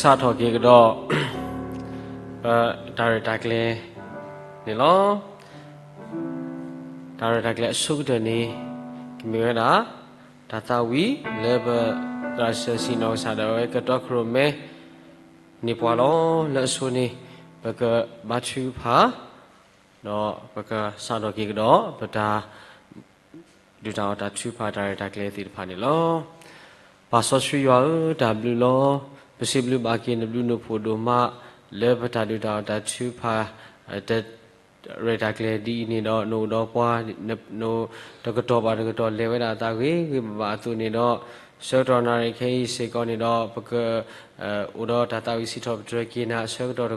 စးထီၣ်က့ၤကဒီး ပတၢ်ရဲၣ်တၢ်ကျဲၤန့ၣ်လီၤ. တၢ်ရဲၣ်တၢ်ကျဲၤအဆိကတၢၢ်န့ၣ် ကမ့ၢ်ဝဲဒၣ် တၢ်သးဝံၣ်လၢပသရၣ်စၢၤဆံးနီၢ်ကစၢ်ဒၣ်ဝဲကတီၢ်ခရံာ်မဲ န့ၢ်ပှၤလီၤ. လၢအဆိန့ၣ် ပကဘါထုကဖၣ် ဒီးပကစးထီၣ်က့ၤကဒီး ပတၢ် ဒုးတၢ်အီၣ်တၢ်ထုကဖၣ်တၢ်ရဲၣ်တၢ်ကျဲၤသ့ၣ်တဖၣ်န့ၣ်လီၤ. ပၢ်စီဆှံယွၤဧၢ, တၢ်ဘျုးလီၤ. ပစံးဘျုးဘၣ်က့ၤနဘျုးနဖှိၣ်ဒိၣ်မး လၢပတၢ်ဒုးတၢ်အီၣ်တၢ်ထုကဖၣ် တၢ်ရဲၣ်တၢ်ကျဲၤဒ်အံၤန့ၣ်ဒီး နအိၣ်ဒီးပှၤ နတကတီၢ်ဘၣ်တကတီၢ်လဲၤဝဲဒၣ်အသးဂ့ၤဂ့ၤဘၣ်ဘၣ်အသိးန့ၣ်ဒီး ဆၢကတီၢ်နၣ်ရံၣ်ခဲအံၤစ့ၢ်ကီးန့ၣ်ဒီး ပက အိၣ်ဒီးတၢ်သးဝံၣ်စံးထီၣ်ပတြၢၤက့ၤနၤအဆၢကတီၢ်တကတီၢ်လီၤ.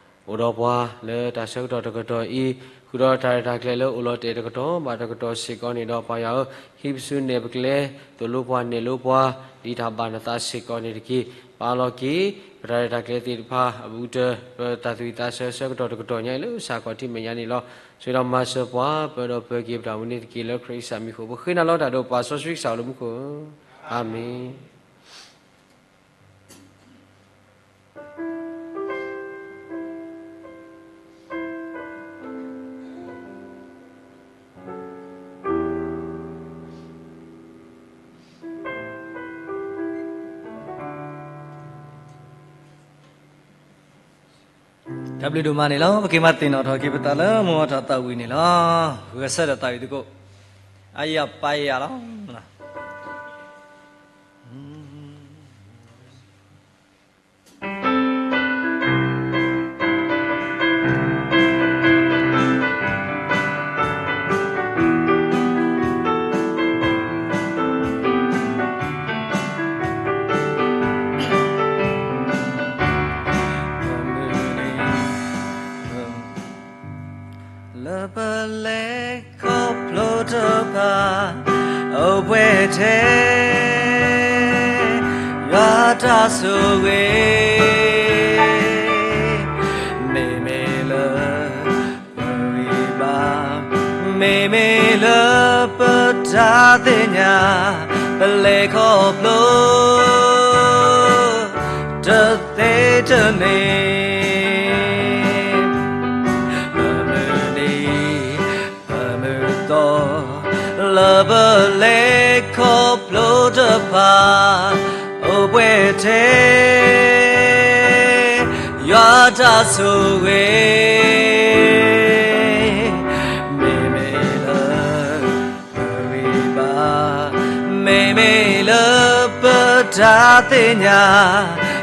အိၣ်ဒီးပှၤလၢတၢ်ဆၢကတီၢ်တကတီၢ်အံၤ ဃုာ်ဒီးတၢ်ရဲၣ်တၢ်ကျဲၤလၢအိၣ်လီၤတဲာ်တကတီၢ်ဘၣ်တကတီၢ်စ့ၢ်ကီးန့ၣ်ဒီး ပၢ်ယွၤဧၢ, ဟံးပစုနဲၣ်ပကျဲ သိၣ်လိပှၤနဲၣ်လိပှၤ ဒ်တၢ်ဘၣ်နသးစ့ၢ်ကီးန့ၣ်တက့ၢ်. ပာ်လီၤက့ၤ ပတၢ်ရဲၣ်တၢ်ကျဲၤသ့ၣ်တဖၣ်အဘူးကတၢၢ် ပတၢ်သူၣ်ဝံၣ်သးဆၢဆၢကတီၢ်တကတီၢ်ညါအံၤလၢစးခီၣ်ထံးမဲာ်ညါန့ၣ်လီၤ. ဆိၣ်ဂ့ၤဒီးမၤစၢၤပှၤ ပၢဒီးပၢက့ၤပတၢ်အိၣ်မူန့ၣ်တက့ၢ်. လၢခရံာ်အမံၤအဃိ ပဃ့နၤလီၤတၢ်ဒီးပၢ်စီဆှံကစၢ်အိၣ်လၢမူခိၣ်ဧၢ, အၤမ့ၣ်. တၢ်ဘျုးဒိၣ်မးန့ၣ်လီၤ. ပက့ၤမၤသ့ၣ်နီၣ်ထီၣ်က့ၤပသးလၢမိၢ်အတၢ်သးဝံၣ်န့ၣ်လီၤ. ဂဲၤဆၢထၢၣ်သးဝံၣ်သကိး အယၢ်ပၢ်ယၢ်လီၤ. လၢပလဲၤခီဖျိတဖၣ် အိၣ်ပှဲၤထဲ ယွၤတၢ်ဆိၣ်ဂ့ၤ မ့မ့ၢ်လၢ ပဂံၢ်ဘါ မ့မ့ၢ်လၢပတၢ်သ့ၣ်ညါ ပလဲၤခီဖျိ တသ့တန့ၢ် ပမုၢ်နံၤ ပမုၢ်သီ လၢပလဲၤခီဖျိတဖၣ် အိၣ်ပှဲၤထဲ ယွၤတၢ်ဆိၣ်ဂ့ၤ မ့မ့ၢ်လၢ ပဂံၢ်ဘါ မ့မ့ၢ်လၢပတၢ်သ့ၣ်ညါ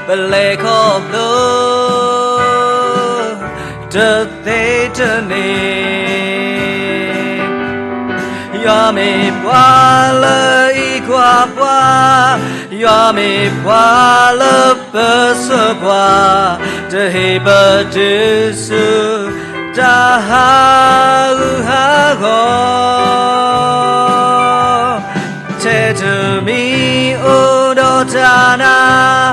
ပလဲၤခီဖျိ တသ့တန့ၢ် ယွၤမ့ၢ်ပှၤလၢအံးကွၢ်ပှၤ, ယွၤမ့ၢ်ပှၤလၢပၢဆှၢပှၤ, တဟ့ၣ်ပတုၤဆူ တၢ်ဟးဂူာ်ဟးဂီၤ, ထဲတမံၤအိၣ်ဒီးတၢ်နာ်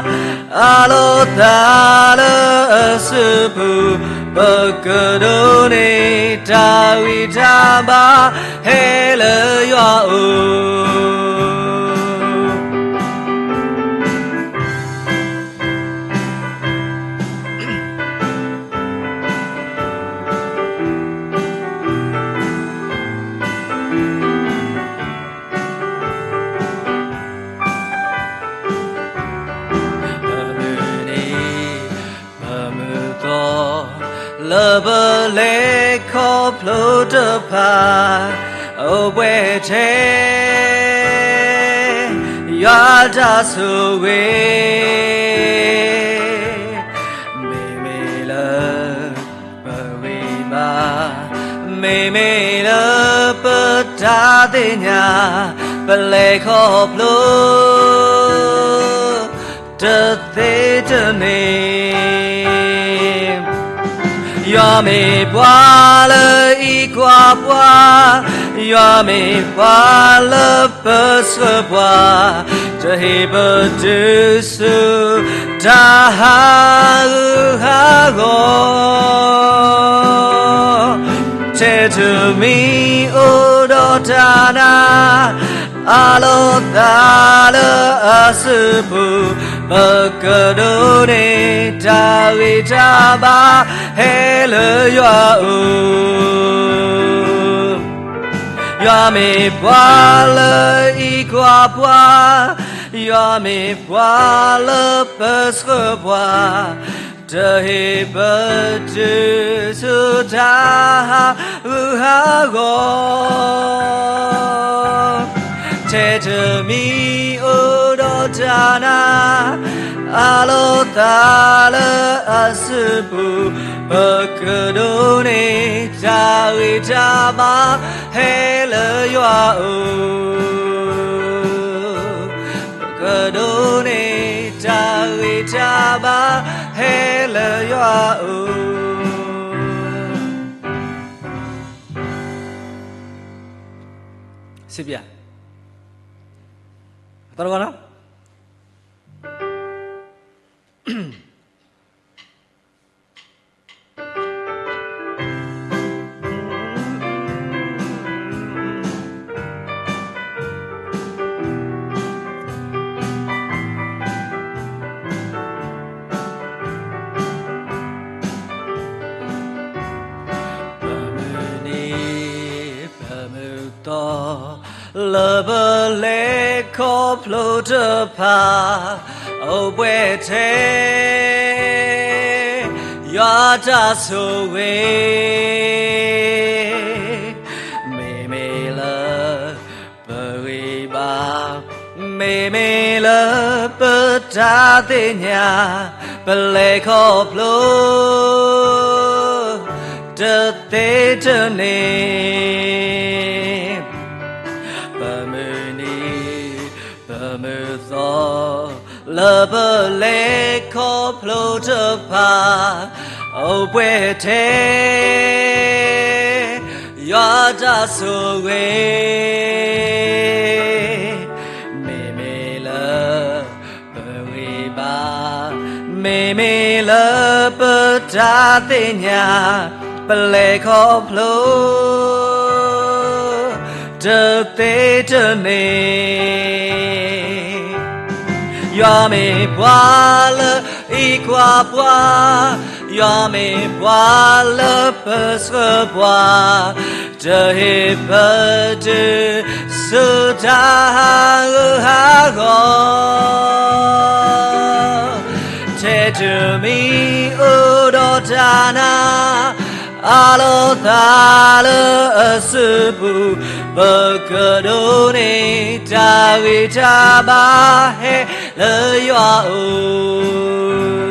အလီၤသးလၢအစုပူၤ, ပကဒိးန့ၢ်တၢ်ဂံၢ်တၢ်ဘါ ဟဲလၢယွၤအအိၣ်. ပမုၢ်နံၤ ပမုၢ်သီ လၢပလဲၤခီဖျိတဖၣ် အိၣ်ပှဲၤထဲ ယွၤတၢ်ဆိၣ်ဂ့ၤ မ့မ့ၢ်လၢ ပဂံၢ်ဘါ, မ့မ့ၢ်လၢပတၢ်သ့ၣ်ညါ ပလဲၤခီဖျိ တသ့တန့ၢ် ယွၤမ့ၢ်ပှၤလၢအံးကွၢ်ပှၤ, ယွၤမ့ၢ်ပှၤလၢပၢဆှၢပှၤ, တဟ့ၣ်ပတုၤဆူ တၢ်ဟးဂူာ်ဟးဂီၤ, ထဲတမံၤအိၣ်ဒီးတၢ်နာ် အလီၤသးလၢအစုပူၤ ပကဒိးန့ၢ်တၢ်ဂံၢ်တၢ်ဘါ ဟဲလၢယွၤဧၢ. ယွၤမ့ၢ်ပှၤလၢအံးကွၢ်ပှၤ, ယွၤမ့ၢ်ပှၤလၢပဆှၢပှၤ, တဟ့ၣ်ပတုၤဆူတၢ်ဟးဂူာ်ဟးဂီၤ ထဲတမံၤအိၣ်ဒီးတၢ်နာ်, အၢၣ်လီၤသးလၢအစုပူၤ, ပကဒိးန့ၢ်တၢ်ဂံၢ်တၢ်ဘါ ဟဲလၢယွၤဧၢ, ပကဒိးန့ၢ်တၢ်ဂံၢ်တၢ်ဘါ ဟဲလၢယွၤဧၢ. စံးဘျုး, အသီတဂီၢ်လီၤ. ပမုၢ်နံၤ ပမုၢ်သီ လၢပလဲၤခီဖျိတဖၣ် အိၣ်ပှဲၤထဲ ယွၤတၢ်ဆိၣ်ဂ့ၤ မ့မ့ၢ်လၢ ပဂံၢ်ဘါ, မ့မ့ၢ်လၢပတၢ်သ့ၣ်ညါ, ပလဲၤခီဖျိ တသ့တန့ၢ်, ပမုၢ်နံၤ ပမုၢ်သီ လၢပလဲၤခီဖျိတဖၣ် အိၣ်ပှဲၤထဲ ယွၤတၢ်ဆိၣ်ဂ့ၤ မ့မ့ၢ်လၢ ပဂံၢ်ဘါ, မ့မ့ၢ်လၢပတၢ်သ့ၣ်ညါ, ပလဲၤခီဖျိ တသ့တန့ၢ်, ယွၤမ့ၢ်ပှၤလၢအံးကွၢ်ပှၤ, ယွၤမ့ၢ်ပှၤလၢပဆှၢပှၤ, တဟ့ၣ်ပတုၤဆူတၢ်ဟးဂူာ်ဟးဂီၤ, ထဲတမံၤအိၣ်ဒီးတၢ်နာ်, အၢၣ်လီၤသးလၢအစုပူၤ, ပကဒိးန့ၢ်တၢ်ဂံၢ်တၢ်ဘါ ဟဲလၢယွၤဧၢ.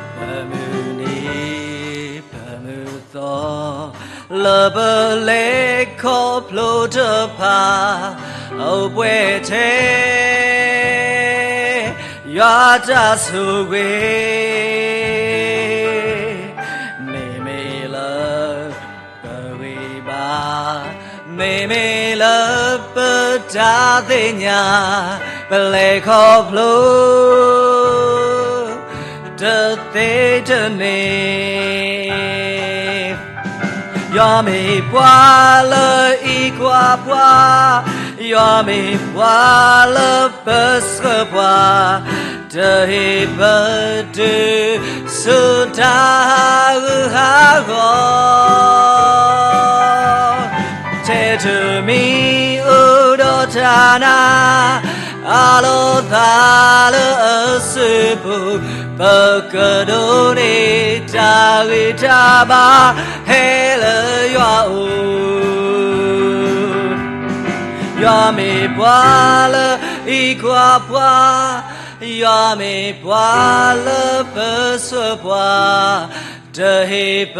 ပမုၢ်နံၤ ပမုၢ်သီ လၢပလဲၤခီဖျိတဖၣ် အိၣ်ပှဲၤထဲ ယွၤတၢ်ဆိၣ်ဂ့ၤ, မ့မ့ၢ်လၢ ပဂံၢ်ဘါ, မ့မ့ၢ်လၢပတၢ်သ့ၣ်ညါ, ပလဲၤခီဖျိ တသ့တန့ၢ်, ယွၤမ့ၢ်ပှၤလၢအံးကွၢ်ပှၤ, ယွၤမ့ၢ်ပှၤလၢပဆှၢပှၤ, တဟ့ၣ်ပတုၤဆူတၢ်ဟးဂူာ်ဟးဂီၤ, ထဲတမံၤအိၣ်ဒီးတၢ်နာ်, အၢၣ်လီၤသးလၢအစုပူၤ, ပကဒိးန့ၢ်တၢ်ဂံၢ်တၢ်ဘါ ဟဲလၢယွၤဧၢ. ယွၤမ့ၢ်ပှၤလၢအံးကွၢ်ပှၤ, ယွၤမ့ၢ်ပှၤလၢပဆှၢပှၤ, တဟ့ၣ်ပ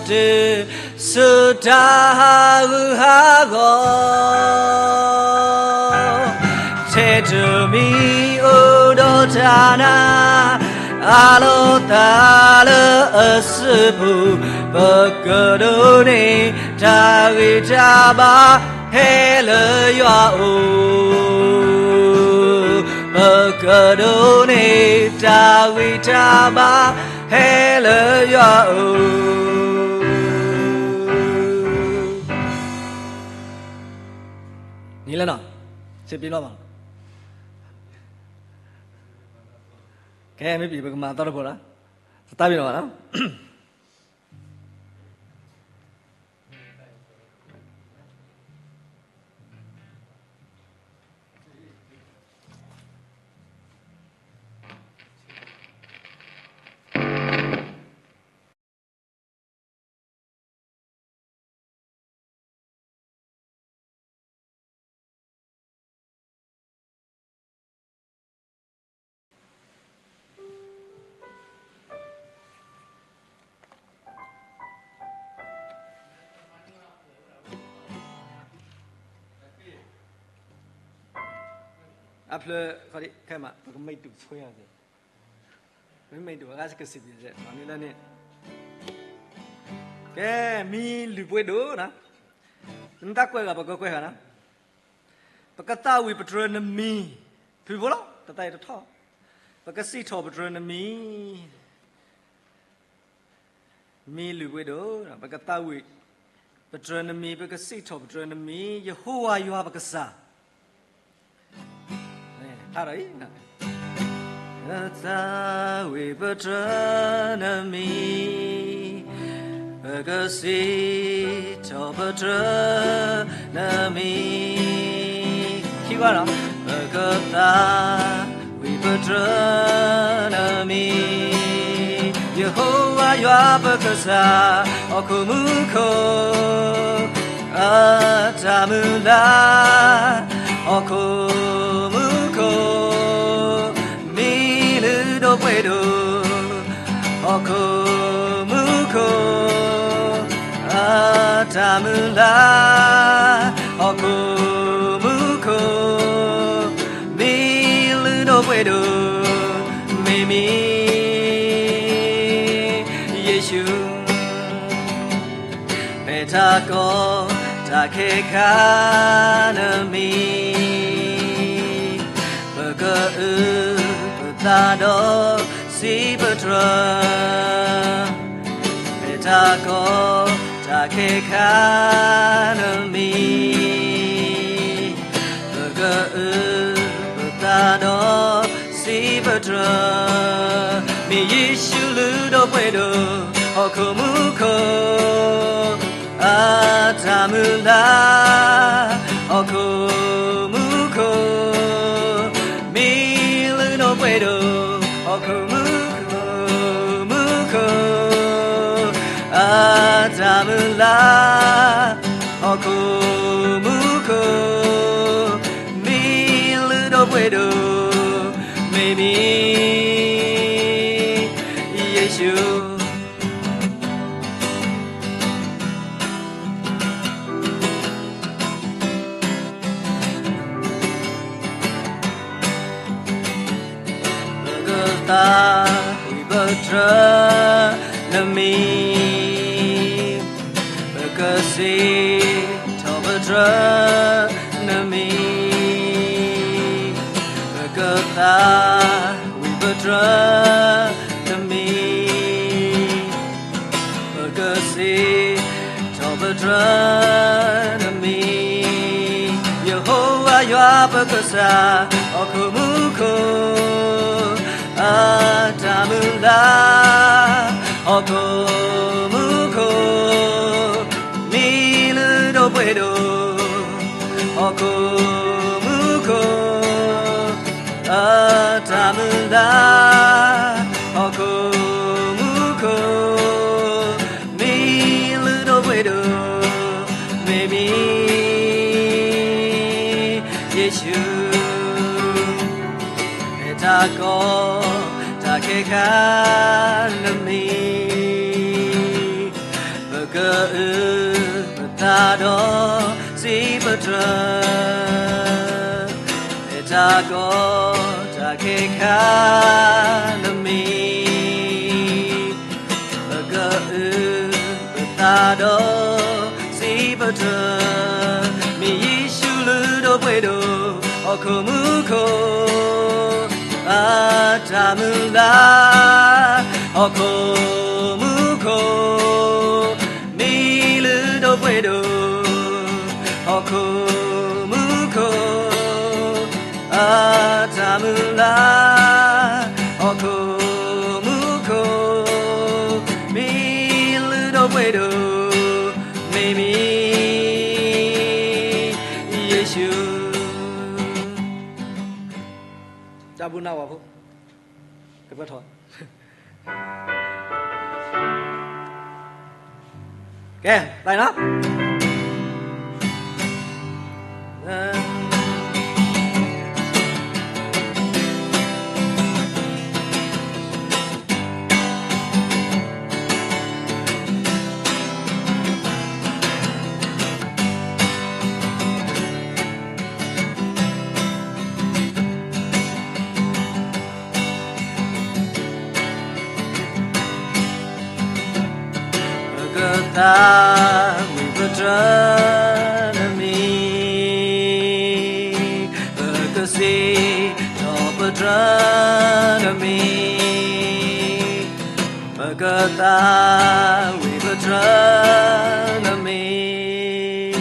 တုၤ ဆူတၢ်ဟးဂူာ်ဟးဂီၤ, ထဲတမံၤအိၣ်ဒီးတၢ်နာ်, အၢၣ်လီၤသးလၢအစုပူၤ, ပကဒိးန့ၢ်တၢ်ဂံၢ်တၢ်ဘါ ဟဲလၢယွၤဧၢ. ပကဒိးန့ၢ်တၢ်ဂံၢ်တၢ်ဘါ ဟဲလၢယွၤဧၢ. နံၤလၢနီၤ, စ့ပ့ၤနီၣ်ဘၣ်. ကဲ မ့ၢ်ပံၤ ပကမၤသီတဖိလီၤ. သတးပ့ၤနီၣ်ဘၣ်နီၤ. အဖျၢၣ် ခဲမး ပကမ့ၢ်တူၢ်ဆွဲအီၤ, မ့မ့ၢ်တူၢ်အဂၤကစံးဘျုးစဲး မ့ၢ်လၢန့ၣ်, ကဲ မံလုၢ်ပှ့ၤဒိၣ်နီၤ, နတၢ်ကွဲးဂၤ ပကကွဲးဂၤနီၤ, ပကသးဝံၣ်ပတြၢၤနမံၤ, ဖုၣ်ဖိလီၤ တသးအံၤတထီၣ်, ပကစံးထီၣ်ပတြၢၤနမံၤ မံလုၢ်ပှ့ၤဒိၣ်, ပကသးဝံၣ်ပတြၢၤနမံၤ, ပကစံးထီၣ်ပတြၢၤနမံၤ, ယဟိဝၤယွၤပကစၢ်, ဖးဒီးအံၤ, ပကသးဝံၣ်ပတြၢၤနမံၤ, ပကစံးထီၣ်ပတြၢၤနမံၤ, ခံခွါဒီး, ပကသး ဝံၣ်ပတြၢၤနမံၤ, ယဟိဝၤယွၤပကစၢ်, ဟီၣ်ခိၣ်မူခိၣ် အတၢ်မုၢ်လၢ်, ဟီၣ်ခိၣ်မူခိၣ် မံလုၢ်ဒိၣ်ပှ့ၤဒိၣ်, ဟီၣ်ခိၣ်မူခိၣ် အတၢ်မုၢ်လၢ်, ဟီၣ်ခိၣ်မူခိၣ် မံလုၢ်ဒိၣ်ပှ့ၤဒိၣ်, မ့မ့ၢ် ယ့ၣ်ၡူး, ဖဲတၢ်ကီတၢ်ခဲခါနမံၤ, ပကအုၣ်ပသးဒီးစံးပတြၢၤ, ဖဲတၢ်ကီတၢ်ခဲခါနမံၤ, ပကအုၣ်ပသးဒီးစံးပတြၢၤ, မ့ၢ်ယ့ၣ်ၡူးလုၢ်ဒိၣ်ပှ့ၤဒိၣ်, ဟီၣ်ခိၣ်မူခိၣ် အတၢ်မုၢ်လၢ်, ဟီၣ်ခိၣ်မူခိၣ် မံလုၢ်ဒိၣ်ပှ့ၤဒိၣ်, ဟီၣ်ခိၣ်မူခိၣ်, မူခိၣ် အတၢ်မုၢ်လၢ်, ဟီၣ်ခိၣ်မူခိၣ် မံလုၢ်ဒိၣ်ပှ့ၤဒိၣ်, မ့မ့ၢ် ယ့ၣ်ၡူး, ပကသးဝံၣ်ပတြၢၤနမံၤ, ပကစံးထီၣ်ပတြၢၤနမံၤ, ပကသးဝံၣ်ပတြၢၤနမံၤ, ပကစံးထီၣ်ပတြၢၤနမံၤ, ယဟိဝၤယွၤပကစၢ်, ဟီၣ်ခိၣ်မူခိၣ် အတၢ်မုၢ်လၢ်, ဟီၣ်ခိၣ်မူခိၣ် မံလုၢ်ဒိၣ်ပှ့ၤဒိၣ်, ဟီၣ်ခိၣ်မူခိၣ် အတၢ်မုၢ်လၢ်, ဟီၣ်ခိၣ်မူခိၣ် မံလုၢ်ဒိၣ်ပှ့ၤဒိၣ်, မ့မ့ၢ် ယ့ၣ်ၡူး, ဖဲတၢ်ကီတၢ်ခဲခါနမံၤ, ပကအုၣ်ပသးဒီးစံးပတြၢၤ, ဖဲတၢ်ကီတၢ်ခဲခါနမံၤ, ပကအုၣ်ပသးဒီးစံးပတြၢၤ, မ့ၢ်ယ့ၣ်ၡူးလုၢ်ဒိၣ်ပှ့ၤဒိၣ်, ဟီၣ်ခိၣ်မူခိၣ် အတၢ်မုၢ်လၢ်, ဟီၣ်ခိၣ်မူခိၣ်, မ့ၢ်လုၢ်ဒိၣ်ပှ့ၤဒိၣ်, ဟီၣ်ခိၣ်မူခိၣ်, အတၢ်မုၢ်လၢ်, ဟီၣ်ခိၣ်မူခိၣ်, မ့ၢ်လုၢ်ဒိၣ်ပှ့ၤဒိၣ်, မ့မ့ၢ် ယ့ၣ်ၡူး. တၢ်ဘူၣ်နၢ်ဝၤဖိ, ကပၢၢ်ထီၣ်, ကဲ, သးနီၤ. ပကသးဝံၣ်ပတြၢၤနမံၤ, ပကစံးထီၣ်ပတြၢၤနမံၤ, ပကသးဝံၣ်ပတြၢၤနမံၤ,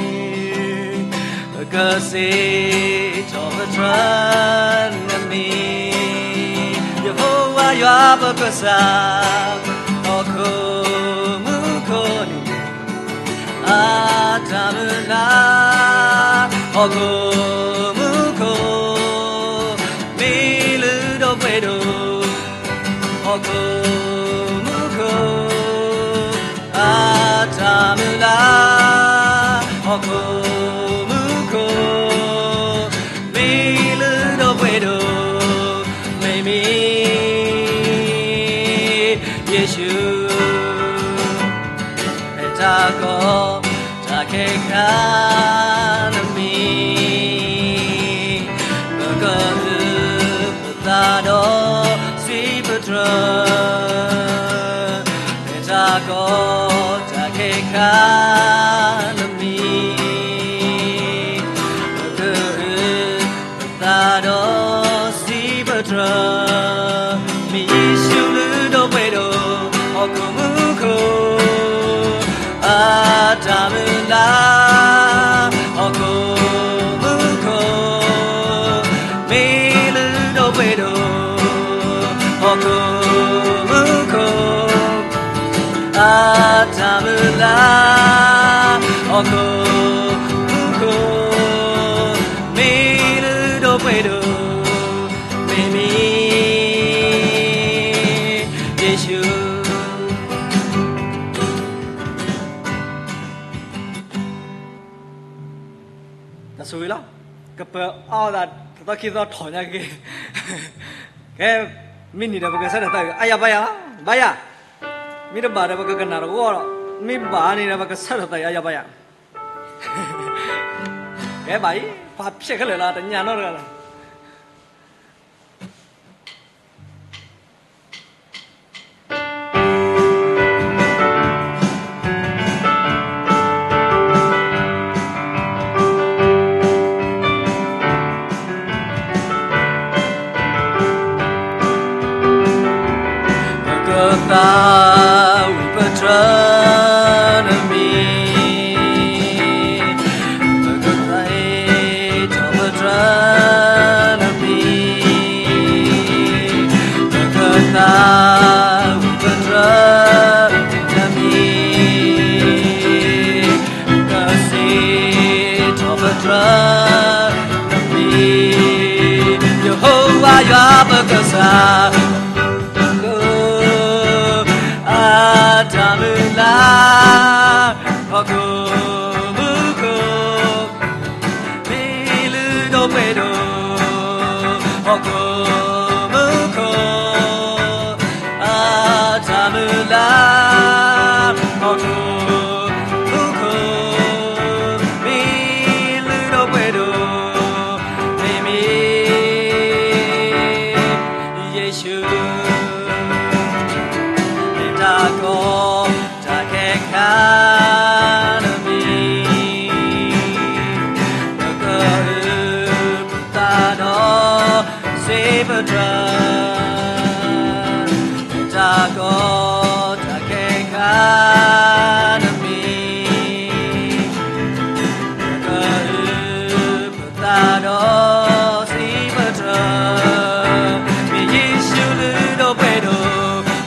ပကစံးထီၣ်ပတြၢၤနမံၤ, ယဟိဝၤယွၤပကစၢ်, ဟီၣ်ခိၣ်မူခိၣ်န့ၣ် အတၢ်မုၢ်လၢ်, ဟီၣ်ခိၣ်မူခိၣ်, မ့ၢ်လုၢ်ဒိၣ်ပှ့ၤဒိၣ်, ဟီၣ်ခိၣ်မူခိၣ်, အတၢ်မုၢ်လၢ်, ဟီၣ်ခိၣ်မူခိၣ်, မ့ၢ်လုၢ်ဒိၣ်ပှ့ၤဒိၣ်, မ့မ့ၢ် ယ့ၣ်ၡူး, ဖဲတၢ်ကီတၢ်ခဲခါ နမံၤ, ပကအုၣ်ပသးဒီးစံးပတြၢၤ, ဖဲတၢ်ကီတၢ်ခဲခါ နမံၤ, ပကအုၣ် ပသးဒီးစံးပတြၢၤ, မ့ၢ်ယ့ၣ်ၡူးလုၢ်ဒိၣ်ပှ့ၤဒိၣ်, ဟီၣ်ခိၣ်မူခိၣ်, အတၢ်မုၢ်လၢ်, ဟီၣ်ခိၣ်မူခိၣ်, မ့ၢ်လုၢ်ဒိၣ်ပှ့ၤဒိၣ်, ဟီၣ်ခိၣ်မူခိၣ်, အတၢ်မုၢ်လၢ်, ဟီၣ်ခိၣ်မူခိၣ်, မ့ၢ်လုၢ်ဒိၣ်ပှ့ၤဒိၣ်, မ့မ့ၢ် ယ့ၣ်ၡူး. တၢ်ဆိၣ်ဂ့ၤလီၤ. ကပၢၤအီၣ်သးတသီခံသီထီၣ်ညါက့ၤ, ကဲ, မ့ၢ်နံၤဒီးပကဆၢထၢၣ်သးအုး အါယၤဘါယၤ, ဘါယၤ, မ့ၢ်တဘၣ်ဒီးပကကနၣ်တဝီဒီး, မ့ၢ်ဘၣ်န့ၣ်ဒီးပကဆၢထၢၣ်သးအုး အါယၤဘါယၤ, ကဲဘၣ်အံၤ, ပှၤဖျဲးခဲလၢာ်လီၤ တညၣ်နီတဂၤလီၤ. ပကသးဝံၣ်ပတြၢၤနမံၤ, ပကသးဝံၣ်ပတြၢၤနမံၤ, ပကသးဝံၣ်ပတြၢၤနမံၤ, ပကစံးထီၣ်ပတြၢၤနမံၤ, ယဟိဝၤယွၤပကစၢ်, အတၢ်မုၢ်လၢ်, ဟီၣ်ခိၣ်မူခိၣ်, မ့ၢ်လုၢ်ဒိၣ်ပှ့ၤဒိၣ်, ဟီၣ်ခိၣ်မူခိၣ်, အတၢ်မုၢ်လၢ်, ဟီၣ်ခိၣ်မူခိၣ်, မ့ၢ်လုၢ်ဒိၣ်ပှ့ၤဒိၣ်, မ့မ့ၢ် ယ့ၣ်ၡူး, မ့ၢ်တၢ်ကီတၢ်ခဲခါနမံၤ, ပကအုၣ်ပသးဒီးစံးပတြၢၤ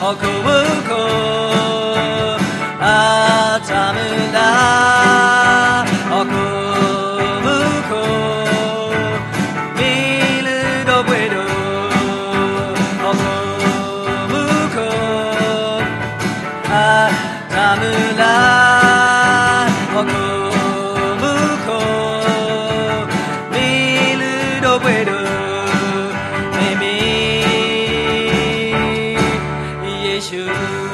ဟီၣ်ခိၣ်မူခိၣ် အတၢ်မုၢ်လၢ်, ဟီၣ်ခိၣ်မူခိၣ် မ့ၢ်လုၢ်ဒိၣ်ပှ့ၤဒိၣ်, ဟီၣ်ခိၣ်မူခိၣ် အတၢ်မုၢ်လၢ်, ဟီၣ်ခိၣ်မူခိၣ် မ့ၢ်လုၢ်ဒိၣ်ပှ့ၤဒိၣ်, မ့မ့ၢ် ယ့ၣ်ၡူး.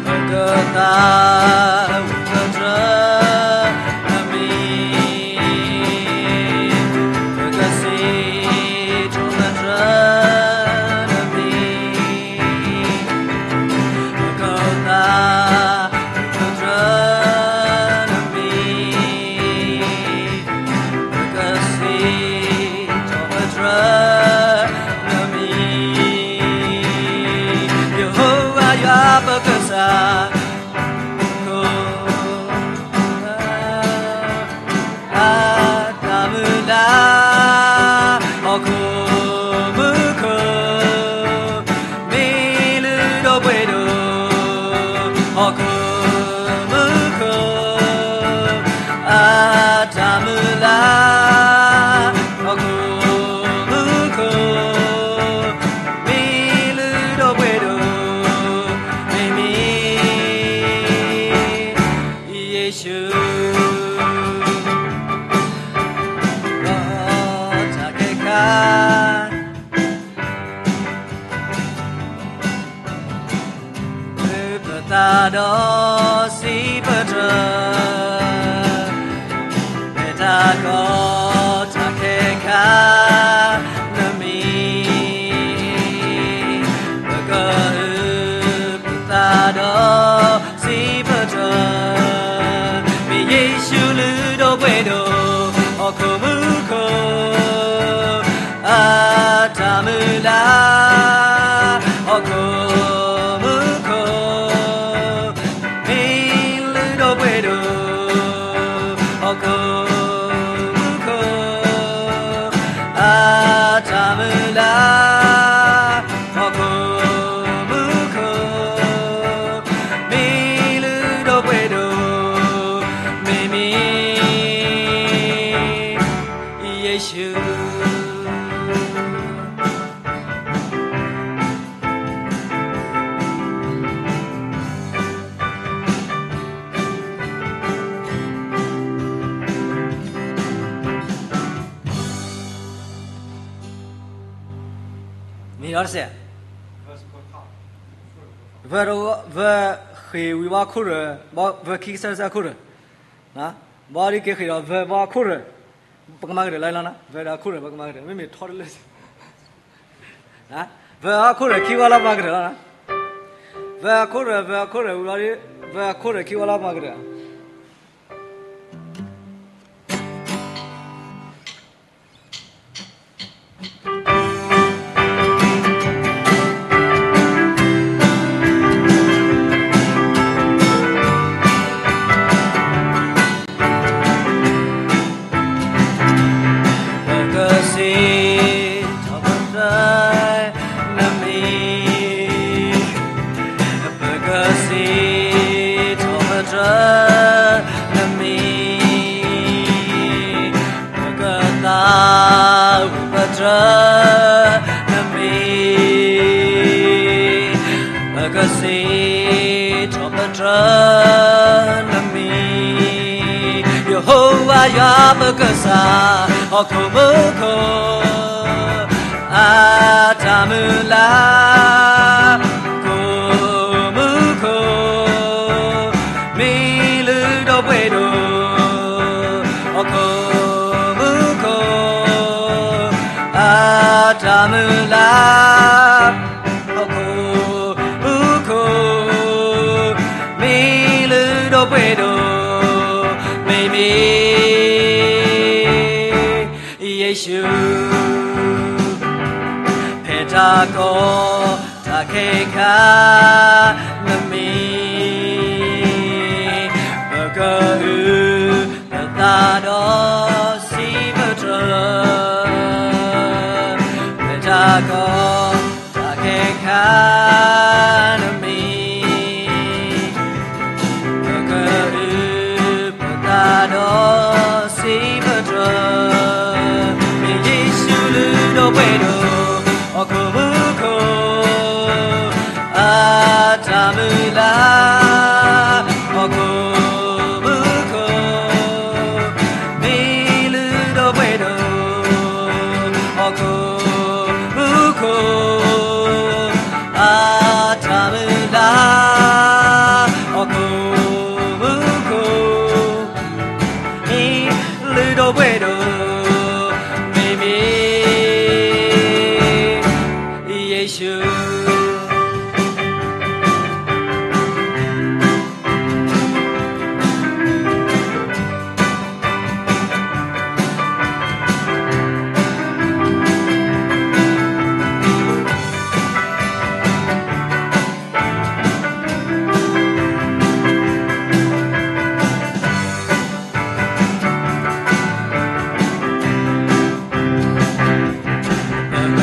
ပကသးဝံၣ်ပတြၢၤနမံၤ, ပကစံးထီၣ်ပတြၢၤနမံၤ, ပကသးဝံၣ်ပတြၢၤနမံၤ, ပကစံးထီၣ်ပတြၢၤနမံၤ, ယဟိဝၤယွၤပကစၢ်, ဟီၣ်ခိၣ်အတၢ်မုၢ်လၢ်, ဟီၣ်ခိၣ်မူခိၣ် မ့ၢ်လုၢ်ဒိၣ်ပှ့ၤဒိၣ်, ဟီၣ်ခိၣ်မူခိၣ် အတၢ်မုၢ်လၢ်, ဟီၣ်ခိၣ်မူခိၣ် မ့ၢ်လုၢ်ဒိၣ်ပှ့ၤဒိၣ်, မ့မ့ၢ် ယ့ၣ်ၡူး, ဒီးတၢ်ခဲခါ အုၣ်ပသးဒီးစံးပတြၢၤ, မ့ၢ်တၢ်ကီတၢ်ခဲခါနမံၤ, ပကအုၣ်ပသးဒီးစံးပတြၢၤ, မ့ၢ်ယ့ၣ်ၡူးလုၢ်ဒိၣ်ပှ့ၤဒိၣ်, ဟီၣ်ခိၣ်မူခိၣ် အတၢ်မုၢ်လၢ်, ဟီၣ်ခိၣ်မူခိၣ် မ့ၢ်လုၢ်ဒိၣ်ပှ့ၤဒိၣ်, ဟီၣ်ခိၣ်မူခိၣ် အတၢ်မုၢ်လၢ်, ဟီၣ်ခိၣ်မူခိၣ် မ့ၢ်လုၢ်ဒိၣ်ပှ့ၤဒိၣ်, မ့မ့ၢ် ယ့ၣ်ၡူး. မ့ၢ်ဒီးတစဲး, ဝဲ, ဝဲဃ့ၢ်ဝံၤဘၣ်ခိၣ်ရၢၢ်, ဝဲခံကစၢ်တစဲးခိၣ်ရၢၢ်, ဘၣ်ဒ်က့ၤဃ့ၢ်ဒီးဝဲဘၣ်ခိၣ်ရၢၢ်, ပကမၤကတၢၢ်လၢလီၤနီၤ, ဝဲဒီးခိၣ်ရၢၢ် ပကမၤကတၢၢ် မ့မ့ၢ်ထီတလၢ ဝဲခိၣ်ရၢၢ်ခံဝဲလီၤပမၤကတၢၢ်လီၤနီၤ, ဝဲခိၣ်ရၢၢ် ဝဲခိၣ်ရၢၢ်ဝံၤလီၤ, ဝဲခိၣ်ရၢၢ်ခံဝဲလီၤပမၤကတၢၢ်. ပကစံးထီၣ်ပတြၢၤနမံၤ, ပကစံးထီၣ်ပတြၢၤနမံၤ, ပကသးဝံၣ်ပတြၢၤနမံၤ, ပကစံးထီၣ်ပတြၢၤနမံၤ, ယဟိဝၤယွၤပကစၢ်, ဟီၣ်ခိၣ်မူခိၣ် အတၢ်မုၢ်လၢ်, ဟီၣ်ခိၣ်မူခိၣ် မ့ၢ်လုၢ်ဒိၣ်ပှ့ၤဒိၣ်, ဟီၣ်ခိၣ်မူခိၣ် အတၢ်မုၢ်လၢ်, ဟီၣ်ခိၣ်မူခိၣ် မ့ၢ်လုၢ်ဒိၣ်ပှ့ၤဒိၣ် ယ့ၣ်ၡူး, ဖဲတၢ်ကီတၢ်ခဲခါနမံၤ, ပကအုၣ်ပသးဒီးစံးပတြၢၤ, ဖဲတၢ်ကီတၢ်ခဲခါနမံၤ ပကအုၣ်ပသးဒီးစံးပတြၢၤ, မ့ၢ်ယ့ၣ်ၡူးလုၢ်ဒိၣ်ပှ့ၤဒိၣ်, ဟီၣ်ခိၣ်မူခိၣ် အတၢ်မုၢ်လၢ်, ဟီၣ်ခိၣ်မူခိၣ် မ့ၢ်လုၢ်ဒိၣ်ပှ့ၤဒိၣ်, ဟီၣ်ခိၣ်မူခိၣ် အတၢ်မုၢ်လၢ်, ဟီၣ်ခိၣ်မူခိၣ် မ့ၢ်လုၢ်ဒိၣ်ပှ့ၤဒိၣ်, မ့မ့ၢ်ယ့ၣ်ၡူး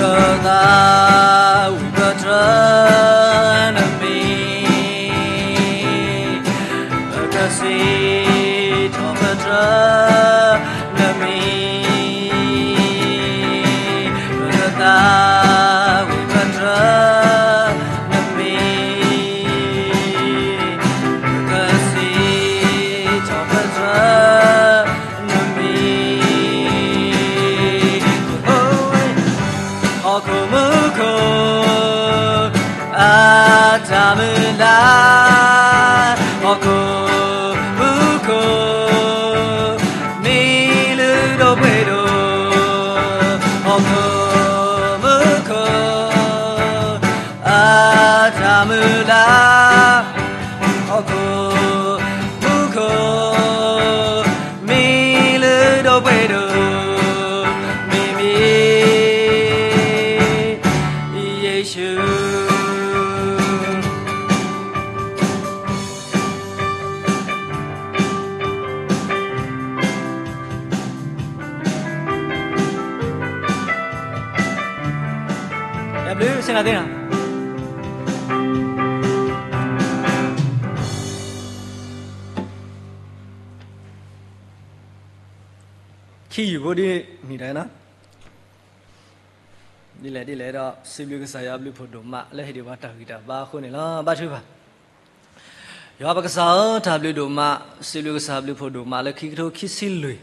ပကသးဝံၣ်ပတြၢၤနမံၤ, ပကစံးထီၣ်ပတြၢၤနမံၤ, ပကသးဝံၣ်ပတြၢၤနမံၤ, ပကစံးထီၣ်ပတြၢၤ နမံၤ, ဟီၣ်ခိၣ်မူခိၣ် အတၢ်မုၢ်လၢ်, ဟီၣ်ခိၣ်မူခိၣ် မ့ၢ်လုၢ်ဒိၣ်ပှ့ၤဒိၣ်, ဟီၣ်ခိၣ်မူခိၣ် အတၢ်မုၢ်လၢ်, ဟီၣ်ခိၣ်မူခိၣ် မ့ၢ်လုၢ်ဒိၣ်ပှ့ၤဒိၣ်, မ့မ့ၢ်ယ့ၣ်ၡူး တၢ်ဘျုး ဆ့နၤသ့နၤ ခံယူၤဖိဒ်မံၤတၢ်နီၤ, ဒ်လဲၣ်ဒ်လဲၣ်ဒီး စံးဘျုးကစၢ်ယွၤအဘျုးဖှိၣ်ဒိၣ်မး လၢဟ့ၣ်ဒံးပှၤတၢ်ဂံၢ်တၢ်ဘါအဃိန့ၣ်လီၤ. ဘါထုကဖၣ် ယွၤပကစၢ်ဧၢ, တၢ်ဘျုးဒိၣ်မး, စံးဘျုးကစၢ်အဘျုးဖှိၣ်ဒိၣ်မး လၢခံကထိခံဆံလွံၢ်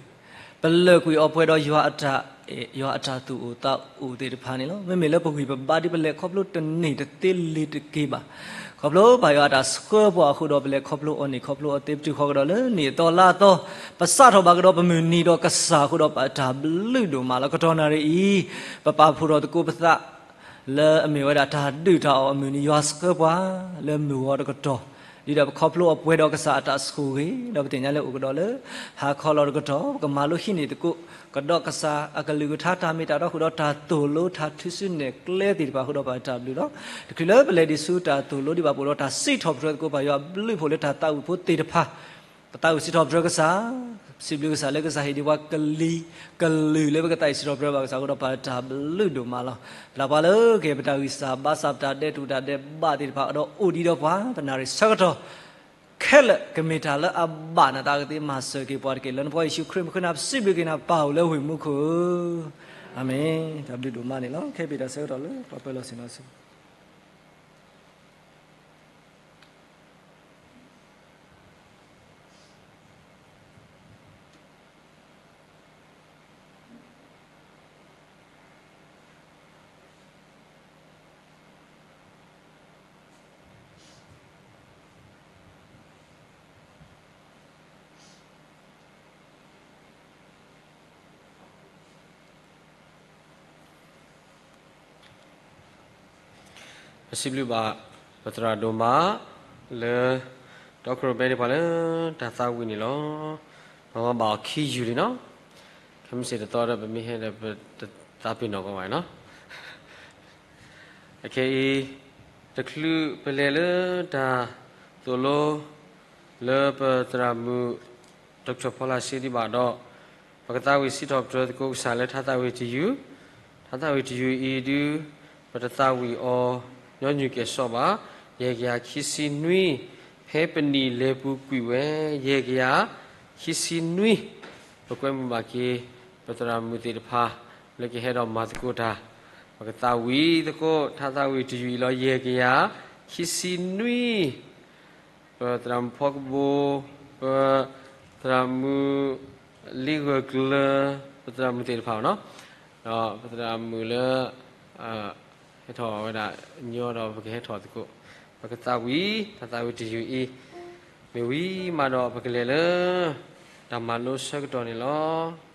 ပလၢာ်ကွံာ်အီၤပှဲၤဒီးယွၤအတၢ်အဲၣ်, ယွၤအတၢ်သူၣ်အိၣ်သးအိၣ်သ့ၣ်တဖၣ်န့ၣ်လီၤ. မ့မ့ၢ်လၢပဂံၢ်ပဘါဒ်ပလဲၤခီဖျိတန့ၢ်တသ့လ့ၤတက့ၤဘၣ်. ခီဖျိပၢ်ယွၤအတၢ်ဆှၢပှၤအဃိဒီး ပလဲၤခီဖျိအီၤန့ၣ် ခီဖျိအီၤသ့ ပတုၤဃီၤကဒီးလၢနံၣ်အသီလါအသီ, ပစးထီၣ်ဘၣ်ကဒီးပမုၢ်နံၤဒီးကစၢ်အဃိဒီး ပတၢ်ဘျုးဒိၣ်မးလီၤ. ကတီၢ်နၣ်ရံၣ်အံၤ ပပာ်ဖှိၣ်ထီၣ်သကိးပသး လၢအမ့ၢ်ဝဲဒၣ်တၢ်ဒုၣ်တၢ်အီၣ်အမုၢ်နံၤ ယွၤဆှၢပှၤလၢမုၢ်ဂီၤတကတီၢ်, ဒ်ဒီးပခီဖျိအီၤပှဲၤဒီးကစၢ်အတၢ်ဆိၣ်ဂ့ၤ, ဒီးပသ့ၣ်ညါလၢအိၣ်ကဒီးလၢ ဟါခီလီၤတကတီၢ် ပကမၤလိဟံးန့ၢ်သကိးကဒီးကစၢ်အကလုၢ်ကထါ တၢ်မ့ၢ်တၢ်တီဃုာ်ဒီးတၢ်သိၣ်လိတၢ်ထုးစုနဲၣ်ကျဲသ့ၣ်တဖၣ်ဃုာ်ဒီးပတၢ်ဘျုးလီၤ. တချုးလၢပလဲၤဒံးဆူတၢ်သိၣ်လိဒံးဘၣ်ပအိၣ်ဒီး တၢ်စံးထီၣ်ပတြၢၤသကိးပၢ်ယွၤအဘျုးဖှိၣ်လၢတၢ်သးဝံၣ်ဖိသ့ၣ်တဖၣ် ပသးဝံၣ်စံးထီၣ်ပတြၢၤကစၢ်, စံးဘျုးကစၢ်လၢကစၢ်ဟ့ၣ်ဒံးပှၤကလုာ်ကလုာ်လၢပကသးဝံၣ်စံးထီၣ်ပတြၢၤဘၣ်ကစၢ်အဃိဒီး ပတၢ်ဘျုးဒိၣ်မးလီၤ. ပျၢ်ပှၤလၢကဟ့ၣ်ပတၢ်ဂံၢ်စၢ်ဘါစၢ် ပတၢ်ဒဲးတူၢ်တၢ်ဒဲးဘးသ့ၣ်တဖၣ်ဒီးအိၣ်ဒံးဒီးပှၤ ပနၣ်ရံၣ်ဆၢကတီၢ် ခဲလၢာ်ကမ့ၢ်တၢ်လၢအဘၣ်နသးကသ့ မၤစၢၤက့ၤပှၤတက့ၢ်. လၢနဖိယ့ၣ်ၡူးခရံာ်မုၢ်ဃုနၢ် ပစံးဘျုးက့ၤနၤ ပၢ်ဧၢ လၢဝ့ၢ်မူခိၣ်ဧၢ, အၤမ့ၣ်. တၢ်ဘျုးဒိၣ်မးန့ၣ်လီၤ. ခဲအံၤပတၢ်ဆၢကတီၢ်လၢပှၤပၢၤလီၢ်ဆ့ၣ်နီၤဆူ ပစံးဘျုးဘၣ်ပသရၣ်ဒိၣ်မး လၢ ဒီခိၣ်ရိၣ်မဲန့ၢ်ပှၤလၢတၢ်သးဝံၣ်န့ၣ်လီၤ. ပမၤဘၣ်အီၤခံယူၤန့ၣ်လီၤ. မုၢ်ဆ့ၣ်တသီဒီး ပမ့ၢ်ဟဲဒီး ပတသးပ့ၤနီၣ်ကီးဘၣ်နီၤ. အခဲအံၤ တချုးပလဲၤလၢတၢ်သိၣ်လိ လၢပသရၣ်မုၣ် Doctor ဖီလာ်စ့ဒံးဘၣ်ဒီး ပကသးဝံၣ်စံးထီၣ်ပတြၢၤသကိးကစၢ်လၢထါသးဝံၣ်တယုၢ်, ထါသးဝံၣ်တယုၢ်အံၤဒုး ပတသးဝံၣ်အီၤ ညီနုၢ်ကဲၣ်ဆိးဘၣ်, ယဲၢ်ကယၤခံဆံနွံ, ဖဲပနံၣ်လဲၤပူၤကွံာ်ဝဲ ယဲၢ်ကယၤခံဆံနွံ, ပကွဲမုာ်ဘၣ်က့ၤ ပသရၣ်မုၣ်သ့ၣ်တဖၣ် လၢကဟဲဒီးမၤသကိးတၢ်, ပကသးဝံၣ်သကိး ထါသးဝံၣ်တယုၢ်အံၤလီၤ ယဲၢ်ကယၤခံဆံနွံ ပသရၣ်မုၣ်ဖီကဘိ, ပသရၣ်မုၣ်လံဂၢၢ်ကျၢၤ, ပသရၣ်မုၣ်သ့ၣ်တဖၣ်နီၤ, ဒီးပသရၣ်မုၣ်လၢ ဟဲထီၣ်ဝဲဒၣ်ညီဒီး ပကဟဲထီၣ်သကိး, ပကသးဝံၣ် ထါသးဝံၣ်တယုၢ်အံၤ, မ့ၢ်ဝံၤမးဒီး ပကလဲၤလၢ တၢ်မၤလိဆၢကတီၢ်န့ၣ်လီၤ.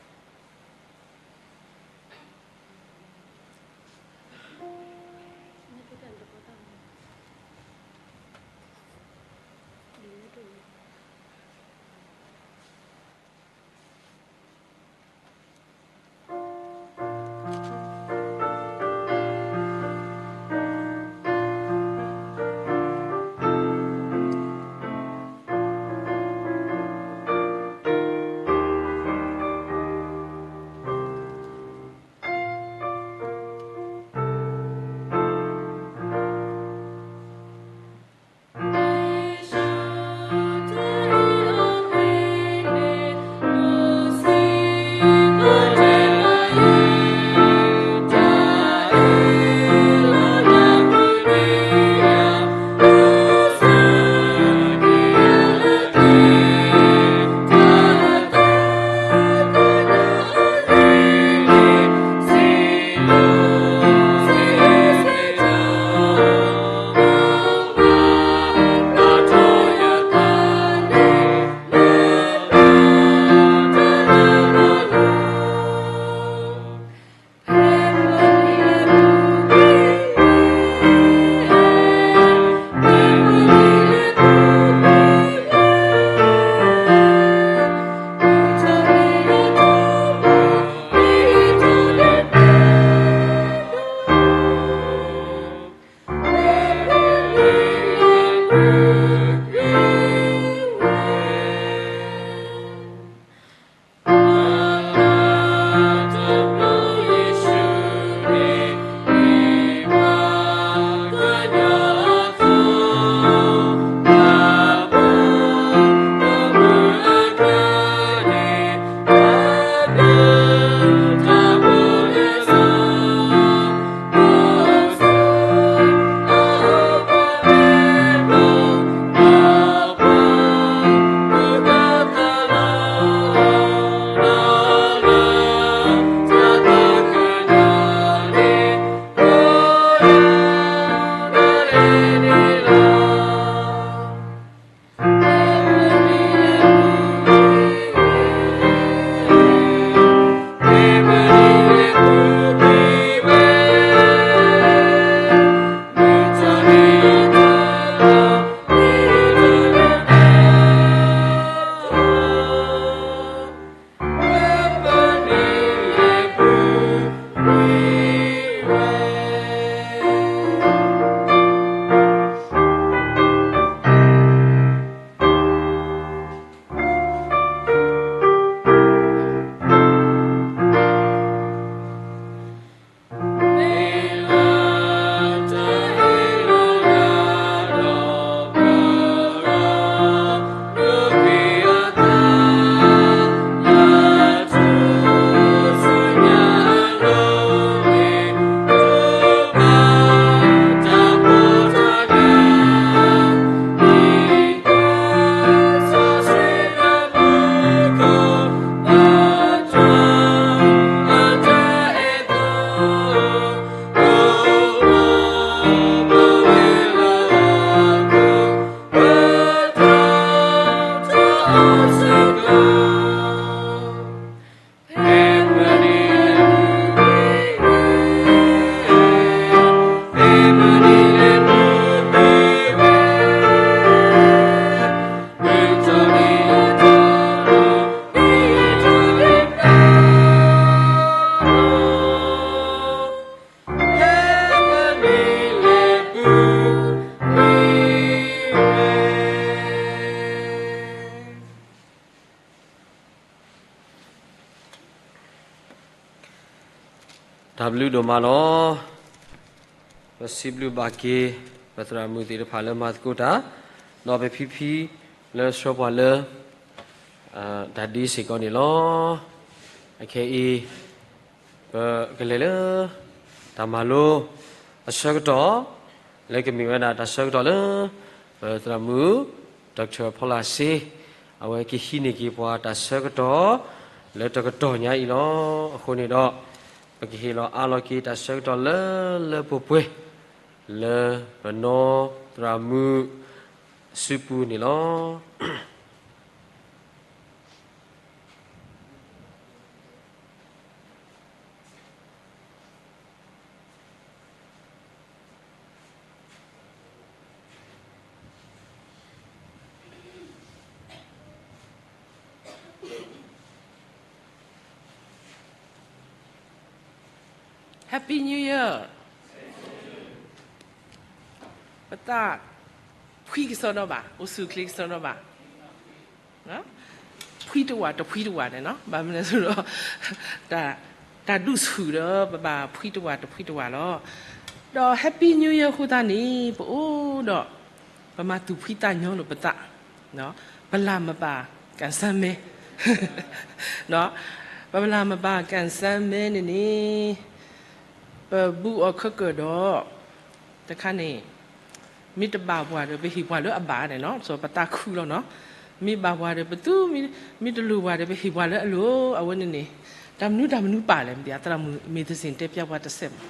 တၢ်ဘျုးဒိၣ်မးလီၤ. ပစံးဘျုးဘၣ်က့ၤ ပသရၣ်မုၣ်သ့ၣ်တဖၣ်လၢမၤသကိးတၢ်, ဒီးပဖံဖံလၢဆှၢပှၤလၢ တၢ်ဒ့စ့ၢ်ကီးန့ၣ်လီၤ. အခဲအံၤ ပကလဲၤလၢ တၢ်မၤလိ အဆၢကတီၢ် လၢကမ့ၢ်ဝဲဒၣ်တၢ်ဆၢကတီၢ်လၢ ပသရၣ်မုၣ် Doctor ဖီလာ်စ့ အဝဲကဟံးန့ၢ်က့ၤပှၤတၢ်ဆၢကတီၢ် လၢတကတီၢ်ညါအံၤလီၤ. အဃိန့ၣ်ဒီး ပကဟ့ၣ်လီၤအးလီၤက့ၤတၢ်ဆၢကတီၢ်လၢလၢပှဲၤပှဲၤ လၢပနီၢ်သရၣ်မုၣ်စုပူၤန့ၣ်လီၤ. Happy New Year. ပသးဖှံကစီဒီဘၣ်, အိၣ်ဆူၣ်အိၣ်ချ့ကစီဒီဘၣ်. ဖှံတဝာ်တဖှံတဝာ်န့ၣ်နီၤ, ဘၣ်မနုၤလဲၣ်ဒီး တၢ်ဒူၣ်ဆူၣ်ဒီး ပဘၣ်ဖှံတဝာ်တဖှံတဝာ်လီၤ. ဒီး Happy New Year အဃိသတးန့ၣ် ပအိၣ်ဒီး ပမၤသူၣ်ဖှံသးညီလိာ်ပသး, ပလၢ်မပာ် ကၣ်စၢ်မဲ, ပလၢ်မပာ်ကၣ်စၢ်မဲန့ၣ်န့ၣ် ပဘူးအီၤခဲကၢၢ်ဒီး တခါန့ၣ် မ့ၢ်တဘၣ်ပှၤဒီး ပဟ့ၣ်ပှၤလၢအဘၣ်န့ၣ်နီၤ, ပသးခုလီၤနီၤ. မ့ၢ်ဘၣ်ပှၤဒီး ပသူ, မ့ၢ်တလိၣ်ပှၤဒီး ပဟ့ၣ်ပှၤလၢအလိၣ်, အဝဲန့ၣ်န့ၣ် တၢ်မနုၤတၢ်မနုၤပာ်လဲၣ် မ့ၢ်သရၣ်မုၣ် မ့ၢ်သစ့ၣ်တဲပျၢ်ပှၤတစဲးမး.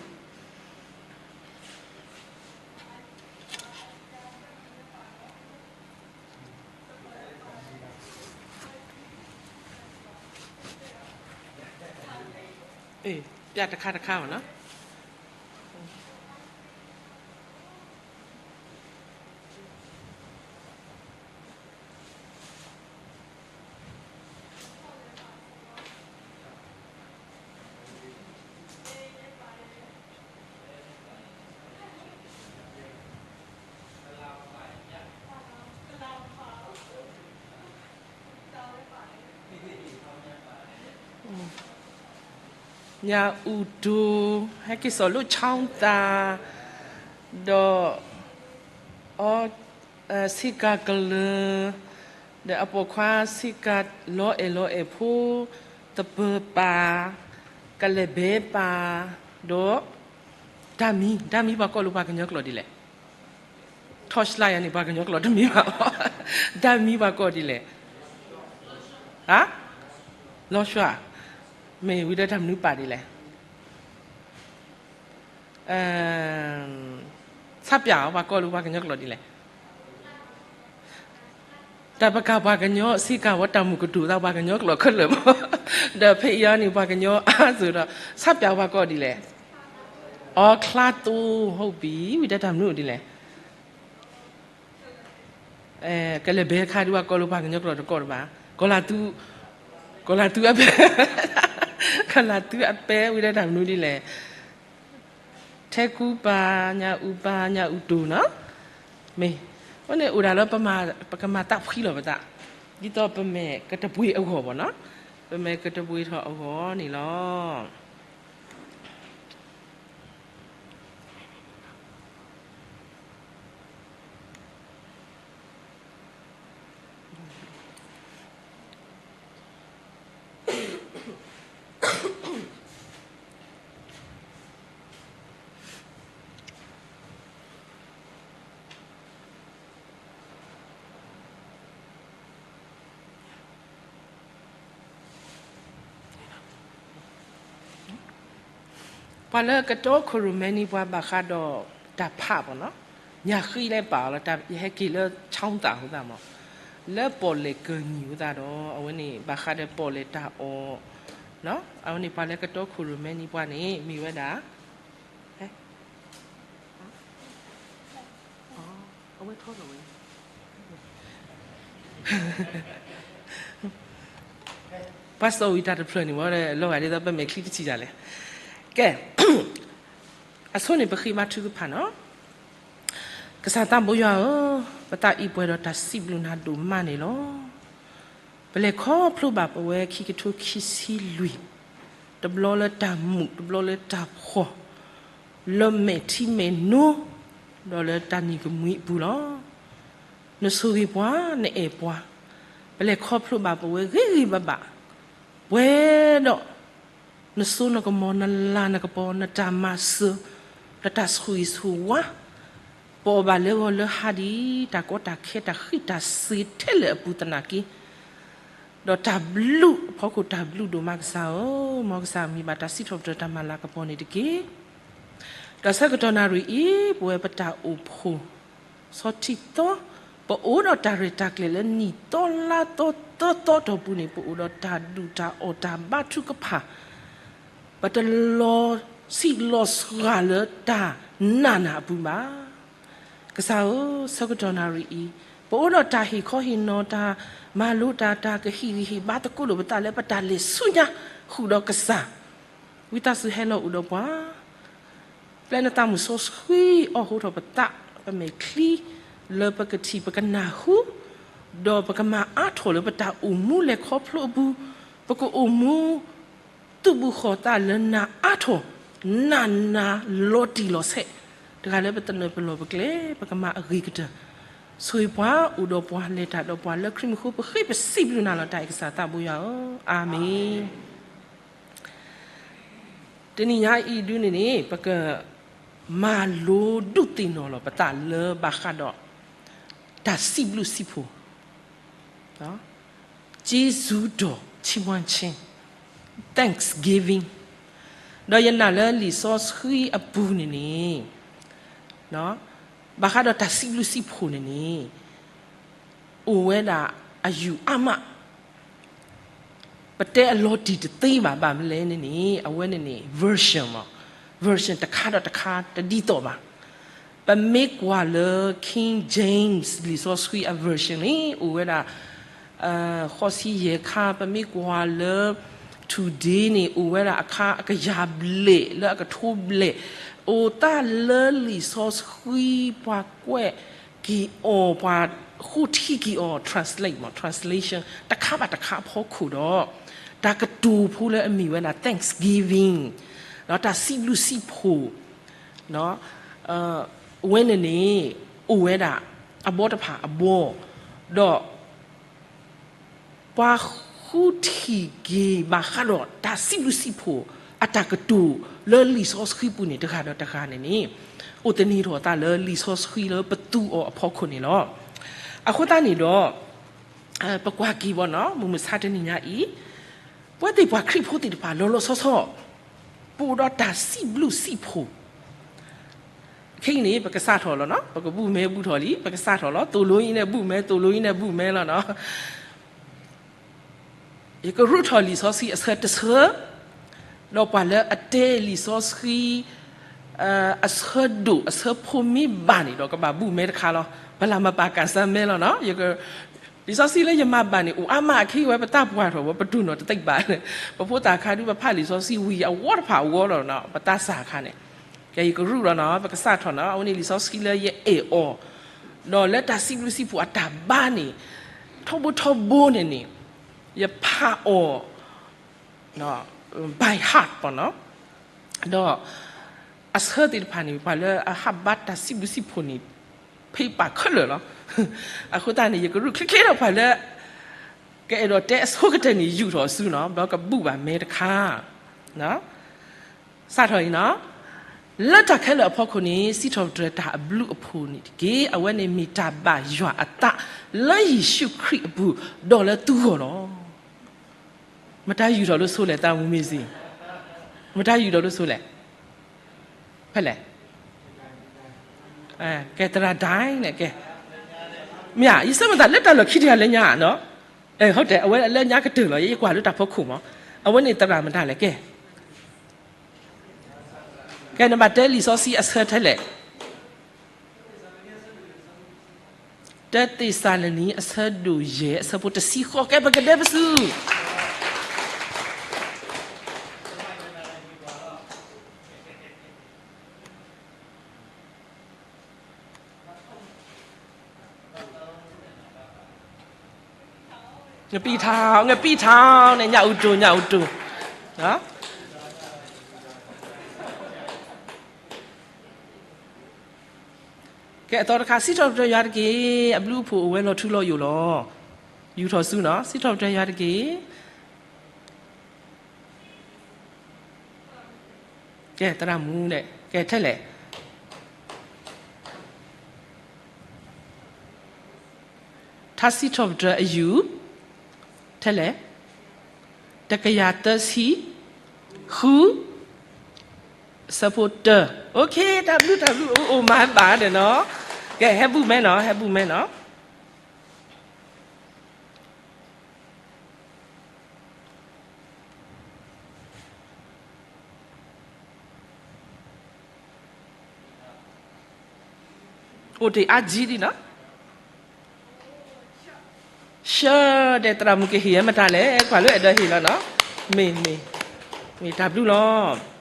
ပျၢ်တခါတခါမးနီၤ. ညၣ်အူၣ်တိၤ ဟဲက့ၤစိာ်လိာ်ဆီသး, ဒီး အီ ဆ့ကၤကလၢၤ, ဒီးအပိာ်ခွါဆ့ကၤလီၤအဲၣ်လီၤအဲၣ်ဖိ, သပၢၤပၢ်, ကလဲၤဘဲပၢ်, ဒီး တၢ်မံၤ, တၢ်မံၤပှၤကိးလၢပှၤကညီကျိာ်ဒ်လဲၣ်. ထီၣ်ရှၢယၤန့ၣ် ပှၤကညီကျိာ်တမံၤဘၣ်. တၢ်မံၤပှၤကိးဒ်လဲၣ်. ဟါ, လီၤဆှၢ, မ့ၢ်ဝံၤဒီးတၢ်မနုၤပာ်ဒ်လဲၣ်. ဆၣ်ပၠးအီၤ ပှၤကိးလၢပှၤကညီကျိာ်ဒ်လဲၣ်. တၢ်ပကးပှၤကညီ ဆ့ကၤဝဲတၢ်မုၢ်ကတိၤသးပှၤကညီကျိာ်ခဲလၢာ်မး, ဒီးဖဲအံၤအီၤန့ၣ် ပှၤကညီအါစၢၤဒီး ဆၣ်ပၠးပှၤကိးဒ်လဲၣ်. အီချါသိ ဟုတ်ပြီ, ဝံၤဒီးတၢ်မနုၤအိၣ်ဒ်လဲၣ်. ကလဲၤဘဲခါဒုး ပှၤကိးလၢပှၤကညီကျိာ်တကိးတဘၣ်, ကီၤလၤသူ, ကီၤလၤသူအပဲ, ကီၤလၤသူအပဲ ဝံၤဒီးတၢ်မနုၤဒ်လဲၣ်. ထဲကူပၢ်, ညၣ်အူပၢ်, ညၣ်အူတိၤနီၤ, မ့ၢ်, အဃိန့ၣ်အိၣ်ဒၣ်လၢ ပကမၤသးဖှံလီၤပသး, ဒ်သိးပမဲာ်ကတပှ့ၤအဂီၢ်ဘၣ်နီၤ, ပမဲာ်ကတပှ့ၤထီၣ်အဂီၢ်န့ၣ်လီၤ. ပှၤလၢကတိခိၣ်ရိၣ်မဲန့ၣ် ပှၤဘၣ်ဃးဒီးတၢ်ဖးဘၣ်နီၤ, ညၣ်ဃံလၢပာ်အီၤလီၤ, တၢ်ယဟဲက့ၤလၢ ဆီသးအဃိသတးမး, လၢပီၣ်လဲၣ်ကၢၢ်နံၤအဃိသတးဒီး အဝဲန့ၣ် ဘၣ်ဃးဒီးပီၣ်လဲၣ်တၢ်အီၣ်, အဝဲန့ၣ် ပှၤလၢကတိခိၣ်ရိၣ်မဲန့ၣ် ပှၤန့ၣ် မ့ၢ်ဝဲဒၣ် အဝဲထီၣ်လီၤဝဲ ပှၤစိာ်ဝံၤတၢ်တဖျၢၣ်န့ၣ် ဝဲလီၤဂာ်ဒ်သိးပမဲာ်ချံတထံၣ်တၢ်လဲၣ်. ကဲ, အဆိန့ၣ်ပဃ့ဘါထုကဖၣ်နီၤ. ကစၢ်သးဘိယွၤဧၢ, ပသးအံၤပှဲၤဒီးတၢ်စံးဘျုးနၤဒိၣ်မးန့ၣ်လီၤ. ပလဲၤခီဖျိဘၣ်ပဝဲခံကထိခံဆံလွံၢ် တဘျီလၢတၢ်မူး တဘျီလၢတၢ်ဖှီၣ်, လၢမဲာ်ထံမဲာ်နိ, ဒီးလၢတၢ်နံၤကမှံအပူၤလီၤ. နဆိၣ်ဂ့ၤပှၤ, နအဲၣ်ပှၤ, ပလဲၤခီဖျိဘၣ်ပဝဲဂ့ၤဂ့ၤဘၣ်ဘၣ်, ပှဲၤဒီး နစိနကမီၤ နလၤနကပီၤ နတၢ်မၤစၢၤ ဒီးတၢ်ဆိၣ်ဂ့ၤဆိၣ်ဝါ ပအီၣ်ဘၣ်လၢဂီၤလၢဟါဒ် တၢ်ကီတၢ်ခဲတၢ်ဃံးတၢ်စ့ၤထဲလဲၣ်အပူၤသနာ်က့, ဒီးတၢ်ဘျုးအဖီခိၣ်တၢ်ဘျုးဒိၣ်မးကစၢ်ဧၢ, မ်ကစၢ်မံၤဘၣ်တၢ်စံးထီၣ်ပတြၢၤတၢ်မၤလၤကပီၤန့ၣ်တက့ၢ်. ဒီးဆၢကတီၢ်နၣ်ရံၣ်အံၤ ပဝဲပတၢ်အိၣ်ဖှိၣ် ဆီထံသီ, ပအိၣ်ဒီးတၢ်ရဲၣ်တၢ်ကျဲၤလၢနံၣ်သီလါသီသၢသီတီၢ်ပူၤန့ၣ် ပအိၣ်ဒီးတၢ်ဒူၣ်တၢ်အီၣ်တၢ်ဘါထုကဖၣ်, ပတလီၤဆံးလီၤစှၤလၢတၢ်နးနးအပူၤဘၣ်. ကစၢ်ဧၢ, ဆၢကတီၢ်နၣ်ရံၣ်အံၤ ပအိၣ်ဒီးတၢ်ဟ့ၣ်ခီဟ့ၣ်နီၤ တၢ်မၤလိတၢ် တၢ်ကဟ့ၣ်ဂံၢ်ဟ့ၣ်ဘါသကိးလိာ်ပသးလၢ ပတၢ်လဲၤဆူညါဃုာ်ဒီးကစၢ်, ဝံသးစူၤဟဲလီၤအိၣ်ဒီးပှၤ ပျဲနသးမုၢ်စီဆှံအီၣ်ဟိထီၣ်ပသး ပမဲာ်ချံ လၢပကထံၣ်ပကနၢ်ဟူ ဒီးပကမၤအါထီၣ်လၢပတၢ်အိၣ်မူလဲၤခီဖျိအပူၤ, ပကအိၣ်မူ သူၣ်ဘုဃီၣ်သးလၢနၤအါထီၣ် နးနးလီၤတံၢ်လီၤဆဲး တဂၤလၢပသနၢၣ်ပလီၢ်ပကျဲ ပကမၤအဂ့ၤကတၢၢ်, ဆိၣ်ဂ့ၤပှၤ အိၣ်ဒီးပှၤ လဲၤတၢ်ဒီးပှၤလၢခရံာ်မူခိၣ် ပဃ့ပစံးဘျုးနၤလီၤတၢ်အံၤ ကစၢ်သးဘိယွၤဧၢ, အၤမ့ၣ်. တနံၤညါအံၤဒုန့ၣ်န့ၣ် ပကမၤလိဒုးသ့ၣ်နီၣ်လီၤပသးလၢဘၣ်ဃးဒီး တၢ်စံးဘျုးစံးဖှိၣ်, ကျေးဇူးတော်ချီးမွမ်းခြင်း, thanksgiving, ဒီးယနာ်လၢလံာ်စီဆှံအပူၤန့ၣ်န့ၣ် ဘၣ်ဃးဒီးတၢ်စံးဘျုးစံးဖှိၣ်န့ၣ်န့ၣ် အိၣ်ဝဲဒၣ်အယူၢ်အါမး, ပတဲအလီၤတံၢ်တသ့ဘၣ် ဘၣ်မနုၤလဲၣ်န့ၣ်န့ၣ် အဝဲန့ၣ်န့ၣ် version မး, version တခါဒီးတခါတဒ်သိးဘၣ်. ပမ့ၢ်ကွၢ်လၢ King James လံာ်စီဆှံအ version န့ၣ် အိၣ်ဝဲဒၣ် ဃိးဆံယဲၢ်ခါ, ပမ့ၢ်ကွၢ်လၢ today န့ၣ် အိၣ်ဝဲဒၣ်အခါအကယၤဘျဲၣ်လၢအကထိဘျဲၣ်, အိၣ်သးလၢလံာ်စီဆှံပှၤကွဲးက့ၤအီၤ ပှၤဃိထံက့ၤအီၤ translate မး translation တခါဘၣ်တခါအဖီခိၣ်ဒီး တၢ်ကတိၤဖိလၢအမ့ၢ်ဝဲဒၣ် thanksgiving ဒီးတၢ်စံးဘျုးစံးဖှိၣ် ဝဲန့ၣ်န့ၣ် အိၣ်ဝဲဒၣ်အဘီတဖၣ်အဘီ, ဒီး ပှၤဃုထံၣ်က့ၤဘၣ်ဃးဒီးတၢ်စံးဘျုးစံးဖှိၣ်အတၢ်ကတိၤလၢလံာ်စီဆှံပူၤန့ၣ် တဂၤဒီးတဂၤန့ၣ်န့ၣ် အိၣ်သန့ၤထီၣ်အသးလၢလံာ်စီဆှံလၢပသူအီၤအဖီခိၣ်န့ၣ်လီၤ. အဃိသတးန့ၣ်ဒီး ပကွၢ်က့ၤဘၣ်နီၤ မုၢ်မဆါတနံၤညါအံၤ ပဝဲသ့ၣ်ပှၤခရံာ်ဖိသ့ၣ်တဖၣ်လီၤလီၤဆီဆီ ပအိၣ်ဒီးတၢ်စံးဘျုးစံးဖှိၣ် ခဲအံၤန့ၣ် ပကစးထီၣ်လီၤနီၤ, ပကဘူၣ်မဲဘူၣ်ထီၣ်လံ, ပကစးထီၣ်လီၤ, သိၣ်လိအံၤန့ၣ်ဘူၣ်မဲ, သိၣ်လိအံၤန့ၣ်ဘူၣ်မဲလီၤနီၤ. ယကရူၢ်ထီၣ်လံာ်စီဆှံအဆၢတဆၢ, ဒီးပှၤလၢအတဲလံာ်စီဆှံ အဆၢဒိၣ်အဆၢဖိမ့ၢ်ဘၣ်န့ၣ်ဒီး ကဘၣ်ဘူၣ်မဲတခါလီၤ. ပလၢမပာ်ကၢ်စၢ်မဲလီၤနီၤ. လံာ်စီဆှံလၢယမၤဘၣ်န့ၣ် အိၣ်အါမးအခဲအံၤဝဲ ပတၢ်ပှၢ်ထီၣ်ဝဲ ပတိၢ်နီၣ်တသ့ဘၣ်. ပဖိသၣ်ခါဒုးပဖးလံာ်စီဆှံဝံၤအဝီတဖၣ်အဝီလီၤနီၤ, ပတၢ်စၢ်အခါန့ၣ်. ကဲယကရူၢ်လီၤနီၤ, ပကစးထီၣ်နီၤ, အဝဲန့ၣ်လံာ်စီဆှံလၢယအဲၣ်အီၤ, ဒီးလၢတၢ်စံးဘျုးစံးဖှိၣ်အတၢ်ဘါန့ၣ် ထီဘိထီဘိန့ၣ်န့ၣ် ယဖးအီၤ by heart ပနီၤ, ဒီးအဆၢသ့ၣ်တဖၣ်န့ၣ် ပှၤလၢအဟးဘါတၢ်စံးဘျုးစံးဖှိၣ်န့ၣ် ဖဲပာ်ခဲလၢာ်လီၤ. အဃိသတးန့ၣ် ယကရူၢ်ချ့ချ့ဒီးပှၤလၢ ကအဲၣ်ဒိးတဲအဆိကတၢၢ်န့ၣ် ယူာ်ထီၣ်အစုနီၤ, ဘျီကဘူၣ်ဘၣ်မဲတခါ စးထီၣ်အံၤနီၤ, လၢတၢ်ခဲလၢာ်အဖီခိၣ်န့ၣ် စံးထီၣ်ပတြၢၤတၢ်အဘျုးအဖှိၣ်န့ၣ်တက့ၢ်. အဝဲန့ၣ်မ့ၢ်တၢ်ဘၣ်ယွၤအသး လၢယ့ၣ်ၡူးခရံာ်အပူၤ ဒီးလၢသုဂီၢ်လီၤ. မတၤယူာ်ထီၣ်လၢဆိလဲၣ် သးမုၢ်မ့ၢ်စ့ၢ်, မတၤယူာ်ထီၣ်လၢဆိလဲၣ်, ဖဲလဲၣ်, ကဲသရၣ်ဒၣ်လဲၣ်, ကဲ, မ့ၢ်ဧါ, ယဆၢမုၢ်သးလၢတၢ်လီၢ်ခံတဂၤလၢညါနီၤ, ဟုတ်တယ်, အဝဲလၢညါကတၢၢ်လီၤ, ယကွၢ်လၢတၢ်ဖီခိၣ်မး, အဝဲန့ၣ်သရၣ်မတၤလဲၣ်, ကဲ, ကဲနဘၣ်တဲလံာ်စီဆှံအဆၢထဲလဲၣ်, တၢသ့းစၤလနံ အဆၢဒိၣ်ယဲၢ် အဆၢဖိတဆံဃိး, ကဲပကဒဲပစု ငပံၢ်ထါ, ငပံၢ်ထါန့ၣ် ညၣ်အူတိၢ်, ညၣ်အူတိၢ်, န, ကဲ အသီတခါ စံးထီၣ်ပတြၢၤယွၤတက့ၢ်, အဘျုးအဖှိၣ်အိၣ်ဝဲလီၤထူလီၤယိာ်လီၤ. ယူာ်ထီၣ်ဆူနီၤ, စံးထီၣ်ပတြၢၤယွၤတက့ၢ်. ကဲ သရၣ်မုၣ်ဒဲး, ကဲ ထဲလဲၣ်. ထါစံးထီၣ်ပတြၢၤအယူၢ်, ထဲလဲၣ်, တကယၤသၢဆံဃု, အဆၢဖိတၢ, OK, တၢ်ဘျုး တၢ်ဘျုး, အိၣ်မၤဘၣ်ဒီးနီၤ, ကဲ ဟဲဘူၣ်မဲနီၤ, ဟဲဘူၣ်မဲနီၤ. အိၣ်တ့ၢ်အါကံဒံနီၤ, ဆှၢဒီး သရၣ်မုၣ်ကဟ့ၣ်ဝဲမတၤလဲၣ်, ကွၢ်လၢအဲၣ်ဒိးဟ့ၣ်လီၤနီၤ, မ့ၢ် မ့ၢ် မ့ၢ်တၢ်ဘျုးလီၤ.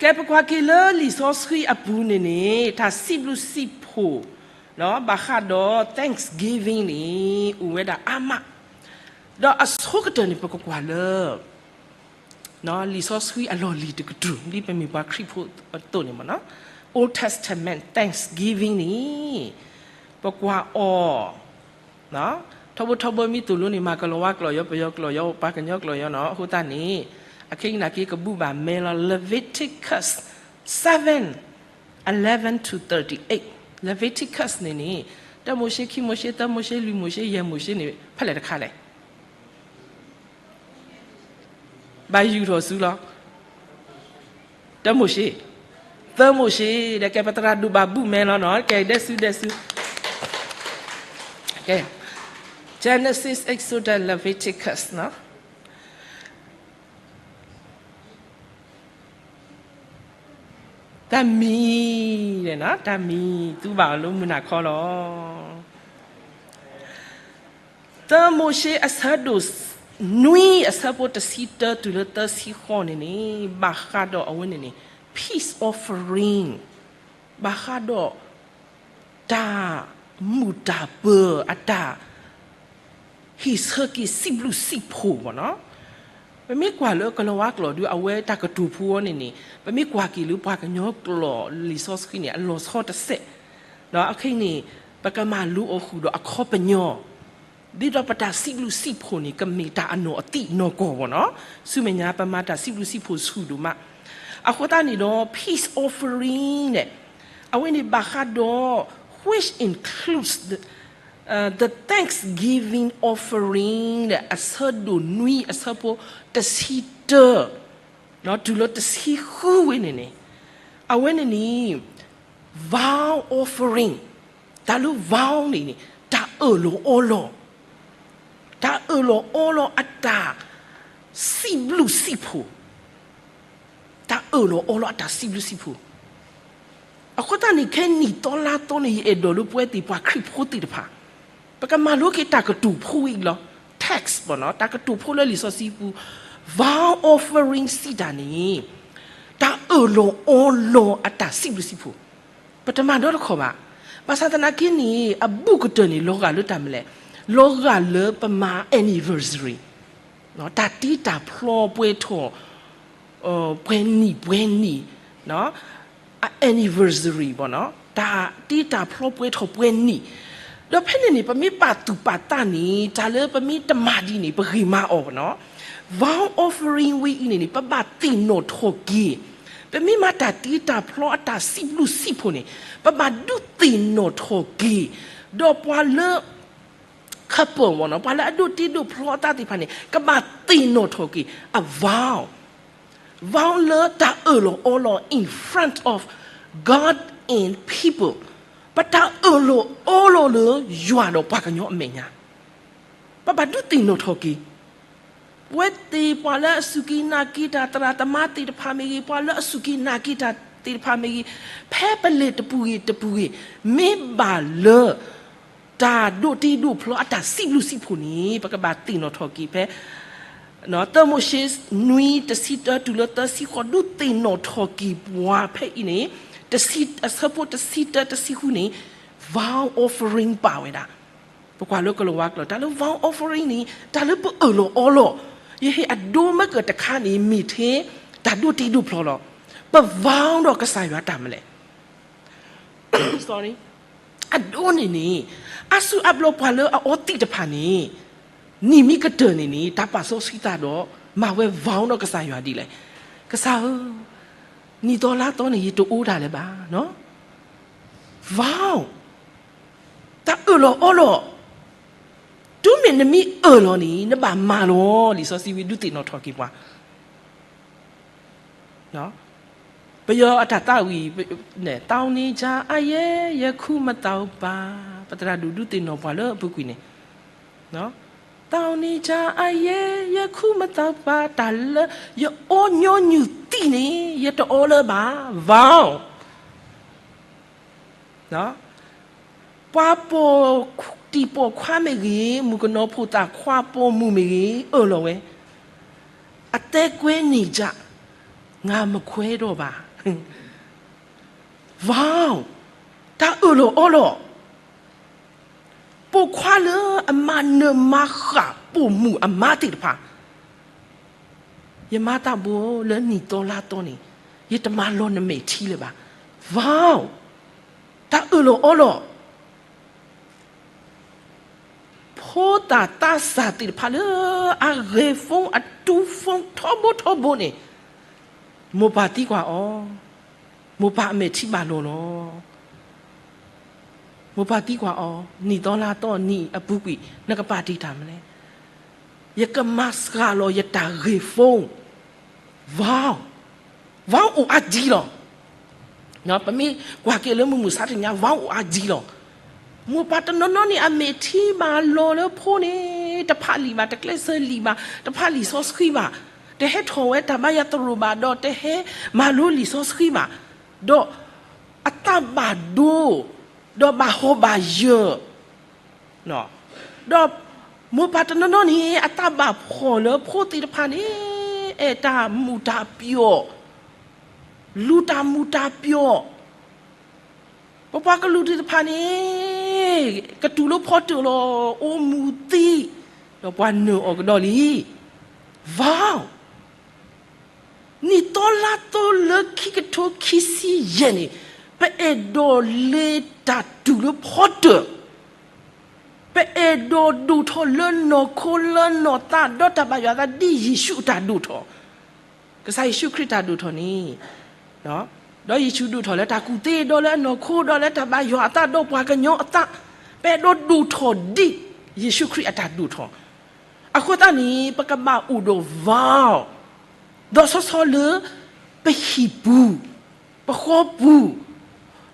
ကဲ ပကွၢ်က့ၤလၢလံာ်စီဆှံအပူၤန့ၣ်န့ၣ် တၢ်စံးဘျုးစံးဖှိၣ် ဘၣ်ဃးဒီး Thanksgiving န့ၣ် အိၣ်ဝဲဒၣ်အါမး, ဒီးအဆိကတၢၢ်န့ၣ် ပကကွၢ်လၢ လံာ်စီဆှံအလီၢ်လံၤတကတြူၢ် ဒ်ပမ့ၢ်ပှၤခရံာ်ဖိအသိးန့ၣ်မ့ၢ်နီၤ, Old Testament Thanksgiving န့ၣ် ပကွၢ်အီၤ ထီဘိထီဘိ မ့ၢ်သိၣ်လိန့ၣ် မၤကလီၤဝါကျိာ်ယီၤ ပယီၤကျိာ်ယီၤ ပှၤကညီကျိာ်ယီၤနီၤ, အဃိသတးန့ၣ် အခဲအံၤနာ်က့ ကဘူၣ်ဘၣ်မဲလီၤ Leviticus seven, eleven to thirty-eight, Leviticus န့ၣ်န့ၣ် တၢမိၤၡ့ ခံမိၤၡ့ သၢမိၤၡ့ လွံၢ်မိၤၡ့ ယဲၢ်မိၤၡ့န့ၣ် ဖဲလဲၣ်တခါလဲၣ်. ဘၣ်ယူၢ်ထီၣ်ဆူလီၤ. တၢမိၤၡ့, သၢမိၤၡ့, ဒီးကဲပသရၣ်ဒိၣ်ဘၣ်ဘူၣ်မဲလီၤနီၤ, ကဲဒဲးဆူဒဲးဆူ, ကဲ Genesis, Exodus, Leviticus နီၤ. တၢ်မံၤ, တၢ်မံၤသူဘၣ်အီၤလၢမုၢ်နၤခီလီၤ. သၢမိၤၡ့အဆၢဒိၣ်နွံအဆၢဖိတဆံတၢတုၤလၢသၢဆံဃိးန့ၣ်န့ၣ် ဘၣ်ဃးဒီးအဝဲန့ၣ်န့ၣ် peace offering, ဘၣ်ဃးဒီး တၢ်မုာ်တၢ်ပၢၤအတၢ် ဟ့ၣ်ဆၢက့ၤစံးဘျုးစံးဖှိၣ်ဘၣ်နီၤ. ပမ့ၢ်ကွၢ်လၢကလီၤဝါကျိာ်ဒီး အဝဲတၢ်ကတိၤဖိအီၤန့ၣ်န့ၣ် ပမ့ၢ်ကွၢ်က့ၤလၢပှၤကညီကျိာ်လံာ်စီဆှံန့ၣ် အလီၤဆီတစဲး, အခဲအံၤန့ၣ် ပကမၤလိအီၤဃုာ်ဒီးအခီပညီ ဒ်သိးပတၢ်စံးဘျုးစံးဖှိၣ်န့ၣ် ကမ့ၢ်တၢ်အနီၢ်အသံၣ်နီၢ်ကီၢ်ဘၣ်နီၤ. ဆူမဲာ်ညါ ပမၤတၢ်စံးဘျုးစံးဖှိၣ်ဆူၣ်ဒိၣ်မး, အဃိသတးန့ၣ်ဒီး peace offering န့ၣ် အဝဲန့ၣ်ဘၣ်ဃးဒီး which includes the, uh, the thanksgiving offering န့ၣ် အဆၢဒိၣ်နွံအဆၢဖိတဆံတၢ တုၤလၢတဆံဃုဝဲန့ၣ်န့ၣ်, အဝဲန့ၣ်န့ၣ် vow offering, တၢ်လၢ vow န့ၣ်န့ၣ် တၢ်အၢၣ်လီၤအီလီၤ, တၢ်အၢၣ်လီၤအီလီၤအတၢ်စံးဘျုးစံးဖှိၣ်, တၢ်အၢၣ်လီၤအီလီၤအတၢ်စံးဘျုးစံးဖှိၣ်. အဃိသတးန့ၣ် ခဲနံၣ်သီလါသီန့ၣ် ယအဲၣ်ဒိးလၢပဝဲသ့ၣ်ပှၤခရံာ်ဖိသ့ၣ်တဖၣ် ပကမၤလိက့ၤတၢ်ကတိၤဖိအံၤလီၤ, text ဘၣ်နီၤ, တၢ်ကတိၤဖိလၢလံာ်စီဆှံပူၤ, vow offering စံးတၢ်န့ၣ် တၢ်အၢၣ်လီၤအီလီၤအတၢ်စံးဘျုးစံးဖှိၣ်, ပတမၤဒီတခီဘၣ်. ဘၣ်ဆၣ်သနာ်က့န့ၣ် အဘူးကတၢၢ်န့ၣ် လီၤဂာ်လၢတၢ်မနုၤလဲၣ်, လီၤဂာ်လၢပမၤ anniversary, တၢ်တ့တၢ်ဖျီပှဲၤထီၣ် ပှဲၤနံၣ်ပှဲၤနံၣ်, anniversary ဘၣ်နီၤ, တၢ်တ့တၢ်ဖျီပှဲၤထီၣ်ပှဲၤနံၣ်, ဒီးဖဲန့ၣ်န့ၣ် ပမ့ၢ်ပာ်သူၣ်ပာ်သးန့ၣ် တၢ်လၢပမ့ၢ်တမၤဒ်န့ၣ် ပဂ့ၤမၤအီၤဘၣ်နီၤ, vow offering ဝဲအံၤန့ၣ်န့ၣ် ပဘၣ်သ့ၣ်နီၣ်ထီၣ်က့ၤ, ပမ့ၢ်မၤတၢ်တ့တၢ်ဖျီအတၢ်စံးဘျုးစံးဖှိၣ်န့ၣ် ပဘၣ်ဒုးသ့ၣ်နီၣ်ထီၣ်က့ၤ, ဒီးပှၤလၢ ခပၢၣ်ဝဲနီၤ, ပှၤလၢအဒိးတ့ဒိးဖျီအသးသ့ၣ်တဖၣ်န့ၣ် ကဘၣ်သ့ၣ်နီၣ်ထီၣ်က့ၤ အ vow, vow လၢတၢ်အၢၣ်လီၤအီလီၤ in front of God and people, ပတၢ်အၢၣ်လီၤအီလီၤလၢယွၤဒီးပှၤကညီအမဲာ်ညါ, ပဘၣ်ဒုးသ့ၣ်နီၣ်ထီၣ်က့ၤ ပဝဲသ့ၣ်ပှၤလၢအစူၢ်က့ၤနာ်က့ၤတၢ်သရၣ်သမါသ့ၣ်တဖၣ်မ့ၢ်ဂ့ၤ, ပှၤလၢအစူၢ်က့ၤနာ်က့ၤတၢ်သ့ၣ်တဖၣ်မ့ၢ်ဂ့ၤ, ဖဲပလဲၤတပူၤဂ့ၤတပူၤဂ့ၤ, မ့ၢ်ဘၣ်လၢ တၢ်ဒိးတ့ဒိးဖျီအတၢ်စံးဘျုးစံးဖှိၣ်န့ၣ် ပကဘၣ်သ့ၣ်နီၣ်ထီၣ်က့ၤဖဲ သၢမိၤၡ့ နွံ တဆံတၢတုၤလၢသၢဆံဃိး ဒုးသ့ၣ်နီၣ်ထီၣ်က့ၤပှၤဖဲအံၤန့ၣ်, တဆံ အဆၢဖိတဆံတၢတဆံဃုန့ၣ် vow offering ပာ်ဝဲဒၣ်. ပကွၢ်လၢကလီၤဝါကျိာ် တၢ်လၢ vow offering န့ၣ် တၢ်လၢပအၢၣ်လီၤအီလီၤ, ယဟ့ၣ်အဒိမ့ၢ်ကတခါန့ၣ် မ့ၢ်ထဲတၢ်ဒိးတ့ဒိးဖျီလီၤ. ပ vow ဒီးကစၢ်ယွၤတၢ်မနုၤလဲၣ်, sorry, အဒိန့ၣ်န့ၣ်, အါစုအါဘျီပှၤလၢအအီသံးတဖၣ်န့ၣ်, နံၣ်မ့ၢ်ကတၢၢ်န့ၣ်န့ၣ် တၢ်ပာ်စီဆှံသးဒီး မၤဝဲ vow ဒီးကစၢ်ယွၤဒ်လဲၣ်. ကစၢ်ဧၢ, နံၣ်သီလါသီန့ၣ် ယတအိၣ်တၢ်လၢၤဘၣ်. vow, တၢ်အၢၣ်လီၤအီလီၤ. တုၤမ့ၢ်နမ့ၢ်အၢၣ်လီၤန့ၣ် နဘၣ်မၤလီၤ. လံာ်စီဆှံဝံဒုးသ့ၣ်နီၣ်ထီၣ်က့ၤပှၤ ပယီၤအတၢ်သးဝံၣ်, တောင်းနေကြအရက်, ယခုမသောက်ပါ, ပသရၣ်ဒိၣ်ဒုးသ့ၣ်နီၣ်ပှၤလၢအပူၤကွံာ်န့ၣ်, တောင်းနေကြအရက်, ယခုမသောက်ပါ, တၢ်လၢယအိၣ်ညီနုၢ်သံန့ၣ် ယတအီလၢၤဘၣ်. vow, ပှၤပိာ်တံၤပိာ်ခွါမ့ၢ်ဂ့ၤ, မုၣ်ကနီၤဖိသၣ်ခွါပိာ်မုၣ်မ့ၢ်ဂ့ၤ, အၢၣ်လီၤဝဲ, အတဲကွဲန့ၢ်ယၤ, ငါမခွဲတော့ပါ. vow, တၢ်အၢၣ်လီၤအီလီၤ. ပိာ်ခွါလၢအမၤနၢၤမၤဃၣ်ပိာ်မုၣ်အမါသ့ၣ်တဖၣ်, ယမၤတၢ်ဘိလၢနံၣ်သီလါသီန့ၣ်, ယတမၤလီၤနမဲာ်ထံလၢၤဘၣ်. vow, တၢ်အၢၣ်လီၤအီလီၤ. ဖိသၣ်သးစၢ်သ့ၣ်တဖၣ်လၢအဂဲၤ phone အတူ phone ထီဘိထီဘိန့ၣ်, မိၢ်ပၢ်သံကွၢ်အီၤ, မိၢ်ပၢ်အမဲာ်ထံဘၣ်လီၤလီၤ. မိၢ်ပၢ်သံကွၢ်အီၤ, နံၣ်သီလါသီနံၣ်အပူၤကွံာ် နကပာ်တ့ၢ်တၢ်မနုၤလဲၣ်. ယကမၤစှၤလီၤယတၢ်ဂဲၤ phone. vow, vow အိၣ်အါကံလီၤ. ပမ့ၢ်ကွၢ်က့ၤလၢမုၢ်မုၢ်ဆါတနံၤညါ vow အိၣ်အါကံလီၤ. မိၢ်ပၢ်တနီၤနီၤန့ၣ် အမဲာ်ထံဘၣ်လီၤလၢဖိန့ၣ်, တဖးလံာ်ဘၣ်, တကျဲးစၢးလံာ်ဘၣ်, တဖးလံာ်စီဆှံဘၣ်, တဟဲထီၣ်ဝဲတၢ်ဘါယွၤသရိာ်ဘၣ်, ဒီးတဟဲမၤလိလံာ်စီဆှံဘၣ်, ဒီးအသးဘၣ်ဒိ, ဒီးဘၣ်ဟီၣ်ဘၣ်ယၢၤ, ဒီးမိၢ်ပၢ်တနီၤနီၤန့ၣ် အသးဘၣ်ဖှီၣ်လၢဖိသ့ၣ်တဖၣ်န့ၣ် အဲၣ်တၢ်မူၤတၢ်ပျီၣ်, လူၤတၢ်မူၤတၢ်ပျီၣ်, ပပှၤကလုာ်သ့ၣ်တဖၣ်န့ၣ် ကတူၢ်လိာ်ဖီတၢၣ်လီၤ, အိၣ်မူၤသံ, ဒီးပှၤနၢၤအီၤကဒီးလံ. vow, နံၣ်သီလါသီလၢခံကထိခံဆံယဲၢ်န့ၣ်, ပအဲၣ်ဒိးလဲၤတၢ်တူၢ်လိာ်ဖီတၢၣ်, ပအဲၣ်ဒိးဒိၣ်ထီၣ်လၢနီၢ်ခိလၢနီၢ်သး ဒီးတၢ်ဘါယွၤအသးဒ်ယ့ၣ်ၡူးအတၢ်ဒိၣ်ထီၣ်, ကစၢ်ယ့ၣ်ၡူးခရံာ်တၢ်ဒိၣ်ထီၣ်န့ၣ်, ဒီးယ့ၣ်ၡူးဒိၣ်ထီၣ်လၢတၢ်ကူၣ်သ့, ဒီးလၢအနီၢ်ခိ, ဒီးလၢတၢ်ဘါယွၤအသး, ဒီးပှၤကညီအသး, ပအဲၣ်ဒိးဒိၣ်ထီၣ်ဒ်ယ့ၣ်ၡူးခရံာ်အတၢ်ဒိၣ်ထီၣ်. အဃိသတးန့ၣ် ပကဘၣ်အိၣ်ဒီး vow, ဒီးဆီဆီလၢပဟံၣ်ပူၤ, ပဃီပူၤ,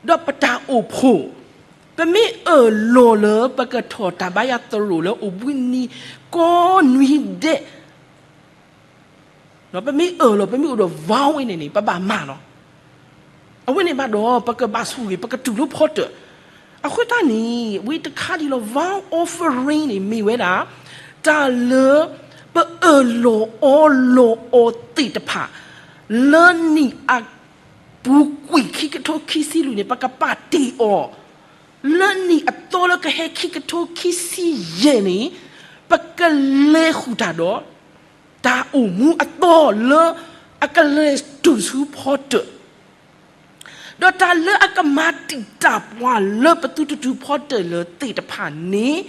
ဒီးပတၢ်အိၣ်ဖှိၣ်, ပမ့ၢ်အၢၣ်လီၤလၢပကထီၣ်တၢ်ဘါယွၤသရိာ်လၢအိၣ်ဘှံးနံၤကိးနွံဒဲး, ပမ့ၢ်အၢၣ်လီၤ ပမ့ၢ်အိၣ်ဒီး vow ဝဲန့ၣ်န့ၣ် ပဘၣ်မၤလီၤ. အဝဲန့ၣ်ဘၣ်ဒီး ပကဘၣ်ဆိၣ်ဂ့ၤ ပကတူၢ်လိာ်ဖီတၢၣ်. အဃိသတးန့ၣ် ဝံတခါဒ်လီၤ vow offering န့ၣ် မ့ၢ်ဝဲဒၣ် တၢ်လၢပအၢၣ်လီၤအီလီၤအီၤသ့ၣ်တဖၣ် လၢနံၣ်အပူၤကွံာ်ခံကထိခံဆံလွံၢ်န့ၣ် ပကပာ်တ့ၢ်အီၤ, လၢနံၣ်အသီလၢကဟဲခံကထိခံဆံယဲၢ်န့ၣ် ပကလဲၤဃုာ်တၢ်ဒီး တၢ်အိၣ်မူအသီလၢအကလဲၤတူၢ်ဆူဖီတၢၣ်, ဒီးတၢ်လၢအကမၤတံာ်တာ်ပှၤလၢပသုတတူၢ်ဖီတၢၣ်လၢသ့ၣ်တဖၣ်န့ၣ်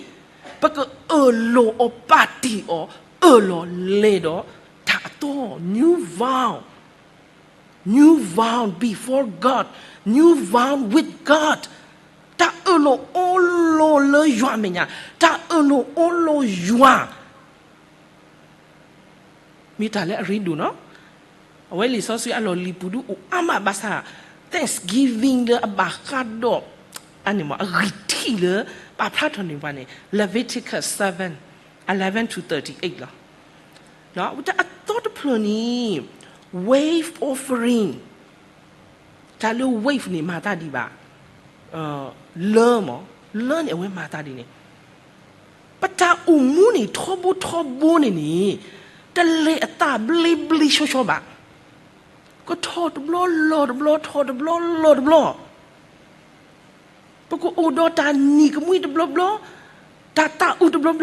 ပကအၢၣ်လီၤအီၤပာ်တ့ၢ်အီၤ အၢၣ်လီၤလဲၤဒီးတၢ်အသီ new vow, new vow before God, new vow with God, တၢ်အၢၣ်လီၤအီလီၤလၢယွၤအမဲာ်ညါ, တၢ်အၢၣ်လီၤအီလီၤယွၤ မ့ၢ်တၢ်လၢအရ့ဒိၣ်နီၤ. အဝဲလံာ်စီဆှံအလီၢ်လံၤပူၤဒုးအိၣ်အါမးဘၣ်ဆၣ် Thanksgiving လၢအဘၣ်ဃးဒီး အန့ၣ်မ့ၢ် အဂံၢ်ထံးလၢ ပာ်ဖျါထီၣ်န့ၢ်ပှၤန့ၣ် Leviticus seven, eleven to thirty-eight လီၤ. တၢ်အသီတဖျၢၣ်န့ၣ် wave offering, တၢ်လၢ wave န့ၣ် မၤသးဒ်ဘၣ် လၢမး, လၢန့ၣ် အဝဲမၤသးဒ်န့ၣ်, ပတၢ်အိၣ်မူန့ၣ် ထီဘိထီဘိန့ၣ်န့ၣ် တလဲၤအသးဘျ့ဘျ့ဆှီဆှီဘၣ်. ကထီၣ်တဘျီလီၢ်တဘျီ, ထီၣ်တဘျီလီၢ်တဘျီ. ပကအိၣ်ဒီးတၢ်နံၤကမှံတဘျီဘျီ, တၢ်သးအုးတဘျီဘျီ,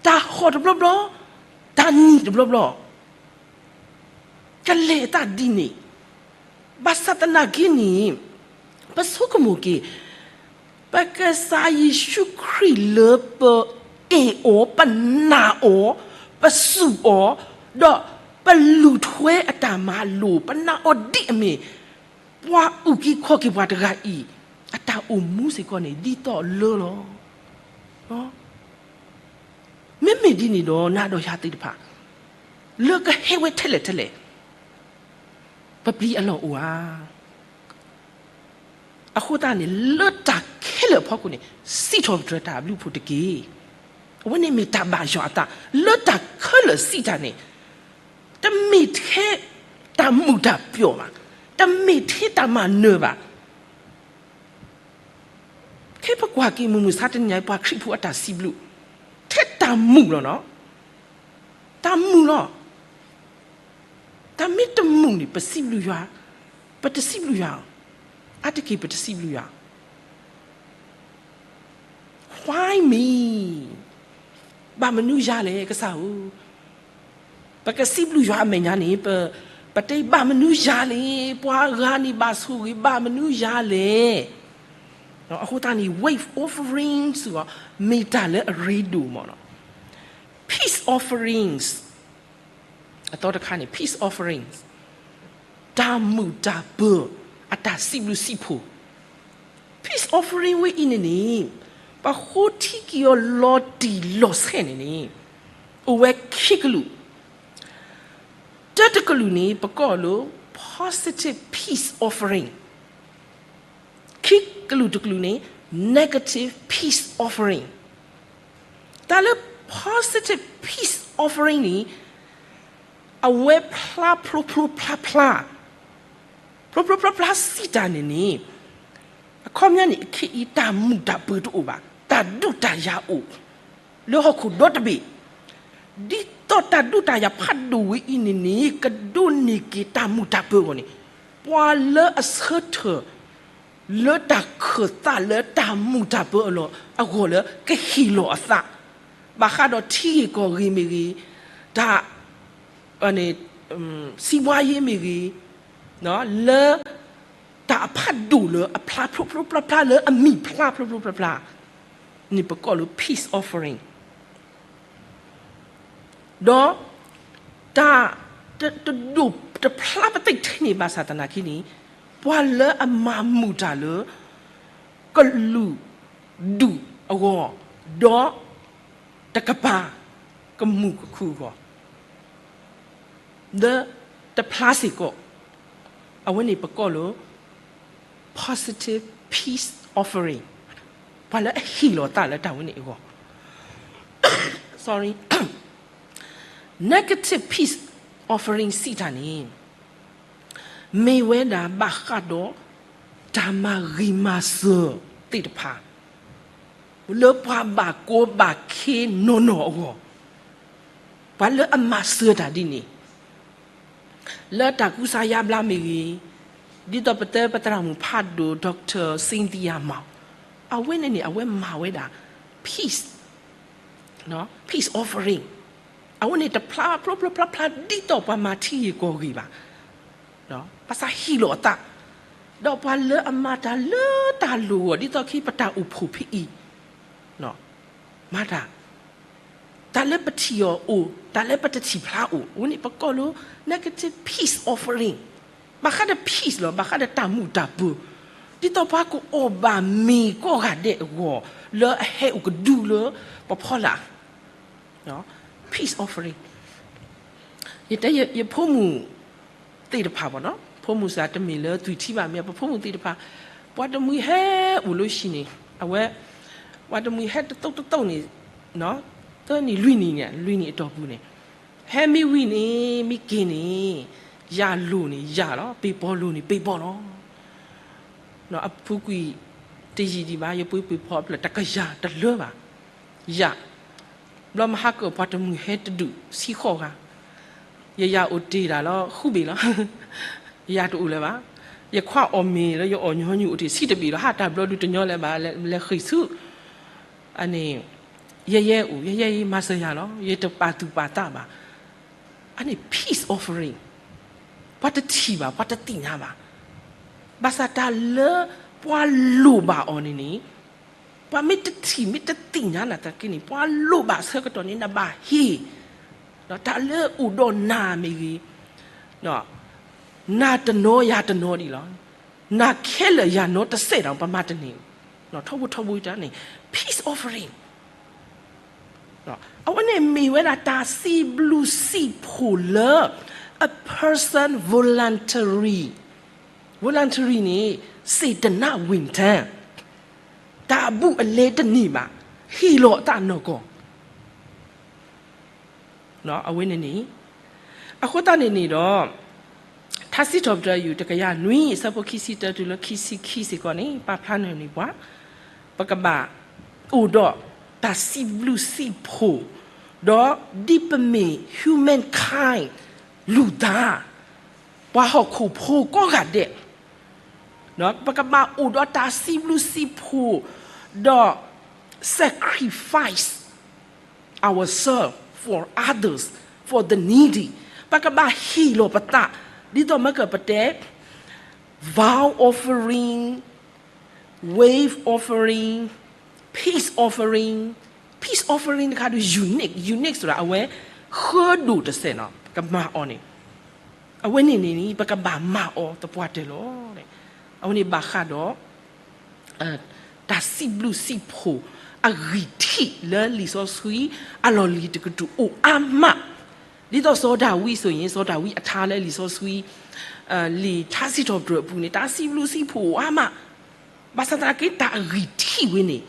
တၢ်ဟီၣ်တဘျီဘျီ, တၢ်နံၤတဘျီဘျီ. ကလဲၤအသးဒ်န့ၣ်, ဘၣ်ဆၣ်သနာ်က့န့ၣ် ပဆိကမိၣ်က့ၤ, ပကစၢ်ယ့ၣ်ၡူးခရံာ်လၢပအဲၣ်အီၤ, ပနာ်အီၤ, ပစူၢ်အီၤ, ဒီးပလူၤထွဲအတၢ်မၤလိာ်, ပနာ်အီၤဒ်အမ့ၢ် ပှၤအုၣ်က့ၤခီၣ်က့ၤပှၤတဂၤအံၤ, အတၢ်အိၣ်မူစ့ၢ်ကီးန့ၣ် ဒ်သိးလၢလီၤ. မ့မ့ၢ်ဒ်န့ၣ်ဒီး နၤဒီးယၤသ့ၣ်တဖၣ် လၢကဟဲဝဲထဲလဲၣ်ထဲလဲၣ် ပပျံၤအလီၢ်အိၣ်ဧါ. အဃိသတးန့ၣ် လၢတၢ်ခဲလၢာ်အဖီခိၣ်န့ၣ် စံးထီၣ်ပတြၢၤတၢ်ဘျုးဖှိၣ်တက့ၢ်. အဝဲန့ၣ်မ့ၢ်တၢ်ဘၣ်ယွၤအသး, လၢတၢ်ခဲလၢာ်စံးတၢ်န့ၣ် တမ့ၢ်ထဲတၢ်မုာ်တၢ်ပျီၢ်ဘၣ်, တမ့ၢ်ထဲတၢ်မၤနၢၤဘၣ်. ခဲပကွၢ်က့ၤမုၢ်မုၢ်ဆါတနံၤညါ ပှၤခရံာ်ဖိအတၢ်စံးဘျုး ထဲတၢ်မုာ်လီၤနီၤ, တၢ်မုာ်လီၤ. တၢ်မ့ၢ်တမုာ်န့ၣ် ပစံးဘျုးယွၤ, ပတစံးဘျုးယွၤ, အါတက့ၢ်ပတစံးဘျုးယွၤ. Why me? ဘၣ်မနုၤယၤလဲၣ် ကစၢ်ဧၢ. ပကစံးဘျုးယွၤအမဲာ်ညါန့ၣ် ပ, ပတဲဘၣ်မနုၤယၤလဲၣ်, ပှၤဂၤန့ၣ်ဘၣ်ဆိၣ်ဂ့ၤ ဘၣ်မနုၤယၤလဲၣ်. အဃိသတးန့ၣ် wave offering စ့ၢ်ကီး မ့ၢ်တၢ်လၢအရ့ဒိၣ်မးနီၤ. Peace offerings အသီတခါန့ၣ် peace offerings တၢ်မုာ်တၢ်ပၢၤ အတၢ်စံးဘျုးစံးဖှိၣ်. Peace offering ဝဲအံၤန့ၣ်န့ၣ် ပဃိထံက့ၤအီၤလီၤတံၢ်လီၤဆဲးန့ၣ်န့ၣ် အိၣ်ဝဲခံကလုာ်, တၢတကလုာ်န့ၣ် ပကိးလၢ positive peace offering, ခံကလုာ်တကလုာ်န့ၣ် negative peace offering. တၢ်လၢ positive peace offering န့ၣ် အဝဲဖျါဖျိဖျိဖျါဖျါ, ဖျိဖျိဖျါဖျါစံးတၢ်န့ၣ်န့ၣ် အခီပညီန့ၣ် အခဲအံၤ တၢ်မုာ်တၢ်ပၢၤတအိၣ်ဘၣ်, တၢ်ဒုးတၢ်ယၤအိၣ် လၢဟီၣ်ခိၣ်ဒီတဘ့ၣ်, ဒ်သိးတၢ်ဒုးတၢ်ယၤဖးဒိၣ်ဝဲအံၤန့ၣ်န့ၣ် ကဒိးန့ၢ်က့ၤတၢ်မုာ်တၢ်ပၢၤအဂီၢ်န့ၣ် ပှၤလၢအဆၢထၢၣ် လၢတၢ်ခၢၣ်သးလၢတၢ်မုာ်တၢ်ပၢၤအလီၢ်အဂီၢ်လၢကဟ့ၣ်လီၤအသး, ဘၣ်ဃးဒီးထံဂ့ၢ်ကီၢ်ဂ့ၢ်မ့ၢ်ဂ့ၤ, တၢ် စီးပွားရေး မ့ၢ်ဂ့ၤ, လၢ တၢ်အဖးဒိၣ်လၢအဖျါဖျိဖျိဖျါဖျါလၢအမံၤဖျါဖျိဖျိဖျါဖျါန့ၣ် ပကိးလၢ peace offering, ဒီး တၢ် တဒိၣ်တဖျါပသ့ၣ်ထဲန့ၣ် ဘၣ်ဆၣ်သနာ်က့န့ၣ် ပှၤလၢအမၤမုာ်တၢ်လၢ ကလုာ်ဒူၣ်အဂီၢ်, ဒီး တကပၤ ကမူၣ်ကခုၣ်အဂီၢ် လၢတဖျါစ့ၢ်ကီး, အဝဲန့ၣ်ပကိးလၢ positive peace offering, ပှၤလၢအဟ့ၣ်လီၤသးလၢတၢ်ဝဲန့ၣ်အဂီၢ်, sorry, negative peace offering စံးတၢ်န့ၣ် မ့ၢ်ဝဲဒၣ်ဘၣ်ဃးဒီး တၢ်မၤဂ့ၤမၤစၢၤသ့ၣ်တဖၣ် လၢပှၤဘၣ်ကီဘၣ်ခဲနီၢ်နီၢ်အဂီၢ်, ပှၤလၢအမၤစၢၤတၢ်ဒ်န့ၣ်, လၢတၢ်ကူစါယါဘျါမ့ၢ်ဂ့ၤ, ဒ်သိးပတဲပသရၣ်မုၣ်ဖးဒိၣ် Doctor Cynthia Mao, အဝဲန့ၣ်န့ၣ် အဝဲမၤဝဲဒၣ် peace, peace offering, အဝဲန့ၣ်တဖျါဖျိဖျိဖျါဖျါဒ်သိးပှၤမၤထံဂ့ၢ်ကီၢ်ဂ့ၢ်ဘၣ်, ဘၣ်ဆၣ်ဟ့ၣ်လီၤအသး, ဒီးပှၤလၢအမၤတၢ်လၢတၢ်လိၣ်အဂီၢ် ဒ်သိးခဲအံၤပတၢ်အိၣ်ဖှိၣ်ဖဲအံၤ, မၤတၢ်, တၢ်လၢပထံၣ်အီၤအိၣ်, တၢ်လၢပတထံၣ်ဖျါအိၣ်, အဝဲန့ၣ်ပကိးလၢ negative peace offering, ဘၣ်ဃးဒီး peace လီၤ, ဘၣ်ဃးဒီးတၢ်မုာ်တၢ်ပၢၤ, ဒ်သိးပှၤကအိၣ်ဘၣ်မ့ၤကိးဂၤဒဲးအဂီၢ် လၢအဟဲအိၣ်ကဒုလၢပဖီလာ် peace offering, ယတဲယဖိမုၣ် သ့ၣ်တဖၣ်ဘၣ်နီၤ, ဖိမုၣ်စ့ၢ်တမ့ၢ်လၢသွံၣ်ထံဘၣ်မ့ၢ် ပဖိမုၣ်သ့ၣ်တဖၣ်, ပှၤတမှံၤဟဲအိၣ်လၢဟံၣ်န့ၣ်, အဝဲ, ပှၤတမှံၤဟဲတသိးတသိးန့ၣ်, သၢနံၣ်လွံၢ်နံၣ်န့ၣ် လွံၢ်နံၣ်အတီၢ်ပူၤန့ၣ်, ဟဲမ့ၢ်ဝံၤန့ၣ် မ့ၢ်က့ၤန့ၣ်, ယၤလိၤန့ၣ်ယၤလီၤ, ပ့ၤပီၤလိၤန့ၣ်ပ့ၤပီၤလီၤ. အပူၤကွံာ်တယံာ်ဒံးဘၣ် ယပှ့ၤပ့ၤဖီအဖျၢၣ် တကယၤတလၢဘၣ်, ယၤ ဘျီမဟါကၢၣ်ပှၤတမှံၤဟဲတဒုးဆံဃိးဂၤ, ယယၤအိၣ်တ့ၢ်တၢ်လီၤ ဃုဘ့ၣ်လီၤ, ယၤတအိၣ်လၢၤဘၣ်, ယခွါအီၣ်မ့ၤလၢယအီၣ်ညီနုၢ်အိၣ်တ့ၢ်ဆံတဘ့ၣ်လီၤ ဟးတၢ်ဘျီဒုးတညီလၢၤဘၣ် လဲၤဃ့ၢ်ဆူ, အန့ၣ်, ယဲယဲအိၣ် ယဲယဲအံၤမၤစၢၤယၤလီၤ ယတပာ်သူၣ်ပာ်သးဘၣ်, အန့ၣ် peace offering, ပှၤတထံၣ်ဘၣ် ပှၤတသ့ၣ်ညါဘၣ်, ဘၣ်ဆၣ်တၢ်လၢပှၤလိၣ်ဘၣ်အီၤန့ၣ်န့ၣ် ပှၤမ့ၢ်တထံၣ်မ့ၢ်တသ့ၣ်ညါနၤသနာ်က့န့ၣ် ပှၤလိၣ်ဘၣ်ဆၢကတီၢ်န့ၣ် နဘၣ်ဟ့ၣ် ဒီးတၢ်လၢအိၣ်ဒီးနၤမ့ၢ်ဂ့ၤ, နၤတနီၤယၤတနီၤဒ်လီၤ. နၤခဲလၢာ်ယၤနီတစဲးဒီး ပမၤတန့ၢ်, ထီဘိထီဘိတၢ်န့ၣ် peace offering အဝဲန့ၣ်မ့ၢ်ဝဲဒၣ်တၢ်စံးဘျုးစံးဖှိၣ်လၢ a person voluntary, voluntary န့ၣ် စေတနာ့ဝန်ထမ်း, တၢ်အဘူးအလဲတန့ၢ်ဘၣ်, ဟ့ၣ်လီၤအသးနီၢ်ကီၢ် အဝဲန့ၣ်န့ၣ်, အဃိသတးန့ၣ်န့ၣ်ဒီး ထါစံးထီၣ်ပတြၢၤယူၢ်တကယၤနွံ အဆၢဖိခံဆံတၢတုၤလၢခံဆံခံစ့ၢ်ကီးန့ၣ် ပာ်ဖျါန့ၢ်န့ၢ်ပှၤ, ပကဘၣ်အိၣ်ဒီးတၢ်စံးဘျုးစံးဖှိၣ်, ဒီးဒ်ပမ့ၢ် humankind လူၢ်သး ပှၤဟီၣ်ခိၣ်ဖိကိးဂၤဒဲး ပကဘၣ်အိၣ်ဒီးတၢ်စံးဘျုးစံးဖှိၣ်, ဒီး sacrifice ourselves for others, for the needy, ပကဘၣ်ဟ့ၣ်လီၤပသး, ဒ်သိးမ့ၢ်ကပတဲ vow offering, wave offering, peace offering, peace offering တခါဒီး eunuch, eunuch ဆိုတာ အဝဲဃၢဒိၣ်တစဲးနီၤ ကမၤအီၤန့ၣ်, အဝဲန့ၣ်န့ၣ် ပကဘၣ်မၤအီၤသပှၢ်တၢၢ်လီၤ. အဝဲန့ၣ်ဘၣ်ဃးဒီး တၢ်စံးဘျုးစံးဖှိၣ်အဂံၢ်ထံးလၢလံာ်စီဆှံအလီၢ်လံၤတကတြူၢ်အိၣ်အါမး, ဒ်သိးစီၤဒၤဝံး ဆိုရင် စီၤဒၤဝံးအထါလၢလံာ်စီဆှံ လံာ်ထါစံးထီၣ်ပတြၢၤအပူၤန့ၣ် တၢ်စံးဘျုးစံးဖှိၣ်အိၣ်အါမး, ဘၣ်ဆၣ်သနာ်က့တၢ်အဂံၢ်ထံးဝဲန့ၣ်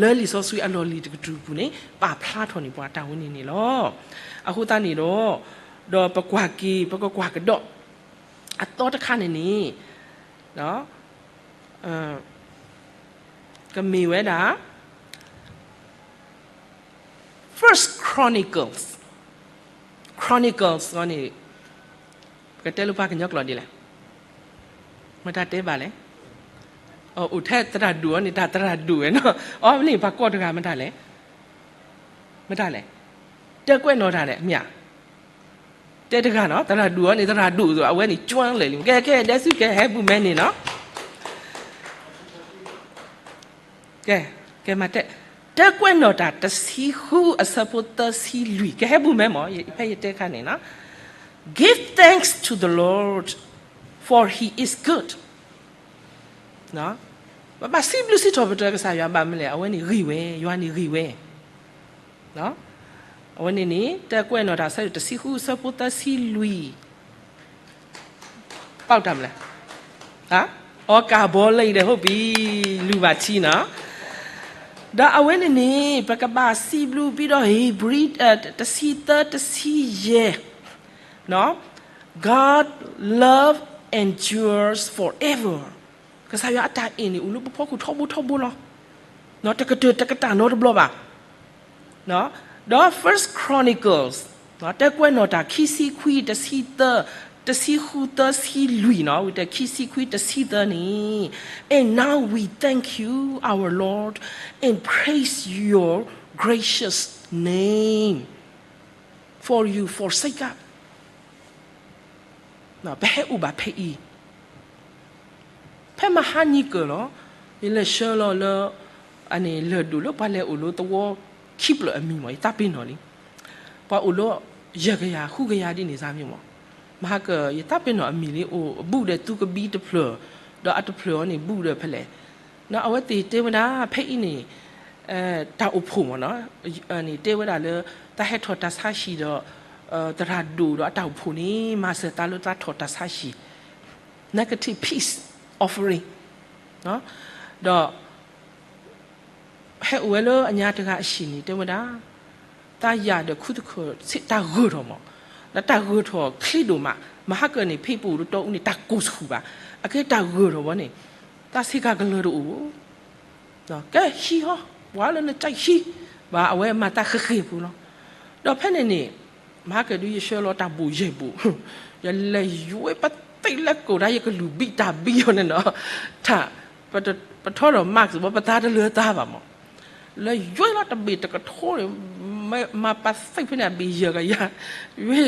လၢလံာ်စီဆှံအလီၢ်လံၤတကတြူၢ်အပူၤန့ၣ် ပာ်ဖျါထီၣ်န့ၢ်ပှၤတၢ်ဝဲန့ၣ်န့ၣ်လီၤ. အဃိသတးန့ၣ်ဒီး ဒီးပကွၢ်က့ၤ ပကကွၢ်ကဒီး အသီတခါန့ၣ်န့ၣ် ကမ့ၢ်ဝဲဒၣ် First Chronicles, Chronicles န့ၣ် ပကတဲလၢပှၤကညီကျိာ်ဒ်လဲၣ်, မတၤတဲဘၣ်လဲၣ်, အိၣ်ထဲသရၣ်ဒိၣ်အီၤန့ၣ် တၢ်သရၣ်ဒိၣ်ဝဲနီၤ, အီၤန့ၣ် ပှၤကိးတဂၤမတၤလဲၣ်, မတၤလဲၣ်, တဲကွဲးနီၣ်တၢ်လဲၣ် မ့ၢ်ဧါ, တဲတဂၤနီၤ သရၣ်ဒိၣ်အီၤန့ၣ် သရၣ်ဒိၣ်သိး အဝဲန့ၣ် ကၠွၢ်လဲၣ်လံ ကဲ ကဲ ဒဲစု ကဲ ဟဲပူၤမဲန့ၣ်နီၤ ကဲ, ကဲမၤတဲ, တဲကွဲးနီၣ်တၢ်တဆံဃုအဆၢဖိသၢဆံလွံၢ် ကဟဲပူၤမဲမၢ်, ဖဲယတဲခါန့ၣ်နီၤ, Give thanks to the Lord, for he is good. ပဘၣ်စံးဘျုးစံးထီၣ်ပတြၢၤကစၢ်ယွၤဘၣ်မနုၤလဲၣ်, အဝဲန့ၣ်ဂ့ၤဝဲ, ယွၤန့ၣ်ဂ့ၤဝဲ အဝဲန့ၣ်န့ၣ် တဲကွဲးနီၣ်တၢ်ဆၢတဆံဃုဆၢဖိသၢဆံလွံၢ်, ပာ်တၢ်မလဲၣ်, အီကၢ်ဘီလၢအံၤဒီး ဟိပံ, လူၤဘၣ်ထံနီၤ, ဒီးအဝဲန့ၣ်န့ၣ် ပကဘၣ်စံးဘျုးပံၤဒီး ဧ့ၤဘြံၤ တဆံသၢ တဆံယဲၢ် God love endures forever. ကစၢ်ယွၤအတၢ်အဲၣ်န့ၣ် အိၣ်လၢပဖီခိၣ်ထီဘိထီဘိလီၤ. တကတၢၢ်တကတၢၢ်နီတဘျီဘၣ်. ဒီး First Chronicles တဲကွဲးနီၣ်တၢ်ခံဆံခွံ တဆံသၢ, တဆံဃု သၢဆံလွံၢ်နီၤ, ဝံၤတဲခံဆံခွံ တဆံသၢန့ၣ်, And now we thank you, our Lord, and praise your gracious name, for you forsake us. ပဟဲအိၣ်ဘၣ်ဖဲအံၤ, ဖဲမဟါနံၤကၢၢ်လီၤ, ယလဲၤဆှၢလီၤလၢ အန့ၣ်လၢၢ်ဒိၣ်လၢပှၤလဲၤအိၣ်လၢသဝီခံဖျၢၣ်အမံၤမၢ်, ယသးပ့ၤနီၣ်လံ. ပှၤအိၣ်လၢယဲၢ်ကယၤ ဃုကယၤဒ်န့ၣ်စ့ၢ်မ့ၢ်မၢ်, မဟါကၢၢ် ယသးပ့ၤနီၣ်အမံၤလံ, အိၣ်ဘူးဒီးသူကဘံတဖျၢၣ်, ဒီးအတဖျၢၣ်အံၤန့ၣ် ဘူးဒီးဖဲလဲၣ်. အဝဲသ့ၣ်တဲဝဲဒၣ် ဖဲအံၤန့ၣ် တၢ်အိၣ်ဖှိၣ်မၢ်နီၤ, န့ၣ်တဲဝဲဒၣ်လၢ တၢ်ဟဲထီၣ်တၢ်ဆါဟံၣ်ဒီး သရၣ်ဒိၣ်ဒီးအတၢ်အိၣ်ဖှိၣ်န့ၣ် မၤစၢၤသးလၢတၢ်ထီၣ်တၢ်ဆါဟံၣ်, negative peace offering, ဒီး ဟဲအိၣ်ဝဲလၢအညါတဂၤအဟံၣ်န့ၣ် တဲဝဲဒၣ် တၢ်ယာ်ဒီးခူသူၣ်ခၢၣ် တၢ်ဂၢၢ်ထီၣ်မၢ်, ဒီးတၢ်ဂၢၢ်ထီၣ်ချ့ဒိၣ်မး, မဟါကၢၢ်န့ၣ် ဖဲပအိၣ်လၢတီအူန့ၣ် တၢ်ကိၢ်ဆူၣ်ဘၣ်, အကဲတၢ်ဂၢၢ်ထီၣ်ဝဲန့ၣ် တၢ်ဆ့ကၤကလၢၤတအိၣ်, ကဲဟံးဟီ, ပှၤလၢနကဟံး, ဘၣ်အဝဲမၤတၢ်ဃ့ဃ့ၢ်ဖိလီၤ. ဒီးဖဲန့ၣ်န့ၣ် မဟါကၢၢ်ဒုးယဆှၢလီၤတၢ်ဘိၣ်ယဲၢ်ဘိၣ်, ယလဲၤယွဲပသ့ၣ်လဲၤကိၢ်တၢ် ယကလူၤဘံၣ်တၢ်ဘံၣ်အီၤန့ၣ်နီၤ, တၢ် ပထီဒီး mask ဘၣ် ပသးတလၢသးဘၣ်မၢ်, လဲၤယွဲလီၤတဘ့ၣ်တကထိန့ၣ်, မၤပာ်သ့ၣ်ဖဲန့ၣ်အဘ့ၣ်ယဲၢ်ကယၤ, ယွဲ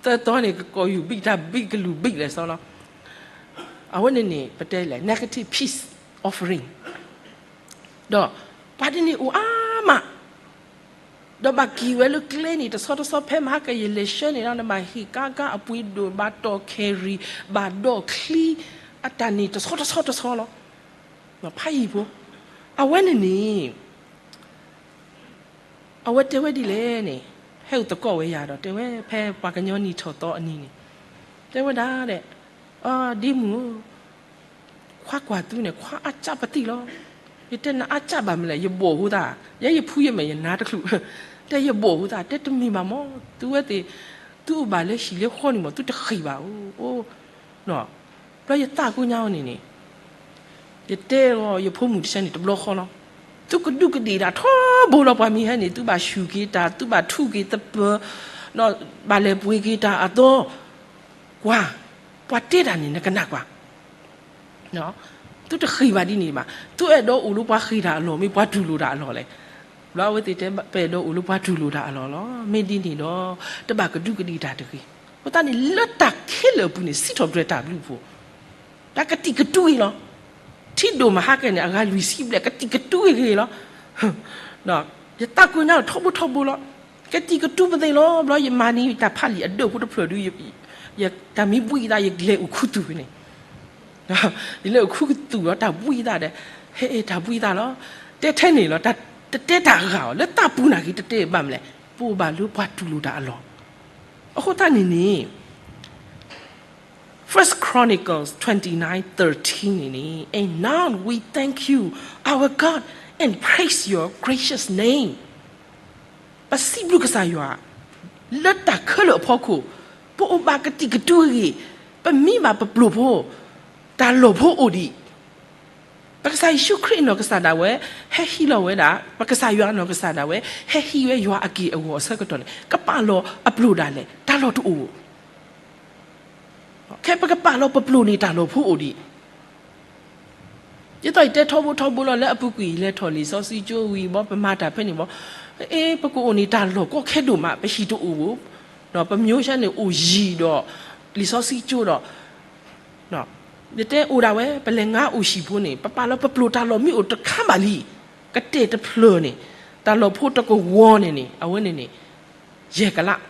သၢသီန့ၣ် ကကိးယူၤဘံၣ်တၢ်ဘံၣ်ကလူၤဘံၣ်လဲၣ်စီလီၤ. အဝဲန့ၣ်န့ၣ် ပတဲလဲၣ် negative peace offering ဒီးပှၤဒ်န့ၣ်အိၣ်အါမး, ဒီးဘၣ်က့ၤဝဲလၢကျဲန့ၣ် တဆီတဆီ ဖဲမဟါကယလဲၤဆှၢန့ၣ်လီၤ, နဘၣ်ဟ့ၣ်ကါကါအပှ့ၤဒိၣ်, ဘၣ်တီၢ်ခဲရံၣ်, ဘၣ်ဒီးချံ, အတၢ်န့ၣ်တဆီတဆီတဆီလီၤ. ဖးယံာ်ဖိ, အဝဲန့ၣ်န့ၣ် အဝဲတဲဝဲဒ်လဲၣ်န့ၣ်, ဟဲအိၣ်သကိးဝဲယၤဒီး တဲဝဲဖဲပှၤကညီနံၣ်ထီၣ်သီအနံၤန့ၣ်, တဲဝဲဒၣ်ဒီး, ဒ့မုၣ်ဧၢ, ခွါကွၢ်သုန့ၣ် ခွါအါကၠၢ်ပသံၣ်လီၤ. ယတဲနအါကၠၢ်ဘၣ်မနုၤလဲၣ်, ယဘီၣ်ဟူသး, ယဲယဖုယမဲာ်ယနါတချုး, တဲယဘီၣ်ဟူသး, တဲတမ့ၢ်ဘၣ်မၢ်, သုဝဲသ့ၣ်, သုအိၣ်ဘၣ်လၢဟံၣ်လၢဃီန့ၣ်မၢ်, သုတဃ့ၢ်ဘၣ်ဧိၤ, ဘျီယသးကိညါအီၤန့ၣ်န့ၣ်, ယတဲအီၤယဖိမုၣ်တဆၢန့ၣ်တဘျီဃီလီၤ. သုကဒူးကဒ့ၣ်တၢ်ထီဘိလီၤ, ပှၤမ့ၢ်ဟဲန့ၣ် သုဘၣ်ဆူၣ်က့ၤတၢ်, သုဘၣ်ထူးက့ၤသပၢၤ, ဘၣ်လဲၤပှ့ၤက့ၤတၢ်အသီ, ကွၢ်, ပှၤတဲတၢ်န့ၣ် နကနၣ်ကွၢ် သုတဃ့ၢ်ဘၣ်ဒ်န့ၣ်ဘၣ်. သုအဲၣ်ဒိးအိၣ်လၢပှၤဃ့ၢ်တၢ်အလီၢ် မ့ၢ်ပှၤတူၢ်လိာ်တၢ်အလီၢ်လဲၣ်. ဘျီအဝဲသ့ၣ်တဲ ပအဲၣ်ဒိးအိၣ်လၢပှၤတူၢ်လိာ်တၢ်အလီၢ်လီၤ. မ့ၢ်ဒ်န့ၣ်ဒီး တဘၣ်ကဒူးကဒ့ၣ်တၢ်တဂ့ၤ. အဃိသတးန့ၣ် လၢတၢ်ခဲလၢာ်အပူၤန့ၣ် စံးထီၣ်ပတြၢၤတၢ်ဘျုးအဖှိၣ်, တၢ်ကတံာ်ကတူာ်ဂ့ၤလီၤ. ထံဒိၣ်မဟါကဲန့ၣ် အဂၤလွံၢ်ဆံဘျဲၣ် ကတံာ်ကတူာ်ဂ့ၤဂ့ၤလီၤ. ယသးကိညါထီဘိထီဘိလီၤ. ကတံာ်ကတူာ်ပသ့ၣ်လီၤ. ဘျီယမၤန့ၢ်တၢ်ဖးလံာ်အဒၢးဖိတဖျၢၣ်ဒီး တၢ်မံဘှံးသး ယလဲၤအိၣ်ခူသူၣ်န့ၣ်, ယလဲၤအိၣ်ခူသူၣ်ဒီးတၢ်ဘှံးသးဒီး, ဟဲတၢ်ဘှံးသးလီၤ. တဲထဲန့ၣ်လီၤ. တတဲတၢ်အဂၤအီၤ လၢတၢ်ပူၤနာ်က့ တတဲဘၣ်မနုၤလဲၣ်, ပအိၣ်ဘၣ်လၢပှၤတူၢ်လိာ်တၢ်အလီၢ်. အဃိသတးန့ၣ်န့ၣ် First Chronicles twenty-nine thirteen န့ၣ်န့ၣ်, And now we thank you, our God, and praise your gracious name. ပစံးဘျုးကစၢ်ယွၤ လၢတၢ်ခဲလၢာ်အဖီခိၣ်, ပအိၣ်ဘၣ်ကတံာ်ကတူာ်ဂ့ၤ, ပမံဘၣ်ပပျိာ်ဖိ, တၢ်လီၢ်ဖိအိၣ်ဒံး. ပကစၢ်ယ့ၣ်ၡူးခရံာ်အနီၢ်ကစၢ်ဒၣ်ဝဲ ဟဲဟံးလီၤဝဲဒၣ်, ပကစၢ်ယွၤအနီၢ်ကစၢ်ဒၣ်ဝဲ ဟဲဟံးဝဲယွၤအက့ၢ်အဂီၤအဆၢကတီၢ်န့ၣ် ကပာ်လီၤအပျိာ်ဒၣ်လဲာ်, တၢ်လီၢ်တအိၣ် ခဲပကပာ်လီၤပပျိာ်န့ၣ် တၢ်လီၢ်ဖိအိၣ်ဒံး. ဒ်သိးယတဲထီဘိထီဘိလီၤ လၢအပူၤကွံာ် လဲၤထီၣ်လံာ်စီဆှံကၠိဝံၤဘီ ပမၤတၢ်ဖဲန့ၣ်ဘီ, အ့ ပကအိၣ်န့ၣ်တၢ်လီၢ်ကီခဲဒိၣ်မး ပဟံၣ်တအိၣ်ဧိၤ, ပမၠိဆၢန့ၣ်အိၣ်ယံၤဒီး လံာ်စီဆှံကၠိဒီး ယတဲအိၣ်ဒၣ်ဝဲ ပလဲၤငါအိၣ်ဟံၣ်ဖိန့ၣ် ပပာ်လီၤပပျိာ်တၢ်လီၢ်မ့ၢ်အိၣ်တခါဘၣ်လံ, ကတဲာ်တဖျၢၣ်န့ၣ်, တၢ်လီၢ်ဖိတကဝီၤန့ၣ်န့ၣ် အဝဲန့ၣ်န့ၣ် ယဲၢ်ကလး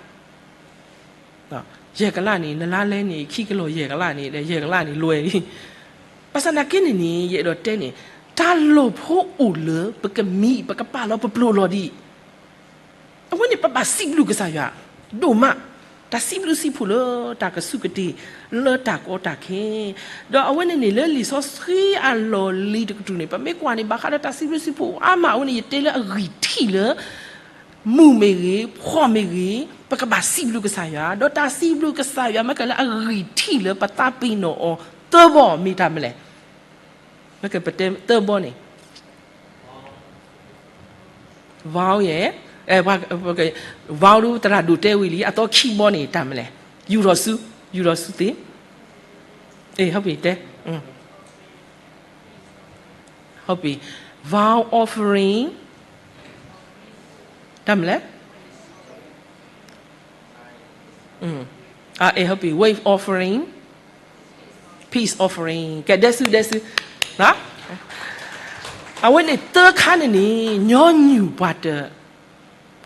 ယဲၢ်ကလးန့ၣ် နလါလဲန့ၣ် ခံကလီၢ်ယဲၢ်ကလးန့ၣ် ဒီးယဲၢ်ကလးန့ၣ်လွဲၢ်လံ. ဘၣ်ဆၣ်သနာ်က့န့ၣ်န့ၣ် ယအဲၣ်ဒိးတဲန့ၣ် တၢ်လီၢ်ဖိအိၣ်လၢပကမံ ပကပာ်လီၤပပျိာ်လီၤဒံး. အဝဲန့ၣ်ပဘၣ်စံးဘျုးကစၢ်ယွၤ ဒိၣ်မး, တၢ်စံးဘျုးစံးဖှိၣ်လၢတၢ်ကစူၢ်ကတ့ၢ် လၢတၢ်ကီတၢ်ခဲ, ဒီးအဝဲန့ၣ်န့ၣ် လၢလံာ်စီဆှံအလီၢ်လံၤတကတြူၢ်န့ၣ် ပမ့ၢ်ကွၢ်န့ၣ် ဘၣ်ဃးဒီးတၢ်စံးဘျုးစံးဖှိၣ်အါမး အဝဲန့ၣ် ယတဲလၢအဂံၢ်ထံၣ်လၢ မုၢ်မ့ၢ်ဂ့ၤ ဖှီၣ်မ့ၢ်ဂ့ၤ ပကဘၣ်စံးဘျုးကစၢ်ယွၤ, ဒီးတၢ်စံးဘျုးကစၢ်ယွၤ မ့ၢ်ကလၢအဂံၢ်ထံၣ်လၢပသးပ့ၤနီၣ်အီၤ သၢဘီမ့ၢ်တၢ်မနုၤလဲၣ်. မ့ၢ်ကပတဲသၢဘီန့ၣ် vowel ယဲၢ်, vowel ဒ်သရၣ်ဒိၣ်တဲဝံၤလံ အသီခံဘီန့ၣ် တၢ်မနုၤလဲၣ်, ယူၢ်ထီၣ်ဆူ, ယူၢ်ထီၣ်ဆူသ့, အဲ ဟုတ်ပြီ တဲ ဟုတ်ပြီ, vow offering, တၢ်မနုၤလဲၣ်, အဲ ဟုတ်ပြီ, wave offering, peace offering, ကဲ ဒဲစု ဒဲစု, အဝဲန့ၣ်သၢခါန့ၣ်န့ၣ် ညီနုၢ်ပှၤတ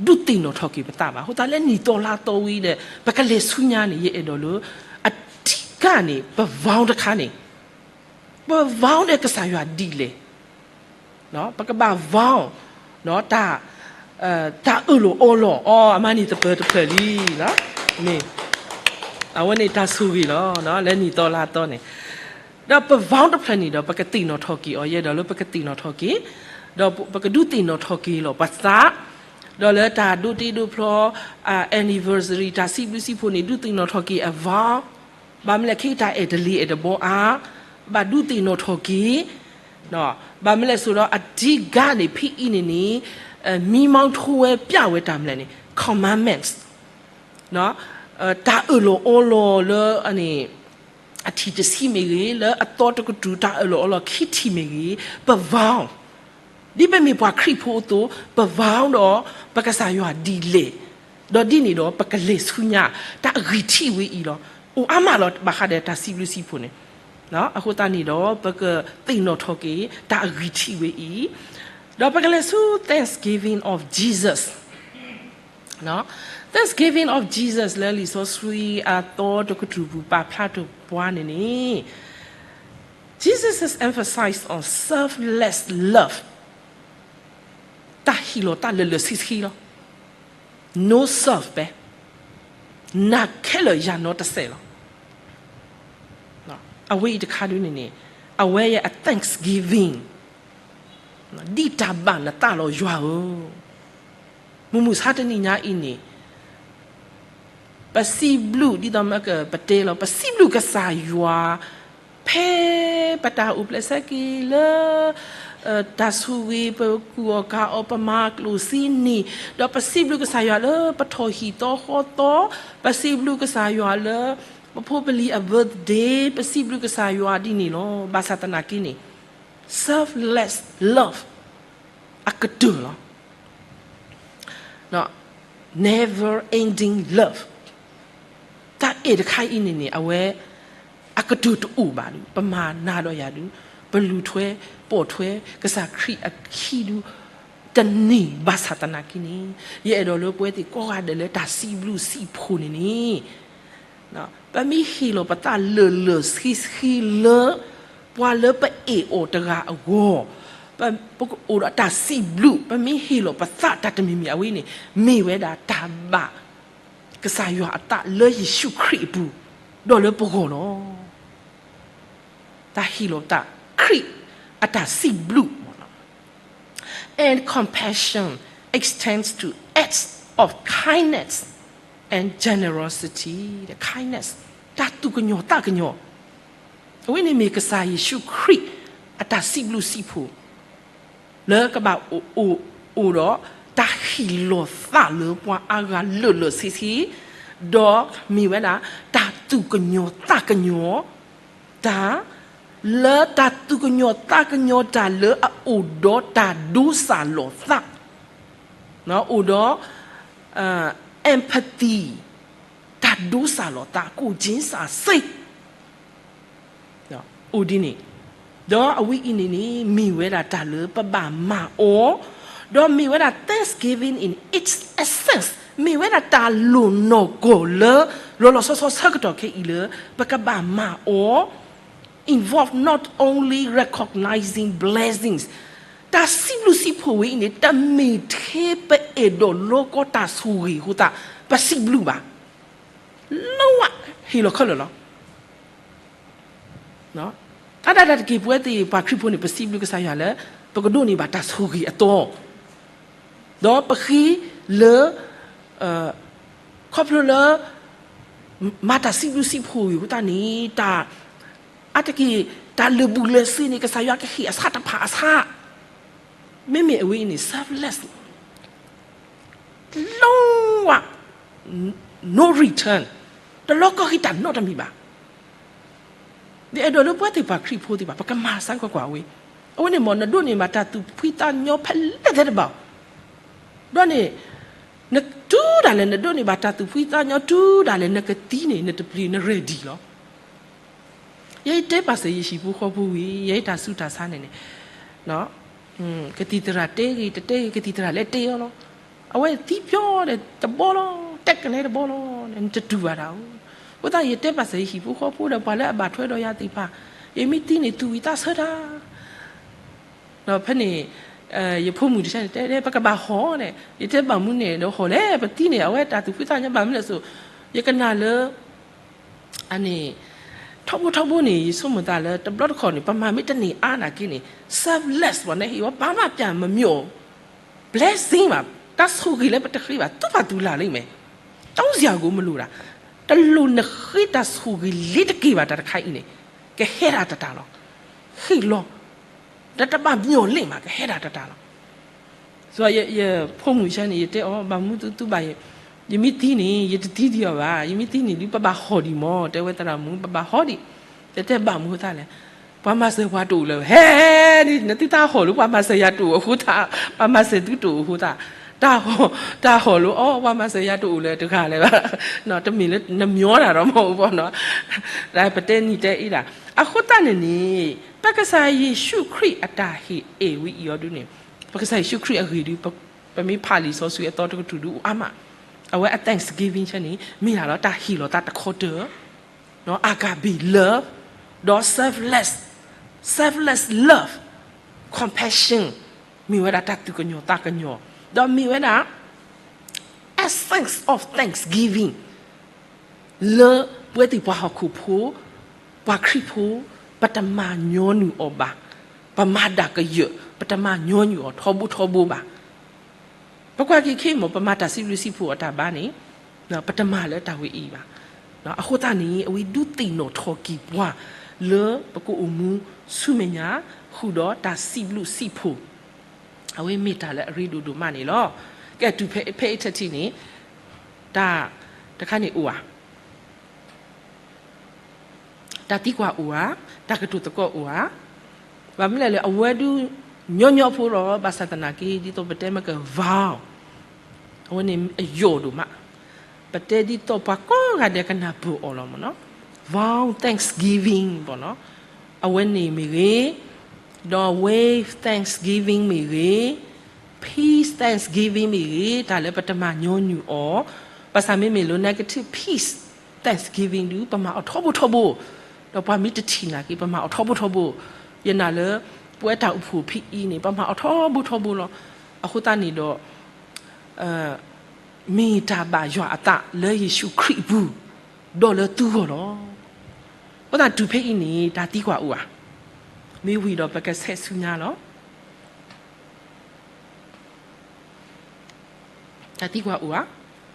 ဒုးသ့ၣ်နီၣ်ထီၣ်က့ၤပသးဘၣ်. အဃိသတးလၢနံၣ်သီလါသီဝံၤဒီး ပကလဲၤဆူညါန့ၣ် ယအဲၣ်ဒိးလၢ အဓိကန့ၣ် ပ vow တခါန့ၣ် ပ vow ဒီးကစၢ်ယွၤဒ်လဲၣ်. ပကဘၣ် vow တၢ်, တၢ်အၢၣ်လီၤအီလီၤအီၤ အမၤန့ၢ်သပၢၤတဖျၢၣ်လံ. မ့ၢ်, အဝဲန့ၣ်တၢ်ဆိၣ်ဂ့ၤလီၤ လၢနံၣ်သီလါသီန့ၣ် ဒီးပ vow တဖျၢၣ်န့ၣ်ဒီး ပကသ့ၣ်နီၣ်ထီၣ်က့ၤအီၤ ယအဲၣ်ဒိးလၢပကသ့ၣ်နီၣ်ထီၣ်က့ၤ, ဒီးပကဒုးသ့ၣ်နီၣ်ထီၣ်က့ၤလီၤပသး, ဒီးလၢတၢ်ဒိးတ့ဒိးဖျီ anniversary တၢ်စံးဘျုးစံးဖှိၣ်န့ၣ် ဒုးသ့ၣ်နီၣ်ထီၣ်က့ၤအ vow, ဘၣ်မနုၤလဲၣ် ခဲအံၤတၢ်အဲၣ်တလံၤအဲၣ်တဘီအါ, ဘၣ်ဒုးသ့ၣ်နီၣ်ထီၣ်က့ၤ, ဘၣ်မနုၤလဲၣ် ဆိးဒီးအဓိကန့ၣ် ဖဲအံၤန့ၣ်န့ၣ် မံမီထိဝဲပျၢ်ဝဲတၢ်မနုၤလဲၣ်န့ၣ် commandments တၢ်အၢၣ်လီၤအီလီၤလၢ အထံၣ်တဆံမ့ၢ်ဂ့ၤ, လၢအသီတကတြူၢ် တၢ်အၢၣ်လီၤအီလီၤခံထံၣ်မ့ၢ်ဂ့ၤ, ပ vow, ဒ်ပမ့ၢ်ပှၤခရံာ်ဖိအသိး ပ vow ဒီးပကစၢ်ယွၤဒ်လဲၣ်, ဒီးဒ်န့ၣ်ဒီး ပကလဲၤဆူညါ တၢ်အဂံၢ်ထံၣ်ဝဲအံၤလီၤ. အိၣ်အါမးလီၤ ဘၣ်ဃးဒီးတၢ်စံးဘျုးစံးဖှိၣ်န့ၣ်. အဃိသတးန့ၣ်ဒီး ပကသ့ၣ်နီၣ်ထီၣ်က့ၤ တၢ်အဂံၢ်ထံၣ်ဝဲအံၤ ဒီးပကလဲၤဆူ Thanksgiving of Jesus, Thanksgiving of Jesus လၢလံာ်စီဆှံအသီတကတြူၢ်ပူၤပာ်ဖျါတပှၤန့ၣ်န့ၣ်, Jesus emphasized on selfless love, တၢ်ဟ့ၣ်လီၤသးလၢာ်လၢာ်ဆှံဆှံလီၤ. No self ပဲ, နၤခဲလၢာ်ယၤနီတစဲးလီၤ. အဝဲအံၤတခါဒုန့ၣ်န့ၣ်, အဝဲအံၤအ thanksgiving, ဒ်တၢ်ဘၣ်နသးလီၤယွၤဧၢ, မုၢ်မုၢ်ဆါတနံၤညါအံၤန့ၣ် ပစံးဘျုး ဒ်သိးမ့ၢ်ကပတဲလီၤ, ပစံးဘျုးကစၢ်ယွၤ ဖဲပတၢ်အိၣ်ဖျဲၣ်ဆၢက့ၤလၢ တၢ်ဆိၣ်ဂ့ၤ ပကူၣ်အီၣ်ကၤအီၣ် ပမၤကျိၣ်စ့န့ၣ်, ဒီးပစံးဘျုးကစၢ်ယွၤလၢပထီၣ်ဟံၣ်သီဃီသီ, ပစံးဘျုးကစၢ်ယွၤလၢ ပဖိပလံၤအ birthday, ပစံးဘျုးကစၢ်ယွၤဒ်န့ၣ်လီၤ. ဘၣ်ဆၣ်သနာ်က့န့ၣ် selfless love အကတၢၢ်လီၤ. never ending love, တၢ်အဲၣ်တခါအံၤန့ၣ်န့ၣ် အဝဲအကတၢၢ်တအိၣ်ဘၣ်ဒု, ပမၤနၤဒီးယၤဒု, ပလူၤထွဲပိာ်ထွဲကစၢ်ခရံာ်အခံဒု တန့ၢ်ဘၣ်ဆၣ်သနာ်က့န့ၣ်, ယအဲၣ်ဒိးလၢပဝဲသ့ၣ်ကိးဂၤဒဲးလၢတၢ်စံးဘျုးစံးဖှိၣ်န့ၣ်န့ၣ် ပမ့ၢ်ဟ့ၣ်လီၤပသးလၢာ်လၢာ်ဆှံဆှံလၢ ပှၤလၢပအဲၣ်အီၤတဂၤအဂီၢ်, ပကအိၣ်ဒီးတၢ်စံးဘျုး, ပမ့ၢ်ဟ့ၣ်လီၤပသးတၢ်တမံၤမံၤအဝဲန့ၣ် မ့ၢ်ဝဲဒၣ်တၢ်ဘၣ်ကစၢ်ယွၤအသးလၢယ့ၣ်ၡူးခရံာ်အပူၤ, ဒီးလၢပဂီၢ်လီၤ. တၢ်ဟ့ၣ်လီၤပသး, ခရံာ်အတၢ်စံးဘျုး and compassion extends to acts of kindness and generosity, the kindness, တၢ်သူၣ်ကညီၤသးကညီၤ, အဝဲန့ၣ်မ့ၢ်ကစၢ်ယ့ၣ်ၡူးခရံာ်အတၢ်စံးဘျုးစံးဖှိၣ် လၢကဘၣ်အိၣ်, အိၣ်ဒီးတၢ်ဟ့ၣ်လီၤသးလၢပှၤအါဂၤလၢာ်လၢာ်ဆှံဆှံ, ဒီးမ့ၢ်ဝဲဒၣ် တၢ်သူၣ်ကညီၤသးကညီၤ, တၢ်, လၢတၢ်သူၣ်ကညီၤသးကညီၤတၢ်လၢအအိၣ်ဒီးတၢ်ဒိစၢ်လီၤသး, အိၣ်ဒီး empathy, တၢ်ဒိစၢ်လီၤသး ကိၣ်က့စၢ်စ့ အိၣ်ဒ်န့ၣ်, ဒီးအဝဲအံၤန့ၣ်န့ၣ် မ့ၢ်ဝဲဒၣ်တၢ်လၢပဘၣ်မၤအီၤ, ဒီးမ့ၢ်ဝဲဒၣ် thanksgiving in its essence, မ့ၢ်ဝဲဒၣ်တၢ်လိၣ်နီၢ်ကီၢ်လၢ လီၤလီၤဆီဆီဆၢကတီၢ်ခဲအံၤလၢ ပကဘၣ်မၤအီၤ involve not only recognizing blessings, တၢ်စံးဘျုးစံးဖှိၣ်ဝဲအံၤန့ၣ် တမ့ၢ်ထဲပအဲၣ်ဒိးလီကီတၢ်ဆိၣ်ဂ့ၤအဃိသတး ပစံးဘျုးဘၣ်, လၢဝဲဟ့ၣ်လီၤခဲလၢာ်လီၤ. အါဒၣ်တၢ်တက့ၢ် ပဝဲသ့ၣ်ပှၤခရံာ်ဖိန့ၣ် ပစံးဘျုးကစၢ်ယွၤလၢ ပကဒိးန့ၢ်ဘၣ်တၢ်ဆိၣ်ဂ့ၤအသီ, ဒီးပဃ့လၢ ခီဖျိလၢ မၤတၢ်စံးဘျုးစံးဖှိၣ်အဃိသတးန့ၣ် တၢ် အါတက့ၢ် တၢ်လၢာ်ဘူၣ်လၢာ်စ့န့ၣ် ကစၢ်ယွၤကဟ့ၣ်အဆၣ်တဖၣ်အဆၣ်, မ့မ့ၢ်အဝဲအံၤန့ၣ် selfless, လၢဝဲ no return, တလီကီၢ်ဃံတၢ်နီတမံၤဘၣ်. ယအဲၣ်ဒိးလၢပဝဲသ့ၣ်ပှၤခရံာ်ဖိသ့ၣ်တဖၣ် ပကမၤစၢ်ကွၢ်ကွၢ်ဝဲ, အဝဲန့ၣ်မ့ၢ် နဒိးန့ၢ်ဘၣ်တၢ်သူၣ်ဖှံသးညီဖဲလဲၣ်သ့ၣ်တဘၣ်, ဒီးန့ၣ် နတုၤဒၣ်လဲာ် နဒိးန့ၢ်ဘၣ်တၢ်သူၣ်ဖှံသးညီ တုၤဒၣ်လဲာ် နကသံန့ၣ် နတပျံၤ န ready လီၤ. ယဲယတဲပာ်စၢၤယဟံၣ်ဖိဃီဖိဝံၤ ယဲယတၢ်ဆူးတၢ်ဆါန့ၣ်န့ၣ် ကသံၣ်သရၣ်တဲဂ့ၤ တတဲဂ့ၤ ကသံၣ်သရၣ်လဲၤတဲအီၤလီၤ. အဝဲသံပျီဒီးတဘီလီၤ, တဲကနဲတဘီလီၤ, နတတူၢ်ဘၣ်တၢ်ဧိၤ. အဃိသတး ယတဲပာ်စၢၤယဟံၣ်ဖိဃီဖိဒီး ပှၤလၢအဘၣ်ထွဲဒီးယၤသ့ၣ်တဖၣ်, ယမ့ၢ်သံန့ၣ် သူၣ်ဝံၤသးဆၢတၢ် ဒီးဖဲန့ၣ် ယဖိမုၣ်တဆၢန့ၣ် တဲ ပကဘၣ်ဟီၣ်န့ၣ်, ယတဲဘၣ်မနုၤန့ၣ်ဒီးဟီၣ်လဲၣ်, ပသံန့ၣ် အဝဲတၢ်သူၣ်ဖှံသးညီဘၣ်မနုၤလဲၣ်စိ, ယကနၣ်လၢ အန့ၣ် ထီဘိထီဘိန့ၣ် ယဆိကမိၣ်သးလၢ တဘျီတခီၣ်န့ၣ် ပမၤမ့ၢ်တန့ၢ်အါနာ်က့န့ၣ် selfless ပှၤန့ၣ် ဟ့ၣ်ဝဲ ဘာမှပြန်မမျော် blessing ဘၣ်, တၢ်ဆိၣ်ဂ့ၤလၢပတဃ့ဘၣ် သူၣ်ဖးသူၣ်လၢ်လံမဲာ်, တောင်းစရာကိုမလိုတာ, တလိၣ်နဃ့တၢ်ဆိၣ်ဂ့ၤလ့ၤတက့ၢ်ဘၣ် တၢ်တခါအံၤန့ၣ် ကဟဲဒၣ်တၢ်တၢ်လီၤ, ဟ့ၣ်လီၤ တၢ်တဘၣ်ပညီၣ်လ့ၣ်မး ကဟဲဒၣ်တၢ်တၢ်လီၤ. ယဖိမုၣ်ဆၢန့ၣ် ယတဲအီၤ ဘၣ်မနုၤသုဘၣ်, ယမ့ၢ်သံန့ၣ် ယတသံဒံးအီၤဘၣ်, ယမ့ၢ်သံန့ၣ်ဒုး ပဘၣ်ဟီၣ်ဒံးမး, တဲဝဲသရၣ်မုၣ် ပဘၣ်ဟီၣ်ဒံး, ယတဲဘၣ်မနုၤအဃိသတးလဲၣ်, ပှၤမၤစၢၤပှၤတအိၣ်လၢၤ, ဟဲ, နသုတၢ်ဟီၣ်လၢပှၤမၤစၢၤယၤတအိၣ်အဃိသတး, ပှၤမၤစၢၤသုတအိၣ်အဃိသတး, တၢ်ဟီၣ်လၢအီၤ ပှၤမၤစၢၤယၤတအိၣ်လၢၤတဂၤလၢၤဘၣ်, တမ့ၢ်လၢနမျီတၢ်ဒီးမ့ၢ်အီၤဘၣ်နီၤ, ပတဲနံၤတဲအ့ဒၣ်, အဃိသတးန့ၣ်န့ၣ် ပကစၢ်ယ့ၣ်ၡူးခရံာ်အတၢ်ဟ့ၣ်အဲၣ်ဝဲအံၤအီၤဒုန့ၣ် ကစၢ်ယ့ၣ်ၡူးခရံာ်အဂ့ၢ်ဒုး ပမ့ၢ်ဖးလံာ်စီဆှံအသီတကတြူၢ်ဒုးအိၣ်အါမး, အဝဲအ thanksgiving ဆၢန့ၣ် မ့ၢ်ဒၣ်လီၤတၢ်ဟ့ၣ်လီၤသးတခီတၢၢ်, agape love, ဒီး selfless, selfless love, compassion, မ့ၢ်ဝဲဒၣ်တၢ်သူၣ်ကညီၤသးကညီၤ, ဒီးမ့ၢ်ဝဲဒၣ် essence of thanksgiving လၢပဝဲသ့ၣ်ပှၤဟီၣ်ခိၣ်ဖိ, ပှၤခရံာ်ဖိ, ပတမၤညီနုၢ်အီၤဘၣ်, ပမၤဒၣ်ကယၢၢ် ပတမၤညီနုၢ်အီၤထီဘိထီဘိဘၣ်. ပကွၢ်က့ၤခဲအံၤမ့ၢ် ပမၤတၢ်စံးဘျုးစံးဖှိၣ်အတၢ်ဘါန့ၣ်, ပတမၤလၢတၢ်ဝဲအံၤဘၣ်. အဃိသတးန့ၣ် အဝဲဒုးသ့ၣ်နီၣ်ထီၣ်က့ၤပှၤ လၢပကအိၣ်မူဆူမဲာ်ညါ ဃုာ်ဒီးတၢ်စံးဘျုးစံးဖှိၣ်, အဝဲမ့ၢ်တၢ်လၢအရ့ဒိၣ်ဒိၣ်မးန့ၣ်လီၤ. ကဲ တုၤဖဲ ဖဲအံၤထၢၣ်ထံန့ၣ် တၢ်တခါန့ၣ်အိၣ်ဧါ, တၢ်သံကွၢ်အိၣ်ဧါ, တၢ်ကတိၤသကိးအိၣ်ဧါ, ဘၣ်မနုၤလဲၣ်လၢအဝဲဒုး ညီညီဖိလီၤ, ဘၣ်ဆၣ်သနာ်က့ ဒ်သိးပတဲမ့ၢ်က vow, အဝဲန့ၣ်အယိာ်ဒိၣ်မး, ပတဲဒ်သိးပှၤကိးဂၤဒဲးကနၢ်ပၢၢ်အီၤလီၤမ့ၢ်နီၤ, vow thanksgiving ဘၣ်နီၤ, အဝဲန့ၣ်မ့ၢ်ဂ့ၤ, ဒီး wave thanksgiving မ့ၢ်ဂ့ၤ, peace thanksgiving မ့ၢ်ဂ့ၤ, တၢ်လၢပတမၤညီနုၢ်အီၤ, ဘၣ်ဆၣ်မ့မ့ၢ်လၢ negative peace thanksgiving ဒုး ပမၤအီၤထီဘိထီဘိ, ဒီးပှၤမ့ၢ်တထံၣ်နာ်က့ ပမၤအီၤထီဘိထီဘိ, ယနာ်လၢ ပဝဲတၢ်အိၣ်ဖှိၣ်ဖဲအံၤန့ၣ် ပမၤအီၤထီဘိထီဘိလီၤ. အဃိသတးန့ၣ်ဒီး မ့ၢ်တၢ်ဘၣ်ယွၤအသးလၢယ့ၣ်ၡူးခရံာ်အပူၤ, ဒီးလၢသုဂီၢ်လီၤ. အဃိသတးတုၤဖဲအံၤန့ၣ် တၢ်သံကွၢ်အိၣ်ဧါ, မ့ၢ်ဝံၤဒီးပကဆဲးဆူညါလီၤ. တၢ်သံကွၢ်အိၣ်ဧါ.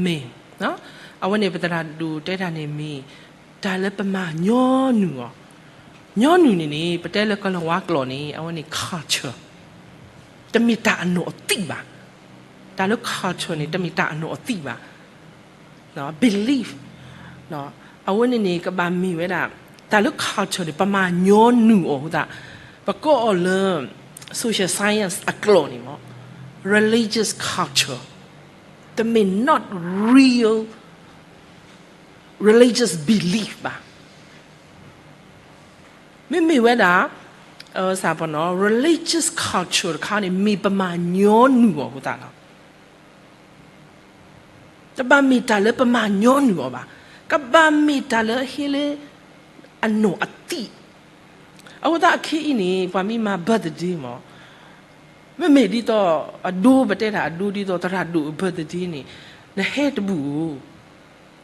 မ့ၢ်, အဝဲန့ၣ်ပသရၣ်ဒိၣ်တဲတၢ်န့ၣ်မ့ၢ် တၢ်လၢပမၤညီနုၢ်အီၤ, ညီနုၢ်န့ၣ်န့ၣ် ပတဲလၢကလၤဝါကျိာ်န့ၣ် အဝဲန့ၣ် culture, တမ့ၢ်တၢ်အနီၣ်အသံၣ်ဘၣ်, တၢ်လၢ culture န့ၣ် တမ့ၢ်တၢ်အနီၣ်အသံၣ်ဘၣ်, belief, အဝဲန့ၣ်န့ၣ် ကဘၣ်မ့ၢ်ဝဲဒၣ် တၢ်လၢ culture န့ၣ် ပမၤညီနုၢ်အီၤအဃိသတး, ပကိးအီၤလၢ social science အကျိာ်န့ၣ်မ့ၢ် religious culture, တမ့ၢ် not real religious belief ဘၣ်. မ့မ့ၢ်ဝဲဒၣ် religious culture တခါန့ၣ် မ့ၢ်ပမၤညီနုၢ်အီၤအဃိသတးလီၤ. တဘၣ်မ့ၢ်တၢ်လၢပမၤညီနုၢ်အီၤဘၣ်, ကဘၣ်မ့ၢ်တၢ်လၢဟ့လၢ အနီၣ်အသံၣ်, အဃိသတးအခဲအံၤန့ၣ် ပှၤမ့ၢ်မၤ birthday မ့ၢ်, မ့မ့ၢ်ဒ်သိး အဒိ ပတဲတၢ်အဒိ ဒ်သိးသရၣ်ဒိၣ်အ birthday န့ၣ် နဟဲတဘူၣ်ဧိၤ,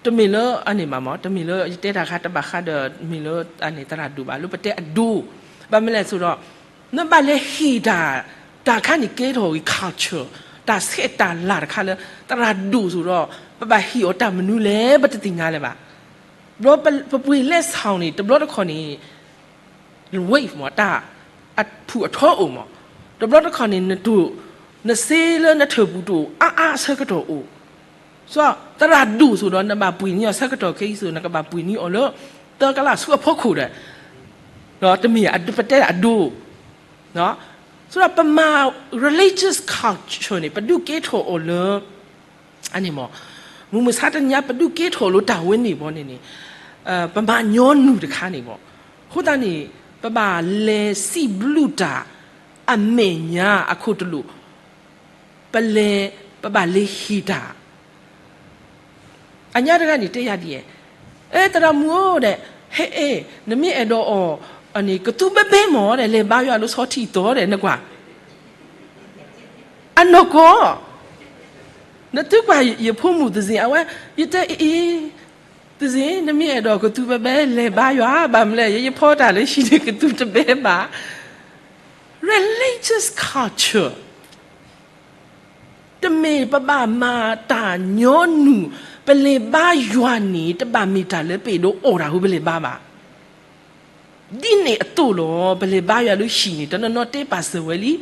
တမ့ၢ်လၢအန့ၣ်ဘၣ်မ့ၢ်, တမ့ၢ်လၢယတဲတၢ်ခါတဘၣ်ဃးဒီး မ့ၢ်လၢအန့ၣ်သရၣ်ဒိၣ်ဘၣ်, လၢပတဲအဒိ, ဘၣ်မနုၤလဲၣ်ဆိဒီး နဘၣ်လဲၤဟ့ၣ်တၢ်, တၢ်ခါန့ၣ်ကဲထီၣ်ဂ့ၤ culture, တၢ်ဆဲးတၢ်လၤတခါလၢ သရၣ်ဒိၣ်ဆိဒီး ပဘၣ်ဟ့ၣ်အီၤတၢ်မနုၤလဲၣ် ပတသ့ၣ်ညါလၢၤဘၣ်. ဘျီပပှ့ၤလဲၤဆါန့ၣ် တဘျီတခီၣ်န့ၣ် wave မ့ၢ် တၢ်အဖုၣ်အထီအိၣ်မ့ၢ်, တဘျီတခီၣ်န့ၣ် နတိၢ်, နစ့လၢနထၢၣ်ပူၤတအိၣ်အါအါဆၢကတီၢ်အိၣ်, သရၣ်ဒိၣ်ဆိဒီး နဘၣ်ပှ့ၤန့ၢ်အီၤဆၢကတီၢ်ခဲအံၤဆိ နကဘၣ်ပှ့ၤန့ၢ်အီၤလၢ သၢကလးဆူအဖီခိၣ်ဒီး, တမ့ၢ်ပတဲအဒိ, ဆိဒီးပမၤ religious culture န့ၣ် ပဒုးကဲထီၣ်အီၤလၢ အန့ၣ်မ့ၢ်, မုၢ်မဆါတနံၤညါ ပဒုးကဲထီၣ်လၢတၢ်ဝဲန့ၣ်ဘီန့ၣ်န့ၣ်, ပမၤညီနုၢ်တခါန့ၣ်ဘီ, အဃိသတးန့ၣ် ပဘၣ်လဲၤစံးဘျုးတၢ် အမဲာ်ညါအခိၣ်တလိာ်, ပလဲၤ, ပဘၣ်လဲၤဟ့ၣ်တၢ် အညါတဂၤန့ၣ်တဲယၤဒ်အံၤ, အဲ သရၣ်မုၣ်ဧၢဒီး, ဟဲအဲ, နမ့ၢ်အဲၣ်ဒိးအီၣ် အန့ၣ် ကသူဘဲဘဲမၢ်ဒီး လဲၤဘါယွၤလၢဆီထံးသီဒီး နကွၢ် အနီၢ်ကီၢ်, နသုကွၢ်ယဖိမုၣ်သဇင် အဝဲ, ယတဲအံၤ, သဇင် နမ့ၢ်အဲၣ်ဒိးကသူဘဲဘဲ လဲၤဘါယွၤ ဘၣ်မနုၤလဲၣ် ယဖီတၢ်လၢဟံၣ်န့ၣ် ကသူတဘဲဘၣ်. Religious culture တမ့ၢ်ပဘၣ်မၤတၢ်ညီနုၢ်, ပလဲၤဘါယွၤန့ၣ် တဘၣ်မ့ၢ်တၢ်လၢပအဲၣ်ဒိးအီၣ်တၢ်ဃိပလဲၤဘါဘၣ်. ဒ်န့ၣ်အသိးလီၤ ပလဲၤဘါယွၤလၢဟံၣ်န့ၣ် တနီၤနီၤတဲပာ်စၢၤဝဲလံ.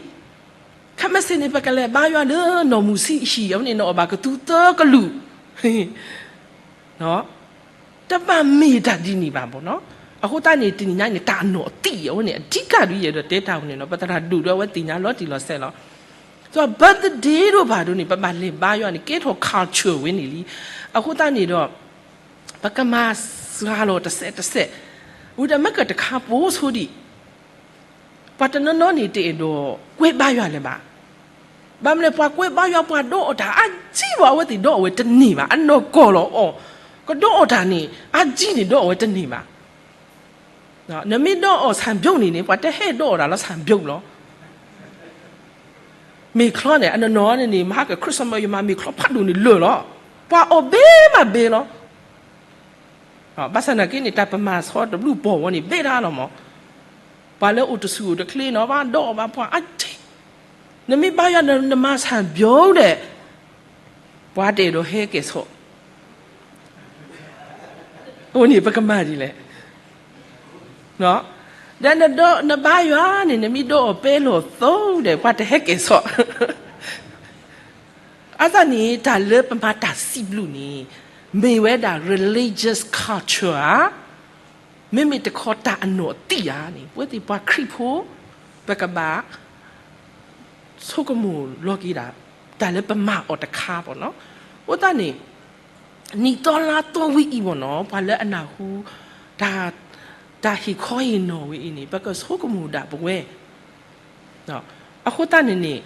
ခဲမုၢ်ဆ့ၣ်န့ၣ် ပကလဲၤဘါယွၤလၢနီၢ်မုၢ်ဆံးဟံၣ် အဝဲန့ၣ် နအီၣ်ဘၣ်ကသူသၢကလုာ် တဘၣ်မ့ၢ်တၢ်ဒ်န့ၣ်ဘၣ်ဘၣ်နီၤ. အဃိသတးန့ၣ် တနံၤညါန့ၣ် တၢ်အနီၢ်သံၣ်အဝဲန့ၣ် အဓိကဒုးယအဲၣ်ဒိးတဲတၢ်ဝဲန့ၣ်နီၤ ပသရၣ်ဒိၣ်ဒီးအဝဲသ့ၣ်ညါလီၤတံၢ်လီၤဆဲးလီၤ. ဒီး birthday ဒိၣ်ဘၣ်ဒိၣ်န့ၣ် ပဘၣ်လဲၤဘါယွၤန့ၣ် ကဲထီၣ် culture ဝဲန့ၣ်လံ. အဃိသတးန့ၣ်ဒီး ပကမၤစှၤလီၤတစဲးတစဲး, ဝံၤဒီးမ့ၢ်ကတခါပိာ်ဆိဒံး ပှၤတနီၤနီၤန့ၣ် တအဲၣ်ဒိးကွဲဘါယွၤလၢၤဘၣ်. ဘၣ်မနုၤလဲၣ် ပှၤကွဲဘါယွၤ ပှၤဒီးအီၣ်တၢ်အါကံၢ်ဘၣ် အဝဲသ့ၣ်ဒီးအီၣ်ဝဲတန့ၢ်ဘၣ်. အနီၢ်ကီၢ်လီၤအီၤ, ကဒီးအီၣ်တၢ်န့ၣ် အါကံၢ်န့ၣ်ဒီးအီၣ်ဝဲတန့ၢ်ဘၣ်. နမ့ၢ်ဒီးအီၣ်ဆၣ်ဘျိးန့ၣ်န့ၣ် ပှၤတဟဲဒီးအီၣ်တၢ်လၢဆၣ်ဘျိးလီၤ. မ့ၤချီန့ၣ် အနီၢ်နီၢ်န့ၣ်န့ၣ် မဟါက Christmas ယမၤမ့ၤချီဖးဒိၣ်န့ၣ်လၢာ်လီၤ. ပှၤအီၣ်ဘ့မးဘ့လီၤ. ဘၣ်ဆၣ်နာ်က့န့ၣ် တၢ်ပမၤဆီတဘျုးပီၢ်ဝဲန့ၣ် ဘ့ဒၣ်လီၤမး. ပှၤလၢအိၣ်တဆူၣ်အိၣ်တချ့နီၤ ဘၣ်ဒီးအီၣ်ဘၣ်ပှၤအါကံၢ်, နမ့ၢ်ဘါယွၤ နမၤဆၣ်ဘျိးဒီး ပှၤတအဲၣ်ဒိးဟဲကဲၣ်ဆိး အဃိန့ၣ် ပကမၤဒ်လဲၣ်. ဒီးနဘါယွၤန့ၣ် နမ့ၢ်ဒီးအီၣ်ပဲလီၢ်သိဒီး ပှၤတဟဲကဲၣ်ဆိး. အဃိသတးန့ၣ် တၢ်လၢပမၤတၢ်စံးဘျုးန့ၣ် မ့ၢ်ဝဲဒၣ် religious culture ဧါ, မ့မ့ၢ်တခီတၢ်အနီၢ်သံၣ်ဧါန့ၣ် ပဝဲသ့ၣ်ပှၤခရံာ်ဖိ ပကဘၣ် ဆိကမိၣ်လီၤက့ၤဒၣ် တၢ်လၢပမၤအီၤတခါဘၣ်နီၤ. အဃိသတးန့ၣ် နံၣ်သီလါသီဝံၤအံၤဘၣ်နီၤ ပှၤလၢအနၢ်ဟူ တၢ် တၢ်ဟ့ၣ်ခီဟ့ၣ်နီၤဝဲအံၤန့ၣ် ပကဆိကမိၣ်ဒၣ်ပဝဲ. အဃိသတးန့ၣ်န့ၣ်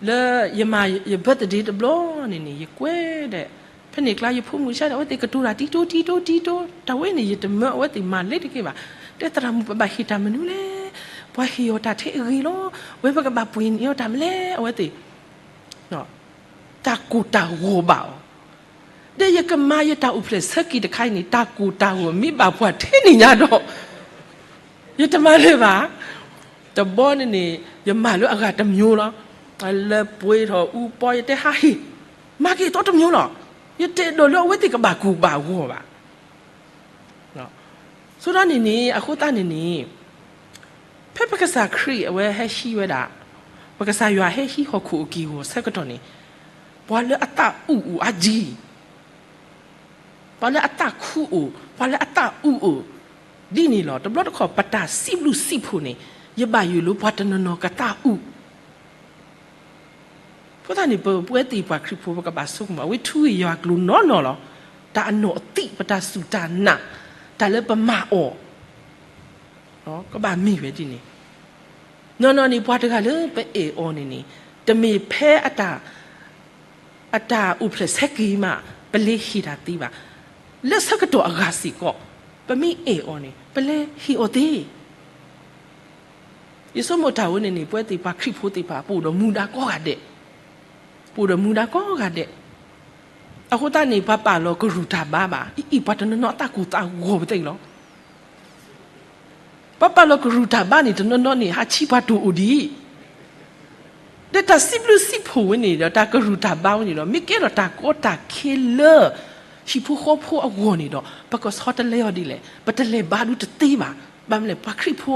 လၢယမၤယ birthday တဘျီန့ၣ်န့ၣ် ယကွဲးဒီး ဖဲန့ၣ်ကျါ ယဖိမုၣ်ဆါန့ၣ် အဝဲသ့ၣ်ကတိၤတၢ်တံတိတံတိတံတိ တၢ်ဝဲန့ၣ် ယတမၢအဝဲသ့ၣ်မၤလၢတက့ၢ်ဘၣ်. တဲသရၣ်မုၣ် ပဘၣ်ဟ့ၣ်တၢ်မနုၤလဲၣ်, ပှၤဟ့ၣ်အီၤတၢ်ထဲအဂ့ၤလီၤ, ဝဲပကဘၣ်ပှ့ၤန့ၢ်အီၤတၢ်မနုၤလဲၣ် အဝဲသ့ၣ် တၢ်ကိၢ်တၢ်ဂီၤဘၣ်အီၤ, ဒီးယကမၤယတၢ်အိၣ်ဖျဲၣ်ဆၢက့ၤတခါအံၤန့ၣ် တၢ်ကိၢ်တၢ်ဂီၤမ့ၢ်ဘၣ်ပှၤထဲန့ၣ်ညါဒီး ယတမၤလၢၤဘၣ်. တဘျီန့ၣ်န့ၣ် ယမၤလၢအဂၤတမျိုးလီၤ. လၢပှ့ၤထီၣ်အူပီ ယတဲဟးဟ့ၣ်, မၤက့ၤသီတမျိုးလီၤ. ယတအဲၣ်ဒိးလၢအဝဲသ့ၣ်ကဘၣ်ကိၢ်ဘၣ်ဂီၤဘၣ်. ဆိဒီးန့ၣ်န့ၣ် အဃိသတးန့ၣ်န့ၣ် ဖဲပကစၢ်ခရံာ်အဝဲဟဲဟံးဝဲဒၣ်, ပကစၢ်ယွၤဟဲဟံးဟီၣ်ခိၣ်အက့ၢ်အဂီၤဆၢကတီၢ်န့ၣ်, ပှၤလၢအသးအုးအိၣ်အါကံၢ်, ပှၤလၢအသးခုအိၣ်, ပှၤလၢအသးအုးအိၣ်, ဒ်န့ၣ်လီၤ. တဘျီတခီၣ် ပတၢ်စံးဘျုးစံးဖှိၣ်န့ၣ် ယဘၣ်ယိၣ်လၢပှၤတနီၤနီၤကသးအုး အဃိသတးန့ၣ် ပဝဲသ့ၣ်ပှၤခရံာ်ဖိ ပကဘၣ်ဆိကမိၣ် အဝဲထူဂ့ၢ်ယွၤကျိၤနီၢ်နီၢ်လီၤ. တၢ်အနီၢ်သံၣ် ပတၢ်စူၢ်တၢ်နာ်, တၢ်လၢပမၤအီၤ, ကဘၣ်မ့ၢ်ဝဲဒ်န့ၣ်. နီၢ်နီၢ်န့ၣ် ပှၤတဂၤလၢပအဲၣ်အီၤန့ၣ်န့ၣ် တမ့ၢ်ဖဲအတၢ် အတၢ်အိၣ်ဖျဲၣ်ဆၢက့ၤမး ပလဲၤဟ့ၣ်တၢ်သ့ဘၣ်. လၢဆၢကတီၢ်အဂၤစ့ၢ်ကီး ပမ့ၢ်အဲၣ်အီၤန့ၣ် ပလဲၤဟ့ၣ်အီၤသ့. ယဆိကမိၣ်တၢ်ဝဲန့ၣ်န့ၣ် ပဝဲသ့ၣ်ပှၤခရံာ်ဖိသ့ၣ်တဖၣ် ပအိၣ်ဒီးမူဒါကိးဂၤဒဲး, ပအိၣ်ဒီးမူဒါကိးဂၤဒဲး. အဃိသတးန့ၣ် ပှၤပာ်လီၤကရူၢ်တၢ်ဘါဘၣ်, အံၤ ပှၤတနီၤနီၤအသးကိၢ်သးဂီၤပသ့ၣ်လီၤ. ပှၤပာ်လီၤကရူၢ်တၢ်ဘါန့ၣ် တနီၤနီၤန့ၣ် ဟးဆံးပှၤတိၢ်အိၣ်ဒံး ဒီးတၢ်စံးဘျုးစံးဖှိၣ်ဝဲန့ၣ်ဒီး တၢ်ကရူၢ်တၢ်ဘါဝဲန့ၣ်ဒီး မ့ၢ်ကဲထီၣ်တၢ်ကီတၢ်ခဲလၢ ဟံၣ်ဖိဃီဖိအဂီၢ်န့ၣ်ဒီး ပကဆီတလဲအီၤဒ်လဲၣ်. ပတလဲၤဘါဒုတသ့ဘၣ်. ဘၣ်မနုၤလဲၣ် ပှၤခရံာ်ဖိ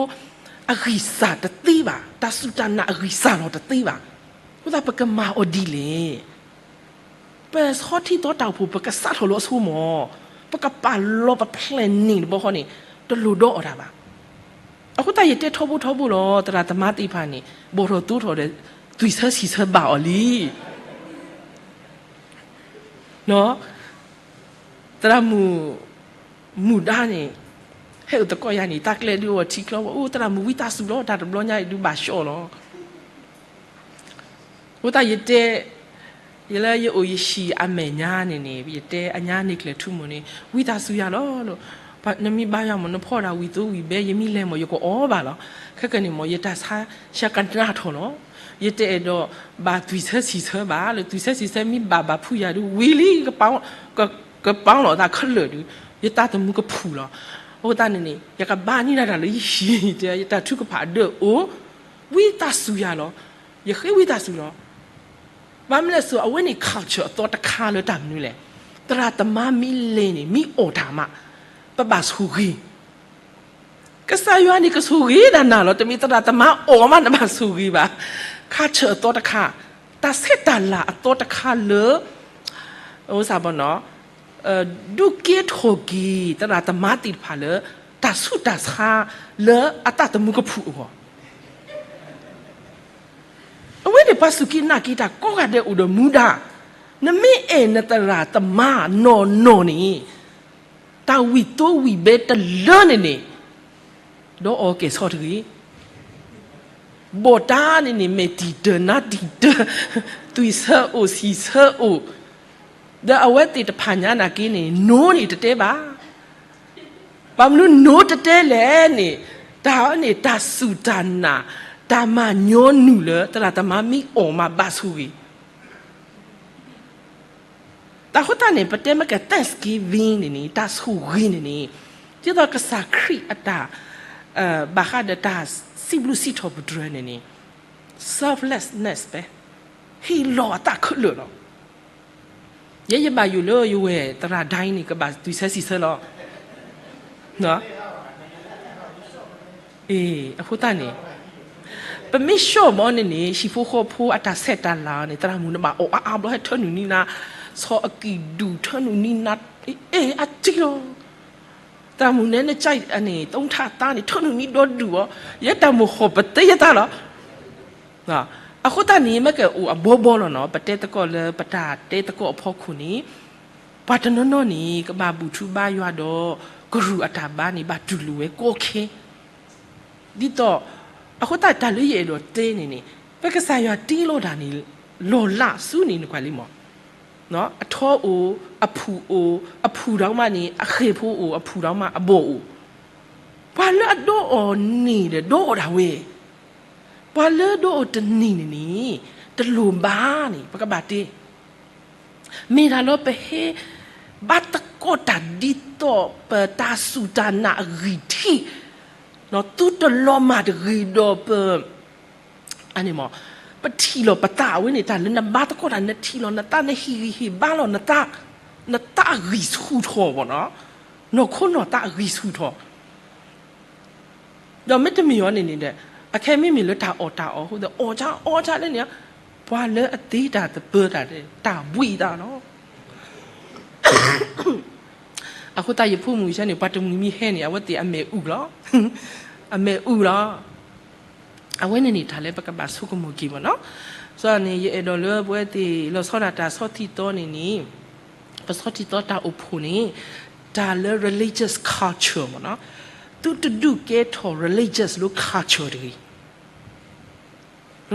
အဂံၢ်စၢ်တသ့ဘၣ်, တၢ်စူၢ်တၢ်နာ်အဂံၢ်စၢ်လီၤတသ့ဘၣ်. အဃိသတး ပကမၤအီၤဒ်လဲၣ်. ပဆီထံသီတၢ်အိၣ်ဖှိၣ် ပကစးထီၣ်လၢအဆိမး, ပကပာ်လီၤပ plan န့ၣ်တဘျီဃီန့ၣ် တလိၣ်ဒီးအီၤတၢ်ဘၣ်. အဃိသတး ယတဲထီဘိထီဘိလီၤ, သရၣ်သမါသ့ၣ်တဖၣ်န့ၣ် ဘီၣ်ထီၣ်သိထီၣ်ဒီး သွံၣ်ဆၢဆံၣ်ဆၢဘၣ်အီၤလံ. သရၣ်မုၣ် မုၢ်ဒါန့ၣ် ဟဲအိၣ်သကိးယၤန့ၣ် တၢ်ကျဲဒုးအီၤထံချီဝဲ, အိၣ် သရၣ်မုၣ်ဝံသးစူၤလီၤ, တၢ်တဘျီညါအံၤဒုးဘၣ်ရှီလီၤ. အဃိသတးယတဲ ယလၢယအိၣ်ယဟံၣ်အမဲာ်ညါန့ၣ်န့ၣ် ယတဲအညါန့ၣ်ကျဲၤထူမ့ၢ်န့ၣ် ဝံသးစူၤယၤလီၤ. နမ့ၢ်ဘါယွၤမ့ၢ် နဖီၣ်ဒၣ်ဝံၤသိဝံၤဘဲ ယမ့ၢ်လဲၤမ့ၢ် ယကအီၣ်ဘၣ်လီၤ. ခဲကနံၣ်မ့ၢ် ယတၢ်ဆါ ဆါကနၣ်ထီၣ်လီၤ. ယတအဲၣ်ဒိးဘၣ်သွံၣ်ဆၢဆံၣ်ဆၢဘၣ်လၢ သွံၣ်ဆၢဆံၣ်ဆၢမ့ၢ်ဘၣ်ဘၣ်ဖုးယၤဒုး ဝံၤလံ ကပာ်လီၤသးခဲလၢာ်ဒုး ယတၢ်သမူကဖုၣ်လီၤ. အဃိသတးန့ၣ်န့ၣ် ယကဘါန့ၢ်ဒၣ်တၢ်လၢယဟံၣ် ယတၢ်ထုကဖၣ်အဒၢးအိၣ် ဝံသးစူၤယၤလီၤ. ယဃ့ဝံသးစူၤလီၤ. ဘၣ်မနုၤလဲၣ်စိ အဝဲန့ၣ် culture အသီတခါလၢတၢ်မနုၤလဲၣ်. သရၣ်သမါမ့ၢ်လဲၤန့ၣ် မ့ၢ်အီၣ်တၢ်မး ပဘၣ်ဆိၣ်ဂ့ၤ ကစၢ်ယွၤန့ၣ် ကဆိၣ်ဂ့ၤဒၣ်နၤလီၤ. တမ့ၢ်သရၣ်သမါအီၣ်မး နဘၣ်ဆိၣ်ဂ့ၤဘၣ်. culture အသီတခါ, တၢ်ဆဲးတၢ်လၤအသီတခါလၢ အိၣ်စၢ်ဘီနီၤ ဒုးကဲထီၣ်က့ၤ သရၣ်သမါသ့ၣ်တဖၣ်လၢ တၢ်ဆူးတၢ်ဆါလၢအတၢ်သမူကဖုၣ်အဂီၢ် အဝဲန့ၣ် ပှၤစူၢ်က့ၤနာ်က့ၤတၢ်ကိးဂၤဒဲးအိၣ်ဒီးမူဒါ, နမ့ၢ်အဲၣ်နသရၣ်သမါနီၢ်နီၢ်န့ၣ်, တၢ်ဝံၣ်သိဝံၣ်ဘဲတလၢန့ၣ်န့ၣ်, ဒီးအီၣ်ကဲၣ်ဆိးတဂ့ၤ, ဘီၣ်တၢ်န့ၣ်န့ၣ် မဲာ်တံၢ်တၢၢ်နါတံၢ်တၢၢ်, သွံၣ်ဆၢအိၣ်ဆံၣ်ဆၢအိၣ်, ဒီးအဝဲသ့ၣ်တဖၣ်ညါနာ်က့န့ၣ် no န့ၣ်တတဲဘၣ် ဘၣ်မနုၤ no တတဲလဲၣ်န့ၣ်, တၢ်န့ၣ် တၢ်စူၢ်တၢ်နာ်, တၢ်မၤညီနုၢ်လၢ သရၣ်သမါမ့ၢ်အီၣ်မးဘၣ်ဆိၣ်ဂ့ၤ. တၢ်ဃိသတးန့ၣ် ပတဲမ့ၢ်က Thanksgiving န့ၣ်န့ၣ် တၢ်ဆိၣ်ဂ့ၤန့ၣ်န့ၣ်, ဒ်သိးကစၢ်ခရံာ်အတၢ် ဘၣ်ဃးဒီးတၢ်စံးဘျုးစံးထီၣ်ပတြၢၤန့ၣ်န့ၣ်, selflessness ပဲ, ဟ့ၣ်လီၤအသးခဲလၢာ်လီၤ. ယဲယဘၣ်ယိၣ်လၢယဝဲၢ်သရၣ်ဒိၣ်န့ၣ် ကဘၣ်သွံၣ်ဆၢဆံၣ်ဆၢလီၤ. အဃိသတးန့ၣ်, ပမ့ၢ် short ဘၣ်န့ၣ်န့ၣ် ဟံၣ်ဖိဃီဖိအတၢ်ဆဲးတၢ်လၤန့ၣ် သရၣ်မုၣ်နဘၣ်အီၣ်အါအါဘျီ ဟဲထၢနုာ်နံၤနၤ, ဆီၣ်အကံၢ်ဒူၣ် ထၢနုာ်နံၤနၤ, အ့ၣ် အါတံၢ်လီၤ. သရၣ်မုၣ်နဲနကၠဲးန့ၣ် သုံးထပ်သားန့ၣ် ထၢနုာ်နံၤဒီဒူၣ်အီၤ, ယဲတၢ်မိၣ်ဟီၣ်ပသ့ယသးလီၤ. အဃိသတးန့ၣ် မ့ၢ်ကအိၣ်အဘီဘီလီၤနီၤ, ပတဲသကိးလၢပတၢ်တဲသကိးအဖီခိၣ်န့ၣ်, ပှၤတနီၤနီၤန့ၣ် ကဘၣ်ဘူၣ်ထူဘါယွၤဒီး ကရူၢ်အတၢ်ဘါန့ၣ် ဘၣ်တူၢ်လိာ်ဝဲကီခဲ ဒ်သိး, အဃိသတးတၢ်လၢယအဲၣ်ဒိးတဲန့ၣ်န့ၣ်, ပကစၢ်ယွၤတ့လီၤတၢ်န့ၣ် လီၤလးဆူန့ၣ်နကွၢ်လံမး, အထီအိၣ်, အဖုၣ်အိၣ်, အဖုၣ်ဒီးမးန့ၣ် အဃဲၤဖိအိၣ်, အဖုၣ်ဒီးမးအဘီၣ်အိၣ်, ပှၤလၢအဒီးအီၤန့ၣ်ဒီး ဒီးအီၤဒၣ်ဝဲ, ပှၤလၢဒီးအီၤတန့ၢ်န့ၣ်န့ၣ် တလိၣ်ဘၣ်န့ၣ် ပကဘၣ်တဲ မ့ၢ်တၢ်လၢပဟဲဘါသကိးတၢ်ဒ်သိးပတၢ်စူၢ်တၢ်နာ်အဂံၢ်ထံး, သုတလီၤမၢ်တဂ့ၤဒီးပ, ပထံၣ်လီၤပသးအဝဲန့ၣ် တၢ်လၢနဘါသကိးတၢ် နထံၣ်လီၤနသး နဟ့ၣ်ဂံၢ်ဟ့ၣ်ဘါလီၤနသး, နသးအဂံၢ်ဆူၣ်ထီၣ်ဘၣ်နီၤ, နီၢ်ခိနီၢ်သးအဂံၢ်ဆူၣ်ထီၣ် ဒီးမ့တမ့ၢ်အီၤန့ၣ်န့ၣ်ဒီး, အခဲမ့မ့ၢ်လၢတၢ်အီၣ်တၢ်အီအဃိဒီး အီၣ်ကါအီကါလၢန့ၣ်, ပှၤလၢအသ့တၢ်သပၢၤတၢ်ဒီး တၢ်ဘှံးသးလီၤ. အဃိသတးယဖိမုၣ်ဆၢန့ၣ် ပှၤတမှံၤမ့ၢ်ဟဲန့ၣ် အဝဲသ့ၣ်အမဲာ်အူၣ်လီၤ. အမဲာ်အူၣ်လီၤ. အဝဲန့ၣ်န့ၣ် တၢ်လၢပကဘၣ်ဆိကမိၣ်က့ၤမ့ၢ်နီၤ. စီန့ၣ် ယအဲၣ်ဒိးလၢပဝဲသ့ၣ်လီၤဆီဒၣ်တၢ်ဆီၣ်ထံသီန့ၣ်န့ၣ်, ပဆီၣ်ထံသီတၢ်အိၣ်ဖှိၣ်န့ၣ်, တၢ်လၢ religious culture မ့ၢ်နီၤ, သုတဒုးကဲထီၣ် religious လၢ culture တဂ့ၤ.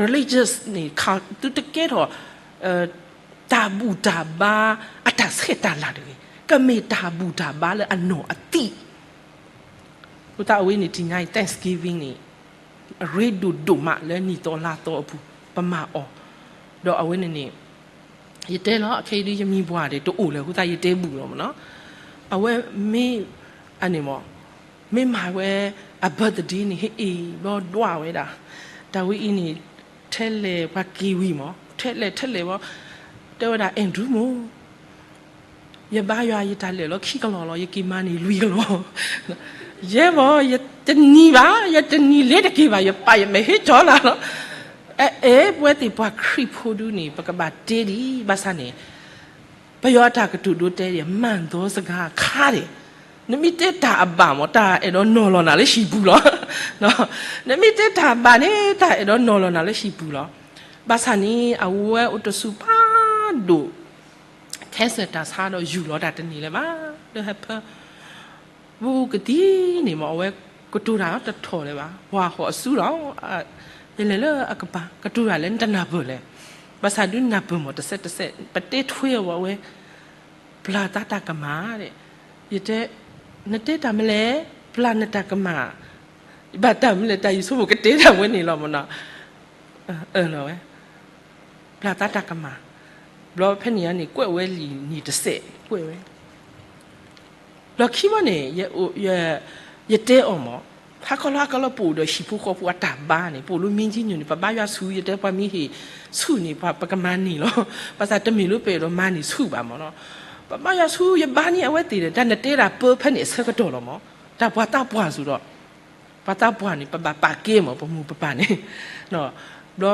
religious န့ၣ် သုတကဲထီၣ် တၢ်ဘူၣ်တၢ်ဘါအတၢ်ဆဲးတၢ်လၤတဂ့ၤ. ကမ့ၢ်တၢ်ဘူၣ်တၢ်ဘါလၢအနီၢ်အသံၣ် အဃိသတးအဝဲန့ၣ် တနံၤညါအံၤ Thanksgiving န့ၣ် အရ့ဒိၣ်ဒိၣ်မးလၢနံၣ်သီလါသီအပူၤ ပမၤအီၤ, ဒီးအဝဲန့ၣ်န့ၣ် ယတဲလီၤ အခဲအံၤဒ်ယမံၤပှၢ်ဒီး တအိၣ်လၢၤအဃိသတး ယတဲဘူၣ်လီၤမ့ၢ်နီၤ. အဝဲမ့ၢ် အန့ၣ်မ့ၢ် မ့ၢ်မၤဝဲအ birthday န့ၣ် ဟ့ၣ်အ့ၣ်ဘျီဒွးဝဲဒၣ်, တၢ်ဝဲအံၤန့ၣ် ထဲလဲၣ်ပှၤက့ၤဝံၤမ့ၢ် ထဲလဲၣ်ထဲလဲၣ်ဘၣ်, တဲဝဲဒၣ် Andrew မိၢ် ယဘါယွၤယတၢ်လဲၤလီၤခံကလီၢ်လီၤ ယက့ၤမၤန့ၢ်လွံၢ်ကလီၢ်, ယဲမ့ၢ် ယတနံၤဘၣ် ယတနံၤလ့ၤတက့ၤဘၣ် ယပၢ်ယမဲာ်ဟ့ၣ်ကၠီလၢ်လီၤ. အဲ အဲ ပဝဲသ့ၣ်ပှၤခရံာ်ဖိဒုန့ၣ် ပကဘၣ်တဲဒ်ဘၣ်ဆၣ်န့ၣ် ပယီၤအတၢ်ကတိၤဒိတဲဒ် မၤသီစကားခါဒဲး, နမ့ၢ်တဲတၢ်အဘၣ်မ့ၢ် တၢ်အဲၣ်ဒိးနီၤလီၤနၤလၢဟံၣ်ပူၤလီၤ. နမ့ၢ်တဲတၢ်ဘၣ်န့ၣ် တၢ်အဲၣ်ဒိးနီၤလီၤနၤလၢဟံၣ်ပူၤလီၤ. ဘၣ်ဆၣ်န့ၣ် အဝဲအိၣ်တဆူၣ်ဖးဒိၣ် ခဲစၢၣ်တၢ်ဆါဒီးယူၢ်လီၤတၢ်တန့ၢ်လၢၤဘၣ် လၢဟဲဖၢ ပူကသံန့ၣ်မ့ၢ် အဝဲကတိၤတၢ်တထီၣ်လၢၤဘၣ် ပှၤဟီၣ်အစုလီၤ. ယလဲၤလၢအကပၤ ကတိၤတၢ်လၢနတနၢ်ပၢၢ်လဲၣ်. ဘၣ်ဆၣ်ဒုးနၢ်ပၢၢ်မး တစဲးတစဲး ပတဲထွဲအီၤဝဲ ပျၢ်သးတၢ်ကမၣ်, ယတဲ, နတဲတၢ်မနုၤလဲၣ်, ပျၢ်နတၢ်ကမၣ်, ဘၣ်တၢ်မနုၤလဲၣ် တၢ်ယဆိကမိၣ်ကတဲတၢ်ဝဲန့ၣ်လီၤမးနီၤ, အၢၣ်လီၤဝဲ, ပျၢ်သးတၢ်ကမၣ်, ဘျီဖဲန့ၣ်အန့ၣ် ကွဲးဝဲလံာ်န့ၣ်တစဲး ကွဲးဝဲ လီၢ်ခံမးန့ၣ် ယတဲအီၤမး, ဟါခီလီၤဟါခီလီၤ ပအိၣ်ဒီးဟံၣ်ဖိဃီဖိအတၢ်ဘါန့ၣ် ပအိၣ်လၢမံကံညိၣ်န့ၣ် ပဘါယွၤဆူၣ် ယတဲပှၤမံဟ့ၣ် ဆူၣ်န့ၣ် ပှၤပကမၤန့ၢ်လီၤ, ဘၣ်ဆၣ်တမ့ၢ်လၢပအဲၣ်ဒိးမၤန့ၢ်ဆူၣ်ဘၣ်မးနီၤ, ပဘါယွၤဆူၣ် ယဘါန့ၢ်အဝဲသ့ၣ်ဒီး တၢ်နတဲဒၣ်ပၢဖဲန့ၣ်အဆၢကတီၢ်လီၤမး, တၢ်ပှၤသးပှၢ်စ့ၢ်ဒီး ပှၤသးပှၢ်န့ၣ် ပဘၣ်ပာ်ကဲမး ပမိၢ်ပပၢ်န့ၣ်, ဘျီ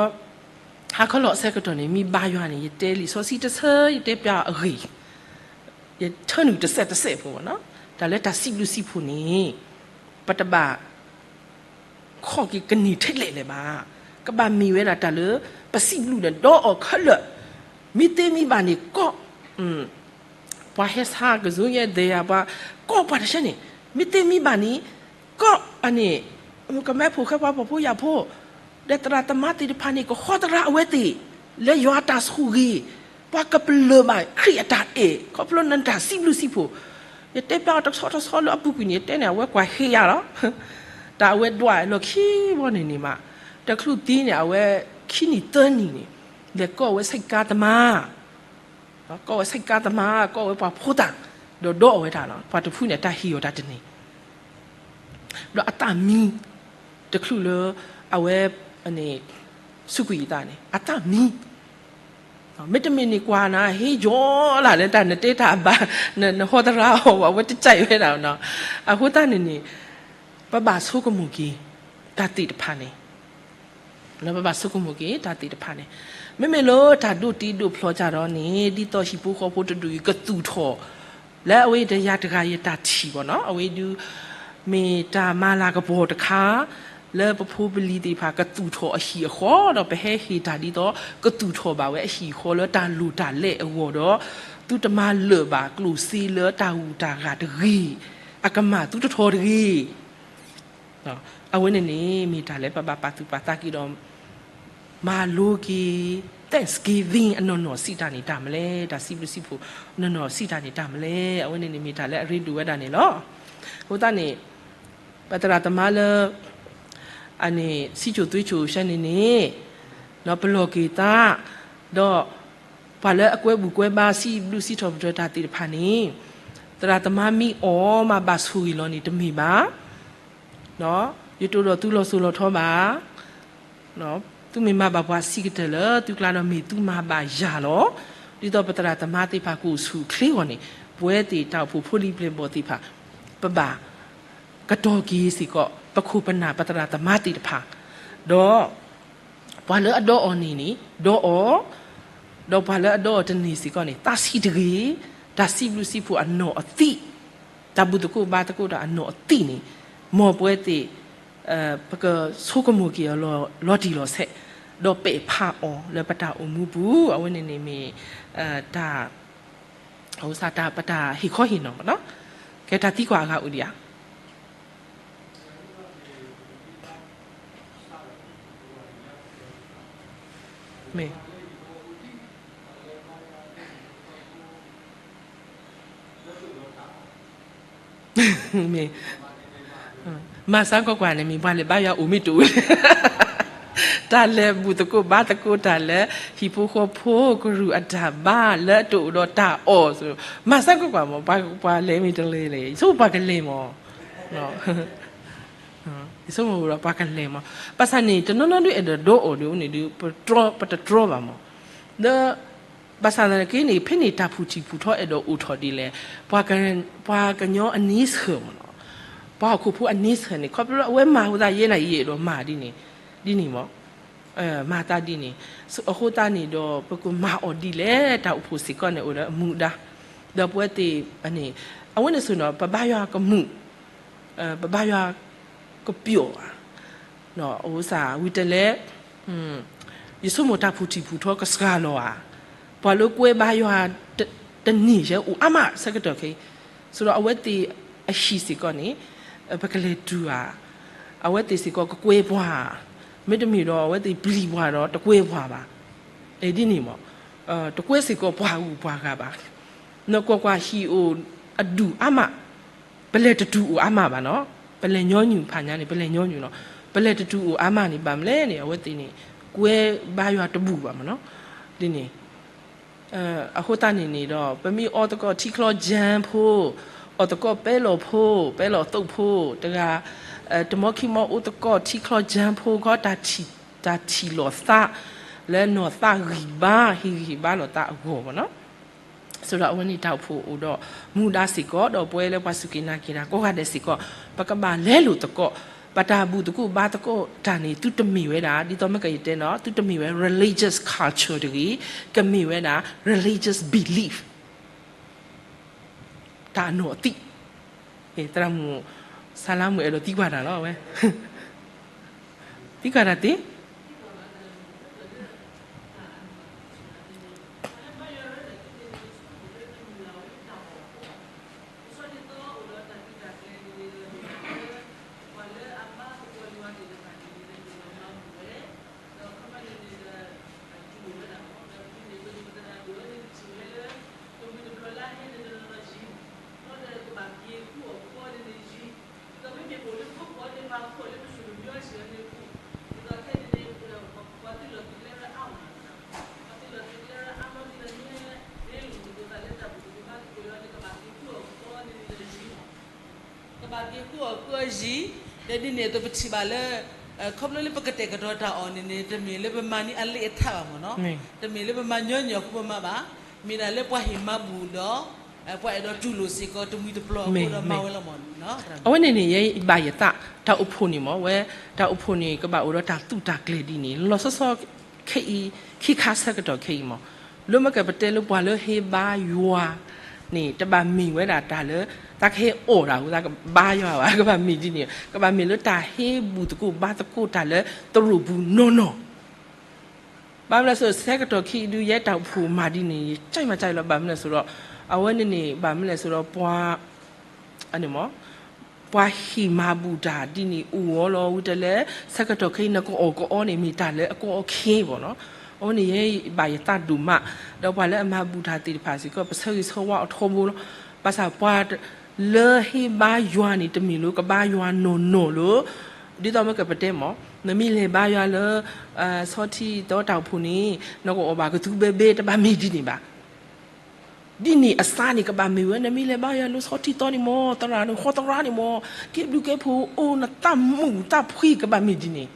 ဟါခီလီၤအဆၢကတီၢ်န့ၣ် မ့ၢ်ဘါယွၤန့ၣ် ယတဲလံာ်စီဆှံတဆၢ ယတဲပျးအဂ့ၢ်, ယထၢနုာ်တစဲးတစဲးဖိမးနီၤ, တၢ်လၢတၢ်စံးဘျုးစံးဖှိၣ်န့ၣ် ပတဘၣ် ခီၣ်က့ၤကန့ၢ်ထဲလဲၣ်လဲၣ်ဘၣ်, ကဘၣ်မ့ၢ်ဝဲဒၣ်တၢ်လၢ ပစံးဘျုးဒီးဒီးအီၤခဲလၢာ်, မ့ၢ်သ့မ့ၢ်ဘၣ်န့ၣ် ကီၢ် ပှၤဟဲဆါကဇူယဲၢ်သဲယၤ ပှၤ ကီၢ်ပှၤတဆဲန့ၣ် မ့ၢ်သ့မ့ၢ်ဘၣ်န့ၣ် ကီၢ်အန့ၣ် ကမဲဖိဃဲပှၤဖှီၣ်ဖိယာ်ဖိ ဒီးသရၣ်သမါသ့ၣ်တဖၣ်န့ၣ် ကဟီသရၣ်အဝဲသ့ၣ် လၢယွၤအတၢ်ဆိၣ်ဂ့ၤ, ပှၤကပလၢၢ်ဘၣ်ခရံာ်အတၢ်အဲၣ် ခီဖျိနတၢ်စံးဘျုးစံးဖှိၣ်, ယတဲပျးအီၤတဆီတဆီလၢအပူၤကွံာ်န့ၣ် ယတဲန့ၣ် အဝဲကွၢ်ဟ့ယၤလီၤ, တၢ်အဝဲဒွးလီၢ်ခံဘီန့ၣ်န့ၣ်မး, တချုးသံန့ၣ် အဝဲခံနံၣ်သၢနံၣ်န့ၣ် လဲၤကိးဝဲဆဲးကါသမါ ကိးဝဲဆဲးကါသမါ ကိးဝဲပှၤဖိသၣ် ဒီးဒီးအီၤဝဲဒၣ်လီၤ. ပှၤတဖုန့ၣ် တၢ်ဟ့ၣ်အီၤတၢ်တန့ၢ် ဒီးအသးမံ တချုးလၢ အဝဲ စူးကွံာ်အသးန့ၣ် အသးမံ, မ့တမ့ၢ်န့ၣ်ကွၢ်နၤ ဟ့ယီၤလၢ်လၢတၢ်နတဲတၢ်ဘါ နဟီသရၣ်အီၤ အဝဲတကဲဝဲဒၣ်နီၤ. အဃိသတးန့ၣ်န့ၣ် ပဘၣ်ဆိကမိၣ်က့ၤ တၢ်သ့ၣ်တဖၣ်န့ၣ် ပဘၣ်ဆိကမိၣ်က့ၤ တၢ်သ့ၣ်တဖၣ်န့ၣ် မ့မ့ၢ်လၢတၢ်ဒိးတ့ဒိးဖျီကဒီးန့ၣ် ဒ်သိးဟံၣ်ဖိဃီဖိတဒူၣ်အံၤကသူၣ်ထီၣ် လၢအဝဲအံၤတယၤတဂၤယတၢ်ထံၣ်ဘၣ်နီၤ အဝဲဒုး မ့ၢ်တၢ်မၤလၤကပီၤတခါ လၢပဖိပလံၤသ့ၣ်တဖၣ်ကသူၣ်ထီၣ်အဟံၣ်အဃီ ဒီးပဟဲဟ့ၣ်တၢ်ဒ်သိး ကသူၣ်ထီၣ်ဘၣ်ဝဲအဟံၣ်အဃီလၢတၢ်လိၣ်တၢ်လဲအဂီၢ်ဒီး သုတမၤလၢာ်ဘၣ်ကျိၣ်စ့လၢတၢ်ဂုၤတၢ်ဂၤတဂ့ၤ, အကမၣ်သုတထီတဂ့ၤ အဝဲန့ၣ်န့ၣ် မ့ၢ်တၢ်လၢပဘၣ်ပာ်သူၣ်ပာ်သးက့ၤဒီး မၤလိက့ၤ Thanksgiving အနီၢ်နီၢ်စံးတၢ်န့ၣ်တၢ်မနုၤလဲၣ်, တၢ်စံးဘျုးစံးဖှိၣ် အနီၢ်နီၢ်စံးတၢ်န့ၣ်တၢ်မနုၤလဲၣ်, အဝဲန့ၣ်န့ၣ်မ့ၢ်တၢ်လၢအရ့ဒိၣ်ဝဲဒၣ်န့ၣ်လီၤ. အဃိသတးန့ၣ် ပသရၣ်သမါလၢ အန့ၣ် စံၣ်စိၤသွ့စိၤဆဲန့ၣ်န့ၣ် ပလီၢ်က့ၤသး ဒီး ပှၤလၢအကွဲဘူးကွဲဘါစံးဘျုးစံးထီၣ်ပတြၢၤတၢ်သ့ၣ်တဖၣ်န့ၣ် သရၣ်သမါမ့ၢ်အီၣ်မၤဘၣ်ဆိၣ်ဂ့ၤလီၤန့ၣ်တမ့ၢ်ဘၣ်, ယတအိၣ်ဒီးသုလီၤစိၤလီၤထီဘၣ်, သုမ့ၢ်မၤဘၣ်ပှၤဆံးကတၢၢ်လၢသုကျါဒီးမ့ၢ်သုမၤဘၣ်ယၤလီၤ. ဒ်သိးပသရၣ်သမါသ့ၣ်တဖၣ်ကအိၣ်ဆူၣ်အိၣ်ချ့အဂီၢ်န့ၣ် ပဝဲသ့ၣ်တၢ်အိၣ်ဖှိၣ်ဖိလံၤပျဲၢ်ဘီၣ်သ့ၣ်တဖၣ် ပဘၣ် ကတီၤက့ၤစ့ၢ်ကီး ပခိၣ်ပနၢ်ပသရၣ်သမါသ့ၣ်တဖၣ်, ဒီး ပှၤလၢအဒီအီၤန့ၣ်န့ၣ် ဒီအီၤ, ဒီးပှၤလၢအဒီအီၤတန့ၢ်စ့ၢ်ကီးန့ၣ် သးဆံးတဂ့ၤ, တၢ်စံးဘျုးစံးဖှိၣ်အနီၢ်အသံၣ်, တၢ်ဘူၣ်သကိးဘါသကိးတၢ်အနီၢ်အသံၣ်န့ၣ် မ်ပဝဲသ့ၣ် ပကဆိကမိၣ်က့ၤအီၤလီၤတံၢ်လီၤဆဲး, ဒီးပဲာ်ဖးအီၤလၢပတၢ်အိၣ်မူပူၤ, အဝဲန့ၣ်န့ၣ်မ့ၢ် တၢ် အဝဲစ့ၢ်တၢ် ပတၢ်ဟ့ၣ်ခီဟ့ၣ်နီၤမးနီၤ, ကဲတၢ်သံကွၢ်အဂၤအိၣ်ဒံးဧါ မ့ၢ် မ့ၢ် မၤစၢ်ကွၢ်ကွၢ်န့ၣ် မ့ၢ်ပှၤလဲၤဘါယွၤအိၣ်မ့ၢ်တအိၣ်, တၢ်လဲၤဘူၣ်သကိးဘါသကိးတၢ်လၢ ဟံၣ်ဖိဃီဖိကရူၢ်အတၢ်ဘါလၢအတအိၣ်ဒီးတၢ်အီၣ်, မၤစၢ်ကွၢ်ကွၢ်မး ပှၤလဲၤမ့ၢ်တလဲၤလဲၣ်, ယဆိကမိၣ်ပှၤကလဲၤမး ယဆိကမိၣ်ဒီးပှၤကလဲၤမး, ဘၣ်ဆၣ်န့ၣ် တနီၤနီၤဒုးအဲၣ်ဒိးဒိးအီၣ်ဒ်န့ၣ်ဒုး ပတြီ ပတတြီဘၣ်မး, ဒီး ဘၣ်ဆၣ်သနာ်က့န့ၣ် ဖဲန့ၣ်တၢ်ဖုၣ်ထံၣ်ဖုၣ်ထီအဲၣ်ဒိးအိၣ်ထီၣ်ဒ်လဲၣ်, ပှၤကညီအန့ဆၢၣ်မးနီၤ, ပှၤဟီၣ်ခိၣ်ဖိအန့ဆၢၣ်န့ၣ် ခီဖျိလၢအဝဲမၤအဃိသတးယဲန့ၣ် ယအဲၣ်ဒိးမၤဒ်န့ၣ်, ဒ်န့ၣ်မး, မၤသးဒ်န့ၣ်, အဃိသတးန့ၣ်ဒီး ပကမၤအီၤဒ်လဲၣ် တၢ်အိၣ်ဖှိၣ်စ့ၢ်ကီးန့ၣ် အိၣ်ဒီးအမူဒါ, ဒီးပဝဲသ့ၣ်န့ၣ် အဝဲန့ၣ်ဆိၣ်ဒီး ပဘါယွၤကမုာ် ပဘါယွၤကပျီၣ်ဧါ, အဝဲစ့ၢ်ဝံၤတလဲၣ်, ယဆိကမိၣ်တၢ်ဖုၣ်ထံၣ်ဖုၣ်ထီကစှၤလီၤဧါ, ပှၤလၢကွဲဘါယွၤ တန့ၢ်ယဲအိၣ်အါမးဆၢကတီၢ်ခဲအံၤ, ဆိၣ်ဒီးအဝဲသ့ၣ်အဟံၣ်စ့ၢ်ကီးန့ၣ် ပကလဲၤတုၤဧါ, အဝဲသ့ၣ်စ့ၢ်ကီးကကွဲပှၤ, မ့တမ့ၢ်ဒီးအဝဲသ့ၣ်ပျံၤပှၤဒီးတကွဲပှၤဘၣ် ဒ်န့ၣ်မး, တကွဲစ့ၢ်ကီးပှၤဂုၤပှၤဂၤဘၣ်. နကွၢ်ကွၢ်ဟံၣ်အိၣ်အဒူၣ်အါမး, ပလဲၤတတူၢ်အိၣ်အါမးဘၣ်နီၤ. ပလဲၤညီနုၢ်ဖးညါန့ၣ် ပလဲၤညီနုၢ်နီၤ. ပလဲၤတတူၢ်အိၣ်အါမးန့ၣ် ဘၣ်မနုၤလဲၣ်န့ၣ် အဝဲသ့ၣ်န့ၣ် ကွဲဘါယွၤတဘူၣ်ဘၣ်မးနီၤ. ဒ်န့ၣ် အဃိသတးန့ၣ်န့ၣ်ဒီး ပမ့ၢ်အီသကိးထံချီကၠၢဖိ, အီသကိးပဲလီၤဖိ, ပဲလီၤသိးဖိ, တဂၤ တမီခံမီအိၣ်သကိးထံချီကၠၢဖိခီ တၢ်ထံၣ်လီၤသး လၢနီၢ်သးဂံၢ်ဘါ ဟ့ၣ်ဂံၢ်ဟ့ၣ်ဘါလိာ်သးအဂီၢ်ဘၣ်နီၤ. ဆိဒီးအဝဲန့ၣ်တၢ်အိၣ်ဖှိၣ်အိၣ်ဒီးမူဒါစ့ၢ်ကီး ဒီးပဝဲလၢပှၤစူၢ်က့ၤနာ်က့ၤတၢ်ကိးဂၤဒဲးစ့ၢ်ကီး ပကဘၣ်လဲလိာ်သကိး ပတၢ်ဘူၣ်သကိးဘါသကိးတၢ်န့ၣ် သုတမ့ၢ်ဝဲဒၣ် ဒ်သိးမ့ၢ်ကယတဲနီၤ သုတမ့ၢ်ဝဲ religious culture တဂ့ၤ, ကမ့ၢ်ဝဲဒၣ် religious belief တၢ်အနီၢ်အသံၣ်. သရၣ်မုၣ် ဆါလါမုၣ် အဲၣ်ဒိးသံကွၢ်တၢ်လီၤဝဲ, သံကွၢ်တၢ်သ့. ကဘၣ်က့ၤဃုအီၣ်ဃုအီယံၤ, ဒီးဒ်န့ၣ်အသိးပထံၣ်ဘၣ်လၢ ခီဖျိလၢပကတဲာ်ကတီၤတၢ်အီၣ်န့ၣ်န့ၣ် တမ့ၢ်လၢပမၤန့ၢ်အလ့အထးဘၣ်မးနီၤ, တမ့ၢ်လၢပမၤညီညီအဃိပမၤဘၣ်, မ့ၢ်ဒၣ်လၢပှၤဟ့ၣ်မၤဘူၣ်ဒီး ပှၤအဲၣ်ဒိးတူၢ်လိာ်စ့ၢ်ကီးတမှံၤတပျီၤအဃိဒီးမၤဝဲလီၤမးနီၤ. အဝဲန့ၣ်န့ၣ် ယဲဘၣ်ယသး တၢ်အိၣ်ဖှိၣ်န့ၣ်မး ဝဲ တၢ်အိၣ်ဖှိၣ်န့ၣ် ကဘၣ်အိၣ်ဒီးတၢ်သူၣ်တၢ်ကျဲၤဒ်န့ၣ် လီၤဆီဆီခဲအံၤ ခံခါဆၢကတီၢ်ခဲအံၤမး, လၢမ့ၢ်ကပတဲလၢပှၤလၢဟ့ဘါယွၤန့ၣ် တဘၣ်မ့ၢ်ဝဲဒၣ်တၢ်လၢ သးကဟဲအီၣ်တၢ်အဃိ သးကဘါယွၤဘၣ်, ကဘၣ်မ့ၢ်ဒ်န့ၣ်, ကဘၣ်မ့ၢ်လၢတၢ်ဟ့ဘူၣ်သကိးဘါသကိးတၢ်လၢသရိာ်ပူၤနီၢ်နီၢ် ဘၣ်မနုၤလဲၣ်ဆိ ဆၢကတီၢ်ခံအံၤဒုး ယဲတၢ်အိၣ်ဖှိၣ်မၤဒ်န့ၣ် ယကၠဲးမၤကၠဲးလီၤ ဘၣ်မနုၤလဲၣ်ဆိဒီး အဝဲန့ၣ်န့ၣ် ဘၣ်မနုၤလဲၣ်ဆိဒီး ပှၤ ပှၤဟ့ၣ်မၤဘူၣ်တၢ်ဒ်န့ၣ်အိၣ်အီၤလီၤ. ဝံၤတလဲ ဆၢကတီၢ်ခဲအံၤ နကအီၣ်ကအီန့ၣ် မ့ၢ်တၢ်လၢအကအီခဲအံၤဘၣ်နီၤ. အဝဲန့ၣ်ယဲဘၣ်ယသးဒိၣ်မး, ဒီးပှၤလၢအမၤဘူၣ်တၢ်သ့ၣ်တဖၣ်စ့ၢ်ကီး ပဆၢဂ့ၤဆၢဝါအီၤထီဘိလီၤ. ဘၣ်ဆၣ်ပှၤလၢဟ့ဘါယွၤန့ၣ် တမ့ၢ်လၢကဘါယွၤနီၢ်နီၢ်လၢ ဒ်သိးမ့ၢ်ကပတဲမး နမ့ၢ်လဲၤဘါယွၤလၢ ဆီထံသီတၢ်အိၣ်ဖှိၣ်န့ၣ် နကအီၣ်ဘၣ်ကသူဘဲဘဲ တဘၣ်မ့ၢ်ဒ်န့ၣ်ဘၣ်. ဒ်န့ၣ်အစးန့ၣ် ကဘၣ်မ့ၢ်ဝဲ နမ့ၢ်လဲၤဘါယွၤလၢဆီထံသီန့ၣ်မး သရၣ်န့ၣ် ဃီသရၣ်န့ၣ်မး ကဲဘျုးကဲဖှိၣ်အိၣ် နသးမုာ်သးဖှံ ကဘၣ်မ့ၢ်ဒ်န့ၣ်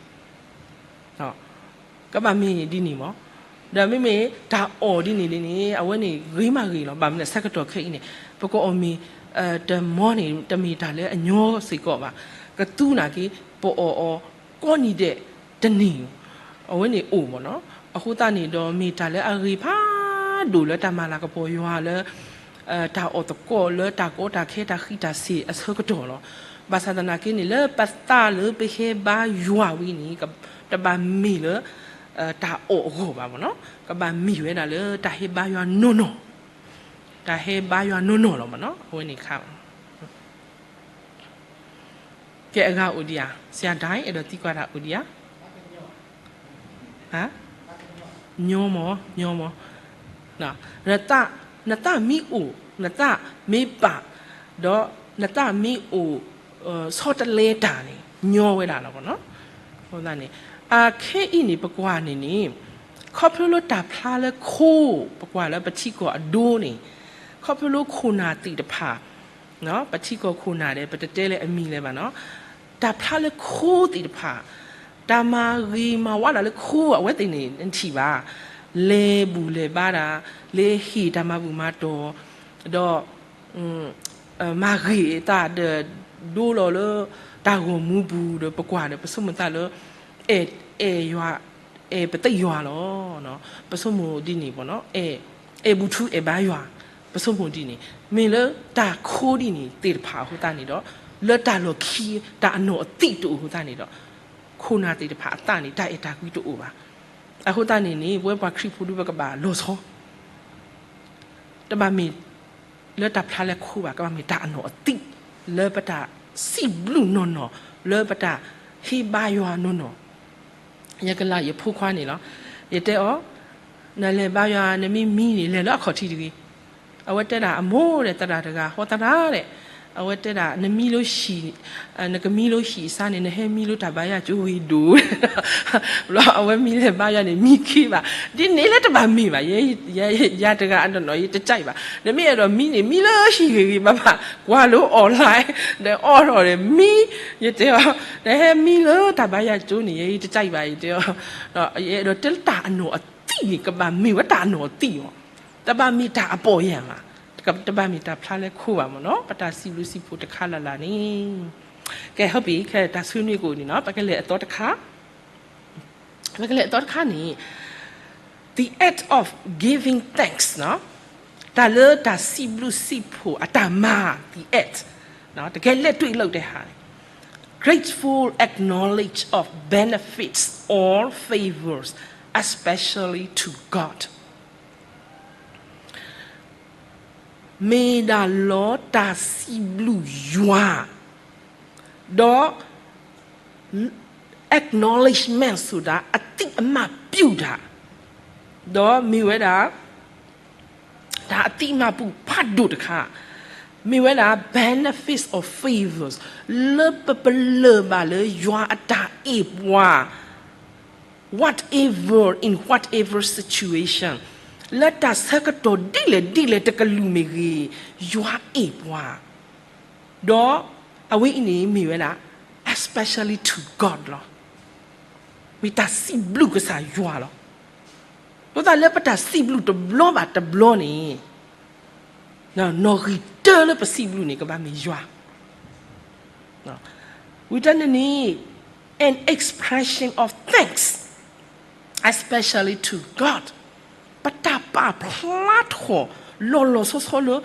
ကဘၣ်မ့ၢ်ဒ်န့ၣ်မး. ဒီးမ့မ့ၢ်တၢ်အီၣ်ဒ်န့ၣ်ဒ်န့ၣ် အဝဲန့ၣ်ဂ့ၤမးဂ့ၤလီၤ. ဘၣ်မနုၤလဲၣ် ဆၢကတီၢ်ခဲအံၤန့ၣ် ပကအီၣ်မ့ၤ တမီန့ၣ် တမ့ၢ်တၢ်လၢအညီစ့ၢ်ကီးဘၣ်. ကသူနာ်က့ ပအီၣ်အီၤကိးနံၤဒဲးတနံၤ အဝဲန့ၣ်အိၣ်မးနီၤ. အဃိသတးန့ၣ်ဒီး မ့ၢ်တၢ်လၢအဂ့ၤဖးဒိၣ်လၢတၢ်မၤလၤကပီၤယွၤလၢ တၢ်အီၣ်သကိးလၢတၢ်ကီတၢ်ခဲတၢ်ဃံးတၢ်စ့ၤအဆၢကတီၢ်လီၤ. ဘၣ်ဆၣ်သနာ်က့န့ၣ် လၢပသးလၢပဟဲဘါယွၤဝံၤန့ၣ် တဘၣ်မ့ၢ်လၢ တၢ်အီၣ်အဂီၢ်ဘၣ်မးနီၤ. ကဘၣ်မ့ၢ်ဝဲဒၣ်လၢတၢ်ဟဲဘါယွၤနီၢ်နီၢ်, တၢ်ဟဲဘါယွၤနီၢ်နီၢ်လီၤမးနီၤ. အဝဲန့ၣ်ခါ ကဲအဂၤအိၣ်ဒံးဧါ, ဆရာဒိုင် အဲၣ်ဒိးသံကွၢ်တၢ်အိၣ်ဒံးဧါ. ညီမး, ညီမး, နသးမ့ၢ်အိၣ်, နသးမ့ၢ်ပာ်, ဒီးနသးမ့ၢ်အိၣ် ဆီတလဲတၢ်န့ၣ် ညီဝဲဒၣ်လီၤမးနီၤ. အဃိသတးန့ၣ် အခဲအံၤန့ၣ် ပကွၢ်န့ၣ်န့ၣ် ခီဖျိလၢတၢ်ဖျါလၢခိ ပကွၢ်လၢပထံကီၢ်အဒိန့ၣ် ခီဖျိလၢခိၣ်နၢ်သ့ၣ်တဖၣ် ပထံကီၢ်ခိၣ်နၢ်ဒီး ပတတဲလၢအမံၤလၢၤဘၣ်နီၤ, တၢ်ဖျါလၢခိသ့ၣ်တဖၣ် တၢ်မၤဂ့ၤမၤဝါဒၣ်လၢခိ အဝဲသ့ၣ်န့ၣ် နထံၣ်ဘၣ်, လဲၤဘူၣ်လဲၤဘါဒၣ်, လဲၤဟ့ၣ်တၢ်မၤဘူၣ်မၤတီၢ်, ဒီး မၤဂ့ၤအသးဒီး ဒိလီၤလၢတၢ်ဂီၤမူပူၤဒီး ပကွၢ်ဒီး ပဆိကမိၣ်သးလၢ အဲၣ်ယွၤ, အဲၣ်ပသ့ၣ်ယွၤလီၤ. ပဆိကမိၣ်ဒ်န့ၣ်မးနီၤ, အဲၣ်ဘူးထူအဲၣ်ဘါယွၤ, ပဆိကမိၣ်ဒ်န့ၣ်, မ့ၢ်လၢတၢ်ခိဒ်န့ၣ်သ့ၣ်တဖၣ်အဃိသတးန့ၣ်ဒီး လၢတၢ်လီၢ်ခံ တၢ်အနီၢ်အသံၣ်တအိၣ်အဃိသတးန့ၣ်ဒီး ခိၣ်နၢ်သ့ၣ်တဖၣ်အသးန့ၣ် တၢ်အဲၣ်တၢ်ကွံတအိၣ်ဘၣ်. အဃိသတးန့ၣ်န့ၣ် ပဝဲပှၤခရံာ်ဖိဒုး ပကဘၣ်လီၤဆီ တဘၣ်မ့ၢ်လၢတၢ်ဖျါလၢခိဘၣ်, ကဘၣ်မ့ၢ်တၢ်အနီၢ်အသံၣ် လၢပတၢ်စံးဘျုးနီၢ်နီၢ်, လၢပတၢ်ဟ့ဘါယွၤနီၢ်နီၢ်. ယကလၢယဖိခွါန့ၣ်လီၤ. ယတဲအီၤ, နလဲၤဘါယွၤ နမ့ၢ်မံန့ၣ် လဲၤလၢအခီၣ်ထံးတဂ့ၤ. အဝဲတဲဒၣ်အမိၢ်ဒီး သရၣ်တဂၤ, ဟီသရၣ်ဒီး, အဝဲတဲဒၣ် နမံလိဟံၣ်, နကမံလိဟံၣ်အစါန့ၣ် နဟဲမံလိတၢ်ဘါယွၤကၠိဂ့ၤဒိၣ်, ဘျီအဝဲမ့ၢ်လဲၤဘါယွၤန့ၣ် မံခ့ဘၣ်, ဒ်န့ၣ်လၢတဘၣ်မ့ၢ်ဘၣ်, ယၤတဂၤအနီၢ်နီၢ် ယတကြိုက်ဘၣ်, နမ့ၢ်အဲၣ်ဒိးမံန့ၣ် မံလၢဟံၣ်ဂ့ၤဂ့ၤဘၣ်ဘၣ်, ကွၢ်လၢ online ဒီး order ဒီး မံ, ယတဲအီၤ, နဟဲမံလၢတၢ်ဘါယွၤကၠိန့ၣ် ယတကြိုက်ဘၣ် ယတဲအီၤ, ယအဲၣ်ဒိးတဲလၢတၢ်အနီၢ်အသံၣ်န့ၣ် ကဘၣ်မ့ၢ်ဝဲတၢ်အနီၢ်အသံၣ်အီၤ, တဘၣ်မ့ၢ်တၢ်အပီၢ်ယၢ်မး, တဘၣ်မ့ၢ်တၢ်ဖျါလၢခိဘၣ်မ့ၢ်နီၤ, ပတၢ်စံးဘျုးစံးဖှိၣ်တခါလၢ်လၢ်န့ၣ်, ကဲ ဟုတ်ပြီ, ခဲတၢ်ဆူနွံကိၣ်န့ၣ်နီၤ, ပကလဲၤအသီတခါ ပကလဲၤအသီတခါန့ၣ်, the act of giving thanks နီၤ, တၢ်လၢတၢ်စံးဘျုးစံးဖှိၣ်အတၢ်မၤ the act, တကဲလက်တွေ့လုပ်တဲ့ဟာ, grateful acknowledge of benefits or favors, especially to God. မ့ၢ်ဒၣ်လီၤတၢ်စံးဘျုးယွၤ, ဒီး acknowledgement ဆိုတာ အသိအမှတ်ပြုတာ, ဒီးမ့ၢ်ဝဲဒၣ် တၢ်အသိအမှတ်ပြုဖးဒိၣ်တခါ, မ့ၢ်ဝဲဒၣ် benefits or favors လၢပပလၢၢ်ဘၣ်လၢယွၤအတၢ်အ့ၣ်ပှၤ whatever, in whatever situation, လၢတၢ်ဆၢကတီၢ်ဒ်လဲၣ်ဒ်လဲၣ်တကလုာ်မ့ၢ်ဂ့ၤ, ယွၤအ့ၣ်ပှၤ, ဒီးအဝဲအံၤန့ၣ်မ့ၢ်ဝဲဒၣ် especially to God လီၤ. မ့ၢ်တၢ်စံးဘျုးကစၢ်ယွၤလီၤ. အဃိသတးလၢပတၢ်စံးဘျုးတဘျီဘၣ်တဘျီန့ၣ် နီၣ်ဂံၢ်တၢလၢပစံးဘျုးန့ၣ် ကဘၣ်မ့ၢ်ယွၤ, ဝံၤတၢ်န့ၣ်န့ၣ် an expression of thanks, especially to God, ပတၢ်ပာ်ဖျါထီၣ်လီၤလီၤဆီဆီလၢ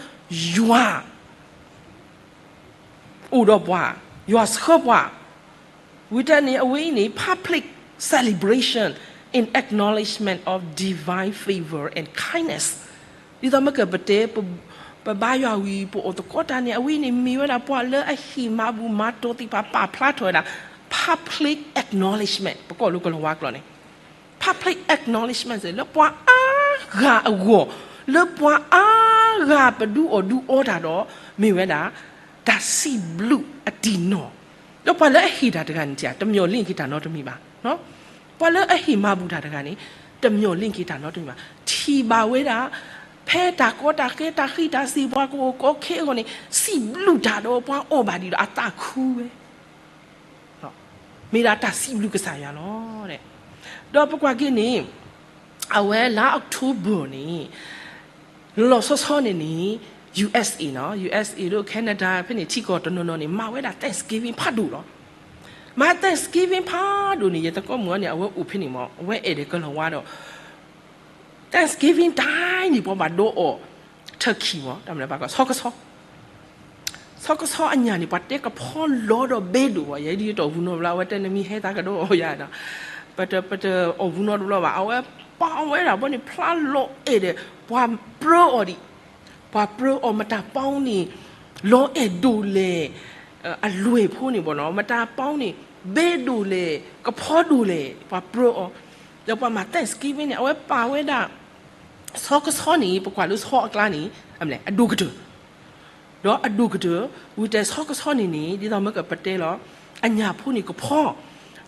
ယွၤ အိၣ်ဒီးပှၤ, ယွၤဆှၢပှၤ, ဝံၤတၢ်န့ၣ် အဝဲအံၤန့ၣ် public celebration in acknowledgement of divine favor and kindness, ဒ်သိးမ့ၢ်ကပတဲ ပဘါယွၤဝံၤ ပအိၣ်သကိးတၢ်န့ၣ် အဝဲအံၤန့ၣ် မ့ၢ်ဝဲဒၣ်ပှၤလၢအဟ့ၣ်မၤဘူၣ်မၤတီၤသ့ၣ်တဖၣ် ပာ်ဖျါထီၣ်ဝဲဒၣ် public acknowledgement ပကိးလၢကလီၤဝါကျိာ်န့ၣ် public acknowledgement လၢပှၤအါဂၤအဂီၢ်, လၢပှၤအါဂၤပဒုးအီၣ်ဒုးအီတၢ်ဒီး မ့ၢ်ဝဲဒၣ် တၢ်စံးဘျုးအတံၢ်နီၢ်, ဒီးပှၤလၢအဟ့ၣ်တၢ်တဂၤန့ၣ် တမျီၣ်လ့ၣ်က့ၤတၢ်နီတမံၤဘၣ်, ပှၤလၢအဟ့ၣ်မၤဘူၣ်တၢ်တဂၤန့ၣ် တမျီၣ်လ့ၣ်က့ၤတၢ်နီတမံၤဘၣ်, ထံၣ်ဘၣ်ဝဲဒၣ် ဖဲတၢ်ကီတၢ်ခဲတၢ်ဃံတၢ်စ့ၢ် ပှၤကအိၣ်ကီခဲအဂီၢ်န့ၣ် စံးဘျုးတၢ်ဒီးပှၤအီၣ်ဘၣ်ဒံးဒီးအသးခုဝဲ မ့ၢ်ဒၣ်တၢ်စံးဘျုးကစၢ်ယွၤလီၤ. ဒီးပကွၢ်က့ၤန့ၣ် အဝဲလါ October န့ၣ် လီၤဆီဆီန့ၣ်န့ၣ် USA နီၤ, USA ဒီး Canada ဖဲန့ၣ် ထံကီၢ်တနီၤနီၤန့ၣ် မၤဝဲဒၣ် Thanksgiving ဖးဒိၣ်လီၤ. မၤ Thanksgiving ဖးဒိၣ်န့ၣ် ယသကိးမုၣ်အီၤန့ၣ် အဝဲအိၣ်ဖဲန့ၣ်မး, အဝဲအဲၣ်ဒိးကလီၤဝါဒီး Thanksgiving time န့ၣ် ပှၤဘၣ်ဒိအီၣ် turkey မး, တၢ်မနုၤဘၣ်ကီး ဆီကဆီ, ဆီကဆီအညၣ်န့ၣ် ပှၤတဲကဖီလီၤဒီးဘဲဒိၣ်ဘၣ်, ယဲဒ်ယတအီၣ်ဝူနီတဘျီ, အဝဲတဲနမ့ၢ်ဟဲသးကဒီးအီၣ်ယၤဒီး, ပတ, ပတအီၣ်ဝူနီတဘျီဘၣ်, အဝဲပာ်ဝဲဒၣ်ဘီန့ၣ် ဖျါလီၤအဲၣ်ဒီး ပှၤပြၢအီၤဒံး, ပှၤပြၢအီၤ မတၤပီန့ၣ် လီၤအဲၣ်ဒိၣ်လဲၣ်, အလွဲၢ်ဖိန့ၣ်ဘီနီၤ, မတၤပီန့ၣ် ဘဲဒိၣ်လဲၣ် ကဖီဒိၣ်လဲၣ် ပှၤပြၢအီၤ, ဒီးပှၤမၤ Thanksgiving န့ၣ် အဝဲပာ်ဝဲဒၣ် ဆီကဆီန့ၣ် ပကွၢ်လၢဆီအကျါန့ၣ် အဒိၣ်ကတၢၢ်, ဒီးအဒိၣ်ကတၢၢ် ဝံၤတဲဆီကဆီန့ၣ်န့ၣ် ဒ်သိးမ့ၢ်ကပတဲလီၤ, အညၣ်ဖိန့ၣ်ကဖီ,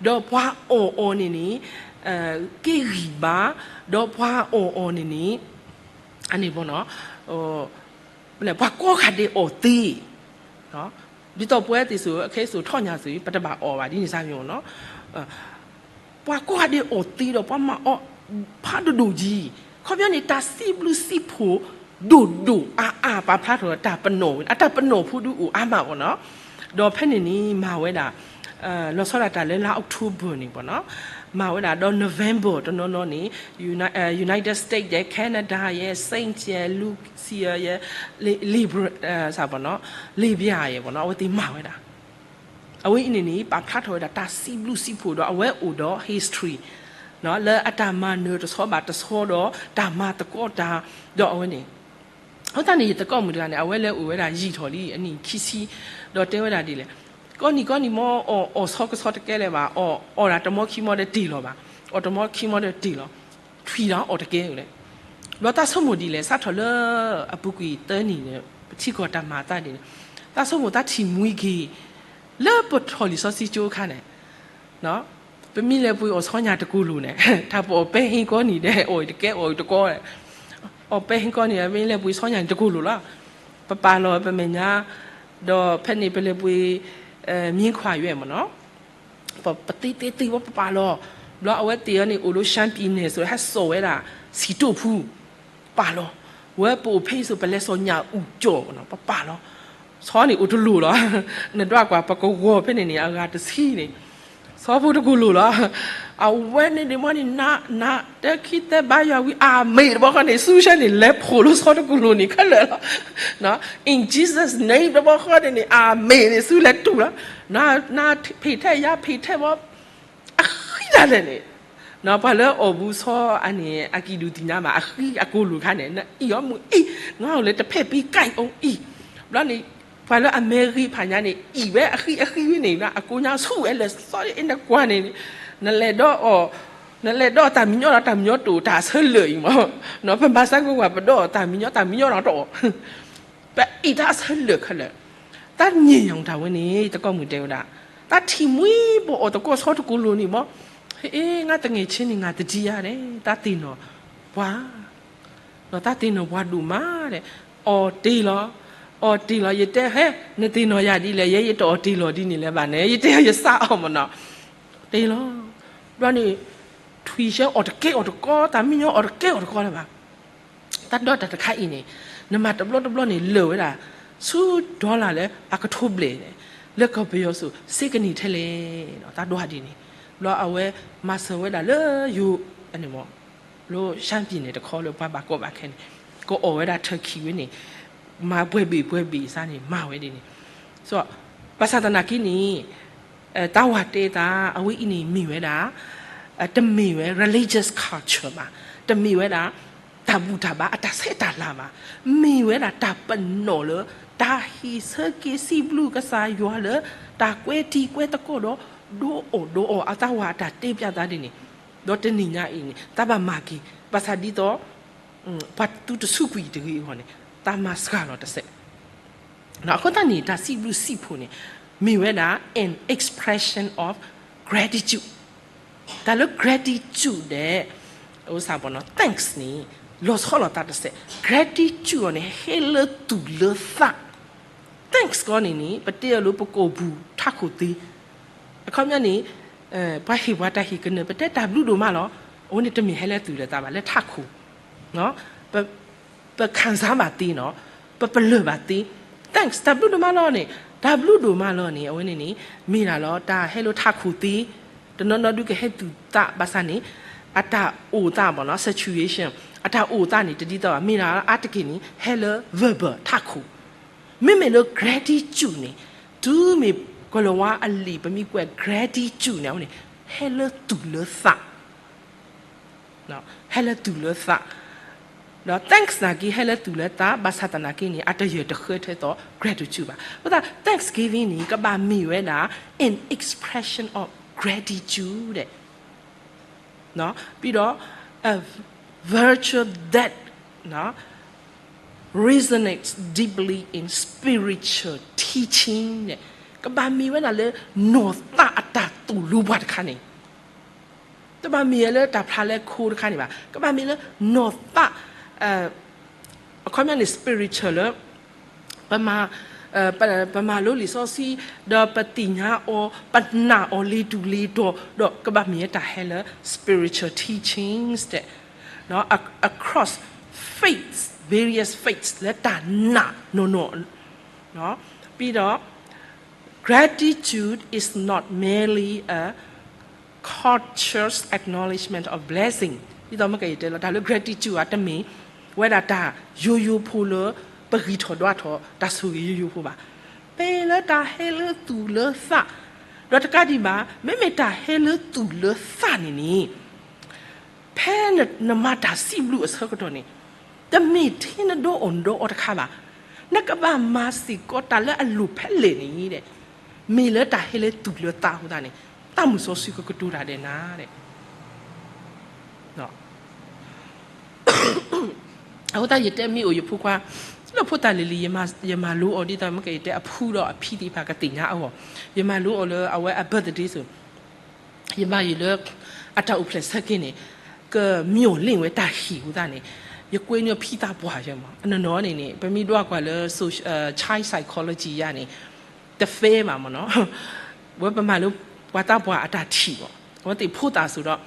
ဒီးပှၤအီၣ်အီၤန့ၣ်န့ၣ် က့ဂံၢ်ဘါ, ဒီးပှၤအီၣ်အီၤန့ၣ်န့ၣ် အန့ၣ်ဘီနီၤ, ပှၤကိးဂၤဒဲးအီၣ်သ့, ဒ်သိးပဝဲသ့ၣ်စိၤ ခဲစိၤထီၣ်ညါစိၤ ပတဘၣ်အီၣ်ဘၣ် ဒ်န့ၣ်စၢ်မ့ၢ်နီၤ, ပှၤကိးဂၤဒဲးအီၣ်သ့ဒီး ပှၤမၤအီၤဖးဒိၣ်ဒိၣ်ကံ, ခီပညီန့ၣ် တၢ်စံးဘျုးစံးဖှိၣ်ဒိၣ်ဒိၣ်အါအါ ပာ်ဖျါထီၣ်တၢ်ပနီၣ်ဝဲ အတၢ်ပနီၣ်ဖိဒုးအိၣ်အါမးဘီနီၤ, ဒီးဖဲန့ၣ်န့ၣ် မၤဝဲဒၣ် လီၤဆီဒၣ်တၢ်လၢလါ October န့ၣ်ဘီနီၤ, မၤဝဲဒၣ်ဒီး November တနီၤနီၤန့ၣ် Uni- United States ယဲ Canada ယဲ Saint ယဲ Lucia ယဲ Lib- ဘီနီၤ, Libya ယဲဘီနီၤ အဝဲသ့ၣ်မၤဝဲဒၣ်, အဝဲအံၤန့ၣ်န့ၣ် ပာ်ဖျါထီၣ်ဝဲဒၣ်တၢ်စံးဘျုးစံးဖှိၣ်ဒီး အဝဲအိၣ်ဒီး history လၢအတၢ်မၤနၢၤတဆီဘၣ်တဆီဒီး တၢ်မၤသကိးတၢ် ဒီးအဝဲန့ၣ် အဃိသတးန့ၣ် ယသကိးမုၣ်တဂၤန့ၣ် အဝဲလဲၤအိၣ်ဝဲဒၣ်ယံာ်ထီၣ်လံ အနံၣ်ခံဆံ, ဒီးတဲဝဲဒၣ်ဒ်လဲၣ်, ကိးနံၤကိးနံၤမ့ၢ်အီၣ် အီၣ်ဆီကဆီတကဲလၢၤဘၣ်, အီၣ် အီၣ်ဒၣ်တမီခံမီဒီးတ့ၢ်လီၤဘၣ်, အီၣ်တမီခံမီဒီးတ့ၢ်လီၤ, ထွံၣ်ဒီးအီၣ်တကဲအံၤလဲၣ်. ဘျီတၢ်ဆိကမိၣ်ဒ်လဲၣ်, စးထီၣ်လၢအပူၤကွံာ်သၢနံၣ်န့ၣ် ပထံကီၢ်တၢ်မၤအသးဒ်န့ၣ်, တၢ်ဆိကမိၣ်တၢ်ထံၣ်မှံက့ၤ လၢပထီၣ်လံာ်စီဆှံကၠိအခါန့ၣ်, ပမ့ၢ်လဲၤပှ့ၤအီၣ်ဆီညၣ်တကိၢ်လိၤန့ၣ်, တၢ်ပအီၣ်ပဲဟ့ကီနံၣ်ဒီး အီၣ်တကဲအီၣ်တကီ, အီၣ်ပဲဟ့ကီနံၣ် မ့ၢ်လဲၤပှ့ၤဆီညၣ်န့ၣ်တကိၢ်လိၤလီၤ. ပပာ်လီၤပမဲာ်ညါ, ဒီးဖဲန့ၣ်ပလဲၤပှ့ၤ မြင်းခွာရွက်မ့ၢ်နီၤ, ပသ့သ့သ့ဝဲပပာ်လီၤ. ဘျီအဝဲသ့ၣ်အီၤန့ၣ် အိၣ်လၢ ရှမ်းပြည်နယ် ဆိး ဟဲစိာ်ဝဲဒၣ် စံၣ်တိၣ်ဖူ ပာ်လီၤ. ဝဲပအိၣ်ဖဲအံၤဆိး ပလဲၤစိာ်ညၣ်အူကၠီၣ်နီၤ ပပာ်လီၤ. ဆီန့ၣ်အိၣ်တလိၤလီၤ. နဒွးကွၢ် ပကဝီၤဖဲန့ၣ်န့ၣ် အဂၤတဆံန့ၣ် ဆီဖိတကိၢ်လိၤလီၤ. အဝဲန့ၣ်ဒ့မီန့ၣ် နးနး တခံသၢဘါယွၤဝံၤ အမ့ၢ်တဘျီဃီန့ၣ် ဆူၣ်ဆဲန့ၣ် လဲၤဖိးလၢဆီတကိၢ်လိၤန့ၣ်ခဲလၢာ်လီၤ. In Jesus' name တဘျီဃီန့ၣ်န့ၣ် အမ့ၢ်န့ၣ် ဆူၣ်လဲၤတူၢ်လီၤ. နဖံးထဲယၤဖံးထဲဘီ အဃံဒၣ်လဲာ်န့ၣ်, ပှၤလၢအီၣ်ဘူးဆီအန့ၣ် အကံၣ်ဒူၣ်သ့ၣ်ညါဘၣ် အဃံအကိၢ်လိၤခါန့ၣ် နအံၣ်အီၤမုၢ်အံၣ်, ငါအိၣ်လၢတဖဲၣ်ပံကၣ်အီၤအံၣ်, ဘျီန့ၣ် ပှၤလၢအမဲာ်ဂ့ၤဖးညါန့ၣ် အံၣ်ဝဲအဃံအဃံဝဲန့ၣ် အကိးညါဆူၣ်ဝဲလၢာ်စီအ့ၣ်နကွၢ်န့ၣ်, နလဲၤဒီးအီၤ, နလဲၤဒီးတၢ်မံညီဒီးတၢ်မံညီတအိၣ် တၢ်ဆၢလၢာ်အံၤမး, ပမၤစၢ်ကွၢ်ကွၢ် ပဒီးတၢ်မံညီတၢ်မံညီဒီးတအိၣ် ပအံၣ်တၢ်ဆၢလၢာ်ခဲလၢာ်, တၢ်ညံၣ်ညါတၢ်ဝဲန့ၣ် တၢ်ကိးမုၢ်တဲဝဲဒၣ်, တၢ်ထံၣ်မှံ ပအီၣ်သကိးဆီတကိၢ်လိၤန့ၣ်မး, ဟ့ ငါတငဲၢ်ဆ့န့ၣ် ငါတဒံယါဒဲး တၢ်သ့ၣ်နီၣ်ပှၤ, ဒီးတၢ်သ့ၣ်နီၣ်ပှၤဒိၣ်မးဒဲး, အီၣ်တ့ၢ်လီၤ, အီၣ်တ့ၢ်လီၤ ယတဲဟဲ နသ့ၣ်နီၣ်ယၤဒ်လဲၣ် ယဲယတအီၣ်တ့ၢ်လီၤဒ်န့ၣ်လၢၤဘၣ်န့ၣ် ယတဲယစးအီၣ်မးနီၤ, တ့ၢ်လီၤ, ဘျီန့ၣ် ထွံၣ်ဆၢအီၣ်တကဲအီၣ်တကီ တၢ်မံညီအီၣ်တကဲအီၣ်တကီလၢၤဘၣ် တၢ်ဒီးတၢ်တခါအံၤန့ၣ်, နမၤတဘျီတဘျီန့ၣ် လၢာ်ဝဲဒၣ် ဆူ dollar လၢအကထိဘျဲၣ်န့ၣ်, လၢကီၢ်ပယီၤဆိး စ့ကနံၣ်ထဲလဲၣ်, တၢ်ဒွးဒ်န့ၣ်, ဘျီအဝဲမၤစၢၤဝဲဒၣ်လၢယိၤ, လၢ ရှမ်းပြည်နယ် တခီလၢပှၤဘၣ်ကီဘၣ်ခဲန့ၣ်, ကအီၣ်ဝဲဒၣ် turkey ဝဲန့ၣ်, မၤပှဲၤဘ့ၣ်ပှဲၤဘ့ၣ်စ့ၢ်န့ၣ် မၤဝဲဒ်န့ၣ်, ဘၣ်ဆၣ်သနာ်က့န့ၣ် တၢ်ဝၤတဲသး အဝဲအံၤန့ၣ်မ့ၢ်ဝဲဒၣ်, တမ့ၢ်ဝဲ religious culture ဘၣ်, တမ့ၢ်ဝဲဒၣ် တၢ်ဘူၣ်တၢ်ဘါအတၢ်ဆဲးတၢ်လၤဘၣ်, မ့ၢ်ဝဲဒၣ်တၢ်ပနီၣ်လၢ တၢ်ဟ့ၣ်ဆၢက့ၤစံးဘျုးကစၢ်ယွၤလၢ တၢ်ကွဲတံၤကွဲသကိးဒီး ဒိအီၣ်ဒိအီအတၢ်ဝၤအတၢ်တဲပၠးသးဒ်န့ၣ်, ဒီးတနံၤညါအံၤန့ၣ် တၢ်ဘၣ်မၤက့ၤ ဘၣ်ဆၣ်ဒ်သိး ပှၤသုတဆူးကွံာ်တဂ့ၤအဂီၢ်န့ၣ် တၢ်မၤစှၤလီၤတစဲး အဃိသတးန့ၣ် တၢ်စံးဘျုးစံးဖှိၣ်န့ၣ် မ့ၢ်ဝဲဒၣ် an expression of gratitude, တၢ်လၢ gratitude ဒီး thanks န့ၣ် လီၤဆီလိာ်သးတစဲး, gratitude အီၤန့ၣ် ဟဲလၢသူၣ်လၢသး, thanks ကီန့ၣ်န့ၣ် ပတဲအီၤလၢပကိာ်ပူၤထးခိၣ်သ့, အခီပညီန့ၣ် ပှၤဟ့ၣ်ပှၤတၢ်ဟ့ၣ်ကနၢၤ ပတဲတၢ်ဘျုးဒိၣ်မးလီၤ, အဝဲန့ၣ်တမ့ၢ်ဟဲလၢသူၣ်လၢသးဘၣ် လၢထးခိၣ် ပခံစားဘၣ်သ့နီၤ, ပပလၢၢ်ဘၣ်သ့, thanks တၢ်ဘျုးဒိၣ်မးလီၤန့ၣ်, တၢ်ဘျုးဒိၣ်မးလီၤန့ၣ် အဝဲန့ၣ်န့ၣ် မ့ၢ်ဒၣ်လီၤ တၢ်ဟဲလၢထးခိၣ်သ့, တနီၤနီၤဒုးကဟဲသူၣ်သးဘၣ်ဆၣ်န့ၣ် အတၢ်အိၣ်သးမ့ၢ်နီၤ situation အတၢ်အိၣ်သးန့ၣ် တဒ်သိးဘၣ် မ့ၢ်ဒၣ်အါတက့ၢ်န့ၣ် ဟဲလၢ verbal ထးခိၣ်, မ့မ့ၢ်လၢ gratitude န့ၣ် တုၤမ့ၢ်ကီၤလၤဝါအလံာ် ပမ့ၢ်ကွဲး gratitude န့ၣ် အဝဲန့ၣ် ဟဲလၢသူၣ်လၢသး ဟဲလၢသူၣ်လၢသး, ဒီး thanks နာ်က့ ဟဲလၢသူၣ်လၢသး ဘၣ်ဆၣ်သနာ်က့န့ၣ် အတယၢၢ်တဃၢထဲသိး gratitude ဘၣ်. အဃိသတး thanksgiving န့ၣ် ကဘၣ်မ့ၢ်ဝဲဒၣ် an expression of gratitude ဒီး ပြီးတော့ a virtue that resonates deeply in spiritual teaching န့ၣ် ကဘၣ်မ့ၢ်ဝဲဒၣ်လၢ နီၢ်သးအတၢ်သိၣ်လိပှၤတခါန့ၣ် တဘၣ်မ့ၢ်ဝဲလၢတၢ်ဖျါလၢခိတခါန့ၣ်ဘၣ်, ကဘၣ်မ့ၢ်လၢနီၢ်သး အခီပညီန့ၣ် spiritual လၢ ပမၤလိလံာ်စီဆှံ ဒီးပသ့ၣ်ညါအီၤ ပနာ်အီၤလ့ၤတူၢ်လ့ၤတီၤ ဒီးကဘၣ်မ့ၢ်ဝဲတၢ်ဟဲလၢ spiritual teachings တဲ across faiths, various faiths လၢတၢ်နာ်နီၢ်နီၢ် ပြီးတော့ gratitude is not merely a culture's acknowledgement of blessing ဒ်သိးမ့ၢ်ကယတဲလီၤ တၢ်လၢ gratitude အတမ့ၢ်ဝဲဒၣ်တၢ်ယိယိဖိလၢ ပဂံၢ်ထီၣ်ဒွးထီၣ် တၢ်ဆိၣ်ဂ့ၤယိယိဖိဘၣ်. ပလၢတၢ်ဟဲလၢသူၣ်လၢသး ဒီးတကးဒံးဘၣ် မ့မ့ၢ်တၢ်ဟဲလၢသူၣ်လၢသးန့ၣ်န့ၣ် ဖဲနမၤတၢ်စံးဘျုးအဆၢကတီၢ်န့ၣ် တမ့ၢ်ထဲနဒိအီၣ်နဒိအီတခါဘၣ်. နကဘၣ်မၤစ့ၢ်ကီးတၢ်လၢအလိၣ်ဖဲလဲၣ်န့ၣ်ဒီး မ့ၢ်လၢတၢ်ဟဲလၢသူၣ်လၢသးအဃိသတးန့ၣ် သးမုၢ်စီဆှံကကတိၤတၢ်ဒီးနၤဒီး အဃိသတးယတဲမ့ၢ်အိၣ်ယဖိခွါ လၢဖိသၣ်လံၤလံၤ ယမၤလိအီၤဒ်သိးမ့ၢ်ကယတဲအဖုဒီးအဖံသ့ၣ်တဖၣ်ကသ့ၣ်ညါအဂီၢ်, ယမၤလိအီၤလၢအဝဲအ birthday စိၤ, ယမၤယံာ်လၢ အတၢ်အိၣ်ဖျဲၣ်ဆၢက့ၤန့ၣ် ကမျှော်လင့်ဝဲတၢ်ဟ့ၣ်အဃိသတးန့ၣ် ယကွဲန့ၢ်အီၤဖံသးပှၢ်ယဲမး, အနီၢ်နီၢ်န့ၣ်န့ၣ် ပမ့ၢ်ဒွးကွၢ်လၢ social, child psychology ယၤန့ၣ် တ fair ဘၣ်မ့ၢ်နီၤ, ဝဲပမၤလၢပှၤသးပှၢ်အတၢ်ထံၣ်ဘၣ်, အဝဲသ့ၣ်ဖိသၣ်စိၤဒီး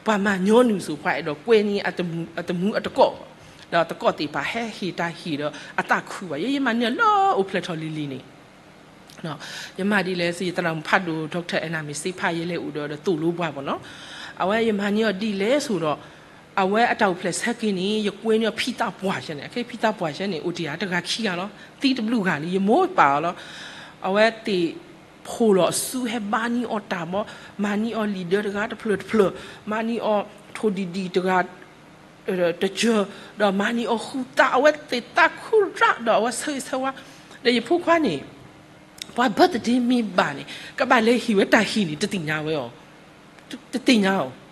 ပှၤမၤညီနုၢ်စိၤ ပှၤအဲၣ်ဒိးကွဲန့ၢ် အတမူအတကိး, ဒီးတကိးသ့ၣ်တဖၣ်ဟဲဟ့ၣ်တၢ်ဟ့ၣ်ဒီးအသးခုဘၣ်, ယဲယမၤန့ၢ်အီၤလၢအိၣ်ဖျဲၣ်ထီၣ်လံၤလံၤန့ၣ် ယမၤဒ်လဲၣ်စ့ၢ် ယသရၣ်မုၣ်ဖးဒိၣ် doctor Anna မ့ၢ်စ့ဖး ယလဲၤအိၣ်ဒီးဒီးသိၣ်လိပှၤမ့ၢ်နီၤ, အဝဲယမၤန့ၢ်အီၤဒ်လဲၣ်စိၤဒီး အဝဲအတၢ်အိၣ်ဖျဲၣ်ဆၢက့ၤန့ၣ် ယကွဲန့ၢ်အီၤဖံသးပှၢ်ယဲန့ၣ်, အခဲဖံသးပှၢ်ယဲန့ၣ် အိၣ်တ့ၢ်ဧါ တဂၤခံဂၤလီၤ, သံတဘျုးဂၤလံ ယမိၢ်ပာ်အီၤလီၤ, အဝဲသ့ၣ်ဖိးလီၤအစုဟဲဘါန့ၢ်အီၤတၢ်ဘီ, မၤန့ၢ်အီၤလံာ်ဒၢတဂၤတဖျၢၣ်တဖျၢၣ်, မၤန့ၢ်အီၤထိၣ်ဒံၣ်ဒံၣ်တဂၤ တစၢၤ, ဒီးမၤန့ၢ်အီၤဃုာ်သး အဝဲသ့ၣ်သးခုရၣ် ဒီးအဝဲဆၢဂ့ၤဆၢဝါ, ဒီးယဖိခွါန့ၣ် ပှၤ birthday မ့ၢ်ဘၣ်န့ၣ် ကဘၣ်လဲၤဟ့ၣ်ဝဲတၢ်ဟ့ၣ်န့ၣ် တသ့ၣ်ညါဝဲအီၤ, တသ့ၣ်ညါအီၤ,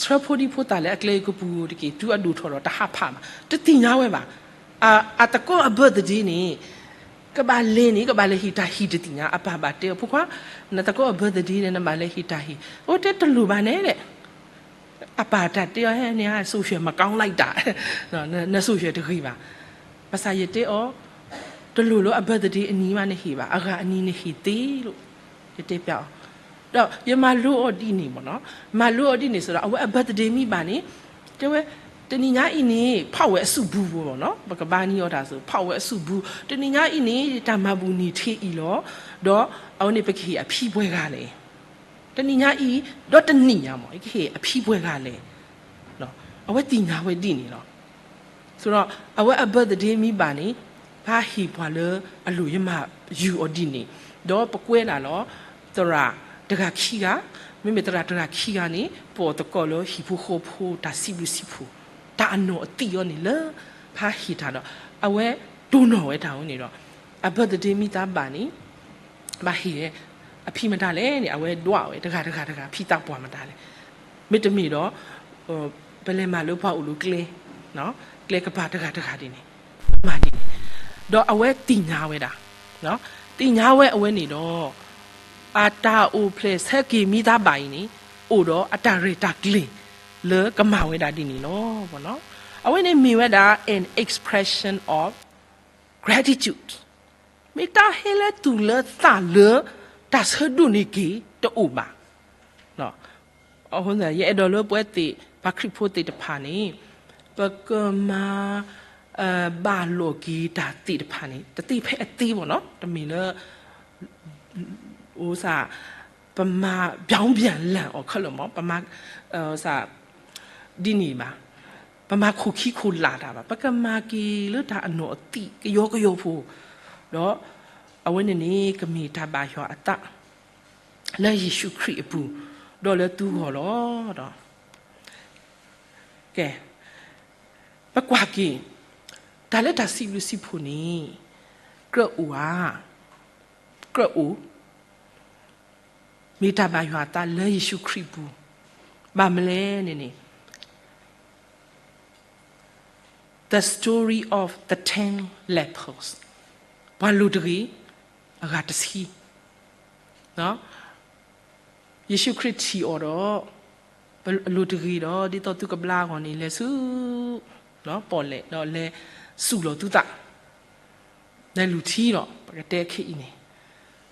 ဆှၢဖိဒံဖိသၣ်လၢအကျဲကပူၤတက့ၢ် တုၤအဒိၣ်ထီၣ်ဒီးတဟးဖးဘၣ် တသ့ၣ်ညါဝဲဘၣ်, အသကိးအ birthday န့ၣ် ကဘၣ်လဲၤန့ၣ် ကဘၣ်လဲၤဟ့ၣ်တၢ်ဟ့ၣ်တသ့ၣ်ညါ, အပၢ်ဘၣ်တဲအီၤ ဖိခွါ နသကိးအ birthday န့ၣ် နဘၣ်လဲၤဟ့ၣ်တၢ်ဟ့ၣ်, အဝဲတဲတလိၣ်ဘၣ်န့ၣ် အပၢ်တၢ်တဲအီၤဟဲန့ၣ် social မကောင်းလိုက်တာ, န social တဂ့ၤဘၣ်, ဘၣ်ဆၣ်ယတဲအီၤ တလိၣ်လၢအ birthday အနံၤမးနဟ့ၣ်ဘၣ်, အဂၤအနံၤနဟ့ၣ်သ့လီၤ, ယတဲပျးအီၤ, ဒီးယမၤလိအီၤဒ်န့ၣ်မ့ၢ်နီၤ, မၤလိအီၤဒ်န့ၣ်စ့ၢ်ဒီး အဝဲအ birthday မ့ၢ်ဘၣ်န့ၣ် တဲဝဲ တနံၤညါအံၤန့ၣ် ဖးဝဲအစုဘူးမ့ၢ်နီၤ, ပကဘါန့ၢ်အီၤတၢ်စိၤ ဖးဝဲအစုဘူး, တနံၤညါအံၤန့ၣ် တၢ်မၤဘူၣ်န့ၢ်ထံအံၤလီၤ, ဒီးအဝဲန့ၣ် ပကဟ့ၣ်အဖံပှဲၤဂၤလဲၣ် တနံၤညါအံၤ ဒီးတနံၣ်ညါမ့ၢ် ယကဟ့ၣ်အဖံပှဲၤဂၤလဲၣ်, အဝဲသ့ၣ်ညါဝဲဒ်န့ၣ်လီၤ, ဆိုတော့ အဝဲအ birthday မ့ၢ်ဘၣ်န့ၣ် ဘၣ်ဟ့ၣ်ပှၤလၢအလိၣ် ယမၤယုာ်အီၤဒ်န့ၣ်, ဒီးပကွဲဒၣ်လီၤ သရၣ်တဂၤခံဂၤ, မ့မ့ၢ်သရၣ်တဂၤခံဂၤန့ၣ် ပအီၣ်သကိးလၢဟံၣ်ဖိဃီဖိတၢ်စံးဘျုးစံးဖှိၣ်, တၢ်အနီၢ်အသံအီၤန့ၣ်လၢ ဘၣ်ဟ့ၣ်တၢ်ဒီး အဝဲတိၢ်နီၣ်ဝဲတၢ်အဃိန့ၣ်ဒီး အ birthday မ့ၢ်တၢ်ဘၣ်န့ၣ် ဘၣ်ဟ့ၣ်ဝဲ အဖံမတၤလဲၣ်န့ၣ် အဝဲဒွးဝဲတဂၤတဂၤတဂၤ ဖံသးပှၢ်မတၤလဲၣ်, မ့တမ့ၢ်ဒီး ပလဲၤမၤလၢပှၤအိၣ်လၢကျဲ, ကျဲကပၤတဂၤတဂၤဒ်န့ၣ်, မၤဒ်န့ၣ်, ဒီးအဝဲသ့ၣ်ညါဝဲဒၣ်, သ့ၣ်ညါဝဲအဝဲန့ၣ်ဒီး အတၢ်အိၣ်ဖျဲၣ်ဆၢက့ၤမ့ၢ်တၢ်ဘၣ်အံၤန့ၣ် အိၣ်ဒီးအတၢ်ရဲၣ်တၢ်ကျဲၤလၢကမၤဝဲဒၣ်ဒ်န့ၣ်လီၤ. အဝဲန့ၣ်မ့ၢ်ဝဲဒၣ် an expression of gratitude, မ့ၢ်တၢ်ဟ့ၣ်လၢသူၣ်လၢသးလၢ တၢ်ဆၢဒိၣ်န့ၢ်က့ၤတအိၣ်ဘၣ်. အဃိ ယအဲၣ်ဒိးလၢပဝဲသ့ၣ် ပှၤခရံာ်ဖိသ့ၣ်တဖၣ်န့ၣ် ပကမၤ ဘၣ်လိာ်က့ၤတၢ်သ့ၣ်တဖၣ်န့ၣ် တသ့ဖဲအသ့ဘၣ်နီၤ, တမ့ၢ်လၢ အိစ ပမၤ ပြောင်းပြန်လှန် အီၤခဲလၢာ်မး, ပမၤ ဒ်န့ၣ်ဘၣ်, ပမၤခိၣ်ခံခိၣ်လာ်တၢ်ဘၣ်, ပကမၤက့ၤလၢတၢ်အနီၢ်အသံၣ်ကယီကယီဖိ, ဒီးအဝဲန့ၣ်န့ၣ် ကမ့ၢ်တၢ်ဘၣ်ယွၤအသး လၢယ့ၣ်ၡူးခရံာ်အပူၤ, ဒီးလၢသုဂီၢ်လီၤ. ကဲ, ပကွၢ်က့ၤ တၢ်လၢတၢ်စံးဘျုးစံးဖှိၣ်န့ၣ် ကြၢးအိၣ်ဧါ, ကြၢးအိၣ် မ့ၢ်တၢ်ဘၣ်ယွၤအသးလၢယ့ၣ်ၡူးခရံာ်ပူၤ, ဘၣ်မနုၤလဲၣ်န့ၣ်န့ၣ် The story of the ten lepers, ပှၤလိၤတဂ့ၤ အဂၤတဆံ, ယ့ၣ်ၡူးခရံာ်ထံၣ်အီၤဒီး အလိၤတဂ့ၤဒီး ဒ်သိးသုကဘျါအဂီၢ်န့ၣ် လဲၤဆူ ပီၣ်လဲၣ် ဒီးလဲၤစူၢ်လီၤသုသး, လဲၤလူၤထံလီၤ ပကတဲခဲအံၤန့ၣ်,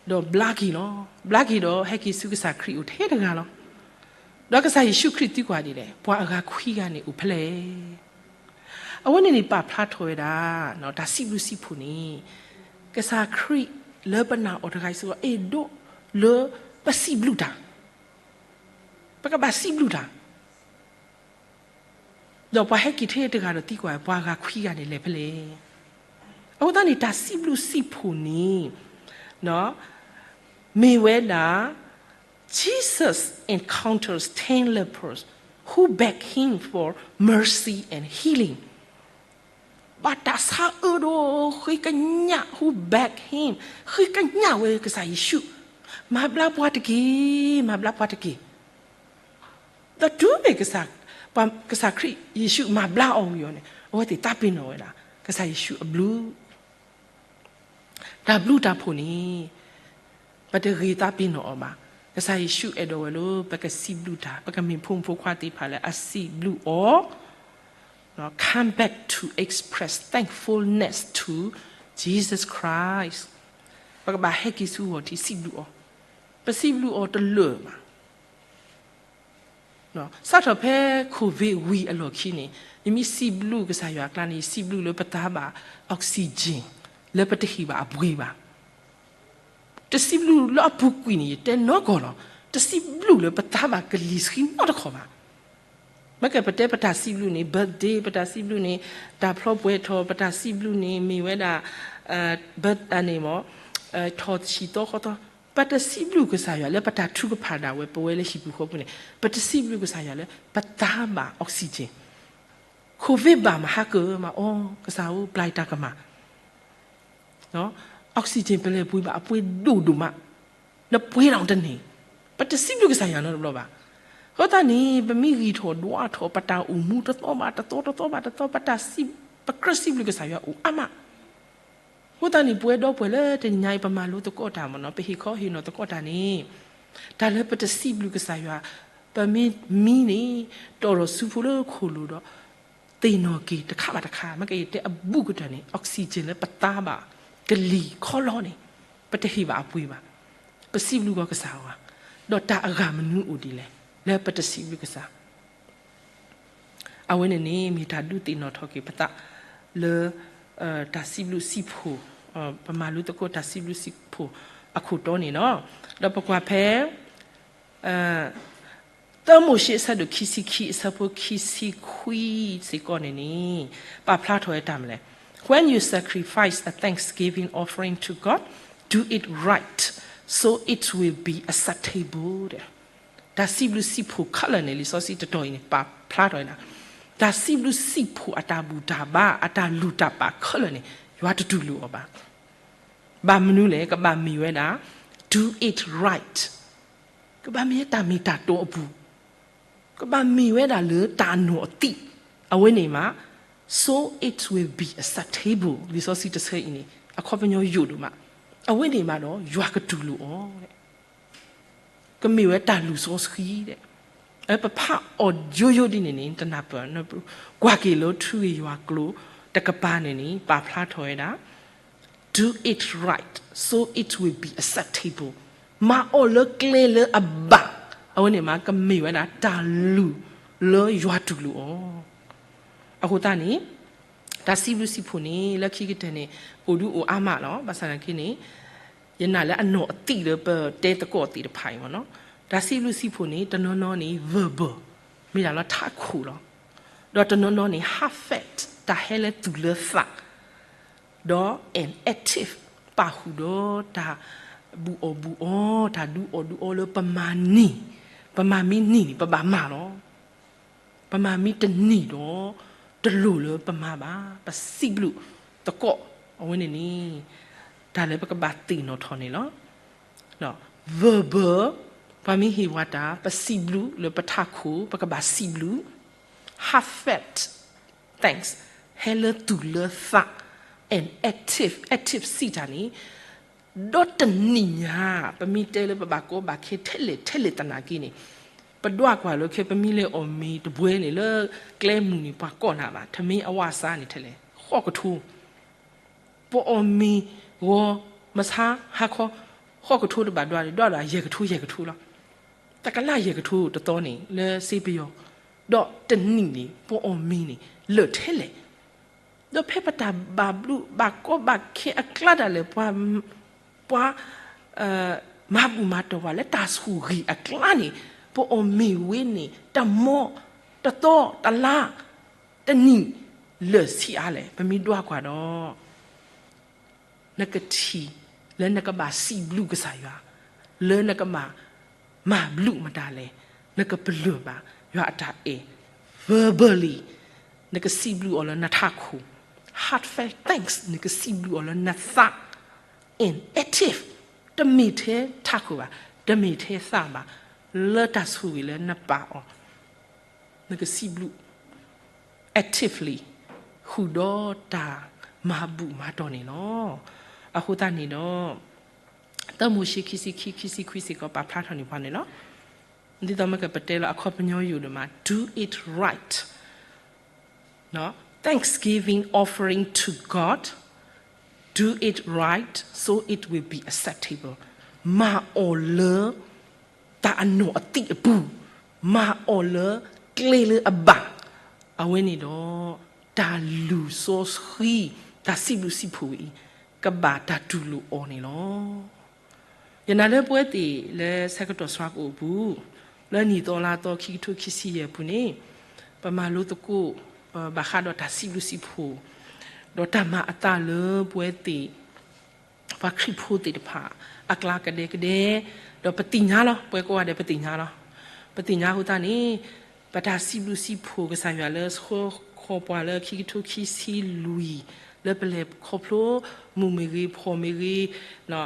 ဒီးဘျါက့ၤလီၤ. ဘျါက့ၤဒီး ဟဲက့ၤဆူကစၢ်ခရံာ်အိၣ်ထဲတဂၤလီၤ. ဒီးကစၢ်ယ့ၣ်ၡူးခရံာ်သံကွၢ်ဒ်လဲၣ်, ပှၤအဂၤခွံဂၤန့ၣ်အိၣ်ဖဲလဲၣ်. အဝဲန့ၣ်န့ၣ် ပာ်ဖျါထီၣ်ဝဲဒၣ် တၢ်စံးဘျုးစံးဖှိၣ်န့ၣ် ကစၢ်ခရံာ်လၢပနာ်အီၤတဂၤအံၤစ့ၢ်ကီး အဲၣ်ဒိးလၢပစံးဘျုးတၢ်, ပကဘၣ်စံးဘျုးတၢ်. ဒီးပှၤဟဲက့ၤထဲတဂၤဒီးသံကွၢ် ပှၤဂၤခွံဂၤန့ၣ်လဲၤဖဲလဲၣ်. အဃိသတးန့ၣ် တၢ်စံးဘျုးစံးဖှိၣ်န့ၣ် မ့ၢ်ဝဲဒၣ် Jesus encounters ten lepers who beg him for mercy and healing. ဘၣ်တၢ်ဆါအၢဒီး ဃ့ကညး who beg him, ဃ့ကညးဝဲကစၢ်ယ့ၣ်ၡူး, မၤဘျါပှၤတက့ၢ်, မၤဘျါပှၤတက့ၢ်. ဒီးတုၤမ့ၢ်ကစၢ် ကစၢ်ခရံာ်ယ့ၣ်ၡူးမၤဘျါအီၤဝံၤအီၤန့ၣ် အဝဲသ့ၣ်သးပ့ၤနီၣ်ဝဲဒၣ် ကစၢ်ယ့ၣ်ၡူးအဘျုး တၢ်ဘျုးတၢ်ဖှိၣ်န့ၣ် ပတဂ့ၤသးပ့ၤနီၣ်အီၤဘၣ်. ကစၢ်ယ့ၣ်ၡူးအဲၣ်ဒိးဝဲလၢ ပကစံးဘျုးတၢ်, ပကမ့ၢ်ဖိမုၣ်ဖိခွါသ့ၣ်တဖၣ်လၢအစံးဘျုးအီၤ, come back to express thankfulness to Jesus Christ. ပကဘၣ်ဟဲက့ၤဆူအဂီၢ်ထံးစံးဘျုးအီၤ, ပစံးဘျုးအီၤတလၢာ်ဘၣ် စးထီၣ်ဖဲ COVID ဝံၤအလီၢ်ခံန့ၣ် ယမ့ၢ်စံးဘျုးကစၢ်ယွၤအကျါန့ၣ် ယစံးဘျုးလၢပသါဘၣ် oxygen လၢပတဟ့ၣ်ဘၣ်အပှ့ၤဘၣ်. တစံးဘျုးလၢအပူၤကွံာ်န့ၣ် ယတဲနီၢ်ကီၢ်လီၤ. တစံးဘျုးလၢပသါဘၣ်ကလံၤဆှံနီတခီၣ်ဘၣ်. မ့ၢ်ကဲပတဲပတၢ်စံးဘျုးန့ၣ် birthday, ပတၢ်စံးဘျုးန့ၣ် တၢ်ဖျီပှဲၤထီၣ်, ပတၢ်စံးဘျုးန့ၣ် မ့ၢ်ဝဲဒၣ် ဘၢန့ၣ်မ့ၢ် ထီၣ်ဆံးသီဃီသီ, ပတစံးဘျုးကစၢ်ယွၤလၢပတၢ်ထုကဖၣ်ဒၣ်ဝဲ ပဝဲလၢဟံၣ်ပူၤဃီပူၤန့ၣ် ပတစံးဘျုးကစၢ်ယွၤလၢ ပသါဘၣ် oxygen. COVID ဘၣ်မၤဟါကၢမး အိ ကစၢ်ဧၢ ပျၢ်တၢ်ကမၣ် oxygen ပလဲၤပှ့ၤဘၣ်အပှ့ၤဒိၣ်ဒိၣ်မး, နပှ့ၤလီၤတန့ၢ်, ပတစံးဘျုးကစၢ်ယွၤနီတဘျီဘၣ်. အဃိသတးန့ၣ် ပမ့ၢ်ဂံၢ်ထီၣ်ဒွးထီၣ် ပတၢ်အိၣ်မူတသီဘၣ်တသီ တသီဘၣ်တသီ ပတၢ်စံး, ပကြၢးစံးဘျုးကစၢ်ယွၤအိၣ်အါမး. အဃိသတးန့ၣ် ပဝဲဒီပုၢ်ဝဲၢ်လၢတနံၤညါအံၤ ပမၤလိသကိးတၢ်မ့ၢ်နီၤ ပဟ့ၣ်ခီဟ့ၣ်နီၤသကိးတၢ်န့ၣ် တၢ်လၢပတစံးဘျုးကစၢ်ယွၤ, ပမ့ၢ်မံန့ၣ် တီၢ်ထီၣ်ဆူဖိလၢခိၣ်လိၤဒီး သ့ၣ်နီၣ်က့ၤတခါဘၣ်တခါ, မ့ၢ်ကဲယတဲအဘူးကတၢၢ်န့ၣ် oxygen လၢပသါဘၣ် ကလံၤခီလီန့ၣ် ပတဟ့ၣ်ဘၣ်အပှ့ၤဘၣ်. ပစံးဘျုးကီးကစၢ်ဧါ, ဒီးတၢ်အဂၤမနုၤအိၣ်ဒ်လဲၣ် လၢပတစံးဘျုးကစၢ် အဝဲန့ၣ်န့ၣ် မ့ၢ်တၢ်ဒုးသ့ၣ်နီၣ်ထီၣ်က့ၤပသးလၢ တၢ်စံးဘျုးစံးဖှိၣ်, ပမၤလိသကိးတၢ်စံးဘျုးစံးဖှိၣ်အခိၣ်တီန့ၣ်လီၤ. ဒီးပကွၢ်ဖဲ သၢမိၤၡ့အဆၢဒိၣ်ခံဆံခံ အဆၢဖိခံဆံခွံစ့ၢ်ကီးန့ၣ်န့ၣ် ပာ်ဖျါထီၣ်ဝဲတၢ်မနုၤလဲၣ်. When you sacrifice a thanksgiving offering to God, do it right, so it will be acceptable တၢ်စံးဘျုးစံးဖှိၣ်ခဲလၢာ်န့ၣ် လံာ်စီဆှံတတီၤအံၤန့ၣ် ပာ်ဖျါထီၣ်ဝဲဒၣ် တၢ်စံးဘျုးစံးဖှိၣ်အတၢ်ဘူၣ်တၢ်ဘါ အတၢ်လုၢ်တၢ်ပာ်ခဲလၢာ်န့ၣ် ယွၤတတူၢ်လိာ်အီၤဘၣ်. ဘၣ်မနုၤလဲၣ် ကဘၣ်မ့ၢ်ဝဲဒၣ် do it right, ကဘၣ်မ့ၢ်တၢ်မ့ၢ်တၢ်တီအပူၤ, ကဘၣ်မ့ၢ်ဝဲဒၣ်လၢတၢ်နီၢ်အသံး, အဝဲန့ၣ်မး so it will be acceptable လံာ်စီဆှံတဆၢအံၤန့ၣ် အခီပညီယိာ်ဒိၣ်မး, အဝဲန့ၣ်မးဒီးယွၤကတူၢ်လိာ်အီၤ ကမ့ၢ်ဝဲတၢ်လုၢ်စီဆှံဒီး ပဖးအီၤယိယိဒ်န့ၣ်န့ၣ် တနၢ်ပၢၢ်, ကွၢ်က့ၤလၢထူဂ့ၢ်ယွၤကျိာ်တကပၤန့ၣ်န့ၣ် ပာ်ဖျါထီၣ်ဝဲဒၣ် do it right, so it will be acceptable, မၤအီၤလၢကျဲလၢအဘၣ်, အဝဲန့ၣ်မး ကမ့ၢ်ဝဲဒၣ်တၢ်လုၢ်လၢယွၤတူၢ်လိာ်အီၤ. အဃိသတးန့ၣ် တၢ်စံးဘျုးစံးဖှိၣ်န့ၣ် လၢခံကတၢၢ်န့ၣ် အိၣ်ဒုးအိၣ်အါမးလီၤ. ဘၣ်ဆၣ်သနာ်က့န့ၣ် ယနာ်လၢအနီၢ်အသံးလၢပတဲသကိးသ့ၣ်တဖၣ်အံၤမ့ၢ်နီၤ, တၢ်စံးဘျုးစံးဖှိၣ်န့ၣ် တနီၤနီၤန့ၣ် verbal, မ့ၢ်ဒၣ်လၢထးခိၣ်လီၤ. ဒီးတနီၤနီၤန့ၣ် heartfelt, တၢ်ဟဲလၢသူၣ်လၢသး, ဒီး an active, ပာ်ဃုာ်ဒီးတၢ်ဘူၣ်အီၣ်ဘူၣ်အီ, တၢ်ဒုးအီၣ်ဒုးအီလၢပမၤန့ၢ်, ပမၤမ့ၢ်န့ၢ်န့ၣ် ပဘၣ်မၤလီၤ. ပမၤမ့ၢ်တန့ၢ်ဒီး တလိၣ်လၢပမၤဘၣ်, ပစံးဘျုးသကိး, အဝဲန့ၣ်န့ၣ် တၢ်လၢပကဘၣ်သ့ၣ်နီၣ်ထီၣ်န့ၣ်လီၤ. verbal, ပှၤမ့ၢ်ဟ့ၣ်ဝဲတၢ် ပစံးဘျုးလၢပထးခိၣ် ပကဘၣ်စံးဘျုး, heartfelt thanks, ဟဲလၢသူၣ်လၢသး, and active, active စံးတၢ်န့ၣ် ဒီးတနံၤညါ ပမ့ၢ်တဲလၢပဘၣ်ကီဘၣ်ခဲထဲလဲၣ်ထဲလဲၣ်သနာ်က့န့ၣ် ပဒွးကွၢ်လၢခဲ ပမ့ၢ်လဲၤအီၣ်မ့ၤတဘှဲန့ၣ် လၢကျဲမုၢ်န့ၣ် ပှၤကိးနၤဘၣ် ထမင်းအဝါစားန့ၣ်ထဲလဲၣ် ဃိးကထိ ပအီၣ်မ့ၤဂီၤမဆါဟါခီ ဃိးကထိတဘၣ်ဒွးန့ၣ် ဒွးဒီးယဲၢ်ကထိယဲၢ်ကထိလီၤ. တကလးယဲၢ်ကထိတသီန့ၣ် လၢစ့ပယီၤ ဒီးတနံၤန့ၣ် ပအီၣ်မ့ၤန့ၣ် လၢာ်ထဲလဲၣ် ဒီးဖဲပတၢ်ဘၣ်ဘျုးဘၣ်ကီဘၣ်ခဲအကျါဒၣ်လဲာ် ပှၤ ပှၤ မၤဘူၣ်မၤတီၢ်ပှၤလၢတၢ်ဆိၣ်ဂ့ၤအကျါန့ၣ် ပအီၣ်မ့ၤဝဲန့ၣ် တမီ တသီ တလါ တနံၣ် လၢာ်ဆံးအါလဲၣ် ပမ့ၢ်ဒွးကွၢ်ဒီး နကထံၣ်လၢနကဘၣ်စံးဘျုးကစၢ်ယွၤ လၢနကဘၣ်မၤဘျုးမတၤလဲၣ် နကပလၢၢ်ဘၣ် ယွၤအတၢ်အဲၣ် verbally နကစံးဘျုးအီၤလၢနထးခိၣ် heartfelt thanks နကစံးဘျုးအီၤလၢနသး and active တမ့ၢ်ထဲထးခိၣ်ဘၣ် တမ့ၢ်ထဲသးဘၣ် လၢတၢ်ဆိၣ်ဂ့ၤလၢနပာ်အီၤ နကစံးဘျုး actively ဃုာ်ဒီးတၢ်မၤဘူၣ်မၤတီၢ်န့ၣ်လီၤ. အဃိသတးန့ၣ်ဒီး သၢမိၤၡ့ခံဆံခံ ခံဆံခွံစ့ၢ်ကီး ပာ်ဖျါထီၣ်န့ၢ်ပှၤန့ၣ်လီၤ. ဒ်သိးမ့ၢ်ကပတဲလီၤအခီပညီယိာ်ဒိၣ်မး do it right, Thanksgiving offering to God, do it right so it will be acceptable. မၤအီၤလၢတၢ်အနီၢ်အသံးအပူၤ, မၤအီၤလၢကျဲလၢအဘၣ်, အဝဲန့ၣ်ဒီး တၢ်လုၢ်စီဆှံ တၢ်စံးဘျုးစံးဖှိၣ်အံၤ ကဘၣ်တၢ်တူၢ်လိာ်အီၤန့ၣ်လီၤ. ယနာ်လၢပဝဲသ့ၣ်လၢဆၢကတီၢ်စှၤကအိၣ်ပူၤ, လၢနံၣ်သီလါသီခံကထိခံဆံယဲၢ်အပူၤန့ၣ်, ပမၤလိသကိး ဘၣ်ဃးဒီးတၢ်စံးဘျုးစံးဖှိၣ်, ဒီးတၢ်မၤအသးလၢပဝဲသ့ၣ် ပှၤခရံာ်ဖိသ့ၣ်တဖၣ် အကျါကဒဲကဒဲ, ဒီးပသ့ၣ်ညါလီၤ, ပဝဲကိးဂၤဒဲးပသ့ၣ်ညါလီၤ. ပသ့ၣ်ညါအဃိသတးန့ၣ်, ပတၢ်စံးဘျုးစံးဖှိၣ်ကစၢ်ယွၤလၢဆှၢဃီၤပှၤလၢခံကထိခံဆံလွံၢ်, လၢပလဲၤခီဖျိမုာ်မ့ၢ်ဂ့ၤ ဖှီၣ်မ့ၢ်ဂ့ၤ,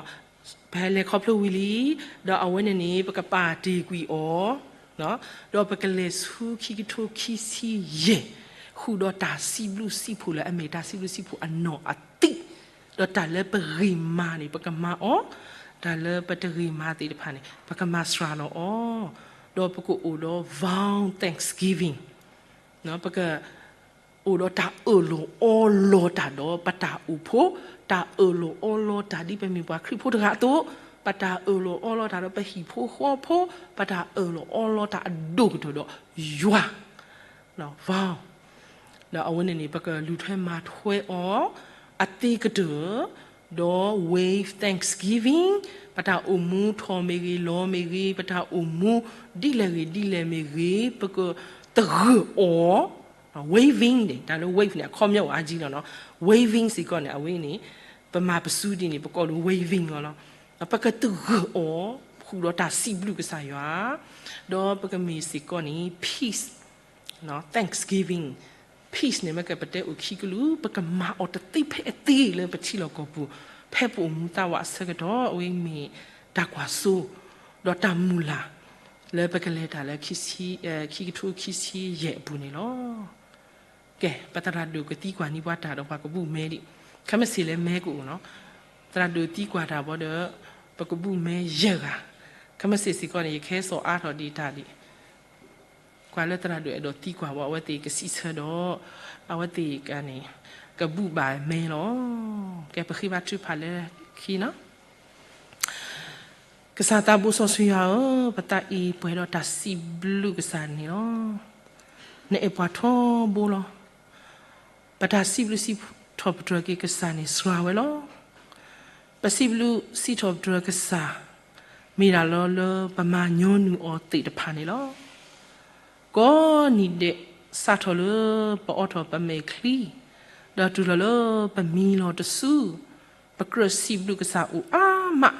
ပဟဲလဲၤခီဖျိဝံၤလံ, ဒီးအဝဲန့ၣ်န့ၣ် ပကပာ်တ့ၢ်ကွံာ်အီၤ, ဒီးပကလဲၤဆူခံကထိခံဆံယဲၢ်, ဃုာ်ဒီးတၢ်စံးဘျုးစံးဖှိၣ်လၢအမ့ၢ်တၢ်စံးဘျုးစံးဖှိၣ်အနီၢ်အသံး, ဒီးတၢ်လၢပဂ့ၤမၤန့ၣ် ပကမၤအီၤ, တၢ်လၢပတဂ့ၤမၤသ့ၣ်တဖၣ်န့ၣ် ပကမၤစှၤလီၤအီၤ, ဒီးပကအိၣ်ဒီး vow thanksgiving, ပက အိၣ်ဒီးတၢ်အၢၣ်လီၤအီလီၤတၢ်ဒီးပတၢ်အိၣ်ဖှိၣ်, တၢ်အၢၣ်လီၤအီလီၤတၢ်ဒ်ပမ့ၢ်ပှၤခရံာ်ဖိတဂၤအသိး, ပတၢ်အၢၣ်လီၤအီလီၤတၢ်ဒီးပဟံၣ်ဖိဃီဖိ, ပတၢ်အၢၣ်လီၤအီလီၤတၢ်အဒိၣ်ကတၢၢ်ဒီးယွၤ, ဒီးအဝဲန့ၣ်န့ၣ် ပကလူၤထွဲမၤထွဲအီၤ, အသ့ကတၢၢ်, ဒီး wave thanksgiving, ပတၢ်အိၣ်မူထီၣ်မ့ၢ်ဂ့ၤ လီၤမ့ၢ်ဂ့ၤ, ပတၢ်အိၣ်မူဒ်လဲၣ်ဂ့ၤဒ်လဲၣ်မ့ၢ်ဂ့ၤ, ပကသဂၢၢ်အီၤ, waving န့ၣ် တၢ်လၢ wave န့ၣ် အခီပညီအိၣ်အါကံလီၤနီၤ, waving စ့ၢ်ကီးန့ၣ် အဝဲန့ၣ် ပမၤပစုဒ်န့ၣ် ပကိးလၢ waving လီၤလီၤ, ပကသဂၢၢ်အီၤ, ဃုာ်ဒီးတၢ်စံးဘျုးကစၢ်ယွၤ, ဒီးပကမ့ၢ်စ့ၢ်ကီးန့ၣ် peace, thanksgiving, peace န့ၣ် မ့ၢ်ကပတဲအိၣ်ခံကလုာ်, ပကမၤအီၤတသ့ဖဲအသ့လၢပထံလီၢ်ကီၢ်ပူၤ, ဖဲပအိၣ်မူသးဝးအဆၢကတီၢ် အဝဲမ့ၢ်တၢ်ကွၢ်စိ, ဒီးတၢ်မုၢ်လၢ်, လၢပကလဲၤတၢ်လၢ ခံကထိခံဆံယဲၢ်အပူၤန့ၣ်လီၤ. ကဲ, ပသရၣ်ဒိၣ်ကသံကွၢ်န့ၢ်ပှၤတၢ်ဒီးပှၤကဘူၣ်မဲဒံး, ခဲမုၢ်ဆ့ၣ်လၢမဲကအိၣ်နီၤ, သရၣ်ဒိၣ်သံကွၢ်တၢ်ဘၣ်ဒီး ပကဘူၣ်မဲယဲၢ်ဂၤ, ခဲမုၢ်ဆ့ၣ်စ့ၢ်ကီးန့ၣ် ယကဟဲစိာ်အါထီၣ်ဒံးတၢ်ဒံး ကွၢ်လၢသရၣ်ဒိၣ်အဲၣ်ဒိးသံကွၢ်ဘၣ် အဝဲသ့ၣ်ကစံးဆၢဒီး အဝဲသ့ၣ်ကန့ၣ် ကဘူၣ်ဘၣ်မဲလီၤ. ကဲ ပဃ့ဘါထုကဖၣ်လၢခံနီၤ. ကစၢ်သးဘိစီဆှံယွၤဧၢ, ပသးအံၤပှဲၤဒီးတၢ်စံးဘျုးကစၢ်န့ၣ်လီၤ. နအဲၣ်ပှၤထီဘိလီၤ. ပတၢ်စံးဘျုးစံးထီၣ်ပတြၢၤက့ၤကစၢ်န့ၣ်စှၤဝဲလီၤ. ပစံးဘျုးစံးထီၣ်ပတြၢၤကစၢ် မ့ၢ်ဒၣ်လီၤလၢပမၤညီနုၢ်အီၤသ့ၣ်တဖၣ်န့ၣ်လီၤ. ကိးနံၤဒဲး စးထီၣ်လၢပအိးထီၣ်ပမဲာ်ချံ, ဒီးတုၤလီၤလၢပမံလီၤတစု, ပကြၢးစံးဘျုးကစၢ်အိၣ်အါမး,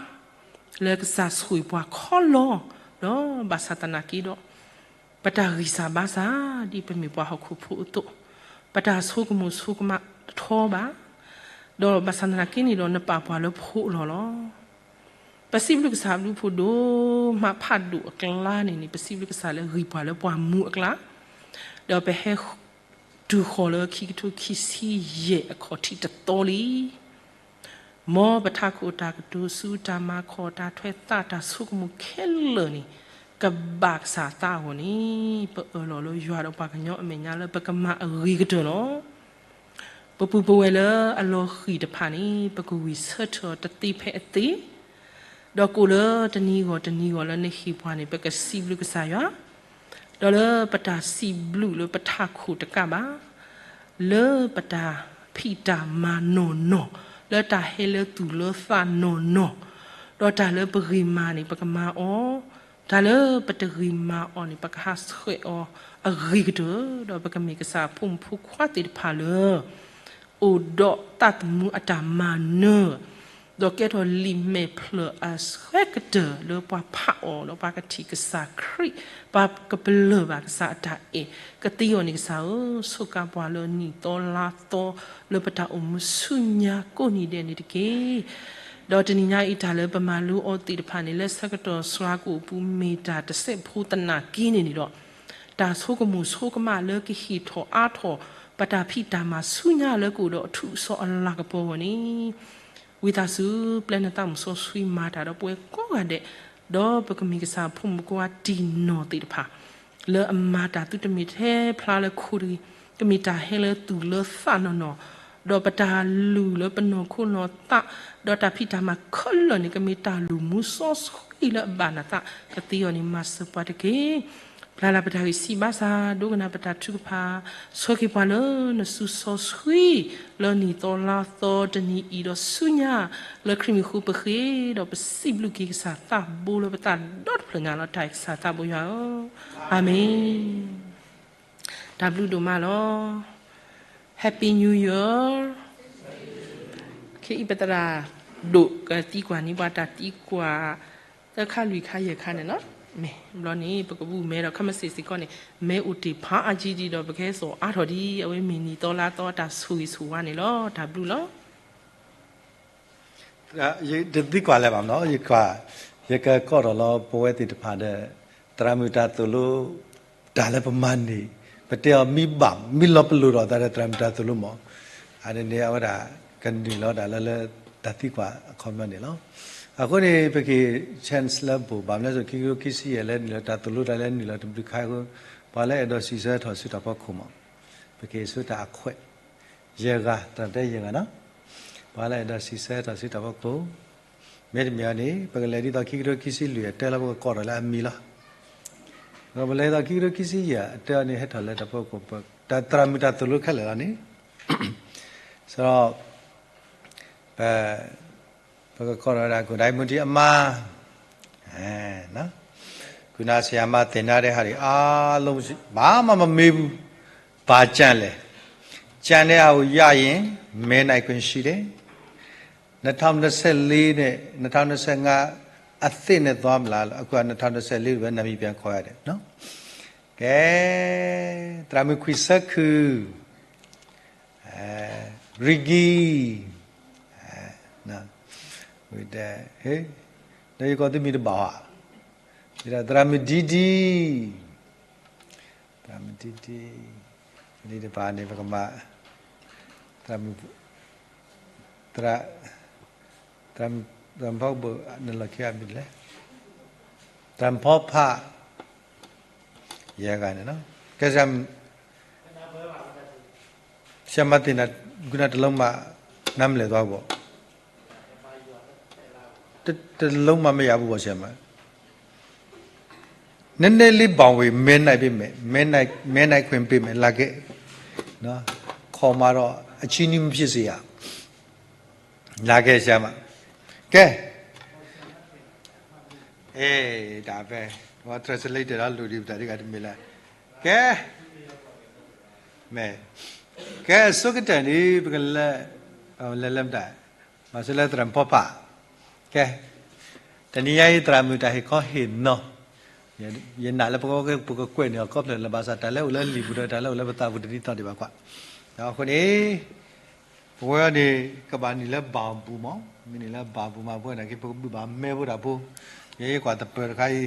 လၢကစၢ်ဆိၣ်ဂ့ၤပှၤခီလီၤ, ဒီးဘၣ်ဆၣ်သနာ်က့ဒီး ပတၢ်ဂံၢ်စၢ်ဘါစၢ် ဒ်ပမ့ၢ်ပှၤဟီၣ်ခိၣ်ဖိအသိး, ပတၢ်ဆိကမိၣ်ဆိကမးတထီဘၣ်, ဒီးဘၣ်ဆၣ်သနာ်က့န့ၣ်ဒီး နပာ်ပှၤလၢဖိအလီၢ်လီၤ. ပစံးဘျုးကစၢ်ဘျုးဖှိၣ်ဒိၣ်မးဖးဒိၣ်အကျါန့ၣ်န့ၣ် ပစံးဘျုးကစၢ်လၢဂံၢ်ပှၤလၢပှၤမူအကျါ, ဒီးပဟဲတုၤဃီၤလၢခံကထိခံဆံယဲၢ်အခီၣ်ထံးတသီလံ. မ်ပထးခိၣ်တၢ်ကတိၤဆူတၢ်မၤခီၣ်တၢ်ထွဲသးတၢ်ဆိကမိၣ်ခဲလၢာ်န့ၣ် ကဘၣ်ကစၢ်သးအဂီၢ်န့ၣ် ပအၢၣ်လီၤလၢယွၤဒီးပှၤကညီအမဲာ်ညါလၢပကမၤအဂ့ၤကတၢၢ်လီၤ. ပပူၤပဝဲၢ်လၢအလီၤဃံၤတဖၣ်န့ၣ် ပကဝံၢ်ဆၢထၢၣ်အီၤတသ့ဖဲအသ့, ဒီးကိးလၢတနံၤဂီၢ်တနံၤဂီၢ်လၢနဟ့ၣ်ပှၤန့ၣ် ပကစံးဘျုးကစၢ်ယွၤ, ဒီးလၢပတၢ်စံးဘျုးလၢပထးခိၣ်တကးဘၣ်, လၢပတၢ်ဖံးတၢ်မၤနီၢ်နီၢ်, လၢတၢ်ဟဲလၢသူၣ်လၢသးနီၢ်နီၢ်, ဒီးတၢ်လၢပဂ့ၤမၤန့ၣ် ပကမၤအီၤ, တၢ်လၢပတဂ့ၤမၤအီၤန့ၣ် ပကဟးဆှဲးအီၤအဂ့ၤကတၢၢ်, ဒီးပကမ့ၢ်ကစၢ်အဖိမုၣ်ဖိခွါသ့ၣ်တဖၣ်လၢ အိၣ်ဒီးသးသမူအတၢ်မၤနၢၤ, ဒီးကဲထီၣ်လံာ်မဲာ်ဖျၢၣ်အဆှဲကတၢၢ်လၢပှၤဖးအီၤ, ဒီးပှၤကထံၣ်ကစၢ်ခရံာ်, ပှၤကပလၢၢ်ဘၣ်ကစၢ်အတၢ်အဲၣ်, ကသ့အီၤန့ၣ်ကစၢ်ဧၢ, ဆိးကါပှၤလၢနံၣ်သီလါသီ လၢပတၢ်အိၣ်မူဆူညါကိးနံၤဒဲးန့ၣ်တက့ၢ်. ဒီးတနံၤညါအံၤတၢ်လၢပမၤလိအီၤသ့ၣ်တဖၣ်န့ၣ် လၢဆၢကတီၢ်စှၤကအိၣ်ပူၤမ့ၢ်တၢ်တစဲးဖိသနာ်က့န့ၣ်န့ၣ်ဒီး တၢ်ဆိကမိၣ်ဆိကမးလၢကဟ့ၣ်ထီၣ်အါထီၣ် ပတၢ်ဖံးတၢ်မၤဆူညါလၢကအိၣ်ဒီးအထူးအစီၤအလၤကပီၤအဂီၢ်န့ၣ်, ဝံသးစူၤပျဲနသးမုၣ်စီဆှံမၤတၢ်ဒီးပဝဲကိးဂၤဒဲး, ဒီးပကမ့ၢ်ကစၢ်အဖိမုၣ်ဖိခွါတံၢ်နီၢ်သ့ၣ်တဖၣ် လၢအမၤတၢ်သုတမ့ၢ်ထဲဖျါလၢခိတဂ့ၤ, ကမ့ၢ်တၢ်ဟဲလၢသူၣ်လၢသးနီၢ်နီၢ်, ဒီးပတၢ်လုၢ်လၢပနီၢ်ခိနီၢ်သး, ဒီးတၢ်ဖံးတၢ်မၤခဲလၢာ်န့ၣ် ကမ့ၢ်တၢ်လုၢ်မူစီဆှံလၢအဘၣ်နသးကသ့အီၤန့ၣ် မၤစၢၤပှၤတက့ၢ်. ပျၢ်လၢပတၢ်ဂံၢ်စၢ်ဘါစၢ် ဒိကနၣ်ပတၢ်ထုကဖၣ်, ဆှၢက့ၤပှၤလၢနစုစီဆှံ လၢနံၣ်သီလါသီတနံၤအံၤဒီးဆူညါ, လၢခရံာ်မံၤဃူပဃ့, ဒီးပစံးဘျုးက့ၤကစၢ်သးဘိလၢပသးဒီတဖျၢၣ်ညါလီၤ. တၢ်အံၤကစၢ်သးဘိယွၤဧၢ, အၤမ့ၣ်. တၢ်ဘျုးဒိၣ်မးလီၤ. Happy New Year. ခဲအံၤပသရၣ်ဒိၣ်ကသံကွၢ်န့ၢ်ပှၤတၢ်သံကွၢ် သၢခါလွံၢ်ခါယဲၢ်ခါန့ၣ်လီၤ. မ့ၢ်ဘျီန့ၣ် ပကဘူၣ်မဲဒီး ခမ့ၢ်စ့ၢ်စ့ၢ်ကီးန့ၣ် မဲအိၣ်တ့ၢ်ဖးအါကံဒံးဒီး ပကဟဲစိာ်အါထီၣ်ဒံး အဝဲမ့ၢ်နံၣ်သီလါသီတၢ်ဆိၣ်ဂ့ၤဆိၣ်ဝါန့ၣ်လီၤ. တၢ်ဘျုးလီၤ. ယတသံကွၢ်လၢၤဘၣ်မနီၤ, ယက, ယကကိးထီၣ်လီၤပဝဲသ့ၣ်တဖၣ်ဒီး သရၣ်မုၣ်တၢ်သိၣ်လိ တၢ်လၢပမၤန့ၢ်, ပတဲအီၤမ့ၢ်ဘၣ်, မ့ၢ်လီၤပလိာ်ထီၣ်သးဒီးသရၣ်မုၣ်တၢ်သိၣ်လိမး, အန့ၣ်န့ၣ် အဝဲဒၣ်ကနုာ်လီၤဒၣ်လၢ လၢတၢ်သံကွၢ်အခီပညီန့ၣ်လီၤ. အဃိန့ၣ် ပက့ၤ chance လၢဘိၣ် ဘၣ်မနုၤလဲၣ် ခံကထိခံဆံယဲၢ်လၢနုာ်လီၤတၢ်သိၣ်လိတၢ်လၢနုာ်လီၤတဘျုးခါအဃိ, ပှၤလၢအဲၣ်ဒိးစံးဆၢထီၣ်ဆူတၢ်ဖီခိၣ်မး, ပက့ၤဆူတၢ်အခွဲး ယဲၢ်ဂၤ, တၢ်တဲယဲၢ်ဂၤနီၤ, ပှၤလၢအဲၣ်ဒိးစံးဆၢထီၣ်ဆူတၢ်ဖီခိၣ်, မ့တမ့ၢ်အီၤန့ၣ် ပကလဲၤဒ်သိးခံကထိခံဆံလွံၢ်အတၢ်လၢပကကိးထီၣ်လၢအမံၤလီၤ. ပကလဲၤဒ်သိးခံကထိခံဆံယဲၢ်အတၢ်အီၤန့ၣ် ဟဲထီၣ်လၢတၢ်ဖီခိၣ်, တၢ်သရၣ်မုၣ်တၢ်သိၣ်လိခဲလၢာ်လီၤန့ၣ်, ဆိုတော့ ပ, ပကကိးထီၣ်ဝဲဒၣ် ကိုယ်တိုင်မူတည်အမါ, ခုနဆရာမသင်ထားတဲ့ဟာတွေအားလုံး ဘာမှမမေးဘူး, ဘာကြံလဲ, ကြံတဲ့ဟာကိုရရင် မဲနိုင်ခွင့်ရှိတယ်, နှစ်ထောင်နှစ်ဆယ့်လေးနဲ့ နှစ်ထောင်နှစ်ဆယ့်ငါး အသစ်နဲ့သွားမလားလို့, အခုက နှစ်ထောင်နှစ်ဆယ့်လေးလို့ပဲ နာမည်ပြန်ခေါ်ရတယ်နော်. ကဲ, သရၣ်မုၣ်ခွံဆၢခု, အဲ, Ricky, အဲ, ဝံၤတဲ, ဟ့, ဒီးယကိးသုမံၤတဘၣ်ဧါ, ဒီးသရၣ်မုၣ်ဒံဒံ, သရၣ်မုၣ်ဒံဒံ, လံတပၤန့ၣ် ပကမၤ, သရၣ်မုၣ်, သရၣ်, သရၣ်မုၣ်ဖီကဘိၣ် နလီၢ်ခံအမံၤလဲၣ်, သရၣ်မုၣ်ဖီဖး, ယဲၢ်ဂၤန့ၣ်လီၤ. ကဲ, ဆရာမသင်တာ, ခုနတစ်လုံးမှ နားမလည်သွားဘူးပေါ့. တ, တစ်လုံးမှမရဘူးပေါ့, ဆရာမ. နည်းနည်းလေး ဘောင်ဝင်, မဲနိုင်ပေးမယ်, မဲနိုင်, မဲနိုင်ခွင့်ပေးမယ်, လာခဲ့နော်, ခေါ်မှာတော့ အချီးနှီးမဖြစ်စေရ. လာခဲ့, ဆရာမ. ကဲ, အဲ, ဒါပဲ, ဟို translator တော့ လူဒီပတာ်ဒီကတမ့ၢ်လဲၣ်. ကဲ, မဲ, ကဲ, အဆိကတၢၢ်န့ၣ် ပကလဲၤ, လဲၤလၢမတၤ, မၤစၢၤလၢသရၣ်မုၣ်ဖီဖး. ကဲ, တနံၤညါအံၤ သရၣ်မုၣ်တၢ်ဟ့ၣ်ခီဟ့ၣ်နီၤ, ယနာ်လၢပက, ပကကွဲးန့ၢ်အီၤကီဖျၢၣ်လၢၤဘၣ်ဆၣ် တၢ်လၢအိၣ်လၢလံာ်ပူၤဒီး တၢ်လၢအိၣ်လၢပသးပူၤတဒ်သိးဒံးဘၣ်ကွၢ်. အဃိန့ၣ် ပဝဲန့ၣ် ကဘၣ်နုာ်လၢဘၣ်ပူၤမး, မ့ၢ်နုာ်လၢဘၣ်ပူၤမး ပဝဲန့ၣ်က့ ပကဘုၣ်ဘၣ်မဲဖိတၢ်ဖိ, ယဲယကွၢ်သပၢၤတခါအံ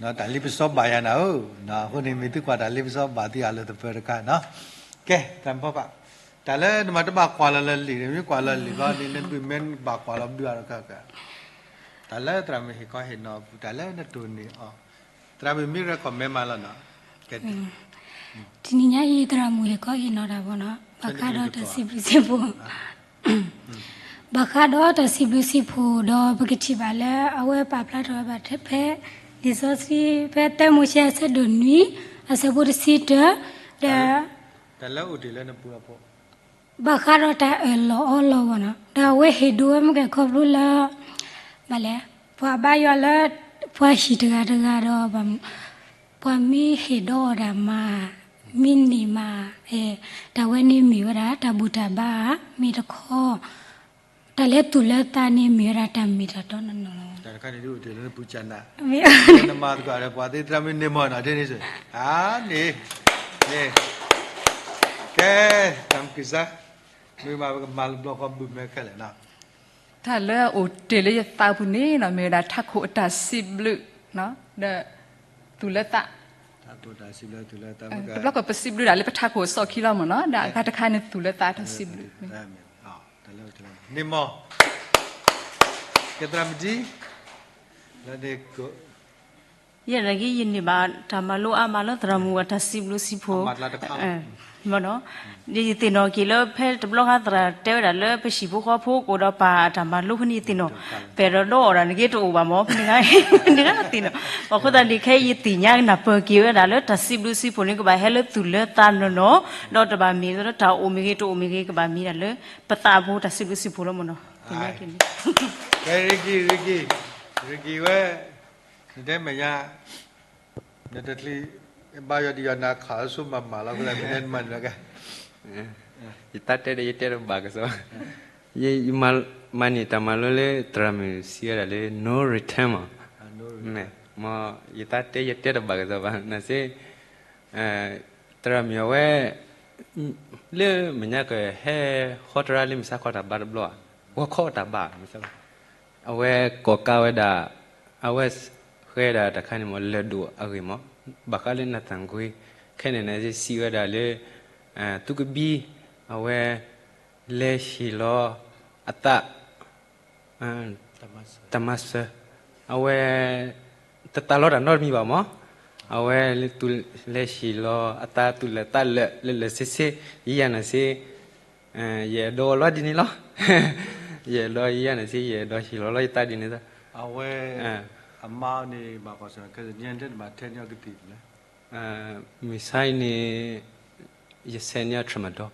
ၤ, တၢ်လ့ပစီဘၣ်ယၤနၤဧၢ, အဃိန့ၣ် မ့ၢ်သုကွၢ်တၢ်လ့ပစီဘၣ်သုအလၢသပၢၤတခါနီၤ. ကဲ, သရၣ်မုၣ်ဖီဖး, တၢ်လၢနမၤတဘၣ်ကွၢ်လီၤလၢလံာ်န့ၣ် မ့ၢ်ကွၢ်လီၤလံာ်ဘျီန့ၣ် နဒုးမဲနဘၣ်ကွၢ်လီၤဘျုးအါထီၣ်ခါခါ, တၢ်လၢသရၣ်မုၣ်ဟ့ၣ်ခီဟ့ၣ်နီၤအပူၤ တၢ်လၢနတိၢ်န့ၢ်အီၤ, သရၣ်မုၣ်မ့ၢ်ရဲၣ်ခီၣ်မဲမးလီၤနီၤ. ကဲ, တနံၤညါအံၤ သရၣ်မုၣ်ဟ့ၣ်ခီဟ့ၣ်နီၤတၢ်ဘီနီၤ, ဘၣ်ဃးဒီးတၢ်စံးဘျုးစံးဖှိၣ်, ဘၣ်ဃးဒီးတၢ်စံးဘျုးစံးဖှိၣ်ဒီး ပကထံၣ်ဘၣ်လၢအဝဲပာ်ဖျါထီၣ်ဝဲဘၣ်ထဲဖဲ လံာ်စီဆှံ ဖဲတၢမိၤၡ့အဆၢဒိၣ်နွံ အဆၢဖိတဆံတၢ, ဒီး တၢ်လၢအိၣ်တ့ၢ်လၢနပူၤအဖိ ဘၣ်ဃးဒီးတၢ်အၢၣ်လီၤအီလီၤဘၣ်နီၤ, ဒီးအဝဲဟ့ၣ်ဒိဝဲမ့ၢ်ကဲခီဖျိလၢ ဘၣ်လဲၣ်, ပှၤဘါယွၤလၢ ပှၤဟံၣ်တဂၤတဂၤဒီး ပှၤမ့ၢ်ဟ့ၣ်ဒီးအီၤတၢ်မၤ, မ့ၢ်န့ၢ်မး, တၢ်ဝဲန့ၣ်မ့ၢ်ဝဲဒၣ် တၢ်ဘူၣ်တၢ်ဘါဧါ, မ့ၢ်တခီ တၢ်လၢသူၣ်လၢသးန့ၣ်မ့ၢ်ဝဲဒၣ် တၢ်မ့ၢ်တၢ်တီနီၢ်နီၢ်လီၤ. တၢ်တခါန့ၣ်ဒ်အိၣ်တ့ၢ်လၢနပူၤကနၣ်, နမၤသကိးဒီးပှၤသ့ၣ်သရၣ်မုၣ်န့ၢ်မီၢ်နီၤ ဒ်န့ၣ်စ့ၢ်, အါန့ၣ်, န့ၣ်, ကဲ, တၢ်မုၢ်ကစၢ်, မ့ၢ်မးပကမၤလၢဘျီဃီဘုၣ်မဲခဲလၢာ်နီၤ. တၢ်လၢအိၣ်တ့ၢ်လၢယသးပူၤန့ၣ်နီၤ မ့ၢ်ဝဲဒၣ်ထးခိၣ်အတၢ်စံးဘျုး, ဒီးသူၣ်လၢသး တၢ်စံးဘျုးလၢသူၣ်လၢသး တဘျီကီးပစံးဘျုးဒၣ်လၢပထးခိၣ်စီၣ်ခံလီၤမ့ၢ်နီၤ, ဒီးအဂၤတခါန့ၣ်သူၣ်လၢသးတၢ်စံးဘျုး, န့ၣ်မ့ၢ်, ကဲသရၣ်မုၣ်ဒ်, လၢန့ၣ် ယဲဒၣ်က့ ယန့ၢ်ဘၣ်တၢ်မၤလိအါမးလၢသရၣ်မုၣ်အတၢ်စံးဘျုးစံးဖှိၣ်, မ့ၢ်နီၤ, ယသ့ၣ်နီၣ်က့ၤလၢဖဲတဘျီဃီသရၣ်တဲဝဲဒၣ်လၢပဟံၣ်ဖိဃီဖိကအိၣ်ဒီးပာ်တၢ်မၤလိဖဲန့ၣ် ယသ့ၣ်နီၣ်, ပအဲၣ်ဒိးဒီးအီၣ်ဒၣ်န့ၣ်က့တအိၣ်ဘၣ်မ့ၢ်, ဖဲန့ၣ်ဂ့ၤ, န့ၣ်ဂ့ၤသ့ၣ်နီၣ်, အဃိသတးန့ၣ် ခဲအံၤယသ့ၣ်ညါနၢ်ပၢၢ်က့ၤဝဲဒၣ်လၢတၢ်စံးဘျုးစံးဖှိၣ်န့ၣ် ကဘၣ်ဟဲလၢသူၣ်လၢသးနီၢ်နီၢ်, ဒီးတဘၣ်မ့ၢ်လၢတၢ်အိၣ်မ့ၢ်ဂ့ၤ တအိၣ်မ့ၢ်ဂ့ၤ ကဘၣ်မ့ၢ်ဒၣ်လၢပသးအဖိတၢ်စံးဘျုးစံးဖှိၣ်လီၤမ့ၢ်နီၤ, သ့ၣ်ညါက့ၤန့ၣ် ကဲရံကံ ရံကံ ရံကံဝဲ, နတဲမဲာ်ညါ, နတချံ, ဘါယွၤဒ်ယွၤနၤခးဆိမၤမၤလီၤ ဖဲလဲၣ် မ့ၢ်တဲနမၤန့ၣ်လီၤကဲ, ယတၢ်တဲဒီးယတဲတဘၣ်ကစီၣ်, ယမၤန့ၢ်တၢ်မၤလိလၢသရၣ်မုၣ်စံးဝဲဒၣ်လၢ no return မး, မ့ၢ်, ယတၢ်တဲယတဲတဘၣ်ကစီၣ်ဘၣ် နစ့ သရၣ်မုၣ်အဝဲ, လၢမဲာ်ညါကဟဲဃီတရါလၢမုၢ်ဆါခီတၢ်ဘါတဘျီဧါ, ဂီၤခီတၢ်ဘါမုၢ်ဆါခီ, အဝဲကိးကါဝဲဒၣ်, အဝဲဃဲဒၣ်တၢ်ခါန့ၣ်မ့ၢ် လၢၢ်ဒိၣ်အဂ့ၢ်မး, ဘၣ်ဃးလၢနသၣ်ကွ့, ခဲန့ၣ်န့ၣ်စံးဝဲဒၣ်လၢ, သုကဘံ, အဝဲ, လဲၤဟ့ၣ်လီၤ, အသး တၢ်မၤစၢၤ, အဝဲ, တသးလီတၢ်နီတမံၤဘၣ်မး, အဝဲ, လဲၤဟ့ၣ်လီၤအသးသူၣ်လၢာ်သးလၢာ်လၢာ်ဆ့ဆ့, ယယၤန့ၣ်စ့, ယအဲၣ်ဒိးလီၤဒ်န့ၣ်လီၤ, ယအဲၣ်ဒိးယယၤန့ၣ်စ့ ယအဲၣ်ဒိးဟ့ၣ်လီၤလီၤယသးဒ်န့ၣ်, အဝဲ, အမါန့ၣ်ဘၣ်ကီၢ်စၢၤ ခဲစၢ်ညါတမၤထဲန့ၢ်အီၤကသံၣ်လဲၣ် မုၢ်ဆါအံၤန့ၣ်, ယဆဲးန့ၢ်အီၤ tramadol,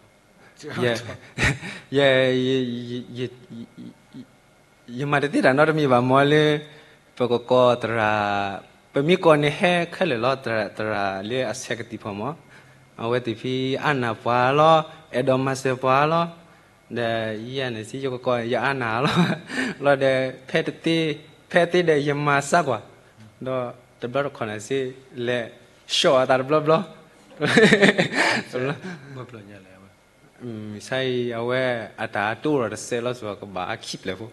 ယမၤတသ့တၢ်နီတမံၤဘၣ်မ့ၢ်လၢ, ပကကိးသရၣ်, ပမ့ၢ်ကိးန့ၣ်ဟဲခဲလၢာ်လီၤ သရၣ်လၢအဆဲးကသံၣ်ဖီမး, အဝဲသ့ၣ်ဖဲအါနၢ်ပှၤလီၤ, အဲၣ်ဒိးမၤစၢၤပှၤလီၤ, ဒီးယၤန့ၣ်စ့ယကကိးန့ၣ် ယအါနၢ်လီၤ, လီၤဒီး, ဖဲတသ့, ဖဲသ့ဒီးယမၤစၢၤကွၢ်, ဒီးတဘျီတခီၣ်န့ၣ်စ့, လဲၤ, ဆှီၣ်အသးတဘျီဘျီ, မုၢ်ဆါအံၤအဝဲ, အတၢ်အတိၢ်ဒီးတစဲးလီၤစ့ၢ်ကီးကဘၣ်အခံဖျၢၣ်ဖိ,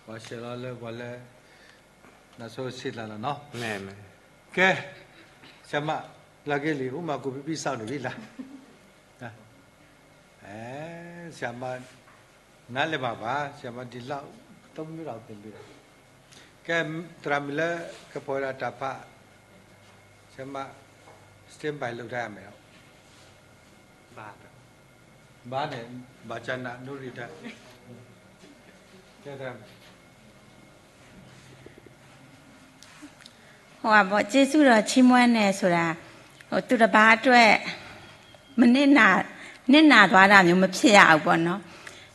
ပှၤဆဲးလီၤလၢပှၤလၢ, နဆိဆံးလၢ်လီၤနီၤ, ကဲ, ဆရာမ, လၢက့လံ အိၣ်မးကိးဖံဖံစးန့ၣ်ဝံၤလၢ် ဆရာမ, နၤလဲၤဘၣ်ဘၣ် ဆရာမဒ်လၢ, တမုၢ်ဒီးသ့ၣ်ဘံဒီး, ကဲ, သရၣ်မုၣ်လၢကဖီၣ်ဝဲဒၣ်တၢ်ဖး, ဆရာမ, stand by လုပ်ထားရမယ်, ဘၣ်န့ၣ်, ဘၣ်ဆၣ်နၤ no return, ကဲ, ဟိၣ်ဘၣ်ဘီၣ် ကျေးဇူးတော်ချီးမွမ်းတယ်ဆိုတာ, သူတစ်ပါးအတွက် မနစ်နာ, နစ်နာသွားတာမျိုး မဖြစ်ရအောင်ပေါ့နော်.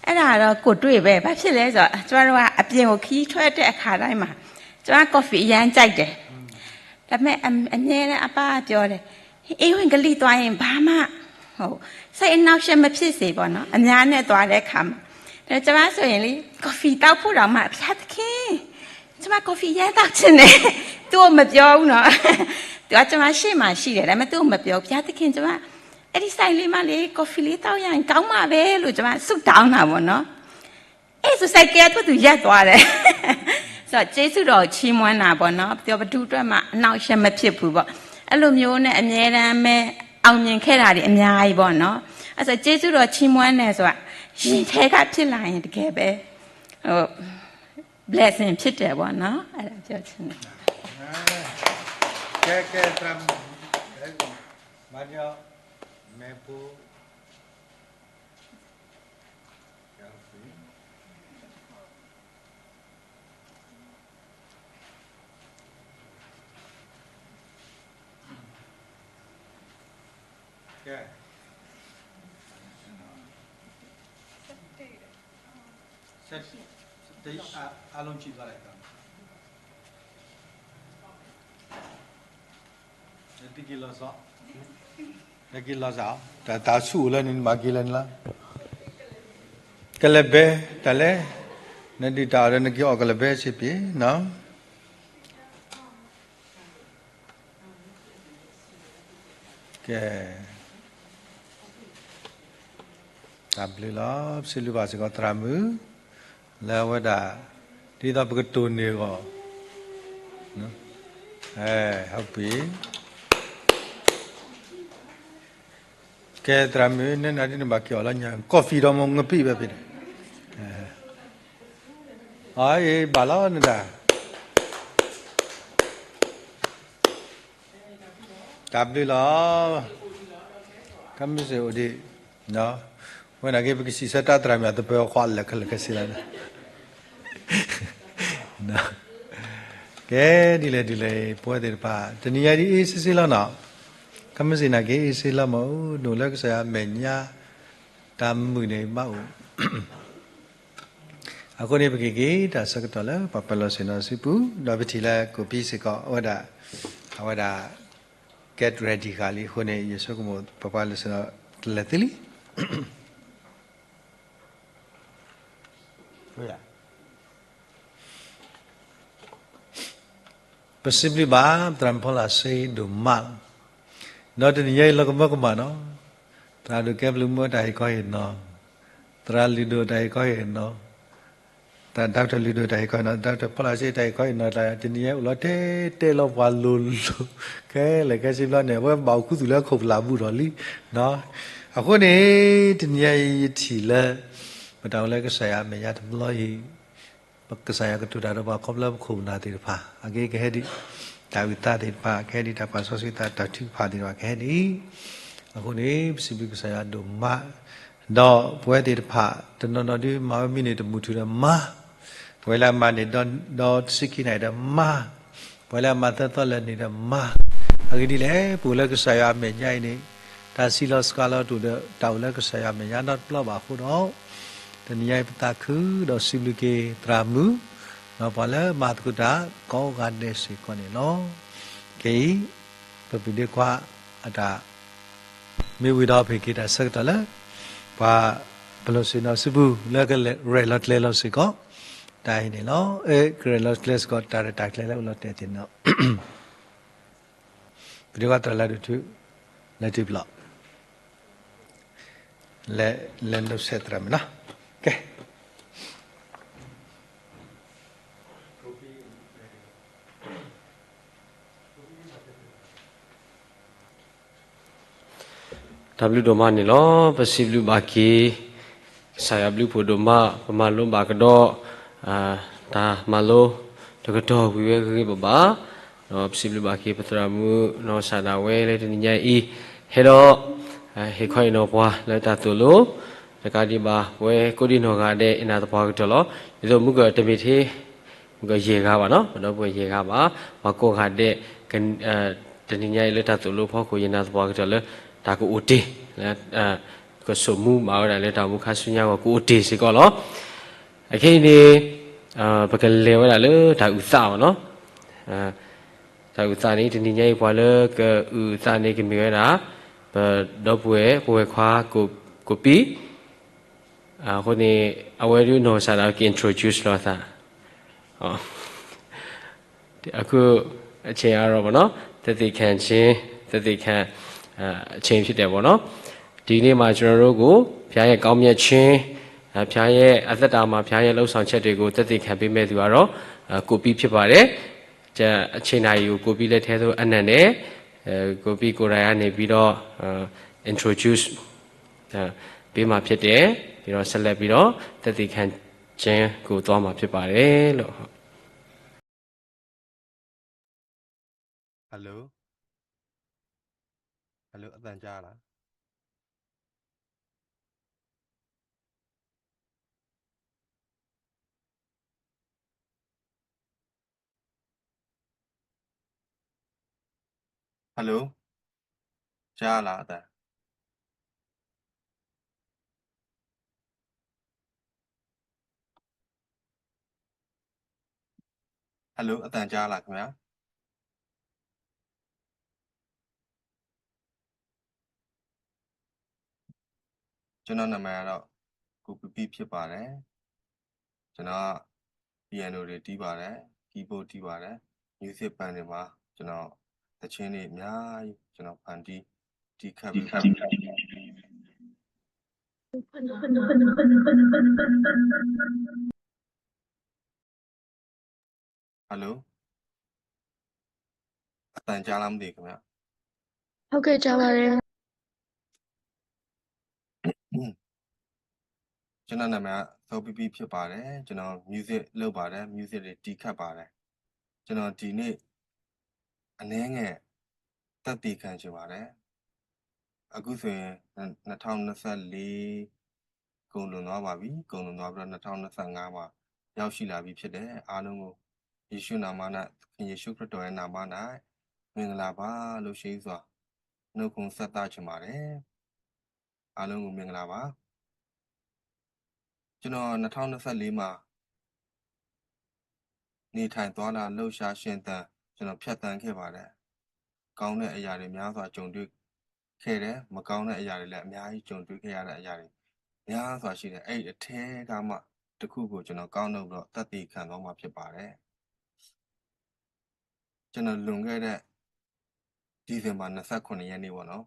အဲ့ဒါတော့ ကိုယ်တွေ့ပဲ ဘာဖြစ်လဲဆိုတော့ ကျမတို့က အပြင်ကို ခရီးထွက်တဲ့အခါတိုင်းမှာ ကျမ coffee အရမ်းကြိုက်တယ်. ဒါပေမဲ့ အ, အမြဲတမ်း အပၢ်ကပြောတယ်, အေးဝင်ကလိသွားရင် ဘာမှ ဟို, စိတ်အနှောင့်အယှက် မဖြစ်စေပေါ့နော်, အများနဲ့သွားတဲ့အခါမှာ. ဒါကျမဆိုရင်လေ coffee သောက်ဖို့တောင်မှ ဘုရားသခင်, ကျမ coffee အရမ်းသောက်ချင်တယ်. သူ့ကိုမပြောဘူးနော်. သူကကျမရှေ့မှာရှိတယ်, ဒါပေမဲ့ သူ့ကိုမပြောဘူး. ဘုရားသခင်, ကျမ အဲ့ဒီဆိုင်လေးမှာလေ coffee လေးသောက်ရရင် ကောင်းမှာပဲလို့ ကျမဆုတောင်းတာပေါ့နော်. အဲ့ဆို ဆိုင်ကယ်က သူ့သူရပ်သွားတယ်. ဆိုတော့ ကျေးဇူးတော်ချီးမွမ်းတာပေါ့နော်. ပြော ဘယ်သူအတွက်မှ အနှောင့်အယှက် မဖြစ်ဘူးပေါ့. အဲ့လိုမျိုးနဲ့ အမြဲတမ်းပဲ အောင်မြင်ခဲ့တာတွေ အများကြီးပေါ့နော်. အဲ့ဆို ကျေးဇူးတော်ချီးမွမ်းတယ်ဆိုတာ ရင်ထဲက ဖြစ်လာရင် တကယ်ပဲ ဟို, blessing ဖြစ်တယ်ပေါ့နော်. အဲ့ဒါပြောချင်တယ်. ကဲ, ကဲ, သရၣ်မုၣ်, မၤညီ, မဲဖိ, ကဲ, အားလုံးကြည့်သွားလိုက်ပါ. နတက့ၤလီၤစး, နက့ၤလီၤစး, တၢ်ဆူၣ်အိၣ်လၢန့ၣ် နဘၣ်က့ၤလၢန့ၣ်လီၤ. ကလဲၤဘဲ, တၢ်လဲၣ်, နဒုၣ်တၢ်အီၣ်ဒီး နက့ၤအီၣ်ကလဲၤဘဲစ့ၢ်ကီးနီၤ. ကဲ, တၢ်ဘျုးလီၤ. ပစံးဘျုးဘၣ်စ့ၢ်ကီးသရၣ်မုၣ် လၢအဝဲဒၣ် ဒ်သိးပကတိၢ်န့ၢ်အဂီၢ်, အဲ, ဟုတ်ပြီ. ကဲ သရၣ်မုၣ် နနၤဒ်နဘၣ်က့ၤအီၣ်လီၤညၣ် coffee ဒီးမ့ၢ်ငပံၣ်ဘၣ်ဖဲန့ၣ်. အအံၤ ဘၣ်လီၤနဒၣ်. တၢ်ဘျုးလီၤ. ကမ့ၢ်စ့ၢ်အိၣ်ဒံး, ဝဲနာ်က့ ပကစံးဆၢတၢ်သရၣ်မုၣ်အသပၢၤအခွါလၢာ်ခဲလၢာ်ခဲဆ့လီၤ. ကဲ ဒ်လဲၣ်ဒ်လဲၣ် ပဝဲသ့ၣ်တဖၣ် တနံၤညါဒ်အ့ၣ်စ့ၢ်စ့ၢ်လီၤနီၤ. ကမ့ၢ်စ့ၢ်နာ်က့ အ့ၣ်စ့ၢ်လီၤမး အိၣ်ဒိၣ်လၢကစၢ်ယွၤအမဲာ်ညါ တၢ်မုာ်န့ၣ်ဘၣ်အိၣ် အဃိန့ၣ် ပကက့ၤတၢ်ဆၢကတီၢ်လၢပှၤပၢၤလီၢ်ဆ့ၣ်နီၤစုပူၤ ဒီးပထံၣ်လၢကိးပံစ့ၢ်ကီး အဝဲဒၣ် အဝဲဒၣ် get ready ဃာ်လံအဃိန့ၣ် ယဆိကမိၣ်ပပှၤလၢဆ့ၣ်နီၤတလဲၤသ့လံ. ပစံးဘျုးဘၣ် သရၣ်မုၣ်ဖီလာ်စ့ဒိၣ်မး ဒီးတနံၤညါအံၤလီၤကမၢကမၣ်နီၤ, သရၣ်ဒိၣ်ကဲဘျုးမုၢ်တၢ်ဟ့ၣ်ခီဟ့ၣ်နီၤ, သရၣ်လုၢ်ဒိၣ်တၢ်ဟ့ၣ်ခီဟ့ၣ်နီၤ, သရၣ် doctor လုၢ်ဒိၣ်တၢ်ဟ့ၣ်ခီဟ့ၣ်နီၤ, doctor ဖီလာ်စ့တၢ်ဟ့ၣ်ခီဟ့ၣ်နီၤ တနံၤညါအံၤအိၣ်လီၤတဲာ်တဲာ်လီၤပှၤလိၤလိၤ ခဲလၢာ်ခဲဆ့ဘျီန့ၣ် အဝဲဘၣ်အိၣ်ခူသူၣ်လၢခိၣ်ပလၢ်ဘူးထီၣ်လံ အဃိန့ၣ် တနံၤညါအံၤယထံၣ်လၢ ပတၢ်အိၣ်လၢကစၢ်ယွၤအမဲာ်ညါတဘျီအံၤ ကစၢ်ယွၤကတိၤတၢ်ဒီးပှၤခီဖျိပခိၣ်ပနၢ်သ့ၣ်တဖၣ် အဂ့ၢ်ကဟဲဒံး, တၢ်အုၣ်သးသ့ၣ်တဖၣ်ကဟဲဒံး, တၢ်ပာ်စီဆှံသးတၢ်ထုကဖၣ်သ့ၣ်တဖၣ်ကဟဲဒံး, အဃိန့ၣ် ပစံးဘျုးကစၢ်ယွၤဒိၣ်မး, ဒီးပဝဲသ့ၣ်တဖၣ် တနီၤနီၤဒုးမၤဝဲမံးနံးတမုာ်ထူၣ်ဒီးမၤ, ပဝဲလၢအမၤန့ၢ်ဒီး ဒီးတဆံခံနၣ်ရံၣ်ဒီးမၤ, ပဝဲလၢအမၤသၢသီလၢာ်န့ၣ်ဒီးမၤ, အဂ့ၢ်ဒ်လဲၣ် ပအိၣ်လၢကစၢ်ယွၤအမဲာ်ညါအံၤန့ၣ် တၢ်စံးလီၤစှၤလီၤတအိၣ်ဒီး တၢ်အိၣ်လၢကစၢ်ယွၤအမဲာ်ညါနီတဘျီဘၣ်အဃိဒီး တနံၤညါအံၤပသးခုဒီးစံးဘျုးက့ၤသရၣ်မုၣ် ဒီးပှၤလၢမၤသကိးတၢ်ကိးဂၤဒဲးစ့ၢ်ကီးန့ၣ်လီၤ. ခဲအံၤ ပပုၢ်ဒ့ခွါအတၢ် မ့ၢ်ဝံၤဒီးပဟ့ၣ်က့ၤတၢ်ဆၢကတီၢ်လၢ ပှၤပၢၤလီၢ်ဆ့ၣ်နီၤစုပူၤ လၢကလဲၤရဲၣ်လီၤကျဲၤလီၤစ့ၢ်ကီး တၢ်အံၤန့ၣ်လီၤ. အဲ ကရဲၣ်လီၤကျဲၤစ့ၢ်ကီး တၢ်ရဲၣ်တၢ်ကျဲၤလၢအိၣ်လီၤတဲာ်သ့ၣ်န့ၣ်လီၤ. ပဒ့ခွါသရၣ်လၢဒိၣ်ထူ လၢထူပျီ လဲၤ လဲၤလိာ်ဆဲးသရၣ်မုၣ်နီၤ. ကဲ တၢ်ဘျုးဒိၣ်မးန့ၣ်လီၤ. ပစံးဘျုးဘၣ်က့ၤ ကစၢ်ယွၤဘျုးဖှိၣ်ဒိၣ်မး ပမၤလိဘၣ်ကဒီး တၢ်မၤလိတကတီၢ်ဝံၤဝဲဂ့ၤဂ့ၤဘၣ်ဘၣ်, ဒီးပစံးဘျုးဘၣ်က့ၤပသရၣ်မုၣ်နီၢ်စၢ်ဒၣ်ဝဲလၢတနံၤညါအံၤ ဟဲဒီး ဟ့ၣ်ခီဟ့ၣ်နီၤပှၤလၢတၢ်သိၣ်လိ တကးဒံးဘၣ် ပဝဲကိးဒံနီၢ်ဂၤဒဲး ယနာ်သပှၢ်ကတၢၢ်လီၤ. ဒ်သိးမုၢ်ကတမ့ၢ်ထဲ မုၢ်ကယဲၢ်ဂၤဘၣ်နီၤ, ပဒီပုၢ်ဝဲၢ်ယဲၢ်ဂၤဘၣ်, ပှၤကိးဂၤဒဲး တနံၤညါအံၤလၢတၢ်သိၣ်လိဖီခိၣ် ယနာ်သပှၢ်ကတၢၢ်လၢ တၢ်ကအိၣ်တ့ၢ် လၢ ကဆိးမူဘၣ်ဝဲဒၣ်လၢတၢ်အိၣ်မူခါဆူညါအဂီၢ် ကအိၣ်တ့ၢ်စ့ၢ်ကီးလီၤ. အခဲအံၤန့ၣ် ပကလဲၤဝဲဒၣ်လၢတၢ်အုၣ်သးဘၣ်နီၤ. တၢ်အုၣ်သးန့ၣ် တနံၤညါအံၤပှၤလၢကအုၣ်သးန့ၣ် ကမ့ၢ်ဝဲဒၣ် ပဒီပုၢ်ဝဲၢ် ပဝဲၢ်ခွါ ကိးပံ အဃိန့ၣ် အဝဲဒၣ်နီၢ်စၢ်ဒၣ်ဝဲက့ၤ introduce လီၤအသး အခုအချိန်အားတော့ပေါ့နော် သက်သေခံခြင်း သက်သေခံခြင်းဖြစ်တယ်ပေါ့နော်. ဒီနေ့မှာကျွန်တော်တို့ကို ဘုရားရဲ့ကောင်းမြတ်ခြင်း ဘုရားရဲ့အသက်တာမှာ ဘုရားရဲ့လှုပ်ဆောင်ချက်တွေကို သက်သေခံပေးမဲ့သူကတော့ ကိုပီဖြစ်ပါတယ်. အချိန်နာရီကို ကိုပီလက်ထဲသို့အနံၣ်နဲ့ ကိုပီကိုယ်တိုင်ကနေပြီးတော့ introduce ပေးမှာဖြစ်တယ်. ပြီးတော့ဆက်လက်ပြီးတော့သက်သေခံခြင်းကိုသွားမှာဖြစ်ပါတယ်လို့ Hello Hello အသံကြားလား Hello ကြားလားအသံ Hello အသံကြားလားခင်ဗျာ ကျွန်တော်နာမည်ကတော့ကိုပီပီဖြစ်ပါတယ်ကျွန်တော် piano တွေတီးပါတယ် keyboard တီးပါတယ် music band တွေမှာကျွန်တော်သီချင်းတွေအများကြီးကျွန်တော်ဖန်တီးတီးခတ်ပြီးတီးခတ်ပြီး Hello သံကြားလားမသိခင်ဗျာ။ ဟုတ်ကဲ့ ကြားပါတယ်။ ကျွန်တော်နာမည်က သော်ပီပီဖြစ်ပါတယ်။ ကျွန်တော် music လုပ်ပါတယ်။ music တွေတီးခတ်ပါတယ်။ ကျွန်တော်ဒီနေ့ အနည်းငယ်သက်သေခံချင်ပါတယ်။ အခုဆိုရင် နှစ်ထောင့်နှစ်ဆယ့်လေး ကုန်လွန်သွားပါပြီ။ ကုန်လွန်သွားပြီးတော့ နှစ်ထောင့်နှစ်ဆယ့်ငါးမှာ ရောက်ရှိလာပြီဖြစ်တယ်။ အားလုံးကို ယေရှုနာမ၌ သခင်ယေရှုခရစ်တော်ရဲ့နာမ၌ မင်္ဂလာပါလို့ ရှေးစွာ နှုတ်ခွန်းဆက်သချင်ပါတယ်။ အားလုံးကို မင်္ဂလာပါ။ ကျွန်တော် နှစ်ထောင့်နှစ်ဆယ့်လေးမှာ နေထိုင်သွားလာလှုပ်ရှားရှင်သန် ကျွန်တော်ဖြတ်သန်းခဲ့ပါတယ်။ ကောင်းတဲ့အရာတွေများစွာကြုံတွေ့ခဲ့တယ်။ မကောင်းတဲ့အရာတွေလည်းအများကြီးကြုံတွေ့ခဲ့ရတဲ့အရာတွေများစွာရှိတယ်။ အဲ့ဒီအထဲကမှတစ်ခုကိုကျွန်တော်ကောက်နှုတ်ပြီးတော့သက်သေခံသွားမှာဖြစ်ပါတယ်။ ကျွန်တော်လွန်ခဲ့တဲ့ ဒီဇင်ဘာနှစ်ဆယ့်ခုနှစ်ရက်နေ့ပေါ့နော်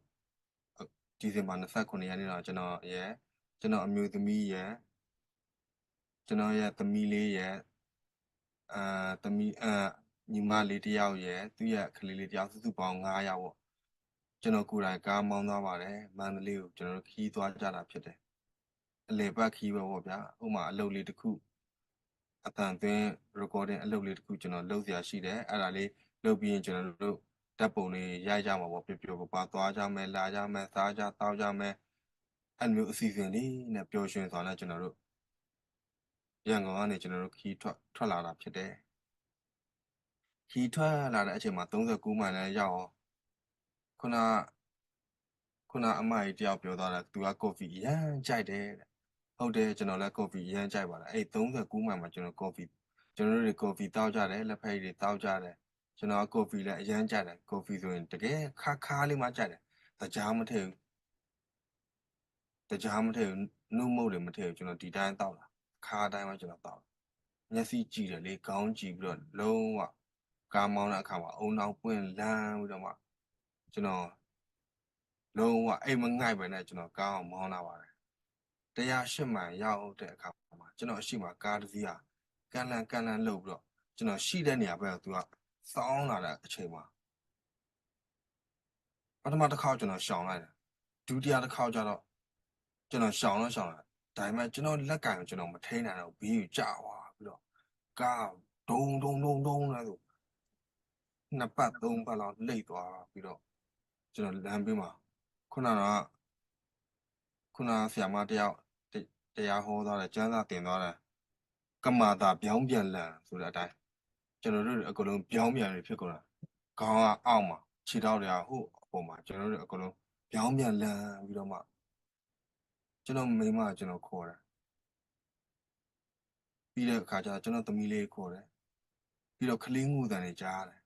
။ ဒီဇင်ဘာနှစ်ဆယ့်ခုနှစ်ရက်နေ့တော့ ကျွန်တော်ရဲ့ ကျွန်တော်အမျိုးသမီးရဲ့ ကျွန်တော်ရဲ့သမီးလေးရဲ့ အဲ သမီး အဲ ညီမလေးတစ်ယောက်ရယ် သူ့ရဲ့ကလေးလေးတစ်ယောက် စုစုပေါင်းငါးယောက်ပေါ့။ ကျွန်တော်ကိုယ်တိုင်ကားမောင်းသွားပါတယ်။ မန္တလေးကိုကျွန်တော်တို့ခရီးသွားကြတာဖြစ်တယ်။ အလည်ပတ်ခရီးပဲပေါ့ဗျာ။ ဥပမာအလုပ်လေးတစ်ခု အသံသွင်း recording အလုပ်လေးတစ်ခုကျွန်တော်လုပ်စရာရှိတယ်။ အဲ့ဒါလေးလုပ်ပြီးရင်ကျွန်တော်တို့ဓာတ်ပုံလေးရိုက်ကြမှာပေါ့။ ပျော်ပျော်ပါပါသွားကြမယ် လာကြမယ် စားကြသောက်ကြမယ် အဲ့လိုမျိုးအစီအစဉ်လေးနဲ့ပျော်ရွှင်စွာနဲ့ကျွန်တော်တို့ ရန်ကုန်ကနေကျွန်တော်တို့ခရီးထွက်ထွက်လာတာဖြစ်တယ်။ ခရီးထွက်လာတဲ့အချိန်မှာသုံးဆယ့်ကိုးမိုင်လည်းရောက်ရော ခုနခုနအမကြီးတယောက်ပြောသွားတာ သူက coffee အရမ်းကြိုက်တယ်တဲ့။ ဟုတ်တယ် ကျွန်တော်လည်း coffee အရမ်းကြိုက်ပါတယ်။ အဲ့သုံးဆယ့်ကိုးမိုင်မှာကျွန်တော် coffee ကျွန်တော်တို့တွေ coffee သောက်ကြတယ် လက်ဖက်ရည်တွေသောက်ကြတယ်။ ကျွန်တော်က coffee လည်းအရမ်းကြိုက်တယ်။ coffee ဆိုရင်တကယ်ခါခါလေးမှကြိုက်တယ်။ တကြားမထည့်ဘူး တကြားမထည့်ဘူး နှုတ်မုန့်တွေမထည့်ဘူး ကျွန်တော်ဒီတိုင်းသောက်တာ အခါတိုင်းပဲကျွန်တော်သောက်တာ မျက်စိကြည်တယ်လေ ခေါင်းကြည်ပြီးတော့လုံးဝကားမောင်းတဲ့အခါမှာအုံနောက်ပွင့်လန်းပြီးတော့မှကျွန်တော်လုံးဝအိပ်မငိုက်ပဲနဲ့ကျွန်တော်ကားကိုမောင်းလာပါတယ်။ တစ်ရာရှစ်မိုင်ရောက်တဲ့အခါမှာကျွန်တော်အရှေ့မှာကားတစ်စီးဟာကန့်လန့်ကန့်လန့်လုပ်ပြီးတော့ကျွန်တော်ရှိတဲ့နေရာဘက်ကိုသူကသောင်းလာတဲ့အချိန်မှာ ပထမတစ်ခေါက်ကျွန်တော်ရှောင်လိုက်တယ်။ ဒုတိယတစ်ခေါက်ကျတော့ကျွန်တော်ရှောင်တော့ရှောင်လာတယ်။ ဒါပေမဲ့ကျွန်တော်လက်ကင်ကိုကျွန်တော်မထိန်းနိုင်တော့ဘူး ဘီးကိုကျသွားပြီးတော့ကားဒုံဒုံဒုံဒုံနဲ့ဆိုနှစ်ပတ်သုံးပတ်လောက်လိပ်သွားပြီးတော့ကျွန်တော်လမ်းပေးမှာခုနကခုနဆရာမတယောက်တရားဟောသွားတယ်ကျမ်းစာသင်သွားတယ် ကမ္ဘာသာပြောင်းပြန်လန်ဆိုတဲ့အတိုင်းကျွန်တော်တို့အကုန်လုံးပြောင်းပြန်ပြီဖြစ်ကုန်တာခေါင်းကအောက်မှာခြေထောက်တွေကဟိုအပေါ်မှာကျွန်တော်တို့အကုန်လုံးပြောင်းပြန်လန်ပြီးတော့မှကျွန်တော်မိန်းမကိုကျွန်တော်ခေါ်တယ်ပြီးတဲ့အခါကျတော့ကျွန်တော်သမီးလေးခေါ်တယ်ပြီးတော့ကလေးငိုသံတွေကြားရတယ်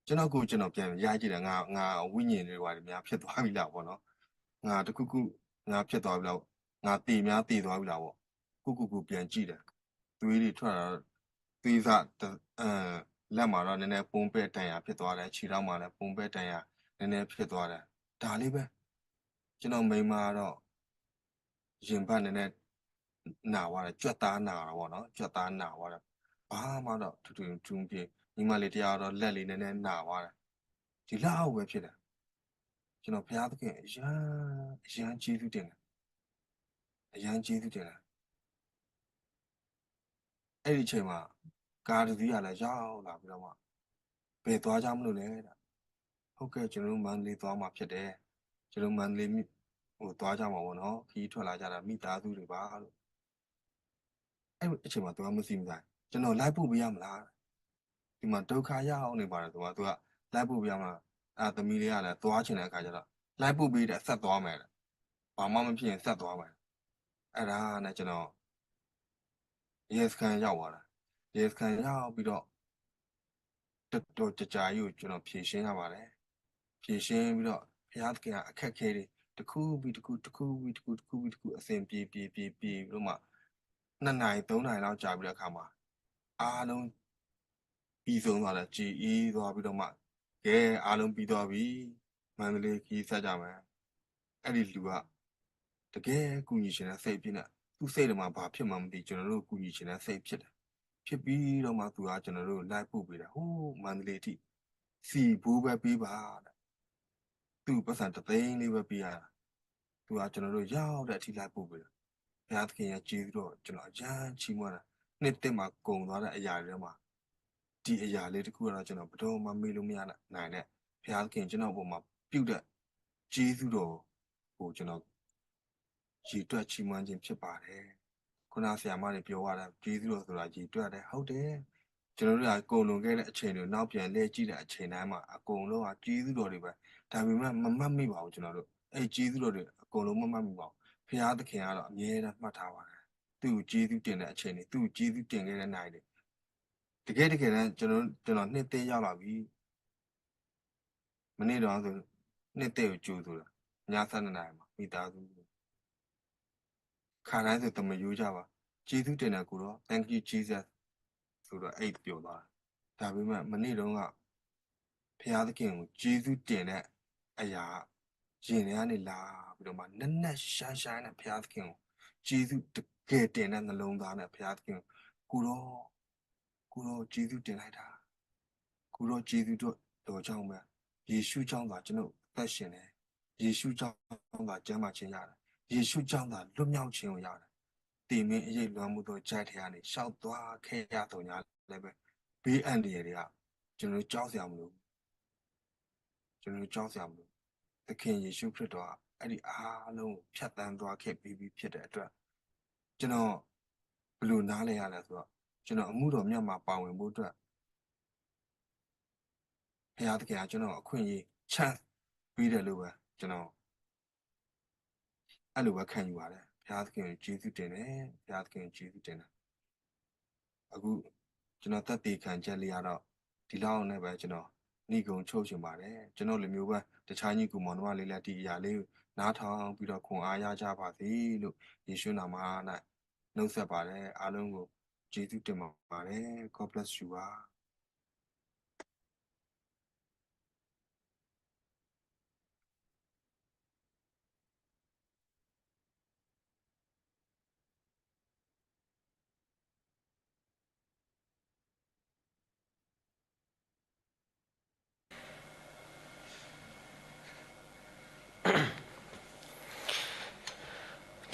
ကျွန်တော်ကိုကျွန်တော်ပြန်ရိုက်ကြည့်တယ်ငါငါဝိညာဉ်တွေဘာတွေများဖြစ်သွားပြီလားပေါ့နော်ငါတခုခုငါဖြစ်သွားပြီလားငါသေများသေသွားပြီလားပေါ့ကိုကိုကိုပြန်ကြည့်တယ်သွေးတွေထွက်လာသွေးစလက်မှာတော့နည်းနည်းပုံပဲ့တန်ရာဖြစ်သွားတယ်ခြေထောက်မှာလည်းပုံပဲ့တန်ရာနည်းနည်းဖြစ်သွားတယ်ဒါလေးပဲကျွန်တော်မိန်းမကတော့ရင်ဘတ်နည်းနည်းနာသွားတယ်ကြွက်သားနာတော့ပေါ့နော်ကြွက်သားနာသွားတယ်ဘာမှတော့ထူထူထူမဖြစ်ညီမလေးတယောက်တော့လက်လေးနည်းနည်းနာသွားတယ်ဒီလောက်ပဲဖြစ်တယ်ကျွန်တော်ဘုရားသခင်အရမ်းအရမ်းကျေးဇူးတင်တယ်အရမ်းကျေးဇူးတင်တယ်အဲ့ဒီအချိန်မှာကားတစ်စီးကလည်းရောက်လာပြီးတော့မှဘယ်သွားကြမလို့လဲတဲ့ဟုတ်ကဲ့ကျွန်တော်တို့မန္တလေးသွားမှာဖြစ်တယ်ကျွန်တော်မန္တလေးမြို့ဟိုသွားကြမှာပေါ့နော်ခီးထွက်လာကြတာမိသားစုတွေပါလို့အဲ့အချိန်မှာသူကမသိဘူးလားကျွန်တော်လိုက်ပို့ပေးရမလားဒီမှာဒုက္ခရောက်နေပါတယ်သူကသူကလိုက်ပို့ပေးရမလားအဲသမီးလေးကလည်းသွားချင်တဲ့အခါကျတော့လိုက်ပို့ပေးတဲ့အဆက်သွားမယ်တဲ့ဘာမှမဖြစ်ရင်ဆက်သွားမယ်အဲ့ဒါနဲ့ကျွန်တော်ရဲစခန်းရောက်သွားတာရဲစခန်းရောက်ပြီးတော့တော်တော်ကြာကြာကြီးကိုကျွန်တော်ဖြေရှင်းရပါတယ်ဖြေရှင်းပြီးတော့ဘုရားသခင်ကအခက်အခဲတွေတစ်ခုပြီးတစ်ခုတစ်ခုပြီးတစ်ခုတစ်ခုပြီးတစ်ခုအဆင်ပြေပြေပြေပြေပြီးတော့မှနှစ်နာရီသုံးနာရီလောက်ကြာပြီးတဲ့အခါမှာအားလုံးပြီးဆုံးသွားတယ်ကြေအေးသွားပြီးတော့မှကဲအားလုံးပြီးသွားပြီမန္တလေးခီးဆက်ကြမယ်အဲ့ဒီလူကတကယ်ကူညီချင်တဲ့စိတ်ဖြစ်နေသူ့စိတ်ထဲမှာဘာဖြစ်မှန်းမသိကျွန်တော်တို့ကူညီချင်တဲ့စိတ်ဖြစ်တယ်ဖြစ်ပြီးတော့မှသူကကျွန်တော်တို့လိုက်ပို့ပေးတာဟိုးမန္တလေးထိ သံၣ်ဘိဝဲပ့ဘၣ်, သူၣ်ပသၣ်တသ့န့ၢ်ဝဲပ့ဧါ, သူအကျွန်တော်တို့ရောက်တဲ့အထိလိုက်ပို့ပေးတယ်. ဘုရားသခင်ရဲ့ကျေးဇူးတော်ကျွန်တော်အရမ်းချီးမွမ်းတယ်. နှစ်သစ်မှာကုန်သွားတဲ့အရာတွေထဲမှာ ဒီအရာလေးတစ်ခုကတော့ကျွန်တော်ဘယ်တော့မှမေ့လို့မရနိုင်တဲ့ ဘုရားသခင်ကျွန်တော်အပေါ်မှာပြုတဲ့ကျေးဇူးတော် ကိုကျွန်တော်ရေတွက်ချီးမွမ်းခြင်းဖြစ်ပါတယ်. ခုနဆရာမတွေပြောသွားတာ ကျေးဇူးတော်ဆိုတာရေတွက်တယ် ဟုတ်တယ်. ကျွန်တော်တို့ကကုန်လွန်ခဲ့တဲ့အချိန်တွေနောက်ပြန်လှည့်ကြည့်တဲ့အချိန်တိုင်းမှာအကုန်လုံးကကျေးဇူးတော်တွေပဲ. ဒါပေမဲ့မမှတ်မိပါဘူးကျွန်တော်တို့ အဲ့ကျေးဇူးတော်တွေအကုန်လုံးမမှတ်မိပါဘူး. ဘုရားသခင်ကတော့အမြဲတမ်းမှတ်ထားပါတယ်. သူ့ကိုကျေးဇူးတင်တဲ့အချိန်တွေ သူ့ကိုကျေးဇူးတင်ခဲ့တဲ့နာရီတွေ တကယ်တကယ်တမ်းကျွန်တော်ကျွန်တော်နှစ်သစ်ရောက်လာပြီ. မနေ့တုန်းကဆိုနှစ်သစ်ကိုကြိုဆိုတာ ညဆယ့်နှစ်နာရီမှာမိသားစုခါတိုင်းဆိုသမရိုးကျပါ ကျေးဇူးတင်တယ်ကိုတော့ Thank you Jesus ဆိုတော့အိပ်ပျော်သွားတယ်. ဒါပေမဲ့မနေ့တုန်းကဘုရားသခင်ကိုကျေးဇူးတင်တဲ့အရာရင်ထဲကနေလာပြီးတော့မှနက်နက်ရှိုင်းရှိုင်းနဲ့ဘုရားသခင်ကိုကျေးဇူးတကယ်တင်တဲ့နှလုံးသားနဲ့ဘုရားသခင်ကိုကိုတော့ကိုတော့ကျေးဇူးတင်လိုက်တာ. ကိုတော့ကျေးဇူးတော်ကြောင့်ပဲယေရှုကြောင့်သာကျွန်တော်အသက်ရှင်တယ်. ယေရှုကြောင့်သာကျန်းမာခြင်းရတယ်. ယေရှုကြောင့်သာလွတ်မြောက်ခြင်းကိုရတယ်. သေမင်းအရိပ်လွှမ်းမိုးသောချိုင့်ထဲကနေလျှောက်သွားခဲ့ရသော်ငြားလည်းပဲ ကျွန်တော်ကြောက်စရာမလိုဘူး. သခင်ယေရှုခရစ်တော်ကအဲ့ဒီအားလုံးကိုဖြတ်သန်းသွားခဲ့ပြီးပြီဖြစ်တဲ့အတွက်ကျွန်တော်ဘယ်လိုနားလည်ရလဲဆိုတော့ကျွန်တော်အမှုတော်မြတ်မှာပါဝင်ဖို့အတွက်ဘုရားသခင်ကကျွန်တော်အခွင့်အရေး chance ပေးတယ်လို့ပဲကျွန်တော်အဲ့လိုပဲခံယူပါတယ်. ဘုရားသခင်ကိုကျေးဇူးတင်တယ်. ဘုရားသခင်ကိုကျေးဇူးတင်တယ်. အခုကျွန်တော်သက်သေခံချက်လေးကတော့ဒီလောက်နဲ့ပဲကျွန်တော်နိဂုံးချုပ်ချင်ပါတယ်. ကျွန်တော်လိုမျိုးပဲတခြားညီကူမောင်နှမလေးလည်းဒီအရာလေးကိုနားထောင်ပြီးတော့ခွန်အားရကြပါစေလို့ယေရှုနာမ၌နှုတ်ဆက်ပါတယ်. အားလုံးကိုကျေးဇူးတင်ပါတယ်. God bless you ပါ.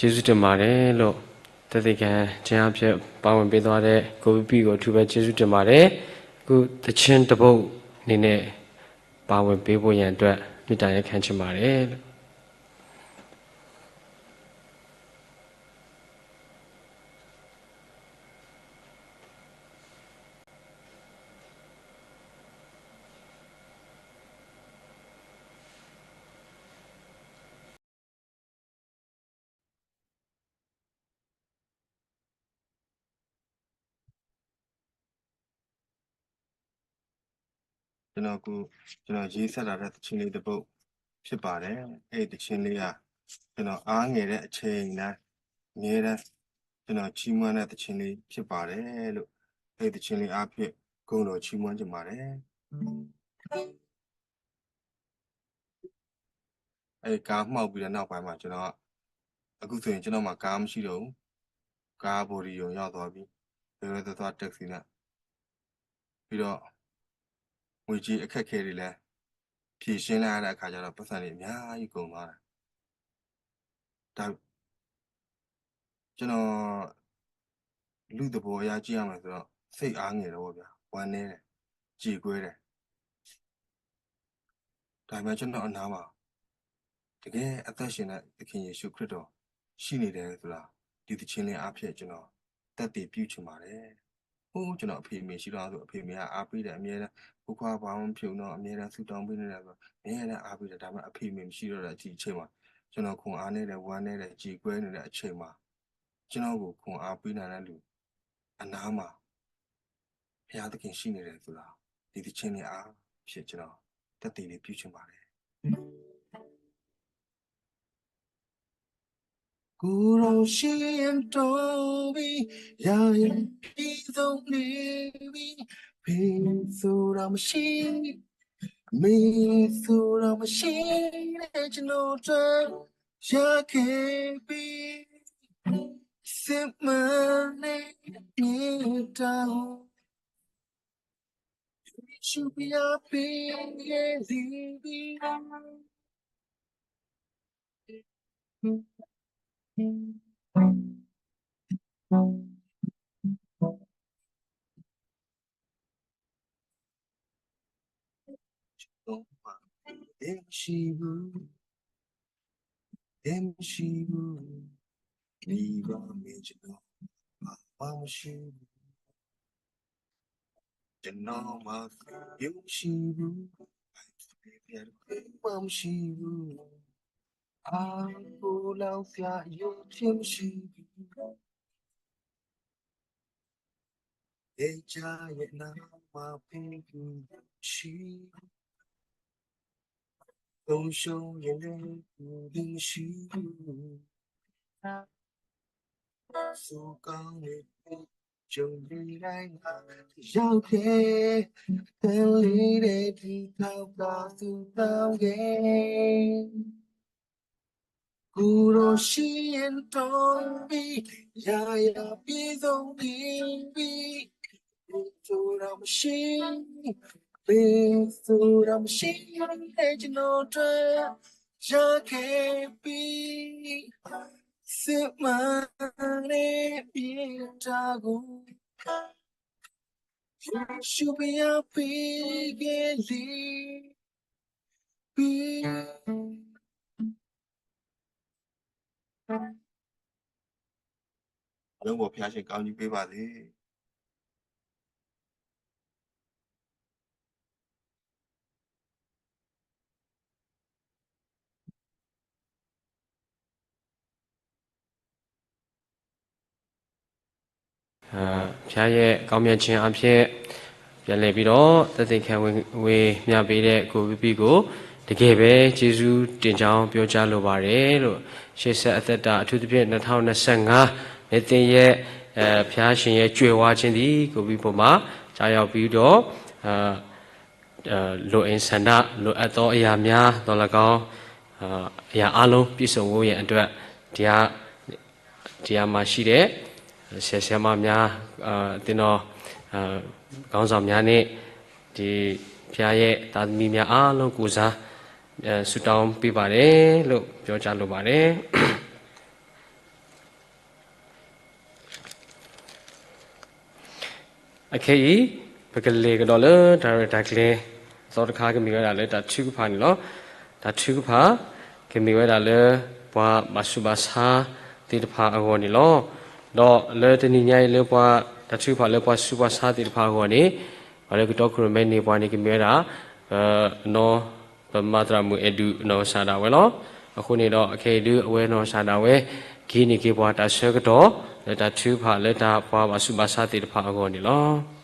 ကျေးဇူးတင်ပါတယ်လို့သက်သေခံခြင်းအဖြစ်ပါဝင်ပေးသွားတဲ့ကိုဝိပိကိုအထူးပဲကျေးဇူးတင်ပါတယ်. အခုသီချင်းတစ်ပုဒ်အနေနဲ့ပါဝင်ပေးဖို့ရန်အတွက်မေတ္တာရပ်ခံချင်ပါတယ်လို့ကျွန်တော်ကိုကျွန်တော်ရေးဆက်လာတဲ့သီချင်းလေးတစ်ပုဒ်ဖြစ်ပါတယ်. အဲ့ဒီသီချင်းလေးကကျွန်တော်အားငယ်တဲ့အချိန်နဲ့အမြဲတမ်းကျွန်တော်ချီးမွမ်းတဲ့သီချင်းလေးဖြစ်ပါတယ်လို့အဲ့ဒီသီချင်းလေးအားဖြင့်ဂုဏ်တော်ချီးမွမ်းချင်ပါတယ်. အဲကားမှောက်ပြီးတဲ့နောက်ပိုင်းမှာကျွန်တော်အခုဆိုရင်ကျွန်တော်မှာကားမရှိတော့ဘူး. ကားဘိုရီယုံရောက်သွားပြီ. ဘယ်လိုသွားသွားတက္ကစီနဲ့ပြီးတော့ငွေကြေးအခက်အခဲတွေလည်းဖြေရှင်းလိုက်ရတဲ့အခါကျတော့ပတ်စံတွေအများကြီးကုန်သွားတယ်. ဒါကျွန်တော်လူသဘောအရကြည့်ရမယ်ဆိုတော့စိတ်အားငယ်တော့ဗျာဝမ်းနည်းတယ်ကြေကွဲတယ်. ဒါပေမဲ့ကျွန်တော်အနားမှာတကယ်အသက်ရှင်တဲ့သခင်ယေရှုခရစ်တော်ရှိနေတယ်ဆိုတာဒီသီချင်းလေးအားဖြင့်ကျွန်တော်သက်သေပြုချင်ပါတယ်. ဟိုးကျွန်တော်အဖေအမေရှိတော့ဆိုအဖေအမေကအားပေးတယ်အမြဲတမ်းကိုခွါဘာမှမဖြစ်ဘူးနော်အမြဲတမ်းဆူတောင်းပေးနေတယ်ဆိုအမြဲတမ်းအားပေးတယ်ဒါပေမဲ့အဖေအမေမရှိတော့တဲ့အချိန်မှာကျွန်တော်ခွန်အားနေတယ်ဝမ်းနေတယ်ကြေကွဲနေတဲ့အချိန်မှာကျွန်တော်ကိုခွန်အားပေးနိုင်တဲ့လူအနားမှာဘုရားသခင်ရှိနေတယ်ဆိုတာဒီသီချင်းလေးအားဖြင့်ကျွန်တော်သက်သေလေးပြုချင်ပါတယ်. ကိုယ်တော်ရှိရင်တော်ပြီရာရင်ပြီးဆုံးနေပြီဖေဆိုတာမရှိမေဆိုတာမရှိတဲ့ကျွန်တော်တို့ရခဲ့ပြီစစ်မှန်တဲ့မြေတောင် ယ့ၣ်ၡူးပယီၤပ့ၤဂ့ၤလံ ယဲမ့ၢ်ဆံးဘူး, ယဲမ့ၢ်ဆံးဘူး, လံဘၣ်မ့ၢ်ယနီၢ်မၤ မ့ၢ်ဆံးဘူး, ယနီၢ်မၤ ယဲမ့ၢ်ဆံးဘူး, မ့ၢ်ဆံးဘူး, အါကူလီၤသး ယဲမ့ၢ်ဆံးဘူး ယဲယဲနမၤပူၤပူၤ ယဲမ့ၢ်ဆံးဘူး, သုးကီၢ်န့ၣ် ယိၤလံဒၣ်နၤ ယၤကဲ ကလံၤဒဲး ဒ်တၢ်ပျၢ်သုးတၢ်ဂဲၤ ကူၣ်ဒီးဆံးယဲနတီၤဘံၣ်, ယၤယၤပ့ၤသိးဘံၣ်ဘံၣ်, ပ့ၤသိးဒီးမ့ၢ်ဆံး, ပ့ၤသိးဒီးမ့ၢ်ဆံး, လၢယနီၢ်တၢ်, ယၤကဲပံၤ, သုးမၤန့ၢ်ပံၤတၢ်ဂီၤ, ယ့ၣ်ၡူးပယီၤပ့ၤဂ့ၤလံ ပံၤ အဘၣ်ဘၣ် ဖျါဆ့ၣ်ကီး နံၤပ့ၤဘၣ်လံ. ဖျါရဲ့ကောင်းမြတ်ခြင်းအားဖြင့် ပြန်လည်ပြီးတော့ သက်သေခံဝေမျှပေးတဲ့ကိုဝိပီကို တကယ်ပဲကျေးဇူးတင်ကြောင်းပြောကြားလိုပါတယ်လို့ ရှေ့ဆက်အသက်တာ အထူးသဖြင့် နှစ်ထောင်နှစ်ဆယ့်ငါး နှစ်သစ်ရဲ့ အဲ ဘုရားရှင်ရဲ့ကြွယ်ဝခြင်းသည် ကိုဝိပီပေါ်မှာ ကျရောက်ပြီးတော့ အဲ အဲ လိုအင်ဆန္ဒ လိုအပ်သောအရာများသော်လည်းကောင်း အဲ အရာအားလုံးပြည့်စုံဖို့ရဲ့အတွက် တရား တရားမှာရှိတဲ့ ဆရာဆရာမများ အဲ အသင်းတော် အဲ ခေါင်းဆောင်များနဲ့ ဒီဘုရားရဲ့သားသမီးများအားလုံးကိုယ်စား အဲ ဆုတောင်းပေးပါတယ်လို့ပြောကြားလိုပါတယ်။ အခဲအံၤ ပကလဲၤကဒီးလၢတၢ်ရဲၣ်တၢ်ကျဲၤ အသီတခါ ကမ့ၢ်ဝဲဒၣ်လၢတၢ်ထုကဖၣ်န့ၣ်လီၤ. တၢ်ထုကဖၣ် ကမ့ၢ်ဝဲဒၣ်လၢ ပှၤဘၣ်ဆူးဘၣ်ဆါသ့ၣ်တဖၣ်အဂီၢ်န့ၣ်လီၤ. ဒီးလၢတနံၤညါအံၤလၢပှၤ တၢ်ထုကဖၣ်လၢပှၤဆူးပှၤဆါသ့ၣ်တဖၣ်အဂီၢ်န့ၣ် ပှၤလၢကတီခိၣ်ရိၣ်မဲန့ၢ်ပှၤန့ၣ် ကမ့ၢ်ဝဲဒၣ် ပနီၢ် ပမၤသရၣ်မုၣ်အဲၣ်ဒုးနီၢ်ကစၢ်ဒၣ်ဝဲလီၤ. အဃိန့ၣ်ဒီး အခဲအံၤဒုး အဝဲနီၢ်ကစၢ်ဒၣ်ဝဲ ကဟံးန့ၢ်က့ၤပှၤတၢ်ဆၢကတီၢ် လၢတၢ်ထုကဖၣ်လၢတၢ်ပှၤဘၣ်ဆူးဘၣ်ဆါသ့ၣ်တဖၣ်အဂီၢ်န့ၣ်လီၤ.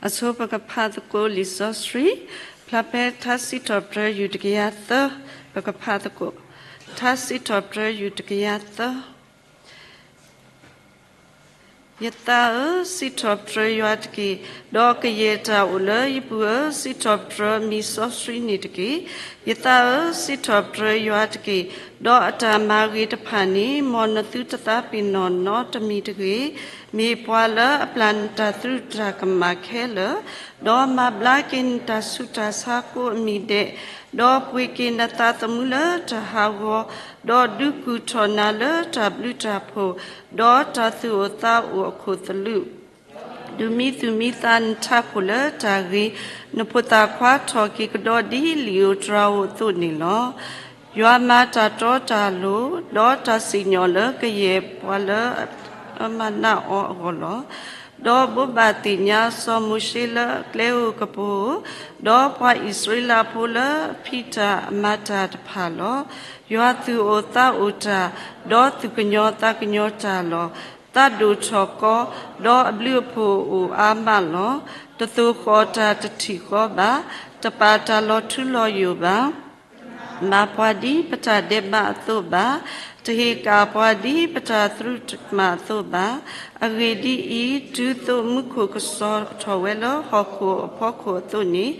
အဆိ ပကဖးသကိးလံာ်စီဆှံ, ဖျါဖဲထါစံးထီၣ်ပတြၢၤယူၢ်တကယၤသၢ, ပကဖးသကိး ထါစံးထီၣ်ပတြၢၤယူၢ်တကယၤသၢ. ယသးဧၢ, စံးထီၣ်ပတြၢၤယွၤတက့ၢ်. ဒီးကယဲၢ်တၢ်အိၣ်လၢယပူၤဧၢ, စံးထီၣ်ပတြၢၤမံၤစီဆှံန့ၣ်တက့ၢ်. ယသးဧၢ, စံးထီၣ်ပတြၢၤယွၤတက့ၢ်. ဒီးအတၢ်မၤဂ့ၤတဖၣ်န့ၣ် မ်နသုတသးပ့ၤနီၣ်နီတမံၤတဂ့ၤ. မ့ၢ်ပှၤလၢအပျၢ်နတၢ်သရူးတၢ်ကမၣ်ခဲလၢာ်, ဒီးမၤဘျါက့ၤနတၢ်ဆူးတၢ်ဆါကိးအမံၤဒဲး, ဒီးပှ့ၤက့ၤနသးသမူလၢတၢ်ဟးဂီၤ, ဒီးဒုးကူၣ်ထီၣ်နၤလၢတၢ်ဘျုးတၢ်ဖှိၣ်, ဒီးတၢ်သူၣ်အိၣ်သးအိၣ်အခိၣ်သလုး ဒုးမံသူၣ်မံသးနထးခိၣ်လၢတၢ်ဂ့ၤ, နဖိသၣ်ခွါထီၣ်က့ၤကဒီးဒ်လံာ်ဧိၤတြၤဧိၤအသိးန့ၣ်လီၤ. ယွၤမၤတၢ်တီတၢ်လိၤ, ဒီးတၢ်စံၣ်ညီၣ်လၢကယဲၢ်ပှၤလၢအမၤနးအီၤအဂီၢ်လီၤ. ဒီးဘိးဘၣ်သ့ၣ်ညါစီၤမိၤၡ့လၢအကျဲဧိၤကပူၤဧိၤ, ဒီးပှၤအံၣ်စရ့လးဖိလၢအဖံးတၢ်အမၤတၢ်တဖၣ်လီၤ. ယွၤသူၣ်အိၣ်သးအိၣ်တၢ်, ဒီးသူၣ်ကညီၤသးကညီၤတၢ်လီၤ. သးဒိၣ်ထီၣ်ကီ, ဒီးအဘျုးအဖှိၣ်အိၣ်အါမးလီၤ. တသိၣ်ဃီၣ်တၢ်တထံၣ်ဃီဘၣ်, တပာ်တၢ်လီၤထူလီၤယိာ်ဘၣ်. မၤပှၤဒ်ပတၢ်ဒဲးဘးအသိးဘၣ်. တဟ့ၣ်ကၣ်ပှၤဒ်ပတၢ်သရူးကမၣ်အသိးဘၣ်. အဂ့ၢ်ဒ်အံၤ, တုၤသိးမူခိၣ်ကစီၤကထီၣ်ဝဲလၢဟီၣ်ခိၣ်အဖီခိၣ်အသိးန့ၣ်,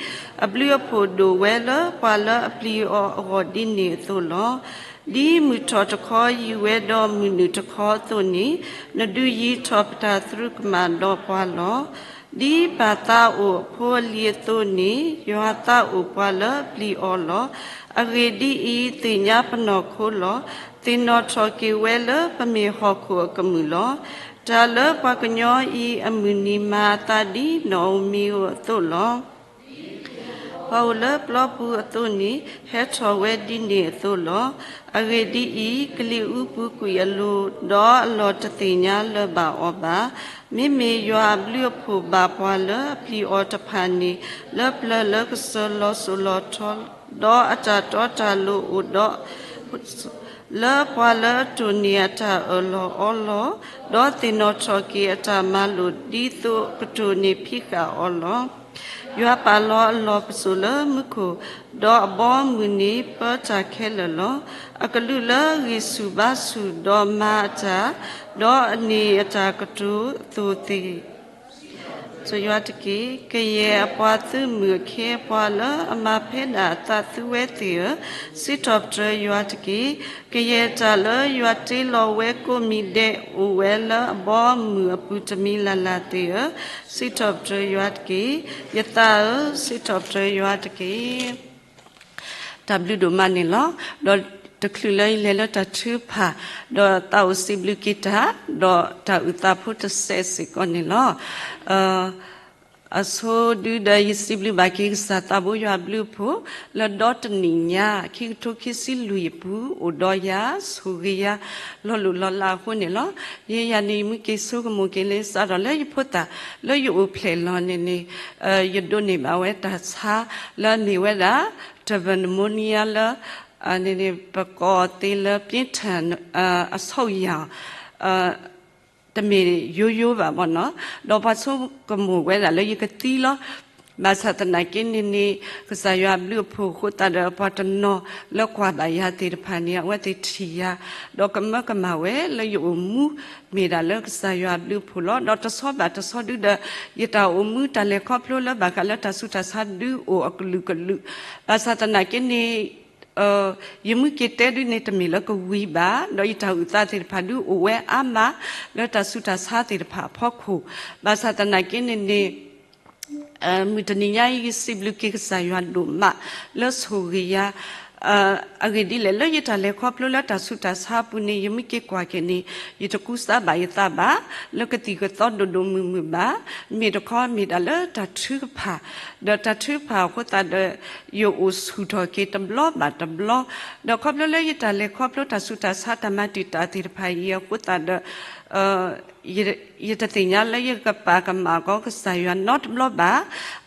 အဘျုးအဖှိၣ်ဒိၣ်ဝဲလၢပှၤလၢအပျံၤအီၤအဂီၢ်ဒ်န့ၣ်အသိးလီၤ. ဒ်မုၢ်ထီၣ်တခီယံၤဝဲဒီးမုၢ်နုာ်တခီအသိးန့ၣ်, နဒုးယံၤထီၣ်ပတၢ်သရူးကမၣ်ဒီးပှၤလီၤ. ဒ်ပၢ်သးအိၣ်အဖိအလံၤအသိးန့ၣ်, ယွၤသးအိၣ်ပှၤလၢအပျံၤအီၤလီၤ. အဂ့ၢ်ဒ်အံၤ, သ့ၣ်ညါပနီၢ်ခိလီၤ. သ့ၣ်နီၣ်ထီၣ်က့ၤဝဲလၢပမ့ၢ်ဟီၣ်ခိၣ်အကမူၣ်လီၤ. တၢ်လၢပှၤကညီအံၤအမုၢ်နံၤမၤအသးဒ်နီၣ်ဧိၤမံၤဧိၤအသိးလီၤ. ပှၤအိၣ်လၢပျီပူၤအသိးန့ၣ်, ဟဲထီၣ်ဝဲဒ်န့ၣ်အသိးလီၤ. အဂ့ၢ်ဒ်အံၤ, ကလံၤအူပူၤကွံာ်အလိၤ, ဒီးအလီၢ်တသ့ၣ်ညါလၢၤဘၣ်အီၤဘၣ်. မ့မ့ၢ်ယွၤအဘျုးအဖှိၣ်ဘၣ်ပှၤလၢအပျံၤအီၤတဖၣ်န့ၣ်, လၢပျၢၤလၢကစၢၤလီၤစိၤလီၤထီ, ဒီးအတၢ်တီတၢ်လိၤအိၣ်ဒီး လၢပှၤလၢအတိၢ်န့ၢ်အတၢ်အၢၣ်လီၤအီလီၤ, ဒီးသ့ၣ်နီၣ်ထီၣ်က့ၤအတၢ်မၤလိာ်ဒ်သိးကတိၢ်န့ၢ်ဖံးဃာ်အီၤလီၤ. ယွၤပာ်လီၤအလီၢ်ပစိာ်လၢမူခိၣ်, ဒီးအဘီအမုၢ်န့ၣ်ပၢတၢ်ခဲလၢာ်လီၤ. အကလူးလၢအဂံၢ်ဆူၣ်ဘါဆူၣ်ဒီးမၤအတၢ်, ဒီးအန့ၢ်အတၢ်ကတိၤအသိးသ့ၣ် စံးထီၣ်ပတြၢၤယွၤတက့ၢ်. ကယဲၢ်အပှၤသုးမုၢ်အခ့အပှၤလၢအမၤဖဲဒၣ်အသးသူဝဲသ့ၣ်ဧၢ, စံးထီၣ်ပတြၢၤယွၤတက့ၢ်. ကယဲၢ်တၢ်လၢယွၤတ့လီၤဝဲကိးမံၤဒဲးအိၣ်ဝဲလၢအဘီအမုၢ်အပူၤတမံၤလၢ်လၢ်သ့ၣ်ဧၢ, စံးထီၣ်ပတြၢၤယွၤတက့ၢ်. ယသးဧၢ, စံးထီၣ်ပတြၢၤယွၤတက့ၢ်. တၢ်ဘျုးဒိၣ်မးန့ၣ်လီၤ. ဒီးတချုးလၢယလဲၤလၢတၢ်ထုကဖၣ်, ဒီးသးအိၣ်စံးဘျုးက့ၤတၢ်, ဒီးတၢ်အုၣ်သးဖိတစဲးစ့ၢ်ကီးန့ၣ်လီၤ. အဆိဒုဒီးယစံးဘျုးဘၣ်က့ၤကစၢ်သးဘိယွၤအဘျုးအဖှိၣ်, လၢဒီတနံၣ်ညါ ခံကထိခံဆံလွံၢ်အပူၤ အိၣ်ဒီးယၤ ဆိၣ်ဂ့ၤယၤ လီၤလိၢ်လီၤလးအဃိန့ၣ်လီၤ. ယဲယၤန့ၣ် ယမုၢ်က့ၤဆိကမိၣ်က့ၤလၢစးထီၣ်လၢယဖိသၣ် လၢယအိၣ်ဖျဲၣ်လီၤန့ၣ်န့ၣ်, ယဒိးန့ၢ်ဘၣ်ဝဲတၢ်ဆါ လၢအမ့ၢ်ဝဲဒၣ် တၢ်ပနမူနံယါလၢ န့ၣ်န့ၣ် ပကိးသ့လၢ ပြင်းထန် အဆုတ်ရောင် တမ့ၢ်ယိယိဘၣ်မ့ၢ်နီၤ, ဒီးပှၤဆိကမိၣ်ဝဲဒၣ်လၢယကသံလီၤ. ဘၣ်ဆၣ်သနာ်က့န့ၣ်န့ၣ် ကစၢ်ယွၤအဘျုးအဖှိၣ်အဃိသတးဒီး ပှၤတနီၤလၢကွၢ်ဘၣ်ယၤသ့ၣ်တဖၣ်န့ၣ် အဝဲသ့ၣ်ထံၣ်ယၤ, ဒီးကမၢကမၣ်ဝဲလၢယအိၣ်မူ မ့ၢ်ဒၣ်လၢကစၢ်ယွၤအဘျုးအဖှိၣ်လီၤ. ဒီးတဆီဘၣ်တဆီဒုဒီး ယတၢ်အိၣ်မူတၢ်လဲၤခီဖျိလၢဘၣ်ဃးလၢတၢ်ဆူးတၢ်ဆါဒု အိၣ်အကလုာ်ကလုာ်, ဘၣ်ဆၣ်သနာ်က့န့ၣ် ယမုၢ်က့ၤတဲဒုန့ၣ် တမ့ၢ်လၢကဝံၤဘၣ်, ဒီးယတၢ်အုၣ်သးသ့ၣ်တဖၣ်ဒုအိၣ်ဝဲအါမး လၢတၢ်ဆူးတၢ်ဆါသ့ၣ်တဖၣ်အဖီခိၣ်, ဘၣ်ဆၣ်သနာ်က့န့ၣ်န့ၣ် မုၢ်တနံၤညါအံၤ ယစံးဘျုးက့ၤကစၢ်ယွၤဒိၣ်မး လၢဆိၣ်ဂ့ၤယၤ, အဂ့ၢ်ဒ်လဲၣ် လၢယတၢ်လဲၤခီဖျိလၢတၢ်ဆူးတၢ်ဆါအပူၤန့ၣ် ယမုၢ်က့ၤကွၢ်က့ၤန့ၣ် ယတကူစါဘၣ်ယသးဘၣ် လၢကသံၣ်ကသီဒိၣ်ဒိၣ်မုၢ်မုၢ်ဘၣ်, မ့ၢ်တခီမ့ၢ်ဒၣ်လၢတၢ်ထုကဖၣ်, ဒီးတၢ်ထုကဖၣ်အဃိသတးဒီး ယအိၣ်ဆူၣ်ထီၣ်က့ၤတဘျီဘၣ်တဘျီ, ဒီးခီဖျိလၢယတၢ်လဲၤခီဖျိတၢ်ဆူးတၢ်ဆါတၢ်မၤတံာ်တာ်သ့ၣ်တဖၣ်အံၤအဃိသတးဒီး ယတသ့ၣ်ညါလၢယကပာ်ကမၣ်ကီးကစၢ်ယွၤနီတဘျီဘၣ်.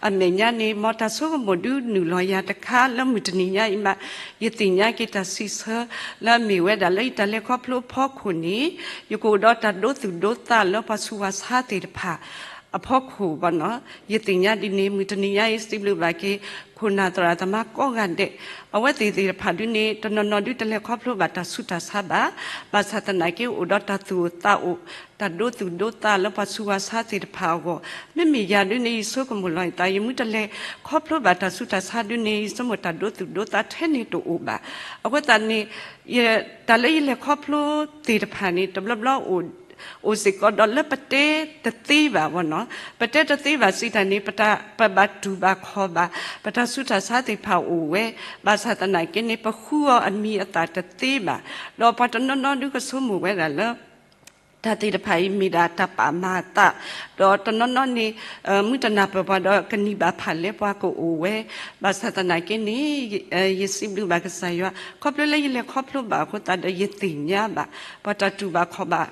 အမဲာ်ညါန့ၣ် မ်တၢ်ဆိကမိၣ်ဒုနုာ်လီၤယၤတခါလၢမုၢ်တနံၤညါအံၤမး, ယသ့ၣ်ညါက့ၤတၢ်စံးဆၢ လၢအမ့ၢ်ဝဲဒၣ်လၢယတၢ်လဲၤခီဖျိအဖီခိၣ်န့ၣ် ယကအိၣ်ဒီးတၢ်ဒိသူၣ်ဒိသးလၢပှၤဆူးပှၤဆါသ့ၣ်တဖၣ် အဖီခိၣ်ဘၣ်နီၤ. ယသ့ၣ်ညါဒ်န့ၣ် မုၢ်တနံၤညါအံၤ စံးဘျုးဘၣ်က့ၤ ခိၣ်နၢ်သရၣ်သမါကိးဂၤဒဲး, အဝဲသ့ၣ်သ့ၣ်တဖၣ်ဒုန့ၣ် တနီၤနီၤဒုတလဲၤခီဖျိဘၣ်တၢ်ဆူးတၢ်ဆါဘၣ်, ဘၣ်ဆၣ်သနာ်က့အိၣ်ဒီးတၢ်သူၣ်အိၣ်သးအိၣ်, တၢ်ဒိသူၣ်ဒိသးလၢပှၤဆူးပှၤဆါသ့ၣ်တဖၣ်အဂီၢ်, မ့မ့ၢ်ယၤဒုန့ၣ် ယဆိကမိၣ်လီၤယသး ယမုၢ်တလဲၤခီဖျိဘၣ်တၢ်ဆူးတၢ်ဆါဒုန့ၣ် ယဆိကမိၣ်တၢ်ဒိသူၣ်ဒိသးထဲန့ၣ်တအိၣ်ဘၣ်. အဃိသတးန့ၣ် တၢ်လၢယလဲၤခီဖျိသ့ၣ်တဖၣ်န့ၣ် တဘျီဘျီ အိၣ်စ့ၢ်ကီးဒီးလၢပတဲတသ့ဘၣ်ဘၣ်နီၤ, ပတဲတသ့ဘၣ်စံးတၢ်န့ၣ် ပဘၣ်တူၢ်ဘၣ်ခီၣ်ဘၣ်, ပတၢ်ဆူးတၢ်ဆါသ့ၣ်တဖၣ်အိၣ်ဝဲ, ဘၣ်ဆၣ်သနာ်က့န့ၣ် ပဃုအီၤအမံၤအသၣ်တသ့ဘၣ်, ဒီးပှၤတနီၤနီၤဒုကဆိကမိၣ်ဝဲဒၣ်လၢ တၢ်သ့ၣ်တဖၣ်အံၤမ့ၢ်ဒၣ်တၢ်ပာ်မၤအသး, ဒီးတနီၤနီၤန့ၣ် မုၢ်တနၢ်ပၢၢ်ပှၤဒီးကနံၣ်ဘၣ်ဖၣ်လဲပှၤကအိၣ်ဝဲ, ဘၣ်ဆၣ်သနာ်က့န့ၣ် ယစံးဘျုးဘၣ်ကစၢ်ယွၤ ခီဖျိလၢယလဲၤခီဖျိဘၣ်အဃိသတးဒီးယသ့ၣ်ညါဘၣ် ပှၤတၢ်တူၢ်ဘၣ်ခီၣ်ဘၣ်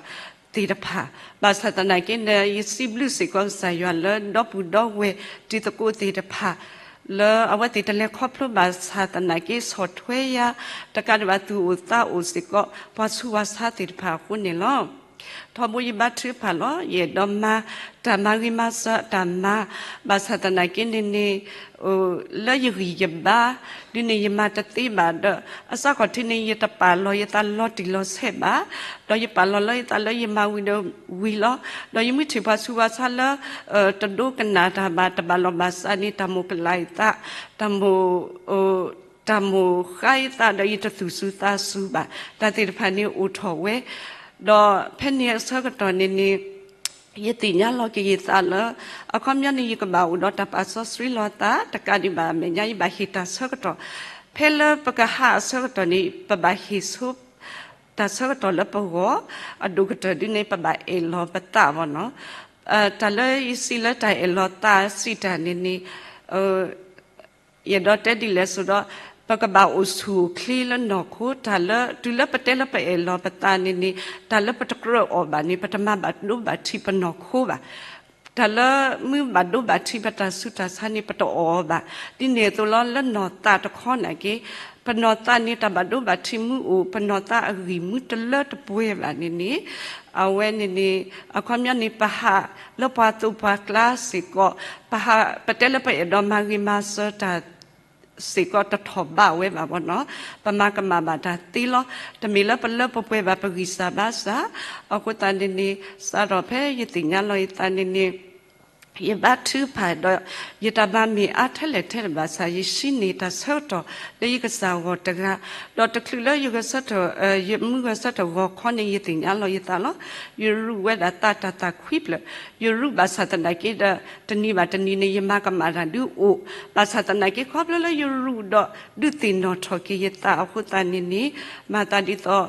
သ့ၣ်တဖၣ်, ဘၣ်ဆၣ်သနာ်က့ဒီး ယစံးဘျုးစ့ၢ်ကီးကစၢ်ယွၤလၢဒီပုၢ်ဒီဝဲၢ်တံၤသကိးသ့ၣ်တဖၣ် လၢအဝဲသ့ၣ်တလဲၤခီဖျိဘၣ်ဆၣ်သနာ်က့ ဆီၣ်ထွဲယၤ တကးဒံးဘၣ်သူၣ်အိၣ်သးအိၣ်စ့ၢ်ကီး ပှၤဆူးပှၤဆါသ့ၣ်တဖၣ်အဃိန့ၣ်လီၤ. ထီဘိယဘါထုကဖၣ်လီၤ. ယအဲၣ်ဒိးမၤတၢ်မၤဂ့ၤမၤစၢၤအတၢ်မၤ, ဘၣ်ဆၣ်သနာ်က့န့ၣ်န့ၣ် လၢယဂံၢ်ယဘါဒ်န့ၣ် ယမၤတသ့ဘၣ်ဒီး အစးခီၣ်ထံးန့ၣ် ယတပာ်လီၤယသးလီၤတံၢ်လီၤဆဲးဘၣ်, ဒီးယပာ်လီၤလၢယသးလၢယမၤဝံၤဒီးဝံၤလီၤ. ဒီးယမ့ၢ်ထံၣ်ပှၤဆူးပှၤဆါလၢ တဒိကနၣ်တၢ်ဘၣ် တဘၣ်လီၢ်ဘၣ်စးန့ၣ် တၢ်မိၣ်ကလၤယသး, တၢ်မိၣ် တၢ်မိၣ်ဃါယသးဒီး ယတသူၣ်စူၤသးစူၤဘၣ်, တၢ်သ့ၣ်တဖၣ်န့ၣ်အိၣ်ထီၣ်ဝဲ, ဒီးဖဲန့ၣ်အဆၢကတီၢ်န့ၣ်န့ၣ် ယသ့ၣ်ညါလီၤက့ၤယသးလၢ အခီပညီန့ၣ် ယကဘၣ်အိၣ်ဒီးတၢ်ပာ်စီဆှံလီၤသး တကးဒံးဘၣ် အမဲာ်ညါယဘၣ်ဟ့ၣ်တၢ်ဆၢကတီၢ်, ဖဲလၢပကဟးအဆၢကတီၢ်န့ၣ် ပဘၣ်ဟ့ၣ်ဆိ တၢ်ဆၢကတီၢ်လၢပဂီၢ်, အဒိၣ်ကတၢၢ်ဒ်န့ၣ် ပဘၣ်အဲၣ်လီၤပသးဘၣ်နီၤ. တၢ်လၢယစံးလၢတၢ်အဲၣ်လီၤသးစံးတၢ်န့ၣ်န့ၣ် ယအဲၣ်ဒိးတဲဒ်လဲၣ်ဆိဒီး ပကဘၣ်အိၣ်ဆူၣ်အိၣ်ချ့လၢနီၢ်ခိ, တၢ်လၢ တုၤလၢပတဲလၢပအဲၣ်လီၤပသးန့ၣ်န့ၣ် တၢ်လၢပတကြၢးအီၣ်ဘၣ်န့ၣ် ပတမၤဘၣ်ဒိဘၣ်ထံးပနီၢ်ခိဘၣ်. တၢ်လၢမုၢ်ဘၣ်ဒိဘၣ်ထံးပတၢ်ဆူးတၢ်ဆါန့ၣ် ပတအီၣ်ဘၣ်. ဒ်န့ၣ်အသိးလီၤ လၢနီၢ်သးတခီနာ်က့ ပနီၢ်သးန့ၣ် တၢ်ဘၣ်ဒိဘၣ်ထံးမုၢ်အိၣ် ပနီၢ်သးအဂံၢ်မုၢ်တလၢတပှဲၤဘၣ်န့ၣ်န့ၣ် အဝဲန့ၣ်န့ၣ် အခီပညီန့ၣ် ပဟးလၢပှၤသိးပှၤကျါစ့ၢ်ကီး, ပဟး ပတဲလၢပအဲၣ်ဒိးမၤဂ့ၤမၤစၢၤတၢ်စ့ၢ်ကီး တထီၣ်ဘးဝဲဘၣ်ဘၣ်နီၤ. ပမၤကမၣ်ဘၣ်တၢ်သ့လီၤ. တမ့ၢ်လၢပလၢပပှဲၤဘၣ် ပဂံၢ်စၢ်ဘါစၢ်. အဃိသတးန့ၣ်န့ၣ် စးထီၣ်ဖဲယသ့ၣ်ညါလီၤယသးန့ၣ်န့ၣ် ယဘါထုကဖၣ်ဒီး ယတၢ်မၤမ့ၢ်အါထဲလဲၣ်ထဲလဲၣ်ဘၣ်ဆၣ် ယဟံးန့ၢ်တၢ်ဆၢကတီၢ် လၢယကစၢ်ဂီၢ်တဂၤ, ဒီးတချုးလၢယဂဲၤဆၢထၢၣ် ယမုၢ်ဂဲၤဆၢထၢၣ်ဂီၤခီန့ၣ် ယသ့ၣ်ညါလီၤယသးလီၤ. ယရူးဝဲဒၣ်သးတၢ်သးခွံဖျၢၣ်, ယရူးဘၣ်ဆၣ်သနာ်က့ဒီး တနံၤဘၣ်တနံၤန့ၣ် ယမၤကမၣ်တၢ်ဒုးအိၣ်, ဘၣ်ဆၣ်သနာ်က့ ခီဖျိလၢယရူးဒီးဒုးသ့ၣ်နီၣ်ထီၣ်က့ၤယသးအဃိသတးန့ၣ်န့ၣ် မၤသးဒ်သိး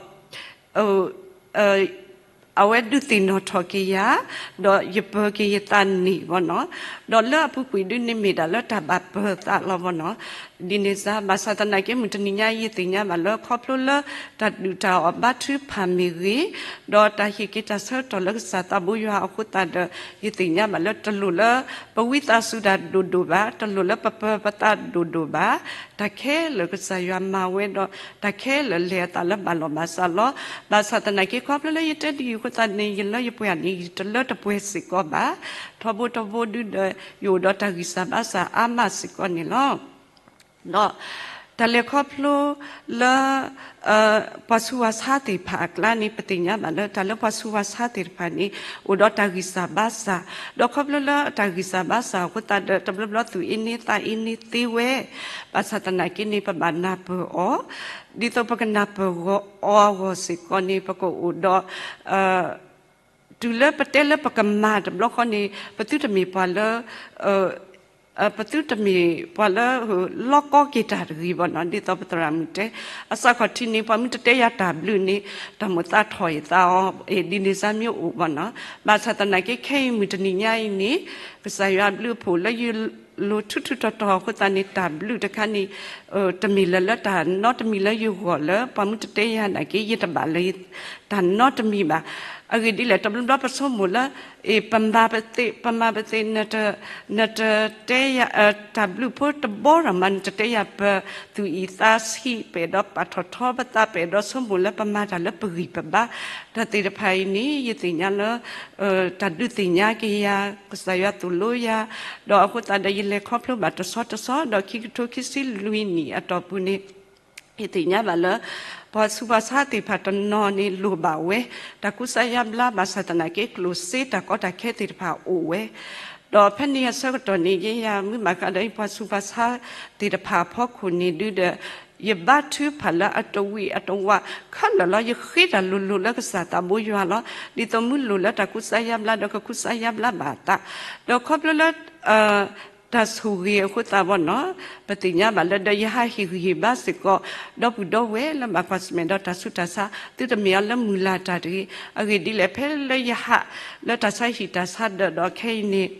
အဝဲဒုးသ့ၣ်နီၣ်ထီၣ်က့ၤယၤ, ဒီးယပၢၤက့ၤယသးန့ၣ်ဘၣ်နီၤ. ဒီးလၢအပူၤကွံာ်ဒုးန့ၣ်မ့ၢ်ဒၣ်လၢတၢ်ဘၣ်ပၢၤသးလီၤဘၣ်နီၤ. ဒ်န့ၣ်စ့ၢ် ဘၣ်ဆၣ်သနာ်က့ မုၢ်တနံၤညါအံၤ ယသ့ၣ်ညါဘၣ်လၢခီဖျိလၢ တၢ်ဒုၣ်တၢ်အီၣ်ဘါထုကဖၣ်မ့ၢ်ဂ့ၤ, ဒီးတၢ်ဟ့ၣ်က့ၤတၢ်ဆၢကတီၢ်လၢကစၢ်သးဘိယွၤအဃိသတးဒီး ယသ့ၣ်ညါဘၣ်လၢတလိၣ်လၢ ပဝံသးစူၤတၢ်ဒိၣ်ဒိၣ်ဘၣ်, တလိၣ်လၢပပၢၤပသးဒိၣ်ဒိၣ်ဘၣ်. တၢ်ခဲလၢာ်ကစၢ်ယွၤမၤဝဲဒီး တၢ်ခဲလၢာ်လဲၤအသးလၢဘၣ်လီၢ်ဘၣ်စးလီၤ. ဘၣ်ဆၣ်သနာ်က့ခီဖျိလၢယတဲဒ်အံၤအဃိသတးန့ၣ် ယလၢယပှဲၤန့ၣ် ယတလၢတပှဲၤစ့ၢ်ကီးဘၣ်. ထီဘိတဘိဒုဒီး ယအိၣ်ဒီးတၢ်ဂံၢ်စၢ်ဘါစၢ်အါမးစ့ၢ်ကီးန့ၣ်လီၤ. ဒီးတၢ်လဲၤခီဖျိလၢ ပှၤဆူးပှၤဆါသ့ၣ်တဖၣ်အကျါန့ၣ် ပသ့ၣ်ညါဘၣ်လၢတၢ်လၢပှၤဆူးပှၤဆါသ့ၣ်တဖၣ်န့ၣ် အိၣ်ဒီးတၢ်ဂံၢ်စၢ်ဘါစၢ်, ဒီးခီဖျိလၢတၢ်ဂံၢ်စၢ်ဘါစၢ်အဃိသတးဒီး တဘျီဘျီသူၣ်အ့န့သးအ့န့သ့ဝဲ, ဘၣ်ဆၣ်သနာ်က့န့ၣ် ပဘၣ်နၢ်ပၢၢ်အီၤ, ဒ်သိးပကနၢ်ပၢၢ်အီၤအဂီၢ်စ့ၢ်ကီးန့ၣ် ပကအိၣ်ဒီး တုၤလၢပတဲလၢပကမၤတဘျီဃီန့ၣ် ပသုတမ့ၢ်ပှၤလၢ ပသုတမ့ၢ်ပှၤလၢ လီကီက့ၤတၢ်တဂ့ၤဘၣ်နီၤ. ဒ်သိးပသရၣ်မုၣ်တဲ အစးခီၣ်ထံးန့ၣ် ပှၤမ့ၢ်တတဲယၤတၢ်ဘျုးန့ၣ် တၢ်မိၣ်သးထီၣ်ယသးအီၤ ဒ်န့ၣ်စ့ၢ်မ့ၢ်အိၣ်ဘၣ်နီၤ. ဘၣ်ဆၣ်သနာ်က့ခဲအံၤမုၢ်တနံၤညါအံၤန့ၣ် ကစၢ်ယွၤအဘျုးအဖှိၣ်လၢယ လိၤထူးထူးတီၤတီၤအဃိသတးန့ၣ် တၢ်ဘျုးတခါန့ၣ် တမ့ၢ်လၢၤလၢတၢ်နီတမံၤလၢယဂီၢ်လၢ ပှၤမ့ၢ်တတဲယၤနာ်က့ ယတဘၣ်လၢၤတၢ်နီတမံၤဘၣ်. အဂ့ၢ်ဒ်လဲၣ် တဘျီဘျီပဆိကမိၣ်လၢ အ့ၣ် ပမၤပသ့ ပမၤပသ့ နတတဲယၤ တၢ်ဘျုးဖိတဘီရၤမး နတတဲယၤ ပသူၣ်အံၣ်သးဆံး ပအဲၣ်ဒိးပာ်ထီၣ်ထီပသး ပအဲၣ်ဒိးဆိကမိၣ်လၢပမၤတၢ်လၢပဂံၢ်ပဘါ တၢ်သ့ၣ်တဖၣ်အံၤန့ၣ် ယသ့ၣ်ညါလၢ တၢ်ဒုးသ့ၣ်ညါက့ၤယၤ ကစၢ်ယွၤသိၣ်လိယၤ ဒီးအဃိသတးဒီး ယလဲၤခီဖျိဘၣ်တဆီတဆီ ဒီးခံကထိခံဆံလွံၢ်နံၣ်အတီၢ်ပူၤန့ၣ် ယသ့ၣ်ညါဘၣ်လၢ ပှၤဆူးပှၤဆါသ့ၣ်တဖၣ်တနီၤန့ၣ် လိၣ်ဘၣ်ဝဲ တၢ်ကူစါယါဘျါ ဘၣ်ဆၣ်သနာ်က့ ကျိၣ်စ့တၢ်ကီတၢ်ခဲသ့ၣ်တဖၣ်အိၣ်ဝဲ ဒီးဖဲန့ၣ်အဆၢကတီၢ်န့ၣ် ယဲယၤမုၢ်မၤဃါဒီး ယပှၤဆူးပှၤဆါသ့ၣ်တဖၣ်အဖီခိၣ်န့ၣ်ဒုဒီး ယဘါထုကဖၣ်လၢအတဝံၣ်အတဝးခဲလၢာ်လီၤ. ယဃ့တၢ်လိၤလိၤလၢကစၢ်သးဘိယွၤလီၤ. ဒ်သိးမုၢ်လိၣ်လၢတၢ်ကူစါယါဘျါဒီး ကကူစါယါဘျါဘၣ်အသး ဒီးခီဖျိလၢ တၢ်ဆိၣ်ဂ့ၤအဃိသတးဘၣ်နီၤ ပသ့ၣ်ညါဘၣ်လၢ ဒီးယဟးဟ့ၣ်ဂံၢ်ဟ့ၣ်ဘါစ့ၢ်ကီး ဒီပုၢ်ဒီဝဲၢ်လၢဘၣ်ကွၢ်ဆၢၣ်မဲာ်ဒီးတၢ်ဆူးတၢ်ဆါ သုတမ့ၢ်အီၤလၢမုၢ်လၢ်တၢ်တဂ့ၤ. အဂ့ၢ်ဒ်လဲၣ် ဖဲလၢယဟးလၢတၢ်ဆါဟံၣ်တၢ်ဆါဒၢးဒီးခဲအံၤန့ၣ်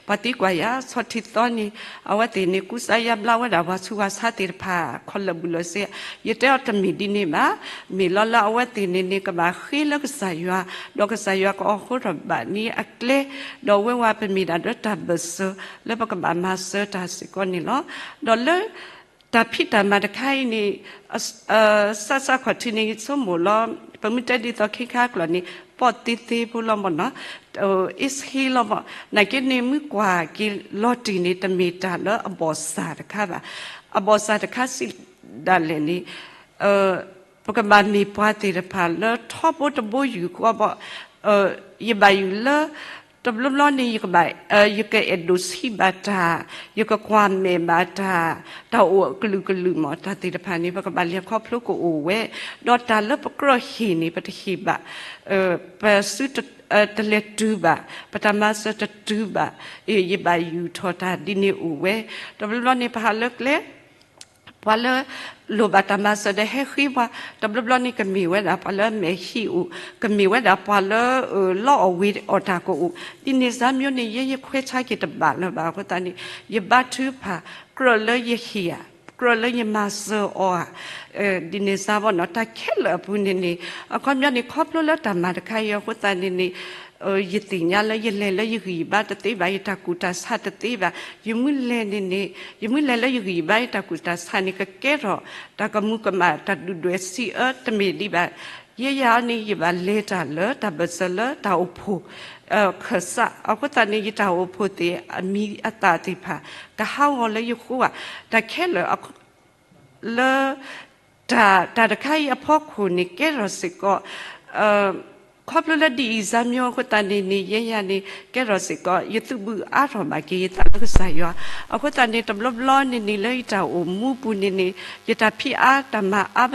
ပှၤသံကွၢ်ယၤ ဆီထံသီန့ၣ် အဝဲသ့ၣ်န့ၣ် ကူစါယါဘျါဝဲဒၣ်ပှၤဆူးပှၤဆါသ့ၣ်တဖၣ် ခီလၢာ်ဘုလၢာ်စ့ ယတဲအီၤတမ့ၢ်ဒ်န့ၣ်ဘၣ်. မ့ၢ်လီၤလၢအဝဲသ့ၣ်န့ၣ်န့ၣ် ကဘၣ်ဃ့လၢကစၢ်ယွၤ ဒီးကစၢ်ယွၤကအိးထီၣ်ဘၣ်န့ၢ်အကျဲ ဒီးဝဲဝဲပမ့ၢ်ဒၣ်လၢတၢ်ဘၢၣ်စၢၤလၢပကဘၣ်မၤစၢၤတၢ်စ့ၢ်ကီးန့ၣ်လီၤ. ဒီးလၢ တၢ်ဖံးတၢ်မၤတခါအံၤန့ၣ် စးစးခီၣ်ထံးန့ၣ် ဆိကမိၣ်လီၤ ပမ့ၢ်တဲဒ်သိးခဲခါကျိာ်န့ၣ် ပီၣ်သ့သ့ဖိလီၤမၢ်နီၤ, အ့ၣ်စ့လီၤမၢ်, နာ်က့န့ၣ် မုၢ်ကွၢ်က့ၤလီၤတံၢ်န့ၣ် တမ့ၢ်တၢ်လၢအဘီၣ်စၢ်တခါဘၣ်. အဘီၣ်စၢ်တခါစံးဒၣ်လဲာ်န့ၣ် ပကဘၣ်မ့ၢ်ပှၤသ့ၣ်တဖၣ်လၢထီဘိတဘိယူၢ်ဃီဘၣ်, ယဘၣ်ယုၢ်လၢ တဘျီဘျီန့ၣ် ယကဘၣ် ယကအဲၣ်ဒိးဆံးဘၣ်တၢ်, ယကကွၢ်မဲာ်ဘၣ်တၢ်, တၢ်အိၣ်အကလုာ်ကလုာ်မၢ် တၢ်သ့ၣ်တဖၣ်န့ၣ် ပကဘၣ်လဲၤခီဖျိကအိၣ်ဝဲ, ဒီးတၢ်လၢပကြၢးဟ့ၣ်န့ၣ် ပတဟ့ၣ်ဘၣ်, ပစု တလဲၤတုၤဘၣ်, ပတၢ်မၤစၢၤတတုၤဘၣ်, ယဘၣ်ယူၢ်ထီၣ်တၢ်ဒ်န့ၣ်အိၣ်ဝဲ, တဘျီဘျီန့ၣ် ပဟးလၢကျဲ ပှၤလၢ လိၣ်ဘၣ်တၢ်မၤစၢၤဒီးဟဲဃ့ပှၤ, တဘျီဘျီန့ၣ် ကမ့ၢ်ဝဲဒၣ်ပှၤလၢမဲာ်ဟံၣ်အိၣ်, ကမ့ၢ်ဝဲဒၣ်ပှၤလၢ လီအီၣ်ဝ့ၤအီၣ်တၢ်ကအိၣ်, ဒ်န့ၣ်စါမျိုးန့ၣ် ယဲယခွဲးဆါက့ၤတဘၣ်လၢၤဘၣ်အဃိသတးန့ၣ် ယဘါထုကဖၣ် ကြၢးလၢယဟ့ၣ်ဧါ, ကြၢးလၢယမၤစၢၤအီၤဧါ, ဒ်န့ၣ်စါဘၣ်နီၤ တၢ်ခဲလၢာ်အပူၤန့ၣ်န့ၣ် အခီပညီန့ၣ် ခီဖျိလၢတၢ်မၤတခါအံၤအဃိသတးန့ၣ်န့ၣ် ယသ့ၣ်ညါလၢယလဲၤလၢယဂံၢ်ယဘါတသ့ဘၣ်, ယတၢ်ကူၣ်တၢ်ဆးတသ့ဘၣ်, ယမ့ၢ်လဲၤန့ၣ်န့ၣ် ယမ့ၢ်လဲၤလၢယဂံၢ်ယဘါယတၢ်ကူၣ်တၢ်ဆးန့ၣ် ကကဲထီၣ်တၢ်ကမူၤကမၣ်တၢ်ဒုၣ်ဒွဲၣ်စံးအၢတမ့ၢ်ဒံးဘၣ်, ယဲယၤန့ၣ် ယဘၣ်လဲၤတၢ်လၢတၢ်ဘၢၣ်စၢၤလၢတၢ်အိၣ်ဖှိၣ် ခၢၣ်စး အဃိသတးန့ၣ် ယတၢ်အိၣ်ဖှိၣ်သ့ၣ်အမံၤအသၣ်သ့ၣ်တဖၣ် ကဟးဂီၤလၢယဃိဧါ, တၢ်ခဲလၢာ် လၢ တၢ် တၢ်တခါအံၤအဖီခိၣ်န့ၣ် ကဲထီၣ်စ့ၢ်ကီး ခီဖျိလၢဒ်အံၤစါမျိုးအဃိသတးန့ၣ်န့ၣ် ယဲယၤန့ၣ် ကဲထီၣ်စ့ၢ်ကီး ယသုးဘူးအါထီၣ်ဘၣ်က့ၤယသးလၢကစၢ်ယွၤ, အဃိသတးန့ၣ် တဘျီဘျီန့ၣ်န့ၣ် လၢယတၢ်အိၣ်မူပူၤန့ၣ်န့ၣ် ယတၢ်ဖံးအါတၢ်မၤအါ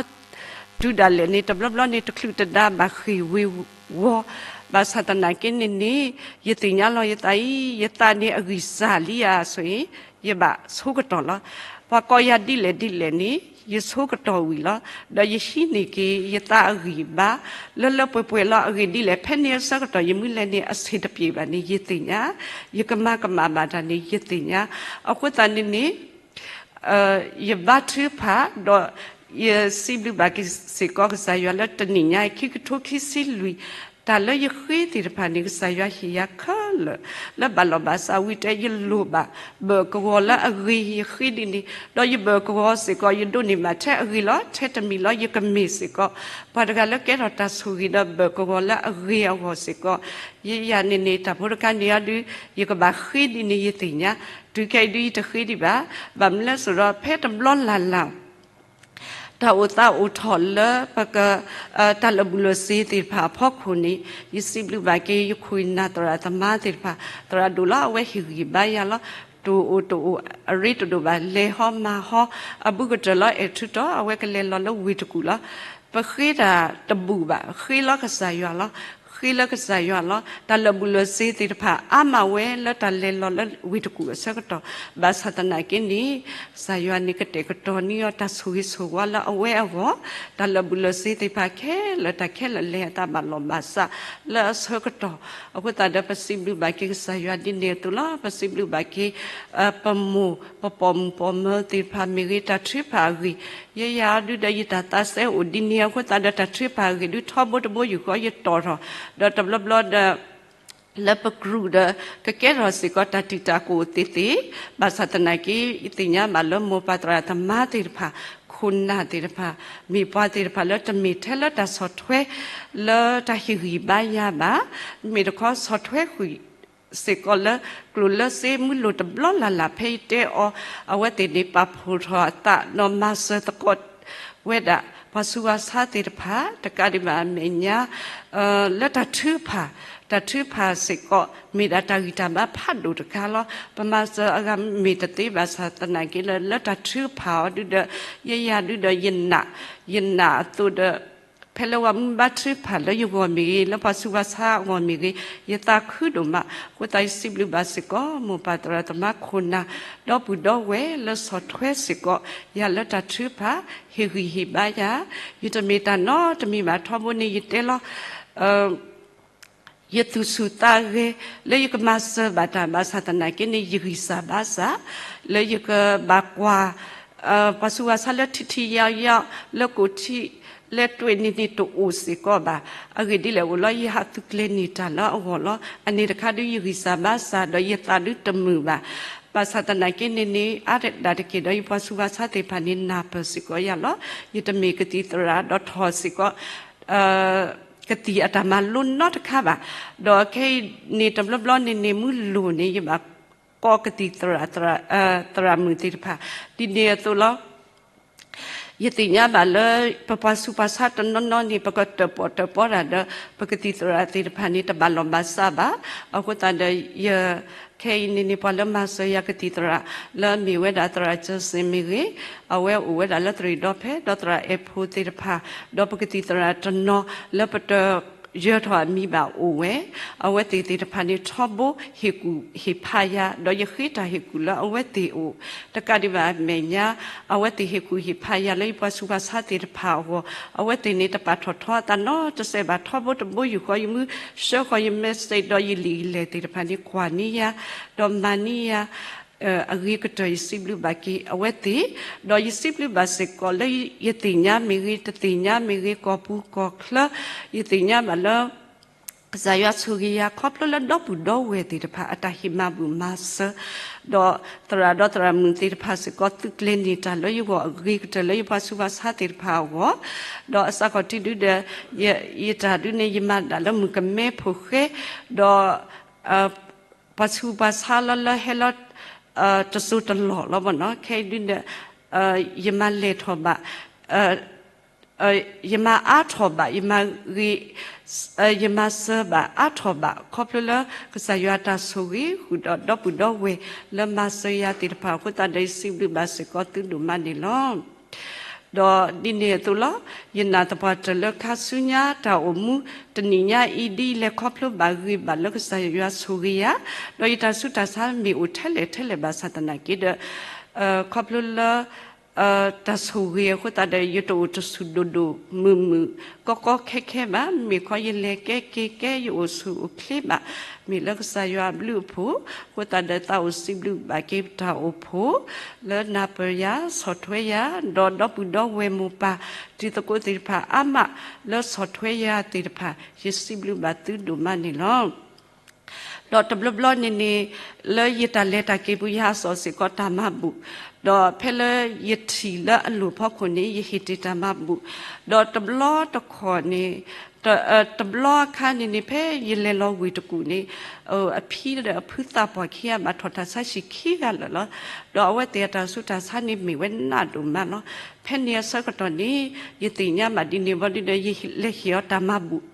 တုၤဒၣ်လဲာ်န့ၣ် တဘျီဘျီန့ၣ် တချုးတဒါဘၣ်ဃ့ၢ်ဝ့ၤဝီၤ, ဘၣ်ဆၣ်သနာ်က့န့ၣ်န့ၣ် ယသ့ၣ်ညါလီၤယသးအံၤ ယသးန့ၣ်အဂံၢ်စၢ်လံဧါဆိၣ်အံၤ ယဘၣ်ဆိကတီၢ်လီၤ. ပှၤကိးယၤဒ်လဲၣ်ဒ်လဲၣ်န့ၣ် ယဆိကတီၢ်ဝံၤလီၤ. ဒီးယဟံးန့ၢ်က့ၤယသးအဂံၢ်ဘါ လၢလၢပှဲၤပှဲၤလီၤ. အဂ့ၢ်ဒ်လဲၣ် ဖဲန့ၣ်အဆၢကတီၢ် ယမ့ၢ်လဲၤန့ၣ် အဆင်တပြေဘၣ်န့ၣ် ယသ့ၣ်ညါ, ယကမၤကမၣ်ဘၣ်တၢ်န့ၣ် ယသ့ၣ်ညါ. အဃိသတးန့ၣ်န့ၣ် ယဘါထုကဖၣ် ဒီးယစံးဘျုးဘၣ်က့ၤစ့ၢ်ကီးကစၢ်ယွၤလၢတနံၣ်ညါ ခံကထိခံဆံလွံၢ် တၢ်လၢယဃ့သ့ၣ်တဖၣ်န့ၣ် ကစၢ်ယွၤဟ့ၣ်ယၤခဲလၢာ် လၢဘၣ်လီၢ်ဘၣ်စးဝံၤတဲ ယလိၣ်ဘၣ် ဘၢၣ်ကဝီၤလၢအဂ့ၤ ယဃ့ဒ်န့ၣ် ဒီးယဘၢၣ်ကဝီၤစ့ၢ်ကီး ယဒိးန့ၢ်ဘၣ်ထဲအဂ့ၤလီၤ. ထဲတမံၤလီၤ ယကမ့ၢ်စ့ၢ်ကီး ပှၤတဂၤလၢကဲထီၣ်တၢ်ဆိၣ်ဂ့ၤဒီးဘၢၣ်ကဝီၤလၢအဂ့ၤအဂီၢ်စ့ၢ်ကီး ယဲယၤန့ၣ်န့ၣ် တၢ်ဖိတခါန့ၣ်အဒု ယကဘၣ်ဃ့ဒ်န့ၣ်ယသ့ၣ်ညါ, တုၤခဲအံၤဒု ယတဃ့ဒံးဘၣ်. ဘၣ်မနုၤလဲၣ်ဆိုတော့ ဖဲတဘျီလၢ်လၢ် တၢ်အိၣ်သးအိၣ်ထီၣ်လၢပက တၢ်လၢာ်ဘူၣ်လၢာ်စ့ၤသ့ၣ်တဖၣ်အဖီခိၣ်န့ၣ် ယစံးဘျုးဘၣ်က့ၤ ယခိၣ်နၢ်သရၣ်သမါသ့ၣ်တဖၣ် သရၣ်ဒိၣ်လီၤ အဝဲဟ့ၣ်ဂံၢ်ဘါယၤလီၤ. တအိၣ်တအိၣ် အရ့တဒိၣ်ဘၣ် လဲၤဟီမၤဟီ အဘူးကတၢၢ်လီၤ အဲၣ်ထုတီၤ အဝဲကလဲၤလီၤလၢဝ့ၢ်တကူၣ်လီၤ. ပဃ့တၢ်တဘူၣ်ဘၣ် ဃ့လၢကစၢ်ယွၤလီၤ. ဃ့လၢကစၢ်ယွၤလီၤ. တၢ်လၢာ်ဘူၣ်လၢာ်စ့ၤသ့ၣ်တဖၣ် အါမးဝဲလၢတၢ်လဲၤလီၤလၢဝ့ၢ်တကူၣ်အဆၢကတီၢ်, ဘၣ်ဆၣ်သနာ်က့န့ၣ် ကစၢ်ယွၤန့ၣ်ကတဲာ်ကတီၤန့ၢ်အီၤတၢ်ဆိၣ်ဂ့ၤဆိၣ်ဝါလၢအဝဲအဂီၢ်, တၢ်လၢာ်ဘူၣ်လၢာ်စ့ၤသ့ၣ်တဖၣ်ခဲလၢာ် တၢ်ခဲလၢာ်လဲၤအသးဘၣ်လီၢ်ဘၣ်စးလၢအဆၢကတီၢ်, အဃိသတးဒီးပစံးဘျုးဘၣ်က့ၤကစၢ်ယွၤဒ်န့ၣ်အသိးလီၤ. ပစံးဘျုးဘၣ်က့ၤ ပမိၢ် ပပိာ်မုၣ်ပိာ်မၢၤသ့ၣ်တဖၣ်မ့ၢ်ဂ့ၤ တၢ်ထုကဖၣ်အဂ့ၢ်, ယဲယၤဒုဒီးယတၢ်သးစဲအိၣ်ဒ်န့ၣ်အဃိသတးဒီး တၢ်ထုကဖၣ်အဂ့ၢ်ဒုထီဘိတဘိယူၢ်ဃီယတီၢ်ထီၣ်, ဒီးတဘျီဘျီဒီး လၢပကြူၢ်ဒီး ကကဲထီၣ်စ့ၢ်ကီးတၢ်တံာ်တာ်ကအိၣ်သ့သ့, ဘၣ်ဆၣ်သနာ်က့ ယသ့ၣ်ညါဘၣ်လၢမိၢ်ပၢ်သရၣ်သမါသ့ၣ်တဖၣ် ခိၣ်နၢ်သ့ၣ်တဖၣ် မ့ၢ်ပှၤသ့ၣ်တဖၣ်လၢတမ့ၢ်ထဲလၢတၢ်ဆီၣ်ထွဲ လၢတၢ်ဟ့ၣ်ဂံၢ်ဘါယၤဘၣ်, မ့ၢ်တခီဆီၣ်ထွဲဃုာ် စ့ၢ်ကီးလၢ ကျိၣ်လၢစ့မုၢ်လိၣ်တဘျီလၢ်လၢ် ဖဲယတဲအီၤ အဝဲသ့ၣ်န့ၣ်ပာ်ဖှိၣ်ထီၣ်အသးဒီးမၤစၢၤသကိးဝဲဒၣ် ပှၤဆူးပှၤဆါသ့ၣ်တဖၣ် တကးဒံးဘၣ်အမဲာ်ညါ လၢတၢ်ထုကဖၣ်, တၢ်ထုကဖၣ်စ့ၢ်ကီး မ့ၢ်ဒၣ်တၢ်ဂံၢ်တၢ်ဘါဖးဒိၣ်တခါလီၤ. ပမၤစၢၤအဂၤမ့ၢ်တသ့ဘၣ်ဆၣ်သနာ်က့လၢ လၢတၢ်ထုကဖၣ်အီၤဒုဒီး ယဲယၤဒုဒီးယနာ်, ယနာ်အသိးဒီး ဖဲလၢပှၤမူဘါထုကဖၣ်လၢယဂီၢ်မ့ၢ်ဂ့ၤ, လၢပှၤဆူးပှၤဆါအဂီၢ်မ့ၢ်ဂ့ၤ, ယသးခုဒိၣ်မး, အဃိသတးယစံးဘျုးဘၣ်စ့ၢ်ကီး မိၢ်ပၢ်သရၣ်သမါခိၣ်နၢ် ဒီပုၢ်ဒီဝဲၢ်လၢဆီၣ်ထွဲစ့ၢ်ကီး ယၤလၢတၢ်ထုကဖၣ် ဟ့ၣ်ဂံၢ်ဟ့ၣ်ဘါယၤ, ယတမ့ၢ်တၢ်နီတမံၤဘၣ် ထီဘိန့ၣ်ယတဲလီၤ ယသူၣ်ဆူၣ်သးဂဲၤ လၢယကမၤစၢၤဘၣ်တၢ်ဘၣ်ဆၣ်သနာ်က့န့ၣ် ယဂံၢ်စၢ်ဘါစၢ် လၢယကဘၣ်ကွၢ် ပှၤဆူးပှၤဆါလၢထံထံယီယီ လၢကိၣ်ထံး လဲၤတွဲၣ်န့ၢ်န့ၣ်တအိၣ်စ့ၢ်ကီးဘၣ်. အဂ့ၢ်ဒ်လဲၣ်အိၣ်လီၤ ယဟးသုးကျဲၤန့ၢ်တၢ်လၢအဂီၢ်လီၤ. အန့ၣ်တခါဒုယဂံၢ်စၢ်ဘါစၢ် ဒီးယသးဒုတမုာ်ဘၣ်. ဘၣ်ဆၣ်သနာ်က့န့ၣ်န့ၣ် အါဒၣ်တက့ၢ်ဒီး ယပှၤဆူးပှၤဆါသ့ၣ်တဖၣ်န့ၣ် နၢ်ပၢၢ်စ့ၢ်ကီးယၤလီၤ. ယတမ့ၢ်ကသံၣ်သရၣ်ဒီးထီၣ်စ့ၢ်ကီး ကသံၣ်အတၢ်မၤလိနီတခါဘၣ်. ဒီးခဲအံၤန့ၣ် တဘျီဘျီန့ၣ်န့ၣ် မုၢ်လိၣ်န့ၣ် ယဘၣ်ကိးကသံၣ်သရၣ် သရၣ်မုၣ်သ့ၣ်တဖၣ် ဒ်န့ၣ်အသိးလီၤ. ယသ့ၣ်ညါဘၣ်လၢ ပပှၤဆူးပှၤဆါတနီၤနီၤန့ၣ် ပကတၢၣ်ပီၣ်တၢၣ်ပီတၢ်ဒီး ပကသံၣ်သရၣ်သ့ၣ်တဖၣ်န့ၣ် တဘၣ်လီၢ်ဘၣ်စးဘၣ်. အဃိသတးဒီး ယ ခဲအံၤန့ၣ်န့ၣ် ပှၤလၢမၤစၢၤယၤကသံၣ်သရၣ် လၢအမ့ၢ်ဝဲဒၣ်သရၣ်ကၠၢစ့ၣ်မ့ၢ်ဂ့ၤ, အဝဲအိၣ်ဝဲဒၣ်လၢသရံၣ်ဒီဖဲ ဒီးသရၣ်အဲၣ်ဖိသ့ၣ်တဖၣ်, ဒီးပကသံၣ်သရၣ်တနီၤလၢပတ ယၢၤထီၣ်အမံၤဘၣ်အိၣ်ဝဲ, အဝဲသ့ၣ်သ့ၣ်တဖၣ်န့ၣ် ထီဘိဟ့ၣ်ကူၣ်ဟ့ၣ်ဖးယၤ, ဒီးယဃ့တၢ်ဟ့ၣ်ကူၣ်လၢအဝဲသ့ၣ်အအိၣ်, တကးဒံးဘၣ်အမဲာ်ညါ အဝဲသ့ၣ်ဟ့ၣ်ကူၣ်ဟ့ၣ်ဖးယၤလၢယပှၤဆူးပှၤဆါသ့ၣ်တဖၣ်အဂီၢ်, အဝဲသ့ၣ်န့ၣ် တပာ်ထီၣ်ထီအသးနီတစဲးဘၣ်, ထီဘိတဘိယူၢ်ဃီယမုၢ် ဆှၢဃီယ message ဒီးယလံာ်ယလဲၢ်သ့ၣ်တဖၣ်န့ၣ် ကွၢ်န့ၢ်ယၤ, ဒီးမၤန့ၢ်ယၤ အဂ့ၤကတၢၢ် ယစံးဘျုးဘၣ်က့ၤအဝဲသ့ၣ်, ဒီးယစံးဘျုးဘၣ်စ့ၢ်ကီးလၢယသ့ၣ်ညါမ့ၢ်ဂ့ၤ တသ့ၣ်ညါမ့ၢ်ဂ့ၤ ကီၢ်ပူၤကီၢ်ချၢ, ယသ့ၣ်ညါဘၣ်လၢ ကစၢ်ယွၤဆိၣ်ဂ့ၤယၤ ခီဖျိလၢဒီပုၢ်ဒီဝဲၢ်သ့ၣ်တဖၣ် အတၢ်ဟ့ၣ်မၤဘူၣ်မၤစၢၤ, ဒီးသရၣ်ဒီးသရၣ်မုၣ်သ့ၣ်တဖၣ်စ့ၢ်ကီး သုးကျဲၤန့ၢ်တၢ်လၢယဂီၢ်အဂ့ၤကတၢၢ်လၢယပှၤဆူးပှၤဆါသ့ၣ်တဖၣ်အဂီၢ်, ဒီးအစးခီၣ်ထံးဒုဒီး ယတၢ်ဒုန့ၣ် ယမၤဒၣ်လၢမုၣ်ကမဲဖိဃဲ, ဒီး ပှၤဆူးပှၤဆါလၢလၢဟဲလၢ တစိၢ်တလီၢ်လီၤဘၣ်နီၤ, ခဲအံၤဒုဒီး ယမၤလဲၢ်ထီၣ်ဘၣ် ယမၤအါထီၣ်ဘၣ် ယမၤဂ့ၤ ယမၤစၢၤဘၣ်အါထီၣ်ဘၣ် ခီဖျိလၢကစၢ်ယွၤအတၢ်ဆိၣ်ဂ့ၤဃုာ်ဒီး ဒီပုၢ်ဒီဝဲၢ်လၢမၤစၢၤယၤသ့ၣ်တဖၣ်အဃိသတးဒီး ယစံးဘျုးဘၣ်စ့ၢ်ကီးသုဒိၣ်မးန့ၣ်လီၤ. ဒီးဒ်န့ၣ်အသိးလီၤ, ယနာ်သပှၢ်တၢၢ်လၢခါဆူညါတၢ်အိၣ်မူ တနံၣ်ညါအံၤဒ်လဲၣ်ခီဖျိဘၣ်ဂ့ၤဘၣ်လၢကစၢ်ယွၤဆိၣ်ဂ့ၤယၤ, ဒီးယတၢ်ဆူးတၢ်ဆါမ့ၢ်အိၣ်ထဲလဲၣ်ထဲလဲၣ်ဘၣ်ဆၣ်သနာ်က့ဒီး ခီဖျိလၢ တၢ်ဆိၣ်ဂ့ၤအဃိသတးဒီး ယတအိၣ်တဆူၣ်ဒိၣ်ဒိၣ်မုၢ်မုၢ် ကီကီခဲခဲဘၣ်, မ့ၢ်ခီယလဲၤကဲက့ၤကဲ ယအိၣ်ဆူၣ်အိၣ်ချ့ဘၣ်, မ့ၢ်လၢကစၢ်ယွၤအဘျုးအဖှိၣ်, အဃိသတးဒီးသးအိၣ်စံးဘျုးဘၣ်က့ၤပတၢ်အိၣ်ဖှိၣ် လၢနၢ်ပၢၢ်ယၤ ဆီၣ်ထွဲယၤ ဒီးဒီပုၢ်ဒီဝဲၢ်မိၢ်ပၢ် တံၤသကိးသ့ၣ်တဖၣ်အါမး လၢဆီၣ်ထွဲယၤသ့ၣ်တဖၣ် ယစံးဘျုးဘၣ်သုဒိၣ်မးန့ၣ်လီၤ. ဒီးတဘျီဘျီန့ၣ်န့ၣ် လၢယတၢ်လဲၤတၢ်က့ၤပူၤ ယဟးစီၣ်စ့ၢ်ကီးတၢ်မၤဘူၣ်, ဒီးဖဲလၢယထံၣ်လၢအလိၤဖီခိၣ်န့ၣ် ယဟ့ၣ်တ့ၢ်တၢ်မၤဘူၣ်, ဒီးတဘျီတခီၣ်န့ၣ် တ တဘျီအခါန့ၣ်န့ၣ် ဖဲယလဲၤလီၤဝ့ၢ်တကူၣ်န့ၣ် အဖံဒီးအဖုသးပှၢ်ခံဂၤဘၣ်ထီၣ်တၢ်ဆါဟံၣ်ခံဂၤလၢာ်လီၤ. ဒီးအဝဲသ့ၣ်အတၢ်ဆူးတၢ်ဆါန့ၣ်မ့ၢ်ဝဲနးဒိၣ်မးလီၤ. ဖဲန့ၣ်အဆၢကတီၢ်န့ၣ် ယသ့ၣ်ညါဘၣ်ဒ်န့ၣ်ဘၣ်ဒီး ယလဲၤဟ့ၣ်အီၤတၢ်မၤဘူၣ်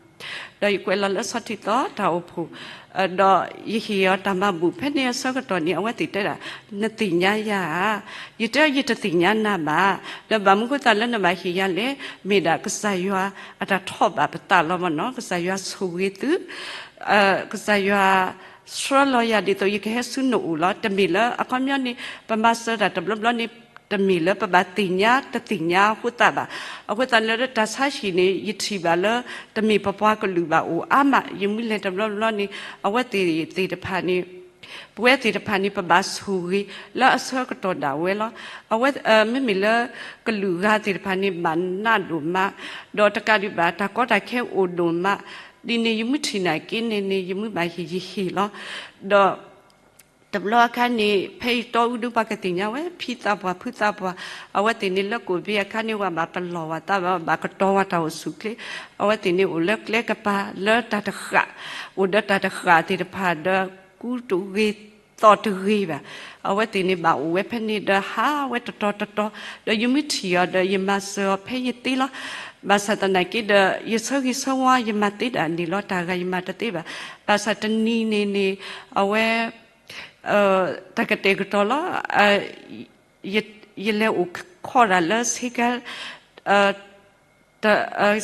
ဒီးယကွဲးလီၤလၢဆီထံသီတၢ်အိၣ်ဖှိၣ်, ဒီးယဟ့ၣ်အီၤတၢ်မၤဘူၣ် ဖဲန့ၣ်အဆၢကတီၢ်န့ၣ် အဝဲသ့ၣ်တဲဒၣ် နသ့ၣ်ညါယၤဧါ, ယတဲအီၤ ယတသ့ၣ်ညါနၤဘၣ်, ဒီးဘၣ်မနုၤဃိသတးလၢနဘၣ်ဟ့ၣ်ယၤလဲၣ်, မ့ၢ်ဒၣ်ကစၢ်ယွၤအတၢ်ထီၣ်ဘၣ်ပသးလီၤမနီၤ, ကစၢ်ယွၤဆိၣ်ဂ့ၤသု ကစၢ်ယွၤဆှၢလီၤယၤဒ်သိးယကဟဲဆူနအိၣ်လီၤ. တမ့ၢ်လၢအခီပညီန့ၣ် ပမၤစၢၤတၢ်တဘျီဘျီန့ၣ် တမ့ၢ်လၢပဘၣ်သ့ၣ်ညါ တသ့ၣ်ညါအဃိသတးဘၣ်. အဃိသတးလၢတၢ်ဆါဟံၣ်န့ၣ် ယထံၣ်ဘၣ်လၢ တမ့ၢ်ပပှၤကလုာ်ဘၣ်အိၣ်အါမး, ယမုၢ်လဲၤတဘျီဘျီန့ၣ် အဝဲသ့ၣ်သ့ၣ်တဖၣ်န့ၣ် ပဝဲသ့ၣ်တဖၣ်န့ၣ် ပဘၣ်ဆိၣ်ဂ့ၤလၢအဆၢကတီၢ်ဒၣ်ဝဲလီၤ. အဝဲ မ့မ့ၢ်လၢကလုာ်ဂၤသ့ၣ်တဖၣ်န့ၣ် ဘၣ်နးဒိၣ်မး, ဒီးတကးဒံးဘၣ် တၢ်ကီတၢ်ခဲအိၣ်ဒိၣ်မး, ဒ်န့ၣ်ယမုၢ်ထံၣ်နာ်က့န့ၣ်န့ၣ် ယမုၢ်ဘၣ်ဟ့ၣ်ယဟ့ၣ်လီၤ. ဒီး တဘျီအခါန့ၣ် ဖဲယတီအူဒုပှၤကသ့ၣ်ညါဝဲ ဖံသးပှၢ်ဖုသးပှၢ်, အဝဲသ့ၣ်န့ၣ်လၢကိၣ်ဘ့အခါန့ၣ် ဝဲဘၣ်ပလီၢ်ဝဲသးဘၣ် ဘၣ်ကတီၤဝဲတၢ်အိၣ်ဆူၣ်ချ့, အဝဲသ့ၣ်န့ၣ်အိၣ်လၢကျဲကပၤ လၢတၢ်တဃၣ်, အိၣ်ဒီးတၢ်တဃၣ်သ့ၣ်တဖၣ်ဒီး ကူတဂ့ၤ သီၣ်တဂ့ၤဘၣ်. အဝဲသ့ၣ်န့ၣ်ဘၣ်အိၣ်ဝဲဖဲန့ၣ်ဒီးဟးဝဲတတီၤတတီၤ, ဒီးယမုၢ်ထံၣ်အီၤဒီးယမၤစၢၤအီၤဖဲယသ့လီၤ. ဘၣ်ဆၣ်သနာ်က့ဒီး ယဆၢဂ့ၤဆၢဝါယမၤသ့ဒၣ်န့ၣ်လီၤ. တၢ်ဂၤယမၤတသ့ဘၣ်. ဘၣ်ဆၣ်တနံၤန့ၣ်န့ၣ် အဝဲ တၢ်ကတဲာ်ကတီၤလီၤ. ယလဲၤအိၣ်ခိးတၢ်လၢဆ့ကၤ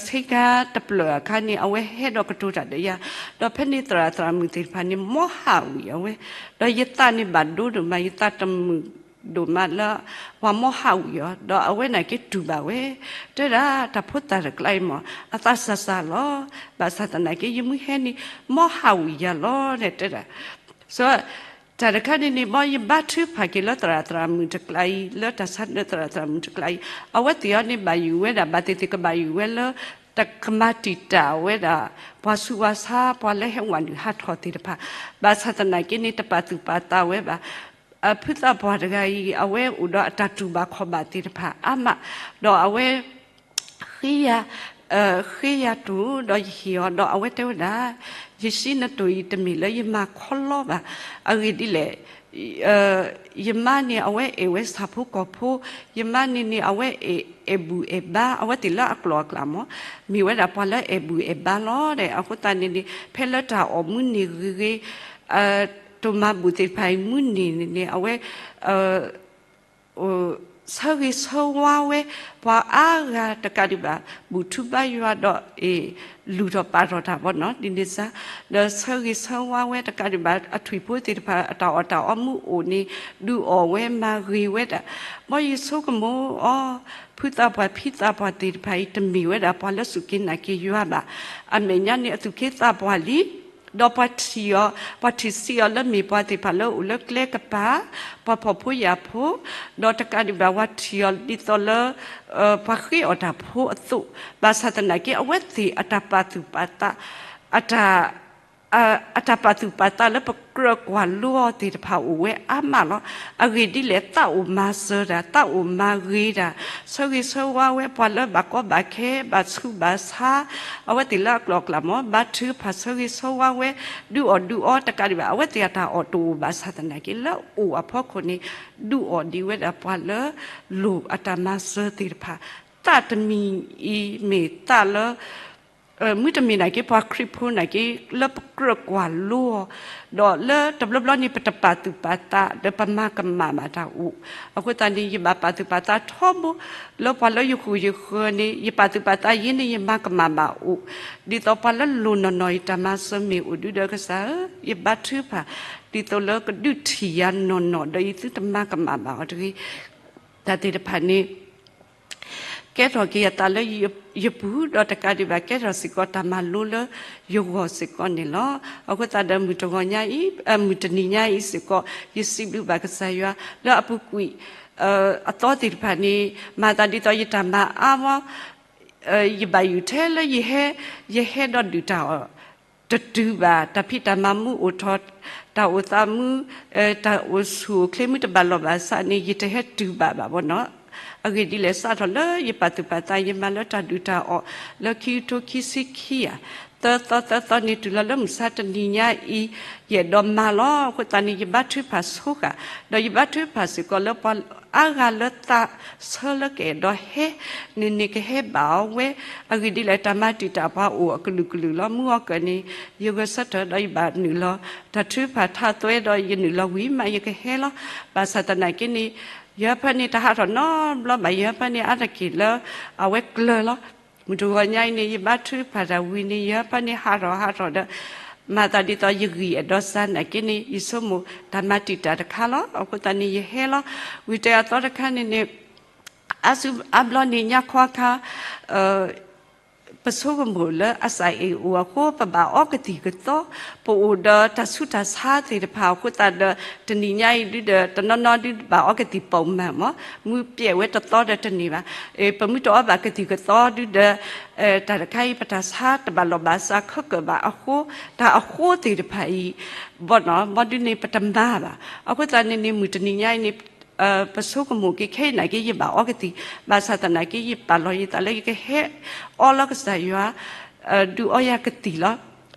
ဆ့ကၤတဖျၢၣ်အခါန့ၣ် အဝဲဟဲဒီးကတိၤတၢ်ဒီးယၤ, ဒီးဖဲန့ၣ်သရၣ်သရၣ်မုၣ်သ့ၣ်တဖၣ်န့ၣ် မ်ဟးဝံၤအဝဲ, ဒီးယသးန့ၣ်ဘၣ်ဒိဒိၣ်မး ယသးတမုာ်ဒိၣ်မးလၢ ပှၤမ်ဟးဝံၤအီၤ, ဒီးအဝဲနာ်က့တူၢ်ဘၣ်ဝဲ, တဲဒၣ်တၢ်ဖိသၣ်တကျါအံၤမး အသးစၢ်စၢ်လီၤ. ဘၣ်ဆၣ်သနာ်က့ ယမုၢ်ဟဲန့ၣ် မ်ဟးဝံၤယၤလီၤန့ၣ်တဲဒၣ် စီၤ တၢ်တခါန့ၣ်န့ၣ် ဘီယဘါထုကဖၣ်က့ၤလၢသရၣ်သရၣ်မုၣ်တကျါအံၤ လၢတၢ်ဆါဒၢသရၣ်သရၣ်မုၣ်တကျါအံၤ, အဝဲသ့ၣ်အီၤန့ၣ်ဘၣ်ယုၢ်ဝဲဒၣ် ဘၣ်သ့ၣ်သ့ၣ်ကဘၣ်ယုၢ်ဝဲလၢ တကမၤတံာ်တာ်ဝဲဒၣ် ပှၤဆူးပှၤဆါ ပှၤလၢဟဲဝးနုာ်ဟးထီၣ်သ့ၣ်တဖၣ်, ဘၣ်ဆၣ်သနာ်က့န့ၣ် တပာ်သူၣ်ပာ်သးဝဲဘၣ်. ဖုသးပှၢ်တဂၤအံၤ အဝဲအိၣ်ဒီးအတၢ်တူၢ်ဘၣ်ခီၣ်ဘၣ်သ့ၣ်တဖၣ်အါမး, ဒီးအဝဲ ဃ့ယၤ, ဃ့ယၤတိၢ်ဒီးယဟ့ၣ်အီၤ ဒီးအဝဲတဲဝဲဒၣ်, ယစ့နတိၢ်အံၤတမ့ၢ်လၢယမၤခီလီဘၣ်. အဂ့ၢ်ဒ်လဲၣ်, ယမါန့ၣ် အဝဲအဲၣ်ဝဲဆၣ်ဖိကီၢ်ဖိ, ယမါန့ၣ်န့ၣ် အဝဲအဲၣ်ဘူၣ်အဲၣ်ဘါ, အဝဲသ့ၣ်လၢအကျိာ်အကျဲမ့ၢ် မ့ၢ်ဝဲဒၣ်ပှၤလၢအဲၣ်ဘူၣ်အဲၣ်ဘါလီၤဒီး အဃိသတးန့ၣ်န့ၣ် ဖဲလၢတၢ်အီၣ်မူန့ၢ်ဂ့ၤဂ့ၤ တိၢ်မၤဘူၣ်သ့ၣ်တဖၣ်အံၤမူန့ၢ်န့ၣ်န့ၣ် အဝဲ ဆၢဂ့ၤဆၢဝါဝဲ ပှၤအါဂၤတကးဒံးဘၣ် ဘူၣ်ထူဘါယွၤဒီး လူၤထီၣ်ပာ်ထီၣ်တၢ်ဘီနီၤ ဒ်န့ၣ်စါ, ဒီးဆၢဂ့ၤဆၢဝါဝဲတကးဒံးဘၣ် အထွံၣ်ဖိသ့ၣ်တဖၣ် အတၢ်အီၣ်တၢ်အီမူအိၣ်န့ၣ် ဒုးအီၣ်ဝဲမၤဂ့ၤဝဲဒၣ်, မ်ယဆိကမိၣ်အီၤ ဖုသးပှၢ်ဖံသးပှၢ်သ့ၣ်တဖၣ်အံၤ တမ့ၢ်ဝဲဒၣ်ပှၤလၢစူၢ်က့ၤနာ်က့ၤယွၤဘၣ်. အမဲာ်ညါန့ၣ် အသူၣ်က့သးပှၢ်လံ ဒီးပှၤထံၣ်အီၤ, ပှၤထံၣ်ဆံးအီၤလၢမ့ၢ်ပှၤသ့ၣ်တဖၣ်လၢအိၣ်လၢကျဲကပၤ, ပှၤဖှီၣ်ဖိယာ်ဖိ, ဒီးတကးဒံးဘၣ် ပှၤထံၣ်အီၤဒ်သိးလၢ ပှၤဃ့အီၣ်တၢ်ဖိအသိး, ဘၣ်ဆၣ်သနာ်က့ အဝဲသ့ၣ်အတၢ်ပာ်သူၣ်ပာ်သး, အတၢ် အတၢ်ပာ်သူၣ်ပာ်သးလၢပကြၢးကွၢ်လိအီၤသ့ၣ်တဖၣ်အိၣ်ဝဲအါမးလီၤ. အဂ့ၢ်ဒ်လဲၣ် သးအိၣ်မၤစၢၤတၢ်, သးအိၣ်မၤဂ့ၤတၢ်, ဆၢဂ့ၤဆၢဝါဝဲပှၤလၢဘၣ်ကီဘၣ်ခဲ ဘၣ်ဆူးဘၣ်ဆါ, အဝဲသ့ၣ်လၢအကျိာ်အကျဲမ့ၢ် ဘါထုကဖၣ်ဆၢဂ့ၤဆၢဝါဝဲ, ဒုးအီၣ်ဒုးအီတကးဒံးဘၣ် အဝဲသ့ၣ်အတၢ်အီၣ်တအိၣ်ဘၣ်ဆၣ်သနာ်က့ လၢအိၣ်အဖီခိၣ်န့ၣ် ဒုးအီၣ်ဒံးဝဲဒၣ်ပှၤလၢ လိၣ်အတၢ်မၤစၢၤသ့ၣ်တဖၣ်, သးတမံၤအံၤမ့ၢ်သးလၢ မုၢ်တမ့ၢ်နာ်က့ ပှၤခရံာ်ဖိနာ်က့ လၢပကြၢးကွၢ်လိအီၤ, ဒီးလၢတဘျီဘျီန့ၣ် ပတပာ်သူၣ်ပာ်သး ဒီးပမၤကမၣ်ဘၣ်တၢ်အိၣ်, အဃိသတးန့ၣ် ယဘၣ်ပာ်သူၣ်ပာ်သးထီဘိ လၢပှၤလၢယဃုာ်ယဃၢၤန့ၣ် ယပာ်သူၣ်ပာ်သးယဲန့ၣ် ယမၤကမၣ်ဘၣ်အိၣ်, ဒ်သိးပှၤလၢလိၣ်နီၢ်နီၢ်အံၤ တၢ်မၤစၢၤမ့ၢ်အိၣ်ဒုဒီးကစၢ်ဧၢ, ယဘါထုကဖၣ် ဒ်သိးလၢကဒုးထံၣ်ယၤနီၢ်နီၢ် ဒီးယသုတမၤကမၣ်ဘၣ်အီၤတဂ့ၤ. တၢ်သ့ၣ်တဖၣ်န့ၣ် ကဲထီၣ်က့ၤအသးလၢယပူၤ ဒီးတကးဒံးဘၣ် ကဲထီၣ်စ့ၢ်ကီးတၢ်မၤလိလၢယဂီၢ်စ့ၢ်ကီးန့ၣ်လီၤ. အဃိသတးဒီး မုၢ်တဂီၤညါအံၤ, မုၢ်တနံၤညါအံၤစ့ၢ်ကီး ယစံးဘျုးဘၣ်ကစၢ်ယွၤ လၢအပူၤကွံာ် အသီသ့ၣ်တဖၣ်န့ၣ် မၤသးဒ်သိးယတၢ်မၤအါဝဲ ယဘၣ်ယိၣ်ထဲလၢယဟဲ, ယဟဲဒီးဒုၣ်တၢ်အီၣ် တတုၤဘၣ်, တၢ်ဖံးတၢ်မၤမူအိၣ်ထီၣ်, တၢ်အိၣ်သးမူ, တၢ်အိၣ်ဆူၣ်အိၣ်ချ့မ့ၢ်တဘၣ်လီၢ်ဘၣ်ဆးန့ၣ် ယတဟဲတုၤဘၣ်ဘၣ်ဘီနီၤ. အဂ့ၢ်ဒ်လဲၣ် စးထီၣ်လၢယပာ်သူၣ်ပာ်သး ယမၤလၢတၢ်ဒုၣ်တၢ်အီၣ် လၢခံကထိခံဆံခံယၤ သၢသီသၢသီန့ၣ် တုၤလီၤလၢမုၢ်ဆါတနံၤညါအံၤ ယအဲၣ်ဒိးမၤလီၤ. အဃိသတးန့ၣ် ယဘါထုကဖၣ်ဆိဃာ်, ဒီးယဘါထုကဖၣ်စ့ၢ်ကီးလၢပှၤအါဂၤလၢသးဆၢလၢကအဲၣ်ဒိးဟဲ န့ၣ်န့ၣ်ကဟဲဘၣ်အီၤဝဲ. အဂ့ၢ်ဒ်လဲၣ် တၢ်မၤတံာ်တာ်ပှၤအိၣ်အကလုာ်ကလုာ်လီၤ. မုၢ်ဂီၤကၢၢ်န့ၣ် ယဂဲၤဆၢထၢၣ်ဒီးယဘၣ်နုာ်လီၤ တၢ်ထုကဖၣ်ထးသွဲဒီး ယနုာ်လီၤဝံၤမးယကဟဲလီၤ. ဘၣ်ဆၣ်သနာ်က့န့ၣ် ယဟၢဖၢန့ၣ် တဟးထီၣ်နီတဘျီဘၣ်. ယဟၢဖၢန့ၣ် အါတက့ၢ်လၢအဝဲကျၢၤလီၤ. မုၢ်တဂီၤညါအံၤန့ၣ် ယဘါထုကဖၣ်တၢ်ဝံၤန့ၣ် ယဟၢဖၢန့ၣ် ဟးထီၣ်ဟးထီၣ်ဒီး မၤသးဒ်သိးယဂံၢ်အဲၣ်ဒိးစၢ်နာ်က့န့ၣ် ယဆိကမိၣ်တၢ်မၤတံာ်တာ်တခါလီၤ. အဃိသတးန့ၣ် ယဟဲလီၤ. ဝံၤတဲအသီတခါန့ၣ်န့ၣ် အါစုအါဘျီန့ၣ် ညါခီခါ ပဆိကမိၣ်လၢအစၢ်အ့ၣ်အိၣ်အဃိ ပဘၣ်အီကသံၣ်ကသီ, ပအိၣ်ဒီးတၢ်ဆူးတၢ်ဆါသ့ၣ်တဖၣ်အဃိသတးဒီး တနံၤညါအံၤဒုဒီး တနီၤနီၤဒုဘၣ်အီကသံၣ်ပိာ်မုၣ်မး, မုၢ်ပျဲဝဲတသီဒီးတန့ၢ်ဘၣ်. ပမုၢ်တအီဘၣ်ကသံၣ်ကသီဒုဒီး တၢ်တခါအံၤ ပတၢ်ဆါတဘၣ်လီၢ်ဘၣ်စးခဲကၢးဘၣ်အဃိ, တၢ်အဃိသ့ၣ်တဖၣ်အံၤ ဘီနီၤ ဘီဒုန့ၣ် ပတမၤဘၣ်. အဃိသတးန့ၣ်န့ၣ် မုၢ်တနံၤညါအံၤန့ၣ် ပဆိကမိၣ်က့ၤခဲအံၤနာ်က့ ယဘၣ်အီကသံၣ်, ဘၣ်ဆၣ်သနာ်က့ ယပာ်လီၤယသးလၢယကဟဲအီလၢကစၢ်ယွၤ ဒုးအီယၤကသံၣ်လီၤ.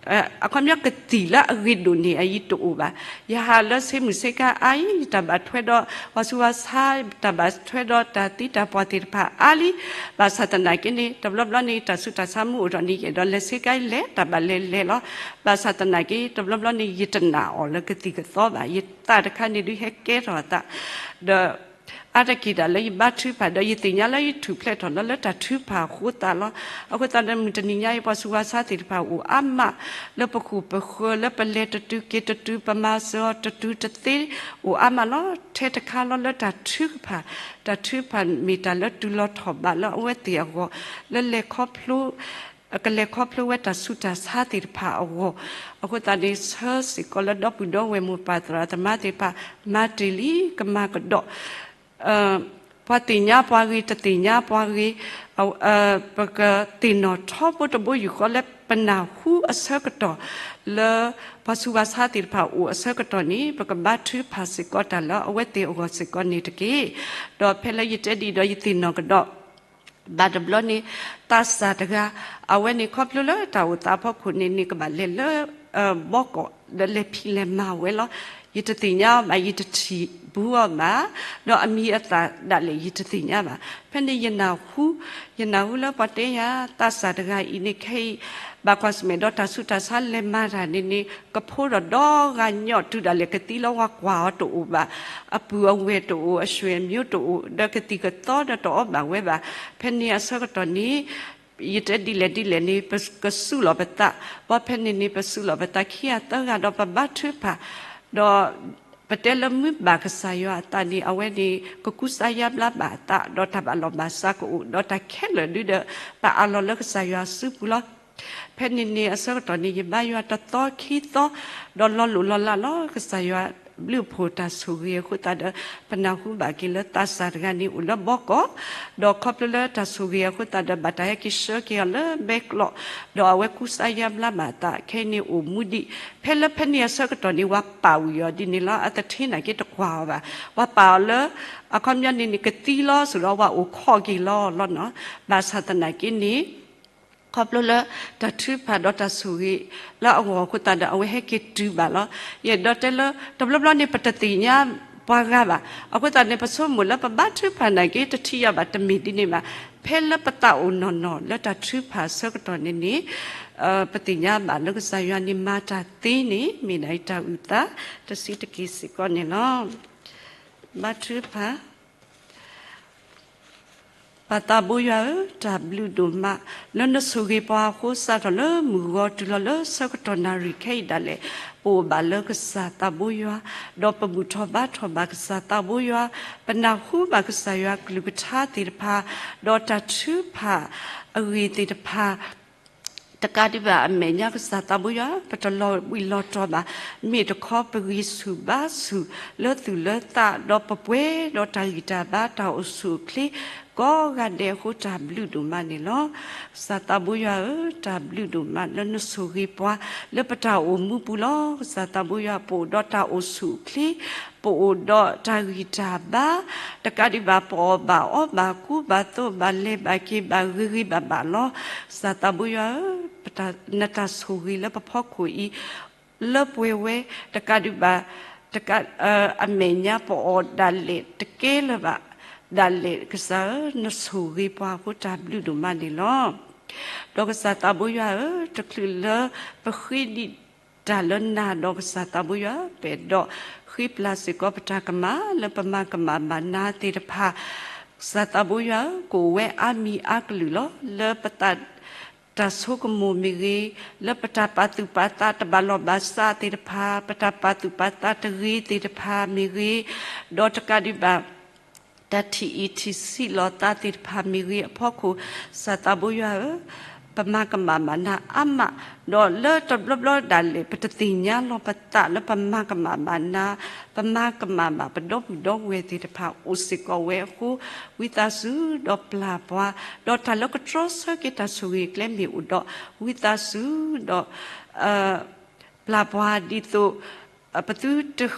အခီပညီကသံၣ်လၢအဂ့ၤဒိၣ်န့ၢ်အံၤတအိၣ်ဘၣ်. ယဟးလၢဆ့မုၢ်ဆ့ကါအါအံၤ ယတၢ်ဘၣ်ထွဲဒီး ဝၤဆူးဝၤဆါ, တၢ်ဘၣ်ထွဲဒီးတၢ်သံတၢ်ပှၢ်သ့ၣ်တဖၣ်အါလံ. ဘၣ်ဆၣ်သနာ်က့န့ၣ် တဘျီဘျီန့ၣ် တၢ်ဆူးတၢ်ဆါမ့ၢ်အိၣ်ထီၣ်န့ၣ် ယအဲၣ်ဒိးလဲၤဆ့ကါ ယလဲၤတၢ်ဘၣ်လဲၤလဲၤလီၤ. ဘၣ်ဆၣ်သနာ်က့ တဘျီဘျီန့ၣ် ယတနာ်အီၤလၢကသံၣ်ကသီဘၣ်. ယသးတခါန့ၣ်ဒုးဟဲကဲထီၣ်အသး ဒီး အါတက့ၢ်တၢ်လၢယဘါထုကဖၣ်ဒီး ယသ့ၣ်ညါလၢယထူၣ်ဖျဲးထီၣ်လၢလၢတၢ်ထုကဖၣ်အဃိသတးလီၤ. အဃိသတးဒီး မုၢ်တနံၤညါအံၤ ပှၤဆူးဝၤဆါသ့ၣ်တဖၣ်အိၣ်အါမး လၢပဃုာ်ပဃၢၤ လၢပလဲၤတတုၤက့ၤတတုၤ ပမၤစၢၤအီၤတတုၤတသ့ အိၣ်အါမးလီၤ. ထဲတခါလီၤလၢတၢ်ထုကဖၣ်, တၢ်ထုကဖၣ်မ့ၢ်တၢ်လၢတုၤလီၤထီၣ်ဘးလၢအဝဲသ့ၣ်အဂီၢ် လၢလဲၤခီဖျိ ကလဲၤခီဖျိဝဲတၢ်ဆူးတၢ်ဆါသ့ၣ်တဖၣ်အဂီၢ်, အဃိသတးန့ၣ် ဆၢစ့ၢ်ကီးလၢဒီပုၢ်ဒီဝဲၢ်မိၢ်ပၢ်သရၣ်သမါသ့ၣ်တဖၣ် မၤတ့ၢ်လံကမၤကဒီး, ပှၤသ့ၣ်ညါပှၤဂ့ၤ တသ့ၣ်ညါပှၤဂ့ၤ, ပကသ့ၣ်နီၣ်ထီဘိတဘိယူၢ်ဃီလၢ ပနၢ်ဟူအဆၢကတီၢ်လၢ ပှၤဆူးပှၤဆါသ့ၣ်တဖၣ်အိၣ်အဆၢကတီၢ်န့ၣ် ပကဘါထုကဖၣ်စ့ၢ်ကီးတၢ်လၢအဝဲသ့ၣ်အဂီၢ်စ့ၢ်ကီးန့ၣ်တက့ၢ်. ဒီးဖဲလၢယတဲဒ်အံၤဒီးယသ့ၣ်နီၣ်ကဒီး ဘၣ်တဘျီန့ၣ် သးစၢ်တဂၤ အဝဲန့ၣ်ခီဖျိလၢတၢ်အိၣ်သးအဖီခိၣ်န့ၣ်န့ၣ် ကဘၣ်လဲၤလၢ ဘီကီး ဒီးလဲၤဖံးလဲၤမၤဝဲလီၤ. ယတသ့ၣ်ညါအီၤဘၣ်, ယတထံၣ်ဘူးအီၤဘၣ်, ဒီးအမံၤအသၣ်ဒၣ်လဲာ်ယတသ့ၣ်ညါဘၣ်. ဖဲန့ၣ်ယနၢ်ဟူ, ယနၢ်ဟူလၢပှၤတဲယၤ သးစၢ်တဂၤအံၤန့ၣ် ခဲအံၤ ဘၣ်ကွၢ်ဆၢၣ်မဲာ်ဒီးတၢ်ဆူးတၢ်ဆါလဲၤမၤတၢ်န့ၣ်န့ၣ် ကဖိဒီးဒီဂၤညီၣ်တုၤဒၣ်လဲာ်ကသံလီၤ, ဝၤကွၢ်အီၤတအိၣ်ဘၣ်, အပုၢ်အဝဲၢ်တအိၣ်, အဆွေမျိုးတအိၣ်, ဒီးကသံၣ်ကသီဒီးတအီၣ်ဘၣ်ဝဲဘၣ်. ဖဲန့ၣ်အဆၢကတီၢ်န့ၣ် ယတဲဒ်လဲၣ်ဒ်လဲၣ်န့ၣ် ပကစူးလီၤပသး, ဘၣ်ဖဲန့ၣ်န့ၣ် ပစူးလီၤပသးခံဂၤသၢဂၤဒီးပဘါထုကဖၣ်, ဒီးပတဲလၢမ့ၢ်ဘၣ်ကစၢ်ယွၤအသးန့ၣ် အဝဲန့ၣ် ကကူစါယါဘျါဘၣ်အသး, ဒီးတၢ်ဘၣ်လီၢ်ဘၣ်စးကအိၣ်, ဒီးတၢ်ခဲလၢာ်ဒုဒီး ပအးလီၤလၢကစၢ်ယွၤစုပူၤလီၤ. ဖဲန့ၣ်န့ၣ်အဆၢကတီၢ်န့ၣ် ယဘါယွၤတသီခံသီ, ဒီးလီၤလိၢ်လီၤလးလီၤ ကစၢ်ယွၤဘျုးအဖှိၣ်တၢ်ဆိၣ်ဂ့ၤအဃိသတးဒီး ပနၢ်ဟူဘၣ်က့ၤလၢသးစၢ်တဂၤန့ၣ်အိၣ်လၢဘီကီး, ဒီးခီဖျိလၢတၢ်ဆိၣ်ဂ့ၤအဃိသတးဒီး ဘၣ်တၢ်ဟဲက့ၤဆှၢက့ၤအီၤလၢဘဲကျိး, ဒီးအဝဲကူစါယါဘျါဘၣ်အသး ခဲအံၤန့ၣ်အိၣ်မူဒံး. ဖဲလၢဖဲန့ၣ်အဆၢကတီၢ်န့ၣ် ဝၤပာ်ဝံၤအီၤဒ်န့ၣ်လီၤ, အသထ့နာ်က့တကွၢ်အီၤဘၣ်. ဝၤပာ်အီၤလၢ အခီပညီန့ၣ်န့ၣ် ကသံလီၤစ့ၢ်ဒီး ဝၤအိၣ်ခိးက့ၤလီၤလီၤနီၤ. ဘၣ်ဆၣ်သနာ်က့န့ၣ် ခီဖျိလၢတၢ်ထုကဖၣ်ဒီးတၢ်ဆိၣ်ဂ့ၤလၢအဂီၢ်အဃိသတးဒီး အဝဲဟဲက့ၤတုၤဘၣ်လီၤ. ယအဲၣ်ဒိးတဲလၢ တဘျီဘျီန့ၣ် ပတသ့ၣ်ညါပှၤဂၤဘၣ်. အဃိသတးန့ၣ် ပဆိကမိၣ်လၢပဘါထုကဖၣ်နာ်က့ တထံၣ်ယၤဘၣ်, တမ့ၢ်ဒ်န့ၣ်ဘၣ်. ဖဲလၢပသးအိၣ်နီၢ်နီၢ်လၢတၢ်ထုကဖၣ်အဆၢကတီၢ်န့ၣ်န့ၣ် ပသ့ၣ်ညါဘၣ်လၢကစၢ်ယွၤန့ၣ်မၤတၢ်သ့န့ၣ် မ့ၢ်ဒၣ်အံၤတၢ်အုၣ်သး တဆံးတက့ၢ်စ့ၢ်ကီးန့ၣ်လီၤ. ဘါထုကဖၣ် ပၢ်သးဘိယွၤဧၢ, တၢ်ဘျုးဒိၣ်မး လၢနဆိၣ်ဂ့ၤပှၤအဃိ စးထီၣ်လၢမုၢ်ဂီၤတုၤလီၤလၢဆၢကတီၢ်နၣ်ရံၣ်ခဲအံၤဒၣ်လဲာ် ပအိၣ်ဘၣ်လၢကစၢ်သးဘိယွၤ, ဒီးပဘူၣ်ထီၣ်ဘါထီၣ်ဘၣ်ကစၢ်သးဘိယွၤ, ပနၢ်ဟူဘၣ်ကစၢ်ယွၤကလုၢ်ကထါသ့ၣ်တဖၣ်, ဒီးတၢ်ထုကဖၣ်အဂ့ၢ်သ့ၣ်တဖၣ် တကးဒံးဘၣ်အမဲာ်ညါကစၢ်သးဘိယွၤ ပတလီၤဘှံးလီၤတီၤဘၣ်, မ့ၢ်တခီပဂံၢ်ဆူၣ်ဘါဆူၣ်လၢသူၣ်လၢသး ဒီးပပှဲၤဒီးတၢ်ဂံၢ်တၢ်ဘါတၢ်အိၣ်ဆူၣ်အိၣ်ချ့ ကိးဂၤဒဲးအဃိ တၢ်ဘျုးဒိၣ်မးန့ၣ်လီၤ. ကစၢ်သးဘိယွၤဧၢ, တၢ်ဘျုးဒိၣ်မးလၢနဆိၣ်ဂ့ၤပှၤ လၢပတၢ်အိၣ်မူပူၤလီၤ. ကစၢ်သးဘိယွၤ ပအိၣ်ဒီးတၢ်အိၣ်ဆူၣ်အိၣ်ချ့ ပအိၣ်ဒီးတၢ်ဂံၢ်တၢ်ဘါ တကးဒံးဘၣ် ပအီၣ်ဘၣ်အီဘၣ်ကူဘၣ်သိးဘၣ်လဲၤဘၣ်က့ၤဘၣ်ဂ့ၤဂ့ၤဘၣ်ဘၣ်လီၤ. ကစၢ်သးဘိယွၤဧၢ, နတၢ်ဆိၣ်ဂ့ၤလၢပဖီခိၣ်အံၤ လၢပှဲၤဝဲ တကးဒံးဘၣ် တကး အမဲာ်ညါပအီၣ်ဒၣ်လဲာ်တကဲလၢၤဘၣ် ဒၣ်လဲာ်ကစၢ်ဧၢ, နဆိၣ်ဂ့ၤပှၤအဃိ တၢ်ဘျုးဒိၣ်မးန့ၣ်လီၤ. ဒီးကစၢ်သးဘိယွၤဧၢ, တချုးလၢပဃ့ဒံးတၢ်လၢနၤဒီးကစၢ်သးဘိယွၤ ပအဲၣ်ဒိးဃ့ပျၢ်စ့ၢ်ကီးပတၢ်ကမၣ် လၢပမၤကမၣ်ဘၣ်နၤသ့ၣ်တဖၣ် ကစၢ်သးဘိယွၤဧၢ, ကအိၣ်ဝဲအါမံၤအါကလုာ်လီၤ. လၢပသး တၢ်ဆိကမိၣ်မ့ၢ်ဂ့ၤ, လၢပတၢ်ပာ်သူၣ်ပာ်သးတဘၣ်လီၢ်ဘၣ်စးသ့ၣ်တဖၣ်, ပတၢ်ပာ်သူၣ်ပာ်သးတဂ့ၤသ့ၣ်တဖၣ်မ့ၢ်ဂ့ၤ, ဒီးတကးဒံးဘၣ် တၢ်ထံၣ်အံၣ်ထံၣ်ဆံးလိာ်သးသ့ၣ်တဖၣ်မ့ၢ်ဂ့ၤအဖီခိၣ်, ကစၢ်သးဘိယွၤဧၢ, ပမၤကမၣ်ဘၣ်နၤအါမး, ဒီးလၢတဘျီဘျီဒၣ်လဲာ် ပတသ့ၣ်ညါလီၤပသးလၢပမၤကမၣ်ဘၣ်နၤ, ပမၤကမၣ်ဘၣ်ပဒီပုၢ်ဒီဝဲၢ်သ့ၣ်တဖၣ်အိၣ်စ့ၢ်ကီးဝဲအဃိ, ဝံသးစူၤဒီးပျၢ်ပှၤ, ဒီးတၢ်လၢကတြီဆၢက့ၤတၢ်ဆိၣ်ဂ့ၤအကျဲမ့ၢ်အိၣ်ဒီး, ဝံသးစူၤဒီး ပျၢ်ပှၤဒ်သိး ပသုတဃ့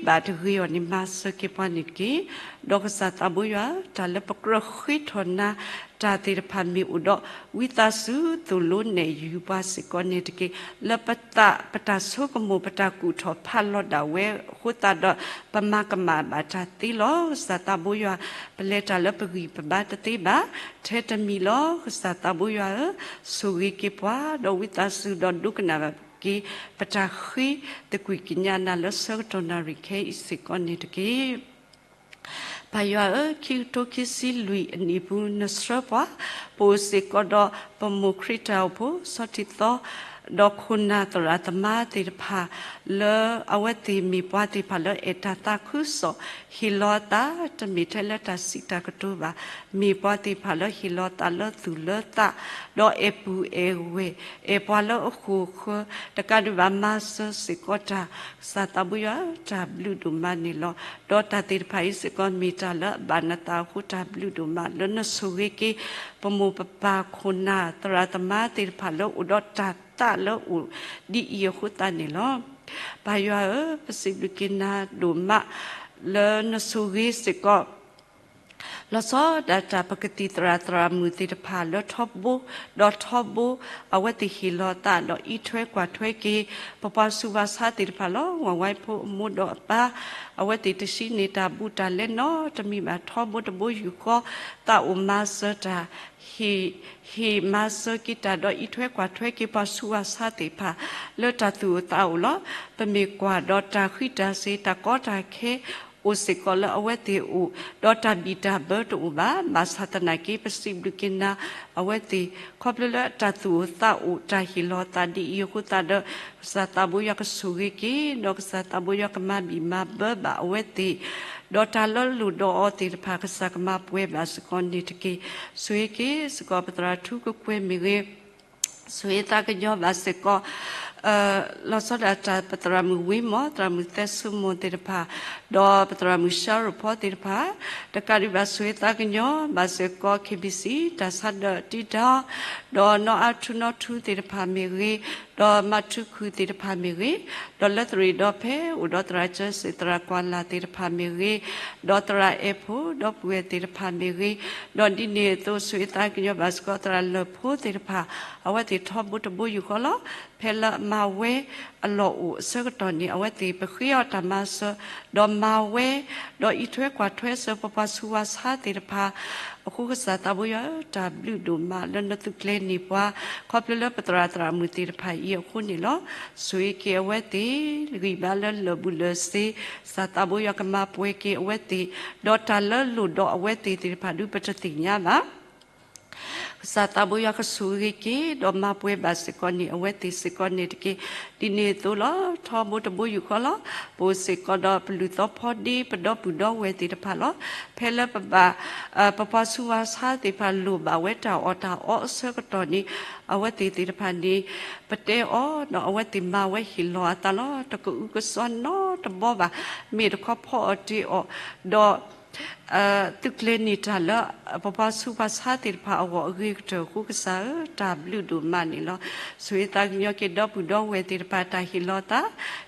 ဘၣ်တဂ့ၤအီၤန့ၣ် မၤစၢၤက့ၤပှၤန့ၣ်တက့ၢ်. ဒီးကစၢ်သးဘိယွၤ, တၢ်လၢပကြၢးဃ့ထီၣ်နၤတၢ်သ့ၣ်တဖၣ်မ့ၢ်အိၣ်ဒီး, ဝံသးစူၤသိၣ်လိနဲၣ်ယုၤပှၤစ့ၢ်ကီးန့ၣ်တက့ၢ်. လၢပသးပတၢ်ဆိကမိၣ် ပတၢ်ကူၣ်ထီၣ်ဖးလီၤဒၣ်ဝဲအဃိသတးဒီး ပမၤကမၣ်ဘၣ်တၢ်သ့လီၤ. ကစၢ်သးဘိယွၤ, ပလဲၤတၢ်လၢပဂံၢ်ပဘါတသ့ဘၣ်, ထဲတမံၤလီၤ. ကစၢ်သးဘိယွၤဧၢ, ဆိၣ်ဂ့ၤက့ၤပှၤ, ဒီးဝံသးစူၤဒီးဒိကနၣ်ဘၣ် က့ၤ ပတၢ်ဃ့သကွံၢ်ကညးနၤလၢဆၢကတီၢ်နၣ်ရံၣ်ခဲအံၤစ့ၢ်ကီးန့ၣ်တက့ၢ်. ပၢ်ယွၤဧၢ, ခံကထိခံဆံလွံၢ်အနံၣ်ပူၤ နဆှၢပှၤ, ပအိၣ်စ့ၢ်ကီးဒီးပမိၢ်ခရံာ်တၢ်အိၣ်ဖှိၣ် ဆီထံသီ ဒီးခိၣ်နၢ်သရၣ်သမါသ့ၣ်တဖၣ် လၢအဝဲသ့ၣ်မ့ၢ်ပှၤသ့ၣ်တဖၣ်လၢအဲၣ်တၢ်သးခုကစီၣ် ဟ့ၣ်လီၤအသး တမ့ၢ်ထဲလၢတၢ်စံးတၢ်ကတိၤဘၣ်, မ့ၢ်ပှၤသ့ၣ်တဖၣ်လၢဟ့ၣ်လီၤသးလၢသူၣ်လၢသး, ဒီးအဲၣ်ပုၢ်အဲၣ်ဝဲၢ်, အဲၣ်ပှၤလၢအဃိာ်ဃၢၤ, တကးဒံးဘၣ်မၤစၢၤစ့ၢ်ကီးတၢ် ကစၢ်သးဘိယွၤတၢ်ဘျုးဒိၣ်မးန့ၣ်လီၤ. ဒီးတၢ်သ့ၣ်တဖၣ်အံၤစ့ၢ်ကီးမ့ၢ်တၢ်လၢအဘၣ်နသးအဃိ တၢ်ဘျုးဒိၣ်မးလၢနဆိၣ်ဂ့ၤက့ၤ ပမိၢ်ပပၢ်ခိၣ်နၢ်သရၣ်သမါသ့ၣ်တဖၣ်လၢ အိၣ်ဒီးတၢ်သးလၢအိၣ်ဒ်အံၤအဃိသတးန့ၣ်လီၤ. ပၢ်ယွၤဧၢ, ပစံးဘျုးက့ၤနၤဒိၣ်မး လၢနဆိၣ်ဂ့ၤစ့ၢ်ကီး လီၤဆီဒၣ်တၢ်ပကသံၣ်သရၣ်သရၣ်မုၣ်သ့ၣ်တဖၣ်လၢထီဘိ, ဒီးထီဘိ အဝဲသ့ၣ်ဟ့ၣ်လီၤသးဒီးအံးထွဲကွၢ်ထွဲက့ၤ ပပှၤဆူးပှၤဆါသ့ၣ်တဖၣ်လီၤ. ဝၤဝါဖိအမိၢ်ဒီးအပၢ် အဝဲသ့ၣ်တဆံန့ၣ် တၢ်ဘူးတၢ်လဲနီတမံၤဘၣ် ထီဘိတဘိယူၢ်ဃီ သးအိၣ်မၤစၢၤတၢ် ဟ့ၣ် ဟ့ၣ်မၤစၢၤက့ၤတၢ်ဒီးအံးထွဲကွၢ်ထွဲက့ၤပှၤဆူးပှၤဆါသ့ၣ်တဖၣ် လၢတၢ်သူၣ်အိၣ်သးအိၣ်လီၤ. ပမ့ၢ်ကွၢ်ဒီးတၢ်ဃံးတၢ်စ့ၤ တၢ်ကီတၢ်ခဲ အိၣ်စ့ၢ်ကီးလၢအဝဲသ့ၣ်အအိၣ်, ဒီးတၢ်ဘံၣ်တၢ်ဘၢတအိၣ်ဘၣ်. ဘၣ်ဆၣ်သနာ်က့ ပစံးဘျုးက့ၤနၤ အဝဲသ့ၣ် ခီဖျိလၢတၢ်သူၣ်အိၣ်သးအိၣ် တၢ်ဟ့ၣ်လီၤသးဒ်အံၤအဃိသတးဒီး ကစၢ်သးဘိယွၤကဆိၣ်ဂ့ၤက့ၤ ဒီးကစၢ်သးဘိယွၤကမၤဘံၣ်မၤဘၢဘၣ်အဝဲသ့ၣ်, ဒီးတၢ်လၢလိၣ်ဒီးအီၤသ့ၣ်တဖၣ် ကစၢ်ကမၤပှဲၤဘၣ်စ့ၢ်ကီးန့ၣ်တက့ၢ်. ဆိၣ်ဂ့ၤက့ၤစ့ၢ်ကီးပသရၣ်ထူကကွဲၢ်မ့ၢ်ဂ့ၤ, ဆိၣ်ဂ့ၤသးကညီၤဘၣ်စ့ၢ်ကီး လီၤဆီဒၣ်တၢ်ပသရၣ်မုၣ်ဝ့မီၢ်, သရၣ်မုၣ်သဲစိမိၢ်သ့ၣ်တဖၣ်, ဒီးပသရၣ်မုၣ်ရှါရိၣ်ဖီသ့ၣ်တဖၣ်, တကးဒံးဘၣ်ဆိၣ်ဂ့ၤသးကညီၤဘၣ်စ့ၢ်ကီး KBC တၢ်ဆါဒၢးတံာ်တာ်, ဒီးနီၢ်အါထူနီထူသ့ၣ်တဖၣ်မ့ၢ်ဂ့ၤ, ဒီးမၤထူခုၣ်သ့ၣ်တဖၣ်မ့ၢ်ဂ့ၤ, ဒီးလၢသရ့ၣ်ဒီဖဲအိၣ်ဒီးသရၣ်စၢၤစ့ၣ် သရၣ်ကွၢ်လၢ်သ့ၣ်တဖၣ်မ့ၢ်ဂ့ၤ, ဒီးသရၣ်အဲၣ်ဖိဒီပုၢ်ဝဲၢ်သ့ၣ်တဖၣ်မ့ၢ်ဂ့ၤ, ဒီးဒ်န့ၣ်အသိးဆိၣ်ဂ့ၤသးကညီၤဘၣ်စ့ၢ်ကီးသရၣ်လၢၢ်ဖိသ့ၣ်တဖၣ်, အဝဲသ့ၣ်ထီဘိတဘိယူၢ်ဃီလီၤ. ဖဲလၢအမၤဝဲအလီၢ်အိၣ်အဆၢကတီၢ်န့ၣ် အဝဲသ့ၣ်ပဃ့အီၤတၢ်မၤစၢၤ, ဒီးမၤဝဲ, ဒီးအံးထွဲကွၢ်ထွဲစၢၤပပှၤဆူးပှၤဆါသ့ၣ်တဖၣ်, အဃိကစၢ်သးဘိယွၤဧၢ, တၢ်ဘျုးဒိၣ်မးလၢနသုးကျဲၤန့ၢ်ပှၤ, ခီဖျိလၢပသရၣ်သရၣ်မုၣ်သ့ၣ်တဖၣ်အံၤအဃိန့ၣ်လီၤ. ဆိၣ်ဂ့ၤက့ၤအဝဲသ့ၣ် ဂံၢ်ဘါလၢလၢၢ်ဘူးလၢၢ်စ့, ကစၢ်သးဘိယွၤကမၤပှဲၤက့ၤအဝဲသ့ၣ်, ဒီးတၢ်လၢလိၣ်ဒီးအဝဲသ့ၣ်သ့ၣ်တဖၣ်ဒုးပတသ့ၣ်ညါဘၣ် ကစၢ်သးဘိယွၤကဆိၣ်ဂ့ၤက့ၤ ဒီးမၤပှဲၤဘၣ်စ့ၢ်ကီးန့ၣ် အဝဲသ့ၣ်စ့ၢ်ကီးန့ၣ်တက့ၢ်. ဒ်န့ၣ်အသိးလီၤ. ထီဘိတဘိယူၢ်ဃီလီၤ. ပအိၣ်စ့ၢ်ကီးဒီးပလုၢ်သီဖီဒ့ ပဒီပုၢ်ဒီဝဲၢ်သ့ၣ်တဖၣ်လီၤ. ဖဲလၢပဘၣ် ပပှၤဆူးပှၤဆါသ့ၣ်တဖၣ်လိၣ်ဘၣ်ဝဲတၢ်အီၣ်တၢ်အီအဆၢကတီၢ်န့ၣ် အဝဲသ့ၣ်သ့ၣ်တဖၣ်န့ၣ် ပတဲအီၤ ဒီးအဝဲသ့ၣ်မၤဝဲဟ့ၣ်လီၤအသးလီၤ. တကအုကစွါနီတဘီဘၣ်. မ့ၢ်တခီဖီအီၣ်တ့ၢ်အီၣ် ဒီး သုးကျဲၤန့ၢ်တၢ်လၢ ပပှၤဆူးပှၤဆါသ့ၣ်တဖၣ်အဂီၢ်အဂ့ၤကတၢၢ်အဃိ ကစၢ်ဧၢ, တၢ်ဘျုးဒိၣ်မးန့ၣ်လီၤ. ဆိၣ်ဂ့ၤသးကညီၤက့ၤဒီပုၢ်ဒီဝဲၢ်သ့ၣ်တဖၣ်တၢ်ဟ့ၣ်လီၤသး,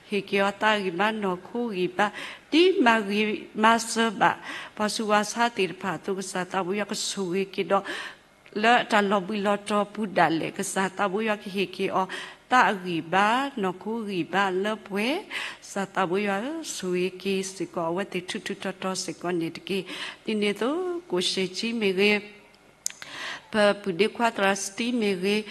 ဟ့ၣ်က့ၤအီၤသးဂံၢ်ဘါနီၢ်ခိဂံၢ်ဘါ, ဒ်မၤဂ့ၤမၤစၢၤဘၣ် ပှၤဆူးပှၤဆါသ့ၣ်တဖၣ်အသိး ကစၢ်သးဘိယွၤကဆိၣ်ဂ့ၤက့ၤဒီး လၢတၢ်လီၤဘှံးလီၤတီၤပူၤဒၣ်လဲာ် ကစၢ်သးဘိယွၤကဟ့ၣ်က့ၤအီၤ သးအဂံၢ်ဘါ နီၢ်ခိဂံၢ်ဘါလၢပှဲၤ, ကစၢ်သးဘိယွၤဧၢ, ဆိၣ်ဂ့ၤက့ၤစ့ၢ်ကီးအဝဲသ့ၣ်ထူးထူးတီၤတီၤစ့ၢ်ကီးန့ၣ်တက့ၢ်. ဒ်န့ၣ်အသိး ကိၣ်ရှ့ၣ်ကၠံမ့ၢ်ဂ့ၤ, ပပုၢ်ဒ့ခွါသရၣ်စတံမ့ၢ်ဂ့ၤ, ဒီး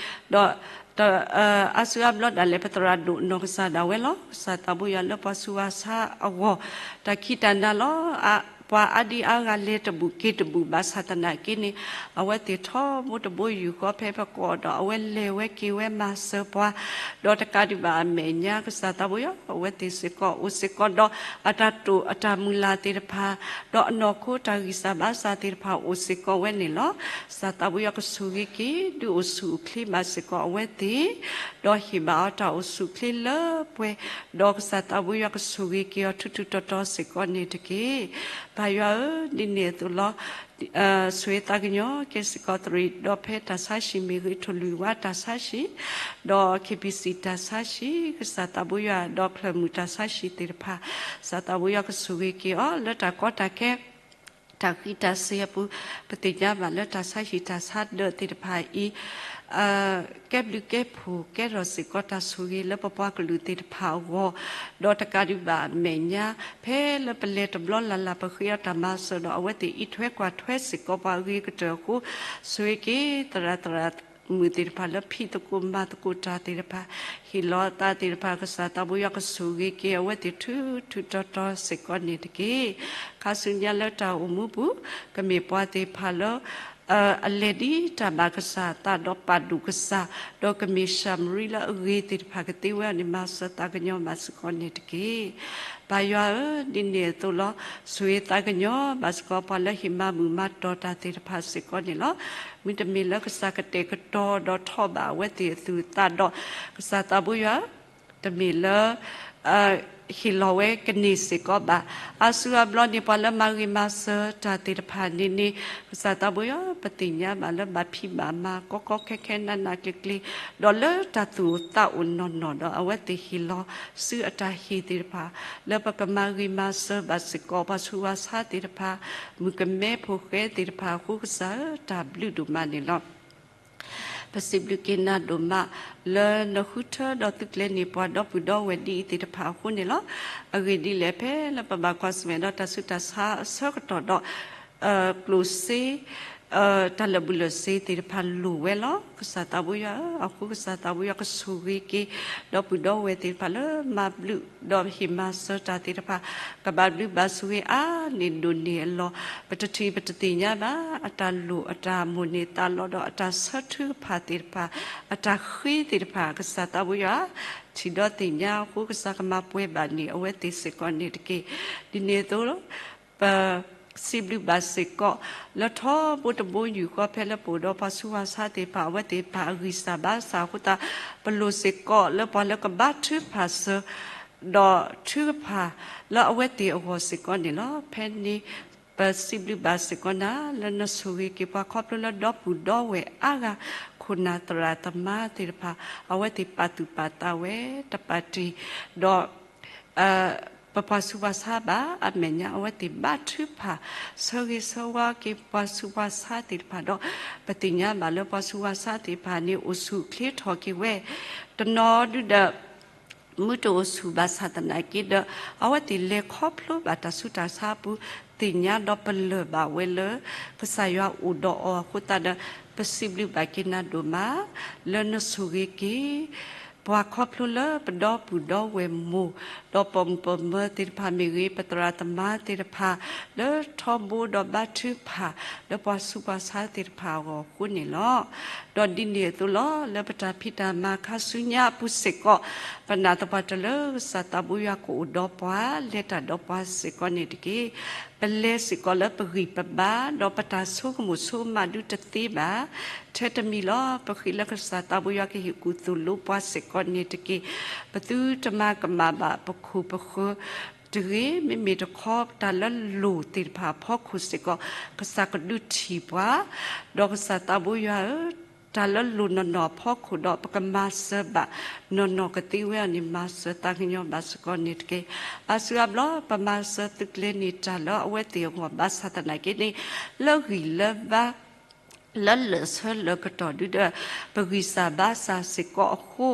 အါစုအါဘျီဒၣ်လဲာ် ပသရၣ်ဒိၣ်နီၢ်ကစၢ်ဒၣ်ဝဲလီၤ. ကစၢ်သးဘိယွၤလၢပှၤဆူးပှၤဆါအဂီၢ် တၢ်ခံးတၢ်နၤလီၤ. ပှၤအါဒံအါဂၤလဲၤတဘူၣ်က့ၤတဘူၣ်ဘၣ်ဆၣ်သနာ်က့န့ၣ် အဝဲသ့ၣ်ထီဘိတဘိယူၢ်ဃီဖဲပကိးဒီး အဝဲလဲၤဝဲက့ၤဝဲမၤစၢၤပှၤ, ဒီးတကးဒံးဘၣ်အမဲာ်ညါ ကစၢ်သးဘိယွၤ အဝဲသ့ၣ်စ့ၢ်ကီးအိၣ်စ့ၢ်ကီးဒီး အတၢ်တိာ်အတၢ်မုၢ်လၢ်သ့ၣ်တဖၣ်, ဒီးအနီၢ်ခိတၢ်ဂံၢ်စၢ်ဘါစၢ်သ့ၣ်တဖၣ်အိၣ်စ့ၢ်ကီးဝဲန့ၣ်လီၤ. ကစၢ်သးဘိယွၤကဆိၣ်ဂ့ၤက့ၤ ဒုးအိၣ်ဆူၣ်အိၣ်ချ့ဘၣ်စ့ၢ်ကီးအဝဲသ့ၣ်, ဒီးဟ့ၣ်ဘၣ်အီၤတၢ်အိၣ်ဆူၣ်အိၣ်ချ့လၢပှဲၤ, ဒီးကစၢ်သးဘိယွၤကဆိၣ်ဂ့ၤက့ၤအီၤထူးထူးတီၤတီၤစ့ၢ်ကီးန့ၣ်တက့ၢ်. ပၢ်ယွၤဧၢ, ဒ်န့ၣ်အသိးလီၤ. ဆိၣ်ဂ့ၤသးကညီၤက့ၤစ့ၢ်ကီးသရ့ၣ်ဒီဖဲတၢ်ဆါဟံၣ်မ့ၢ်ဂ့ၤ, ထိၣ်လွံၢ်ဝါတၢ်ဆါဟံၣ်, ဒီး KBC တၢ်ဆါဟံၣ်, ကစၢ်သးဘိယွၤ ဒီးဖျၢၣ်မုၢ်တၢ်ဆါဟံၣ်သ့ၣ်တဖၣ်, ကစၢ်သးဘိယွၤကဆိၣ်ဂ့ၤက့ၤအီၤ လၢတၢ်ကီတၢ်ခဲ တၢ်ဃံးတၢ်စ့ၤအပူၤ, ပသ့ၣ်ညါဘၣ်လၢတၢ်ဆါဟံၣ်တၢ်ဆါဒၢးသ့ၣ်တဖၣ်အံၤ ကဲဘျုးကဲဖှိၣ်ကဲထီၣ်စ့ၢ်ကီးတၢ်ဆိၣ်ဂ့ၤလၢပပှၤကလုာ်သ့ၣ်တဖၣ်အဂီၢ်, ဒီးတကးဒံးဘၣ်အမဲာ်ညါ ဖဲလၢပလဲၤတဘျီလၢ်လၢ် ပဃ့အီၤတၢ်မၤစၢၤဒီး အဝဲသ့ၣ်အံးထွဲကွၢ်ထွဲစ့ၢ်ကီးပှၤအဂ့ၤကတၢၢ်အဃိ, ဆိၣ်ဂ့ၤက့ၤသရၣ်သရၣ်မုၣ်သ့ၣ်တဖၣ်လၢဖံးသကိးမၤသကိးတၢ်သ့ၣ်တဖၣ်, ဟ့ၣ်လီၤအသးသ့ၣ်တဖၣ်, ကစၢ်သးဘိယွၤကဆိၣ်ဂ့ၤက့ၤအဝဲသ့ၣ်ထူးထူးတီၤတီၤစ့ၢ်ကီးန့ၣ်တက့ၢ်. ခါဆူညါလၢတၢ်အိၣ်မူပူၤ ကမ့ၢ်ပှၤသ့ၣ်တဖၣ်လၢ အလဲၤဒ်တၢ်ဘၣ်ကစၢ်အသးဒီးပာ်ဒိၣ်ကစၢ်, ဒီးကမ့ၢ်ၡၤမရံလၢအဂ့ၤသ့ၣ်တဖၣ်ကသ့ဝဲအီၤန့ၣ် မၤစၢၤသးကညီၤဘၣ်စ့ၢ်ကီးန့ၣ်တက့ၢ်. ပၢ်ယွၤဧၢ, ဒ်န့ၣ်အသိးလီၤ. ဆိၣ်ဂ့ၤသးကညီၤဘၣ်စ့ၢ်ကီးပှၤလၢဟ့ၣ်မၤဘူၣ်မၤတီၢ်တၢ်သ့ၣ်တဖၣ်စ့ၢ်ကီးန့ၣ်လီၤ. မ့တမ့ၢ်လၢကစၢ်ကတဲာ်ကတီၤဒီးထီၣ်ဘၣ်အဝဲသ့ၣ်အသူၣ်အသးဒီး ကစၢ်သးဘိယွၤ တမ့ၢ်လၢ ဟ့ၣ်လီၤဝဲကန့ၢ်စ့ၢ်ကီးဘၣ်. အါစုအါဘျီန့ၣ် ပှၤလၢမၤဂ့ၤမၤစၢၤတၢ်သ့ၣ်တဖၣ်န့ၣ်န့ၣ် ကစၢ်သးဘိယွၤ ပသ့ၣ်ညါဘၣ်လၢဘၣ်ဖံးဘၣ်မၤ ကီကီခဲခဲနးနးကျ့ကျ့ ဒီးလၢတၢ်သူၣ်အိၣ်သးအိၣ်နီၢ်နီၢ်ဒီး အဝဲသ့ၣ်ဟ့ၣ်လီၤစုအတၢ်ဟ့ၣ်သ့ၣ်တဖၣ် လၢပကမၤဂ့ၤမၤစၢၤဘၣ်စ့ၢ်ကီး ပှၤဆူးပှၤဆါသ့ၣ်တဖၣ် မုၣ်ကမဲဖိဃဲသ့ၣ်တဖၣ်အဃိ ကစၢ်ဧၢ တၢ်ဘျုးဒိၣ်မးန့ၣ်လီၤ. ပစံးဘျုးက့ၤနၤဒိၣ်မး လၢနဃုထၢဒီးသုကျဲၤန့ၢ်ပှၤဒီပုၢ်ဒီဝဲၢ်ဒ်အံၤသ့ၣ်တဖၣ်အဃိန့ၣ်လီၤ. အဂ့ၢ်ဒ်လဲၣ် ဖဲလၢပဘၣ်ကွၢ်ဆၢၣ်မဲာ်ဒီးတၢ်ဆူးတၢ်ဆါအဆၢကတီၢ်ဒီး ကျိၣ်စ့ တၢ်လၢာ်ဘူၣ်လၢာ်စ့သ့ၣ်တဖၣ်လိၣ်ဝဲလီၤ. ကစၢ်သးဘိယွၤဧၢ, အဃိကစၢ်သးဘိယွၤကဆိၣ်ဂ့ၤက့ၤ ဒီပုၢ်ဒီဝဲၢ်သ့ၣ်တဖၣ်လၢမၤဘျုးဒီးဟ့ၣ်မၤစၢၤတၢ်သ့ၣ်တဖၣ် ကဘၣ်ဘျုးဘၣ်ဆိၣ်ဂ့ၤအါန့ၢ်ဒိၣ်န့ၢ်အလီၢ် ပတထံၣ်ပတသ့ၣ်ညါဘၣ် အတၢ်လိၣ်အတၢ်မိၣ်န့ၢ်သးလီၤဒီးအတၢ်ဆၢထုကဖၣ်သ့ၣ်တဖၣ် အတၢ်ဃ့သ့ၣ်တဖၣ် ကစၢ်သးဘိယွၤ ထံၣ်ဒီးသ့ၣ်ညါအဃိ ကစၢ်ကမၤပှဲၤဘၣ်န့ၢ်အဝဲသ့ၣ်စ့ၢ်ကီးန့ၣ်တက့ၢ်. ဒ်န့ၣ်အသိး ပစံးဘျုးဘၣ်စ့ၢ်ကီး လၢထီဘိတဘိယူၢ်ဃီ ဖဲလၢပအိၣ်ဒီးပှၤဆူးပှၤဆါသ့ၣ်တဖၣ် အဝဲသ့ၣ်တဖၣ်အဂံၢ်စၢ်ဘါစၢ်အဃိသတး ပလိၣ်စ့ၢ်ကီးလၢပှၤလၢကဘါထုကဖၣ်စၢၤ ဒီးထုကဖၣ်လၢအဝဲသ့ၣ်အဂီၢ်စ့ၢ်ကီးန့ၣ်လီၤ. ဖဲန့ၣ် ပစံးဘျုးဘၣ်စ့ၢ်ကီးနၤ လၢနဆိၣ်ဂ့ၤက့ၤပှၤခီဖျိလၢဒီပုၢ်ဒီဝဲၢ်အါဂၤ ခိၣ်နၢ်သရၣ်သမါသ့ၣ်တဖၣ် အဝဲသ့ၣ်ပာ်သူၣ်ပာ်သးဝဲ တပာ်တ့ၢ် ဒီး ပပှၤဆူးပှၤဆါဘၣ် အမဲာ်ညါအဝဲသ့ၣ်ဘါထုကဖၣ် ဆၢဂ့ၤဆၢဝါက့ၤပှၤဆူးပှၤဆါသ့ၣ်တဖၣ်ဒီး ပသ့ၣ်ညါဘၣ်လၢပှၤဆူးပှၤဆါသ့ၣ်တဖၣ်န့ၣ် အိၣ်ဆူၣ်အိၣ်ချ့ထီၣ်က့ၤဝဲ တနီၤဒုဒီး မုၢ်တအိၣ်ဆူၣ်ဘၣ်ဆၣ်သနာ်က့ဒီး အဝဲသ့ၣ်လဲၤခီဖျိဘၣ်တၢ်ဆူးတၢ်ဆါအပူၤ သ့ၣ်ညါဒီးပလၢၢ်ဘၣ်ဝဲလၢ ကစၢ်ယွၤအိၣ်ဒီးအီၤအဃိသတးဒီး ပစံးဘျုးဘၣ်က့ၤနၤဒိၣ်မး လၢနဆိၣ်ဂ့ၤက့ၤ ပှၤခီဖျိလၢပဒီပုၢ်ဒီဝဲၢ်မိၢ် ဒီးပိာ်မုၣ်ပိာ်မၢၤသ့ၣ်တဖၣ်မ့ၢ်ဂ့ၤ ပသရၣ်သမါသ့ၣ်တဖၣ် လၢထီဘိဒီးဘါထုကဖၣ် လၢပှၤဆူးပှၤဆါသ့ၣ်တဖၣ်အဂီၢ်အဃိန့ၣ်လီၤ. ဒီးဒ်န့ၣ်အသိးလီၤ လၢပတၢ်ဖံးတၢ်မၤခါဆူညါအပူၤစ့ၢ်ကီး ပနာ်သပှၢ်တၢၢ်လၢကစၢ်သးဘိယွၤကအိၣ်ဒီးပှၤ လဲၤတၢ်ဒီးပှၤစ့ၢ်ကီးန့ၣ်တက့ၢ်. ပလဲၤစ့ၢ်ကီးလၢပဂံၢ်ပဘါ ဒီးပတၢ်ဆိကမိၣ်ဆိကမးဒုတသ့ဘၣ် ထဲတမံၤလီၤ. ပဃ့လၢကစၢ်သးဘိယွၤကဟ့ၣ်ကူၣ်သိၣ်လိပှၤစ့ၢ်ကီးန့ၣ်တက့ၢ်. ပသုတမၤကမၣ်ဘၣ်ပခိၣ်ပဃၢၤတဂ့ၤ, မ့မ့ၢ်တခီ တၢ်လၢလိၣ်သ့ၣ်တဖၣ်အဖီခိၣ်စ့ၢ်ကီး ကစၢ်ကဒုးထံၣ်ပှၤ, ဒီးကစၢ်သးဘိယွၤဧၢ, တၢ်လၢလိၣ်နီၢ်နီၢ်အဖီခိၣ်ဒီး ပကမၤစၢၤဘၣ်နီၢ်နီၢ်ကသ့ဝဲအီၤန့ၣ် မၤစၢၤသးကညီၤဘၣ်စ့ၢ်ကီးန့ၣ်တက့ၢ်. အါစုအါဘျီ ပမၤစၢၤသုးကျဲၤန့ၢ်တၢ်လၢအဝဲသ့ၣ်အဂီၢ်ဘၣ်ဆၣ်သနာ်က့န့ၣ် လၢဂံၢ်လၢဘါ လၢလၢၢ်ဆၢလၢၢ်ကတီၢ်ဒုဒီး ပဂံၢ်စၢ်ဘါစၢ်စ့ၢ်ကီးအဃိ,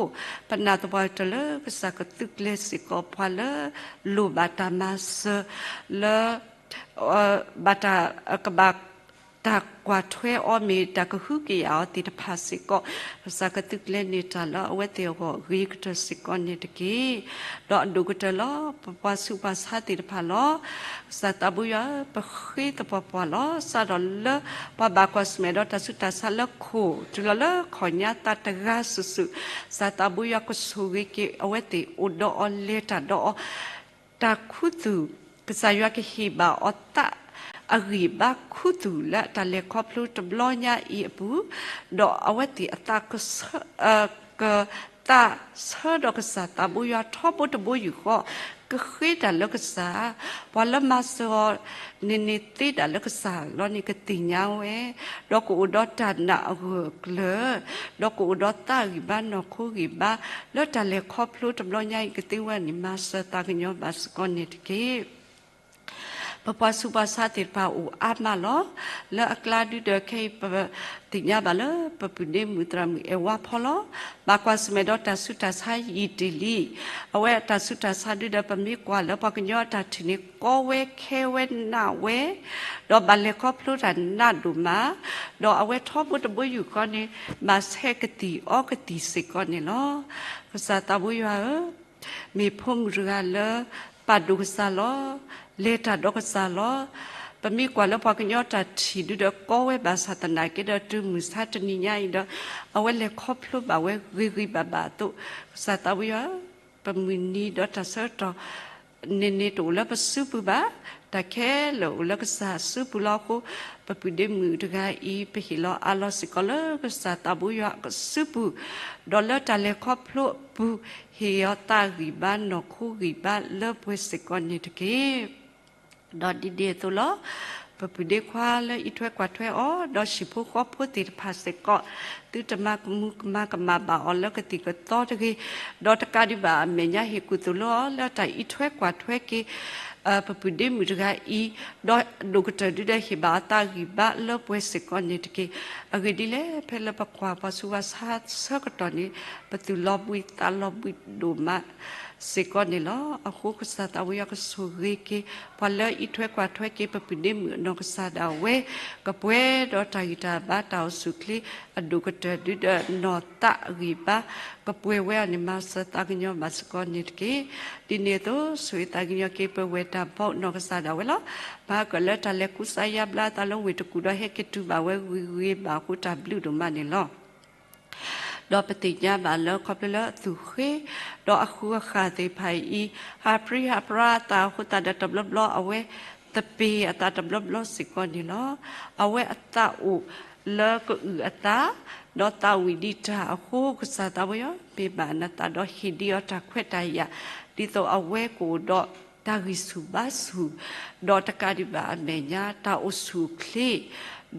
ပနာ်သပှၢ်တၢၢ်လၢကစၢ်ကသုးကျဲၤစ့ၢ်ကီးပှၤလၢ လိၣ်ဘၣ်တၢ်မၤစၢၤ လၢ ဘၣ်တၢ် ကဘၣ်တၢ်ကွၢ်ထွဲအီၤမ့ၢ်တၢ်ကဟုကယာ်အီၤသ့ၣ်တဖၣ်စ့ၢ်ကီး, ကစၢ်ကသုးကျဲၤန့ၢ်တၢ်လၢအဝဲသ့ၣ်အဂီၢ်ဂ့ၤကတၢၢ်စ့ၢ်ကီးန့ၣ်တက့ၢ်. ဒီးအဒိၣ်ကတၢၢ်လီၤ ပပှၤဆူးပှၤဆါသ့ၣ်တဖၣ်လီၤ. ကစၢ်သးဘိယွၤဧၢ, ပဃ့သပှၢ်ပှၢ်လီၤ. စးထီၣ်လၢ ပှၤဘၣ်ကွၢ်ဆၢၣ်မဲာ်ဒီးတၢ်ဆူးတၢ်ဆါလၢခိၣ် တုၤလီၤလၢခီၣ်ညါသးတဂၤစုာ်စုာ်, ကစၢ်သးဘိယွၤကဆိၣ်ဂ့ၤက့ၤအဝဲသ့ၣ် အိၣ်ဒီးအီၤလဲၤတၢ်ဒီးအီၤ တၢ်ခူသူၣ်, ကစၢ်ယွၤကဟ့ၣ်ဘၣ်အီၤသး အဂံၢ်ဘါခူသူၣ်လၢတၢ်လဲၤခီဖျိတဘျီညါအံၤအပူၤ, ဒီးအဝဲသ့ၣ်အသးကဆၢ ကသးဆၢဒီးကစၢ်သးဘိယွၤထီဘိတဘိယူၢ်ဃီ, ကဃ့တၢ်လၢကစၢ်, ပှၤလၢမၤစၢၤအီၤန့ၣ်န့ၣ်သ့ဒၣ်လၢကစၢ်လီၤန့ၣ်ကသ့ၣ်ညါဝဲ, ဒီးကအိၣ်ဒီးတၢ်နာ်အဂၢၢ်အကျၢၤ, ဒီးကအိၣ်ဒီးသးဂံၢ်ဘါနီၢ်ခိဂံၢ်ဘါ, လၢတၢ်လဲၤခီဖျိတဘျီညါအံၤကသ့ဝဲန့ၣ် မၤစၢၤသးကညီၤဘၣ်စ့ၢ်ကီးန့ၣ်တက့ၢ်. ပပှၤဆူးပှၤဆါသ့ၣ်တဖၣ်အိၣ်အါမးလီၤ. လၢအကျါဒုဒီးခဲအံၤ ပသ့ၣ်ညါဘၣ်လၢ ပပုၢ်ဒ့မုၣ်သရၣ်မုၣ်အဲၣ်ဝါဖီလီၤ. ဘၣ်ကွၢ်ဆၢၣ်မဲာ်ဒီးတၢ်ဆူးတၢ်ဆါယံာ်တ့ၢ်လံ. အဝဲအတၢ်ဆူးတၢ်ဆါဒုဒီးပမ့ၢ်ကွၢ်လၢပှၤကညီအတၢ်ထံၣ်န့ၣ် ကီဝဲခဲဝဲနးဝဲ, ဒီးဘၣ်လဲၤခီဖျိတၢ်နးဒိၣ်မး, ဒီးအဝဲထီဘိတဘိယူၢ်ဃီန့ၣ် ဘၣ်ဆဲးကသံၣ်အီကသံၣ်စ့ၢ်ကီးန့ၣ်လီၤ. ကစၢ်သးဘိယွၤဧၢ, မ့ၢ်ဖိမုၣ်တဂၤလၢ ပာ်ဒိၣ်ကစၢ်လီၤ. လဲၤတၢ်ဒီးကစၢ်လီၤ. ပမ့ၢ်ကွၢ်လၢပှၤကညီတၢ်ထံၣ်ဒုဒီး ကီဝဲဘၣ်ဆၣ်သနာ်က့ဒီး တုၤမုၢ်ဆါတနံၤညါအံၤဒီး အဝဲလဲၤခီဖျိဘၣ်ဝဲဂ့ၤဂ့ၤဘၣ်ဘၣ်အသိး, ကစၢ်သးဝံယွၤ ပမုၢ်နံၤဒီးတၢ်ဆၢကတီၢ် န့ၣ်န့ၣ်တအိၣ်လၢပစုပူၤဘၣ်, တၢ်ခဲလၢာ်အိၣ်လၢကစၢ်စုပူၤလီၤအဃိ, ပပုၢ်ဒ့မုၣ်တဂၤအံၤ ပဟ့ၣ်လီၤအးလီၤစ့ၢ်ကီးလၢကစၢ်သးဝံယွၤအစုပူၤ, ဒီးလၢတၢ်လဲၤခီဖျိအပူၤ ဟ့ၣ်အီၤသးဂံၢ်ဘါ နီၢ်ခိဂံၢ်ဘါလၢပှဲၤစ့ၢ်ကီးန့ၣ်တက့ၢ်. ဒီးဒ်န့ၣ်အသိးလီၤ. ပပုၢ်ဒ့ခွါလၢအံးထွဲကွၢ်ထွဲအီၤ, ဒီးဟံၣ်ဖိဃီဖိသ့ၣ်တဖၣ်စ့ၢ်ကီး, သုတမၤကမူၤကမၣ်ဘၣ်အီၤလၢကသံၣ်ကသီတဂ့ၤ, ဒီးတကးဒံးဘၣ်အမဲာ်ညါဟ့ၣ်ကူၣ်သလုးအီၤ လၢတၢ်အံးထွဲကွၢ်ထွဲက့ၤ ပပုၢ်ဒ့မုၣ်တဂၤအံၤ, ဒီးဒိၣ်ကတၢၢ်ဒုဒီးဟ့ၣ်ဘၣ်အီၤသးဂံၢ်ဘါလၢပှဲၤစ့ၢ်ကီးန့ၣ်တက့ၢ်. အဂ့ၢ်ဒ်လဲၣ်, ဖဲလၢပကွၢ်ပှၤဆူးပှၤဆါဆၢကတီၢ်န့ၣ်, ပသူၣ်လီၤဘှံးသးလီၤဘှံးဒိၣ်မး စ့ၢ်ကီးန့ၣ်လီၤ. အဃိကစၢ်သးဝံယွၤကဆိၣ်ဂ့ၤက့ၤ ပှၤလၢအံးထွဲကွၢ်ထွဲက့ၤ ပပုၢ်ဒ့မုၣ်အနီၢ်ကစၢ်ဒၣ်ဝဲ, ကပှဲၤဒီးတၢ်ဂံၢ်တၢ်ဘါတၢ်အိၣ်ဆူၣ်အိၣ်ချ့ အဒိၣ်ကတၢၢ်ဒုဒီးနီၢ်သးဂံၢ်ဘါ ကပှဲၤဝဲအီၤန့ၣ် မၤစၢၤသးကညီၤဘၣ်စ့ၢ်ကီးန့ၣ်တက့ၢ်. ဒ်န့ၣ်အသိး ဆိၣ်ဂ့ၤသးကညီၤက့ၤ ပဝဲၢ်တၢ်ဘီအနီၢ်ကစၢ်ဒၣ်ဝဲလီၤ. မၤကၢၢ်လၢတၢ်လဲၤကူစါယါဘျါအသးလၢဝ့ၢ်တကူၣ်ဒီး ဟဲက့ၤတုၤဘၣ်ဝဲဂ့ၤဂ့ၤဘၣ်အဃိတၢ်ဘျုးဒိၣ်မးန့ၣ်လီၤ. ဒီးပသ့ၣ်ညါဘၣ်လၢခီဖျိလၢအသူၣ်ဃ့ ဒီးအဃုအဃၢ်သ့ၣ်တဖၣ်အံၤ ဟးပြံဟးပြါအသးအဃိသတးဒီး တဘျီဘျီအဝဲ သပ့ၤအသးတဘျီဘျီစ့ၢ်ကီးန့ၣ်လီၤ. အဝဲအသးအိၣ်လၢကအုၣ်အသး ဒီးသးဝံၣ်ဒံးတၢ်အဃိ ကစၢ်သးဝံယွၤ မ့ၢ်ဘၣ်နသးဒီးဟ့ၣ်ဒံးအီၤတၢ်ခွဲးတၢ်ယာ် ဒ်သိးအဝဲကအိၣ်ဒီးတၢ်ဂံၢ်ဆူၣ်ဘါဆူၣ် ဒီးတကးဒံးဘၣ်အမဲာ်ညါ တၢ်အိၣ်ဆူၣ်အိၣ်ချ့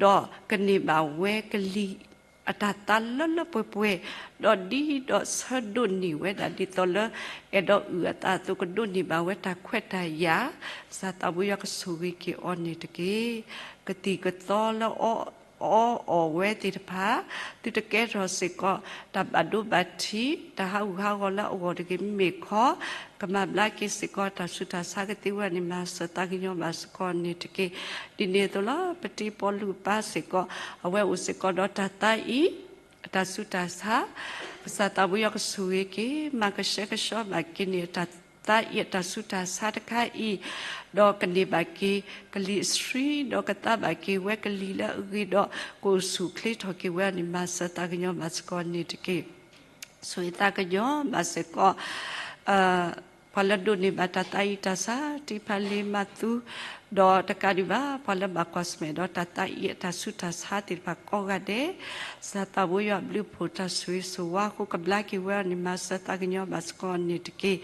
ဒီးကန့ၢ်ဘၣ်ဝဲကလံၤ အတၢ်သါလၢလၢပှဲၤပှဲၤ, ဒီးဒ်ဒီးဆၢဒိးန့ၢ်ဝဲဒၣ်ဒ်သိးလၢ အဲၣ်ဒိးအုၣ်အသးအသိး ကဒိးန့ၢ်ဘၣ်ဝဲတၢ်ခွဲးတၢ်ယာ်, ကစၢ်သးဝံယွၤကဆိၣ်ဂ့ၤက့ၤအီၤန့ၣ်တက့ၢ်. ကသံၣ်ကသီလၢအီအီၣ်ဝဲသ့ၣ်တဖၣ်, သုတကဲထီၣ်စ့ၢ်ကီး တၢ်ဘၣ်ဒိဘၣ်ထံး တၢ်ဟးဂူာ်ဟးဂီၤလၢအဂီၢ်တဂ့ၤ မ့မ့ၢ်ခီ ကမၤဘျါက့ၤစ့ၢ်ကီးတၢ်ဆူးတၢ်ဆါကသ့ဝဲန့ၣ် မၤစၢၤသးကညီၤဘၣ်စ့ၢ်ကီးန့ၣ်တက့ၢ်. ဒ်န့ၣ်အသိးလီၤ. ပတံၤပီလူးအပၢ်စ့ၢ်ကီး အဝဲအိၣ်စ့ၢ်ကီးဒီးတၢ်သါအံၤ အတၢ်ဆူးတၢ်ဆါ, ကစၢ်သးဝံယွၤကဆိၣ်ဂ့ၤက့ၤ မၤကဆှဲကဆှီဘၣ်က့ၤန့ၣ် အတၢ်သါအံၤအတၢ်ဆူးတၢ်ဆါတခါအံၤ, ဒီးကန့ၢ်ဘၣ်က့ၤ ကလံၤအဆှံ ဒီးကသါဘၣ်က့ၤဝဲကလံၤလၢအဂ့ၤဒီး ကအိၣ်ဆူၣ်အိၣ်ချ့ထီၣ်က့ၤဝဲန့ၣ် မၤစၢၤသးကညီၤဘၣ်စ့ၢ်ကီးန့ၣ်တက့ၢ်. ဆိၣ်ဂ့ၤသးကညီၤဘၣ်စ့ၢ်ကီး ပှၤလၢဒိးန့ၢ်ဘၣ်တၢ်သါအံၤတၢ်ဆါ တံဖးလ့ၤမၤသူ, ဒီးတကးဒံးဘၣ် ပှၤလၢဘၣ်ကွၢ်ဆၢၣ်မဲာ်ဒီးတၢ်သါအံၤအတၢ်ဆူးတၢ်ဆါသ့ၣ်တဖၣ်ကိးဂၤဒဲး, ကစၢ်သးဝံယွၤအဘျုးအဖှိၣ်တၢ်ဆိၣ်ဂ့ၤဆိၣ်ဝါအဃိ ကဘျါက့ၤဝဲအီၤန့ၣ် မၤစၢၤသးကညီၤဘၣ်စ့ၢ်ကီးန့ၣ်တက့ၢ်.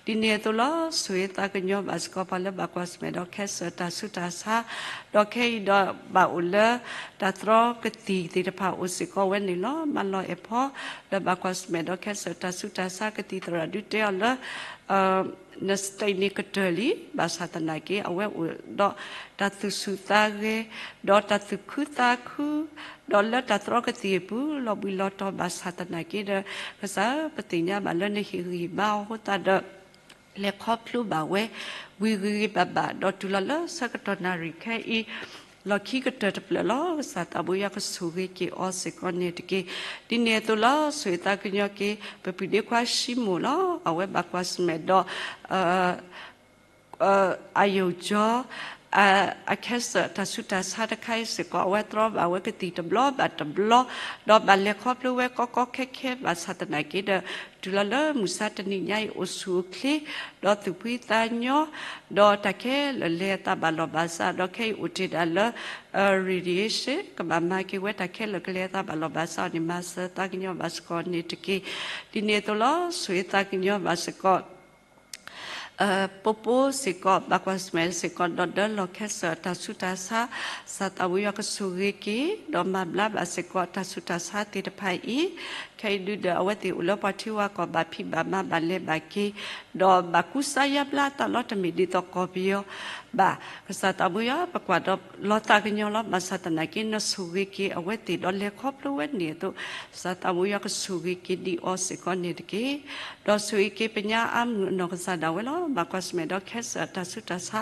ဒ်န့ၣ်အသိးလီၤ. ဆိၣ်ဂ့ၤသးကညီၤဘၣ်စ့ၢ်ကီး ပှၤလၢဘၣ်ကွၢ်ဆၢၣ်မဲာ်ဒီးခဲစၢၣ်တၢ်ဆူးတၢ်ဆါ, ဒီးခဲအံၤဒီးဘၣ်အိၣ်လၢ တၢ်တြီကသံၣ်သ့ၣ်တဖၣ်အိၣ်စ့ၢ်ကီးဝဲန့ၣ်လီၤ. မၤလီၤအဲၣ်ဖီ လၢဘၣ်ကွၢ်ဆၢၣ်မဲာ်ဒီးခဲစၢၣ်တၢ်ဆူးတၢ်ဆါ ကသံၣ်သရၣ်ဒုးတဲအီၤလၢ န state န့ၣ်ကတၢၢ်လံ, ဘၣ်ဆၣ်သနာ်က့ အဝဲအိၣ်ဒီးတၢ်သူၣ်ဆူၣ်သးဂဲၤ, ဒီးတၢ်သူၣ်ခုသးခု, ဒီးလၢတၢ်တြီကသံၣ်အပူၤ လီၤဘှံးလီၤတီၤဘၣ်ဆၣ်သနာ်က့ဒီး ကစၢ်ဧၢ ပသ့ၣ်ညါဘၣ်လၢနဟ့ၣ်ဂံၢ်ဘါအီၤအဃိသတးဒီး လဲၤခီဖျိဘၣ်ဝဲ ဝံၤဂ့ၤဂ့ၤဘၣ်ဘၣ် ဒီးတုၤလီၤလၢဆၢကတီၢ်နၣ်ရံၣ်ခဲအံၤ လီၢ်ခံကတၢၢ်တဖျၢၣ်လီၤ. ကစၢ်သးဘိယွၤကဆိၣ်ဂ့ၤက့ၤအီၤစ့ၢ်ကီးန့ၣ်တက့ၢ်. ဒ်န့ၣ်အသိးလီၤ. ဆိၣ်ဂ့ၤသးကညီၤက့ၤ ပပုၢ်ဒ့ခွါၡံမိၣ်လီၤ. အဝဲဘၣ်ကွၢ်ဆၢၣ်မဲာ်ဒီး အယိာ်ကၠီ အခဲစၢၣ်တၢ်ဆူးတၢ်ဆါတခါအံၤစ့ၢ်ကီး အဝဲတြီဘၣ်ဝဲကသံၣ်တဘျီဘၣ်တဘျီ, ဒီးဘၣ်လဲၤခီဖျိဝဲကီကီခဲခဲဘၣ်ဆၣ်သနာ်က့ဒီး တုၤလီၤလၢမုၢ်ဆါတနံၤညါအံၤ အိၣ်ဆူၣ်အိၣ်ချ့, ဒီးသူၣ်ဖှံသးညီ, ဒီးတၢ်ခဲလၢာ်လဲၤအသးဘၣ်လီၢ်ဘၣ်စး, ဒီးခဲအံၤအိၣ်တ့ၢ်ဒၣ်လၢ radiation ကဘၣ်မၤက့ၤဝဲတၢ်ခဲလၢာ်ကလဲၤအသးဘၣ်လီၢ်ဘၣ်စးအီၤန့ၣ် မၤစၢၤသးကညီၤဘၣ်စ့ၢ်ကီးန့ၣ်တက့ၢ်. ဒ်န့ၣ်အသိးလီၤ. ဆိၣ်ဂ့ၤသးကညီၤဘၣ်စ့ၢ်ကီး ပူဖိစ့ၢ်ကီး ဘၣ်ကွၢ်ဆၢၣ်မဲာ်စ့ၢ်ကီး ဒီးဒၢလီၤခဲစၢၣ်တၢ်ဆူးတၢ်ဆါ, ကစၢ်သးဘိယွၤကဆိၣ်ဂ့ၤက့ၤ ဒီးမၤဘျါဘၣ်စ့ၢ်ကီးတၢ်ဆူးတၢ်ဆါသ့ၣ်တဖၣ်အံၤ, ခဲအံၤဒုဒီး အဝဲသ့ၣ်အိၣ်လၢပှၤထံဝၤကီၢ် ဘၣ်ဖံးဘၣ်မၤဘၣ်လဲၤဘၣ်က့ၤ, ဒီးဘၣ်ကူစါယါဘျါအသးလီၤ. တမ့ၢ်ဒ်သိးကီၢ်ပယီၤဘၣ်. ကစၢ်သးဘိယွၤ ပကွၢ်ဒီးလီၤသးကညီၤလီၤ. ဘၣ်ဆၣ်သနာ်က့ နဆိၣ်ဂ့ၤက့ၤအဝဲသ့ၣ်ဒီးလဲၤခီဖျိဝဲန့ၣ်အသိး, ကစၢ်သးဘိယွၤကဆိၣ်ဂ့ၤက့ၤဒံးအီၤစ့ၢ်ကီးန့ၣ်တက့ၢ်. ဒီးဆိၣ်ဂ့ၤက့ၤပညါအါမုၢ်အနီၢ်ကစၢ်ဒၣ်ဝဲလီၤ. ဘၣ်ကွၢ်ဆၢၣ်မဲာ်ဒီးခဲစၢၣ်တၢ်ဆူးတၢ်ဆါ,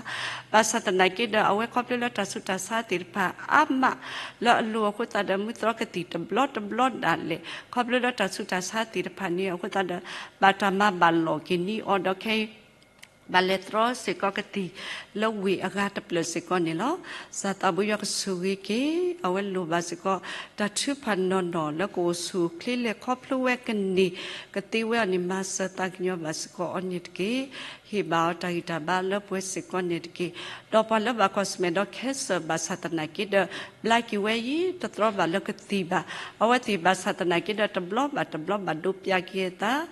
ဘၣ်ဆၣ်သနာ်က့ဒီး အဝဲခီဖျိလၢတၢ်ဆူးတၢ်ဆါသ့ၣ်တဖၣ်အါမးလၢအလိၤအဃိသတးဒီး မုၢ်တြီကသံၣ်တဘျီတဘျီဒၣ်လဲာ် ခီဖျိလၢတၢ်ဆူးတၢ်ဆါသ့ၣ်တဖၣ်န့ၣ်အဃိသတးဒီး ဘၣ်တၢ်မၤဘၣ်လီၢ်က့ၤန့ၢ်အီၤဒီးခဲအံၤ ဘၣ်လဲၤတြီစ့ၢ်ကီးကသံၣ်လၢဝ့ၢ်အဂၤတဖျၢၣ်စ့ၢ်ကီးန့ၣ်လီၤ. ကစၢ်သးဘိယွၤကဆိၣ်ဂ့ၤက့ၤ အဝဲလိၣ်ဘၣ်စ့ၢ်ကီး တၢ်ထုကဖၣ်နီၢ်နီၢ်လၢကအိၣ်ဆူၣ်အိၣ်ချ့လဲၤခီဖျိဝဲကန့ၢ်ကသ့ဝဲအီၤန့ၣ် မၤစၢၤသးကညီၤဘၣ်စ့ၢ်ကီးအီၤန့ၣ်တက့ၢ်. ဟ့ၣ်ဘၣ်အီၤတၢ်ဂံၢ်တၢ်ဘါလၢပှဲၤစ့ၢ်ကီးန့ၣ်တက့ၢ်. ဒီးပှၤလၢဘၣ်ကွၢ်ဆၢၣ်မဲာ်ဒီး cancer ဘၣ်ဆၣ်သနာ်က့ဒီး ဘျါက့ၤဝဲယံၤ တတြီဘၣ်လၢကသံၣ်ဘၣ်. အဝဲသ့ၣ်ဘၣ်ဆၣ်သနာ်က့ဒီး တဘျီဘၣ်တဘျီဘၣ်ဒိပျးက့ၤအသး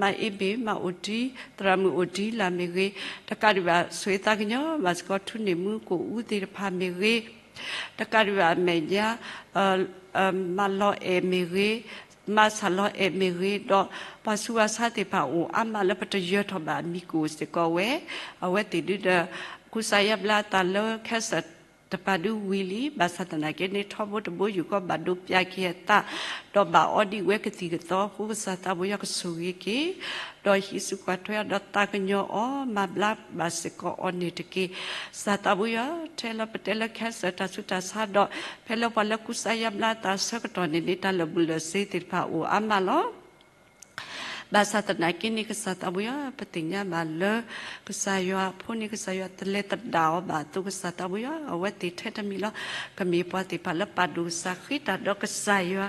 မၤအ့ဘ့ၣ် မၤအိၣ်တံၢ် သရၣ်မုၣ်အိၣ်တံၢ်လၢ်မ့ၢ်ဂ့ၤ, တကးဒံးဘၣ် ဆိၣ်ဂ့ၤသးကညီၤဘၣ်စ့ၢ်ကီး ထူန့ၢ်မူကအိၣ်အူသ့ၣ်တဖၣ်မ့ၢ်ဂ့ၤ, တကးဒံးဘၣ်အမဲာ်ညါ မၤလီၤအဲၣ်မ့ၢ်ဂ့ၤ, မၤဆၣ်လီၤအဲၣ်မ့ၢ်ဂ့ၤ, ဒီးပှၤဆူးပှၤဆါသ့ၣ်တဖၣ်အိၣ်အါမးလၢပတယၢၤထီၣ်ဘၣ်အမံၤကအိၣ်စ့ၢ်ကီးဝဲ, အဝဲသ့ၣ်ဒုဒီး ကူစါယါဘျါအသးလၢ cancer တပာ်ဒုဝံၤလံ, ဘၣ်ဆၣ်သနာ်က့န့ၣ် ထီဘိတဘိယူၢ်ဃီဘၣ်ဒိပျးက့ၤအသး, ဒီးဘၣ်အီဒံးဝဲကသံၣ်ကသီအဃိ ကစၢ်သးဘိယွၤကဆိၣ်ဂ့ၤက့ၤ, ဒီးဟံးစုကွၢ်ထွဲအီၤဒီးသးကညီၤအီၤ မၤဘျါဘၣ်စ့ၢ်ကီးအီၤန့ၣ်တက့ၢ်. ကစၢ်သးဘိယွၤ ထဲလၢပတဲလၢ cancer တၢ်ဆူးတၢ်ဆါဒီး ဖဲလၢပှၤလၢကူစါယါဘျါအသးအဆၢကတီၢ်န့ၣ်န့ၣ် တၢ်လၢာ်ဘူၣ်လၢာ်စ့သ့ၣ်တဖၣ်အိၣ်အါမးလီၤ. ဘၣ်ဆၣ်သနာ်က့န့ၣ် ကစၢ်သးဘိယွၤ ပသ့ၣ်ညါဘၣ်လၢ ကစၢ်ယွၤအဖိန့ၣ် ကစၢ်ယွၤတလဲၤသဒၣ်အီၤဘၣ်အသိး ကစၢ်သးဘိယွၤ အဝဲသ့ၣ်ထဲတမံၤလီၤ. ကမ့ၢ်ပှၤသ့ၣ်တဖၣ်လၢပာ်ဒိၣ်ကစၢ် ဃ့တၢ်ဒီးကစၢ်ယွၤ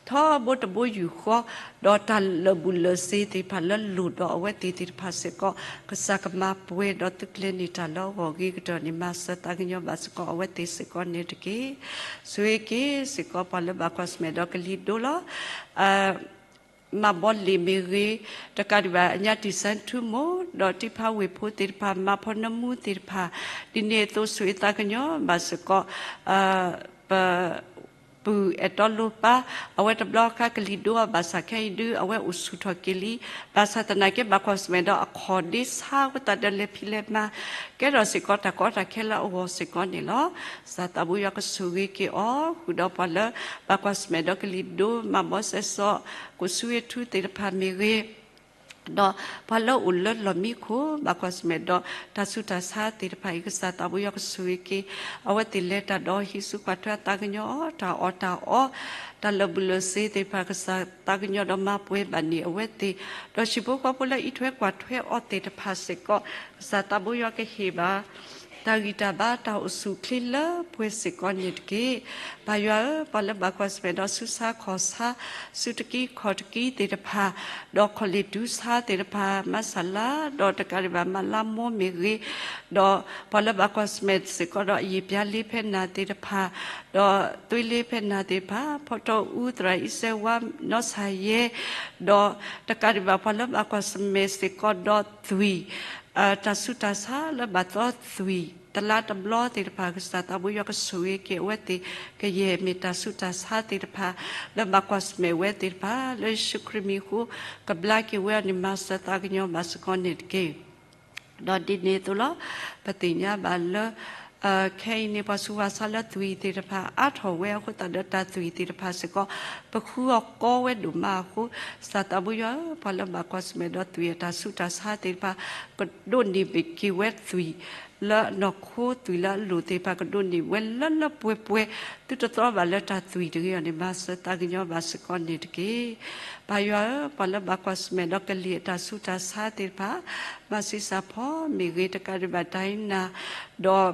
ထီဘိတဘိယူၢ်ဃီ, ဒီးတၢ်လၢာ်ဘူၣ်လၢာ်စ့သ့ၣ်တဖၣ်လၢလိၣ်ဒီးအဝဲသ့ၣ်သ့ၣ်တဖၣ်စ့ၢ်ကီး ကစၢ်ကမၤပှဲၤဒီးသုးကျဲၤန့ၢ်တၢ်လၢအဂီၢ်အဂ့ၤကတၢၢ်န့ၣ် မၤစၢၤသးကညီၤဘၣ်စ့ၢ်ကီးအဝဲသ့ၣ်စ့ၢ်ကီးန့ၣ်တက့ၢ်. ဆိၣ်ဂ့ၤက့ၤစ့ၢ်ကီးပှၤလၢဘၣ်ကွၢ်ဆၢၣ်မဲာ်ဒီးကလံၤဒိလီၤ. မၤဘီလ့ၣ်မ့ၢ်ဂ့ၤ, တကးဒံးဘၣ် အညါတံၢ်စဲထူမိၢ် ဒီးတံဖးဝ့ၢ်ဖိသ့ၣ်တဖၣ် မၤဖီနၢမူသ့ၣ်တဖၣ်, ဒ်န့ၣ်အသိးဆိၣ်ဂ့ၤသးကညီၤဘၣ်စ့ၢ်ကီး ပ ပုၢ်အဲၣ်တီလိၤပၢ်, အဝဲတဘျီခါကလံၤဒိအီၤဘၣ်ဆၣ်ခဲအံၤဒု အဝဲအိၣ်ဆူၣ်ထီၣ်က့ၤလံ. ဘၣ်ဆၣ်သနာ်က့ ဘၣ်ကွၢ်ဆၢၣ်မဲာ်ဒီးအခီၣ်ဒ့ဆါအဃိသတးဒီး လဲၤဖံးလဲၤမၤ ကဲထီၣ်စ့ၢ်ကီးတၢ်ကီတၢ်ခဲလၢအဂီၢ်စ့ၢ်ကီးန့ၣ်လီၤ. ကစၢ်သးဘိယွၤကဆိၣ်ဂ့ၤက့ၤအီၤ ဃုာ်ဒီးပှၤလၢ ဘၣ်ကွၢ်ဆၢၣ်မဲာ်ဒီးကလံၤဒိ မၤဘီစဲးစီၤ ကိၣ်ဆူဝ့ထူသ့ၣ်တဖၣ်မ့ၢ်ဂ့ၤ ဒီးပှၤလၢအိၣ်လၢလီၢ်မံခိၣ် ဘၣ်ကွၢ်ဆၢၣ်မဲာ်ဒီးတၢ်ဆူးတၢ်ဆါသ့ၣ်တဖၣ်အံၤ ကစၢ်သးဘိယွၤကဆိၣ်ဂ့ၤက့ၤ အဝဲသ့ၣ်လဲၤတၢ်ဒီးဟံးစုကွၢ်ထွဲအသးကညီၤအီၤ တၢ်အီၣ်တၢ်အီ တၢ်လၢာ်ဘူၣ်လၢာ်စ့သ့ၣ်တဖၣ် ကစၢ်သးကညီၤဒီးမၤပှဲၤဘၣ်န့ၢ်အဝဲသ့ၣ်, ဒီးဟံၣ်ဖိဃီဖိလၢအံးထွဲကွၢ်ထွဲအီၤသ့ၣ်တဖၣ်စ့ၢ်ကီး ကစၢ်သးဘိယွၤကဟ့ၣ်ဘၣ် တၢ်ဂံၢ်တၢ်ဘါတၢ်အိၣ်ဆူၣ်အိၣ်ချ့လၢပှဲၤစ့ၢ်ကီးန့ၣ်တက့ၢ်. ပၢ်ယွၤဧၢ, ပှၤလၢဘၣ်ကွၢ်ဆၢၣ်မဲာ်ဒီးဆူးဆါခီၣ်ဆါ ဆူးတကံခီၣ်တကံသ့ၣ်တဖၣ်, ဒီးခီၣ်လ့ၣ်တူဆါသ့ၣ်တဖၣ် မၤစၢ်လၢ ဒီးတကးဒံးဘၣ်မၤလါမိၢ်မ့ၢ်ဂ့ၤ, ဒီးပှၤလၢဘၣ်ကွၢ်ဆၢၣ်မဲာ်စ့ၢ်ကီးဒီးအယံာ်ပျါလ့ဖဲနၤသ့ၣ်တဖၣ်, ဒီးသွ့လ့ဖဲနၤသ့ၣ်တဖၣ်, ဖီတီအူသရၣ်အံၤစဲဝါနီၢ်ဆၣ်ယဲ, ဒီးတကးဒံးဘၣ်ပှၤလၢဘၣ်ကွၢ်ဆၢၣ်မဲာ်စ့ၢ်ကီးဒီးသွံၣ် တၢ်ဆူးတၢ်ဆါလၢဘၣ်သီသွံၣ် တလါတဘျီသ့ၣ်တဖၣ် ကစၢ်သးဘိယွၤကဆိၣ်ဂ့ၤက့ၤအဝဲသ့ၣ် ကယဲၢ်မ့ၢ်တၢ်ဆူးတၢ်ဆါသ့ၣ်တဖၣ် လၢဘၣ်ကွၢ်ဆၢၣ်မဲာ်ဝဲသ့ၣ်တဖၣ် လၢယ့ၣ်ၡူးခရံာ်မံၤအဃိ ကဘျါက့ၤဝဲအီၤန့ၣ် မၤစၢၤသးကညီၤဘၣ်စ့ၢ်ကီးန့ၣ်တက့ၢ်. ဒီးဒ်န့ၣ်အသိးလီၤ. ပသ့ၣ်ညါဘၣ်လၢ ခဲအံၤန့ၣ် ပှၤဆူးပှၤဆါလၢသွံၣ်သ့ၣ်တဖၣ် အါထီၣ်ဝဲအဃိသတးဒီး တၢ်သွံၣ်သ့ၣ်တဖၣ်စ့ၢ်ကီး ပဃုအီၤကီဝဲဒိၣ်မးအဃိ ကစၢ်သးဘိယွၤဧၢ, ပှၤလၢဘၣ်ကွၢ်ဆၢၣ်မဲာ်ဒီးသွံၣ်အတၢ်ဆူးတၢ်ဆါသ့ၣ်တဖၣ် ကဒိးန့ၢ်ဘၣ်က့ၤဝဲသွံၣ် လၢအနီၢ်ခိသွံၣ်လၢအလိၣ်သ့ၣ်တဖၣ် ကဒိးန့ၢ်ဝဲလၢလၢပှဲၤပှဲၤ သုတတြီဘၣ်လၢတၢ်သွံၣ်တဂ့ၤအီၤန့ၣ် မၤစၢၤသးကညီၤဘၣ်စ့ၢ်ကီးန့ၣ်တက့ၢ်. ပၢ်ယွၤဧၢ, ပှၤလၢဘၣ်ကွၢ်ဆၢၣ်မဲာ်ဒီးကလံၤအတၢ်ဆူးတၢ်ဆါသ့ၣ်တဖၣ် မၤဆံးစၢ်ဖီမ့ၢ်ဂ့ၤ တကးဒံးဘၣ်ဒၣ်အံၤနၤ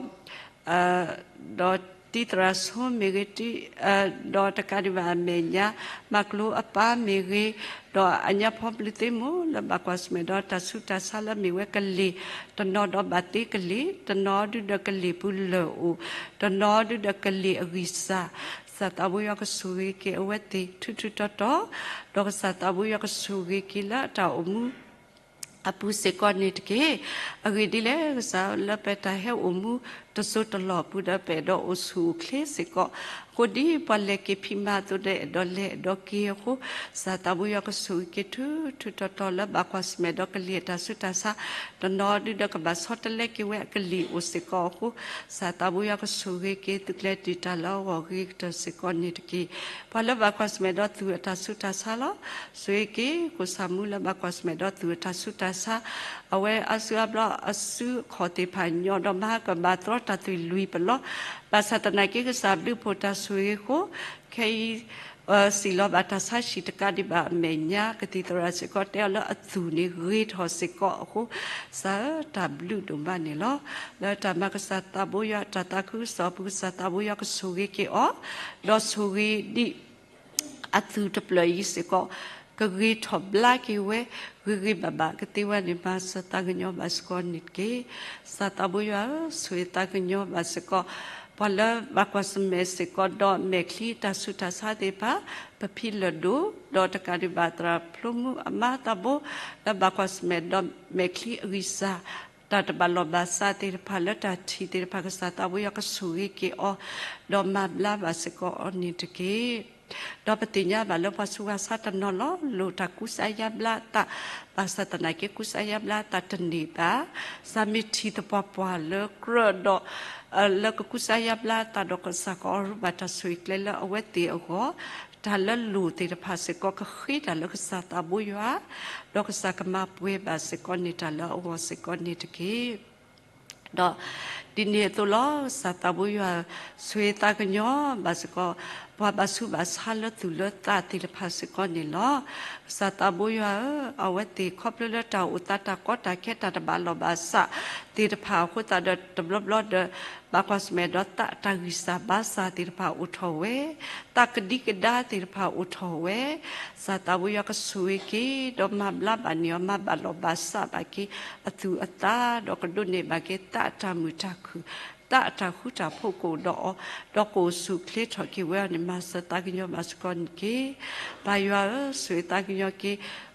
ဒီး ဒီးတံသရၣ်ဆိမ့ၢ်ဂ့ၤ, ဒီးတကးဒံးဘၣ်အမဲာ်ညါ မၤကျိၤအပၢ်မ့ၢ်ဂ့ၤ, ဒီးအညါဖီဘျုးသ့ၣ်မိၢ်လၢဘၣ်ကွၢ်ဆၢၣ်မဲာ်ဒီးတၢ်ဆူးတၢ်ဆါလၢမ့ၢ်ဝဲကလံၤ, တနီၤဒီးဘၣ်သ့ကလံၤ, တနီၤဒုဒီးကလံၤပူၤလၢၢ်အိၣ်, တနီၤဒုဒီးကလံၤအဂံၢ်စၢ်, ကစၢ်သးဘိယွၤကဆိၣ်ဂ့ၤက့ၤအဝဲသ့ၣ်ထူထူတီတီ, ဒီးကစၢ်သးဘိယွၤကဆိၣ်ဂ့ၤက့ၤလၢအတၢ်အိၣ်မူ အပူၤစ့ၢ်ကီးန့ၣ်တက့ၢ်. အဂ့ၢ်ဒ်လဲၣ်, ကစၢ်လၢပတၢ်ဟဲအိၣ်မူတစိၢ်တလီၢ်အပူၤဒီး ပအဲၣ်ဒိးအိၣ်ဆူၣ်အိၣ်ချ့စ့ၢ်ကီး, အဃိဒ်ပှၤလဲၤက့ၤဖံးမၤအသိးဒီး အဲၣ်ဒိးလဲၤအဲၣ်ဒိးက့ၤအဃိ, ကစၢ်သးဘိယွၤကဆိၣ်ဂ့ၤက့ၤထူထူတီတီလၢဘၣ်ကွၢ်ဆၢၣ်မဲာ်ဒီးကလံၤအတၢ်ဆူးတၢ်ဆါ, တနီၤဒုဒီးကဘၣ်ဆီတလဲက့ၤဝဲအကလံၤအိၣ်စ့ၢ်ကီးအဃိ, ကစၢ်သးဘိယွၤကဆိၣ်ဂ့ၤက့ၤသုးကျဲၤတံာ်တာ်လၢအဂီၢ်အဂ့ၤကတၢၢ်စ့ၢ်ကီးန့ၣ်တက့ၢ်. ပှၤလၢဘၣ်ကွၢ်ဆၢၣ်မဲာ်ဒီးသွံၣ်အတၢ်ဆူးတၢ်ဆါလီၤ. ဆိၣ်ဂ့ၤက့ၤ ကိၣ်ဆၣ်မူလၢဘၣ်ကွၢ်ဆၢၣ်မဲာ်ဒီးသွံၣ်အတၢ်ဆူးတၢ်ဆါ, အဝဲအါစုအါဘျီအစုအခီၣ်သ့ၣ်တဖၣ်ညီဒီးမၤဟါကဘၣ်သြီတၢ်သွံၣ်လွံၢ်ပလီၢ်, ဘၣ်ဆၣ်သနာ်က့ ကစၢ်ဘျုးဖှိၣ်တၢ်ဆိၣ်ဂ့ၤအဃိ, ခဲအံၤ စံးလီၤဘၣ်တၢ်ဆါဟံၣ်တကးဒံးဘၣ်အမဲာ်ညါ ကသံၣ်သရၣ်စ့ၢ်ကီးတဲအီၤလၢအသူၣ်န့ၣ်ဂ့ၤထီၣ်စ့ၢ်ကီးအဃိ, စၢ်ဧၢ, တၢ်ဘျုးဒိၣ်မးန့ၣ်လီၤ. လၢတၢ်မၤကစၢ်သးဘိယွၤအတၢ်သးခုကစီၣ်အပူၤ ကစၢ်သးဘိယွၤကဆိၣ်ဂ့ၤက့ၤအီၤ, ဒီးဆိၣ်ဂ့ၤဒံး အသူၣ်တဖျၢၣ်အံၤစ့ၢ်ကီး ကဂ့ၤထီၣ်ဘျါက့ၤဝဲ ဂ့ၤဂ့ၤဘၣ်ဘၣ်ကသ့ဝဲန့ၣ် မၤစၢၤသးကညီၤဘၣ်စ့ၢ်ကီးန့ၣ်တက့ၢ်. ကစၢ်သးဘိယွၤဧၢ, ဆိၣ်ဂ့ၤသးကညီၤဘၣ်စ့ၢ်ကီး ပှၤလၢဘၣ်ကွၢ်ဆၢၣ်မဲာ်စ့ၢ်ကီး ဒီးမဲာ်ချံတၢ်ဆူးတၢ်ဆါသ့ၣ်တဖၣ်, ပဖံလၢၢ်ဒိၣ်, ဒီးတကးဒံးဘၣ်သရၣ်ဖျိမုၢ်အမါသးဘိ လၢဘၣ်ကွၢ်ဆၢၣ်မဲာ်ဒီးမဲာ်ချံအဂံၢ်စၢ် တၢ်တဘၣ်လိာ်ဘၣ်စးသ့ၣ်တဖၣ် လၢတၢ်ထံၣ်သ့ၣ်တဖၣ် ကစၢ်သးဘိယွၤကဆိၣ်ဂ့ၤက့ၤအီၤ, ဒီးမၤဘျါဘၣ်စ့ၢ်ကီးအီၤန့ၣ်တက့ၢ်. ဒီးပသ့ၣ်ညါဘၣ်လၢပှၤဆူးပှၤဆါတနီၤလီၤ လိၣ်တၢ်ကူစါယါဘျါအသး, ဘၣ်ဆၣ်သနာ်က့ကူစါယါဘျါအသးတန့ၢ်ဘၣ်. ကစၢ်မ့ၢ်ထံၣ်သပှၢ်ပှၢ်လၢကြၢးဒီး လၢကကူစါယါဘျါအသးဒီး ကစၢ်ကအီၣ်ရူဘၣ်တၢ်ဆိၣ်ဂ့ၤကျဲလၢအဝဲသ့ၣ်အဂီၢ်, တၢ်လၢလိၣ်သ့ၣ်တဖၣ်စ့ၢ်ကီး ကဃ့တၢ်လၢကစၢ်သးဘိယွၤ, ဒီးကစၢ်ကမၤပှဲၤဘၣ်စ့ၢ်ကီးန့ၣ်တၢ်လၢအဂီၢ်စ့ၢ်ကီးန့ၣ်တက့ၢ်. ဒီးဒ်န့ၣ်အသိးလီၤ, ကစၢ်သးဘိယွၤဧၢ, ဆိၣ်ဂ့ၤသးကညီၤဘၣ်စ့ၢ်ကီး ပှၤဘၣ်ဆူးဘၣ်ဆါလၢသူၣ်လၢသးသ့ၣ်တဖၣ်စ့ၢ်ကီးန့ၣ်လီၤ. ကစၢ်သးဘိယွၤဧၢ, အဝဲသ့ၣ်ခီဖျိလၢတၢ်အိၣ်သးတၢ်ကီတၢ်ခဲတၢ်တဘၣ်လိာ်ဘၣ်စးသ့ၣ်တဖၣ်အဃိသတးဒီး တဘျီဘျီဒီး ဘၣ်ကွၢ်ဆၢၣ်မဲာ်ဒီးသးတၢ်ဂံၢ်စၢ်ဘါစၢ်သ့ၣ်တဖၣ်အိၣ်ထီၣ်ဝဲ, သးကဒံကဒါသ့ၣ်တဖၣ်အိၣ်ထီၣ်ဝဲ, ကစၢ်သးဘိယွၤကဆိၣ်ဂ့ၤက့ၤ ဒီးမၤဘျါဘၣ်န့ၢ်အီၤ မၤဘၣ်လိာ်ဘၣ်စးဘၣ်က့ၤအသူၣ်အသး ဒီးကဒိးန့ၢ်ဘၣ်က့ၤသးအတၢ်မုာ်တၢ်ခုၣ် သးအတၢ်ဃူတၢ်ဖိးကအိၣ်ဒီးအီၤ, ဒီးကအိၣ်ဆူၣ်အိၣ်ချ့ထီၣ်က့ၤဝဲအီၤန့ၣ် မၤစၢၤသးကညီၤဘၣ်စ့ၢ်ကီးန့ၣ်တက့ၢ်. ပၢ်ယွၤဧၢ, ဆိၣ်ဂ့ၤသးကညီၤက့ၤ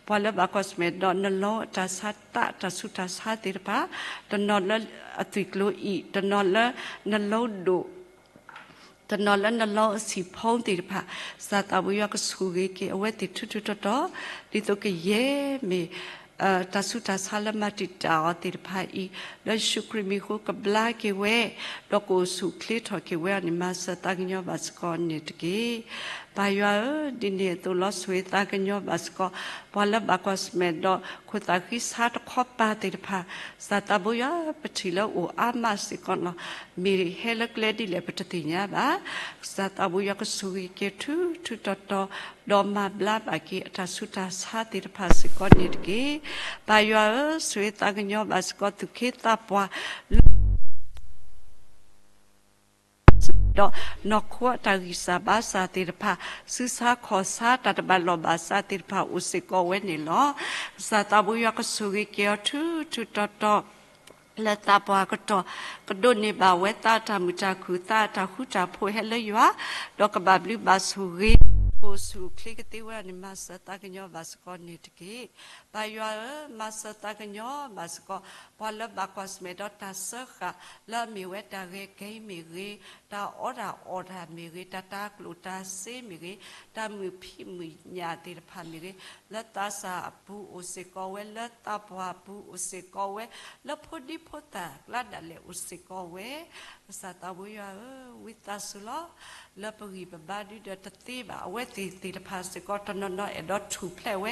ပှၤလၢဘၣ်ကွၢ်ဆၢၣ်မဲာ်ဒီးနလီအတၢ်ဆါ သးအတၢ်ဆူးတၢ်ဆါသ့ၣ်တဖၣ်, တနီၤလၢအသွံၣ်ကျိၤအံၣ်, တနီၤလၢနလီဒိၣ် တနီၤလၢနလီအဆံးဖိသ့ၣ်တဖၣ်, ကစၢ်သးဘိယွၤကဆိၣ်ဂ့ၤက့ၤအဝဲသ့ၣ်ထူထူတီတီ, ဒ်သိးကယဲၢ်မ့ၢ် တၢ်ဆူးတၢ်ဆါလၢမၤတံာ်တာ်အီၤသ့ၣ်တဖၣ်အံၤ, လၢယ့ၣ်ၡူးခရံာ်မံၤအဃိကဘျါက့ၤဝဲ, ဒီးကအိၣ်ဆူၣ်အိၣ်ချ့ထီၣ်က့ၤဝဲအီၤန့ၣ် မၤစၢၤသးကညီၤဘၣ်စ့ၢ်ကီးန့ၣ်တက့ၢ်. ပၢ်ယွၤဧၢ, ဒ်န့ၣ်အသိးလီၤ ဆိၣ်ဂ့ၤသးကညီၤဘၣ်စ့ၢ်ကီး ပှၤလၢဘၣ်ကွၢ်ဆၢၣ်မဲာ်ဒီး ခိၣ်သးဃံဆါတခီပၤသ့ၣ်တဖၣ်, ကစၢ်သးဘိယွၤ ပထံၣ်လၢအိၣ်အါမးစ့ၢ်ကီးလီၤ. မ့ၢ်ဟဲလၢကျဲဒ်လဲၣ်ပတသ့ၣ်ညါဘၣ်. ကစၢ်သးဘိယွၤကဆိၣ်ဂ့ၤက့ၤထူထူတီတီ, ဒီးမၤဘျါဘၣ်က့ၤအတၢ်ဆူးတၢ်ဆါသ့ၣ်တဖၣ်စ့ၢ်ကီးန့ၣ်တက့ၢ်. ပၢ်ယွၤဧၢ, ဆိၣ်ဂ့ၤသးကညီၤဘၣ်စ့ၢ်ကီးသူၣ်က့သးပှၢ်လၢ ဒီးနီၢ်ခိအတၢ်ဂံၢ်စၢ်ဘါစၢ်သ့ၣ်တဖၣ်, စုဆါခီၣ်ဆါတၢ်တဘၣ်လိာ်ဘၣ်စးသ့ၣ်တဖၣ်အိၣ်စ့ၢ်ကီးဝဲန့ၣ်လီၤ. ကစၢ်သးဘိယွၤကဆိၣ်ဂ့ၤက့ၤအီၤထူထူတီတီ လၢသးပှၢ်အကတီၢ်, ကဒိးန့ၢ်ဘၣ်ဝဲသးအတၢ်မုာ်တၢ်ခုၣ် သးအတၢ်ဃူတၢ်ဖိးဟဲလၢယွၤ, ဒီးကဘၣ်ဘျုးဘၣ်ဆိၣ်ဂ့ၤ, ကအိၣ်ဆူၣ်အိၣ်ချ့ကသ့ဝဲအီၤန့ၣ် မၤစၢၤသးကညီၤဘၣ်စ့ၢ်ကီးန့ၣ်တက့ၢ်. ပၢ်ယွၤဧၢ, မၤစၢၤသးကညီၤဘၣ်စ့ၢ်ကီး ပှၤလၢဘၣ်ကွၢ်ဆၢၣ်မဲာ်ဒီးတၢ်စၢဃာ် လၢအမ့ၢ်ဝဲတၢ်ဂဲၤကဲမ့ၢ်ဂ့ၤ, တၢ်အီတၢ်အီတၢ်မ့ၢ်ဂ့ၤ, တၢ်တၤကျိၣ်တၤစ့မ့ၢ်ဂ့ၤ, တၢ်မုာ်ဖံးမုာ်ညၣ်သ့ၣ်တဖၣ်မ့ၢ်ဂ့ၤ, လၢသးစၢ်အပူၤအိၣ်စ့ၢ်ကီးဝဲ, လၢသးပှၢ်အပူၤအိၣ်စ့ၢ်ကီးဝဲ, လၢဖိဒံဖိသၣ်ကျါဒၣ်လဲာ်အိၣ်စ့ၢ်ကီးဝဲ, ကစၢ်သးဘိယွၤဧၢ, ဝံသးစူၤလီၤ. လၢပဂံၢ်ပဘါဒုဒီးတသ့ဘၣ် အဝဲသ့ၣ်သ့ၣ်တဖၣ်စ့ၢ်ကီး တနီၤနီၤအဲၣ်ဒိးထူၣ်ဖျဲးဝဲ,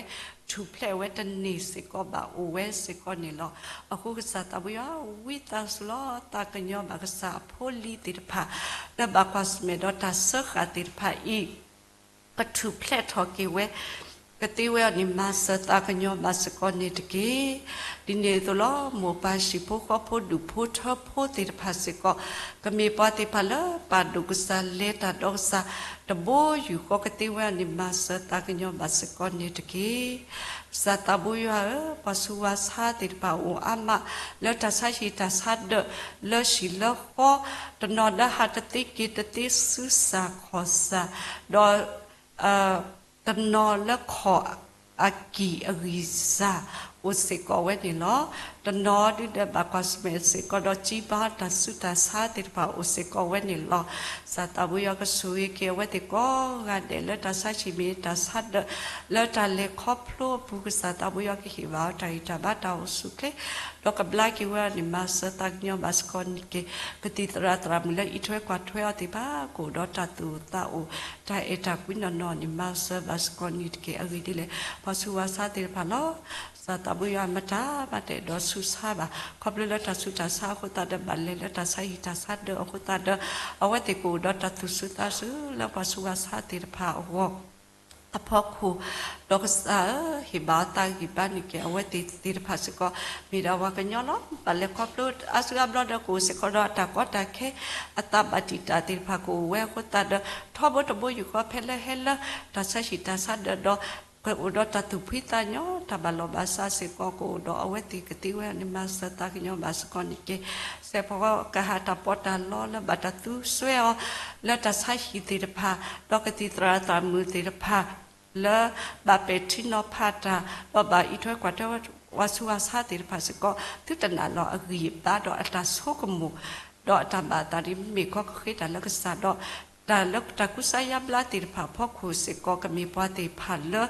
ထူၣ်ဖျဲးဝဲတန့ၢ်စ့ၢ်ကီးဘၣ်အိၣ်ဝဲစ့ၢ်ကီးန့ၣ်လီၤ. အဃိကစၢ်သးဘိယွၤ ဝံသးစူၤလီၤ. သးကညီၤဘၣ်ကစၢ်အဖိလံၤသ့ၣ်တဖၣ် လၢဘၣ်ကွၢ်ဆၢၣ်မဲာ်ဒီးတၢ်စၢဃာ်သ့ၣ်တဖၣ်အံၤ ကထူၣ်ဖျဲးထီၣ်က့ၤဝဲ, ကသ့ဝဲအီၤန့ၣ် မၤစၢၤသးကညီၤဘၣ်စ့ၢ်ကီးန့ၣ်တက့ၢ်. ဒ်န့ၣ်အသိးလီၤ. မိၢ်ပၢ်ဟံၣ်ဖိဃီဖိဒူၣ်ဖိထၢဖိသ့ၣ်တဖၣ်စ့ၢ်ကီး ကမ့ၢ်ပှၤသ့ၣ်တဖၣ်လၢပာ်ဒိၣ်ကစၢ်လဲၤတၢ်ဒီးကစၢ် တဘိယူၢ်ဃီကသ့ဝဲအီၤန့ၣ် မၤစၢၤသးကညီၤဘၣ်စ့ၢ်ကီးန့ၣ်တက့ၢ်. ကစၢ်သးဘိယွၤဧၢ, ပှၤဆူးပှၤဆါသ့ၣ်တဖၣ်အိၣ်အါမး လၢတၢ်ဆါဟံၣ်တၢ်ဆါဒၢး လၢဟံၣ်လၢဃီ, တနီၤလၢဟးတသ့က့ၤတသ့ စုစၢ်ခီၣ်စၢ်, ဒီး တနီၤလၢခီၣ်အကံၢ်အဂံၢ်စၢ် အိၣ်စ့ၢ်ကီးဝဲန့ၣ်လီၤ. တနီၤဒုဒီးဘၣ်ကွၢ်ဆၢၣ်မဲာ်စ့ၢ်ကီးဒီး ကံဘါတၢ်ဆူးတၢ်ဆါသ့ၣ်တဖၣ်အိၣ်စ့ၢ်ကီးဝဲန့ၣ်လီၤ. ကစၢ်သးဘိယွၤကဆိၣ်ဂ့ၤက့ၤအဝဲသ့ၣ်ကိးဂၤဒဲးလၢတၢ်ဆါဟံၣ်မ့ၢ်တၢ်ဆါဒၢး လၢတၢ်လဲၤခီဖျိအပူၤ ကစၢ်သးဘိယွၤကဟ့ၣ်ဘၣ်အီၤတၢ်ဂံၢ်တၢ်ဘါတၢ်အိၣ်ဆူၣ်အိၣ်ချ့ ဒီးကဘျါက့ၤဝဲအီၤန့ၣ် မၤစၢၤသးကညီၤဘၣ်စ့ၢ်ကီးန့ၣ်တက့ၢ်. ကသံၣ်သရၣ်သရၣ်မုၣ်လၢအံးထွဲကွၢ်ထွဲအီၤသ့ၣ်တဖၣ် ကအိၣ်ဒီးတၢ်သူၣ်အိၣ်သးအိၣ် တၢ်အဲၣ်တၢ်ကွံနီၢ်နီၢ်န့ၣ် မၤစၢၤဘၣ်စ့ၢ်ကီးန့ၣ်တက့ၢ်. အဂ့ၢ်ဒ်လဲၣ် ပှၤဆူးပှၤဆါသ့ၣ်တဖၣ်လီၤ. သးသးဘိယွၤမတၤမးတအဲၣ်ဒိးဆူးဆါဘၣ်. ခီဖျိလၢတၢ်ဆူးတၢ်ဆါအဃိသတးဒီး ဘၣ်လဲၤလၢတၢ်ဆါဟံၣ်တၢ်ဆါဒၢးအဃိသတးဒီး အဝဲသ့ၣ်ကအိၣ်ဒီးတၢ်သူၣ်စူၤသးစူၤလၢပှၤဆူးပှၤဆါသ့ၣ်တဖၣ်အဂီၢ် အဖီခိၣ်, ဒီးကစၢ်ဧၢ, ဟ့ၣ်ဘၣ်အီၤသးဂံၢ်ဘါန့ၣ်က့ၤ အဝဲသ့ၣ်သ့ၣ်တဖၣ်စ့ၢ်ကီး မ့ၢ်ဒၣ်ပှၤကညီလီၤ. ဘၣ်လဲၤခီဖျိအါစုအါဘျီဒီး ကအိၣ်စ့ၢ်ကီးဒီးတၢ်ကီတၢ်ခဲ အသးဘၣ်တံာ်တာ်သ့ၣ်တဖၣ်ကအိၣ်ဝဲအဃိသတးဒီး ထီဘိတဘိယူၢ်ဃီဖဲလၢဟဲလၢ တၢ်ဆါဟံၣ်တၢ်ဆါဒၢးဒီး ကအိၣ်ဒီးတၢ်သူၣ်ဖှံသးညီ တၢ်ဘၣ်လီၢ်ဘၣ်စးစ့ၢ်ကီးကအိၣ်ဒီးအဝဲသ့ၣ်ကသ့ဝဲန့ၣ် မၤစၢၤသးကညီၤဘၣ်စ့ၢ်ကီးန့ၣ်က့ၤ စဲးဖီကဟးတၢ်ပီးတၢ်လီလၢဘၣ်တၢ်သူစွဲအီၤ လၢတၢ်ဆါဟံၣ်သ့ၣ်တဖၣ် ဒီးကသံၣ်သရၣ်သရၣ်မုၣ်သ့ၣ်တဖၣ် လၢဘၣ်ပဲာ်ထံနီၤဖးတၢ် ဒီးဘၣ်အံးထွဲကွၢ်ထွဲဝဲ ပှၤဆူးပှၤဆါသ့ၣ်တဖၣ်စ့ၢ်ကီး သုတနာ်လီၤအဂံၢ်အဘါဒီးအတၢ်ဆိကမိၣ် ဒီးအတၢ်ဘၣ်အသးန့ၣ် မ့ၢ်ခီဃ့တၢ်လၢကစၢ်ဒီး တၢ်လၢတၢ်ကူစါယါဘျါသ့ၣ်တဖၣ်အဖီခိၣ်စ့ၢ်ကီး ကမ့ၢ်ပှၤသ့ၣ်တဖၣ်လၢ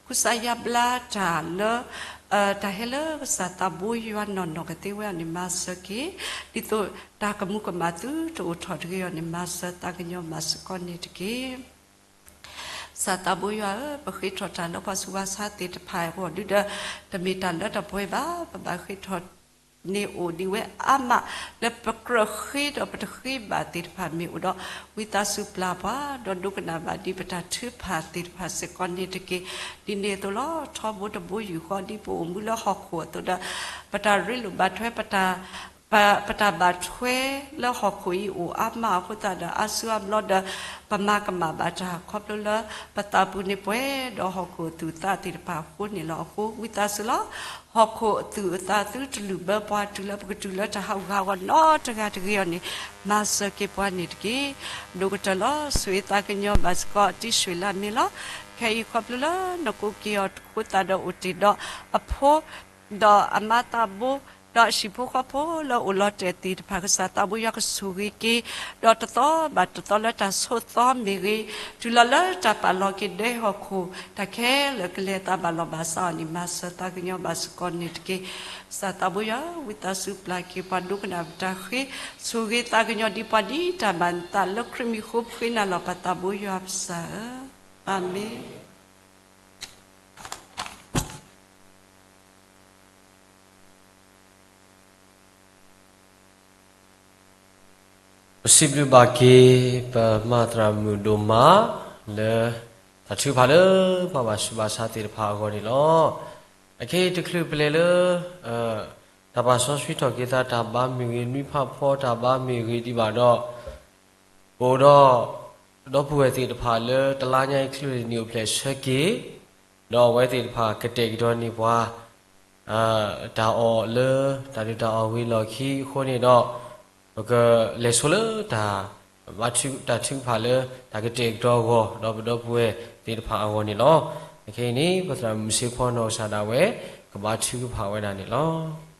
ကူစါယါဘျါတၢ်လၢ တၢ်ဟဲလၢကစၢ်သးဘိယွၤနီၢ်နီၢ်ကသ့ဝဲအီၤန့ၣ် မၤစၢၤက့ၤ ဒ်သိးတၢ်ကမူၤကမၣ်သုတအိၣ်ထီၣ်တဂ့ၤအီၤန့ၣ် မၤစၢၤသးကညီၤဘၣ်စ့ၢ်ကီးန့ၣ်တက့ၢ်. ကစၢ်သးဘိယွၤဧၢ, ပဃ့ထီၣ်တၢ်လၢပှၤဆူးပှၤဆါသ့ၣ်တဖၣ်အဂီၢ်ဒုဒီး တမ့ၢ်တၢ်လၢတပှဲၤဘၣ်. ပဘၣ်ဃ့ထီၣ်န့ၢ်အိၣ်ဒံးဝဲအါမး လၢပကြၢးဃ့ဒီးပတဃ့ဘၣ်သ့ၣ်တဖၣ်မ့ၢ်အိၣ်ဒီး ဝံသးစူၤပျၢ်ပှၤ ဒီးဒိကနၣ်ဘၣ်ဒံးပတၢ်ထုကဖၣ်သ့ၣ်တဖၣ်စ့ၢ်ကီးန့ၣ်တက့ၢ်. ဒ်န့ၣ်အသိးလီၤ. ထီဘိတဘိယူၢ်ဃီဒ်ပအိၣ်မူလၢဟီၣ်ခိၣ်အသိးဒီး ပတၢ်ရ့လိာ်ဘၣ်ထွဲ ပ ပတၢ်ဘၣ်ထွဲလၢဟီၣ်ခိၣ်အံၤအိၣ်အါမးအဃိသတးဒီး အါစုအါဘျီဒီး ပမၤကမၣ်ဘၣ်တၢ်ခီဖျိလၢ ပသးပူၤန့ၣ်ပှဲၤဒီးဟီၣ်ခိၣ်အသူၣ်အသးသ့ၣ်တဖၣ်အဃိန့ၣ်လီၤ. အဃိဝံသးစူၤလီၤ. ဟီၣ်ခိၣ်အသူၣ်အသးသုတလုၢ်ဘၢပှၤ တုၤလၢပကတုၤလၢတၢ်ဟးဂူာ်ဟးဂီၤနီတဂၤတဂ့ၤအီၤန့ၣ် မၤစၢၤက့ၤပှၤန့ၣ်တက့ၢ်. ဒိၣ်ကတၢၢ်လီၤ. ဆိၣ်ဂ့ၤသးကညီၤဘၣ်စ့ၢ်ကီး တံၢ်ဆွ့ၣ်လၢ်မ့ၢ်လီၤ. ခဲအံၤခီဖျိလၢနကိးက့ၤအီၤအဃိသတးဒီးအိၣ်တ့ၢ်ဒီးအဖိ ဒီးအမါသးဘိ ဒီးဟံၣ်ဖိဃီဖိလၢအိၣ်လီၤတဲာ်သ့ၣ်တဖၣ် ကစၢ်သးဘိယွၤကဆိၣ်ဂ့ၤက့ၤ ဒီးတသီဘၣ်တသီလၢတၢ်ဆိးသီမ့ၢ်ဂ့ၤ, တုၤလီၤလၢတၢ်ပာ်လီၤက့ၤဒဲဟီၣ်ခိၣ် တၢ်ခဲလၢာ်ကလဲၤအသးဘၣ်လီၢ်ဘၣ်စးအီၤန့ၣ် မၤစၢၤသးကညီၤဘၣ်စ့ၢ်ကီးန့ၣ်တက့ၢ်. ကစၢ်သးဘိယွၤ ဝံသးစူၤပျၢ်က့ၤပှၤ ဒိကနၣ်ပတၢ်ဃ့, ဆိၣ်ဂ့ၤသးကညီၤဒံးပှၤဒ်တၢ်ဘၣ်နသးလၢခရံာ်မံၤဃိ ပဃ့နၤလီၤ ပသးဘိယွၤပကစၢ်ဧၢ, အၤမ့ၣ်. ပစံးဘျုးဘၣ်က့ၤ ပမၤသရၣ်မုၣ်ဒိၣ်မး လၢတၢ်ထုကဖၣ်လၢပှၤဘၣ်ဆူးဘၣ်ဆါသ့ၣ်တဖၣ်အဂီၢ်န့ၣ်လီၤ. အခဲအံၤတချုးပလဲၤလၢ တၢ်ပာ်စီဆှံထီၣ်က့ၤသး တၢ်ဘါမ့ၢ်ဂ့ၤ နွံဖးဖီတၢ်ဘါမ့ၢ်ဂ့ၤဒံးဘၣ်ဒီး ပအိၣ်ဒီး ဒီပုၢ်ဝဲၢ်သ့ၣ်တဖၣ်လၢတလါညါအံၤ ချုးန့ၣ်အိၣ်ဖျဲၣ်ဆၢက့ၤ, ဒီးအဝဲသ့ၣ်တဖၣ်ကတဲာ်ကတီၤန့ၢ်ပှၤ တၢ်အီၣ်လၢတၢ်ဒုၣ်တၢ်အီၣ်ဝံၤလီၢ်ခံအဃိန့ၣ်ဒီး ပကလဲၤဆိလၢတၢ် ဘါထုက တၢ်ထုကဖၣ်လၢတၢ်ကတဲာ်ကတီၤအဂီၢ် ဒီးပဒီပုၢ်ဝဲၢ်သ့ၣ်တဖၣ်အဂီၢ်န့ၣ်လီၤ. အခဲအံၤန့ၣ် ပသရၣ်မုၣ်စ့ဖီနီၢ်ကစၢ်ဒၣ်ဝဲ ကဘါထုကဖၣ်ဝဲဒၣ်န့ၣ်လီၤ.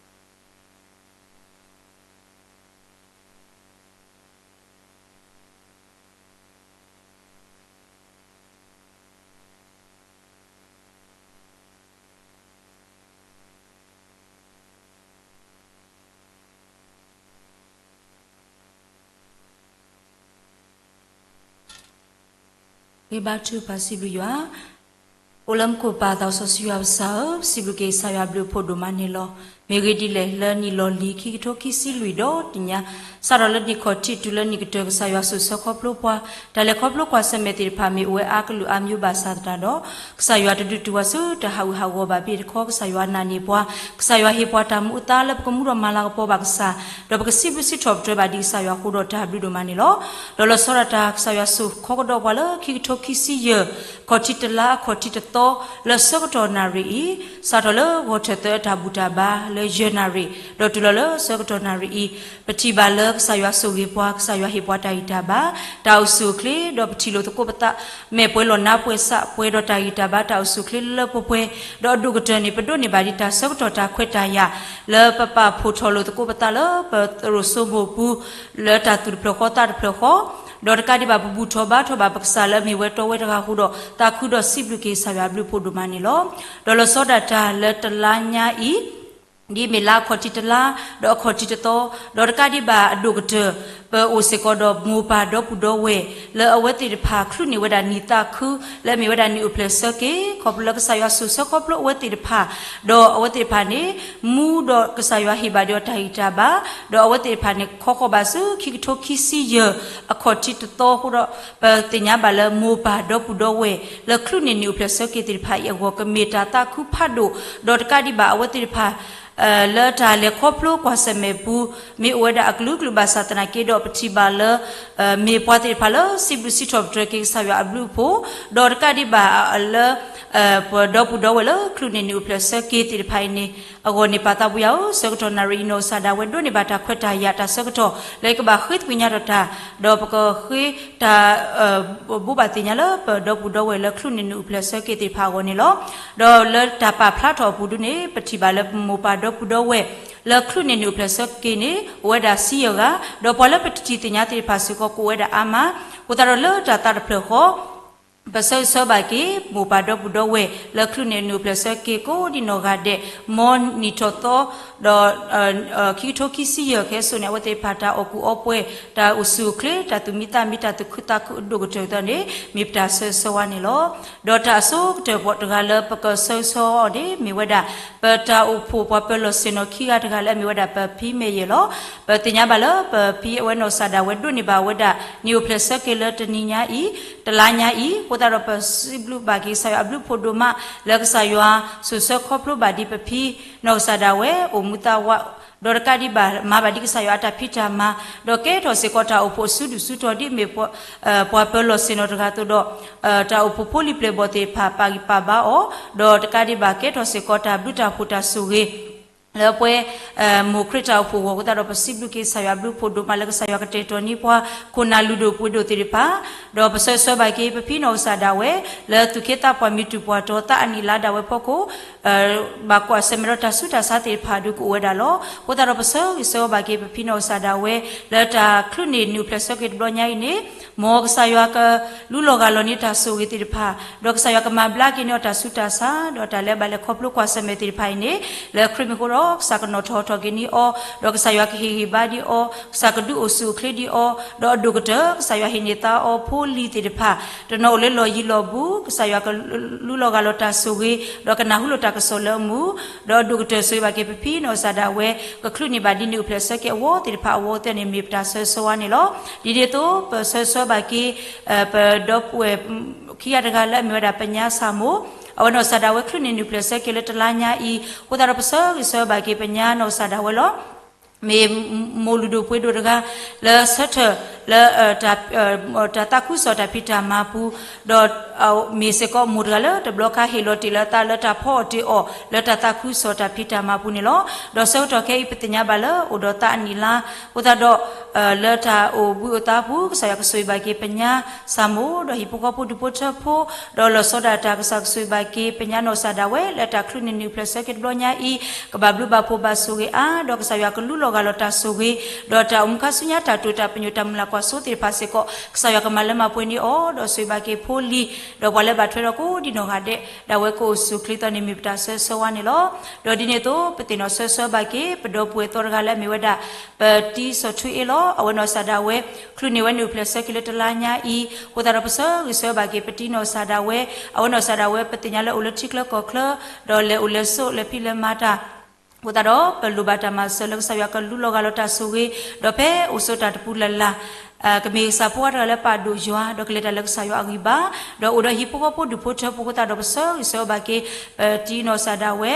ဂ့ၤဘါထုကဖၣ်စံးဘျုးယွၤ, အိၣ်လၢမူခိၣ်ပၢ်သးစီဆှံယွၤပကစၢ်ဧၢ, ပစံးဘျုးက့ၤကစၢ်ယွၤဘျုးဖှိၣ်ဒိၣ်မးန့ၣ်လီၤ. မ့ၢ်ဂ့ၤဒ်လဲၣ် လၢနံၣ်လီၢ်လံၤခံကထိခံဆံလွံၢ်ဒီးတနံၣ်ညါ, စးထီၣ်လၢနံၣ်ခီၣ်ထံးတုၤလၢနံၣ်ကတၢၢ် ကစၢ်ယွၤစိာ်ဆှၢခီဖျိပှၤ, တၢ်လဲၤခီဖျိကွၢ်ဆၢၣ်မဲာ်သ့ၣ်တဖၣ်မ့ၢ်အိၣ်ဝဲအါကလုာ်အါမျိုးဘၣ်ဆၣ်သတးဒီး ကစၢ်ယွၤတဒုးတုၤဝဲဆူတၢ်ဟးဂူာ်ဟးဂီၤဘၣ်ဘ့ၣ်တခီ, ကစၢ်ယွၤနာ်န့ၢ်ပှၤ, ကစၢ်ယွၤဟ့ၣ်ပှၤတၢ်မူအသါလၢပကမူထီၣ်မၤလၤကပီၤဘၣ်ကစၢ်, ဒီးပကစံးဘျုးစံးထီၣ်ပတြၢၤဘၣ်ဒံးကစၢ်ယွၤအဃိဒီးတၢ်ဘျုးဒိၣ်မးန့ၣ်လီၤ. ဒီးလီၤဆီဒၣ်တၢ် ကစၢ်ယွၤစိာ်ခီကဒီးပှၤလၢခံကထိခံဆံယဲၢ် ခီၣ်ထံးတလါအခီၣ်ထံးတသီ လၢဆၢကတီၢ်နၣ်ရံၣ်အံၤ, စးထီၣ်လၢဂီၤထၢၣ်သၢအတၢ်ဘူၣ်တၢ်ဘါလၢယဲၢ်နၣ်ရံၣ် ဒီးတုၤလီၤလၢဆၢကတီၢ်နၣ်ရံၣ်အံၤ, ပထံၣ်ဘၣ်လၢကစၢ်ယွၤဆိၣ်ဂ့ၤပှၤ, ကစၢ်ယွၤဟ့ၣ်ပှၤတၢ်ဂံၢ်တၢ်ဘါ, တၢ်အိၣ်ဆူၣ်အိၣ်ချ့, ဒီးပထံၣ်လိာ်သကိးပသး မဲာ်ပှဲၤလီၢ်နါပှဲၤစးပှဲၤဒီးတၢ်ဂံၢ်တၢ်ဘါတၢ်အိၣ်ဆူၣ်အိၣ်ချ့လၢလၢပှဲၤပှဲၤ, ဒီးအဒိၣ်ကတၢၢ်န့ၣ် ပဒိးန့ၢ်ဘၣ်ဒံးတၢ်ဆၢကတီၢ်တၢ်ခွဲးတၢ်ယာ် လၢပပာ်ဖှိၣ်ထီၣ်လိာ်သကိးပသးလၢပသရိာ်စိမိၢ်ပူၤ လၢတၢ်သူၣ်တဖျၢၣ်ဃီသးတဖျၢၣ်ဃီ, ဒီးတကးဒံးဘၣ်ပဘူၣ်ထီၣ်ဘါထီၣ်ဘၣ်ပကစၢ်လၢအမ့ၢ်ဝဲတီဝဲတဂၤအဃိဒီး သးခုဒီးစံးဘျုးက့ၤကစၢ်ယွၤအဘျုးအဖှိၣ်ဒိၣ်မးန့ၣ်လီၤ. ဒီးလီၤဆီဒၣ်တၢ်လၢတလါညါအံၤ ဒ်အမ့ၢ်လါအခီၣ်ထံးတလါ, ဒီးအခီၣ်ထံးတသီ, ဒီးတကးဒံးဘၣ်အဒိၣ်ကတၢၢ် ပအိၣ်စ့ၢ်ကီးဒီးမိၢ်ပၢ်ဒီပုၢ်ဒီဝဲၢ် လၢအဝဲသ့ၣ်တဖၣ်ချုးန့ၢ်ဝဲဒၣ်နံၣ်သးခု လၢအမ့ၢ်ဝဲဒၣ်နံၣ်အိၣ်ဖျဲၣ်ဆၢက့ၤ ခီဖျိလၢကစၢ်ယွၤစိာ်ဆှၢခီဖျိအဝဲသ့ၣ်တဖၣ်, ဒီးအဝဲသ့ၣ်တဖၣ်န့ၣ် မူဒီးကစၢ်ယွၤဟ့ၣ်ဘၣ်ဒီးတၢ်ဂံၢ်တၢ်ဘါ, ဒီးအဝဲသ့ၣ်တဖၣ်န့ၣ် ခီဃီၤဘၣ်ဆူခံကထိခံဆံယဲၢ် အခီၣ်ထံးတသီအဃိဒီး ပသ့ၣ်ညါဘၣ်လၢမိၢ်ပၢ်ဒီပုၢ်ဒီဝဲၢ် လၢချုးန့ၢ်နံၣ်အိၣ်ဖျဲၣ်ဆၢက့ၤသ့ၣ်တဖၣ်အံၤအဂီၢ် ကမ့ၢ်တၢ်သးခုဖးဒိၣ်, ဒီးတကးဒံးဘၣ်အဝဲသ့ၣ်တဖၣ် လၢတၢ်လဲၤခီဖျိကွၢ်ဆၢၣ်မဲာ်ပူၤ မ့ၢ်အိၣ်ဝဲဒၣ်အကလုာ်ကလုာ်ဘၣ်ဆၣ်သနာ်က့ဒီး ပထံၣ်ဘၣ်လၢ မ့ၢ်ပှၤသ့ၣ်တဖၣ်လၢစံးဘျုးစံးထီၣ်ပတြၢၤက့ၤကစၢ်ယွၤအဘျုးအဖှိၣ်, ဒီးတကးဒံးဘၣ်လၢ ပဒီပုၢ်ဒီဝဲၢ်လၢချုးန့ၢ်နံၣ်အိၣ်ဖျဲၣ်ဆၢက့ၤသ့ၣ်တဖၣ်အံၤန့ၣ် အဂီၢ်န့ၣ် ပၢ်သးပှၢ်ယၤဧၢ, ဆၢကတီၢ်နၣ်ရံၣ်အံၤ နီၢ်ကစၢ်ဒၣ်ဝဲဒိးန့ၢ်ဘၣ်တၢ်ခွဲးတၢ်ယာ်တၢ်ဆၢကတီၢ် လၢယကဘၣ်ဃ့သကွံာ်ညါဒီးတၢ်, ဒီးပကဃ့တၢ် ဘိးဘၣ်သ့ၣ်ညါလၢပဒီပုၢ်ဒီဝဲၢ်လၢချုးန့ၢ်နံၣ်အိၣ်ဖျဲၣ်ဆၢက့ၤသ့ၣ်တဖၣ်အဂီၢ်န့ၣ်လီၤ. ဒီးလၢတၢ်ပာ်ဖျါထီၣ်အပူၤဒုန့ၣ် ပထံၣ်ဘၣ်လၢပမိၢ်ပၢ်ဒီပုၢ်ဒီဝဲၢ် လၢချုးန့ၢ်နံၣ်အိၣ်ဖျဲၣ်ဆၢက့ၤန့ၣ် အိၣ်ဝဲဒၣ်ဆံယဲၢ်ဂၤ, ဒီးပှၤလၢပတထံၣ်သ့ၣ်ညါသ့ၣ်တဖၣ်စ့ၢ်ကီးကအိၣ်ဝဲဒၣ်အါမး, အဃိသတးဒီးလၢတၢ်သးတဖျၢၣ်ဃီ ပဆၢဂ့ၤဆၢဝါဘၣ်က့ၤ မိၢ်ပၢ်ဒီပုၢ်ဒီဝဲၢ် လၢချုးန့ၢ်နံၣ်အိၣ်ဖျဲၣ်ဆၢက့ၤကိးဒံနီၢ်ဂၤဒဲး, မ်နံၣ်ထီၣ်သီ ဒီး ခံကထိခံဆံယဲၢ်ခဲစိန့ၣ် အဝဲသ့ၣ်တဖၣ်တၢ်အီၣ်ကူၣ်အီပှဲၤ တၢ်အိၣ်ဆူၣ်အိၣ်ချ့ တၢ်သူၣ်မံသးမံ တၢ်သူၣ်ခုသးခုအဒိၣ်ကတၢၢ်သ့ၣ်န့ၣ် မ့ၢ်ပတၢ်ဆၢဂ့ၤဆၢဝါန့ၣ်လီၤ. ဒီးတၢ်အဆိကတၢၢ်တဂၤလၢပကဆၢဂ့ၤဆၢဝါအီၤန့ၣ် မ့ၢ်ဝဲဒၣ် ပတၢ်အိၣ်ဖှိၣ်ပှၤပၢၤလီၢ်ဆ့ၣ်နီၤခံဂၤတဂၤလၢအမ့ၢ်ဝဲဒၣ်ပဖံမဲာ်ယဲၢ်လီၤ. ပသ့ၣ်ညါဘၣ်လၢပဖံအဝဲနီၢ်ကစၢ်ဒၣ်ဝဲဒိးန့ၢ်ဘၣ်ဝဲဒၣ် နံၣ်အိၣ်ဖျဲၣ်ဆၢက့ၤလၢတနံၤညါအံၤ, တလါညါအံၤ, အဃိသတးဒီးပစံးဘျုးဘၣ်က့ၤကစၢ်ယွၤအဘျုးအဖှိၣ်ဒိၣ်မး လၢကစၢ်ယွၤစိာ်ဆှၢခီဖျိဘၣ်ဒံးပဖံနီၢ်ကစၢ်ဒၣ်ဝဲ အိၣ်မူသးဝး ဒီးတကးဒံးဘၣ် မၤဘၣ်ဒံးကစၢ်ယွၤအတၢ်ဖံးတၢ်မၤ, ဒီးကဲထီၣ်စ့ၢ်ကီးတၢ်အိၣ်ဖှိၣ်အစုဒုၣ်စုတီၤဒ်အမ့ၢ် ပှၤပၢၤလီၢ်ဆ့ၣ်နီၤတဂၤအသိးဒီး တၢ်အိၣ်ဖှိၣ်ဖိလံၤပျဲၢ်ဘီၣ်သ့ၣ်တဖၣ်ပာ်ဂံၢ်ပာ်ဘါအီၤ, ဒီးတကးဒံးဘၣ်ကဲထီၣ်စ့ၢ်ကီးတၢ်ဘျုးတၢ်ဖှိၣ်တၢ်ဆိၣ်ဂ့ၤ လၢပှဲၤ မိၢ်ခရံာ်တၢ်အိၣ်ဖှိၣ်အဂီၢ်အဃိသတးဒီး ပစံးဘျုးက့ၤကစၢ်ယွၤအဘျုးအဖှိၣ်ဒိၣ်မးလၢကစၢ်ယွၤကတဲာ်ကတီၤန့ၢ်ပှၤ ခိၣ်နၢ်လုၢ်ဒိၣ်ပှ့ၤဒိၣ်သ့ၣ်တဖၣ်, ဒီးပဆၢဂ့ၤဆၢဝါဘၣ်က့ၤပဖံနီၢ်ကစၢ်ဒၣ်ဝဲ လၢသူၣ်က့သးပှၢ်မ့ၢ်တုၤပှၤတီၤ သးအနံၣ်လါဒၣ်ဝဲအဖီခိၣ် ဘၣ်ကွၢ်ဆၢၣ်မဲာ်ဒီးတၢ်ဆူးတၢ်ဆါသ့ၣ်တဖၣ်ဒုးကအိၣ်ဝဲဒၣ်လီၤ. အဃိသတးဒီးပဆၢဂ့ၤဆၢဝါဘၣ်က့ၤပဖံနီၢ်ကစၢ်ဒၣ်ဝဲ လၢတၢ်ချုးန့ၢ်နံၣ်အိၣ်ဖျဲၣ်ဆၢက့ၤတဘျီညါအံၤန့ၣ် မ်ကစၢ်ယွၤကလူလီၤဂၢ်လီၤန့ၢ်တၢ်ဆိၣ်ဂ့ၤသ့ၣ်တဖၣ်, ဒီးကစၢ်ယွၤကမၤဘျါက့ၤန့ၢ်အီၤတၢ်ဆူးတၢ်ဆါ ဒီးတၢ်လၢအဘၣ်လဲၤခီဖျိကွၢ်ဆၢၣ်မဲာ်သ့ၣ်တဖၣ်အံၤန့ၣ် လၢခရံာ်မံၤအဃိဒီး ကစၢ်ကနီၣ်ထီၣ်ထီၣ်က့ၤန့ၢ်အီၤ, ဒီးကစၢ်ယွၤကဟ့ၣ်ဂံၢ်ဘါဒံးအီၤ, ကစၢ်ကဒုးအိၣ်ဆူၣ်အိၣ်ချ့ဒံးအီၤ, ဒီးအဒိၣ်ကတၢၢ် ကစၢ်ယွၤဟ့ၣ်န့ၢ်သါအီၤဖိလံၤသ့ၣ်တဖၣ် တနီၤအိၣ်လၢလီၢ်ယံၤလီၢ်ဘူး ကစၢ်ယွၤကလူလီၤဂၢ်လီၤတၢ်ဆိၣ်ဂ့ၤ ဒီးကနၢ်ဟူလီၤတၢ်ကစီၣ်လၢအမူ ဒီးအဒိၣ်ကတၢၢ်ဆိၣ်ဂ့ၤဘၣ်က့ၤပဖံနီၢ်ကစၢ်ဒၣ်ဝဲ ကချုးန့ၢ်ဘၣ်ဒ်နံၣ်အိၣ်ဖျဲၣ်ဆၢက့ၤအဝီသ့ၣ်တဖၣ်အဝီသ့ၣ်န့ၣ် မ့ၢ်ပတၢ်ဆၢဂ့ၤဆၢဝါန့ၣ်လီၤ. ဒ်န့ၣ်အသိး ပဆၢဂ့ၤဆၢဝါဘၣ်က့ၤ ပဒီပုၢ်ဝဲၢ်ခံဂၤတဂၤလၢအမ့ၢ်ဝဲဒၣ်ပညါစၢ်မိၢ်, အဝဲနီၢ်ကစၢ်ဒၣ်ဝဲချုးန့ၢ်နံၣ်အိၣ်ဖျဲၣ်ဆၢက့ၤလၢတလါညါအံၤ, အဃိသတးဒီးပဆၢဂ့ၤဆၢဝါဘၣ်က့ၤပညါနီၢ်ကစၢ်ဒၣ်ဝဲလီၤ. မ့ၢ်မိၢ်လုၢ်ဒိၣ်ပှ့ၤဒိၣ်တဂၤ လၢဆၢထၢၣ်လၢ တၢ်သးခုကစီၣ်တၢ်ဖံးတၢ်မၤပူၤ, ဒီးမ့ၢ်စ့ၢ်ကီးမိၢ်တဂၤလၢတဘျီခါဟ့ၣ်လီၤတ့ၢ်လၢအသးလၢတၢ်ဖီအီၣ်တ့ၢ်အီၣ် လၢတၢ်သးခုကစီၣ်တၢ်ဖံးတၢ်မၤပူၤန့ၣ်လီၤ. ဒီးဆၢကတီၢ်ခဲအံၤပသ့ၣ်ညါဘၣ်လၢအိၣ်ဒီးသးအနံၣ်လါ, အဃိသတးဒီး လၢတၢ်အိၣ်ဘှံးအိၣ်သါပူၤ ကစၢ်ယွၤကဆိၣ်ဂ့ၤဘၣ်က့ၤပညါစၢ်မိၢ် ဒီးဟံၣ်ဖိဃီဖိဒူၣ်ဖိထၢဖိ, ဒီးလီၤဆီဒၣ်တၢ် ကစၢ်ကဆိၣ်ဂ့ၤဘၣ်က့ၤပညါနီၢ်ကစၢ်ဒၣ်ဝဲ လၢတၢ်ချုးန့ၢ်နံၣ်အိၣ်ဖျဲၣ်ဆၢက့ၤတဘျီညါအံၤ, ကဘၣ်ဘျုးဘၣ်ဖှိၣ်ဘၣ်ဆိၣ်ဂ့ၤအါ, ဒီးကစၢ်ယွၤကလူလီၤဂၢ်လီၤတၢ်ဆိၣ်ဂ့ၤ, ဒီးတၢ်အိၣ်မူခါဆူညါတၢ်တိာ်တၢ်ပညိၣ်တၢ်မုၢ်လၢ်ကွၢ်စိသ့ၣ်တဖၣ်စ့ၢ်ကီး ကစၢ်ယွၤကမၤလၢမၤပှဲၤန့ၢ်အီၤ, ဒီးဆိၣ်ဂ့ၤဘၣ်က့ၤဖိလံၤ, ဒီးပှၤလၢဘၣ်ထွဲဒီးကိးဒံနီၢ်ဂၤဒဲး ဒၣ်ဝဲကအိၣ်ဆူၣ်အိၣ်ချ့သ့ၣ်န့ၣ် မ့ၢ်ပတၢ်ဆၢဂ့ၤဆၢဝါန့ၣ်လီၤ. ဒီးဒ်န့ၣ်အသိး ပသ့ၣ်နီၣ်ဆၢဂ့ၤဆၢဝါဘၣ်က့ၤ ပဒီပုၢ်ဝဲၢ်သီတဂၤလၢအမ့ၢ်ဝဲဒၣ် ပတံၤစီၤထူအ့လီၤ. အဝဲနီၢ်ကစၢ်ဒၣ်ဝဲ ချုးန့ၢ်ဝဲနံၣ်အိၣ်ဖျဲၣ်ဆၢက့ၤလၢတလါညါအံၤ, အဃိသတးဒီးပဆၢဂ့ၤဆၢဝါဘၣ်က့ၤပတံၤနီၢ်ကစၢ်ဒၣ်ဝဲ, အဝဲနီၢ်ကစၢ်ဒၣ်ဝဲ ပသ့ၣ်ညါလၢအိၣ်လၢထံချၢကီၢ်ချၢ, ဒီးလဲၤအိၣ်လဲၤဆိးလဲၤဖံးလဲၤမၤတၢ် အဃိသတးဒီး ပလိၣ်ဘၣ်တၢ်မၤစၢၤလၢကစၢ်ယွၤကလူလီၤဂာ်လီၤတၢ်ဆိၣ်ဂ့ၤ, ဒီးဖဲအိၣ်ဆိးတၢ်တပူၤလၢ်လၢ် ကမ့ၢ်ကစၢ်ဖိဝါတဂၤလၢပာ်ဒိၣ်ယွၤ ဒီးကလဲၤတၢ်လၢကစၢ်ယွၤအဂံၢ်ဘါ, ဒီးအိၣ်ဒီးဟံၣ်ဖိဃီဖိဒူၣ်ဖိထၢဖိအဃိသတးဒီး ပဆၢဂ့ၤဆၢဝါဘၣ်က့ၤ ပတံၤနီၢ်ကစၢ်ဒၣ်ဝဲ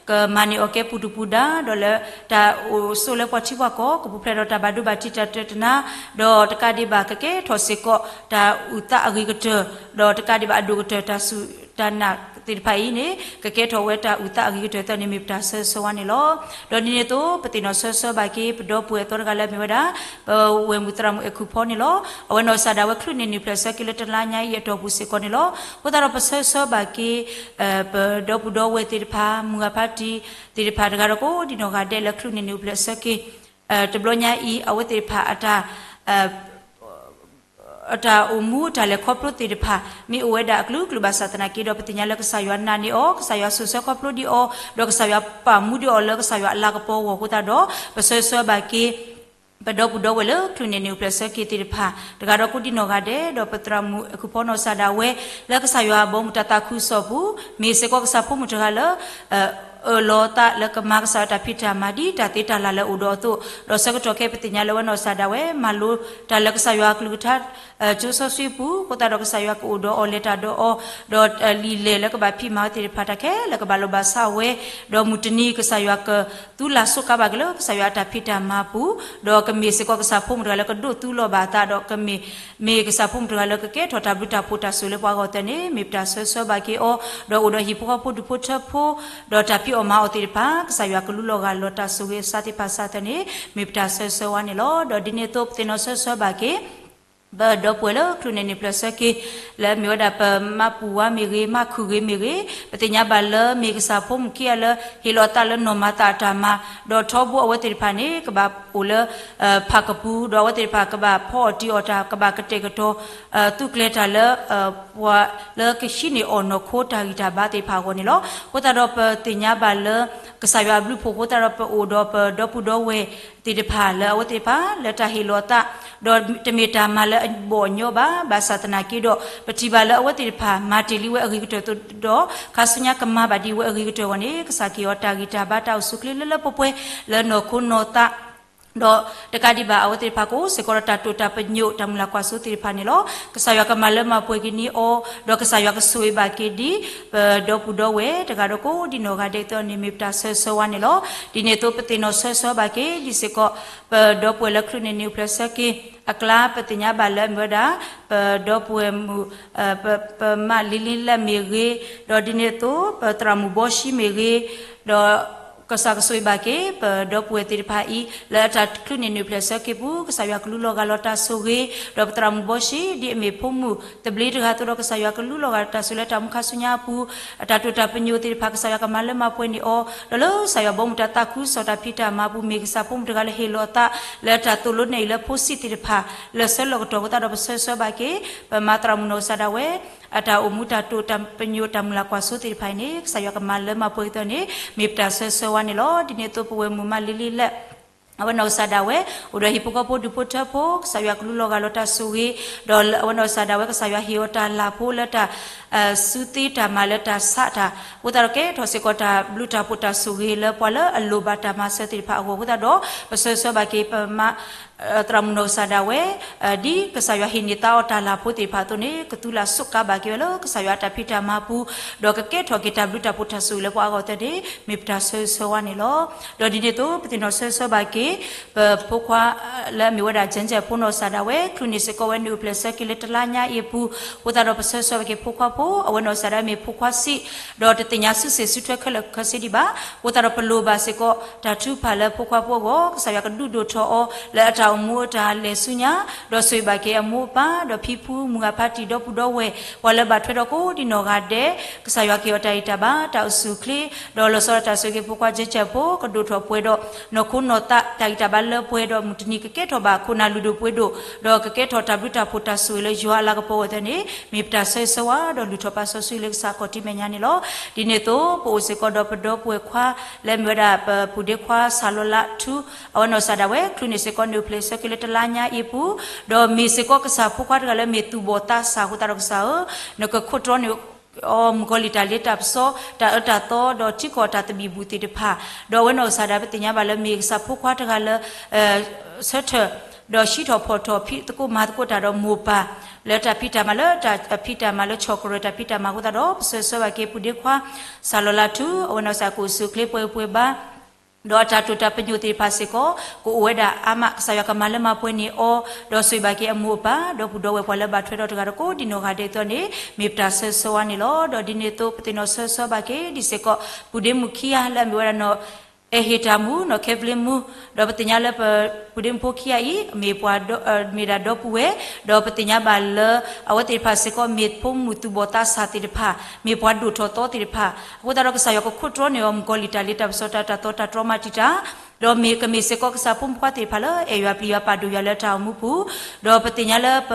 ကမၤန့ၢ်အီၣ်ကဲပူၤဒူၣ်ပူၤဒါ, ဒီးလၢတၢ်အိၣ်ဆိးလၢပှၤထံပှၤကီၢ် ကပူၤဖျဲးဒီးတၢ်ဘၣ်ဒိဘၣ်ထံးတၢ်တၢတနါ, ဒီးတကးဒံးဘၣ်ကကဲထီၣ်စ့ၢ်ကီးတၢ်အုၣ်သးအဂ့ၤကတၢၢ်, ဒီးတကးဒံးဘၣ်အဒိၣ်ကတၢၢ်တၢ်စူၢ်တၢ်နာ်သ့ၣ်တဖၣ်အံၤန့ၣ် ကကဲထီၣ်ဝဲတၢ်အုၣ်သးအဂ့ၤကတၢၢ်သ့ၣ်န့ၣ် မ့ၢ်ပတၢ်ဆၢဂ့ၤဆၢဝါန့ၣ်လီၤ. ဒီးဒ်န့ၣ်အသိး ပသ့ၣ်နီၣ်ဆၢဂ့ၤဆၢဝါဘၣ်က့ၤ ပဒီပုၢ်ဝဲၢ်အသီတဂၤလၢအမ့ၢ်ဝဲဒၣ် ပဝဲၢ်မုၣ်သရၣ်မုၣ်အဲၣ်ခိၣ်ဖီန့ၣ်လီၤ. အဝဲနီၢ်ကစၢ်ဒၣ်ဝဲချုးန့ၢ်နံၣ်ဖျဲၣ်ဆၢက့ၤလၢတလါညါအံၤအတီၢ်ပူၤစ့ၢ်ကီးန့ၣ်လီၤ. အဃိသတးဒီးပဆၢဂ့ၤဆၢဝါဘၣ်က့ၤ ပဒီပုၢ်ဒီဝဲၢ်သ့ၣ်တဖၣ် မုၢ်ဂၤဖါတံၢ်သ့ၣ်တဖၣ်တဂၤဒီးကိးဒံနီၢ်ဂၤဒဲးလၢချုးန့ၢ်နံၣ်ဖျဲၣ်ဆၢက့ၤ တဘျီညါအံၤ အဝဲသ့ၣ်တဖၣ်အတၢ် တၢ်အိၣ်မူတၢ်လဲၤခီဖျိသ့ၣ်တဖၣ် မ့ၢ်အိၣ်ဝဲဒၣ်အကလုာ်ကလုာ်ဘၣ်ဆၣ်သနာ်က့ဒီး ပသ့ၣ်ညါလၢကစၢ်ယွၤနာ်န့ၢ်အီၤ, ကစၢ်ယွၤစိာ်ဆှၢခီဖျိဒံးအီၤ, ဒီးကစၢ်ယွၤပာ်မူဒံးအီၤလၢကစၢ်ယွၤအလၤကပီၤအဂီၢ်အဃိသတးဒီး ပဆၢဂ့ၤဆၢဝါဘၣ်က့ၤ ပဒီပုၢ်ဒီဝဲၢ်လၢချုးန့ၢ်န့ၣ်အိၣ်ဖျဲၣ်ဆၢက့ၤသ့ၣ်တဖၣ် တဂၤဒီးကိးဒံနီၢ်ဂၤဒဲး ဒီးပသရၣ်မုၣ်အခိၣ်ဖီနီၢ်ကစၢ်ဒၣ်ဝဲ လၢကစၢ်ယွၤဘီမုၢ်တၢ်သးခုကစီၣ်အပူၤ မ့ၢ်စ့ၢ်ကီးကစၢ်ဖိမုၣ်တဂၤလၢ အၢၣ်လီၤအသးလၢကမၤကစၢ်ယွၤတၢ်ဖံးတၢ်မၤ ဒ်တၢ်သ့တၢ်လၢ်လၢအအိၣ်ဒီးအသိး, ဒီးဆၢကတီၢ်ခဲအံၤ ပသ့ၣ်ညါလၢအဝဲနီၢ်ကစၢ်ဒၣ်ဝဲ မၤလိတၢ်လၢကစၢ်ယွၤအကလုၢ်ကထါ ကၠိစီဆှံပူၤအဃိသတးဒီး ကစၢ်ယွၤကအိၣ်ဒီးအီၤ လဲၤတၢ်ဒီးအီၤ, ဒီးလံာ်လဲၢ်လၢကဘၣ်ဖံးမၤဝဲသ့ၣ်တဖၣ် တၢ်ခဲလၢာ်ကဘၣ်လိာ်ဘၣ်ဆးအဝဲ, ဒီးမုၢ်တနံၤ ကစၢ်ယွၤကသူလၢ်ဆိးကါဘၣ်က့ၤလၢကစၢ်ယွၤအတၢ်ဖံးတၢ်မၤပူၤ, ဒီးကမ့ၢ်စ့ၢ်ကီးကစၢ်ဖိမုၣ်တဂၤလၢကဒိးသူလီၤဘၣ်အသး ဒီးကမ့ၢ် မ့ၢ်ကစၢ်ဖိမုၣ်တဂၤလၢကကဲထီၣ်တၢ်ဘျုးတၢ်ဖှိၣ်တၢ်ဆိၣ်ဂ့ၤလၢပှၤအဂီၢ်အသိးန့ၣ် မ့ၢ်ပတၢ်ဆၢဂ့ၤဆၢဝါဘၣ်က့ၤအီၤ, ဒီးအိၣ်ဒီးဟံၣ်ဖိဃီဖိဒူၣ်ဖိထၢဖိ, ဒီးတၢ်ဖံးအီၣ်မၤအီၣ်သ့ၣ်တဖၣ် ကစၢ်ယွၤကလူလီၤဂာ်လီၤတၢ်ဆိၣ်ဂ့ၤအသးသ့ၣ်တဖၣ်အသးန့ၣ် မ့ၢ်ပတၢ်ဆၢဂ့ၤဆၢဝါန့ၣ်လီၤ. ဒီးဒ်န့ၣ်အသိး ပသ့ၣ်နီၣ်ဆၢဂ့ၤဆၢဝါဘၣ်က့ၤ ပဒီပုၢ်ဝဲၢ်လၢချုးန့ၢ်န့ၣ်အိၣ်ဖျဲၣ်ဆၢက့ၤ လၢအမ့ၢ်ဝဲဒၣ်ပမါပုၢ်ဝါမ့ၢ်ဂ့ၤ မါခုၣ်ဂ့ၤမ့ၢ်ဂ့ၤ, ပသ့ၣ်ညါဘၣ်လၢမ့ၢ်ကစၢ်ဖိမုၣ်ခံဂၤလၢ ဟ့ၣ်လီၤအသးလၢနီၢ်မၤသးအတၢ်မၤ, ဒီးထီဘိအဝဲသ့ၣ်တဖၣ်န့ၣ် ကဘၣ်အိၣ်လၢ ဖၣ်ကပူၤ, ဒီးအဝဲသ့ၣ်တဖၣ်ကဘၣ်ဖီအီၣ်တံၢ်အီၣ်တၢ် ကဘၣ်ကတဲာ်ကတီၤ သူၣ်ကျဲၤတၢ်လၢ ပှၤလၢကဟံးန့ၢ်အီၣ်နီၢ်ခိတၢ်ဂံၢ်တၢ်ဘါသ့ၣ်တဖၣ်အဂီၢ်န့ၣ်လီၤ. အဃိသတးဒီးပသ့ၣ်ညါဘၣ်လၢ ကစၢ်ယွၤအဘျုးအဖှိၣ်အဃိသတးဒီး ပအိၣ်ဒီးပဒီပုၢ်ဒီဝဲၢ်သ့ၣ်တဖၣ်လၢအဝဲသ့ၣ်တဖၣ်လၢတၢ်ဟ့ၣ်လီၤအသး, ဒီးတမ့ၢ်တၢ်မၤလၢအဘီၣ်အညီဘၣ်, ဘၣ်ဆၣ်သနာ်က့ဒီး ပထံၣ်ဘၣ်လၢအဝဲသ့ၣ်တဖၣ် မၤတ့ၢ်လံဝဲအဂ့ၤကတၢၢ်အသိးဒီး ခါဆူညါကမၤဘၣ်ဒံးဝဲအဂ့ၤကတၢၢ်အဂီၢ်န့ၣ် ကစၢ်ကဟ့ၣ်အီၤတၢ်ဂံၢ်တၢ်ဘါတၢ်အိၣ်ဆူၣ်အိၣ်ချ့လၢလၢပှဲၤပှဲၤ လၢနီၢ်ခိနီၢ်သး ဒီးတကးဒံးဘၣ် အဝဲသ့ၣ်တဖၣ်ကအိၣ်စ့ၢ်ကီးဒီးတၢ်တိာ်တၢ်ပညိၣ် တၢ်မုၢ်လၢ်ကွၢ်စိသ့ၣ်တဖၣ်န့ၣ်လီၤ. ကစၢ်ယွၤကမၤလၢမၤပှဲၤက့ၤန့ၢ်အီၤ, ဒီးကစၢ်ယွၤကဆိၣ်ဂ့ၤဘၣ်က့ၤဒ် ပဒီပုၢ်ဒီဝဲၢ် တဂၤဒီးကိးဒံနီၢ်ဂၤဒဲးအသိးန့ၣ် မ့ၢ်ပတၢ်ဆၢဂ့ၤဆၢဝါန့ၣ်လီၤ. ဒ်န့ၣ်အသိး ပသ့ၣ်နီၣ်ဆၢဂ့ၤဆၢဝါဘၣ်က့ၤ ဒ်စ့ၢ်ကီး ပဒီပုၢ်ဝဲၢ်လၢချုးန့ၢ်န့ၣ်အိၣ်ဖျဲၣ်ဆၢက့ၤအကျါ ပသ့ၣ်ညါဘၣ်လၢအမ့ၢ်ဝဲဒၣ် ပဒီပုၢ်ဝဲၢ်မုၣ် ပမါလ့လ့လၢမ့ၢ်ဂ့ၤ, ဒီးဒ်န့ၣ်အသိး ပသရၣ်မုၣ်ဘီၡံမ့ၢ်ဂ့ၤ, ဒီး ကစၢ်ကဆိၣ်ဂ့ၤဘၣ်က့ၤ ပဒီပုၢ်ဝဲၢ်သ့ၣ်တဖၣ်အံၤ လၢအတၢ်ချုးန့ၢ်န့ၢ်အိၣ်ဖျဲၣ်ဆၢက့ၤအပူၤ ကစၢ်ယွၤကလူလီၤဂာ်လီၤတၢ်ဆိၣ်ဂ့ၤ, ဒီးပသရၣ်မုၣ်ဘီၡံ ဒ်အမ့ၢ်ဖိမုၣ်သဘျ့တဂၤအသိးဒီး ကစၢ်ယွၤကလူလီၤဂာ်တၢ်ဆိၣ်ဂ့ၤလၢတၢ်မူခါဆူညါအပူၤ အတၢ်တိာ်တၢ်ပညိၣ်သ့ၣ်တဖၣ် ကစၢ်ယွၤကမၤလၢမၤပှဲၤန့ၢ်အီၤ, ဒီးလၢကစၢ်ယွၤဘီမုၢ်တၢ်သးခုကစီၣ်တၢ်ဖံးတၢ်မၤအပူၤ မ့ၢ်ကစၢ်ဖိမုၣ်တဂၤလၢဟ့ၣ်လီၤအသး လၢတၢ်သိၣ်လိနဲၣ်အံၤလၢဖိဆံးသ့ၣ်တဖၣ် လၢာ်ဆၢလီၢ်ကတီၢ်အဃိသတးဒီး ပဆၢဂ့ၤဆၢဝါဘၣ်က့ၤ ပမါသရၣ်မုၣ်နီၢ်ကစၢ်ဒၣ်ဝဲ အတၢ်အိၣ်မူတၢ်တိာ်တၢ်ပညိၣ်တၢ်မုၢ်လၢ်ကွၢ်စိသ့ၣ်တဖၣ်အံၤန့ၣ် ကစၢ်ယွၤကမၤလၢမၤပှဲၤအသိးန့ၣ် မ့ၢ်ပတၢ်ဆၢဂ့ၤဆၢဝါန့ၣ်လီၤ. ဒ်န့ၣ်အသိးပဝဲၢ်မုၣ်မါလ့လ့လၢ အဝဲနီၢ်ကစၢ်ဒၣ်ဝဲ အိၣ်ဒီးဟံၣ်ဖိဃီဖိဒူၣ်ဖိထၢဖိ ကစၢ်ယွၤကလူလီၤဂာ်လီၤတၢ်ဆိၣ်ဂ့ၤ, ဒီးအဝဲနီၢ်ကစၢ်ဒၣ်ဝဲ ကစၢ်ယွၤဟ့ၣ်အီၤတၢ်လၢ်ဖိလၢတၢ် စုသ့တၢ်မၤလၢတၢ်ဆးတၢ် အဃိသတးဒီးကဲထီၣ်စ့ၢ်ကီးတၢ်ဘျုးတၢ်ဖှိၣ်တၢ်ဆိၣ်ဂ့ၤလၢပှၤလၢအလိၣ်ဘၣ်တၢ်မၤစၢၤသ့ၣ်တဖၣ်အဂီၢ်အဃိသတးဒီး ပဆၢဂ့ၤဆၢဝါဘၣ်က့ၤပမါ သရၣ်မုၣ်နီၢ်ကစၢ်ဒၣ်ဝဲ ဒ်ကစၢ်ယွၤဟ့ၣ်န့ၢ်သါအီၤတၢ်လၢ်ဖိသ့ၣ်တဖၣ်အသိးန့ၣ် ကသူလၢ်စူးကါဘၣ်က့ၤဝဲလၢကစၢ်ယွၤအတၢ်ဖံးတၢ်မၤပူၤ ဒီးကကဲထီၣ်က့ၤတၢ်ဘျုးတၢ်ဖှိၣ်တၢ်ဆိၣ်ဂ့ၤလၢပှၤအဂီၢ်အသိးန့ၣ် မ့ၢ်ပတၢ်ဆၢဂ့ၤဆၢဝါန့ၣ်လီၤ. ဒီးဒ်န့ၣ်အသိး ပသ့ၣ်နီၣ်ဆၢဂ့ၤဆၢဝါဘၣ်က့ၤ ပဖိခွါ လၢအမ့ၢ်ဝဲဒၣ် ကၠဲကၠဲဖိနီၢ်ကစၢ်ဒၣ်ဝဲ ချုးန့ၢ်စ့ၢ်ကီးဝဲန့ၣ်အိၣ်ဖျဲၣ်ဆၢက့ၤလၢတလါညါအံၤအပူၤ အဃိသတးဒီးပဆၢဂ့ၤဆၢဝါဘၣ်က့ၤဖိခွါဖိ အဝဲနီၢ်ကစၢ်ဒၣ်ဝဲမ့ၢ်ဖိခွါဆံး ဒီးတသ့ၣ်ညါစုစ့ၣ်စုထွဲခဲလၢာ်ခဲဆ့ဒံးဘၣ်. အဃိသတးဒီးပလိၣ်ဘၣ်စ့ၢ်ကီး တၢ်ထုကဖၣ်လၢဖိခွါဖိအဂီၢ် ကစၢ်ယွၤကဒုးဒိၣ်ထီၣ်အီၤ လၢအတၢ်အိၣ်မူအတၢ်လဲၤဆူညါ ဒီးဆိၣ်ဂ့ၤဘၣ်က့ၤအမိၢ်အပၢ် ဒီးဖံဖုမုၢ်ဂၤဖါတံၢ်ဒီပုၢ်ဒီဝဲၢ် ပှၤလၢဘၣ်ထွဲဒီးကိးဒံနီၢ်ဂၤဒဲး ကစၢ်ယွၤကဟ့ၣ်အီၤတၢ်ဂံၢ်တၢ်ဘါ တၢ်အိၣ်ဆူၣ်အိၣ်ချ့ ဒီးလီၤဆီဒၣ်တၢ်ဆိၣ်ဂ့ၤဖိခွါကၠဲကၠဲဖိ ကဒိၣ်ထီၣ်ပှဲၤဒီး နီၢ်ခိနီၢ်သး တၢ်ဂံၢ်တၢ်ဘါလၢပှဲၤဒီး မုၢ်တနံၤကကဲထီၣ်ဘၣ်ခိၣ်နၢ်လုၢ်ဒိၣ်ပှ့ၤဒိၣ် ဒီးကကဲထီၣ်တၢ်ဘျုးတၢ်ဖှိၣ်တၢ်ဆိၣ်ဂ့ၤလၢယွၤအလၤကပီၤအဂီၢ်အသိးန့ၣ် မ့ၢ်ပတၢ်ဆၢဂ့ၤဆၢဝါ ဒီးလုၢ်ထီၣ်ပာ်စီဆှံလၢကစၢ်ခီၣ်ထံးမဲာ်ညါန့ၣ်လီၤ. ဒ်န့ၣ်အသိး ပအိၣ်စ့ၢ်ကီးဒီးပဒီပုၢ်ဝဲၢ်ခွါ လၢအမ့ၢ်ဝဲဒၣ်ပပုၢ်ဒ့ခွါ စၢ်လီၤလးထူ အဝဲနီၢ်ကစၢ်ဒၣ်ဝဲ ချုးန့ၢ်စ့ၢ်ကီးန့ၣ်အိၣ်ဖျဲၣ်ဆၢက့ၤလၢတလါညါအံၤအပူၤ ဒီးမ့ၢ်စ့ၢ်ကီးကစၢ်ဖိခွါတဂၤလၢမ့ၢ်သူၣ်ဘီၣ်သးစၢ်အဃိသတးဒီးကစၢ်ဧၢ, နကခိးတြီန့ၢ် အီၤမုၣ်ကီၤလံၢ်တၢ်လ့တၢ်ပစီ တၢ်အၢတၢ်သီ ဒီးထံကီၢ်တၢ်သဘံၣ်ဘုၣ်သ့ၣ်တဖၣ်, ဒီးအဝဲနီၢ်ကစၢ်ဒၣ်ပသ့ၣ်ညါဘၣ်လၢမ့ၢ်ကစၢ်ဖိခွါတဂၤလၢ ဆၢထၢၣ် ဒီးဟံးထီၣ်ဖီၣ်ထီၣ်ဖံးသကိးမၤသကိးတၢ်ဒီးမိၢ်ပၢ် လၢတၢ်ဖံးတၢ်မၤလၢတၢ်ဖံးတၢ်မၤလၢဆီၣ်ကရၢၢ်တၢ်ဖံးတၢ်မၤအဃိသတးဒီး ပဆၢဂ့ၤဆၢဝါဘၣ်က့ၤပပုၢ်ဒ့ခွါ စၢ်လီၤလးထူ အဝဲနီၢ်ကစၢ်ကအိၣ်ဆူၣ်အိၣ်ချ့ပှဲၤပှဲၤဘါ ဒီးအတၢ်တိာ်တၢ်ပညိၣ်သ့ၣ်တဖၣ်စ့ၢ်ကီး ကအိၣ်ဝဲဒၣ်အါမး ကစၢ်ယွၤကမၤလၢမၤပှဲၤန့ၢ်အီၤ, ဒီးဆိၣ်ဂ့ၤဘၣ်က့ၤအမိၢ်အပၢ် ဒီပုၢ်ဒီဝဲၢ်ပှၤလၢဘၣ်ထွဲဒီးတဂၤဒီးကိးဒံနီၢ်ဂၤဒဲးအသိးန့ၣ် မ့ၢ်ပတၢ်ဆၢဂ့ၤဆၢဝါန့ၣ်လီၤ. ဒီးဒ်န့ၣ်အသိး ပသ့ၣ်နီၣ်ဆၢဂ့ၤဆၢဝါဘၣ်က့ၤဒ်စ့ၢ်ကီး ပုၢ်ဒ့မုၣ်ခံဂၤလၢအမ့ၢ်ဝဲဒၣ်နီၢ် အဲၣ်ဟ့ၣ်တၢ်မူ နီၢ်ခဲပလ့မူ ဒီးပသ့ၣ်ညါလၢပပုၢ်ဒ့မုၣ်ဖိခံဂၤအံၤ မ့ၢ်ပှၤ မ့ၢ်ဒၣ်ဒီပုၢ်ဝဲၢ်, ဒီးပသ့ၣ်ညါဘၣ်လၢ အဝဲသ့ၣ်တဖၣ်စ့ၢ်ကီး မ့ၢ်ဖိမုၣ်သူၣ်ဘီၣ်သးစၢ်သ့ၣ်တဖၣ်, မ့ၢ်ပှၤဒိၣ်ထီၣ်သီသ့ၣ်တဖၣ်, အဃိသတးဒီးကစၢ်ယွၤကခိးတြီန့ၢ်အီၤ မုၣ်ကီၤလံၢ်တၢ်လ့တၢ်ပစီတၢ်တၢ်သီတၢ်တြီမၤတံာ်တာ် ဒီးမ့ၢ်ကမ့ၢ်စ့ၢ်ကီးကစၢ်ဖိမုၣ်ဖိခွါသ့ၣ်တဖၣ်လၢအဲၣ်ယွၤပျံၤယွၤပာ်ဒိၣ်ယွၤလၢတၢ်အိၣ်မူပူၤ, ဒီးပသ့ၣ်ညါလၢပ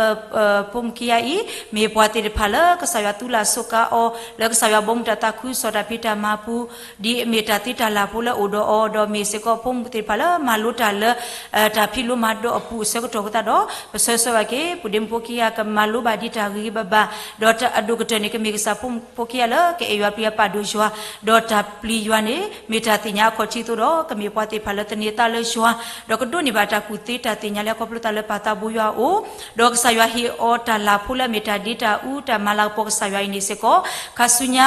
ဖိမုၣ်ခံဂၤအံၤ မ့ၢ်ပှၤသ့ၣ်တဖၣ်လၢကစၢ်ယွၤသူလၢ်စူးကါအီၤ, လၢကစၢ်ယွၤဘီမုၢ်တၢ်သးခုကစီၣ်တၢ်ဖံးတၢ်မၤပူၤ, ဒ်အမ့ၢ်တၢ်သ့တၢ်လၢ်ဖိလၢအိၣ်ဒီးအီၤ, ဒီးမ့ၢ်စ့ၢ်ကီးဖိမုၣ်သ့ၣ်တဖၣ်လၢမၤလိတၢ်လၢ တၢ်ဖံးလိမၤဒိးအပူၤအဆၢကတီၢ်အဃိသတးဒီး ပဆၢဆၢဘၣ်က့ၤ ပုၢ်ဒ့မုၣ်ဖိခံဂၤကမၤလိဘၣ်ဒ်တၢ်ဂ့ၤဂ့ၤဘၣ်ဘၣ်, ဒီးအဒိၣ်ကတၢၢ်န့ၣ် ကမ့ၢ်ကစၢ်ဖိမုၣ်ဖိခံဂၤလၢကအဲၣ်ယွၤပျံၤယွၤပာ်ဒိၣ်ယွၤ, ဒီးတၢ်ပျံၤယွၤန့ၣ် မ့ၢ်တၢ်သ့ၣ်ညါအခီၣ်ထံးအသိးဒီး ကမ့ၢ်ပှၤသ့ၣ်တဖၣ်လၢသန့ၤသးလၢယွၤ, ဒီးကဒိးန့ၢ်ဘၣ်တၢ်ကူၣ်သ့တၢ်သ့ၣ်ညါလၢခီဖျိသးလၢပၢ်သးဘိယွၤအအိၣ်, ဒီးကစၢ်ယွၤဟ့ၣ်အီၤတၢ်လၢ်ဖိလၢအမ့ၢ်တၢ်ဒ့တၢ်အူတၢ်မၤလၤကပီၤကစၢ်ယွၤအံၤန့ၣ်စ့ၢ်ကီး ခါဆူညါ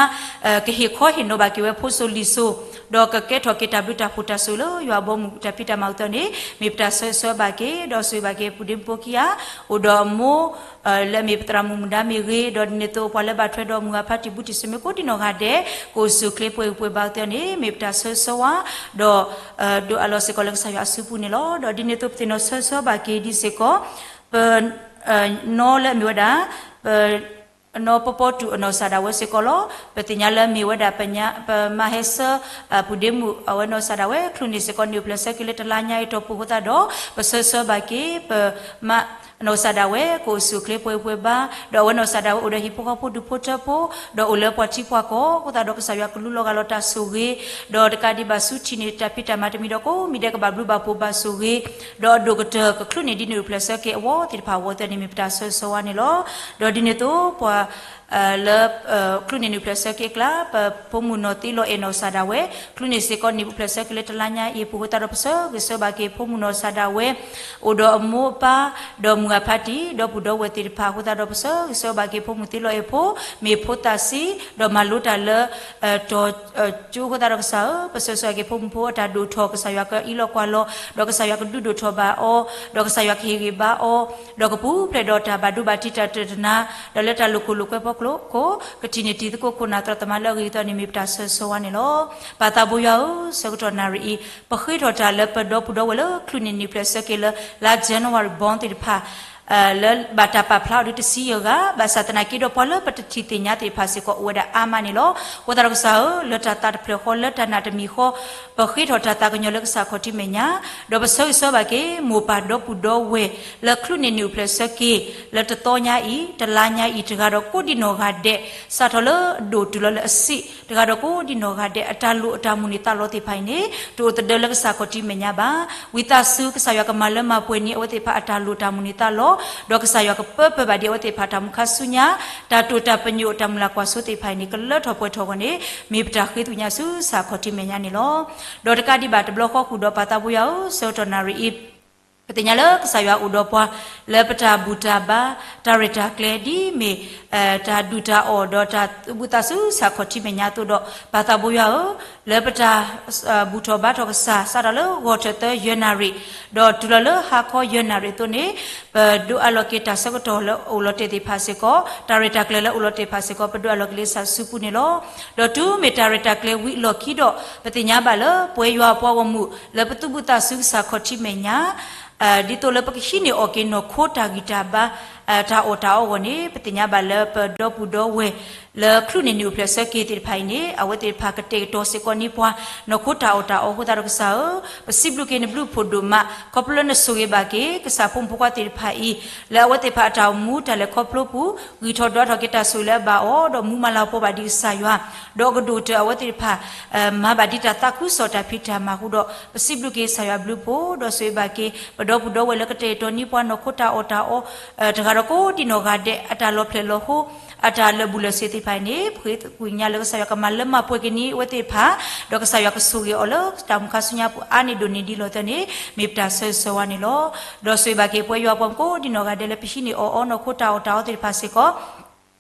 ကဟ့ၣ်ခီဟ့ၣ်နီၤဘၣ်က့ၤဝဲဖိစိၤလံၤစိၤ, ဒီးကကဲထီၣ်က့ၤတၢ်ဘျုးတၢ်ဖှိၣ်တၢ်ဆိၣ်ဂ့ၤလၢယွၤအဘီအမုၢ်တၢ်ဖံးတၢ်မၤအသိးန့ၣ် မ့ၢ်ပတၢ်ဆၢဂ့ၤဆၢဝါဘၣ်က့ၤ, ဒီးဆိၣ်ဂ့ၤဘၣ်က့ၤ ပုၢ်ဒ့မုၣ်ဖိခံဂၤ အိၣ်ဒီးအမိၢ် လၢအမ့ၢ်ပသရၣ်မုၣ်မုၣ်ဒါမ့ၢ်ဂ့ၤ, ဒီးဒ်န့ၣ်အသိးပှၤလၢဘၣ်ထွဲဒီးမုၢ်ဂၤဖါတံၢ်ဘူးတံၢ်စ့ၢ်မ့ၢ်ကိးဒံနီၢ်ဂၤဒဲး ကအိၣ်ဆူၣ်အိၣ်ချ့ပှဲၤဂံၢ်ပှဲၤဘါအသိးန့ၣ် မ့ၢ်ပတၢ်ဆၢဂ့ၤဆၢဝါ, ဒီး ဒိးအးလီၤစ့ၢ်ကီးလၢကစၢ်ယွၤအစုပူၤန့ၣ်လီၤ. ဒီးဒ်န့ၣ်အသိးပသ့ၣ်နီၣ်ဆၢဂ့ၤဆၢဝါဘၣ်က့ၤဒ်စ့ၢ်ကီး ပ နီၢ်လၢအမ့ၢ်ဝဲဒၣ် ပ နီၢ်ပပီတူၢ်အနီၢ်ကစၢ်ဒၣ်ဝဲစ့ၢ်ကီးလီၤ. ပသ့ၣ်ညါလၢမ့ၢ်ဝဲဒၣ် ပမါဟဲဆၢ ပုၢ်ဒ့မုၣ်အဝဲနီၢ်ကစၢ်ဒၣ်ဝဲ ချုးန့ၣ်စ့ၢ်ကီးန့ၣ်အိၣ်ဖျဲၣ်ဆၢက့ၤလၢတလါညါအံၤတီၢ်ပူၤအဃိသတးဒီး ပဆၢဂ့ၤဆၢဝါဘၣ်က့ၤ ပမါ နီၢ်ကစၢ်ဒၣ်ဝဲ ကအိၣ်ဆူၣ်အိၣ်ချ့ပှဲၤဂံၢ်ပှဲၤဘါ, ဒီးအဝဲနီၢ်ကစၢ်ဒၣ်ဝဲအိၣ်ဒီးဟံၣ်ဖိဃီဖိဒူၣ်ဖိထၢဖိ, ဒီးအိၣ်လၢပှၤထံပှၤကီၢ်အဃိသတးဒီး ကစၢ်ယွၤကလူလီၤဂာ်လီၤတၢ်ဆိၣ်ဂ့ၤ, ဒီးတကးဒံးဘၣ်ဆူထံၣ်န့ၢ်တၢ်ဖံးတၢ်မၤတမံၤဒီးကိးမံၤဒဲးကဘၣ်ဘျုးဘၣ်ဖှိၣ်ဘၣ်ဆိၣ်ဂ့ၤ, ဒီးအဒိၣ်ကတၢၢ်ကချုးန့ၢ်ဒ်န့ၣ်အိၣ်ဖျဲၣ်ဆၢက့ၤအဝဲသ့ၣ်တဖၣ်အဝဲသ့ၣ်န့ၣ်မ့ၢ်ပတၢ်ဆၢဂ့ၤဆၢဝါန့ၣ်လီၤ. ဒီးဒ်န့ၣ်အသိးပှၤ လၢ ချုးန့ၢ်န့ၣ်အိၣ်ဖျဲၣ်ဆၢက့ၤအကျါ ပဖိမုၣ်နီၢ်သ့လီၤအဲၣ်နီၢ်ကစၢ်ဒၣ်ဝဲ ချုးန့ၣ်စ့ၢ်ကီးန့ၣ်အိၣ်ဖျဲၣ်ဆၢက့ၤလၢတလါညါအံၤပူၤအဃိသတးဒီး ပဆၢဂ့ၤဆၢဝါဘၣ်က့ၤဖိမုၣ်နီၢ်ကစၢ်ဒၣ်ဝဲ အိၣ်ဒီးအမိၢ်အပၢ် ဒီးမုၢ်ဂၤဖါတံၢ် ဒီပုၢ်ဒီဝဲၢ်သ့ၣ်တဖၣ်အဃိသတးဒီး ပဆၢဂ့ၤဆၢဝါဘၣ်က့ၤဖိမုၣ်သ့လီၤအဲၣ်ဖိ မ့ၢ်ဖိသၣ်ဆံး ဒီးမၤလိတၢ်လၢ တီၤ ကၠိအဃိသတးဒီးကစၢ်ဧၢ, ပဆၢဂ့ၤဆၢဝါက့ၤဖိမုၣ်ဖိအတၢ်ဒိၣ်ထီၣ် ကစၢ်ယွၤကအံးလီၤကွၢ်လီၤ ဒီးကစၢ်ယွၤကဒုးဒိၣ်ထီၣ်ဘၣ်အီၤ, ဒီးကစၢ်ယွၤကဟ့ၣ်ဂံၢ်ဘါအီၤ, ဒီးကပူၤဖျဲးဒီးတၢ်ဘၣ်ဒိဘၣ်ထံးတၢ်တၢၢ်တနါ, ဒီးလၢတၢ်လိာ်ခိၣ်လိာ်ကွဲဖီခိၣ် ကထံၣ်န့ၢ်တံၤသကိးခိၣ်နၢ်သရၣ်သမါလၢအဂ့ၤကတၢၢ်န့ၣ် မ့ၢ်ပတၢ်ဆၢဂ့ၤဆၢဝါန့ၣ်လီၤ. ပၢ်သးဘိယွၤဧၢ, ဆၢကတီၢ်နၣ်ရံၣ်အံၤ ပဃ့ထီၣ်တၢ်လၢပဒီပုၢ်ဒီဝဲၢ်လၢချုးန့ၢ်န့ၢ်ဖျဲၣ်ဆၢက့ၤလၢ လါ January born သ့ၣ်တဖၣ် လၢဘၣ်တၢ်ပာ်ဖျါအီၤဒ်တဆံယဲၢ်ဂၤ, ဘၣ်ဆၣ်သနာ်က့ဒီးပှၤလၢပတထံၣ်သ့ၣ်ညါသ့ၣ်တဖၣ်စ့ၢ်ကီးအိၣ်ဝဲဒၣ်အါမးန့ၣ်လီၤ. အဃိသတးဒီးကစၢ်ဧၢ, လၢတၢ်သးတဖျၢၣ်ဃီ လၢတၢ်နာ်တမံၤဃီ ပဃ့ထီၣ်တၢ်သးကညီၤလၢကစၢ်ခီၣ်ထံးမဲာ်ညါ, ဒီးပဆၢဂ့ၤဆၢဝါဘၣ်က့ၤ မိၢ်ပၢ်ဒီပုၢ်ဒီဝဲၢ် လၢချုးန့ၢ်န့ၢ်အိၣ်ဖျဲၣ်ဆၢက့ၤ လၢတသီညါအံၤ တလါညါအံၤ တဂၤဒီးကိးဒံနီၢ်ဂၤဒဲး စးထီၣ်လၢအဒိၣ်တုၤလီၤလၢအဆံး တဂၤဒီးကိးဒံနီၢ်ဂၤဒဲး အတၢ်လိၣ်အတၢ်မုၢ်န့ၢ်သးလီသ့ၣ်တဖၣ်အံၤန့ၣ် တအိၣ်သဒၢလၢကစၢ်ခီၣ်ထံးမဲာ်ညါဘၣ်. ဝံသးစူၤ ကစၢ်ယွၤကမၤလၢမၤပှဲၤန့ၢ်အဝဲသ့ၣ်တဖၣ်အတၢ်လိၣ်တၢ်မုၢ်န့ၢ်သးလီ, ဒီးကစၢ်ယွၤကပၢပၢၢ်ဘၣ်ဒံးအဝဲသ့ၣ်တဖၣ်တၢ်မုၢ်ခါဆူညါ, တၢ်တိာ်တၢ်ပညိၣ်တၢ်မုၢ်လၢ်ကွၢ်စိသ့ၣ်တဖၣ်အံၤန့ၣ် ကလၢထီၣ်ပှဲၤထီၣ်အဂီၢ်န့ၣ် မ့ၢ်ပတၢ်ဃ့သ့ၣ်ညါဆူကစၢ်ခီၣ်ထံးမဲာ်ညါန့ၣ်လီၤ. ဒီးတကးဒံးဘၣ်တဘျီဃီဃုာ်ဒီးပၢ်သးဘိယွၤဧၢ, ဆၢကတီၢ်နၣ်ရံၣ်အံၤ ပသ့ၣ်ညါလၢကစၢ်ယွၤအိၣ်ဒီးပှၤ လၢပတၢ်ဘူၣ်တၢ်ဘါ တၢ်ရဲၣ်တၢ်ကျဲၤ ဒ်မ့ၢ် တၢ်ဒုၣ်တၢ်အီၣ် ဒီးတၢ်သူၣ်ဘုသးစူၤကစၢ်ခီၣ်ထံးမဲာ်ညါအသိးဒီး ပၢ်သးဘိယွၤဧၢ, လၢပတၢ် ဘူၣ်ထီၣ်ဘါထီၣ်ကစၢ် စးထီၣ်လၢဂီၤထၢၣ်သၢယဲၢ်နၣ်ရံၣ် ဒီးတုၤလီၤလၢဟါခီယဲၢ်နၣ်ရံၣ်အသိးန့ၣ် ပဒိးအးလီၤက့ၤတၢ်ဆၢကတီၢ်လၢအိၣ်လီၤတဲာ်သ့ၣ်တဖၣ်စ့ၢ်ကီး တၢ်ရဲၣ်တၢ်ကျဲၤလၢအိၣ်လီၤတဲာ်တဖၣ်စ့ၢ်ကီး ပဒိးအးလီၤက့ၤလၢကစၢ်စုပူၤန့ၣ်လီၤ. ဒီးတုၤမ့ၢ်တၢ်ရဲၣ်တၢ်ကျဲၤဝံၤအလီၢ်ခံဒီး ပသ့ၣ်ညါဘၣ်လၢ ပဝဲယွၤအပှၤဂီၢ်မုၢ် လၢပသူၣ်ဘုသးစူၤကစၢ်ခီၣ်ထံးမဲာ်ညါ ဒ်သိးလၢပကဟံးန့ၢ်အီၣ်က့ၤနီၢ်ခိတၢ်ဂံၢ်တၢ်ဘါ တၢ်အီၣ်တၢ်အီအဂီၢ်န့ၣ် ပသ့ၣ်ညါဘၣ်လၢပဒီပုၢ်ဒီဝဲၢ် လၢချုးန့ၢ်န့ၢ်အိၣ်ဖျဲၣ်ဆၢက့ၤသ့ၣ်တဖၣ်အံၤန့ၣ် အဝဲသ့ၣ်တဖၣ်ကတဲာ်ကတီၤစ့ၢ်ကီးန့ၢ်ပှၤ နီၢ်ခိတၢ်အီၣ်တၢ်အီအဃိသတးဒီးကစၢ်ဧၢ, ပစံးဘျုးက့ၤနဘျုးဖှိၣ်ဒိၣ်မး ခီဖျိလၢနဆိၣ်ဂ့ၤဘၣ်က့ၤ ကစၢ်ဖိမုၣ်ဖိခွါသ့ၣ်တဖၣ်အံၤ လၢအဝဲသ့ၣ်တဖၣ်အတၢ်အိၣ်မူတၢ်လဲၤခီဖျိပူၤ ဂံၢ်ထီၣ်ဒွးထီၣ်က့ၤတၢ်ဆိၣ်ဂ့ၤလၢအဘၣ်အီၤ ဒီးမူမၤလၤကပီၤဘၣ်ဒံးကစၢ်ယွၤ ဒီးအကဒိၣ်ကတၢၢ်အဝဲသ့ၣ်တဖၣ် မၤဘၣ်ဒံးတၢ်သးခုကစီၣ်တၢ်ဖံးတၢ်မၤအဃိဒီး ပစံးဘျုးက့ၤကစၢ်ယွၤဘျုးဖှိၣ် ဒီးဆိၣ်ဂ့ၤဘၣ်က့ၤ ပဒီပုၢ်ဒီဝဲၢ်လၢကတဲာ်ကတီၤန့ၢ်ပှၤနီၢ်ခိတၢ်အီၣ်တၢ်အီ တဂၤဒီးကိးဒံနီၢ်ဂၤဒဲး အတၢ်လီၤဖျဲၣ်လီၤဟိ အတၢ်လၢာ်ဘူၣ်လၢာ်စ့ၤသ့ၣ်တဖၣ်အံၤန့ၣ် ပဃ့သကွံာ်ညါလၢကစၢ်ယွၤကမၤလၢမၤပှဲၤက့ၤန့ၢ်အဝဲသ့ၣ်တဖၣ် ဒီးကစၢ်ယွၤကဆိၣ်ဂ့ၤအီၤလၢတၢ်မုၢ်ခါဆူညါပူၤအါန့ၢ်ဒိၣ်န့ၢ်ဒံးလီၤသၢန့ၣ် မ့ၢ်ပတၢ်ဆၢဂ့ၤဆၢဝါန့ၣ်လီၤ. ဒီးဆိၣ်ဂ့ၤဘၣ်က့ၤပဝဲယွၤပှၤမုၣ်ကိးဒံနီၢ်ဂၤဒဲးလၢပဟံးန့ၢ်အီၣ်အီနီၢ်ခိတၢ်အီၣ်တၢ်အီသ့ၣ်တဖၣ်စ့ၢ်ကီး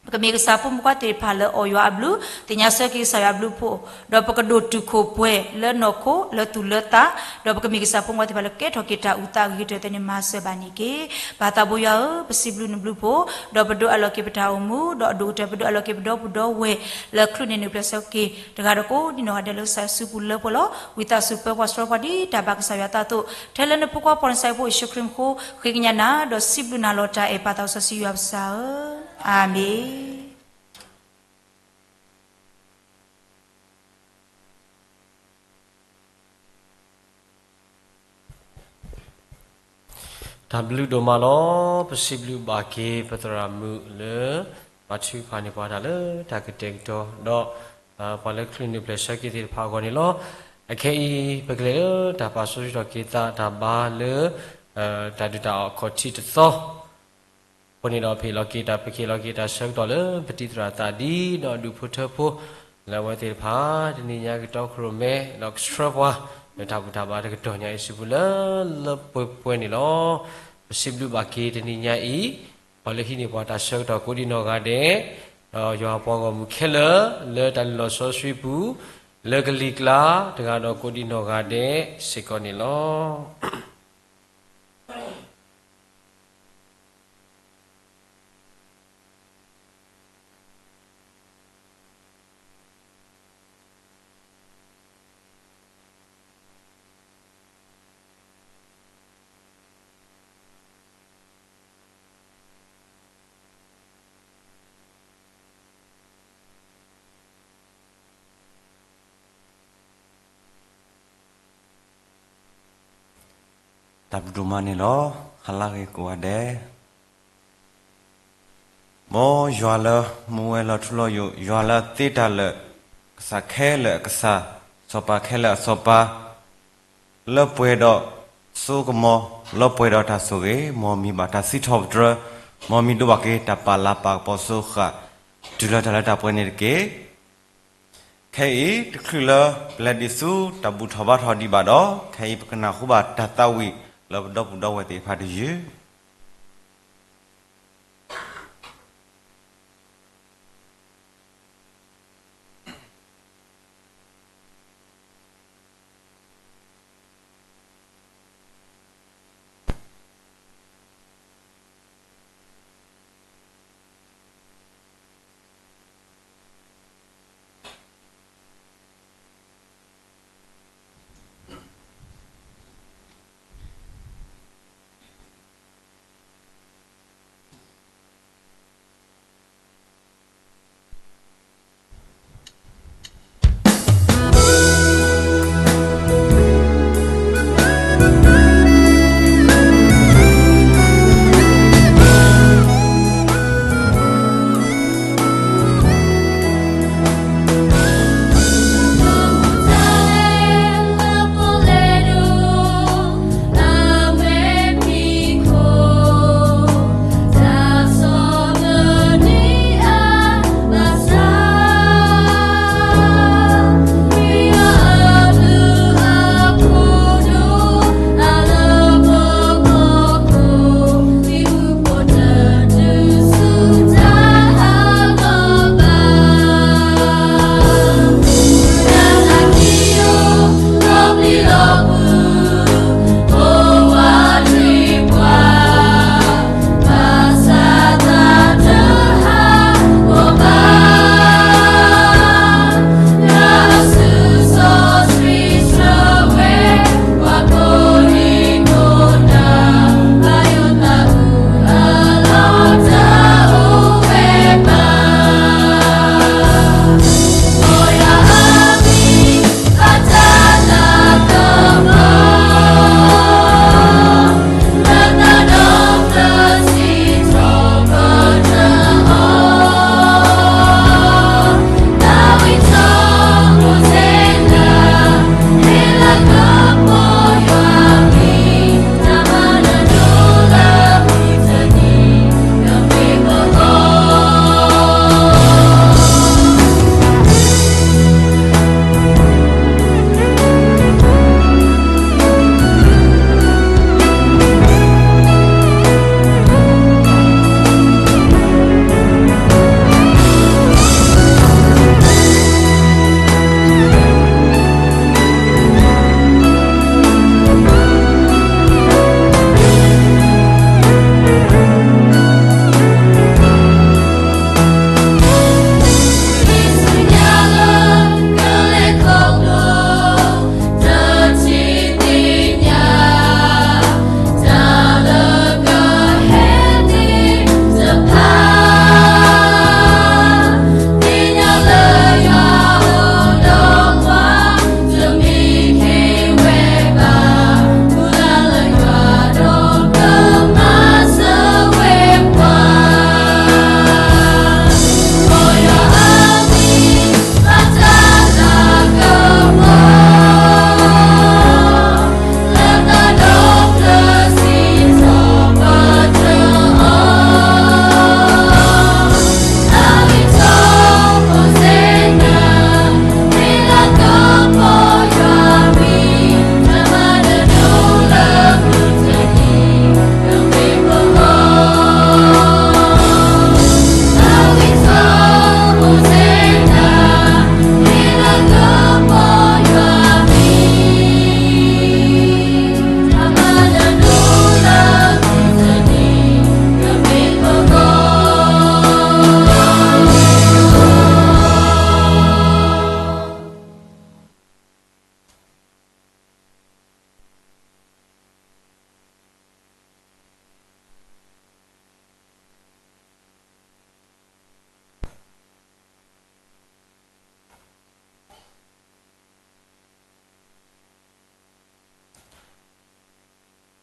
ပကမ့ၢ်ကစၢ်ဖိမုၣ်ဖိခွါသ့ၣ်တဖၣ်လၢအီၣ်ယွၤအဘျုး သ့ၣ်ညါဆၢက့ၤကစၢ်ယွၤအဘျုးအဖှိၣ် ဒီးပကဒိၣ်တုာ်ခိၣ်ပှဲၤလၢနီၢ်ခိလၢသူၣ်လၢသး ဒီးပကမ့ၢ်ကစၢ်ဖိမုၣ်ဖိခွါသ့ၣ်တဖၣ်လၢကဲထီၣ်က့ၤတၢ်အုၣ်သးအဂ့ၤကတၢၢ်သ့ၣ်န့ၣ် မၤစၢၤဘၣ်န့ၣ်တက့ၢ်. ပၢ်သးဘိယွၤဧၢ, ပစံးဘျုးနဘျုးဖှိၣ် ဒီးပဒိးအးလီၤက့ၤပတၢ်အိၣ်မူ ဒီးအဒိၣ်ကတၢၢ်ပဒိးအးလီၤက့ၤပဒီပုၢ်ဒီဝဲၢ် လၢချုးန့ၢ်န့ၣ်အိၣ်ဖျဲၣ်ဆၢက့ၤ တဂၤဒီးကိးဒံနီၢ်ဂၤဒဲးလၢကစၢ်ယွၤစုပူၤလၢပှဲၤလီၤ. ဝံသးစူၤပၢပှၤစၢၤပှၤဒ်တၢ်ဘၣ်ကစၢ်ယွၤအသးအသိး ထဲလၢနဖိခွါပှၤနဆၢဖိယ့ၣ်ၡူးခရံာ်မူခိၣ် ဃ့ကညးနၤ ဒီးစံးဘျုးနၤလီၤတၢ်အဲၣ်ပၢ်သးစီဆှံယွၤပကစၢ်ဧၢ, အၤမ့ၣ်. တၢ်ဘျုးဒိၣ်မးလီၤ. ပစံးဘျုးဘၣ်က့ၤပသရၣ်မုၣ်လၢ ဘၣ်ထုကဖၣ်န့ၢ်ပှၤတၢ်လၢတၢ်ကတဲာ်ကတီၤ ဒီး ပှၤလၢချုးန့ၢ်ပျဲၢ်ဆှၢက့ၤသ့ၣ်တဖၣ်အဂီၢ်န့ၣ်လီၤ. အခဲအံၤ ပကလဲၤလၢတၢ်ပာ်စီဆှံထီၣ်က့ၤသးတၢ်ဘါလၢ တၢ်ဒုးတၢ်အီၣ်ခီၣ်ထံးတသီ အဃိန့ၣ်ဒီး ပဟ့ၣ်လီၤက့ၤတၢ် ပကဟ့ၣ်လီၤက့ၤတၢ်ဆၢကတီၢ်လၢ ပတံၤသရၣ်သးဒံ ဒီးဒူၣ်ဖိထၢဖိ လၢအဝဲသ့ၣ်တဖၣ် တနံၤညါကတီၢ်ခိၣ်ရိၣ်မဲ ဒီးကဆှၢပှၤ လၢတၢ်ဘူၣ်တၢ်ဘါတကတီၢ်ညါအံၤအစုပူၤလၢ လၢပှဲၤပှဲၤန့ၣ်လီၤ. ပစံးဘျုးဘၣ်က့ၤတနံၤညါအံၤ ပှၤလၢဟံးန့ၢ်ပှၤတၢ်ဆၢကတီၢ်ကိးဒံးနီၢ်ဂၤဒဲး ဒီးယွၤအပှၤဂီၢ်မုၢ်ခဲလၢာ် လၢတၢ်လ့ၣ်လီၤစီဆှံပူၤ လၢကလံၤကျါ တဂၤဒီးကိးဒံးနီၢ်ဂၤဒဲးစ့ၢ်ကီးန့ၣ်လီၤ. တၢ်ဘျုးဒိၣ်မးန့ၣ်လီၤ. ဟါလၢဂ့ၤကိးဂၤဒဲး မ်ယွၤလၢမူဝဲလီၤထူလီၤယိာ်, ယွၤလၢသ့တၢ်လၢာ်, ကစၢ်ခဲလၢာ်အကစၢ်, စီၤပၤခဲလၢာ်အစီၤပၤ, လၢပှဲၤဒီးစိကမီၤ, လၢပှဲၤဒီးတၢ်ဆိၣ်ဂ့ၤ, မ်မံၤဘၣ်တၢ်စံးထီၣ်ပတြၢၤ, မ်မံၤဒိးဘၣ်က့ၤတၢ်ပာ်လၤပာ်ကပီၤစိဃာ်, တုၤလၢတၢ်လၢတၢ်ပှဲၤန့ၣ်တက့ၢ်. ခဲအံၤ တချုးလၢပလဲၤဒံးဆူတၢ်ဘူၣ်ထီၣ်ဘါထီၣ်ဒံးဘၣ်ဒီး, ခဲအံၤပကနၢ်ဟူဘၣ်တၢ်သးဝံၣ်လၢပဒီပုၢ်ဒီဝဲၢ်သ့ၣ်တဖၣ်တယုၢ်.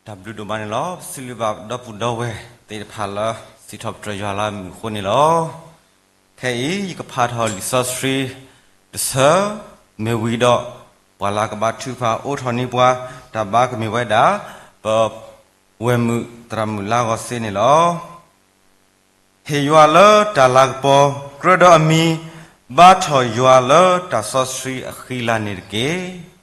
တၢ်ဘျုးဒိၣ်မးန့ၣ်လီၤ. ပစံးဘျုးဘၣ်ဒီပုၢ်ဒီဝဲၢ်သ့ၣ်တဖၣ်လၢ စံးထီၣ်ပတြၢၤယွၤလၢအမုာ်အဃိန့ၣ်လီၤ. ခဲအံၤ ယကဖးထီၣ်လံာ်စီဆှံတဆၢ, မ့ၢ်ဝံၤဒီး ပှၤလၢကဘါထုကဖၣ်အိးထီၣ်န့ၢ်ပှၤ တၢ်ဘါကမ့ၢ်ဝဲဒၣ် ပဝဲၢ်မုၣ်သရၣ်မုၣ်လၢအဂီၢ်စ့ၢ်န့ၣ်လီၤ. ဟ့ၣ်ယွၤလၢတၢ်လၤကပီၤ ကြၢးဒီးအမံၤ, ဘါထီၣ်ယွၤလၢတၢ်စီဆှံအဃံလၤန့ၣ်တက့ၢ်.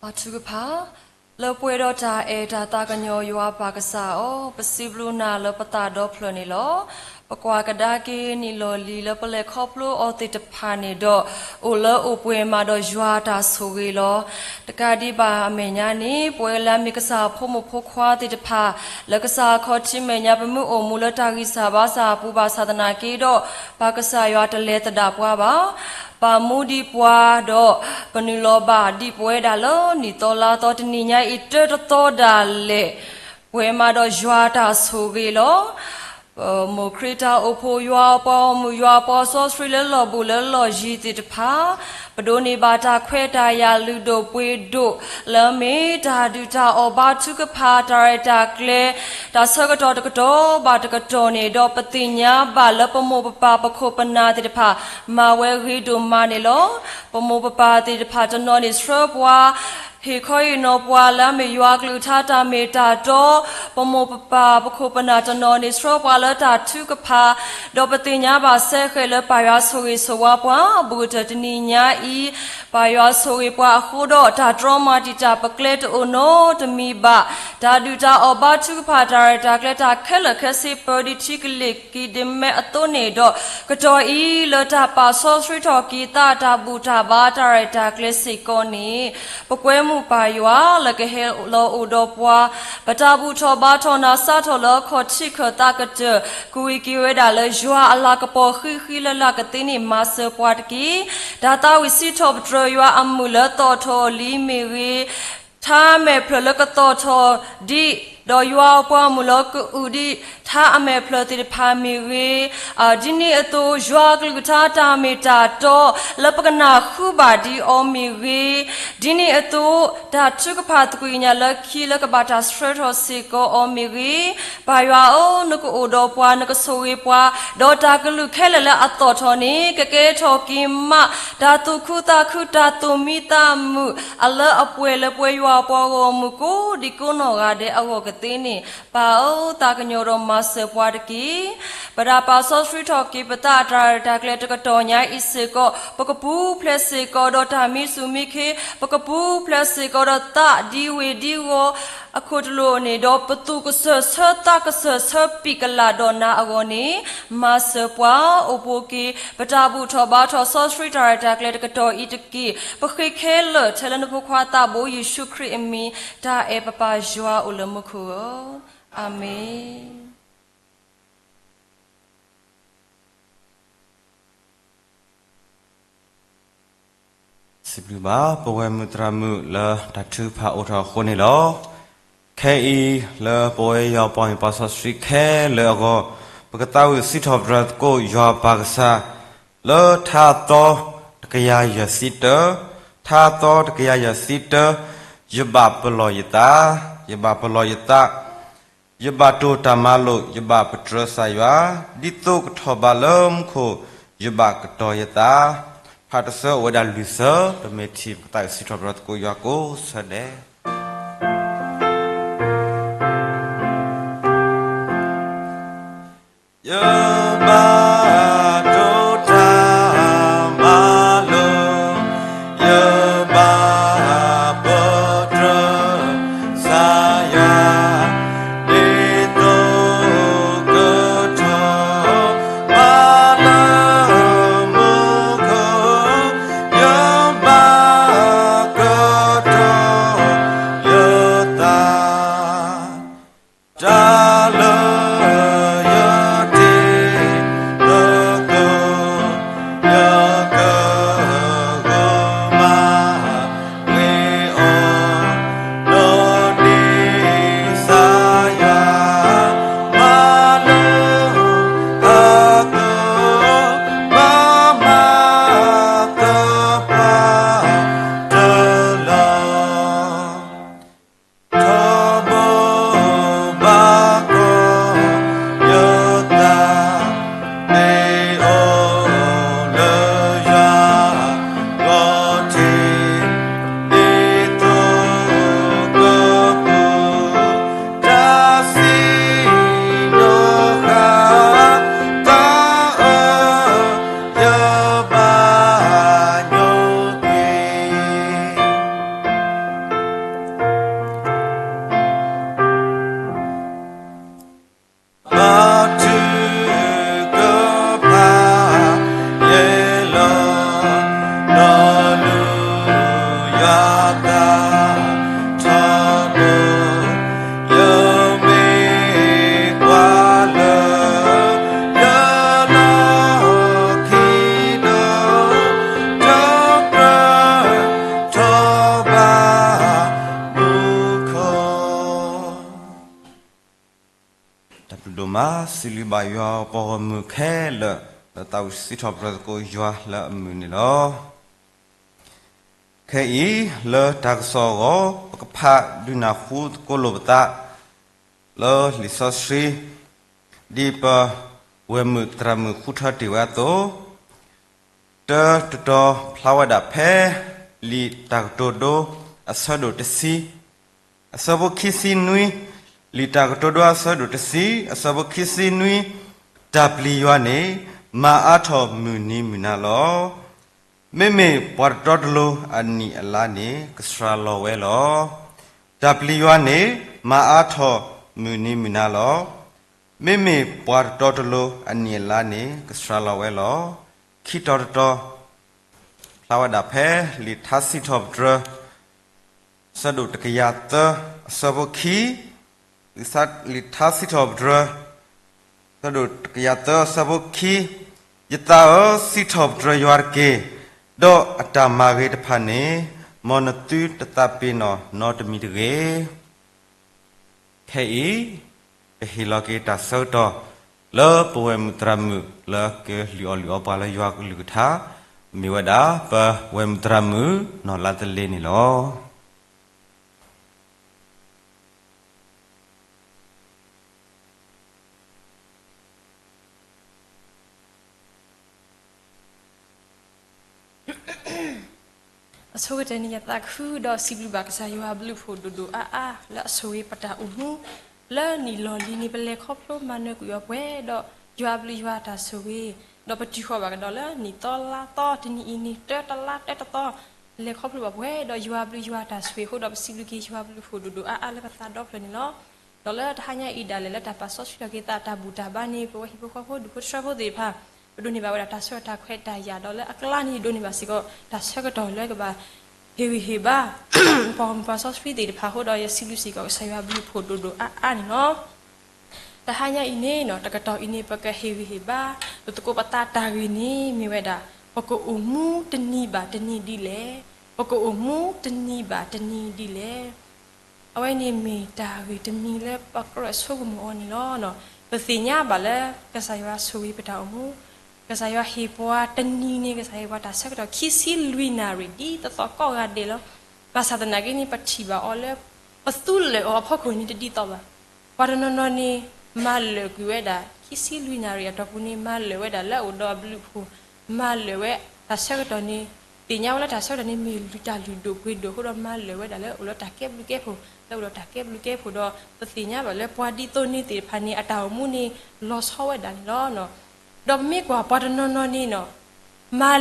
ဘါထုကဖၣ်, လၢပှဲၤဒီးတၢ်အဲၣ်တၢ်သးကညီၤ ယွၤပၢ်ကစၢ်ဧၢ, ပစံးဘျုးနၤလၢပသးဒီဖျၢၣ်န့ၣ်လီၤ. ပကွၢ်ကဒါက့ၤနံၣ်လီၢ်လံၤလၢပလဲၤခီဖျိအီၤသ့ၣ်တဖၣ်န့ၣ်ဒီး အိၣ်လၢအိၣ်ပှဲၤမးဒီးယွၤအတၢ်ဆိၣ်ဂ့ၤလီၤ. တကးဒံးဘၣ်အမဲာ်ညါန့ၣ် ပဝဲလၢအမ့ၢ်ကစၢ်အဖိမုၣ်ဖိခွါသ့ၣ်တဖၣ် လၢကစၢ်အခီၣ်ထံးမဲာ်ညါ ပမ့ၢ်အိၣ်မူလၢတၢ်ဂံၢ်စၢ်ဘါစၢ်အပူၤဘၣ်ဆၣ်သနာ်က့ဒီး ပၢ်ကစၢ်ယွၤတလဲၤသဒၣ်ပှၤဘၣ်. ပာ်မူဒံးပှၤဒီး ပနုာ်လီၤဘၣ်ဒံးပဝဲဒၣ်လၢနံၣ်သီလါသီတနံၤညါအံၤ တၢတသီဒၣ်လဲာ် ပှဲၤမးဒီးယွၤတၢ်ဆိၣ်ဂ့ၤလီၤ. မိၢ်ခရံာ်တၢ်အိၣ်ဖှိၣ် ယွၤအပှၤဂီၢ်မုၢ် ယွၤအပှၤစီဆှံလၢလီၢ်ဘူးလၢလီၢ်ယံၤသ့ၣ်တဖၣ် ပဒိးန့ၢ်ဘၣ်တၢ်ခွဲးတၢ်ယာ်လုၢ်ဒိၣ်ပှ့ၤဒိၣ် လၢအမ့ၢ်တၢ်ဒုၣ်တၢ်အီၣ်ဘါထုကဖၣ် တၢ်ရဲၣ်တၢ်ကျဲၤ တၢ်ဆၢကတီၢ်တကတီၢ်ဘၣ်တကတီၢ်န့ၣ်ဒီး ပသ့ၣ်ညါဘၣ်လၢပမိၢ်ပပၢ်ပခိၣ်ပနၢ်သ့ၣ်တဖၣ် မၤဝဲဂ့ၤဒိၣ်မးန့ၣ်လီၤ. ပမိၢ်ပပၢ်သ့ၣ်တဖၣ်တနီၤန့ၣ်ဆှၢပှၤ ဟ့ၣ်ခီဟ့ၣ်နီၤပှၤလၢအမ့ၢ်ယွၤအကလုၢ်ကထါတၢ်မ့ၢ်တၢ်တီ, ပမိၢ်ပပၢ်ပခိၣ်ပနၢ်တနီၤန့ၣ်ဆှၢပှၤလၢတၢ်ထုကဖၣ်, ဒီးပသ့ၣ်ညါဘၣ်စဲဃဲးလၢပၢ်ယွၤဆိၣ်ဂ့ၤဆိၣ်ဝါပှၤ ဘူးကတၢၢ်တနံၤညါအံၤ ပၢ်ယွၤဆိၣ်ဂ့ၤပှၤအဃိဒီး တၢ်တြီမၤတံာ်တာ်ပကျဲတအိၣ်နီတမံၤဘၣ်. တၢ်ဒုၣ်တၢ်အီၣ်ဘါထုကဖၣ် တၢ်ရဲၣ်တၢ်ကျဲၤ တၢ်ခဲလၢာ်ခဲဆ့ ပၢဒံးထံကလ့ၢ်က့ၤဒံးမဲအသိးန့ၣ်ဒီး ကတီၢ်အံၤလၢတၢ်ပာ်စီဆှံထီၣ်က့ၤသး တၢ်ဘူၣ်တၢ်ဘါ တၢ်ရဲၣ်တၢ်ကျဲၤစ့ၢ်ကီးန့ၣ် ပကွဲမုာ်ပၢ်ယွၤလၢကဟဲလီၤအိၣ်ဒီးပှၤ, ပတၢ်ဘူၣ်ထီၣ်ဘါထီၣ်နၤ စးထီၣ်လၢအခီၣ်ထံးခၢၣ်သးကတၢၢ် ကဝံၤက့ၤဝဲဒၣ်လၢယွၤအလၤကပီၤဃံဃံလၤလၤကသ့န့ၣ် မၤစၢၤပှၤတက့ၢ်. တၢ်သးဝံၣ်စံးထီၣ်ပတြၢၤယွၤအမုာ်လၢသီၣ်ထီၣ်လံမ့ၢ်ဂ့ၤ, ထါအမဲာ်ဖျၢၣ်လၢကသီၣ်ထီၣ်ဒံး, ဒီးယွၤအပှၤမုၣ်လၢကအုၣ်ဒံး ထါအမဲာ်ဖျၢၣ်သ့ၣ်တဖၣ်မ့ၢ်ဂ့ၤ, ဒ်န့ၣ်အသိး ယွၤအကလုၢ်ကထါတၢ်မ့ၢ်တၢ်တီ လၢပကနၢ်ဟူဘၣ်ဒံးအီၤမ့ၢ်ဂ့ၤ, ဒ်န့ၣ်အသိး တၢ်ထုကဖၣ်သကွံာ်ကညးလၢခံလၢကဘၣ်တၢ်ဆှၢထီၣ်စ့ၢ်ကီးအီၤမ့ၢ်ဂ့ၤ, ပၢ်ယွၤဧၢ, နကအိၣ်ဒီးပှၤ, နကဆိၣ်ဂ့ၤပှၤ, ဒီးတၢ်ကလုၢ်ခဲလၢာ်လၢအသီၣ်ထီၣ်န့ၣ် ကကဲထီၣ်က့ၤမး တၢ်သူၣ်ခုသးခု တၢ်သူၣ်မံသးမုာ် အလၢအပှဲၤလၢပဝဲယွၤအပှၤဂီၢ်မုၢ်ကိးဒံကိးနီၢ်ဂၤဒဲးအဂီၢ်ကသ့န့ၣ် ပၢ်ဧၢ, သးကညီၤဒီးမၤစၢၤပှၤတက့ၢ်. ပတၢ်ပာ်စီဆှံထီၣ်က့ၤပသး အတၢ်ရဲၣ်တၢ်ကျဲၤတကတီၢ်ညါအံၤစ့ၢ်ကီး ပကပူၤဖျဲးစ့ၢ်ကီးဒီးတၢ်မံဆူၣ်မံခ့, ပကပူၤဖျဲးစ့ၢ်ကီးဒီးသးဒ်ဝ့ၢ်ဒ်ဂီၤ အခိၣ်တလိာ်န့ၣ်ဒီး ပသူၣ်ကစၢၢ်ဆၢသးကစၢၢ်ဆၢပံာ်ကလာ်ဒီးနၤအဂီၢ်န့ၣ် မၤစၢၤပှၤအိၣ်ပူၤက့ၤ ပတၢ်ဘူၣ်ထီၣ်ဘါထီၣ်စီဆှံတၢ်ရဲၣ်တၢ်ကျဲၤတကတီၢ်အံၤတက့ၢ်. ပဃ့ခဲလၢာ်ထဲလၢနဖိခွါသးဘိယ့ၣ်ၡူးခရံာ်အမံၤ တၢ်အဲၣ်ပပၢ်ယွၤအိၣ်လၢမူခိၣ်ဧၢ, အၤမ့ၣ်. စံးဘျုးဘၣ် ပဝဲမုၣ်သရၣ်မုၣ်လၢတၢ်ထုကဖၣ်အိၣ်ထီၣ်အဃိန့ၣ်လီၤ. ခဲအံၤလၢပဝဲယွၤပှၤမ့ၢ်ပှၤစီဆှံခဲလၢာ်အဂီၢ် ပကသးဝံၣ်စံးထီၣ်ပတြၢၤသကိးယွၤပၢ်ကစၢ် လၢထါအသီတကယၤယဲၢ်ဆံတၢ, ထါအသီတကယၤယဲၢ်ဆံတၢ, ယဘၣ်ပလီၢ်ယသး, ယဘၣ်ပလီၢ်ယသး ယဘၣ်တိၢ်တၢ်မၤလိာ်, ယဘၣ်ပတြၢၤကစၢ်ယွၤ, ဒ်သိးကထီၣ်ဘးလၢမူခိၣ်, ယဘၣ်ကတီၤယသး. ဖးတဆၢအိၣ်ဝဲဒၣ်လွံၢ်ဆၢ, ပမ့ၢ်ထံၣ်ပကသးဝံၣ်စံးထီၣ်ပတြၢၤသကိးယွၤကိးဆၢဒဲး. ယဘၣ်တိၢ်တၢ်မၤလိာ်, ယဘၣ်ပတြၢၤကစၢ်ယွၤ, ဒ်သိးကထီၣ်ဘးလၢမူခိၣ်, ယဘၣ်ကတီၤယသး. တၢ်လၢယထံၣ် စံးဘျုးဘၣ်ယွၤပှၤဂီၢ်မုၢ်ခဲလၢာ် လၢသးဝံၣ်စံးထီၣ်ပတြၢၤသကိးယွၤလၢအမုာ်န့ၣ်လီၤ. ခဲအံၤ လၢတၢ်ကစီၣ်အဂီၢ် ပကဖးဒုးနၢ်ဟူသကိးလိာ်ပသး လၢလံာ်စီဆှံ ဒ်ပဝဲၢ်မုၣ်သရၣ်မုၣ်ဃုထၢတ့ၢ်ဝဲအသိး, တၢတတီၤဖျါဝဲဒၣ်ဖဲ လံာ်တၢ်ကတိၤဒိအဆၢဒိၣ်တဆံ အဆၢဖိခံဆံနွံ, လံာ်တၢ်ကတိၤဒိအဆၢဒိၣ်တဆံ အဆၢဖိခံဆံနွံ, တၢ်ပျံၤယွၤန့ၣ် မၤအါထီၣ်မုၢ်နံၤမုၢ်နၤလီၤ. မ့မ့ၢ်ပှၤတတီတလိၤအနံၣ်အလါန့ၣ် ကစှၤလီၤဝဲလီၤ. တၢ်ပျံၤယွၤန့ၣ် မၤအါထီၣ်မုၢ်နံၤမုၢ်နၤလီၤ. မ့မ့ၢ်ပှၤတတီတလိၤအနံၣ်အလါန့ၣ် ကစှၤလီၤဝဲလီၤ. ခံတီၤတတီၤ ဖျါဝဲဒၣ်ဖဲ လံာ်ထါစံးထီၣ်ပတြၢၤ ဆၢဒိၣ်တကယၤသၢ အဆၢဖိခံ, လံာ်ထါစံးထီၣ်ပတြၢၤ ဆၢဒိၣ်တကယၤသၢ အဆၢဖိခံ, ယသးဧၢ, စံးထီၣ်ပတြၢၤယွၤတက့ၢ်, ဒီးအတၢ်မၤဂ့ၤတဖၣ်န့ၣ် မ်နသုတသးပ့ၤနီၣ်နီတမံၤတဂ့ၤ. ခဲအံၤ ပဟ့ၣ်လီၤက့ၤတၢ်ဆၢကတီၢ် လၢပဝဲၢ်မုၣ်သရၣ်မုၣ် လၢကလုၢ်အီၣ်လုၢ်အီပှၤလၢယွၤအကလုၢ်ကထါ, မ့ၢ်ဝဲဒၣ် ပဝဲၢ်မုၣ်သရၣ်မုၣ် နီၢ်လါတလ့န့ၣ်လီၤ. အဆိကတၢၢ်န့ၣ် ယသးခုဒီးစံးဘျုးဘၣ်ကစၢ်ယွၤအဘျုးအဖှိၣ်ဒိၣ်ဒိၣ်အါအါ လၢအဆိၣ်ဂ့ၤပတၢ်အိၣ်မူ လၢနံၣ်လီၢ်လံၤန့ၣ် ပလဲၤခီဖျိမၤနၢၤကွံာ်အီၤပှဲၤဒီး ယွၤအဘျုးယွၤအတၢ်ဆိၣ်ဂ့ၤ, ဒီးပတုၤဃီၤဘၣ်ကဒီးလၢနံၣ်သီလါသီတနံၤအံၤန့ၣ် တၢတလါတၢတသီ လဲၤခီဖျိဘၣ်ပှဲၤဒီးယွၤအဘျုးယွၤအတၢ်ဆိၣ်ဂ့ၤအဃိဒီး ပစံးဘျုးက့ၤယွၤအဘျုးအဖှိၣ်ဒိၣ်ဒိၣ်အါအါလၢပသးဒီဖျၢၣ်န့ၣ်လီၤ. ဒီးလၢတဟါညါအံၤဒၣ်လဲာ်လၢတၢ်ပာ်စီဆှံထီၣ်က့ၤသးတၢ်ဘူၣ်တၢ်ဘါန့ၣ် ပဝဲဟံၣ်ဖိဃီဖိဒူၣ်ဖိထၢဖိသ့ၣ်တဖၣ် ပဒိးန့ၢ်ဘၣ်ဝဲဒၣ်တၢ်ဆၢကတီၢ်တၢ်ခွဲးတၢ်ယာ်ဒီးလၢအကျါန့ၣ် ဒိးန့ၢ်ဘၣ်စ့ၢ်ကီး တၢ်ဆၢကတီၢ်လၢကဘၣ်ဟ့ၣ်ဂံၢ်ဟ့ၣ်ဘါ ပှၤဂီၢ်မုၢ်ပှၤစီဆှံသ့ၣ်တဖၣ်အဃိဒီး ယစံးဘျုးစ့ၢ်ကီးကစၢ်ယွၤအဘျုးအဖှိၣ်ဒိၣ်ဒိၣ်အါအါန့ၣ်လီၤ. တဟါညါအံၤန့ၣ် တကတီၢ်အံၤန့ၣ် ပကဟ့ၣ်ဂံၢ်ဟ့ၣ်ဘါ ပသကိးပသးတၢ်ဂ့ၢ်န့ၣ် မ့ၢ်ဝဲဒၣ် ပကအိၣ်မူတနံၤဘၣ်တနံၤဒ်လဲၣ်, ပကအိၣ်မူတနံၤဘၣ်တနံၤဒ်လဲၣ်. အဝဲန့ၣ်မ့ၢ်တၢ်ဂ့ၢ်တမံၤလၢပကြၢးဆိကမိၣ်အီၤန့ၣ်လီၤ. ပသ့ၣ်ညါဘၣ်လၢ ကစၢ်ယွၤဆိၣ်ဂ့ၤပတၢ်အိၣ်မူ, ကစၢ်ယွၤဟ့ၣ်ပှၤတနံၤန့ၣ် ကစၢ်ဟ့ၣ်ပှၤတၢ်ဆၢကတီၢ်ခံဆံလွံၢ်နၣ်ရံၣ် ဒ်သိးသိးကိးဂၤဒဲးလီၤ. ဘၣ်ဆၣ်သနာ်က့န့ၣ် ပထံၣ်ဘၣ်အီၤလၢ ပသူလၢာ်အီၤအဖီခိၣ်န့ၣ်တဒ်သိးဘၣ်. ပှၤတနီၤနီၤန့ၣ် မၤလၢာ်ကွံာ်ဝဲဒၣ် ခံဆံလွံၢ်နၣ်ရံၣ်အတီၢ်ပူၤန့ၣ် မၤလၢာ်ဝဲဒၣ်လၢအအိၣ်ဒီးအဘျုးအဖှိၣ်, မၤလၢာ်ဝဲတၢ်ဆၢကတီၢ်န့ၣ် သ့ၣ်ညါဝဲလၢတၢ်ဆၢကတီၢ်န့ၣ် မ့ၢ်လုၢ်တၢ်လုၢ်ဒိၣ်ပှ့ၤဒိၣ်အဃိဒီး မၤလၢာ်ဝဲဒၣ်လၢအိၣ်လၢတၢ်ကဲဘျုးကဲဖှိၣ် လၢအိၣ်ဒီးတၢ်ကဲဘျုးကဲဖှိၣ်ဒီး ပသ့ၣ်ညါဘၣ်လၢပှၤဒ်သိးန့ၣ်သ့ၣ်တဖၣ်န့ၣ် အတၢ်အိၣ်မူန့ၣ် လီၤဆီဝဲဒၣ်န့ၣ်လီၤ. ဒီးပမ့ၢ်ကွၢ်ပှၤတနီၤနီၤန့ၣ်နီၤ မၤလၢာ်ကွံာ်ဝဲ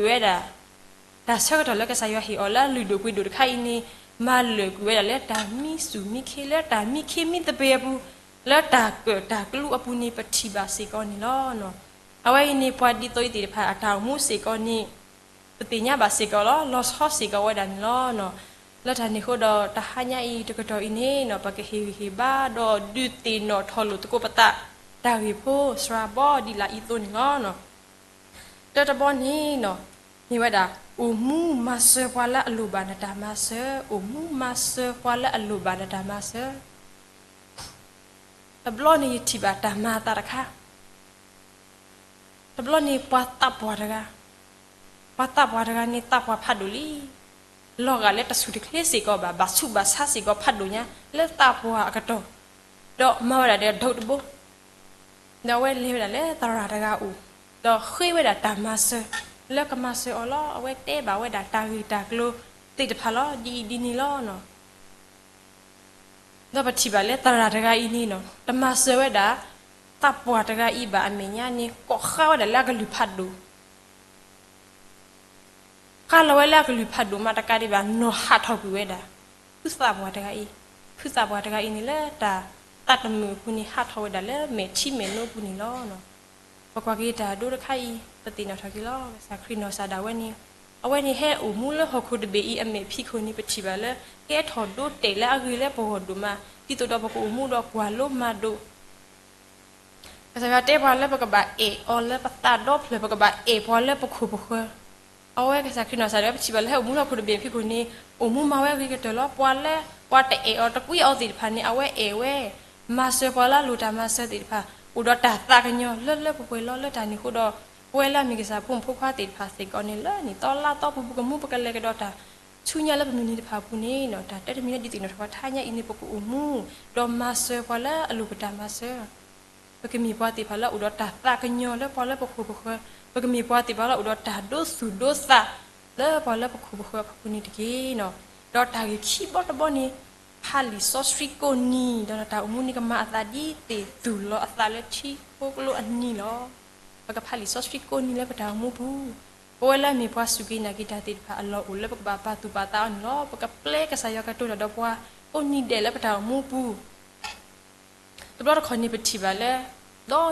ဒၣ် တၢ်ဆၢကတီၢ်လၢကစၢ်ယွၤဟ့ၣ်အီၤလၢအလုၢ်ဒိၣ်ပှ့ၤဒိၣ်တခါအံၤန့ၣ် မၤလၢာ်ကွံာ်ဝဲဒၣ်လၢတၢ်မံစူၣ်မံခ့ လၢတၢ်မံခ့မံသပ့ၤအပူၤ, လၢတၢ်ကၢၣ်တၢ်ကျူအပူၤန့ၣ် ပထံၣ်ဘၣ်စ့ၢ်ကီးန့ၣ်လီၤ. အဝဲအံၤန့ၣ် ပှၤဒ်သိးအံၤသ့ၣ်တဖၣ် အတၢ်အိၣ်မူစ့ၢ်ကီးန့ၣ် ပသ့ၣ်ညါဘၣ်စ့ၢ်ကီးလီၤ. လီၤဆီစ့ၢ်ကီးဝဲဒၣ်န့ၣ်လီၤ. လၢတၢ်န့ၣ်အဃိဒီး တဟါညါအံၤတကတီၢ်အံၤန့ၣ်နီၤ ပကဟ့ၣ်ဂံၢ်ဟ့ၣ်ဘါ ဒီးဒုးသ့ၣ်နီၣ်ထီၣ်လိာ်သကိးပသး တၢ်ဂ့ၢ်ဖိစှၤဘီဒ်လာ်အံၤအသိးန့ၣ်လီၤ. တၢတဘီန့ၣ်နီၤ မ့ၢ်ဝဲဒၣ် အိၣ်မူမၤစၢၤပှၤလၢအလိၣ်ဘၣ်နတၢ်မၤစၢၤ, အိၣ်မူမၤစၢၤပှၤလၢအလိၣ်ဘၣ်နတၢ်မၤစၢၤ. တဘျီန့ၣ်ယထံၣ်ဘၣ်တၢ်မၤအသးတခါ တဘျီန့ၣ်ပှၤသးပှၢ်တဂၤ, ပှၤသးပှၢ်တဂၤန့ၣ် သးပှၢ်ဖးဒိၣ်လံ. လီၤဂာ်လၢတဆူၣ်တချ့စ့ၢ်ကီးဘၣ်, ဘၣ်ဆူးဘၣ်ဆါစ့ၢ်ကီးဖးဒိၣ်ညါ လၢသးပှၢ်အကတီၢ်, ဒီးမၤဝဲဒၣ်ဒီးဒိးတဘိ, ဒီးအဝဲလဲၤဝဲဒၣ်လၢသရၣ်တဂၤအအိၣ်, ဒီးဃ့ဝဲဒၣ်တၢ်မၤစၢၤ လၢကမၤစၢၤအီၤလီၤ. အဝဲတဲဘၣ်ဝဲဒၣ်တၢ်ဂ့ၢ်တၢ်ကျိၤသ့ၣ်တဖၣ်လီၤ. ဒ်အံၤဒ်န့ၣ်လီၤ. ဒီးပထံၣ်ဘၣ်လၢသရၣ်တဂၤအံၤန့ၣ်နီၤ တမၤစၢၤဝဲဒၣ် သးပှၢ်တဂၤအံၤဘၣ်အမဲာ်ညါန့ၣ် ကိးဃါဝဲဒၣ်လၢအကလုၢ်ဖးဒိၣ်, ဃါလီၤဝဲလၢအကလုၢ်ဖးဒိၣ်မးတကးဒံးဘၣ် နီၢ်ဟးထီၣ်ကွံာ်ဝဲဒၣ် ဖုသးပှၢ်တဂၤအံၤ, ဖုသးပှၢ်တဂၤအံၤန့ၣ်လၢတၢ်သးတမုာ်အပူၤန့ၣ် ဟးထီၣ်ဝဲဒၣ်လၢမဲာ်ထံမဲာ်နိအပူၤန့ၣ်လီၤ. ပကွၢ်က့ၤတၢ်ဒိတခါအံၤ ပသ့ၣ်နီၣ်ထီၣ်က့ၤလီၤ. ကစၢ်ခရံာ်နီၢ်ကစၢ်ဒၣ်ဝဲန့ၣ် အဝဲန့ၣ်ဟဲအိၣ်မူလၢဟီၣ်ခိၣ်တဘ့ၣ်အံၤအမဲာ်ဖံးခိၣ်န့ၣ် ပထံၣ်ဘၣ်လၢ ကဲထီၣ်ဒိတဲာ်လၢအဂ့ၤလၢပဂီၢ်ဒိၣ်မး ဒ်သိးဒီးပကအိၣ်မူဒီးကွၢ်လိမၤဒိး ကစၢ်ယွၤတဲပှၤလၢပကဘၣ်အဲၣ်အီၤလၢပသးဒီဖျၢၣ် ပကဘၣ်အဲၣ်ပှၤလၢပခိၣ်ပဃၢၤ. အဝဲကစၢ်ခရံာ်နီၢ်ကစၢ်ဒၣ်ဝဲ ပထံၣ်ဘၣ်လၢဟဲအိၣ်မူလၢဟီၣ်ခိၣ်တဘ့ၣ်ဖံးခိၣ်န့ၣ် အိၣ်မူမၤဝဲအဂ့ၤကတၢၢ်လီၤ. ပှၤလၢ ပှၤတအဲၣ်အီၤတကွံအီၤသ့ၣ်တဖၣ်န့ၣ် အဝဲအဲၣ်ဝဲ မၤစၢၤပှၤလၢအလိၣ်တၢ်မၤစၢၤသ့ၣ်တဖၣ် အိၣ်ဒီးတၢ်သးကညီၤလၢလၢပှဲၤပှဲၤလီၤ. လၢတၢ်န့ၣ်အဃိဒီး ပဝဲလၢအမ့ၢ်ကစၢ်ဖိမုၣ်ဖိခွါသ့ၣ်တဖၣ်စ့ၢ်ကီးန့ၣ် လၢနံၣ်သီလါသီပူၤ ပကမူပကလဲၤကဒီးတၢ်ဆူညါလၢပမုၢ်နံၤတဖၣ်အပူၤန့ၣ် တၢ်တဲတမံၤလၢဒ်သိးနီၢ်ထီၣ်ပှၤထါညါအံၤန့ၣ် ပကအိၣ်မူ ဒီးမၤစၢၤပှၤလၢအလိၣ်ပတၢ်မၤစၢၤ ပကမ့ၢ်ပှၤသ့ၣ်တဖၣ်လၢအိၣ်ဒီးတၢ်သးကညီၤလၢပှၤလၢပခိၣ်ပဃၢၤ, ပကမ့ၢ်ပှၤသ့ၣ်တဖၣ်လၢအိၣ်ဒီးတၢ်ဒိသူၣ်ဒိသးလၢပှၤလၢပခိၣ်ပဃၢၤအဖီခိၣ်န့ၣ်တက့ၢ်. ဒီးတၢ်ဂ့ၢ်ခံဘီတဘီန့ၣ် ဖးလံာ်စီဆှံကိးနံၤ ဒီးတၢ်အိၣ်မူန့ၣ် ကမၤအသးဒ်သိးသူၣ်လီၤအသးလၢထံဖိကျိအနံၤလီၤ. ပကဖးလံာ်စီဆှံကိးနံၤလၢပတၢ်အိၣ်မူပူၤ, ပဝဲလၢအမ့ၢ်ပှၤစူၢ်က့ၤနာ်က့ၤတၢ်သ့ၣ်တဖၣ်အလီၢ်အိၣ်လၢပကဘၣ်ပာ်သူၣ်ပာ်သးအီၤန့ၣ်လီၤ. ပကပျဲကစၢ်ယွၤကတိၤတၢ်ဒီးပှၤ ကိးနံၤဒဲးလၢပတၢ်အိၣ်မူပူၤ တဘျီတခီၣ်န့ၣ် ပထံၣ်ဘၣ်လၢ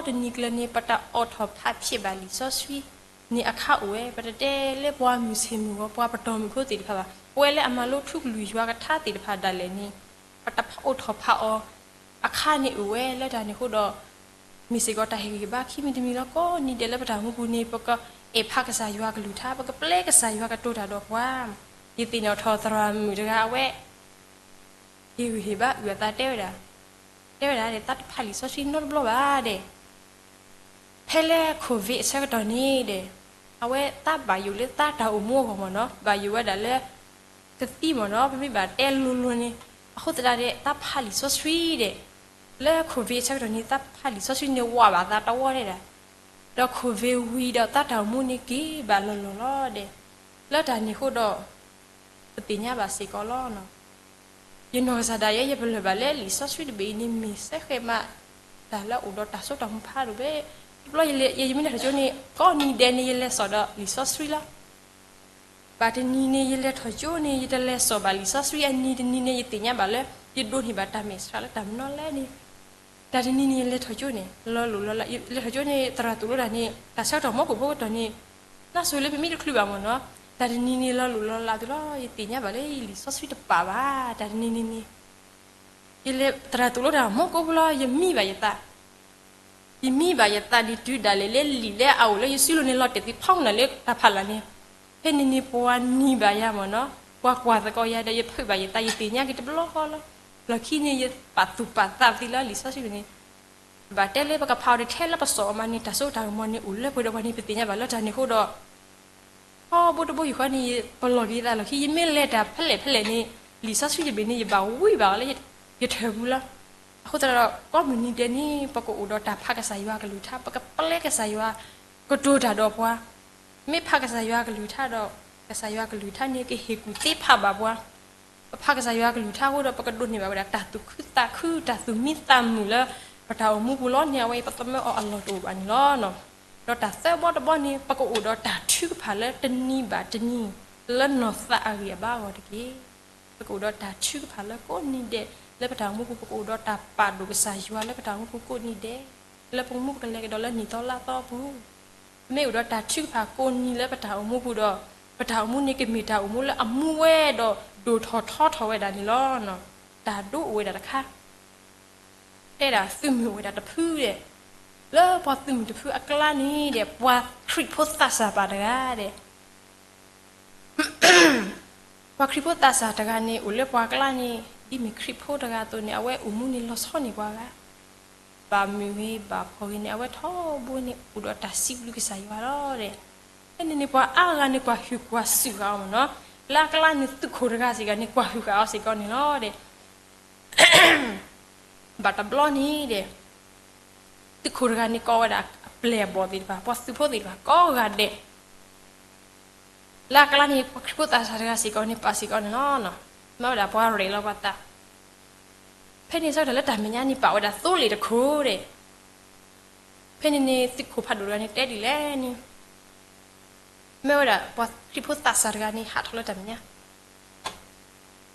ဒီတနံၤကျၢၤန့ၣ် ပတၢ်အိးထီၣ်ဖးဖျဲးဘၣ်လံာ်စီဆှံန့ၣ်အခါအိၣ်ဝဲ, ပတတဲလၢပှၤမုၢ်ဆ့ၣ်မုၢ်ဂီၤ ပှၤပတီၢ်မုၢ်ခိသ့ၣ်တဖၣ်ဘၣ်. ပဝဲလၢအမၤလိထူကလုၢ်ယွၤကထါသ့ၣ်တဖၣ်ဒၣ်လဲာ်န့ၣ် ပတၢ်အိးထီၣ်ဖးအီၤအခါန့ၣ်အိၣ်ဝဲလၢတၢ်န့ၣ်အဃိဒီး မ့ၢ်စ့ၢ်ကီးတၢ်ဟ့ၣ်ဂံၢ်ဟ့ၣ်ဘါခံမံၤတမံၤလီၤ. ကိးနံၤဒဲးလၢပတၢ်အိၣ်မူပူၤန့ၣ် ပကအဲၣ်ဖးကစၢ်ယွၤကလုၢ်ကထါ, ပကပျဲကစၢ်ယွၤကတိၤတၢ်ဒီးပှၤ. ယသ့ၣ်နီၣ်ထီၣ်သရၣ်မုၣ်တဂၤအဝဲ ဟ့ၣ်ဂံၢ်ဟ့ၣ်ဘါအုၣ်အသးတဲဝဲဒၣ်, တဲဝဲဒၣ်ဒီး သးတဖးလံာ်စီဆှံနီတဘျီဘၣ်ဒီး ဖဲလၢ COVID အဆၢကတီၢ်န့ၣ်ဒီး အဝဲသးဘၣ်ယိၣ်လၢသးတၢ်အိၣ်မူအဂီၢ်မ့ၢ်နီၤ, ဘၣ်ယိၣ်ဝဲဒၣ်လၢ ကသံမ့ၢ်နီၤ, ပမ့ၢ်ဘၣ်တဲလိၤလိၤန့ၣ်, အဃိသတးဒီး သးဖးလံာ်စီဆှံဒီး လၢ COVID အဆၢကတီၢ်န့ၣ် သးဖးလံာ်စီဆှံန့ၣ် ဝးဘၣ်သးတဝီဒဲဒၣ်, ဒီး COVID ဝံၤဒီး သးတၢ်အိၣ်မူန့ၣ်က့ၤဘၣ်လီၤလီၤလီၤဒီး လၢတၢ်န့ၣ်အဃိဒီး ပသ့ၣ်ညါဘၣ်စ့ၢ်ကီးလီၤ. ယနီၢ်ကစၢ်ဒၣ်ယဲ ယပလၢၢ်ဘၣ်လၢလံာ်စီဆှံတဘ့ၣ်အံၤန့ၣ် မ့ၢ်စဲဃဲးမး တၢ်လၢအအိၣ်ဒီးတၢ်စိတၢ်ကမီၤဖးဒိၣ်ဘၣ်. တဘျီယလဲၤ ယမ့ၢ်လဲၤထီၣ်ကၠိန့ၣ် ကိးနံၤဒဲးန့ၣ် ယလဲၤစိာ်ဒီးလံာ်စီဆှံလီၤ. ဘၣ်တနံၤန့ၣ် ယလဲၤထီၣ်ကၠိန့ၣ် ယတလဲၤစိာ်ဘၣ်လံာ်စီဆှံ, အနံၤတနံၤန့ၣ် ယသ့ၣ်ညါဘၣ်လၢ ယဒိးန့ၢ်ဘၣ်တၢ်မဲာ်ဆှးလၢတၢ်မနီၤလဲၣ်န့ၣ်, တၢ်တနံၤန့ၣ် ယလဲၤထီၣ်ကၠိန့ၣ် လီၤလိၢ်လီၤလး, ယလဲၤထီၣ်ကၠိန့ၣ် သရၣ်သိၣ်လိတၢ်န့ၣ် တၢ်ဆၢကတီၢ်မီကိၣ်ဖိကတီၢ်န့ၣ် နၢ်စိၤလၢပမံတချုးဘၣ်မ့ၢ်နီၤ, တၢ်တနံၤန့ၣ် လီၤလိၢ်လီၤလးသုလီၤ. ယသ့ၣ်ညါဘၣ်လၢယလံာ်စီဆှံတပာ်ဘၣ်, တၢ်တနံၤန့ၣ်န့ၣ် ယလဲၤသရၣ်သိၣ်လိတၢ်မီကိၣ်ဖိလီၤ, ယမံဘၣ်ယသး ယမံဘၣ်ယသးန့ၣ် တုၤဒၣ်လဲာ်လၢလံာ်လၢအအိၣ်လၢယစုလိၤန့ၣ် လီၤတဲာ်သ့ဖီမုၢ်နၤလၢတၢ်ဖးလၢ်န့ၣ်, ဖဲန့ၣ်န့ၣ် ပှၤနံၤဘၣ်ယၤမ့ၢ်နီၤ, ပှၤကွၢ်သကိးယၤဒီး ယဖုးဘၣ်ယသး ယသ့ၣ်ညါက့ၤတဘျီဃီလီၤ. လီၢ်ခံန့ၣ် ယပာ်သူၣ်ပာ်သးသ့လၢလံာ်စီဆှံန့ၣ်, ဘၣ်တဲလၢပကဖးအီၤတထဲလၢပစိာ်အီၤမးန့ၣ် တၢ်စိတၢ်ကမီၤန့ၣ် အိၣ်လၢပှဲၤဒီးပှၤန့ၣ် ပသ့ၣ်ညါဘၣ်လၢတၢ်န့ၣ်အဃိဒီး ထီဘိတဘိယူၢ်ဃီန့ၣ် ပလီၢ်က့ၤသးလီၢ်ခံ ယမ့ၢ်လဲၤတၢ်ဖဲလဲၣ်ဖဲလဲၣ်န့ၣ် လံာ်စီဆှံတဘ့ၣ်န့ၣ် ယဘၣ်ဝံဘၣ်အီၤလၢယထၢၣ်ပူၤလီၤ. အဃိသတးဒီး ကိးမုၢ်နံၤဒဲးန့ၣ် ပကအိၣ်ဒီးတၢ်ဖးကစၢ်ယွၤကလုၢ်ကထါ, ပကပျဲကစၢ်ယွၤကတိၤတၢ်ဒီးပှၤ, မ့ၢ်ဖးကစၢ်ယွၤကလုၢ်ကထါဒီး ကစၢ်ယွၤကလုၢ်ကထါန့ၣ် ကဟ့ၣ်ကူၣ်သ့ဖးဘၣ်ပှၤ ပဖးကစၢ်ယွၤကလုၢ်ကထါအဃိဒီး ပကဒိးန့ၢ်ဘၣ်ဝဲဒၣ် တၢ်သူၣ်ခုသးခု တၢ်သူၣ်မံသးမုာ်လၢ ပတၢ်အိၣ်မူပူၤလီၤန့ၣ် အဝဲအံၤပသမၢအီၤအလီၢ်တအိၣ်ဘၣ်န့ၣ်လီၤ. ဒီးတၢ်သၢဘီတဘီန့ၣ် ပကအိၣ်ဒီးတၢ်ထုကဖၣ်လၢတနံၤဘၣ်တနံၤ လၢနီၢ်သးအဂံၢ်အဘါအဂီၢ်တက့ၢ်. ပကအိၣ်ဒီးတၢ်ထုကဖၣ်လၢကိးနံၤဒဲး လၢပတၢ်အိၣ်မူပူၤ ပကအိၣ်ဒီးတၢ်ပာ်ဒိၣ်ကစၢ်ယွၤလၢပတၢ်အိၣ်မူပူၤကိးနံၤဒဲး လၢပကမူပကလဲၤကဒီးလၢနံၣ်သီလါသီပူၤ ပမ့ၢ်အိၣ်ဒီးတၢ်ထုကဖၣ်ကိးနံၤလၢပတၢ်အိၣ်မူပူၤဒီး ပတၢ်အိၣ်မူန့ၣ်ကမ့ၢ်တၢ်အိၣ်မူလၢအမူဝဲဒီးဒိၣ်ထီၣ်ထီထီၣ်ဝဲဒၣ်န့ၣ်လီၤ. တၢ်ဒိအိၣ်ဝဲဒၣ်တခါ တဲဒၣ်သုးမုၢ်အိၣ်ဝဲဒၣ်တဖုဒီး လၢပှၤသုးမုၢ်တဖုအကျါန့ၣ်ဒီး ပှၤခရံာ်ဖိသးစၢ်ပၢ်တဂၤဒီး ပှၤခရံာ်ဖိသးစၢ်တဂၤန့ၣ် အိၣ်လၢပှၤကျါန့ၣ် ဒ်မ့ၢ်ခရံာ်ဖိတဂၤအသိးန့ၣ် အဝဲအိၣ်မူန့ၣ်လီၤဆီန့ၢ်ပှၤဂၤ ဘၣ်မုာ်ဂ့ၤဘၣ်ဖှီၣ်ဂ့ၤန့ၣ် အဝဲထီဘိန့ၣ် အိၣ်ဒီးတၢ်စံးဘျုးကစၢ်ယွၤလီၤဒီး ဖဲန့ၣ်န့ၣ် ပှၤအါဂၤန့ၣ် ကွၢ်ဟုၣ်ကွၢ်စူၣ်ဃာ်အီၤမ့ၢ်နီၤ, လၢအကျါန့ၣ် သုးခိၣ်တဂၤစ့ၢ်ကီးန့ၣ် ကွၢ်ဟုၣ်ဃာ်အီၤစ့ၢ်ကီးန့ၣ်လီၤဒီး ဘၣ်တဘျီန့ၣ်ဒီး သုးခိၣ်တဂၤန့ၣ် ကိးဝဲဒၣ်အပျဲၢ်အဘီၣ်သ့ၣ်တဖၣ် ပှၤသုးဖိသ့ၣ်တဖၣ်ကိးဂၤဒဲး လၢအကျါန့ၣ် ပှၤခရံာ်ဖိသးစၢ်တဂၤစ့ၢ်ကီးန့ၣ် ပာ်စ့ၢ်ကီးန့ၣ်လီၤ. မၢဝဲဒၣ်ပှၤရဲၣ်လီၤပှၤသး, ဖဲန့ၣ်ဆၢကတီၢ်လၢတၢ်မဲာ်ညါန့ၣ် ပာ်ဝဲဒၣ်သိလ့ၣ်တခိၣ်ဒီး ဖဲန့ၣ်န့ၣ် သုးခိၣ်ဖးဒိၣ်တဂၤန့ၣ် တဲဒ်လဲၣ်န့ၣ် မၢဝဲဒၣ်ပှၤခရံာ်ဖိသးစၢ်တဂၤန့ၣ် ဟးထီၣ်လၢတၢ်မဲာ်ညါ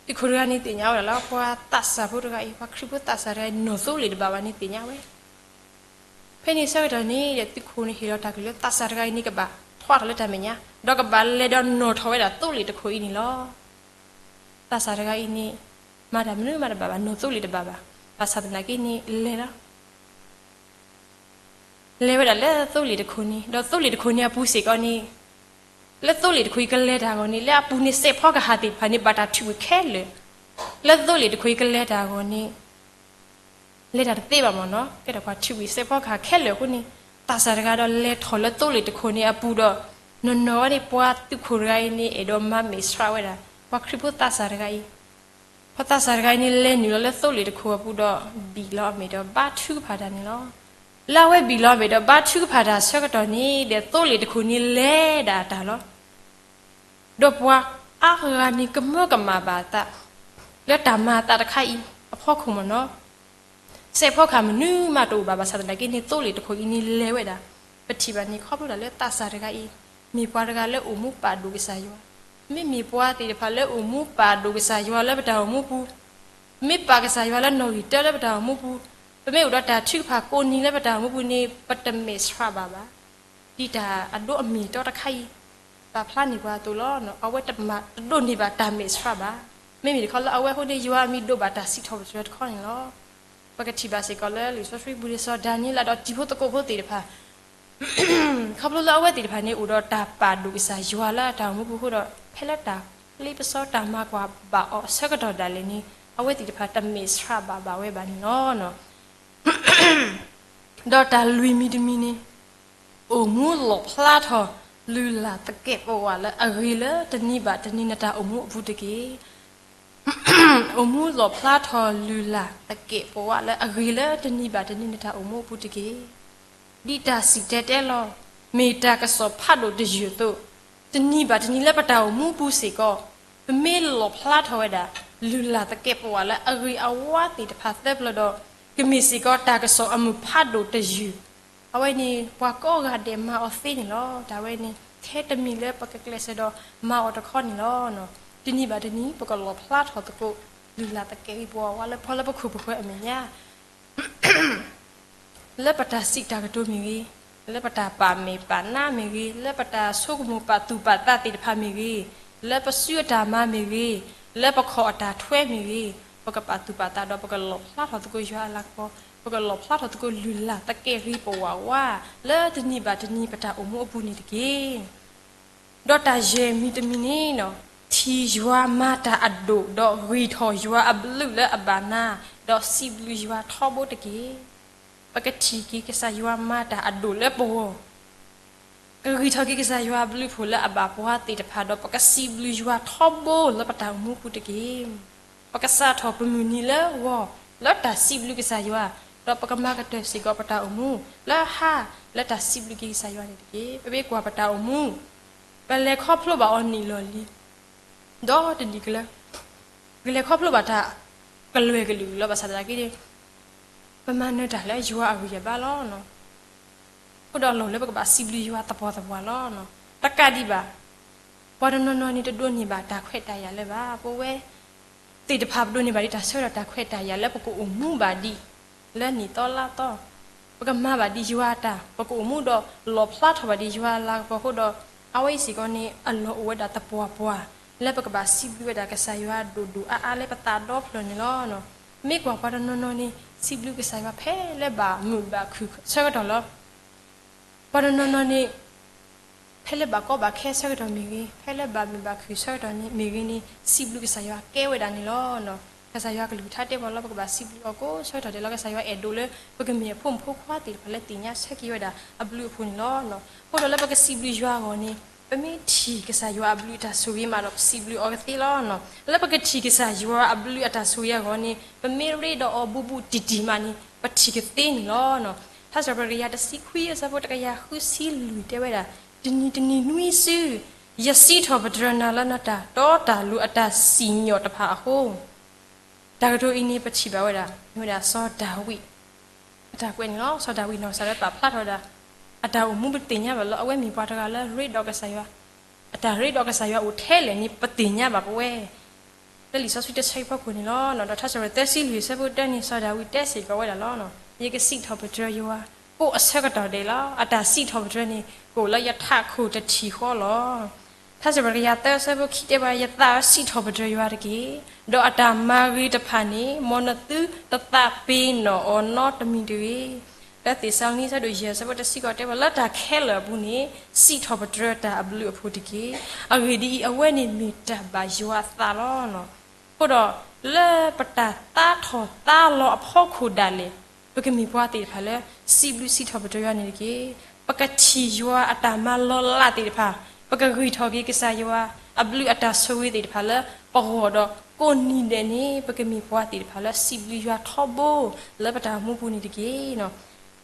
သုးခိၣ်တဂၤန့ၣ်သ့ၣ်ညါဝဲဒၣ်လၢ ပှၤသးစၢ်ဖိတဂၤအံၤ ပှၤခရံာ်ဖိသးစၢ်တဂၤအံၤ နီၢ်သိလ့ၣ်တဘၣ်ဘၣ်န့ၣ်သ့ၣ်ညါဝဲ, ဖဲန့ၣ်ဆၢကတီၢ်န့ၣ်ဒီး သုးခိၣ်န့ၣ်ဟ့ၣ်လီၤတၢ်ကလုၢ်လၢသးစၢ်တဂၤအံၤန့ၣ် ကဘၣ်ထီၣ်ထီၣ်လၢတၢ်မဲာ်ညါ ဒီးကဘၣ်လဲၤဒီးနီၢ်ထီၣ်ဝဲဒၣ်သိလ့ၣ်တခိၣ်အံၤန့ၣ်လီၤ. သးစၢ်တဂၤအံၤန့ၣ် မၤတၢ်မနုၤမးတဘၣ်ဘၣ် နီၢ်သိလ့ၣ်တဘၣ်ဘၣ်, ဘၣ်ဆၣ်သနာ်က့န့ၣ် လဲၤလီၤ လဲၤဝဲဒၣ်လၢသိလ့ၣ်တခိၣ်န့ၣ် ဒီးသိလ့ၣ်တခိၣ်န့ၣ်အပူၤစ့ၢ်ကီးန့ၣ် လၢသိလ့ၣ်တခိၣ်အံၤကလဲၤတၢ်အဂီၢ်န့ၣ် လၢအပူၤန့ၣ်စဲးဖီကဟၣ်သ့ၣ်တဖၣ်န့ၣ် ဘၣ်တၢ်ထုးကွံာ်ခဲလၢာ်, လၢသိလ့ၣ်တခိၣ်အံၤကလဲၤတၢ်အဂီၢ်န့ၣ် လဲၤတၢ်တသ့ဘၣ်မ့ၢ်နီၤ. ကဲထီၣ်ပှၤထုးကွံာ်စဲးဖီကဟၣ်ခဲလၢာ်အဃိန့ၣ်, သးစၢ်တဂၤဒီးလဲၤထီၣ်လၢသိလ့ၣ်တခိၣ်န့ၣ်အပူၤဒီး, နီၢ်နီၢ်ဝဲန့ၣ် ပှၤသုးခိၣ်တဂၤအံၤန့ၣ် အဲၣ်ဒိးမၤမဲာ်ဆှးဝဲဒၣ် ပှၤခရံာ်ဖိသးစၢ်တဂၤအံၤ. ပှၤသးစၢ်တဂၤအံၤန့ၣ် လဲၤနုာ်လီၤလၢသိလ့ၣ်တခိၣ်အပူၤဒီး ဘံၣ်လီၤအမဲာ်ဒီးဘါထုကဖၣ်တၢ်န့ၣ်လီၤ. လၢအဝဲဘံၣ်လီၤအမဲာ်ဒီးဘါထုကဖၣ်တၢ်အဆၢကတီၢ်န့ၣ်ဒီး သိလ့ၣ်တခိၣ်န့ၣ်လဲၤဒၣ်တၢ်လီၤ. ဒီးပှၤအါဂၤန့ၣ်ကမၢကမၣ်ဘၣ်အသး လၢတၢ်မၤအသးတခါအံၤအဖီခိၣ်မ့ၢ်နီၤ. စဲးဖီကဟၣ်မနုၤမးတအိၣ်ဘၣ် ဘၣ်ဆၣ်သနာ်က့န့ၣ် သိလ့ၣ်တခိၣ်အံၤန့ၣ်လဲၤဝဲဒၣ်. ပထံၣ်ဘၣ်န့ၣ် ခီဖျိဒၣ်လၢသးစၢ်တဂၤအံၤ မ့ၢ်ပှၤတဂၤလၢအိၣ်မူပာ်ဒိၣ်ကစၢ်ယွၤ, မ့မ့ၢ်ပှၤသ့ၣ်တဖၣ်လၢအိၣ်မူပာ်ဒိၣ်ကစၢ်ယွၤလၢပတၢ်အိၣ်မူပူၤ, မ့ၢ်ပာ်ကစၢ်ယွၤလၢနီၣ်ဂံၢ်တၢလၢပတၢ်အိၣ်မူပူၤ, ပမ့ၢ်အိၣ်ဒီးတၢ်ထုကဖၣ်ကိးနံၤလၢပတၢ်အိၣ်မူပူၤန့ၣ် ပတမဲာ်ဆှးဘၣ်ဘၣ်. ဒ်တၢ်အဒိအမ့ၢ်အတီတခါအံၤ ပာ်ဖျါန့ၢ်ပှၤအသိးလီၤ. အဝဲတမၤတဒိးန့ၢ်ဘၣ်တၢ်မဲာ်ဆှးဘၣ်. မ့မ့ၢ်တခီလၢအဝဲအဃိန့ၣ် ယွၤအမံၤဒိးဘၣ်တၢ်စံးထီၣ်ပတြၢၤတခီန့ၣ်လီၤ. ပကထံၣ်ဘၣ်စ့ၢ်ကီးလၢလံာ်စီဆှံပူၤန့ၣ် စီၤဒၤနံးယ့လးဒီးတံၤဖိသကိးဖိသ့ၣ်တဖၣ် ခီဖျိလၢအဝဲသ့ၣ်တဖၣ်န့ၣ် အိၣ်ဒီးတၢ်ပာ်ဒိၣ်ကစၢ်ယွၤလၢအတၢ်အိၣ်မူပူၤအဃိဒီး ဖဲလၢတၢ်ဃ့ပစီတၢ်မၤကွၢ်ဘၣ်အီၤအဆၢကတီၢ်ဒၣ်လဲာ်န့ၣ် အဝဲသ့ၣ်တဖၣ်တမဲာ်ဆှးဘၣ်ဘၣ်ဝဲဘၣ်န့ၣ်လီၤ. ဒီးတၢ်လွံၢ်မံၤတမံၤန့ၣ် အိၣ်မူလီၣ်ဖျါထီၣ်လုၢ်လၢ်သကဲးပဝးလၢအဂ့ၤလၢတနံၤဘၣ်တနံၤနတၢ်အိၣ်မူအပူၤတက့ၢ်. အိၣ်မူလီၣ်ဖျါထီၣ်လုၢ်လၢ်သကဲးပဝးလၢအဂ့ၤလၢတနံၤဘၣ်တနံၤနတၢ်အိၣ်မူအပူၤတက့ၢ်. ဒ်တၢ်စံၣ်တဲၤတဲလီၤ မ့ၢ်တၢ်ကစီၣ်ဖးဒိၣ်တယုၢ်အသိး, တနံၤဘၣ်တနံၤလၢပတၢ်အိၣ်မူပူၤစ့ၢ်ကီး, ပမ့ၢ်လီၣ်ဖျါထီၣ်ဝဲဒၣ် လုၢ်လၢ်သကဲးပဝးလၢအဂ့ၤအဝါသ့ၣ်တဖၣ်သၢပျၢၤဒီး, ကမ့ၢ်စ့ၢ်ကီးတၢ်ကစီၣ်အမုၢ်ဖးဒိၣ်တယုၢ် အဝဲန့ၣ် ပှၤကိးဂၤဒဲးမၤအီၤသ့န့ၣ်လီၤ. တၢ်ဝဲန့ၣ် ထဲတမ့ၢ်လၢပကကျဲးစၢးဒီးမၤအီၤတခီန့ၣ်လီၤ. တနံၤဘၣ်တနံၤ ပကလီၣ်ဖျါထီၣ်သကိး လုၢ်လၢ်သကဲးပဝးလၢပှၤလၢပခိၣ်ပဃၢၤအမဲာ်ညါ လၢပတၢ်စံးတၢ်ကတိၤမ့ၢ်ဂ့ၤ, လၢပတၢ်ပာ်မဲာ်ပာ်နါမ့ၢ်ဂ့ၤ, လၢပတၢ်ဆိကမိၣ်ပာ်သူၣ်ပာ်သးသ့ၣ်တဖၣ်မ့ၢ်ဂ့ၤ, လၢပစုအတၢ်မၤမ့ၢ်ဂ့ၤ, လၢပခီၣ်အတၢ်ထွဲမ့ၢ်ဂ့ၤ, ပကပာ်သူၣ်ပာ်သးဒီးပကလီၣ်ဖျါထီၣ်သကိးယွၤအလၤကပီၤ, ပကလီၣ်ဖျါထီၣ်သကိးလုၢ်လၢ်သကဲးပဝးဝါ လၢတနံၤဘၣ်တနံၤပတၢ်အိၣ်မူအပူၤန့ၣ်တက့ၢ်. ဒီးတၢ်ယဲၢ်မံၤတမံၤန့ၣ် ထံၣ်ယွၤမၤတၢ်အဒိၣ် ဒီးဂံၢ်ထီၣ်ယွၤအဘျုးလၢအဘၣ်နၤ, ဒီးစံးဘျုးယွၤထီဘိတက့ၢ်. ပကထံၣ်က့ၤကစၢ်ယွၤမၤတၢ်အဒိၣ်လၢပဂီၢ်, ကဂံၢ်ထီၣ်က့ၤကစၢ်ယွၤအဘျုးအဖှိၣ်လၢအဘၣ်ပှၤသ့ၣ်တဖၣ်ဒီး ပကစံးဘျုးယွၤထီဘိလၢပတၢ်အိၣ်မူပူၤတက့ၢ်. ပကစးထီၣ်ပမုၢ်နံၤလၢဂီၤလၢတၢ်စံးဘျုးကစၢ်ယွၤ, ဒီးပကမၤကတၢၢ်စ့ၢ်ကီးပတၢ်အိၣ်မူလၢဟါလၢတၢ်စံးဘျုးက့ၤကစၢ်ယွၤန့ၣ်တက့ၢ်. ပမ့ၢ်ကွၢ်ပတၢ်အိၣ်မူ ပလဲၤခီဖျိဘၣ်အီၤနံၣ်လီၢ်လံၤ ဒီးတနံၣ်ကလၢာ်, ပကလဲၤခီဖျိဘၣ်တၢ်ကလွဲၢ်ကလုာ်လီၤ. ဘၣ်ဆၣ်သနာ်က့န့ၣ် ပမၤနၢၤတၢ်လၢယွၤအဂံၢ်အဘါလီၤ. အဃိဒီးအလီၢ်လၢပကဘၣ်စံးဘျုးယွၤသပှၢ်သပှၢ်လီၤ. တကးဒံးဘၣ် ပှၤတနီၤနီၤန့ၣ်တဒိးန့ၢ်ဘၣ်တၢ်ခွဲးတၢ်ယာ်လၢၤဘၣ်. ပဝဲသ့ၣ်တဖၣ်ပဒိးန့ၢ်ဘၣ်ဒံးတၢ်ဆၢကတီၢ်တၢ်ခွဲးတၢ်ယာ်လၢပကအိၣ်မူဘၣ်ဒံး လၢနံၣ်သီလါသီ, ပကမၤဘၣ်ဒံးယွၤအတၢ်, ပကအိၣ်မူဒီးလီၣ်ဖျါထီၣ်ဘၣ်ဒံးယွၤအလၤကပီၤအဃိဒီး, အဝဲအံၤစ့ၢ်ကီးန့ၣ် အလီၢ်အိၣ်ဝဲဒၣ်သပှၢ်ပှၢ် လၢပကဘၣ်စံးဘျုးဝဲဒၣ်ကစၢ်ယွၤဒိၣ်ဒိၣ်အါအါလၢပသးဒီဖျၢၣ်န့ၣ်လီၤ. မ့ၢ်ကွၢ်ပှၤတနီၤနီၤန့ၣ် စံးဘျုးကစၢ်ယွၤဖဲလၢဘၣ်မုာ်ဘၣ်ခုၣ်ဆၢကတီၢ်လီၤ. ပှၤတနီၤနီၤန့ၣ် ဖဲလၢဘၣ်ကီဘၣ်ခဲဆၢကတီၢ်မ့ၢ်ဂ့ၤ, ဖဲလၢဘၣ်မုာ်ဘၣ်ခုၣ်ဆၢကတီၢ်န့ၣ်မ့ၢ်ဂ့ၤန့ၣ် စံးဘျုးကစၢ်ယွၤကဲဝဲဒၣ်န့ၣ်လီၤ. ကစၢ်ယွၤကလုၢ်ကထါတဲပှၤလၢပကဘၣ်စံးဘျုးအီၤကိးဆၢကတီၢ်ဒဲးလီၤ. ကစၢ်ယွၤအဲၣ်ဒိးလၢပကမ့ၢ်အဖိမုၣ်ဖိခွါသ့ၣ်တဖၣ်လၢသ့ၣ်ညါဆၢက့ၤဝဲဒၣ်အဘျုးအဖှိၣ်န့ၣ်လီၤ. အဃိဒီးလၢပကစံးဘျုးယွၤအဂီၢ်န့ၣ် ပမ့ၢ်ထံၣ်ကစၢ်ယွၤအဘျုးအတၢ်ဆိၣ်ဂ့ၤမးဒီး ပစံးဘျုးအီၤကသ့လီၤ. လၢပကထံၣ်ကစၢ်ယွၤအဘျုးအတၢ်ဆိၣ်ဂ့ၤအဂီၢ်န့ၣ် ပမ့ၢ်ရ့ဒီးအီၤဘူးဘူးတံၢ်တံၢ်မးန့ၣ် ပထံၣ်ကသ့န့ၣ်လီၤ. ထါစံးပတြၢၤတကယၤတဆံခွံအဆၢဖိတကယၤဃုဆံလွံၢ်တဲဝဲဒၣ်, တနံၤတနံၤနွံစု ယစံးထီၣ်ပတြၢၤနၤလၢနတၢ်တီတၢ်လိၤအတၢ်စံၣ်ညီၣ်တဖၣ်အဃိ တၢ်ကတိၤအံၤန့ၣ် ပထံၣ်ဘၣ်ဝဲဒၣ် မ့ၢ်ဝဲဒၣ်စီၤဒၤဝံး အတၢ်ကွဲးန့ၣ်လီၤ. စီၤဒၤဝံးနီၢ်ကစၢ်လၢပာ်ဖျါထီၣ်ဝဲဒၣ် အတၢ်အိၣ်မူပသ့ၣ်ညါဘၣ်လၢအဝဲမ့ၢ်ပှၤတဂၤလၢရ့ဒီးကစၢ်ယွၤ, အတၢ်ရ့ဒီးကစၢ်ယွၤအိၣ်ထဲလဲၣ်န့ၣ် ပသ့ၣ်ညါဘၣ်ပဝဲ လၢလံာ်စီဆှံတဆၢအံၤဖီခိၣ်န့ၣ်လီၤ. ဒီးထါစံးပတြၢၤသၢဆံလွံၢ်အဆၢဖိတၢန့ၣ် စီၤဒၤဝံးတဲစ့ၢ်ကီးဝဲဒၣ်လီၤ. ယကစံးထီၣ်ပတြၢၤယွၤ ကိးအဆၢကတီၢ်ဒဲးလီၤ. အတၢ်စံးထီၣ်ပတြၢၤန့ၣ် ကအိၣ်လၢယထးခိၣ်တထံၣ်ဃီလီၤ. ထါစံးပတြၢၤတကယၤသၢအဆၢဖိခံတဲဝဲ ယသးစံးထီၣ်ပတြၢၤယွၤတက့ၢ်. ဒီးအတၢ်မၤဂ့ၤတဖၣ်န့ၣ် မ်နသုတသးပ့ၤနီၣ်အီၤနီတမံၤတဂ့ၤ. လၢသ့းစၤလနံ အဆၢဒိၣ်ယဲၢ်အဆၢဖိတဆံဃိးတဲဝဲ လၢတၢ်ခဲလၢာ်အပူၤန့ၣ် စံးထီၣ်ပတြၢၤတၢ်အဘျုးအဖှိၣ်တက့ၢ်. အဂ့ၢ်ဒ်အံၤ, အဝဲန့ၣ်မ့ၢ်တၢ်ဘၣ်ယွၤအသးလီၤ. အဃိဒီး လၢပတၢ်သးထီၣ်သးလီၤအဖီခိၣ်ဒၣ်လဲာ် ပကမ့ၢ်ပှၤသ့ၣ်တဖၣ်လၢ စံးဘျုးစံးထီၣ်ပတြၢၤယွၤန့ၣ်တက့ၢ်. ပကထံၣ်ယွၤအတၢ်မၤလီၤလးသ့ၣ်တဖၣ်, ပကဂံၢ်ထီၣ်က့ၤကစၢ်ယွၤအဘျုးအတၢ်ဆိၣ်ဂ့ၤသ့ၣ်တဖၣ်လၢပဂီၢ်ဒီးကိးနံၤဒဲးန့ၣ် ပကမ့ၢ်ပှၤသ့ၣ်တဖၣ်လၢ စံးဘျုးယွၤထီဘိ လၢပတၢ်အိၣ်မူပူၤန့ၣ်တက့ၢ်.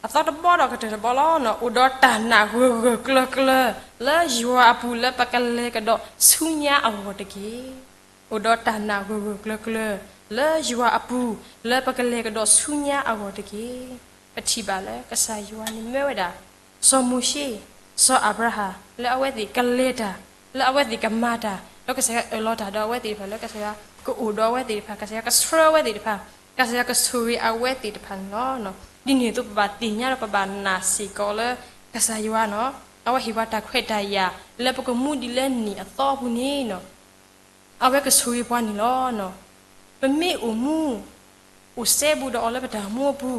အသီတဘီဒီးကတၢၢ်တဘီလီၤ. အိၣ်ဒီးတၢ်နာ်ဂၢၢ်ဂၢၢ်ကျၢၤကျၢၤ လၢယွၤအပူၤလၢပကလဲၤကဒီးဆူညါအဂီၢ်တက့ၢ်. အိၣ်ဒီးတၢ်နာ်ဂၢၢ်ဂၢၢ်ကျၢၤကျၢၤ လၢယွၤအပူၤ လၢပကလဲၤကဒီးဆူညါအဂီၢ်တက့ၢ်. ပထံၣ်ဘၣ်လၢကစၢ်ယွၤန့ၣ်မၢဝဲဒၣ် စီၤမိၤၡ့, စီၤအၤဘြၤဟၣ် လၢအဝဲသ့ၣ်ကလဲၤတၢ်, လၢအဝဲသ့ၣ်ကမၤတၢ်, ဒီးကစၢ်ယွၤအၢၣ်လီၤတၢ်ဒီးအဝဲသ့ၣ်တဖၣ်လၢကစၢ်ယွၤကအိၣ်ဒီးအဝဲသ့ၣ်တဖၣ်, ကစၢ်ယွၤကဆှၢအဝဲသ့ၣ်တဖၣ်, ကစၢ်ယွၤကဆိၣ်ဂ့ၤအဝဲသ့ၣ်တဖၣ်န့ၣ်လီၤ. ဒ်န့ၣ်အသိးပဘၣ်သ့ၣ်ညါဒီးပဘၣ်နာ်စ့ၢ်ကီးလၢ ကစၢ်ယွၤန့ၣ် အဝဲဟ့ၣ်ပှၤတၢ်ခွဲးတၢ်ယာ် လၢပကမူဒံးလၢနံၣ်အသီအပူၤန့ၣ် အဝဲကဆိၣ်ဂ့ၤပှၤန့ၣ်လီၤ. ပမ့ၢ်အိၣ်မူ အိၣ်စဲဘူးဒီးအီၤလၢပတၢ်အိၣ်မူအပူ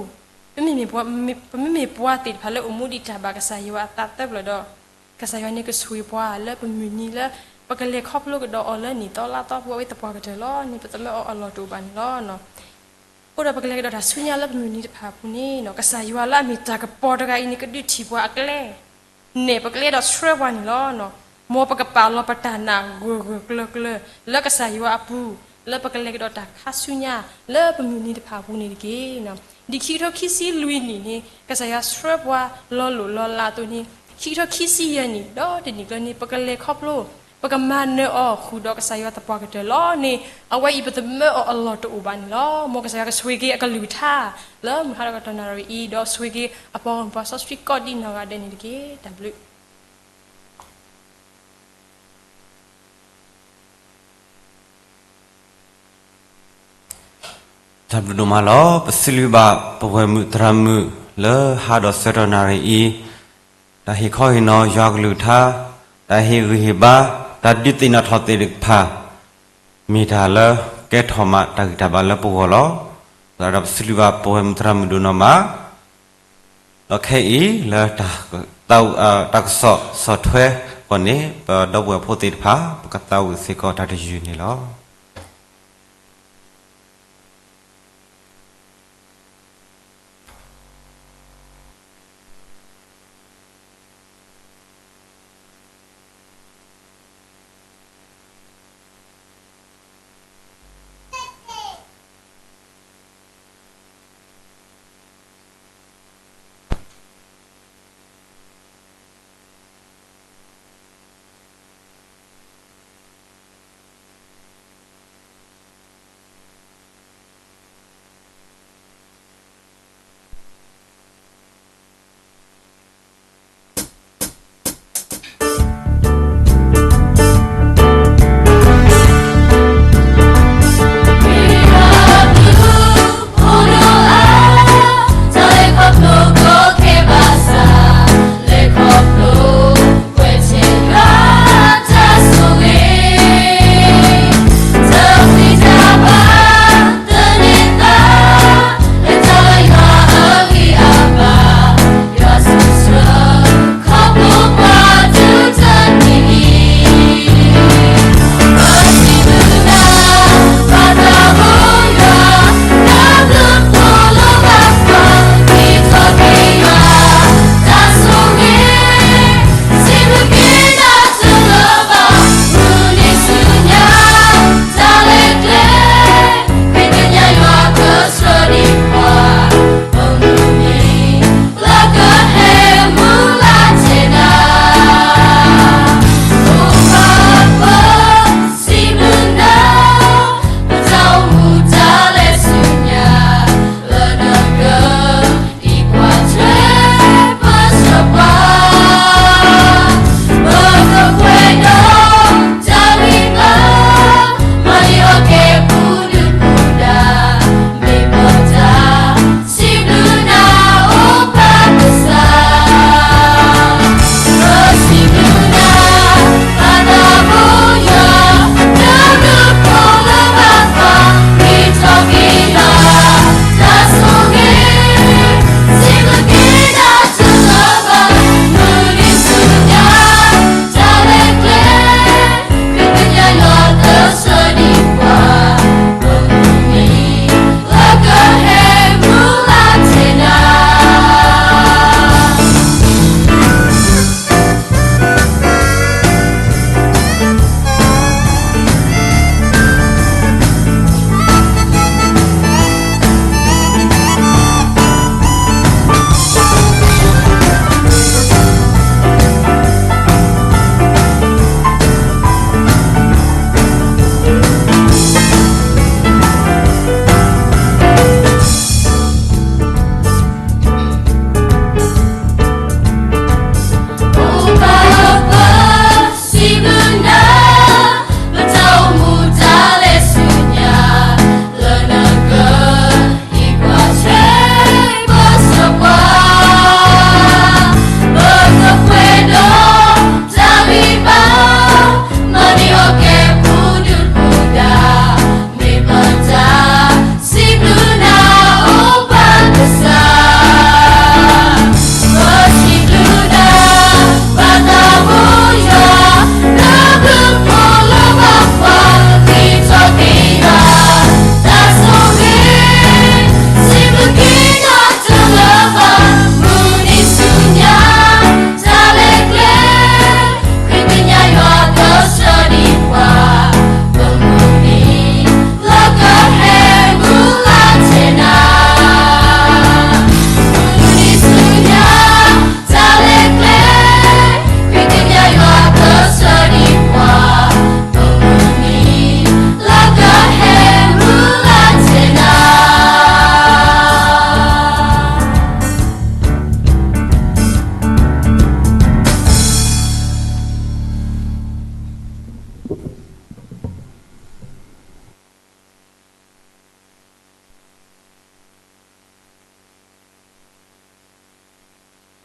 ၤ, ပမ့မ့ၢ်ပှၤသ့ၣ်တဖၣ်လၢအိၣ်မူဒံးတၢ်ဘၣ်ကစၢ်ယွၤအသးသၢပျၢၢ်ဒီး ကစၢ်ယွၤန့ၣ်ကဆိၣ်ဂ့ၤပှၤလၢပမုၢ်နံၤလၢ ပကလဲၤခီဖျိကဒီးအီၤလၢနံၣ်သီလါသီပူၤ အဝဲသပှၢ်ကတၢၢ်လီၤန့ၣ် ပသမၢအီၤအလီၢ်တအိၣ်ဘၣ်န့ၣ်လီၤ. အဃိဒီးပကလဲၤကဒီးတၢ်ဆူညါလၢပမုၢ်နံၤတဖၣ်အပူၤန့ၣ် ကစၢ်ယွၤလၢအမ့ၢ်တၢ်ကပီၤတဂၤအံၤန့ၣ် ကဒုးထံၣ်ပှၤအကျဲ နဲၣ်ပကျဲဒီးဆှၢပှၤန့ၣ်လီၤ. မ်ပကပာ်လီၤပတၢ်နာ်ဂၢၢ်ဂၢၢ်ကျၢၤကျၢၤ လၢကစၢ်ယွၤအပူၤ လၢပကလဲၤကဒီးတၢ်ခါဆူညါ လၢပမုၢ်နံၤတဖၣ်အပူၤန့ၣ်တက့ၢ်. ဒ်ခံကထိခံဆံလွံၢ်နံၣ်န့ၣ် ကစၢ်ယွၤဆှၢပှၤလီၤလိၢ်လီၤလးအသိးန့ၣ် ခံကထိခံဆံယဲၢ်နံၣ် ဒီးတနံၣ်ကျၢၤန့ၣ် ပကလဲၤခီဖျိ ပကမၤနၢၤအီၤဃုာ်ဒီးကစၢ်ယွၤသပှၢ်ကတၢၢ်လီၤန့ၣ် အဝဲအံၤပသမၢအီၤအလီၢ်တအိၣ်ဘၣ်န့ၣ်လီၤ. မ်ကစၢ်ယွၤကဆိၣ်ဂ့ၤက့ၤအကလုၢ်ကထါ လၢမုၢ်ဟါဒီးကတီၢ်နၣ်ရံၣ်အံၤ ဒီးဆိၣ်ဂ့ၤက့ၤအပှၤဂီၢ်မုၢ်ပှၤစီဆှံကိးဒံးနီၢ်ဂၤဒဲးန့ၣ်တက့ၢ်. တၢ်ဘျုးတၢ်ဘျုးဒိၣ်မးလီၤ. ပစံးဘျုးဘၣ်ပဝဲၢ်မုၣ်သရၣ်မုၣ်လၢဟါဒီးဆၢကတီၢ်နၣ်ရံၣ်အံၤ, တၢ်ဟ့ၣ်ခီဟ့ၣ်နီၤယွၤကလုၢ်ကထါ, တၢ်ဟ့ၣ်ဂံၢ်ဟ့ၣ်ဘါ, တၢ်ဒုးသ့ၣ်နီၣ်ထီၣ်သ့ၣ်တဖၣ် မ့ၢ်တၢ်လၢကဲထီၣ်မးတၢ်ဂံၢ်တၢ်ဘါလၢပဂီၢ်လီၤ. ဒီးပစံးဘျုးဘၣ်ပဝဲၢ်မုၣ်သရၣ်မုၣ်ဒိၣ်နီၢ်မး ဒီးခဲအံၤလၢ တၢ်ကစီၣ်ဆီၣ်ထွဲအဂီၢ်န့ၣ် ပဒီပုၢ်ဝဲၢ်ဖိသ့ၣ်တဖၣ် ပကသးဝံၣ်စ့ၢ်ကီးတၢ်တယုၢ်န့ၣ်လီၤ.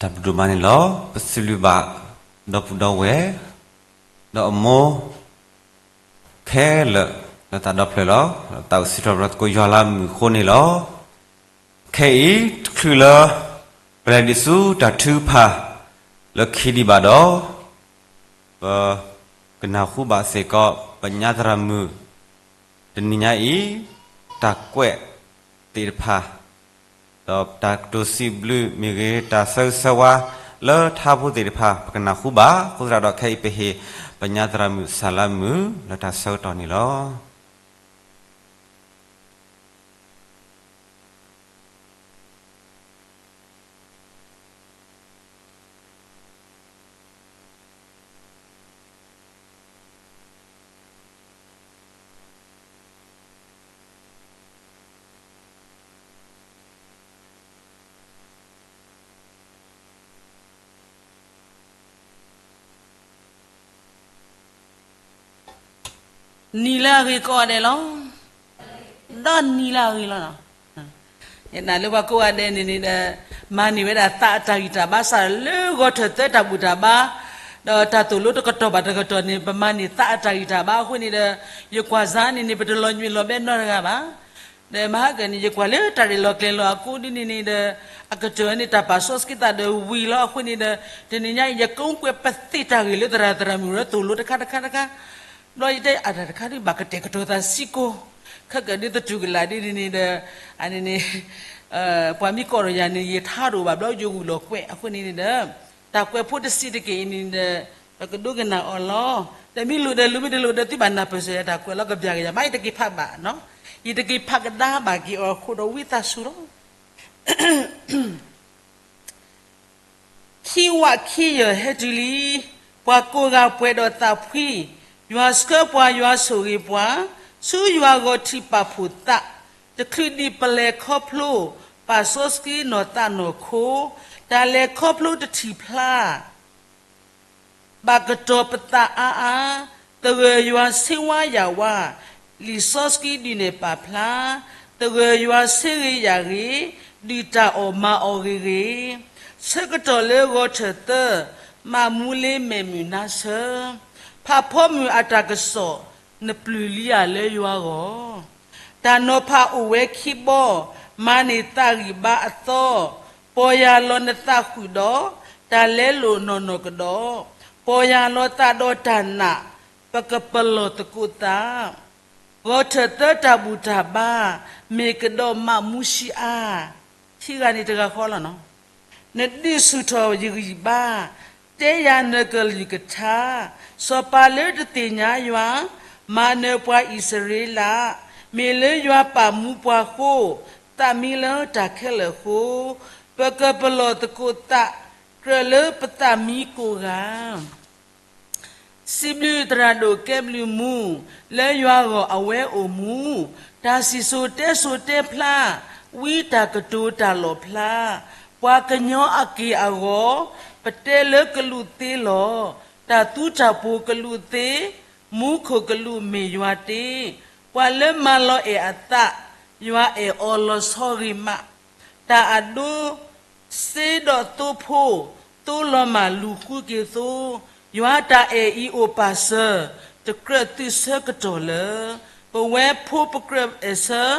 တၢ်ဘျုးဒိၣ်မးန့ၣ်လီၤ. ပစံးဘျုးဘၣ် ဒီပုၢ်ဒီဝဲၢ် ဒီးအမိၢ် ခဲလၢာ် လၢတၢ်ဒီဖျၢၣ်လီၤ. တၢ်အိၣ်စံးထီၣ်ပတြၢၤသကိးယွၤလၢအမုာ်အဃိန့ၣ်လီၤ. ခဲအံၤ တချုးလၢ ပလဲၤဒံးဆူတၢ်ထုကဖၣ် လၢခံဒံးဘၣ်ဒီး ပ ကနၢ်ဟူဘၣ်စ့ၢ်ကီး ပညါသရၣ်မုၣ် တနံၤညါအံၤ တၢ်ကွဲးသ့ၣ်တဖၣ် ဒီးတၢ်ကတိၤစံးဘျုးမ့ၢ်ဂ့ၤ တၢ်ဆၢဂ့ၤဆၢဝါ လၢထါဖိသ့ၣ်တဖၣ် ပကနၢ်ဟူဘၣ်. အဃိသတးဒီး ခဲအံၤပဟ့ၣ် ပညါသရၣ်မုၣ် စၢ်လၢအမုာ် လၢတၢ်ဆၢကတီၢ်န့ၣ်လီၤ. နံၤလၢအဂ့ၤကိးဂၤဒဲးလီၤ. ဒီးနံၤလၢအဂ့ၤလီၤ. ယနာ်လၢပှၤကိးဂၤဒဲးန့ၣ်န့ၣ်ဒီး မၤန့ၢ်ဝဲဒၣ်သးအတၢ်ဂံၢ်တၢ်ဘါ စးလၢဂီၤထၢၣ်သၢတၢ်ဘူၣ်တၢ်ဘါ ဒီးတၢ်သိၣ်လိတကတီၢ်ဘၣ်တကတီၢ်န့ၣ် ပမၤန့ၢ်သးအတၢ်ဂံၢ်တၢ်ဘါအဃိန့ၣ်ဒီး ယကွၢ်စ့ၢ်န့ၣ်န့ၣ် ပတလီၤညွံးလီၤဘဲနီတဂၤဘၣ်. ဒီးမဟါကန့ၣ် ယကွၢ်လၢတၢ်ရဲၣ်လီၤကျဲၤလီၤအဃိဒ်န့ၣ်န့ၣ်ဒီး အကတၢၢ်န့ၣ်တၢ်ပာ်စီဆှံသးဒီးဝံၤလီၤအဃိန့ၣ်ဒီး တနံၤညါအံၤ ယကအိၣ်ကွဲးပသ့ၣ်တၢ်ဂ့ၢ်လၢသရၣ်သရၣ်မုၣ်ရၢသိၣ်လိတခါတခါတခါ ဘျီယတဲအတၢ်တခါဒ်ဘၣ်ကတဲာ်ကတီၤသးစ့ၢ်ကီး ခဲကဒ်သတူၢ်ကလာ်ဒ်န့ၣ်န့ၣ်ဒီး အန့ၣ်န့ၣ် ပှၤမ့ၢ်ကိးဒီးယၤန့ၣ် ယထါတအိၣ်ဘၣ်ဘျီယဂုာ်လီၤကွဲးအဃိန့ၣ်န့ၣ်ဒီး တၢ်ကွဲးဖိတဆံးတက့ၢ်အံၤန့ၣ်ဒီး ပကဒိကနၣ်အီၤလီၤ. ဒီးမ့ၢ်လိၣ်ဒီးလိၣ် မ့ၢ်တလိၣ်ဒီးသုဘၣ်နၢ်ပၢၢ်စၢၤယၤတၢ်ကွဲးလီၤကဘျၣ်က့ၤယၤ မ့ၢ်ယတက့ၤဖးဘၣ်နီၤ ယတက့ၤဖးကဒါဘၣ်က့ၤအီၤအဃိဒီးဝံသးစူၤလီၤ. ခံဝးခံယၢၢ်ဟဲတုၤလံ, ပှၤကိးဂၤပှဲၤဒီးသးဖှံ, ယွၤဆှၢပှၤ ယွၤဆိၣ်ဂ့ၤပှၤ, ဆူယွၤဂီၤထံးပာ်ဖှိၣ်သး, တချုးဒံးပလဲၤခီဖျိ, ပာ်စီဆှံနီၢ်သးနီၢ်ခိ, တၢ်လဲၤခီဖျိတထံၣ်ဖျါ ဘၣ်ကတီၤပသးအါအါ, သဂၢၢ်ယွၤဆ့ဝါယၢ်ဝါ, လံာ်စီဆှံဒုးနဲၣ်ပာ်ဖျါ, သဂၢၢ်ယွၤဆ့ဂ့ၤယၢ်ဂ့ၤ, ဒုးတၢ်အီၣ်မၤအီၣ်ဂ့ၤဂ့ၤ, ဆၢကတီၢ်လၢဂီၤထၢၣ်သၢ, မၤမူလ့မဲာ်မုာ်နါဆၢ, ဖးဖီမုၢ်အတၢ်ကစီၣ်, နပျုၢ်လံဧါလၢယွၤဂီၢ် တၢ်နီၤဖးအိၣ်ဝဲခံဘီ, မၤန့ၢ်သးဂံၢ်ဘါအသီ, ပီၢ်ယၢ်လီၤနသးဃုာ်ဒီး, တၢ်လဲလိာ်နီၢ်နီၢ်ကဒီး, ပီၢ်ယၢ်လီၤသးဒီးတၢ်နာ်, ပကပလီၢ်သကိးသး, ဂီၤထၢၣ်သၢတၢ်ဘူၣ်တၢ်ဘါ, မ့ၢ်ကဒီးမးမူဆံးအါ, ခံဂၤန့ၣ်တဂၤဃီလီၤနီၤ နဒုးဆူၣ်ထီၣ်ယဂံၢ်ဘါ, တဲယၤနကလုၢ်ကထါ, စီၤပၤလၢတသ့ၣ်ညါယွၤ, မၤနၢၤပှၤအံၣ်စရ့လး, မ့ၢ်လၢယွၤပာ်မူပှၤဃိ, သးမံလၢတၢ်ခဲလၢာ်ဃိ, ပကပလီၢ်သကိးသး, ကြၢးလၢပသးမံကိးဂၤ စံးဘျုးသရၣ်ဒိၣ်ကဲဘျုးမူ, လၢယွၤဂီၢ်အဝဲအိၣ်မူ, တၢ်စံၣ်စိၤတဲစိၤတဲဖျါ, ဝံတၢ်ကတိၤတၢ်လီၣ်ဖျါ, ပှၤကညီအက့ၢ်အဂီၤ, ပတဲလၢကလူးသ့လီၤ, တၢ်သူတၢ်ပိၤကလူးသ့, မူခိၣ်ကလူးမ့ၢ်ယွၤတ့, ပှၤလၢမၤလီၤအဲၣ်အသး, ယွၤအဲၣ်အီၤလီၤဆီဂ့ၤမး တၢ်အဒိ, စ့ဒီးသိဖိ, သိလီၤမၢ်လူၤဃုက့ၤသိ, ယွၤတၢ်အဲၣ်အံၤအိၣ်ပာ်စၢၤ, တကြၢးသုဆၢကတီၢ်လၢ, ပဝဲဖိပကြၢးအဲၣ်ဆၢ,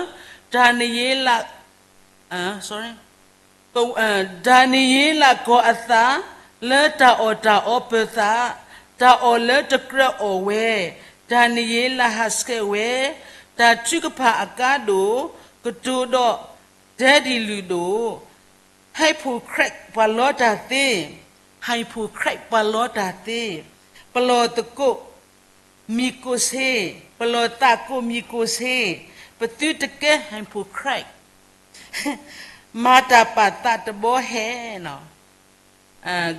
တၢ်နယ့လး ဒၤနံးယ့လးကီၤအသး, လၢတၢ်အီၣ်တၢ်အီပၢၤသး, တၢ်အီၣ်လၢတကြၢးအီၣ်ဝဲ, ဒၤနံးယ့လးဟးဆှဲးဝဲ, တၢ်ထုကဖၣ်အကါဒိၣ်, ကတိၤဒီး, ဒဲဒံးလုၢ်ဒိၣ်, hypocrite ပှၤလီတၢ်သ့, hypocrite ပှၤလီတၢ်သ့, ပလီၢ်သကိး, မံၤကိးဆ့, ပလီၢ်သးကိးမံၤကိးဆ့, ပသုတကဲ hypocrite မၤတၢ်ပာ်သးတဘီဟဲနီၤ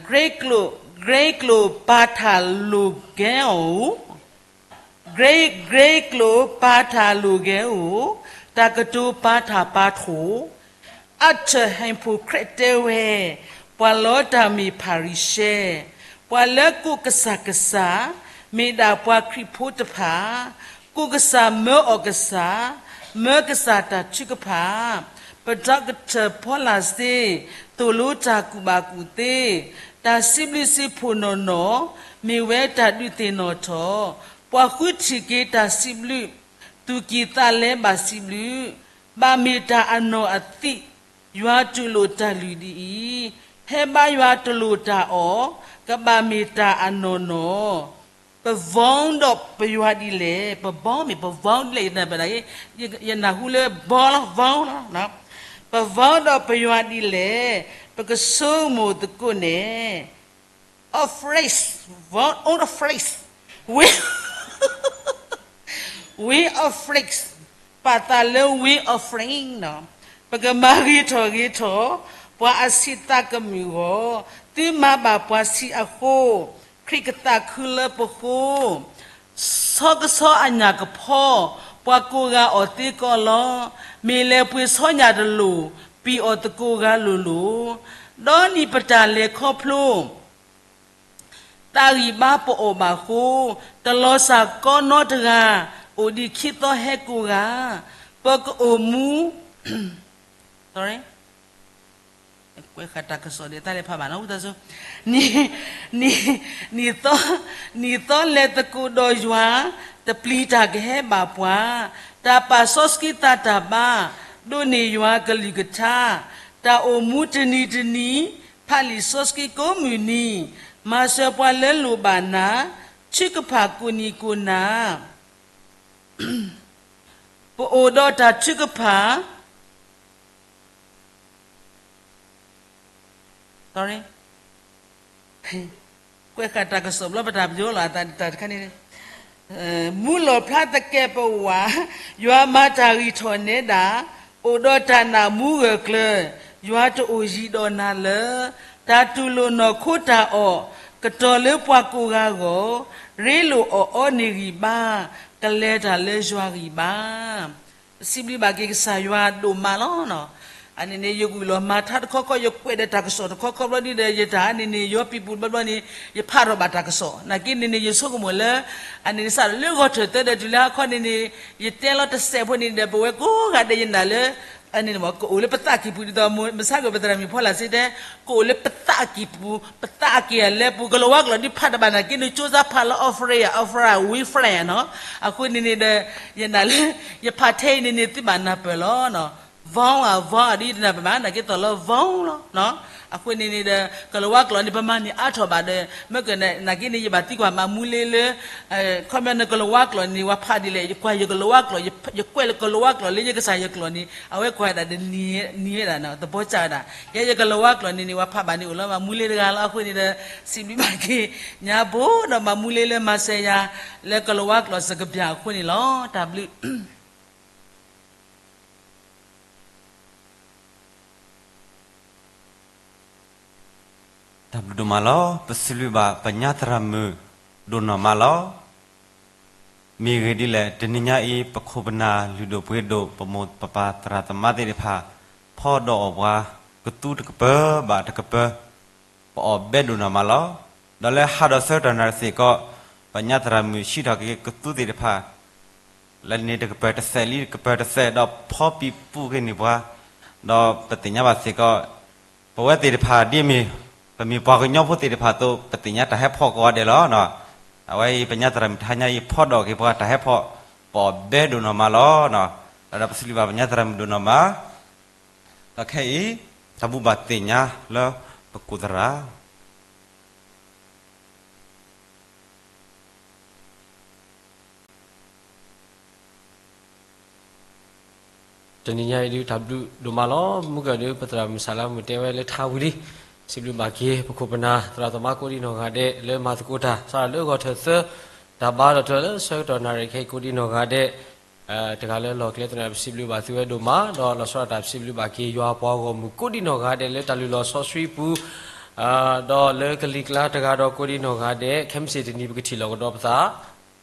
ဂ့းကျိာ်, ဂ့းကျိာ်ပာ်ထၢ်လိာ်ကဲအိၣ်, ဂ့း, ဂ့းကျိာ်ပာ်ထၢ်လိာ်ကဲအိၣ်, တၢ်ကတိၤပာ်ထၢ်ပာ်ထိၣ်, အါထၢၣ် hypocrite တဲဝဲ, ပှၤလီတၢ်မ့ၢ်ဖၤရံၤၡဲ, ပှၤလၢကိးကစၢ်ကစၢ်, မ့ၢ်ဒၣ်ပှၤခရံာ်ဖိတဖၣ်, ကိးကစၢ်မၢအီၣ်ကစၢ်, မၢကစၢ်တၢ်ထုကဖၣ်, ပဒီကထၢၣ်ဖီလာ်စ့, သိၣ်လိတၢ်ကူၣ်ဘၣ်ကူၣ်သ့, တၢ်စံးဘျုးစံးဖှိၣ်နီၢ်နီၢ်, မ့ၢ်ဝဲတၢ်ဒုးသ့ၣ်နီၣ်ထီၣ်, ပှၤဃုထံၣ်က့ၤတၢ်စံးဘျုး, သူၣ်ကံၢ်သးလဲဘၣ်စံးဘျုး, ဘၣ်မ့ၢ်တၢ်အနီၢ်အသံး, ယွၤတူၢ်လိာ်တၢ်လုၢ်ဒ်အံၤ, ဟဲဘါယွၤတလိၣ်တၢ်အီၣ်, ကဘၣ်မ့ၢ်တၢ်အနီၢ်နီၢ် ပဘီဒီးပယွၤဒ်လဲၣ်, ပဘီမ့ၢ်ပဘီဒ်လဲၣ်, ယနၢ်ပဒၣ်, ယနၢ်ဟူလၢဘီလီၤ, ဘီလီၤ. ပဘီဒီးပယွၤဒ်လဲၣ်, ပကဆိကမိၣ်သကိးန့ၣ်, offering, offering, we, we offering, ပာ်သးလၢ we offering နီၤ, ပကမၤဂ့ၤထီၣ်ဂ့ၤထီၣ်, ပှၤအဆံးသးကမုာ်အဂီၢ်, သုမၤဘၣ်ပှၤဆံးအဃိ, ခရံာ်ကသးခုလၢပဃိ, ဆီကဆီအညၣ်ကဖီ, ပှၤကိးဂၤအီၣ်သ့ကီးလီၤ, မ့ၢ်လဲၤပှ့ၤဆီညၣ်တလိၣ်, ပံာ်အီၣ်သကိးဂၤလိၤလိၤ, ဒီးနံၣ်ပတၢ်လဲၤခီဖျိ သးဂံၢ်ဘါပအီၣ်ဘၣ်အဃိ, တလီၤစၢ်ကီနီတဂၤ, အိၣ်ဒံးခံသီဟဲကိးဂၤ, ပကအိၣ်မူ, ကွဲးဃာ်တၢ်ကစီၣ်ဒ်တၢ်လဲၤဖးဘၣ်နီၤ, နံၤ, နံၤသီလဲၤသကိးဒီးယွၤ, တပျံၤတၢ်ကဟဲဘၣ်ပှၤ, တၢ်ပာ်စီဆှံသးတၢ်ဘါ, ဒိးန့ၢ်ယွၤကလုၢ်ကထါ, တၢ်အိၣ်မူတနံၤတနံၤ, ဖးလံာ်စီဆှံကိးမုၢ်နံၤ, မၤစၢၤပှၤလၢလိၣ်ဘၣ်နၤ, ထုကဖၣ်ကိးနံၤကိးနၤ ပအိၣ်ဒီးတၢ်ထုကဖၣ်, ကွဲးဃာ်တၢ်ကစီၣ်ဘျီပတၢ်ပယီၤလီၤ, တၢ်တခါန့ၣ်, မူလီၢ်ဖျါသကဲးပဝး, ယွၤမၤတၢ်ဂံၢ်ထီၣ်နဲဒၣ်, အိၣ်ဒီးတၢ်နးမူဂၢၢ်ကျၢၤ, ယွၤတအိၣ်ယံၤဒီးနၤလၢ, တၢ်တူၢ်လိာ်နီၢ်ခိတၢ်အီၣ်, ကတီၤလၢပှၤကိးဂၤအဂီၢ်, ရ့လိာ်အီၣ်အီန့ၢ်ဂံၢ်ဘါ, ကလဲၤတၢ်လၢယွၤဂံၢ်ဘါ ပစံးဘျုးဘၣ်က့ၤကစၢ်ယွၤဒိၣ်မးလီၤ. အန့ၣ်န့ၣ် ယဝံၤလီၤမၤထါတခီခီ ယကွဲးဒီးတၢ်ကစီၣ်တခီခီဘျီဒ်ဒီး ယတၢ်အန့ၣ်န့ၣ် ယီပံၤပူၤဘျီဘျီန့ၣ် ယဖးထီၣ်ဘၣ်တၢ်ကစီၣ် နာ်က့န့ၣ်န့ၣ် ယဆိကမိၣ်လၢ အန့ၣ်န့ၣ် စးထီၣ်လၢဂီၤထၢၣ်သၢဒီးတုၤလၢဟါခီန့ၣ်န့ၣ် ယတဲလီၤတစဲးဖိန့ၣ်ဒီး ပဝဲကိးဂၤဒဲးယနာ်လၢ အန့ၣ်န့ၣ် ကအိၣ်လၢပသးကံၢ်ပူၤဒ်သိး မဆါကပသရၣ်မုၣ်ဖီလာ်စ့တဲ ကအိၣ်လၢပသးကံၢ်ပူၤ ပသးကံၢ်အလဲပူၤ ကလၤဝါကျိာ်ဒ်ဖးတဘၣ်နာ်က့န့ၣ် ကၠိစါဖးလၢ offering အ offering ဝံ friend နီၤ အဃိန့ၣ်န့ၣ်ဒီး ယနာ်လၢ ယဖးထဲအံၤန့ၣ်န့ၣ် သုဘၣ်နၢ်ပၢၢ်လီၤ နီၤ ဝံ အ ဝံ အဒ်ယတနၢ်ပၢၢ်ဘၣ် နာ်က့သီၣ်လၢ ဝံ လီၤ နီၤ အဃိန့ၣ်န့ၣ်ဒီး ကလၤဝါကျိာ်န့ၣ် ပမၤန့ၢ်အါထီၣ်ဘၣ်ဒီး မ့ၢ်ကနာ်က့န့ၣ် ယဘၣ်သံကွၢ်မၤမူလ့လၢ ခီပညီန့ၣ် ကလၤဝါကျိာ်န့ၣ် ဝဲဖးဒ်လဲၣ် ယကွၢ်ယကလၤဝါကျိာ် ယကွဲးလၢကလၤဝါကျိာ်လၢယကစၢ်ယကျိာ်န့ၣ် အဝဲကွၢ်ဒၣ်ဒီးနံၤဝဲဒၣ်နီၤ သဘောကျဝဲဒၣ် ယဲယကလၤဝါကျိာ်န့ၣ်န့ၣ် ဝဲဖးဘၣ်န့ၣ်အိၣ်လၢမၤမူလ့တဂၤလီၤ အဃိန့ၣ်ဒီး စံးဘျုးဘၣ်က့ၤ ညါဘိဒီးမၤမူလ့လၢမၤစၢၤယၤ လၢကလၤဝါကျိာ်စကပျၢ်အဃိန့ၣ်လီၤ တၢ်ဘျုး တၢ်ဘျုးဒိၣ်မးလီၤ ပစံးဘျုးဘၣ်ပညါသရၣ်မုၣ်ဒိၣ်နီၢ်မးလီၤ မ့ၢ်ဂ့ၢ်ဒ်လဲၣ် တနံၤညါအံၤ ပခိၣ်ပနၢ်လုၢ်ဒိၣ်ပှ့ၤဒိၣ် ပမိၢ်ပပၢ်သရၣ်သမါသ့ၣ်တဖၣ် ဖီဒီးအီၣ်ပှၤ ကသူတကပၢၤဘၣ်တကပၢၤ ပအီၣ်ဘဲဒိၣ်နီၢ်မးလီၤ. ဒီးလၢဟါဒီးဆၢကတီၢ်နၣ်ရံၣ်စ့ၢ်ကီး ပညါသရၣ်မုၣ်ဟံးထီၣ်က့ၤကသူသ့ၣ်တဖၣ် လၢန့ၣ်တကပၢၤတစဲးလံ တကပၢၤတစဲး ဒီးဖီပံၤပူၤက့ၤန့ၢ်ပှၤ ဒီးပသ့ၣ်ညါဘၣ်စ့ၢ်ကီး ပဝဲသ့ၣ်တဖၣ်ဒ်မ့ၢ် ပမ့ၢ်ပှၤကညီဖိသ့ၣ်တဖၣ်အသိး ပသ့ၣ်ညါတၢ်ဟဲဖီၣ်ကိးဂၤဒဲးလီၤ. အဝဲအံၤ ပညါသရၣ်မုၣ်တဟါညါအံၤ ဖီဒီးက့ၤပှၤတၢ်ဟဲဖီၣ် ပအီၣ်ဘဲဒိၣ်နီၢ်မးလီၤ. ဒီးပစံးဘျုးဘၣ်ပညါသရၣ်မုၣ်ဒိၣ်နီၢ်မး ဒီးခဲအံၤ တၢ်ဘူၣ်ဘၣ်သ့ၣ်ညါလၢပကိၢ်သရၣ် တနံၤညါအံၤဒုး တၢ်ဘျုးဒိၣ်မးလီၤ. မုၢ်ကၢၢ်ဒုး ပသရၣ်မုၣ်စၢ်လၢမုၢ်တဲဝဲလၢထါဝံၤလံ. စံးဘျုးဘၣ်က့ၤ ပခိၣ်ပနၢ် သရၣ်သမါကိးဒံနီၢ်ဂၤဒဲး လၢမၤသကိးတၢ် စးထီၣ်လၢဂီၤထၢၣ်သၢ တၢ်ဘါဒီးတၢ်လၢဆၢကတီၢ်နၣ်ရံၣ်ခဲအံၤကိးဒံနီၢ်ဂၤဒဲး တဂၤလၢလီၢ်ကျဲသနၢၣ် ပစံးဘျုးဘၣ်သုဝဲဒိၣ်မး ဒီးလီၤဆီဒၣ်တၢ်ပစံးဘျုးဘၣ်က့ၤ ယွၤပှၤဂီၢ်မုၢ်ကိးဒံနီၢ်ဂၤဒဲး လၢတၢ်လုၢ်လီၢ်စီဆှံပူၤ ဒီးလၢကလံၤကျါတဂၤဒီးကိးဒံနီၢ်ဂၤဒဲး ခဲမုၢ်ဆ့ၣ်တနံၤ ပကထံၣ်လိာ်ကဒီးပသး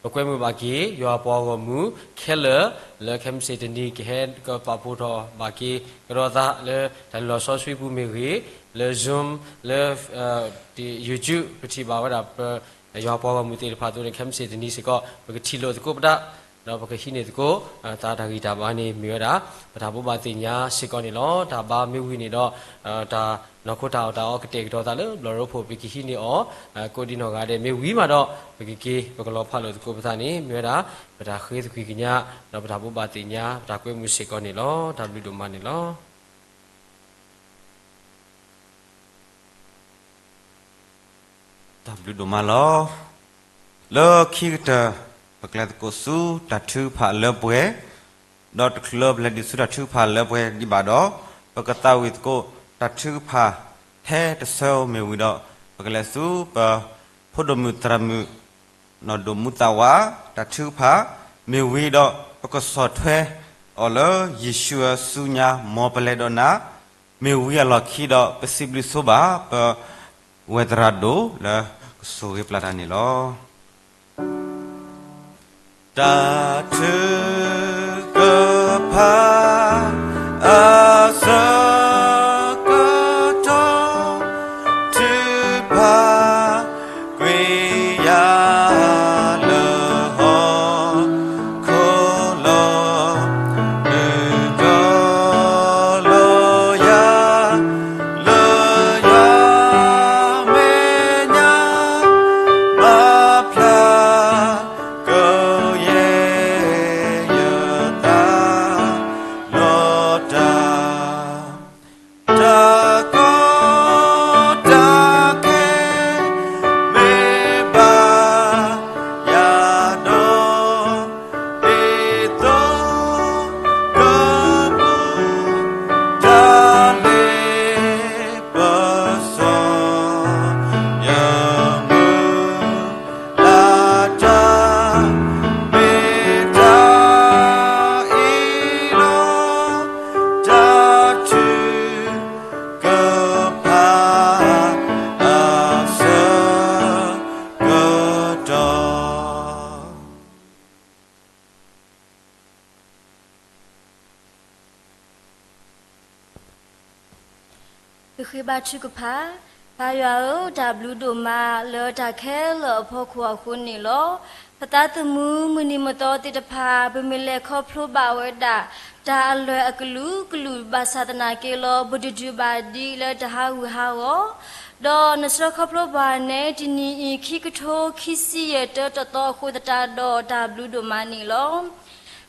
ပကွဲမုာ်ဘၣ်က့ၤ ယွၤပှၤဂီၢ်မုၢ်ခဲလၢာ် လၢခဲမုၢ်ဆ့ၣ်တနံၤ ကဟဲကပာ်ဖှိၣ်ထီၣ်ဘၣ်က့ၤကဒီးသး လၢတၢ်လုၢ်လီၢ်စီဆှံပူၤမ့ၢ်ဂ့ၤ လၢ Zoom လၢ YouTube ပထံၣ်ဘၣ်ဝဲဒၣ်ပ ယွၤပှၤဂီၢ်မုၢ်သ့ၣ်တဖၣ်အသိးန့ၣ် ခဲမုၢ်ဆ့ၣ်တနံၤစ့ၢ်ကီး ပကထံၣ်လိာ်သကိးပတၢ် ဒီးပကဟံးန့ၢ်သကိး သးတၢ်ဂံၢ်တၢ်ဘါန့ၣ် မ့ၢ်ဝဲဒၣ် ပတၢ်ဘိးဘၣ်သ့ၣ်ညါစ့ၢ်ကီးန့ၣ်လီၤ. တၢ်ဘါမ့ၢ်ဝံၤန့ၣ်ဒီး တၢ်နီၢ်ခိတၢ်အီၣ်တၢ်အီကတဲာ်ကတီၤသးလၢဘျီၣ်ရိဖှိၣ် ပကဟံးန့ၢ်အီၤ ကိးဒံနီၢ်ဂၤဒဲး မ့ၢ်ဝံၤမးဒီး ပကက့ၤ ပကလီၤဖးလိာ်သကိးပသးန့ၣ် မ့ၢ်ဝဲဒၣ် ပတၢ်ဃ့သကွံၢ်ကညး ဒီးပတၢ်ဘိးဘၣ်သ့ၣ်ညါ ပတၢ်ကွဲမုာ်စ့ၢ်ကီးန့ၣ်လီၤ. တၢ်ဘျုးဒိၣ်မးန့ၣ်လီၤ. တၢ်ဘျုးဒိၣ်မးလီၤ. လၢခံကတၢၢ် ပကလဲၤသကိးဆူတၢ်ထုကဖၣ်လၢပှဲၤ, ဒီးတချုးလၢပလဲၤဒံးဆူတၢ်ထုကဖၣ်လၢပှဲၤဒံးဘၣ်ဒီး ပကသးဝံၣ်သကိးတၢ်ထုကဖၣ်ထဲတဆၢဧိၤမ့ၢ်ဝံၤဒီး ပကလဲၤဆူပဖိဒိၣ်မုၣ်သရၣ်မုၣ် နီၢ်ဒိၣ်မူသးဝး တၢ်ထုကဖၣ်မ့ၢ်ဝံၤဒီး ပကဆီၣ်ထွဲအီၤလၢ ယ့ၣ်ၡူးဧၢ ဆူညါ မ်ပလဲၤဒီးနၤ မ့ၢ်ဝံၤအလီၢ်ခံဒီး ပစံးဘျုးဆိဘၣ် ပဝဲၢ်သရၣ်ဒိၣ်လၢကဆိၣ်ဂ့ၤပျၢ်တၢ်န့ၣ်လီၤ. တၢ်ထုကဖၣ်အဆၢကတီၢ် ထုကဖၣ်ကွံာ်ယၤလၢဟီၣ်ခိၣ်လီၤ. နုာ်ဒီးလီၤယၤ လၢယွၤမဲာ်ညါ မၤဖျါ ကယဲၢ်ယသးလီၤတၢ်, တၢ်ကီတၢ်ခဲ မ့ၢ်ဘၣ်ယၤဒီး ဒ်သိးကပူၤ တၢ်လ့ပစီ ယမုၢ်လၢ်တၢ် မ့ၢ်တၢ်အံၤလီၤ. တၢ်ထုကဖၣ်အဆၢကတီၢ် ပဃ့ဘါထုကဖၣ်. ပၢ်ယွၤဧၢ, တၢ်ဘျုးဒိၣ်မးလၢတၢ်ခဲလၢာ်အဖီခိၣ်အဃိန့ၣ်လီၤ. ပသးသမူမုၢ်နံၤမုၢ်သီသ့ၣ်တဖၣ် ပမ့ၢ်လဲၤခီဖျိဘၣ်ဝဲဒၣ် တၢ်အလွဲၢ်အကလုာ်ကလုာ်ဘၣ်ဆၣ်သနာ်က့လီၤ ပတဒုးဘၣ်ဒံးလၢတဟးဂူာ်ဟးဂီၤ, ဒီးနဆှၢခီဖျိပှၤန့ၣ် တနံၤအံၤ ခံကထိခံဆံယဲၢ်တၢတသီအဃိသတးဒီး တၢ်ဘျုးဒိၣ်မးန့ၣ်လီၤ.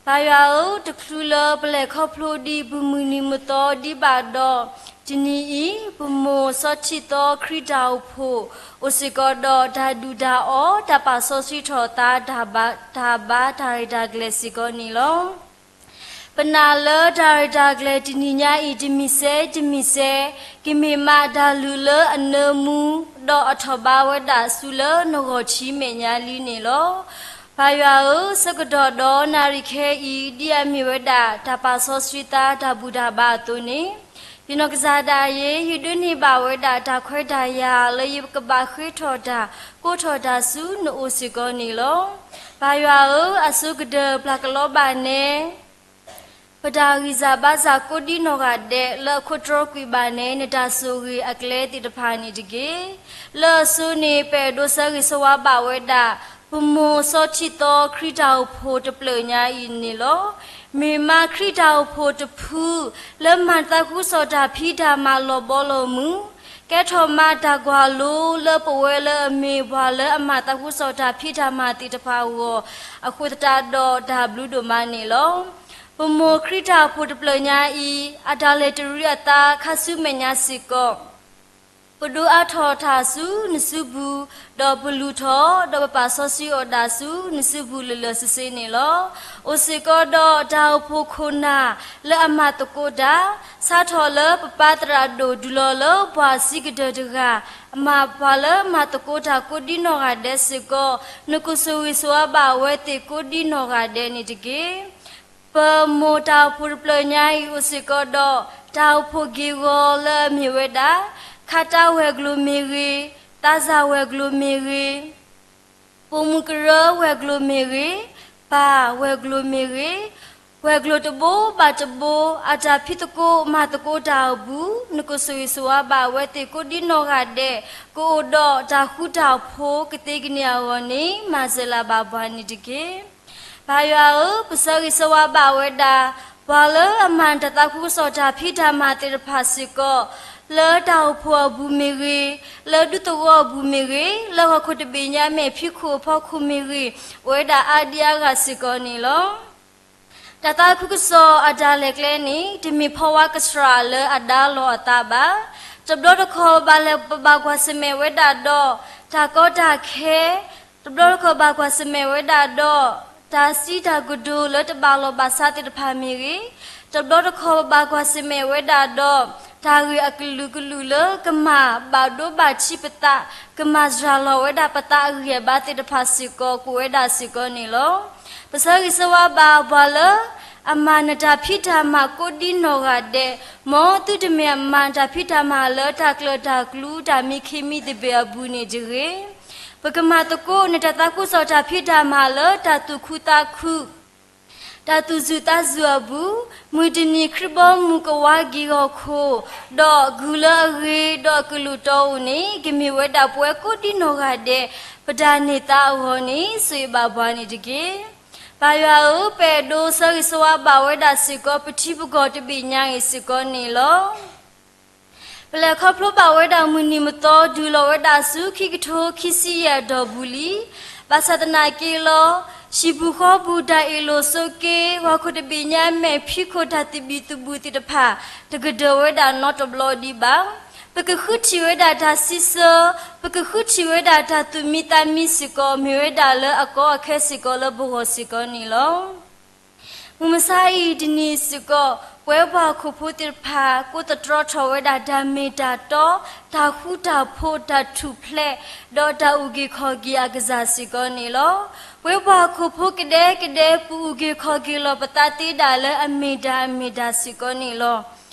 ပၢ်ယွၤဧၢ, တချုးလၢပလဲၤခီဖျိဒံးပမုၢ်နံၤမုၢ်သီဒံးဘၣ်ဒီး တနံၤအံၤ ပမိၢ်စီၤထံသီခရံာ်တၢ်အိၣ်ဖှိၣ် အိၣ်စ့ၢ်ကီးဒီးတၢ်ဒုၣ်တၢ်အီၣ် တၢ်ပာ်စီဆှံထီၣ်သး တၢ်ဘါတၢ်ရဲၣ်တၢ်ကျဲၤစ့ၢ်ကီးန့ၣ်လီၤ. ပနာ်လၢတၢ်ရဲၣ်တၢ်ကျဲၤတနံၤညါအံၤ တမံၤစဲတမံၤစဲ ကမ့ၢ်မးတၢ်လုၢ်လၢအနၢမူ ဒီးအထီၣ်ဘါဝဲဒၣ်ဆူလၢနဂီၢ်ထံမဲာ်ညါလံန့ၣ်လီၤ. ပၢ်ယွၤဧၢ, ဆၢကတီၢ်ဒီးနၣ်ရံၣ်ခဲအံၤ ဒ်အမ့ၢ်ဝဲဒၣ် တၢ်ပာ်စီဆှံသး တၢ်ဘူၣ်တၢ်ဘါအသိးန့ၣ်, ယနီၢ်ကစၢ်ဒၣ်ယဲ ယဒိးန့ၢ်ဘၣ်ဝဲဒၣ်တၢ်ခွဲးတၢ်ယာ် လၢယကဘၣ်ဃ့ထီၣ်တၢ် ကိးထီၣ်တၢ်ဆူနအိၣ်စ့ၢ်ကီးန့ၣ်လီၤ. ပၢ်ယွၤဧၢ, အဆိကတၢၢ်ပျၢ်ကလီဘၣ်နဲ ပတၢ်ဂံၢ်စၢ်ဘါစၢ်ကိးဒံနီၢ်ဂၤဒဲး လၢအခိးတြီကွံာ်ဘၣ်န့ၣ် နတၢ်ဆိၣ်ဂ့ၤအကျဲသ့ၣ်တဖၣ်န့ၣ်တက့ၢ်. လၢအစိၤန့ၣ် ပအဲၣ်ဒိးဆၢဂ့ၤဆၢဝါဘၣ်ဝဲဒၣ် ပမိၢ်စီၤထံသီခရံာ်တၢ်အိၣ်ဖှိၣ်တဖျၢၣ်ညါအံၤန့ၣ်လီၤ. မ့ၢ်မးခရံာ်တၢ်အိၣ်ဖှိၣ်တဖု လၢမၤသးဃူစီၣ်တၢ်ဖံးတၢ်မၤလီၤဘီလီၤမုၢ်, ကဲထီၣ်မးတၢ်ကွၢ်လိလၢပဝဲလၢအမ့ၢ်ပှၤလၢအမၤသးဃူစီၣ်တၢ်ဖံးတၢ်မၤသ့ၣ်တဖၣ်အဂီၢ် အဃိသတးဒီးတၢ်ဘျုးဒိၣ်မးန့ၣ်လီၤ. ပမိၢ်ခရံာ်တၢ်အိၣ်ဖှိၣ်တဖျၢၣ်ညါအံၤ အတၢ်လဲၤတရံးအသးခါဆူမဲာ်ညါစ့ၢ်ကီး ပဒိးအါထီၣ်တၢ်ဆူနစုပူၤ, ဒီးပလူၤထီၣ်, ဒီးပပာ်စီဆှံအီၣ်ဒၣ်ဆူနစုပူၤလၢာ်လၢာ်ဆ့ဆ့န့ၣ်လီၤ. အိၣ်စ့ၢ်ကီးဒီးတၢ်အိၣ်ဖှိၣ်ခိၣ်နၢ်လၢအမၤသကိးတၢ်, စးထီၣ်လၢပပၢ်သရၣ်ဒိၣ်တုၤလီၤလၢပှၤစံးကတၢၢ်တဂၤ, အမၤပှၤလၢမၤသကိးတၢ်ကိးဒံနီၢ်ဂၤဒဲးစ့ၢ်ကီး, နကဆိၣ်ဂ့ၤဆိၣ်ဝါဘၣ်ဝဲသ့ၣ်ကိးဒံနီၢ်ဂၤဒဲးန့ၣ်တက့ၢ်. ပမိၢ်တၢ်အိၣ်ဖှိၣ်တဖျၢၣ်ညါအံၤအိၣ်စ့ၢ်ကီးဒီး တၢ်အိၣ်ဖှိၣ်ဂ့ၢ်ဂီၤလၢအမ့ၢ်ဝဲဒၣ် ခါတၢ်ဝဲၤကျိၤမ့ၢ်ဂ့ၤ, သးစၢ်ဝဲၤကျိၤမ့ၢ်ဂ့ၤ, ပိာ်မုၣ်ကရၢဝဲၤကျိၤမ့ၢ်ဂ့ၤ, ပၢ်ဝဲၤကျိၤမ့ၢ်ဂ့ၤ, ဝဲၤကျိၤတဘိဘၣ်တဘိ အတၢ်ဖံးသကိးမၤသကိးတၢ်အပူၤ, နကဆိၣ်ဂ့ၤဆိၣ်ဝါဘၣ်ဝဲသ့ၣ်ကိးဒံနီၢ်ဂၤဒဲး, ကအိၣ်ဒီးတၢ်ဃူတၢ်ဖိးကသ့ကန့ၢ်အဂီၢ်န့ၣ် မၤစၢၤလၢ်ဘၣ်ပှၤန့ၣ်တက့ၢ်. ပၢ်ယွၤဧၢ, ပဆၢဂ့ၤဆၢဝါဘၣ်ဝဲဒၣ် ပှၤလၢအမၤနတၢ်သးခုကစီၣ်တၢ်ဖံးတၢ်မၤသ့ၣ်တဖၣ်စ့ၢ်ကီး, လၢတၢ်အိၣ်ဖှိၣ်အပူၤမ့ၢ်ဂ့ၤ, လၢဒူသဝီအပူၤမ့ၢ်ဂ့ၤ, လၢဟီၣ်ခိၣ်တဘ့ၣ်ညါမဲာ်ဖံးခိၣ်အဖီခိၣ်မ့ၢ်ဂ့ၤ, အိၣ်ဝဲဒၣ်အါဒံအါဂၤစ့ၢ်ကီးန့ၣ်လီၤ. တၢ်သးခုကစီၣ်အတၢ်လဲၤကျဲန့ၣ် တမ့ၢ်ဖီဝါကစှၤလၢအဒါလီၤအသးဘၣ်. တဘျီတခီၣ်ဘၣ်လဲၤပဘၣ်ကွၢ်ဆၢၣ်မဲာ်ဝဲဒၣ်ဒီး တၢ်ကီတၢ်ခဲ, တဘျီတခီၣ်ဘၣ်ကွၢ်ဆၢၣ်မဲာ်ဝဲဒၣ်ဒီး တၢ်စံးတၢ်ကတိၤလၢတဘၣ်လီၢ်ဘၣ်စးသ့ၣ်တဖၣ်မ့ၢ်ဂ့ၤ, တဘျီတခီၣ်ဘၣ်ကွၢ်ဆၢၣ်မဲာ်ဝဲဒၣ်ဒီး တၢ်ဂ့ၢ်အကလုာ်ကလုာ်လၢကမၤဘၣ်ဒိဘၣ်ထံးပသး, ကမၤစှၤလီၤဝဲဒၣ်ပသးအဂံၢ်အဘါသ့ၣ်တဖၣ်စ့ၢ်ကီး ကအိၣ်ဝဲဒၣ်စ့ၢ်ကီးန့ၣ်လီၤ. ပဆၢဂ့ၤဆၢဝါဘၣ်ပှၤလၢ အမၤနတၢ်ဖံးတၢ်မၤကိးဒံနီၢ်ဂၤဒဲး, မ်သုတမ့ၢ်မၤနတၢ်ဖံးတၢ်မၤလၢတၢ်ကျၢၤတၢ်ကျူတၢ်မံခ့မံသဘ့ၣ်အပူၤန့ၣ်တဂ့ၤ. ပကမၤသကိးနတၢ်သးခုကစီၣ်တၢ်ဖံးတၢ်မၤလၢတၢ်သူၣ်ခုသးခု တၢ်သူၣ်စူၤသးစူၤအပူၤ, မုၢ်တနံၤခရံာ်ဘီမုၢ်ကဝါက့ၤဟီၣ်ခိၣ်, ဒီးကုၢ်လၢအဂ့ၤဒီးအကလုာ်တီအိၣ်န့ၣ် ကမ့ၢ်ဝဲဒၣ်ပဝဲကိးဒံနီၢ်ဂၤဒဲး ပတၢ်န့ၢ်သါအဂီၢ်န့ၣ် ဆိၣ်ဂ့ၤဘၣ်ပှၤန့ၣ်တက့ၢ်. ပၢ်ယွၤဧၢ, ပအဲၣ်ဒိးဆၢဂ့ၤဆၢဝါဘၣ်ဝဲဒၣ်စ့ၢ်ကီး ပထံပကီၢ်တဘ့ၣ်ညါအံၤစ့ၢ်ကီးန့ၣ်လီၤ. ပလဲၤခီဖျိဘၣ်ဝဲဒၣ်မုၢ်နံၤမသီ တုၤလီၤဝဲဒၣ်ဆူခံကထိခံဆံယဲၢ်အတီၢ်ပူၤလံ. ဘၣ်ဆၣ်သနာ်က့လီၤ, ဟံၣ်ပူၤဃီပူၤ တၢ်အ့ၣ်လိာ်ဆိးက့, ဟီၣ်ခိၣ်တဘ့ၣ်ညါမဲာ်ဖံးခိၣ် တၢ်သဘံၣ်သဘုၣ်သ့ၣ်တဖၣ် တကဒၢၣ်ဝဲဒၣ်နီတဘျီဒံးဘၣ်. ပကဃုထံၣ်ဝဲဒၣ်တၢ်စံးဆၢ, ပကဃုထံၣ်ဝဲဒၣ်တၢ်သူၣ်မံသးမံစ့ၢ်ကီး မ့ၢ်ဝဲဒၣ်လၢအကီအခဲစ့ၢ်ကီးလၢပဂီၢ်စ့ၢ်ကီးန့ၣ်လီၤ. မုၢ်မဆါအံၤတနံၤစ့ၢ်ကီး ပဝဲပှၤဟီၣ်ခိၣ်ဖိသ့ၣ်တဖၣ် ကိးသတြီထီၣ်ဝဲဒၣ်တၢ်မ့ၢ်တၢ်တီ, တၢ်ဃူတၢ်ဖိး, တၢ်ထူၣ်ဖျဲး, ဒီးတၢ်အုၣ်က့ၤခီၣ်က့ၤအကစၢ်စ့ၢ်ကီးန့ၣ်လီၤ. ပဝဲပှၤဟီၣ်ခိၣ်ဖိကဒဲကဒဲ ပအုၣ်က့ၤခီၣ်က့ၤလီၤပသးသ့ဒၣ်လၢအမ့ၢ်တၢ်အမ့ၢ်တၢ်စ့ၢ်ကီးန့ၣ်လီၤ.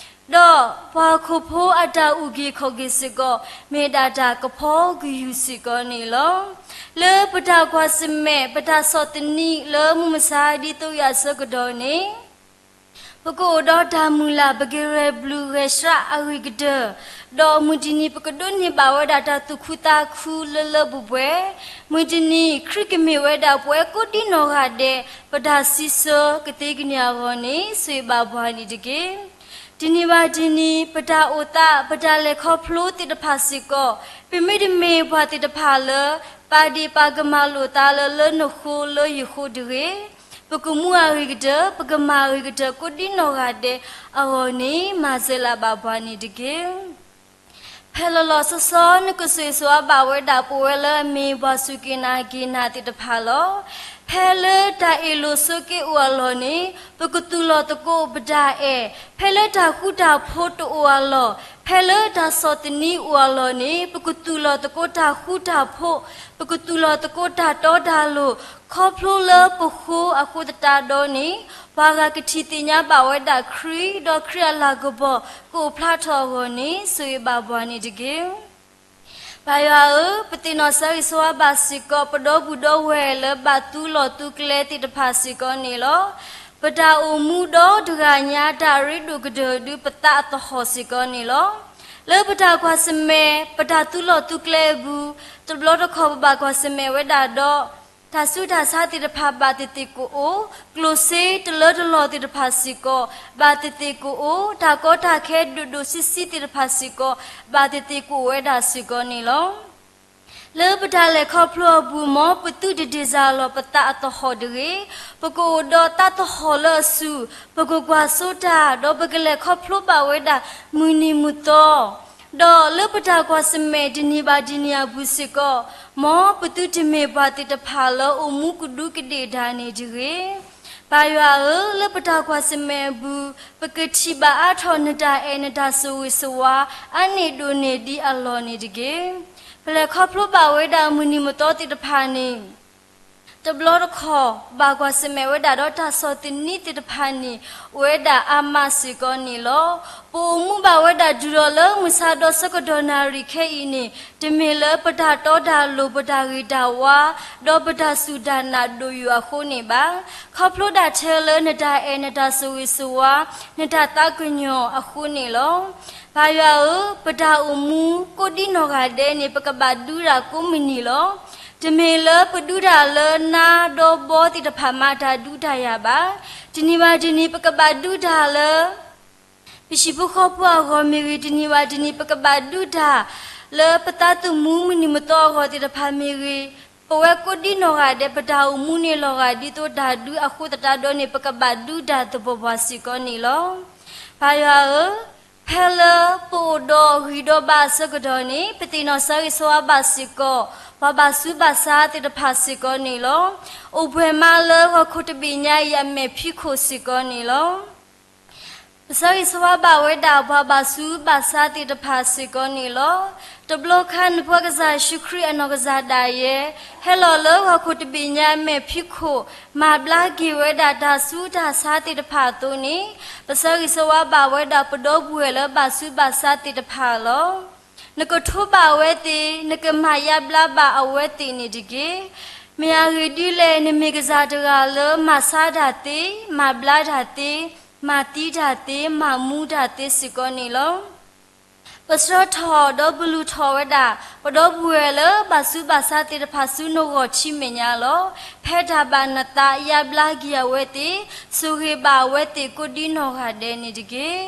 ဒီးပှၤဟီၣ်ခိၣ်ဖိအတၢ်အုၣ်က့ၤခီၣ်က့ၤစ့ၢ်ကီး မ့ၢ်ဒၣ်တၢ်ကဖီကယူၤစ့ၢ်ကီးန့ၣ်လီၤ. လၢပတၢ်ကွၢ်ဆၢၣ်မဲာ် ပတၢ်ဆီၣ်သနံးလၢမုၢ်မဆါဒ်သိးယၤဆၢကတီၢ်န့ၣ် ပကအိၣ်ဒီးတၢ်မုၢ်လၢ် ပကဂဲၤဘျုးဂဲၤဆှးအဂ့ၤကတၢၢ်, ဒီးမုၢ်တနံၤပကဒိးန့ၢ်ဘၣ်ဝဲဒၣ်တၢ်သူၣ်ခုသးခုလၢလၢပှဲၤပှဲၤ, မုၢ်တနံၤခရံာ်ကမ့ၢ်ဝဲဒၣ်ပဝဲကိးဒံနီၢ်ဂၤဒဲး ပတၢ်စံးဆၢကသ့ကန့ၢ်အဂီၢ်န့ၣ် ဆိၣ်ဂ့ၤဘၣ်ပှၤန့ၣ်တက့ၢ်. တနံၤဘၣ်တနံၤ ပတၢ်အိၣ်သး ပတၢ်လဲၤခီဖျိသ့ၣ်တဖၣ်စ့ၢ်ကီး ပမ့တမ့ၢ်ပှၤသ့ၣ်တဖၣ်လၢ ပာ်ဒ့ၣ်ပာ်ကမၣ်လိာ်သးလၢ လၢနဃိလၢယဃိတဂ့ၤ, ပကမူအဂ့ၤကတၢၢ် ပကမၤအဂ့ၤကတၢၢ်ကိးဒံနီၢ်ဂၤဒဲးအဂီၢ်န့ၣ် မၤစၢၤလၢ်ဘၣ်ပှၤန့ၣ်တက့ၢ်. ဖဲလီၤလီၤဆီဆီ နကဆိၣ်ဂ့ၤဆိၣ်ဝါဘၣ်ဝဲဒၣ်ပဝဲလၢအမ့ၢ်ပှၤစူၢ်က့ၤနာ်က့ၤနၤသ့ၣ်တဖၣ်လီၤ. ဖဲလၢတၢ်အ့ၣ်လိာ်ဆိးက့အိၣ်အလီၢ်န့ၣ် ပကသူၣ်လီၤသကိးပတၢ်အဲၣ်, ဖဲလၢတၢ်ဃူတၢ်ဖိးတအိၣ်အလီၢ်, ဖဲလၢတၢ်ဆီၣ်သနံးအိၣ်အလီၢ်န့ၣ် ပကသူၣ်လီၤသကိးတၢ်ဃူတၢ်ဖိး, ပကသူၣ်လီၤသကိးတၢ်တီတၢ်လိၤ, ခီဖျိလၢပဃိအဃိသတးဒီးန့ၣ် ပှၤဂၤကထံၣ်သ့ၣ်ညါဘၣ်ဝဲဒၣ်ခရံာ် ဒီးခရံာ်အလၤကပီၤ ကအိၣ်ဖျါထီၣ်အဂီၢ်န့ၣ် ဆိၣ်ဂ့ၤဘၣ်ပှၤန့ၣ်တက့ၢ်. ပၢ်ယွၤဧၢ, ပသ့ၣ်နီၣ်ဆၢဂ့ၤဆၢဝါဘၣ်စ့ၢ်ကီး ပဒီပုၢ်ဒီဝဲၢ်လၢဘၣ်သူလီၤသူကျဲသ့ၣ်တဖၣ်စ့ၢ်ကီးန့ၣ်လီၤ. ပတၢ်အိၣ်မူဒီတဂၤညါ တၢ်ရ့ဒိၣ်ကတၢၢ်ဒုးပသးအသဟီၣ်စ့ၢ်ကီးန့ၣ်လီၤ. လၢပတၢ်ကွၢ်ဆၢၣ်မဲာ် ပတၢ်သူလီၤသူကျဲအပူၤ တဘျီတခီၣ်ပဘၣ်ကွၢ်ဆၢၣ်မဲာ်ဝဲဒၣ်ဒီး တၢ်ဆူးတၢ်ဆါသ့ၣ်တဖၣ်ဘၣ်သ့ၣ်သ့ၣ်ကအိၣ်, ကျိၣ်စ့တလၢတလီၢ်သ့ၣ်တဖၣ်စ့ၢ်ကီး ဘၣ်သ့ၣ်သ့ၣ်ကအိၣ်, တၢ်ကီတၢ်ခဲဒိၣ်ဒိၣ်ဆံးဆံးသ့ၣ်တဖၣ်စ့ၢ်ကီး ဘၣ်သ့ၣ်သ့ၣ်ကအိၣ်ဝဲဒၣ်စ့ၢ်ကီးန့ၣ်လီၤ. လၢပတၢ်လဲၤခီဖျိအပူၤ မ်ပသုတဒုးစၢ်လီၤပသးအသဟီၣ်တဂ့ၤ, ပကအိၣ်ဒီးသးသဟီၣ်လၢအစူၢ်, ပကကွၢ်စိတၢ်, ဒီးပကလဲၤခီဖျိဘၣ်ဝဲဒၣ်မုၢ်နံၤမုၢ်သီ ဒီးလၢပတၢ်ကွၢ်ဆၢၣ်မဲာ်တနံၤဘၣ်တနံၤအပူၤစ့ၢ်ကီး, မ်ပသုတမ့ၢ်ပှၤသ့ၣ်တဖၣ်လၢအိၣ်မူကဒူးကဒ့ၣ်ဒၣ်န့ၣ်တဂ့ၤ. ပၢ်ယွၤဧၢ, လၢပတၢ်ကွၢ်ဆၢၣ်မဲာ်အပူၤ ပကထံၣ်ဘၣ်အါထီၣ်နတၢ်အဲၣ်နတၢ်ဆိၣ်ဂ့ၤဆိၣ်ဝါ အါန့ၢ်ဒိၣ်န့ၢ်ဒံးအလီၢ်န့ၣ်တက့ၢ်. ပလဲၤခီဖျိဘၣ်ဝဲဒၣ်မုၢ်နံၤမုၢ်သီသ့ၣ်တဖၣ်န့ၣ် တဘျီတခီၣ် ဘၣ်ကွၢ်ဆၢၣ်မဲာ်ဝဲဒၣ်ဒီးတၢ်ဆီၣ်သနံးသ့ၣ်တဖၣ်န့ၣ် အိၣ်ဝဲဒၣ်အါမးစ့ၢ်ကီးန့ၣ်လီၤ. ပအိၣ်မူဘၣ်ဝဲဒၣ်တုၤဒီးလၢမုၢ်ဆါဒီးဆၢကတီၢ်နၣ်ရံၣ်ခဲအံၤန့ၣ် တမ့ၢ်လၢပတၢ်တီတၢ်လိၤ ပတၢ်ဂ့ၤတၢ်ဝါ ဒီးပတၢ်စူၢ်တၢ်နာ်ဒိၣ်ယိာ်အဃိန့ၣ်ဘၣ်. ခီဖျိဒၣ်ထဲလၢနတၢ်အဲၣ်နတၢ်ဆိၣ်ဂ့ၤဆိၣ်ဝါ နတၢ်သးကညီၤအဃိန့ၣ်လီၤ. ပၢ်ယွၤဧၢ, ပတၢ်အိၣ်မူကိးဒံနီၢ်ဂၤဒဲးန့ၣ် ပကဘၣ်ဒူဒၣ်ကိးမုၢ်နံၤလီၤ. တမ့ၢ်လၢပဒုးတၢ်လၢနါဒီဘီသ့ၣ်တဖၣ်မၤတၢ်ဒုးတၢ်ယၤဘၣ်. တနံၤဘၣ်တနံၤ ပကဘၣ်ဒုးတၢ်လၢ ပဟံၣ်ဖိဃီဖိအဂီၢ်မ့ၢ်ဂ့ၤ, တနံၤဘၣ်တနံၤ ပကဘၣ်ဒုးတၢ်လၢပသးသမူမုၢ်နံၤမုၢ်သီအဂီၢ်သ့ၣ်တဖၣ်မ့ၢ်ဂ့ၤ, ပဝဲကိးဒံနီၢ်ဂၤဒဲး ပတၢ်အိၣ်မူန့ၣ်လီၤဂာ်ဒ်သိးတၢ်ဒုးအဃိသတးဒီးန့ၣ် ပကဘၣ်ဒုးတၢ်သပှၢ်ပှၢ်စ့ၢ်ကီးန့ၣ်လီၤ. ပၢ်ယွၤဧၢ, ဖဲလၢပအိၣ်ဒီးဂံၢ်ဒီးဘါအဆၢကတီၢ်န့ၣ် ပသ့ၣ်နီၣ်ဆၢဂ့ၤဆၢဝါဘၣ်စ့ၢ်ကီး ပှၤဘၣ်ဆူးဘၣ်ဆါသ့ၣ်တဖၣ်စ့ၢ်ကီးန့ၣ်လီၤ. အိၣ်ဘှဲၣ်မးလၢဟီၣ်ခိၣ်တဘ့ၣ်ညါအံၤအမဲာ်ဖံးခိၣ်စ့ၢ်ကီးန့ၣ်လီၤ. ပဆၢဂ့ၤဆၢဝါဘၣ်ဝဲဒၣ် ပှၤဘၣ်ဆူးဘၣ်ဆါသ့ၣ်တဖၣ်စ့ၢ်ကီးန့ၣ်လီၤ. တဘျီခါ နဖိကစၢ်ယ့ၣ်ၡူးခရံာ်အနီၢ်ကစၢ်ဒၣ်ယဲ ဟဲလီၤလၢဟီၣ်ခိၣ်တဘ့ၣ်ညါအမဲာ်ဖံးခိၣ် မၤဘျါက့ၤဝဲဒၣ်တၢ်ဆူးတၢ်ဆါသ့ၣ်တဖၣ်အသိးန့ၣ် ပဆၢဂ့ၤဆၢဝါဘၣ်ဝဲဒၣ် ပဒီပုၢ်ဝဲၢ်လၢဘၣ်ဆူးဘၣ်ဆါသ့ၣ်တဖၣ်လီၤ. နကထိးဘၣ်အဝဲသ့ၣ်, နကမၤယါဘျါဘၣ်အဝဲသ့ၣ်န့ၣ်တက့ၢ်. မ့ၢ်အဂ့ၢ်ဒ်လဲၣ်, နမ့ၢ်ကစၢ်တဂၤလၢမၤဆါတၢ်သ့, မၤဘျါတၢ်သ့, မၤသံတၢ်သ့, မၤမူတၢ်သ့စ့ၢ်ကီးန့ၣ်လီၤ. ပဆှၢထီၣ်ဒီးပလူၤထီၣ်ဝဲဒၣ် ပဒီပုၢ်ဝဲၢ်လၢဘၣ်ဆူးဘၣ်ဆါသ့ၣ်တဖၣ်ဆူနဂီၢ်ထံမဲာ်ညါလီၤ. ဖဲတၢ်ဘၣ်နသးယါဘျါက့ၤအဝဲသ့ၣ်, ဆိၣ်ဂ့ၤဘၣ်အဝဲသ့ၣ်ကိးဒံနီၢ်ဂၤဒဲးန့ၣ်တက့ၢ်.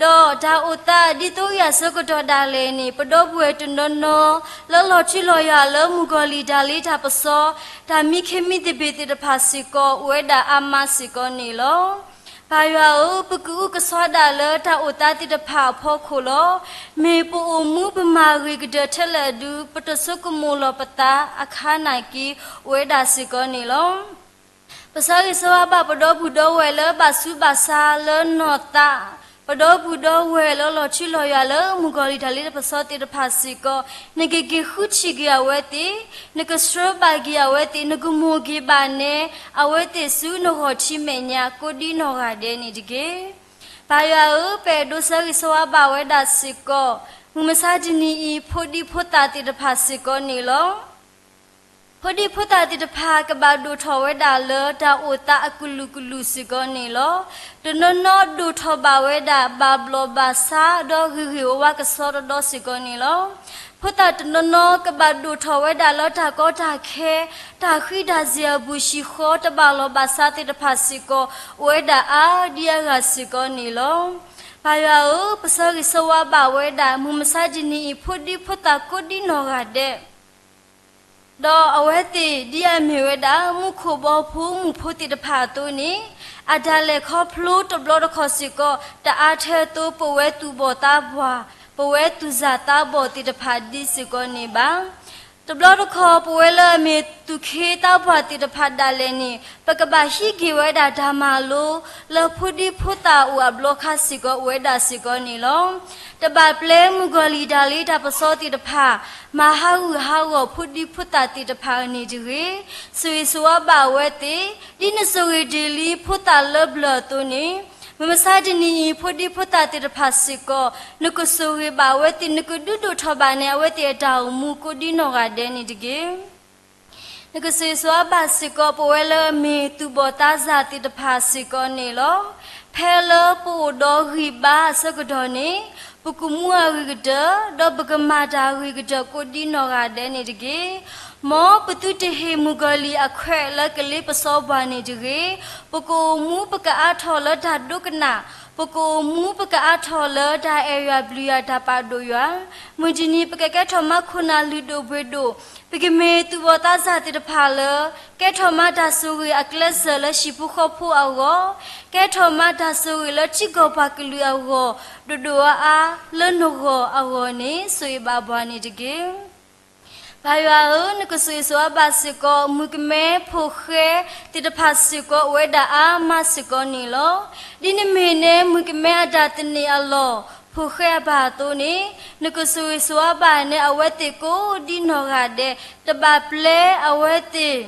ဒီးတၢ်အိၣ်သးဒ်သိးအံၤအဆၢကတီၢ်ဒၣ်လဲာ်န့ၣ် ပဒီပုၢ်ဝဲၢ်တနီၤနီၤ လၢလီၤထူလီၤယွၤလၢမုၣ်ကီၤလံၢ်တၢ်လ့တၢ်ပစီ, တၢ်မံခ့မံသပ့ၤသ့ၣ်တဖၣ်စ့ၢ်ကီး အိၣ်ဝဲဒၣ်အါမးစ့ၢ်ကီးန့ၣ်လီၤ. ပၢ်ယွၤဧၢ, ပကအုကစွါဒၣ်လၢတၢ်အိၣ်သးသ့ၣ်တဖၣ်အဖီခိၣ်လီၤ. မ့ၢ်ပအိၣ်မူပမၤဂ့ၤကတၢၢ်ထဲလဲၣ်အဒုး ပတဆိကမိၣ်လီၤပသးအခါနာ်က့ အိၣ်ဝဲဒၣ်စ့ၢ်ကီးန့ၣ်လီၤ. ပဆၢဂ့ၤဆၢဝါဘၣ်ပဒီပုၢ်ဒီဝဲၢ်လၢဘၣ်ဆူးဘၣ်ဆါလၢနီၢ်သး, ပဒီပုၢ်ဒီဝဲၢ်လၢလီၤထူလီၤယွၤလၢမုၣ်ကီၤလံၢ်တၢ်လ့တၢ်ပစီသ့ၣ်တဖၣ်စ့ၢ်ကီး, နကက့ၤဃုထံၣ်က့ၤအဝဲသ့ၣ်, နကဆှၢဘၣ်က့ၤအဝဲသ့ၣ်, နကမိၣ်က့ၤဘၣ်နဲအဝဲသ့ၣ်ဆူနဂီၢ်ထံမဲာ်ညါ ကိးဒံနီၢ်ဂၤဒဲးန့ၣ်တက့ၢ်. ပၢ်ယွၤဧၢ, ပအဲၣ်ဒိးဆၢဂ့ၤဆၢဝါဘၣ်ဝဲဒၣ်စ့ၢ်ကီး မုၢ်မဆါတနံၤအံၤ ဖိဒံဖိသၣ်သ့ၣ်တဖၣ်စ့ၢ်ကီးန့ၣ်လီၤ. ဖိဒံဖိသၣ်သ့ၣ်တဖၣ်ကဘၣ်ဒိၣ်ထီၣ်ဝဲဒၣ်လၢတၢ်အိၣ်သးအကလုာ်ကလုာ်စ့ၢ်ကီးန့ၣ်လီၤ. တနီၤနီၤဒိၣ်ထီၣ်ဘၣ်ဝဲဒၣ် ဘၣ်ဘျီၣ်ဘၣ်ဆါ ဒီးဂ့ၤဂ့ၤဝါဝါကစီဒီဒီစ့ၢ်ကီးန့ၣ်လီၤ. ဖိသၣ်တနီၤနီၤကဘၣ်ဒိၣ်ထီၣ်ဝဲဒၣ်လၢတၢ်ကီတၢ်ခဲ, တၢ်ဃံတၢ်စ့ၤအပူၤ ဟံၣ်ဃီတဘၣ်လီၢ်ဘၣ်စးသ့ၣ်တဖၣ်စ့ၢ်ကီး အိၣ်ဝဲဒၣ်အါဒံအါဂၤစ့ၢ်ကီးန့ၣ်လီၤ. ပၢ်ယွၤဧၢ, ပဆၢဂ့ၤဆၢဝါဘၣ်ဝဲဒၣ် မုၢ်မဆါတနံၤအံၤ ဖိဒံဖိသၣ်ကိးဒံနီၢ်ဂၤဒဲး ဒီးအဝဲသ့ၣ်ဒ်အမ့ၢ်ဝဲဒၣ် မူခိၣ်ဘီဖိမုၣ်ဖိသ့ၣ်တဖၣ်အသိးန့ၣ်, အတၢ်လဲၤခီဖျိတဘျီတခီၣ်စ့ၢ်ကီး တအါထဲသိးပဝဲသူၣ်ဘီၣ်သးဘှီၣ်, ပဝဲသူၣ်စၢ်သးဘီၣ်သ့ၣ်တဖၣ်ဒ်စ့ၢ်ကီးန့ၣ်ဘၣ်. တဘျီတခီၣ် ပဝဲလၢအမ့ၢ်သူၣ်ခ့သးဘှီၣ်သ့ၣ်တဖၣ်ဒၣ်လဲာ်န့ၣ် ပကဘၣ်ဟံးက့ၤဝဲဒၣ်တၢ်မၤလိ လၢဖိဒံဖိသၣ်အအိၣ်အဘျီခါစ့ၢ်ကီး အိၣ်ဝဲဒၣ်စ့ၢ်ကီးန့ၣ်လီၤ. တဘၣ်ပျဲမုၣ်ကီၤလံၢ်တၢ်လ့တၢ်ပစီသ့ၣ်တဖၣ် မၤဟးဂူာ်ဟးဂီၤဖိဒံဖိသၣ်သ့ၣ်တဖၣ်န့ၣ်တဂ့ၤ. ဆိၣ်ဂ့ၤဆိၣ်ဝါဘၣ်အဝဲသ့ၣ်, ဒ်နဆိၣ်ဂ့ၤတ့ၢ်လံဖိသၣ်လၢဘျၢၣ်အသိးန့ၣ်, မုၢ်မဆါတနံၤအံၤ ဖိဒံဖိသၣ်သ့ၣ်တဖၣ်စ့ၢ်ကီး နကဆိၣ်ဂ့ၤဘၣ်အဝဲသ့ၣ်, နကဒုးဒိၣ်ထီၣ်ဘၣ်န့ၣ် အဝဲသ့ၣ်အတၢ်အိၣ်မူကိးဒံနီၢ်ဂၤဒဲးန့ၣ်တဂ့ၤ. နကဆိၣ်ဂ့ၤဆိၣ်ဝါဘၣ်စ့ၢ်ကီး ပဝဲလၢအမ့ၢ်သူၣ်ဘီၣ်သးစၢ်သ့ၣ်တဖၣ်စ့ၢ်ကီးန့ၣ်လီၤ. ဖဲလၢပအိၣ်ဒီးဂံၢ်ဘါအဆၢကတီၢ်န့ၣ်, ပကမူအဂ့ၤကတၢၢ်, ဒီးပကမၤတၢ်အဂ့ၤကတၢၢ်ကိးဒံနီၢ်ဂၤဒဲးန့ၣ်တဂ့ၤ. မ်ပသုတဟ့ၣ်မုၣ်ကီၤလံၢ်အခွဲးလၢကလ့ပစီပှၤန့ၣ်တဂ့ၤ. ပကအိၣ်မူပကအါထီၣ်လၢတၢ်ဒိကနၣ်, ပကအိၣ်မူပကအါထီၣ်လၢတၢ်အဲၣ်ယွၤဘျုးယွၤတၢ်ပာ်ဒိၣ်ယွၤ. မုၢ်တနံၤပကကဲထီၣ်မါခိၣ်နၢ်လုၢ်ဒိၣ်ပှ့ၤဒိၣ်, ပကမ့ၢ်သူၣ်ဘီၣ်သးစၢ်သ့ၣ်တဖၣ်လၢ ကဲထီၣ်မါတၢ်ဆိၣ်ဂ့ၤအကျဲစၢၤလၢဟံၣ်ဖိဃီဖိအဂီၢ်, ကဲထီၣ်မါတၢ်ဆိၣ်ဂ့ၤလၢထံကီၢ်ပှၤကလုာ်အဂီၢ်, ဒိၣ်ဒိၣ်အါအါလၢနဂီၢ်အဂီၢ်န့ၣ် ဆိၣ်ဂ့ၤဘၣ်ပှၤန့ၣ်တက့ၢ်. ပၢ်ယွၤဧၢ, နကဆိၣ်ဂ့ၤဆိၣ်ဝါဘၣ်စ့ၢ်ကီး မုၣ်ကမဲဖိဃဲသ့ၣ်တဖၣ်စ့ၢ်ကီး အိၣ်ဝဲဒၣ်အါမးစ့ၢ်ကီးန့ၣ်လီၤ. ဒ်နမ့ၢ်နဲမုၣ်ကမဲအတၢ်သန့ၤအလီၢ် ဖိဃဲအပၢ်အသိးန့ၣ်, နကဆိၣ်ဂ့ၤဆိၣ်ဝါဘၣ်နဲအဝဲသ့ၣ်ကိးဒံနီၢ်ဂၤဒဲး, တဘၣ်ပျဲအဝဲသ့ၣ်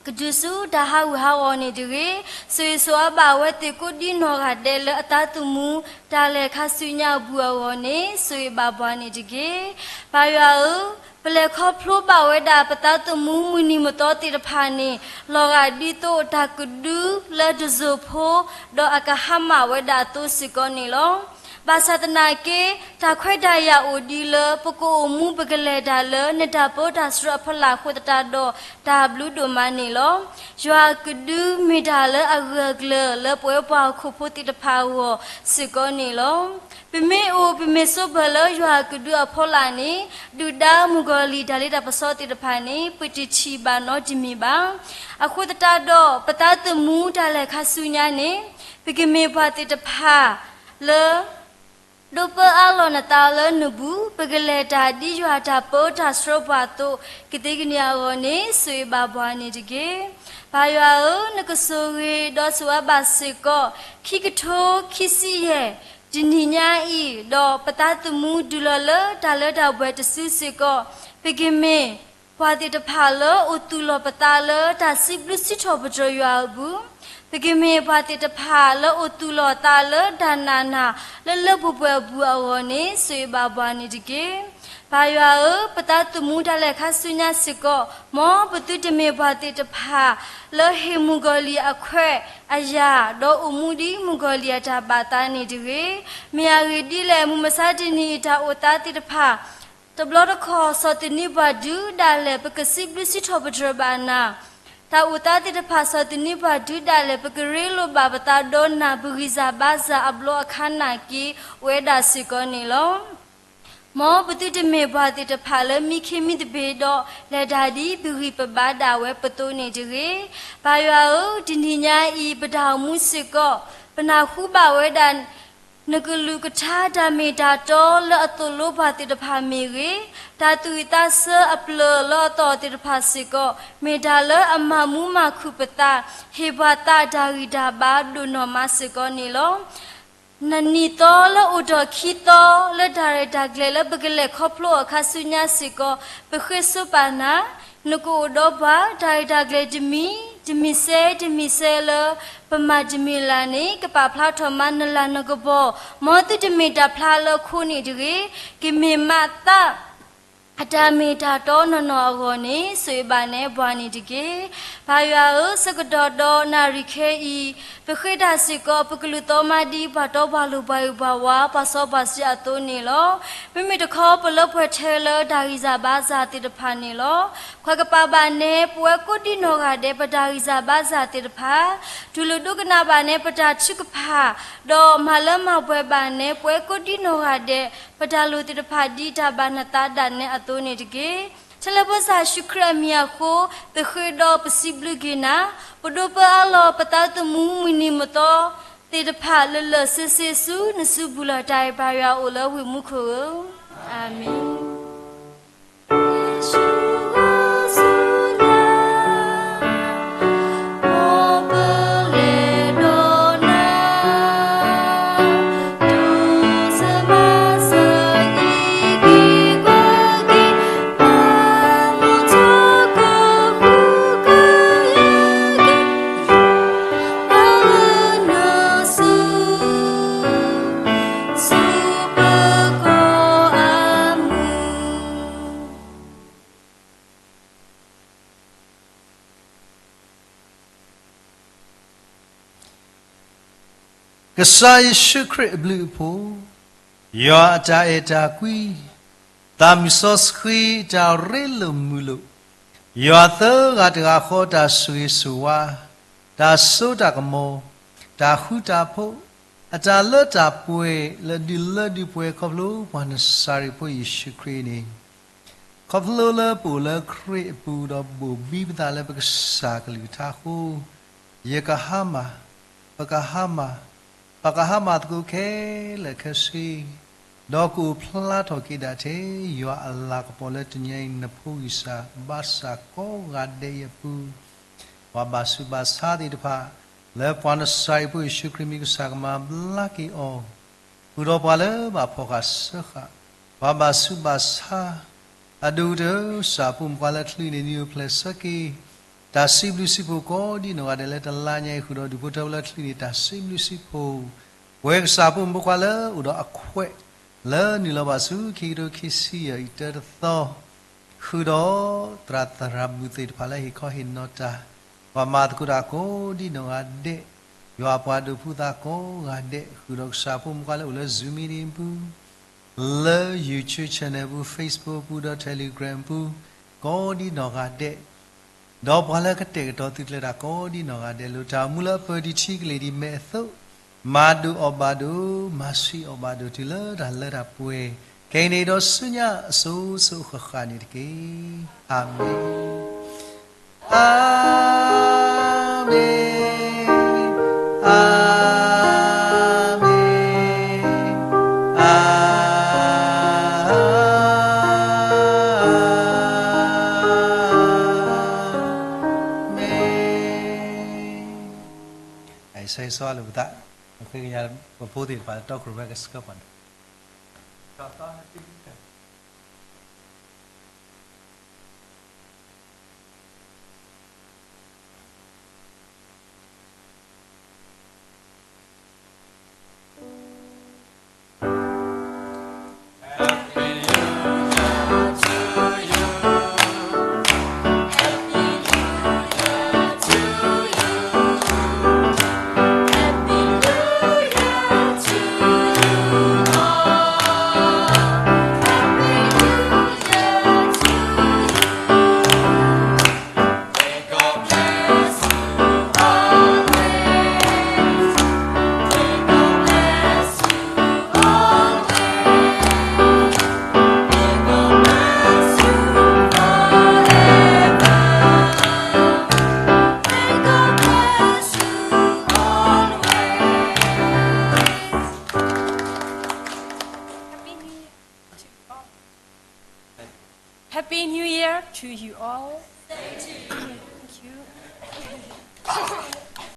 ကတုၤဆူတၢ်ဟးဂူာ်ဟးဂီၤန့ၣ်တဂ့ၤ. ဆိၣ်ဂ့ၤဆိၣ်ဝါဘၣ်အဝဲသ့ၣ်ကိးဒံနီၢ်ဂၤဒဲးလၢအသးသမူတၢ်လဲၤခါဆူညါအပူၤအဂီၢ်န့ၣ် ဆိၣ်ဂ့ၤဘၣ်ပှၤန့ၣ်တက့ၢ်. ပၢ်ယွၤဧၢ, ပလဲၤခီဖျိဘၣ်ဝဲဒၣ်ပသးသမူမုၢ်နံၤမုၢ်သီသ့ၣ်တဖၣ်န့ၣ် လီၤဂာ်ဒ်သိးတၢ်ကဒုလၢတစိၢ်ဖိ ဒီးအကဟါမၢ်ဝဲဒၣ်အသိးစ့ၢ်ကီးန့ၣ်လီၤ. ဘၣ်ဆၣ်သနာ်က့ တၢ်ခွဲးတၢ်ယာ်အိၣ်ဒံးလၢ ပကအိၣ်မူပကလဲၤတၢ်လၢ နတၢ်ပၢတၢ်ဆှၢအဖီလာ်အဃိသတးဒီး တၢ်ဘျုးဒိၣ်မးန့ၣ်လီၤ. ယွၤအကဒုမ့ၢ်တၢ်လၢအဂၢၢ်အကျၢၤလၢပဝဲပှၤဟီၣ်ခိၣ်ဖိသ့ၣ်တဖၣ်အဂီၢ်စ့ၢ်ကီးန့ၣ်လီၤ. ပမ့ၢ်အိၣ်ပမ့ၢ်ဆိးပၢၤလၢယွၤအကဒုအဖီလာ်န့ၣ် ဒုၣ်ဒါမုၣ်ကီၤလံၢ်တၢ်လ့တၢ်ပစီသ့ၣ်တဖၣ်န့ၣ် ပတထံၣ်ဘၣ်နီတမံၤဘၣ်. အဃိသတးဒီး ပသးသမူတၢ်လဲၤခါဆူညါန့ၣ် ပကမ့ၢ်ပှၤသ့ၣ်တဖၣ်လၢ ဒိးပၢအါလီၤနသးလၢနပူၤ ပကလဲၤတၢ်ဒ်ယွၤတၢ်ပၢတၢ်ဆှၢပှၤအသိး ကသ့ကန့ၢ်အဂီၢ်န့ၣ် ဆိၣ်ဂ့ၤဘၣ်ပှၤန့ၣ်တက့ၢ်. ပၢ်ယွၤဧၢ, နကဆိၣ်ဂ့ၤဒီးဆိၣ်အၢဘၣ်စ့ၢ်ကီး ခံကထိခံဆံယဲၢ် တနံၤညါအံၤ, ဒီးပသးသမူဒုးလီၤလၢတၢ်လၢတၢ်ပှဲၤတစုစ့ၢ်ကီး, ပကမ့ၢ် ပှၤသ့ၣ်တဖၣ်လၢအိၣ်သူၣ်လီၤပသးလၢတၢ်စံးဘျုးစံးထီၣ်ပတြၢၤယွၤအပူၤ, ပကမ့ၢ်ပှၤသ့ၣ်တဖၣ်လၢအိၣ်သူၣ်လီၤသးလၢတၢ်နာ်နၤ လၢလၢပှဲၤပှဲၤအပူၤအဂီၢ်န့ၣ် ဆိၣ်ဂ့ၤဘၣ်ပှၤန့ၣ်တက့ၢ်. ပၢ်ယွၤဧၢ, ပသးသမူတၢ်လဲၤခါဆူညါစ့ၢ်ကီး, မ်ပသုတမ့ၢ်ပှၤသ့ၣ်တဖၣ် လၢဟ့ၣ်မုၣ်ကီၤလံၢ်အခွဲးအယာ်, ဒီးအိၣ်မူဒ်မုၣ်ကီၤလံၢ်အတၢ်ဘၣ်သးန့ၣ်တဂ့ၤ. မ့ၢ်အဂ့ၢ်ဒ်လဲၣ်, မုၢ်မဆါတနံၤအံၤတၢ်အိၣ်သးသ့ၣ်တဖၣ် တဘျီတခီၣ် ဆီၣ်သနံးပှၤဒုးဒၣ်လဲာ် ပကစံးဘျုးစံးထီၣ်ပတြၢၤဘၣ်နၤ, တၢ်အိၣ်သးသ့ၣ်တဖၣ် ဆီၣ်သနံးပှၤဒုးဒၣ်လဲာ် ပကရ့လိာ်ဘၣ်ပသးဒီးနၤ ပဂံၢ်စၢ်ဘါစၢ်အဘျီအခါနာ်က့ၤ အိၣ်ဝဲဒၣ်စ့ၢ်ကီးန့ၣ်လီၤ. မ်ပသုတမ့ၢ်ပှၤသ့ၣ်တဖၣ်လၢမံခ့မံသပ့ၤဒီး လဲၤတၢ်ဒ်ပဂံၢ်ပဘါဒၣ်ဝဲပသိးန့ၣ်တဂ့ၤ. ပၢ်ယွၤဧၢ, တနံၤညါအံၤ ပတၢ်အိၣ်မူစ့ၢ်ကီး ပနၢ်ဟူဘၣ်ဝဲဒၣ် နကလုၢ်ကထါတၢ်မ့ၢ်တၢ်တီလၢအသိၣ်လိပှၤသ့ၣ်တဖၣ်မ့ၢ်ဂ့ၤ, တၢ်သူၣ်ဝံၣ်သးဆၢအပျၢၤလၢအသီၣ်သ့ၣ်တဖၣ်စ့ၢ်ကီး မ့ၢ်တၢ်လၢအမၤမူမၤခုၣ်ပသး, ဟ့ၣ်ပှၤသးတၢ်ဂံၢ်တၢ်ဘါဒိၣ်နီၢ်မးစ့ၢ်ကီးန့ၣ်လီၤ. နနံၣ်သီလၢအိၣ်ဒီးခံသီလၢတၢ်ရဲၣ်တၢ်ကျဲၤလၢပကလဲၤခီဖျိအီၤအခါဆူညါစ့ၢ်ကီး ပဃ့ဆိပာ်နၤ, နကအိၣ်ဒီးပှၤ တၢ်ရဲၣ်တၢ်ကျဲၤတမံၤ တမံၤစဲ တမံၤစဲလၢ ပမၤတမံၤလၢ်န့ၣ် ကပာ်ဖျါထီၣ်မးနလၤနကပီၤ, မ်သုတမ့ၢ်တၢ်ဖျါလၢခိန့ၣ်တဂ့ၤ, ကမ့ၢ်မးသး အတၢ်မ့ၢ်တၢ်တီနီၢ်နီၢ်အဂီၢ်န့ၣ် ဆိၣ်ဂ့ၤဘၣ်နဲပှၤန့ၣ်တက့ၢ်. ပၢ်ယွၤဧၢ, ဆၢကတီၢ်ဒီးနၣ်ရံၣ်ခဲအံၤ ပဃ့တၢ်စ့ၢ်ကီး ပကလုၢ်သီမါဒ်ပှၤတီပှၤလိၤပှၤဂ့ၤပှၤဝါ ပှၤစီပှၤဆှံအသိးန့ၣ်လီၤ. မ့မ့ၢ်တခီ ပလၢပှဲၤထဲလၢတၢ်ဂံၢ်စၢ်ဘါစၢ်သ့ၣ်တဖၣ်န့ၣ်လီၤ. ခွဲးကပၤဘၣ်နဲ ပဝဲကိးဒံနီၢ်ဂၤဒဲး ပတၢ်ဂံၢ်စၢ်ဘါစၢ်သ့ၣ်တဖၣ်, တူၢ်လိာ်ဒိကနၣ်ဘၣ်နဲ ပတၢ်ထုကဖၣ်, ဒီးမၤလၢမၤပှဲၤဘၣ်နဲ ပဝဲကိးဒံနီၢ်ဂၤဒဲး ပတၢ်လိၣ်သ့ၣ်တဖၣ် ဒ်တၢ်ဘၣ်နသးဒၣ်နဲအသိးန့ၣ်တက့ၢ်. ထဲလၢပကစၢ်ယ့ၣ်ၡူးခရံာ်အမံၤအဃိ ပဃ့ဒီးပစံးဘျုးက့ၤနၤ, ပဒိးပၢအါလီၤပသးသမူမုၢ်နံၤမုၢ်သီသ့ၣ်တဖၣ် လၢလၢဆ့ဆ့ဆူနစုပူၤလီၤ. တၢ်အဲၣ်ပၢ်ယွၤအိၣ်လၢဝ့ၢ်မူခိၣ်ဧၢ, အၤမ့ၣ်. Khrista Yesu Khrist အဘျုးအဖှိၣ်, ယွၤအတၢ်အဲၣ်တၢ်ကွံ, သးမုၢ်စီဆှံတၢ်ရ့လိာ်မုာ်လိာ်, ယွၤသၢဂၤတဂၤဃီတၢ်ဆိၣ်ဂ့ၤဆိၣ်ဝါ, တၢ်စိတၢ်ကမီၤ, တၢ်ဃူတၢ်ဖိး, အတၢ်လၢတၢ်ပှဲၤလၢဒုးလၢဒုးပှဲၤခီဖျိပှၤနစၤရ့းဖိယ့ၣ်ၡူးခရံာ်န့ၣ်, ခီဖျိလၢပအိၣ်လၢခရံာ်အပူၤဒီးဘိၣ်ဘံပသးလၢပကစၢ်ကလုၢ်ကထါအဃိ, ယကဟါမၢ်, ပကဟါမၢ်, ပကဟါမၢ်သကိးခဲလၢာ်ခဲဆ့, ဒီးကအိၣ်ဖျါထီၣ်က့ၤဒၣ်ထဲယွၤအလၤကပီၤလၢတနံၤအံၤနဖိဂံၢ်စၢ်ဘါစၢ်ကိးဂၤဒဲးအံၤအပူၤ, ပှၤဘၣ်ဆူးဘၣ်ဆါသ့ၣ်တဖၣ်, လၢပှၤနစၤရ့းဖိယ့ၣ်ၡူးခရံာ်မံၤကစၢ်ကမၤဘျါက့ၤအီၤ, ဃုာ်ဒီးပှၤလၢဘၣ်ဖီၣ်ဃာ်စၢဃာ်, ပှၤဘၣ်ဆူးဘၣ်ဆါ အဒိၣ်ကတၢၢ် စၢဖှိၣ်မုၣ်ခွါလၢချံန့ၣ် နံၤအိၣ်ဖျဲၣ်ဆၢက့ၤ တၢ်စံးဘျုးစံးဖှိၣ်ကိးဒံနီၢ်ဂၤဒဲးလၢတလါညါအံၤ ဃုာ်ဒီးဒူၣ်ဖိထၢဖိလၢချံန့ၣ် တၢ်စံးဘျုးစံးဖှိၣ်, ပဝဲကစၢ်ဖှိၣ်မုၣ်ဖိခွါလၢအိၣ်ဒီးအခွဲး လၢနုာ်လီၤဘၣ်ဆူခံကထိခံဆံယဲၢ်အံၤတၢတသီ ဃုာ်ဒီးသရၣ်သရၣ်မုၣ်သ့ၣ်တဖၣ်လၢဟ့ၣ်ခီဟ့ၣ်နီၤတၢ်, ပှၤမၤသကိးတၢ်ကိးဒံနီၢ်ဂၤဒဲး, ယွၤအပှၤဒိးဖှူသးကိးဂၤဒဲး ဃုာ်ဒီးကစၢ်ဖိမုၣ်ဖိခွါလၢအိၣ်လၢ Zoom meeting ပူၤ, လၢ YouTube channel ပူၤ, Facebook ပူၤ, ဒီး Telegram ပူၤ, ကိးဒ်နီၢ်ဂၤဒဲး, ဒီးပှၤလၢကတဲာ်ကတီၤသုကျဲဒၣ်ကိးဒ်နီၢ်ဂၤဒဲး လၢတၢ်အိၣ်မူလၢအပၢၢ်ဒံးထံကလ့ၢ်ဒံးမဲာ်အသိး, မၤဒိၣ်အီၣ်ဘၣ်ဒိၣ်, မၤဆှံအီၣ်ဘၣ်ဒိၣ် တုၤလၢတၢ်လၢတၢ်ပှဲၤ, ခဲအံၤန့ၣ်ဒီးဆူညါအစိၤစိၤဃၣ်ဃၣ်န့ၣ်တက့ၢ်. အၤမ့ၣ်. အၤမ့ၣ်, အၤမ့ၣ်, အၤမ့ၣ်. ဆၢဂ့ၤဆၢဝါလိာ်ပသး, ပဃ့ကညးပဖိသ့ၣ်တဖၣ်လၢတီခိၣ်ရိၣ်မဲကဆှၢပှၤန့ၣ်,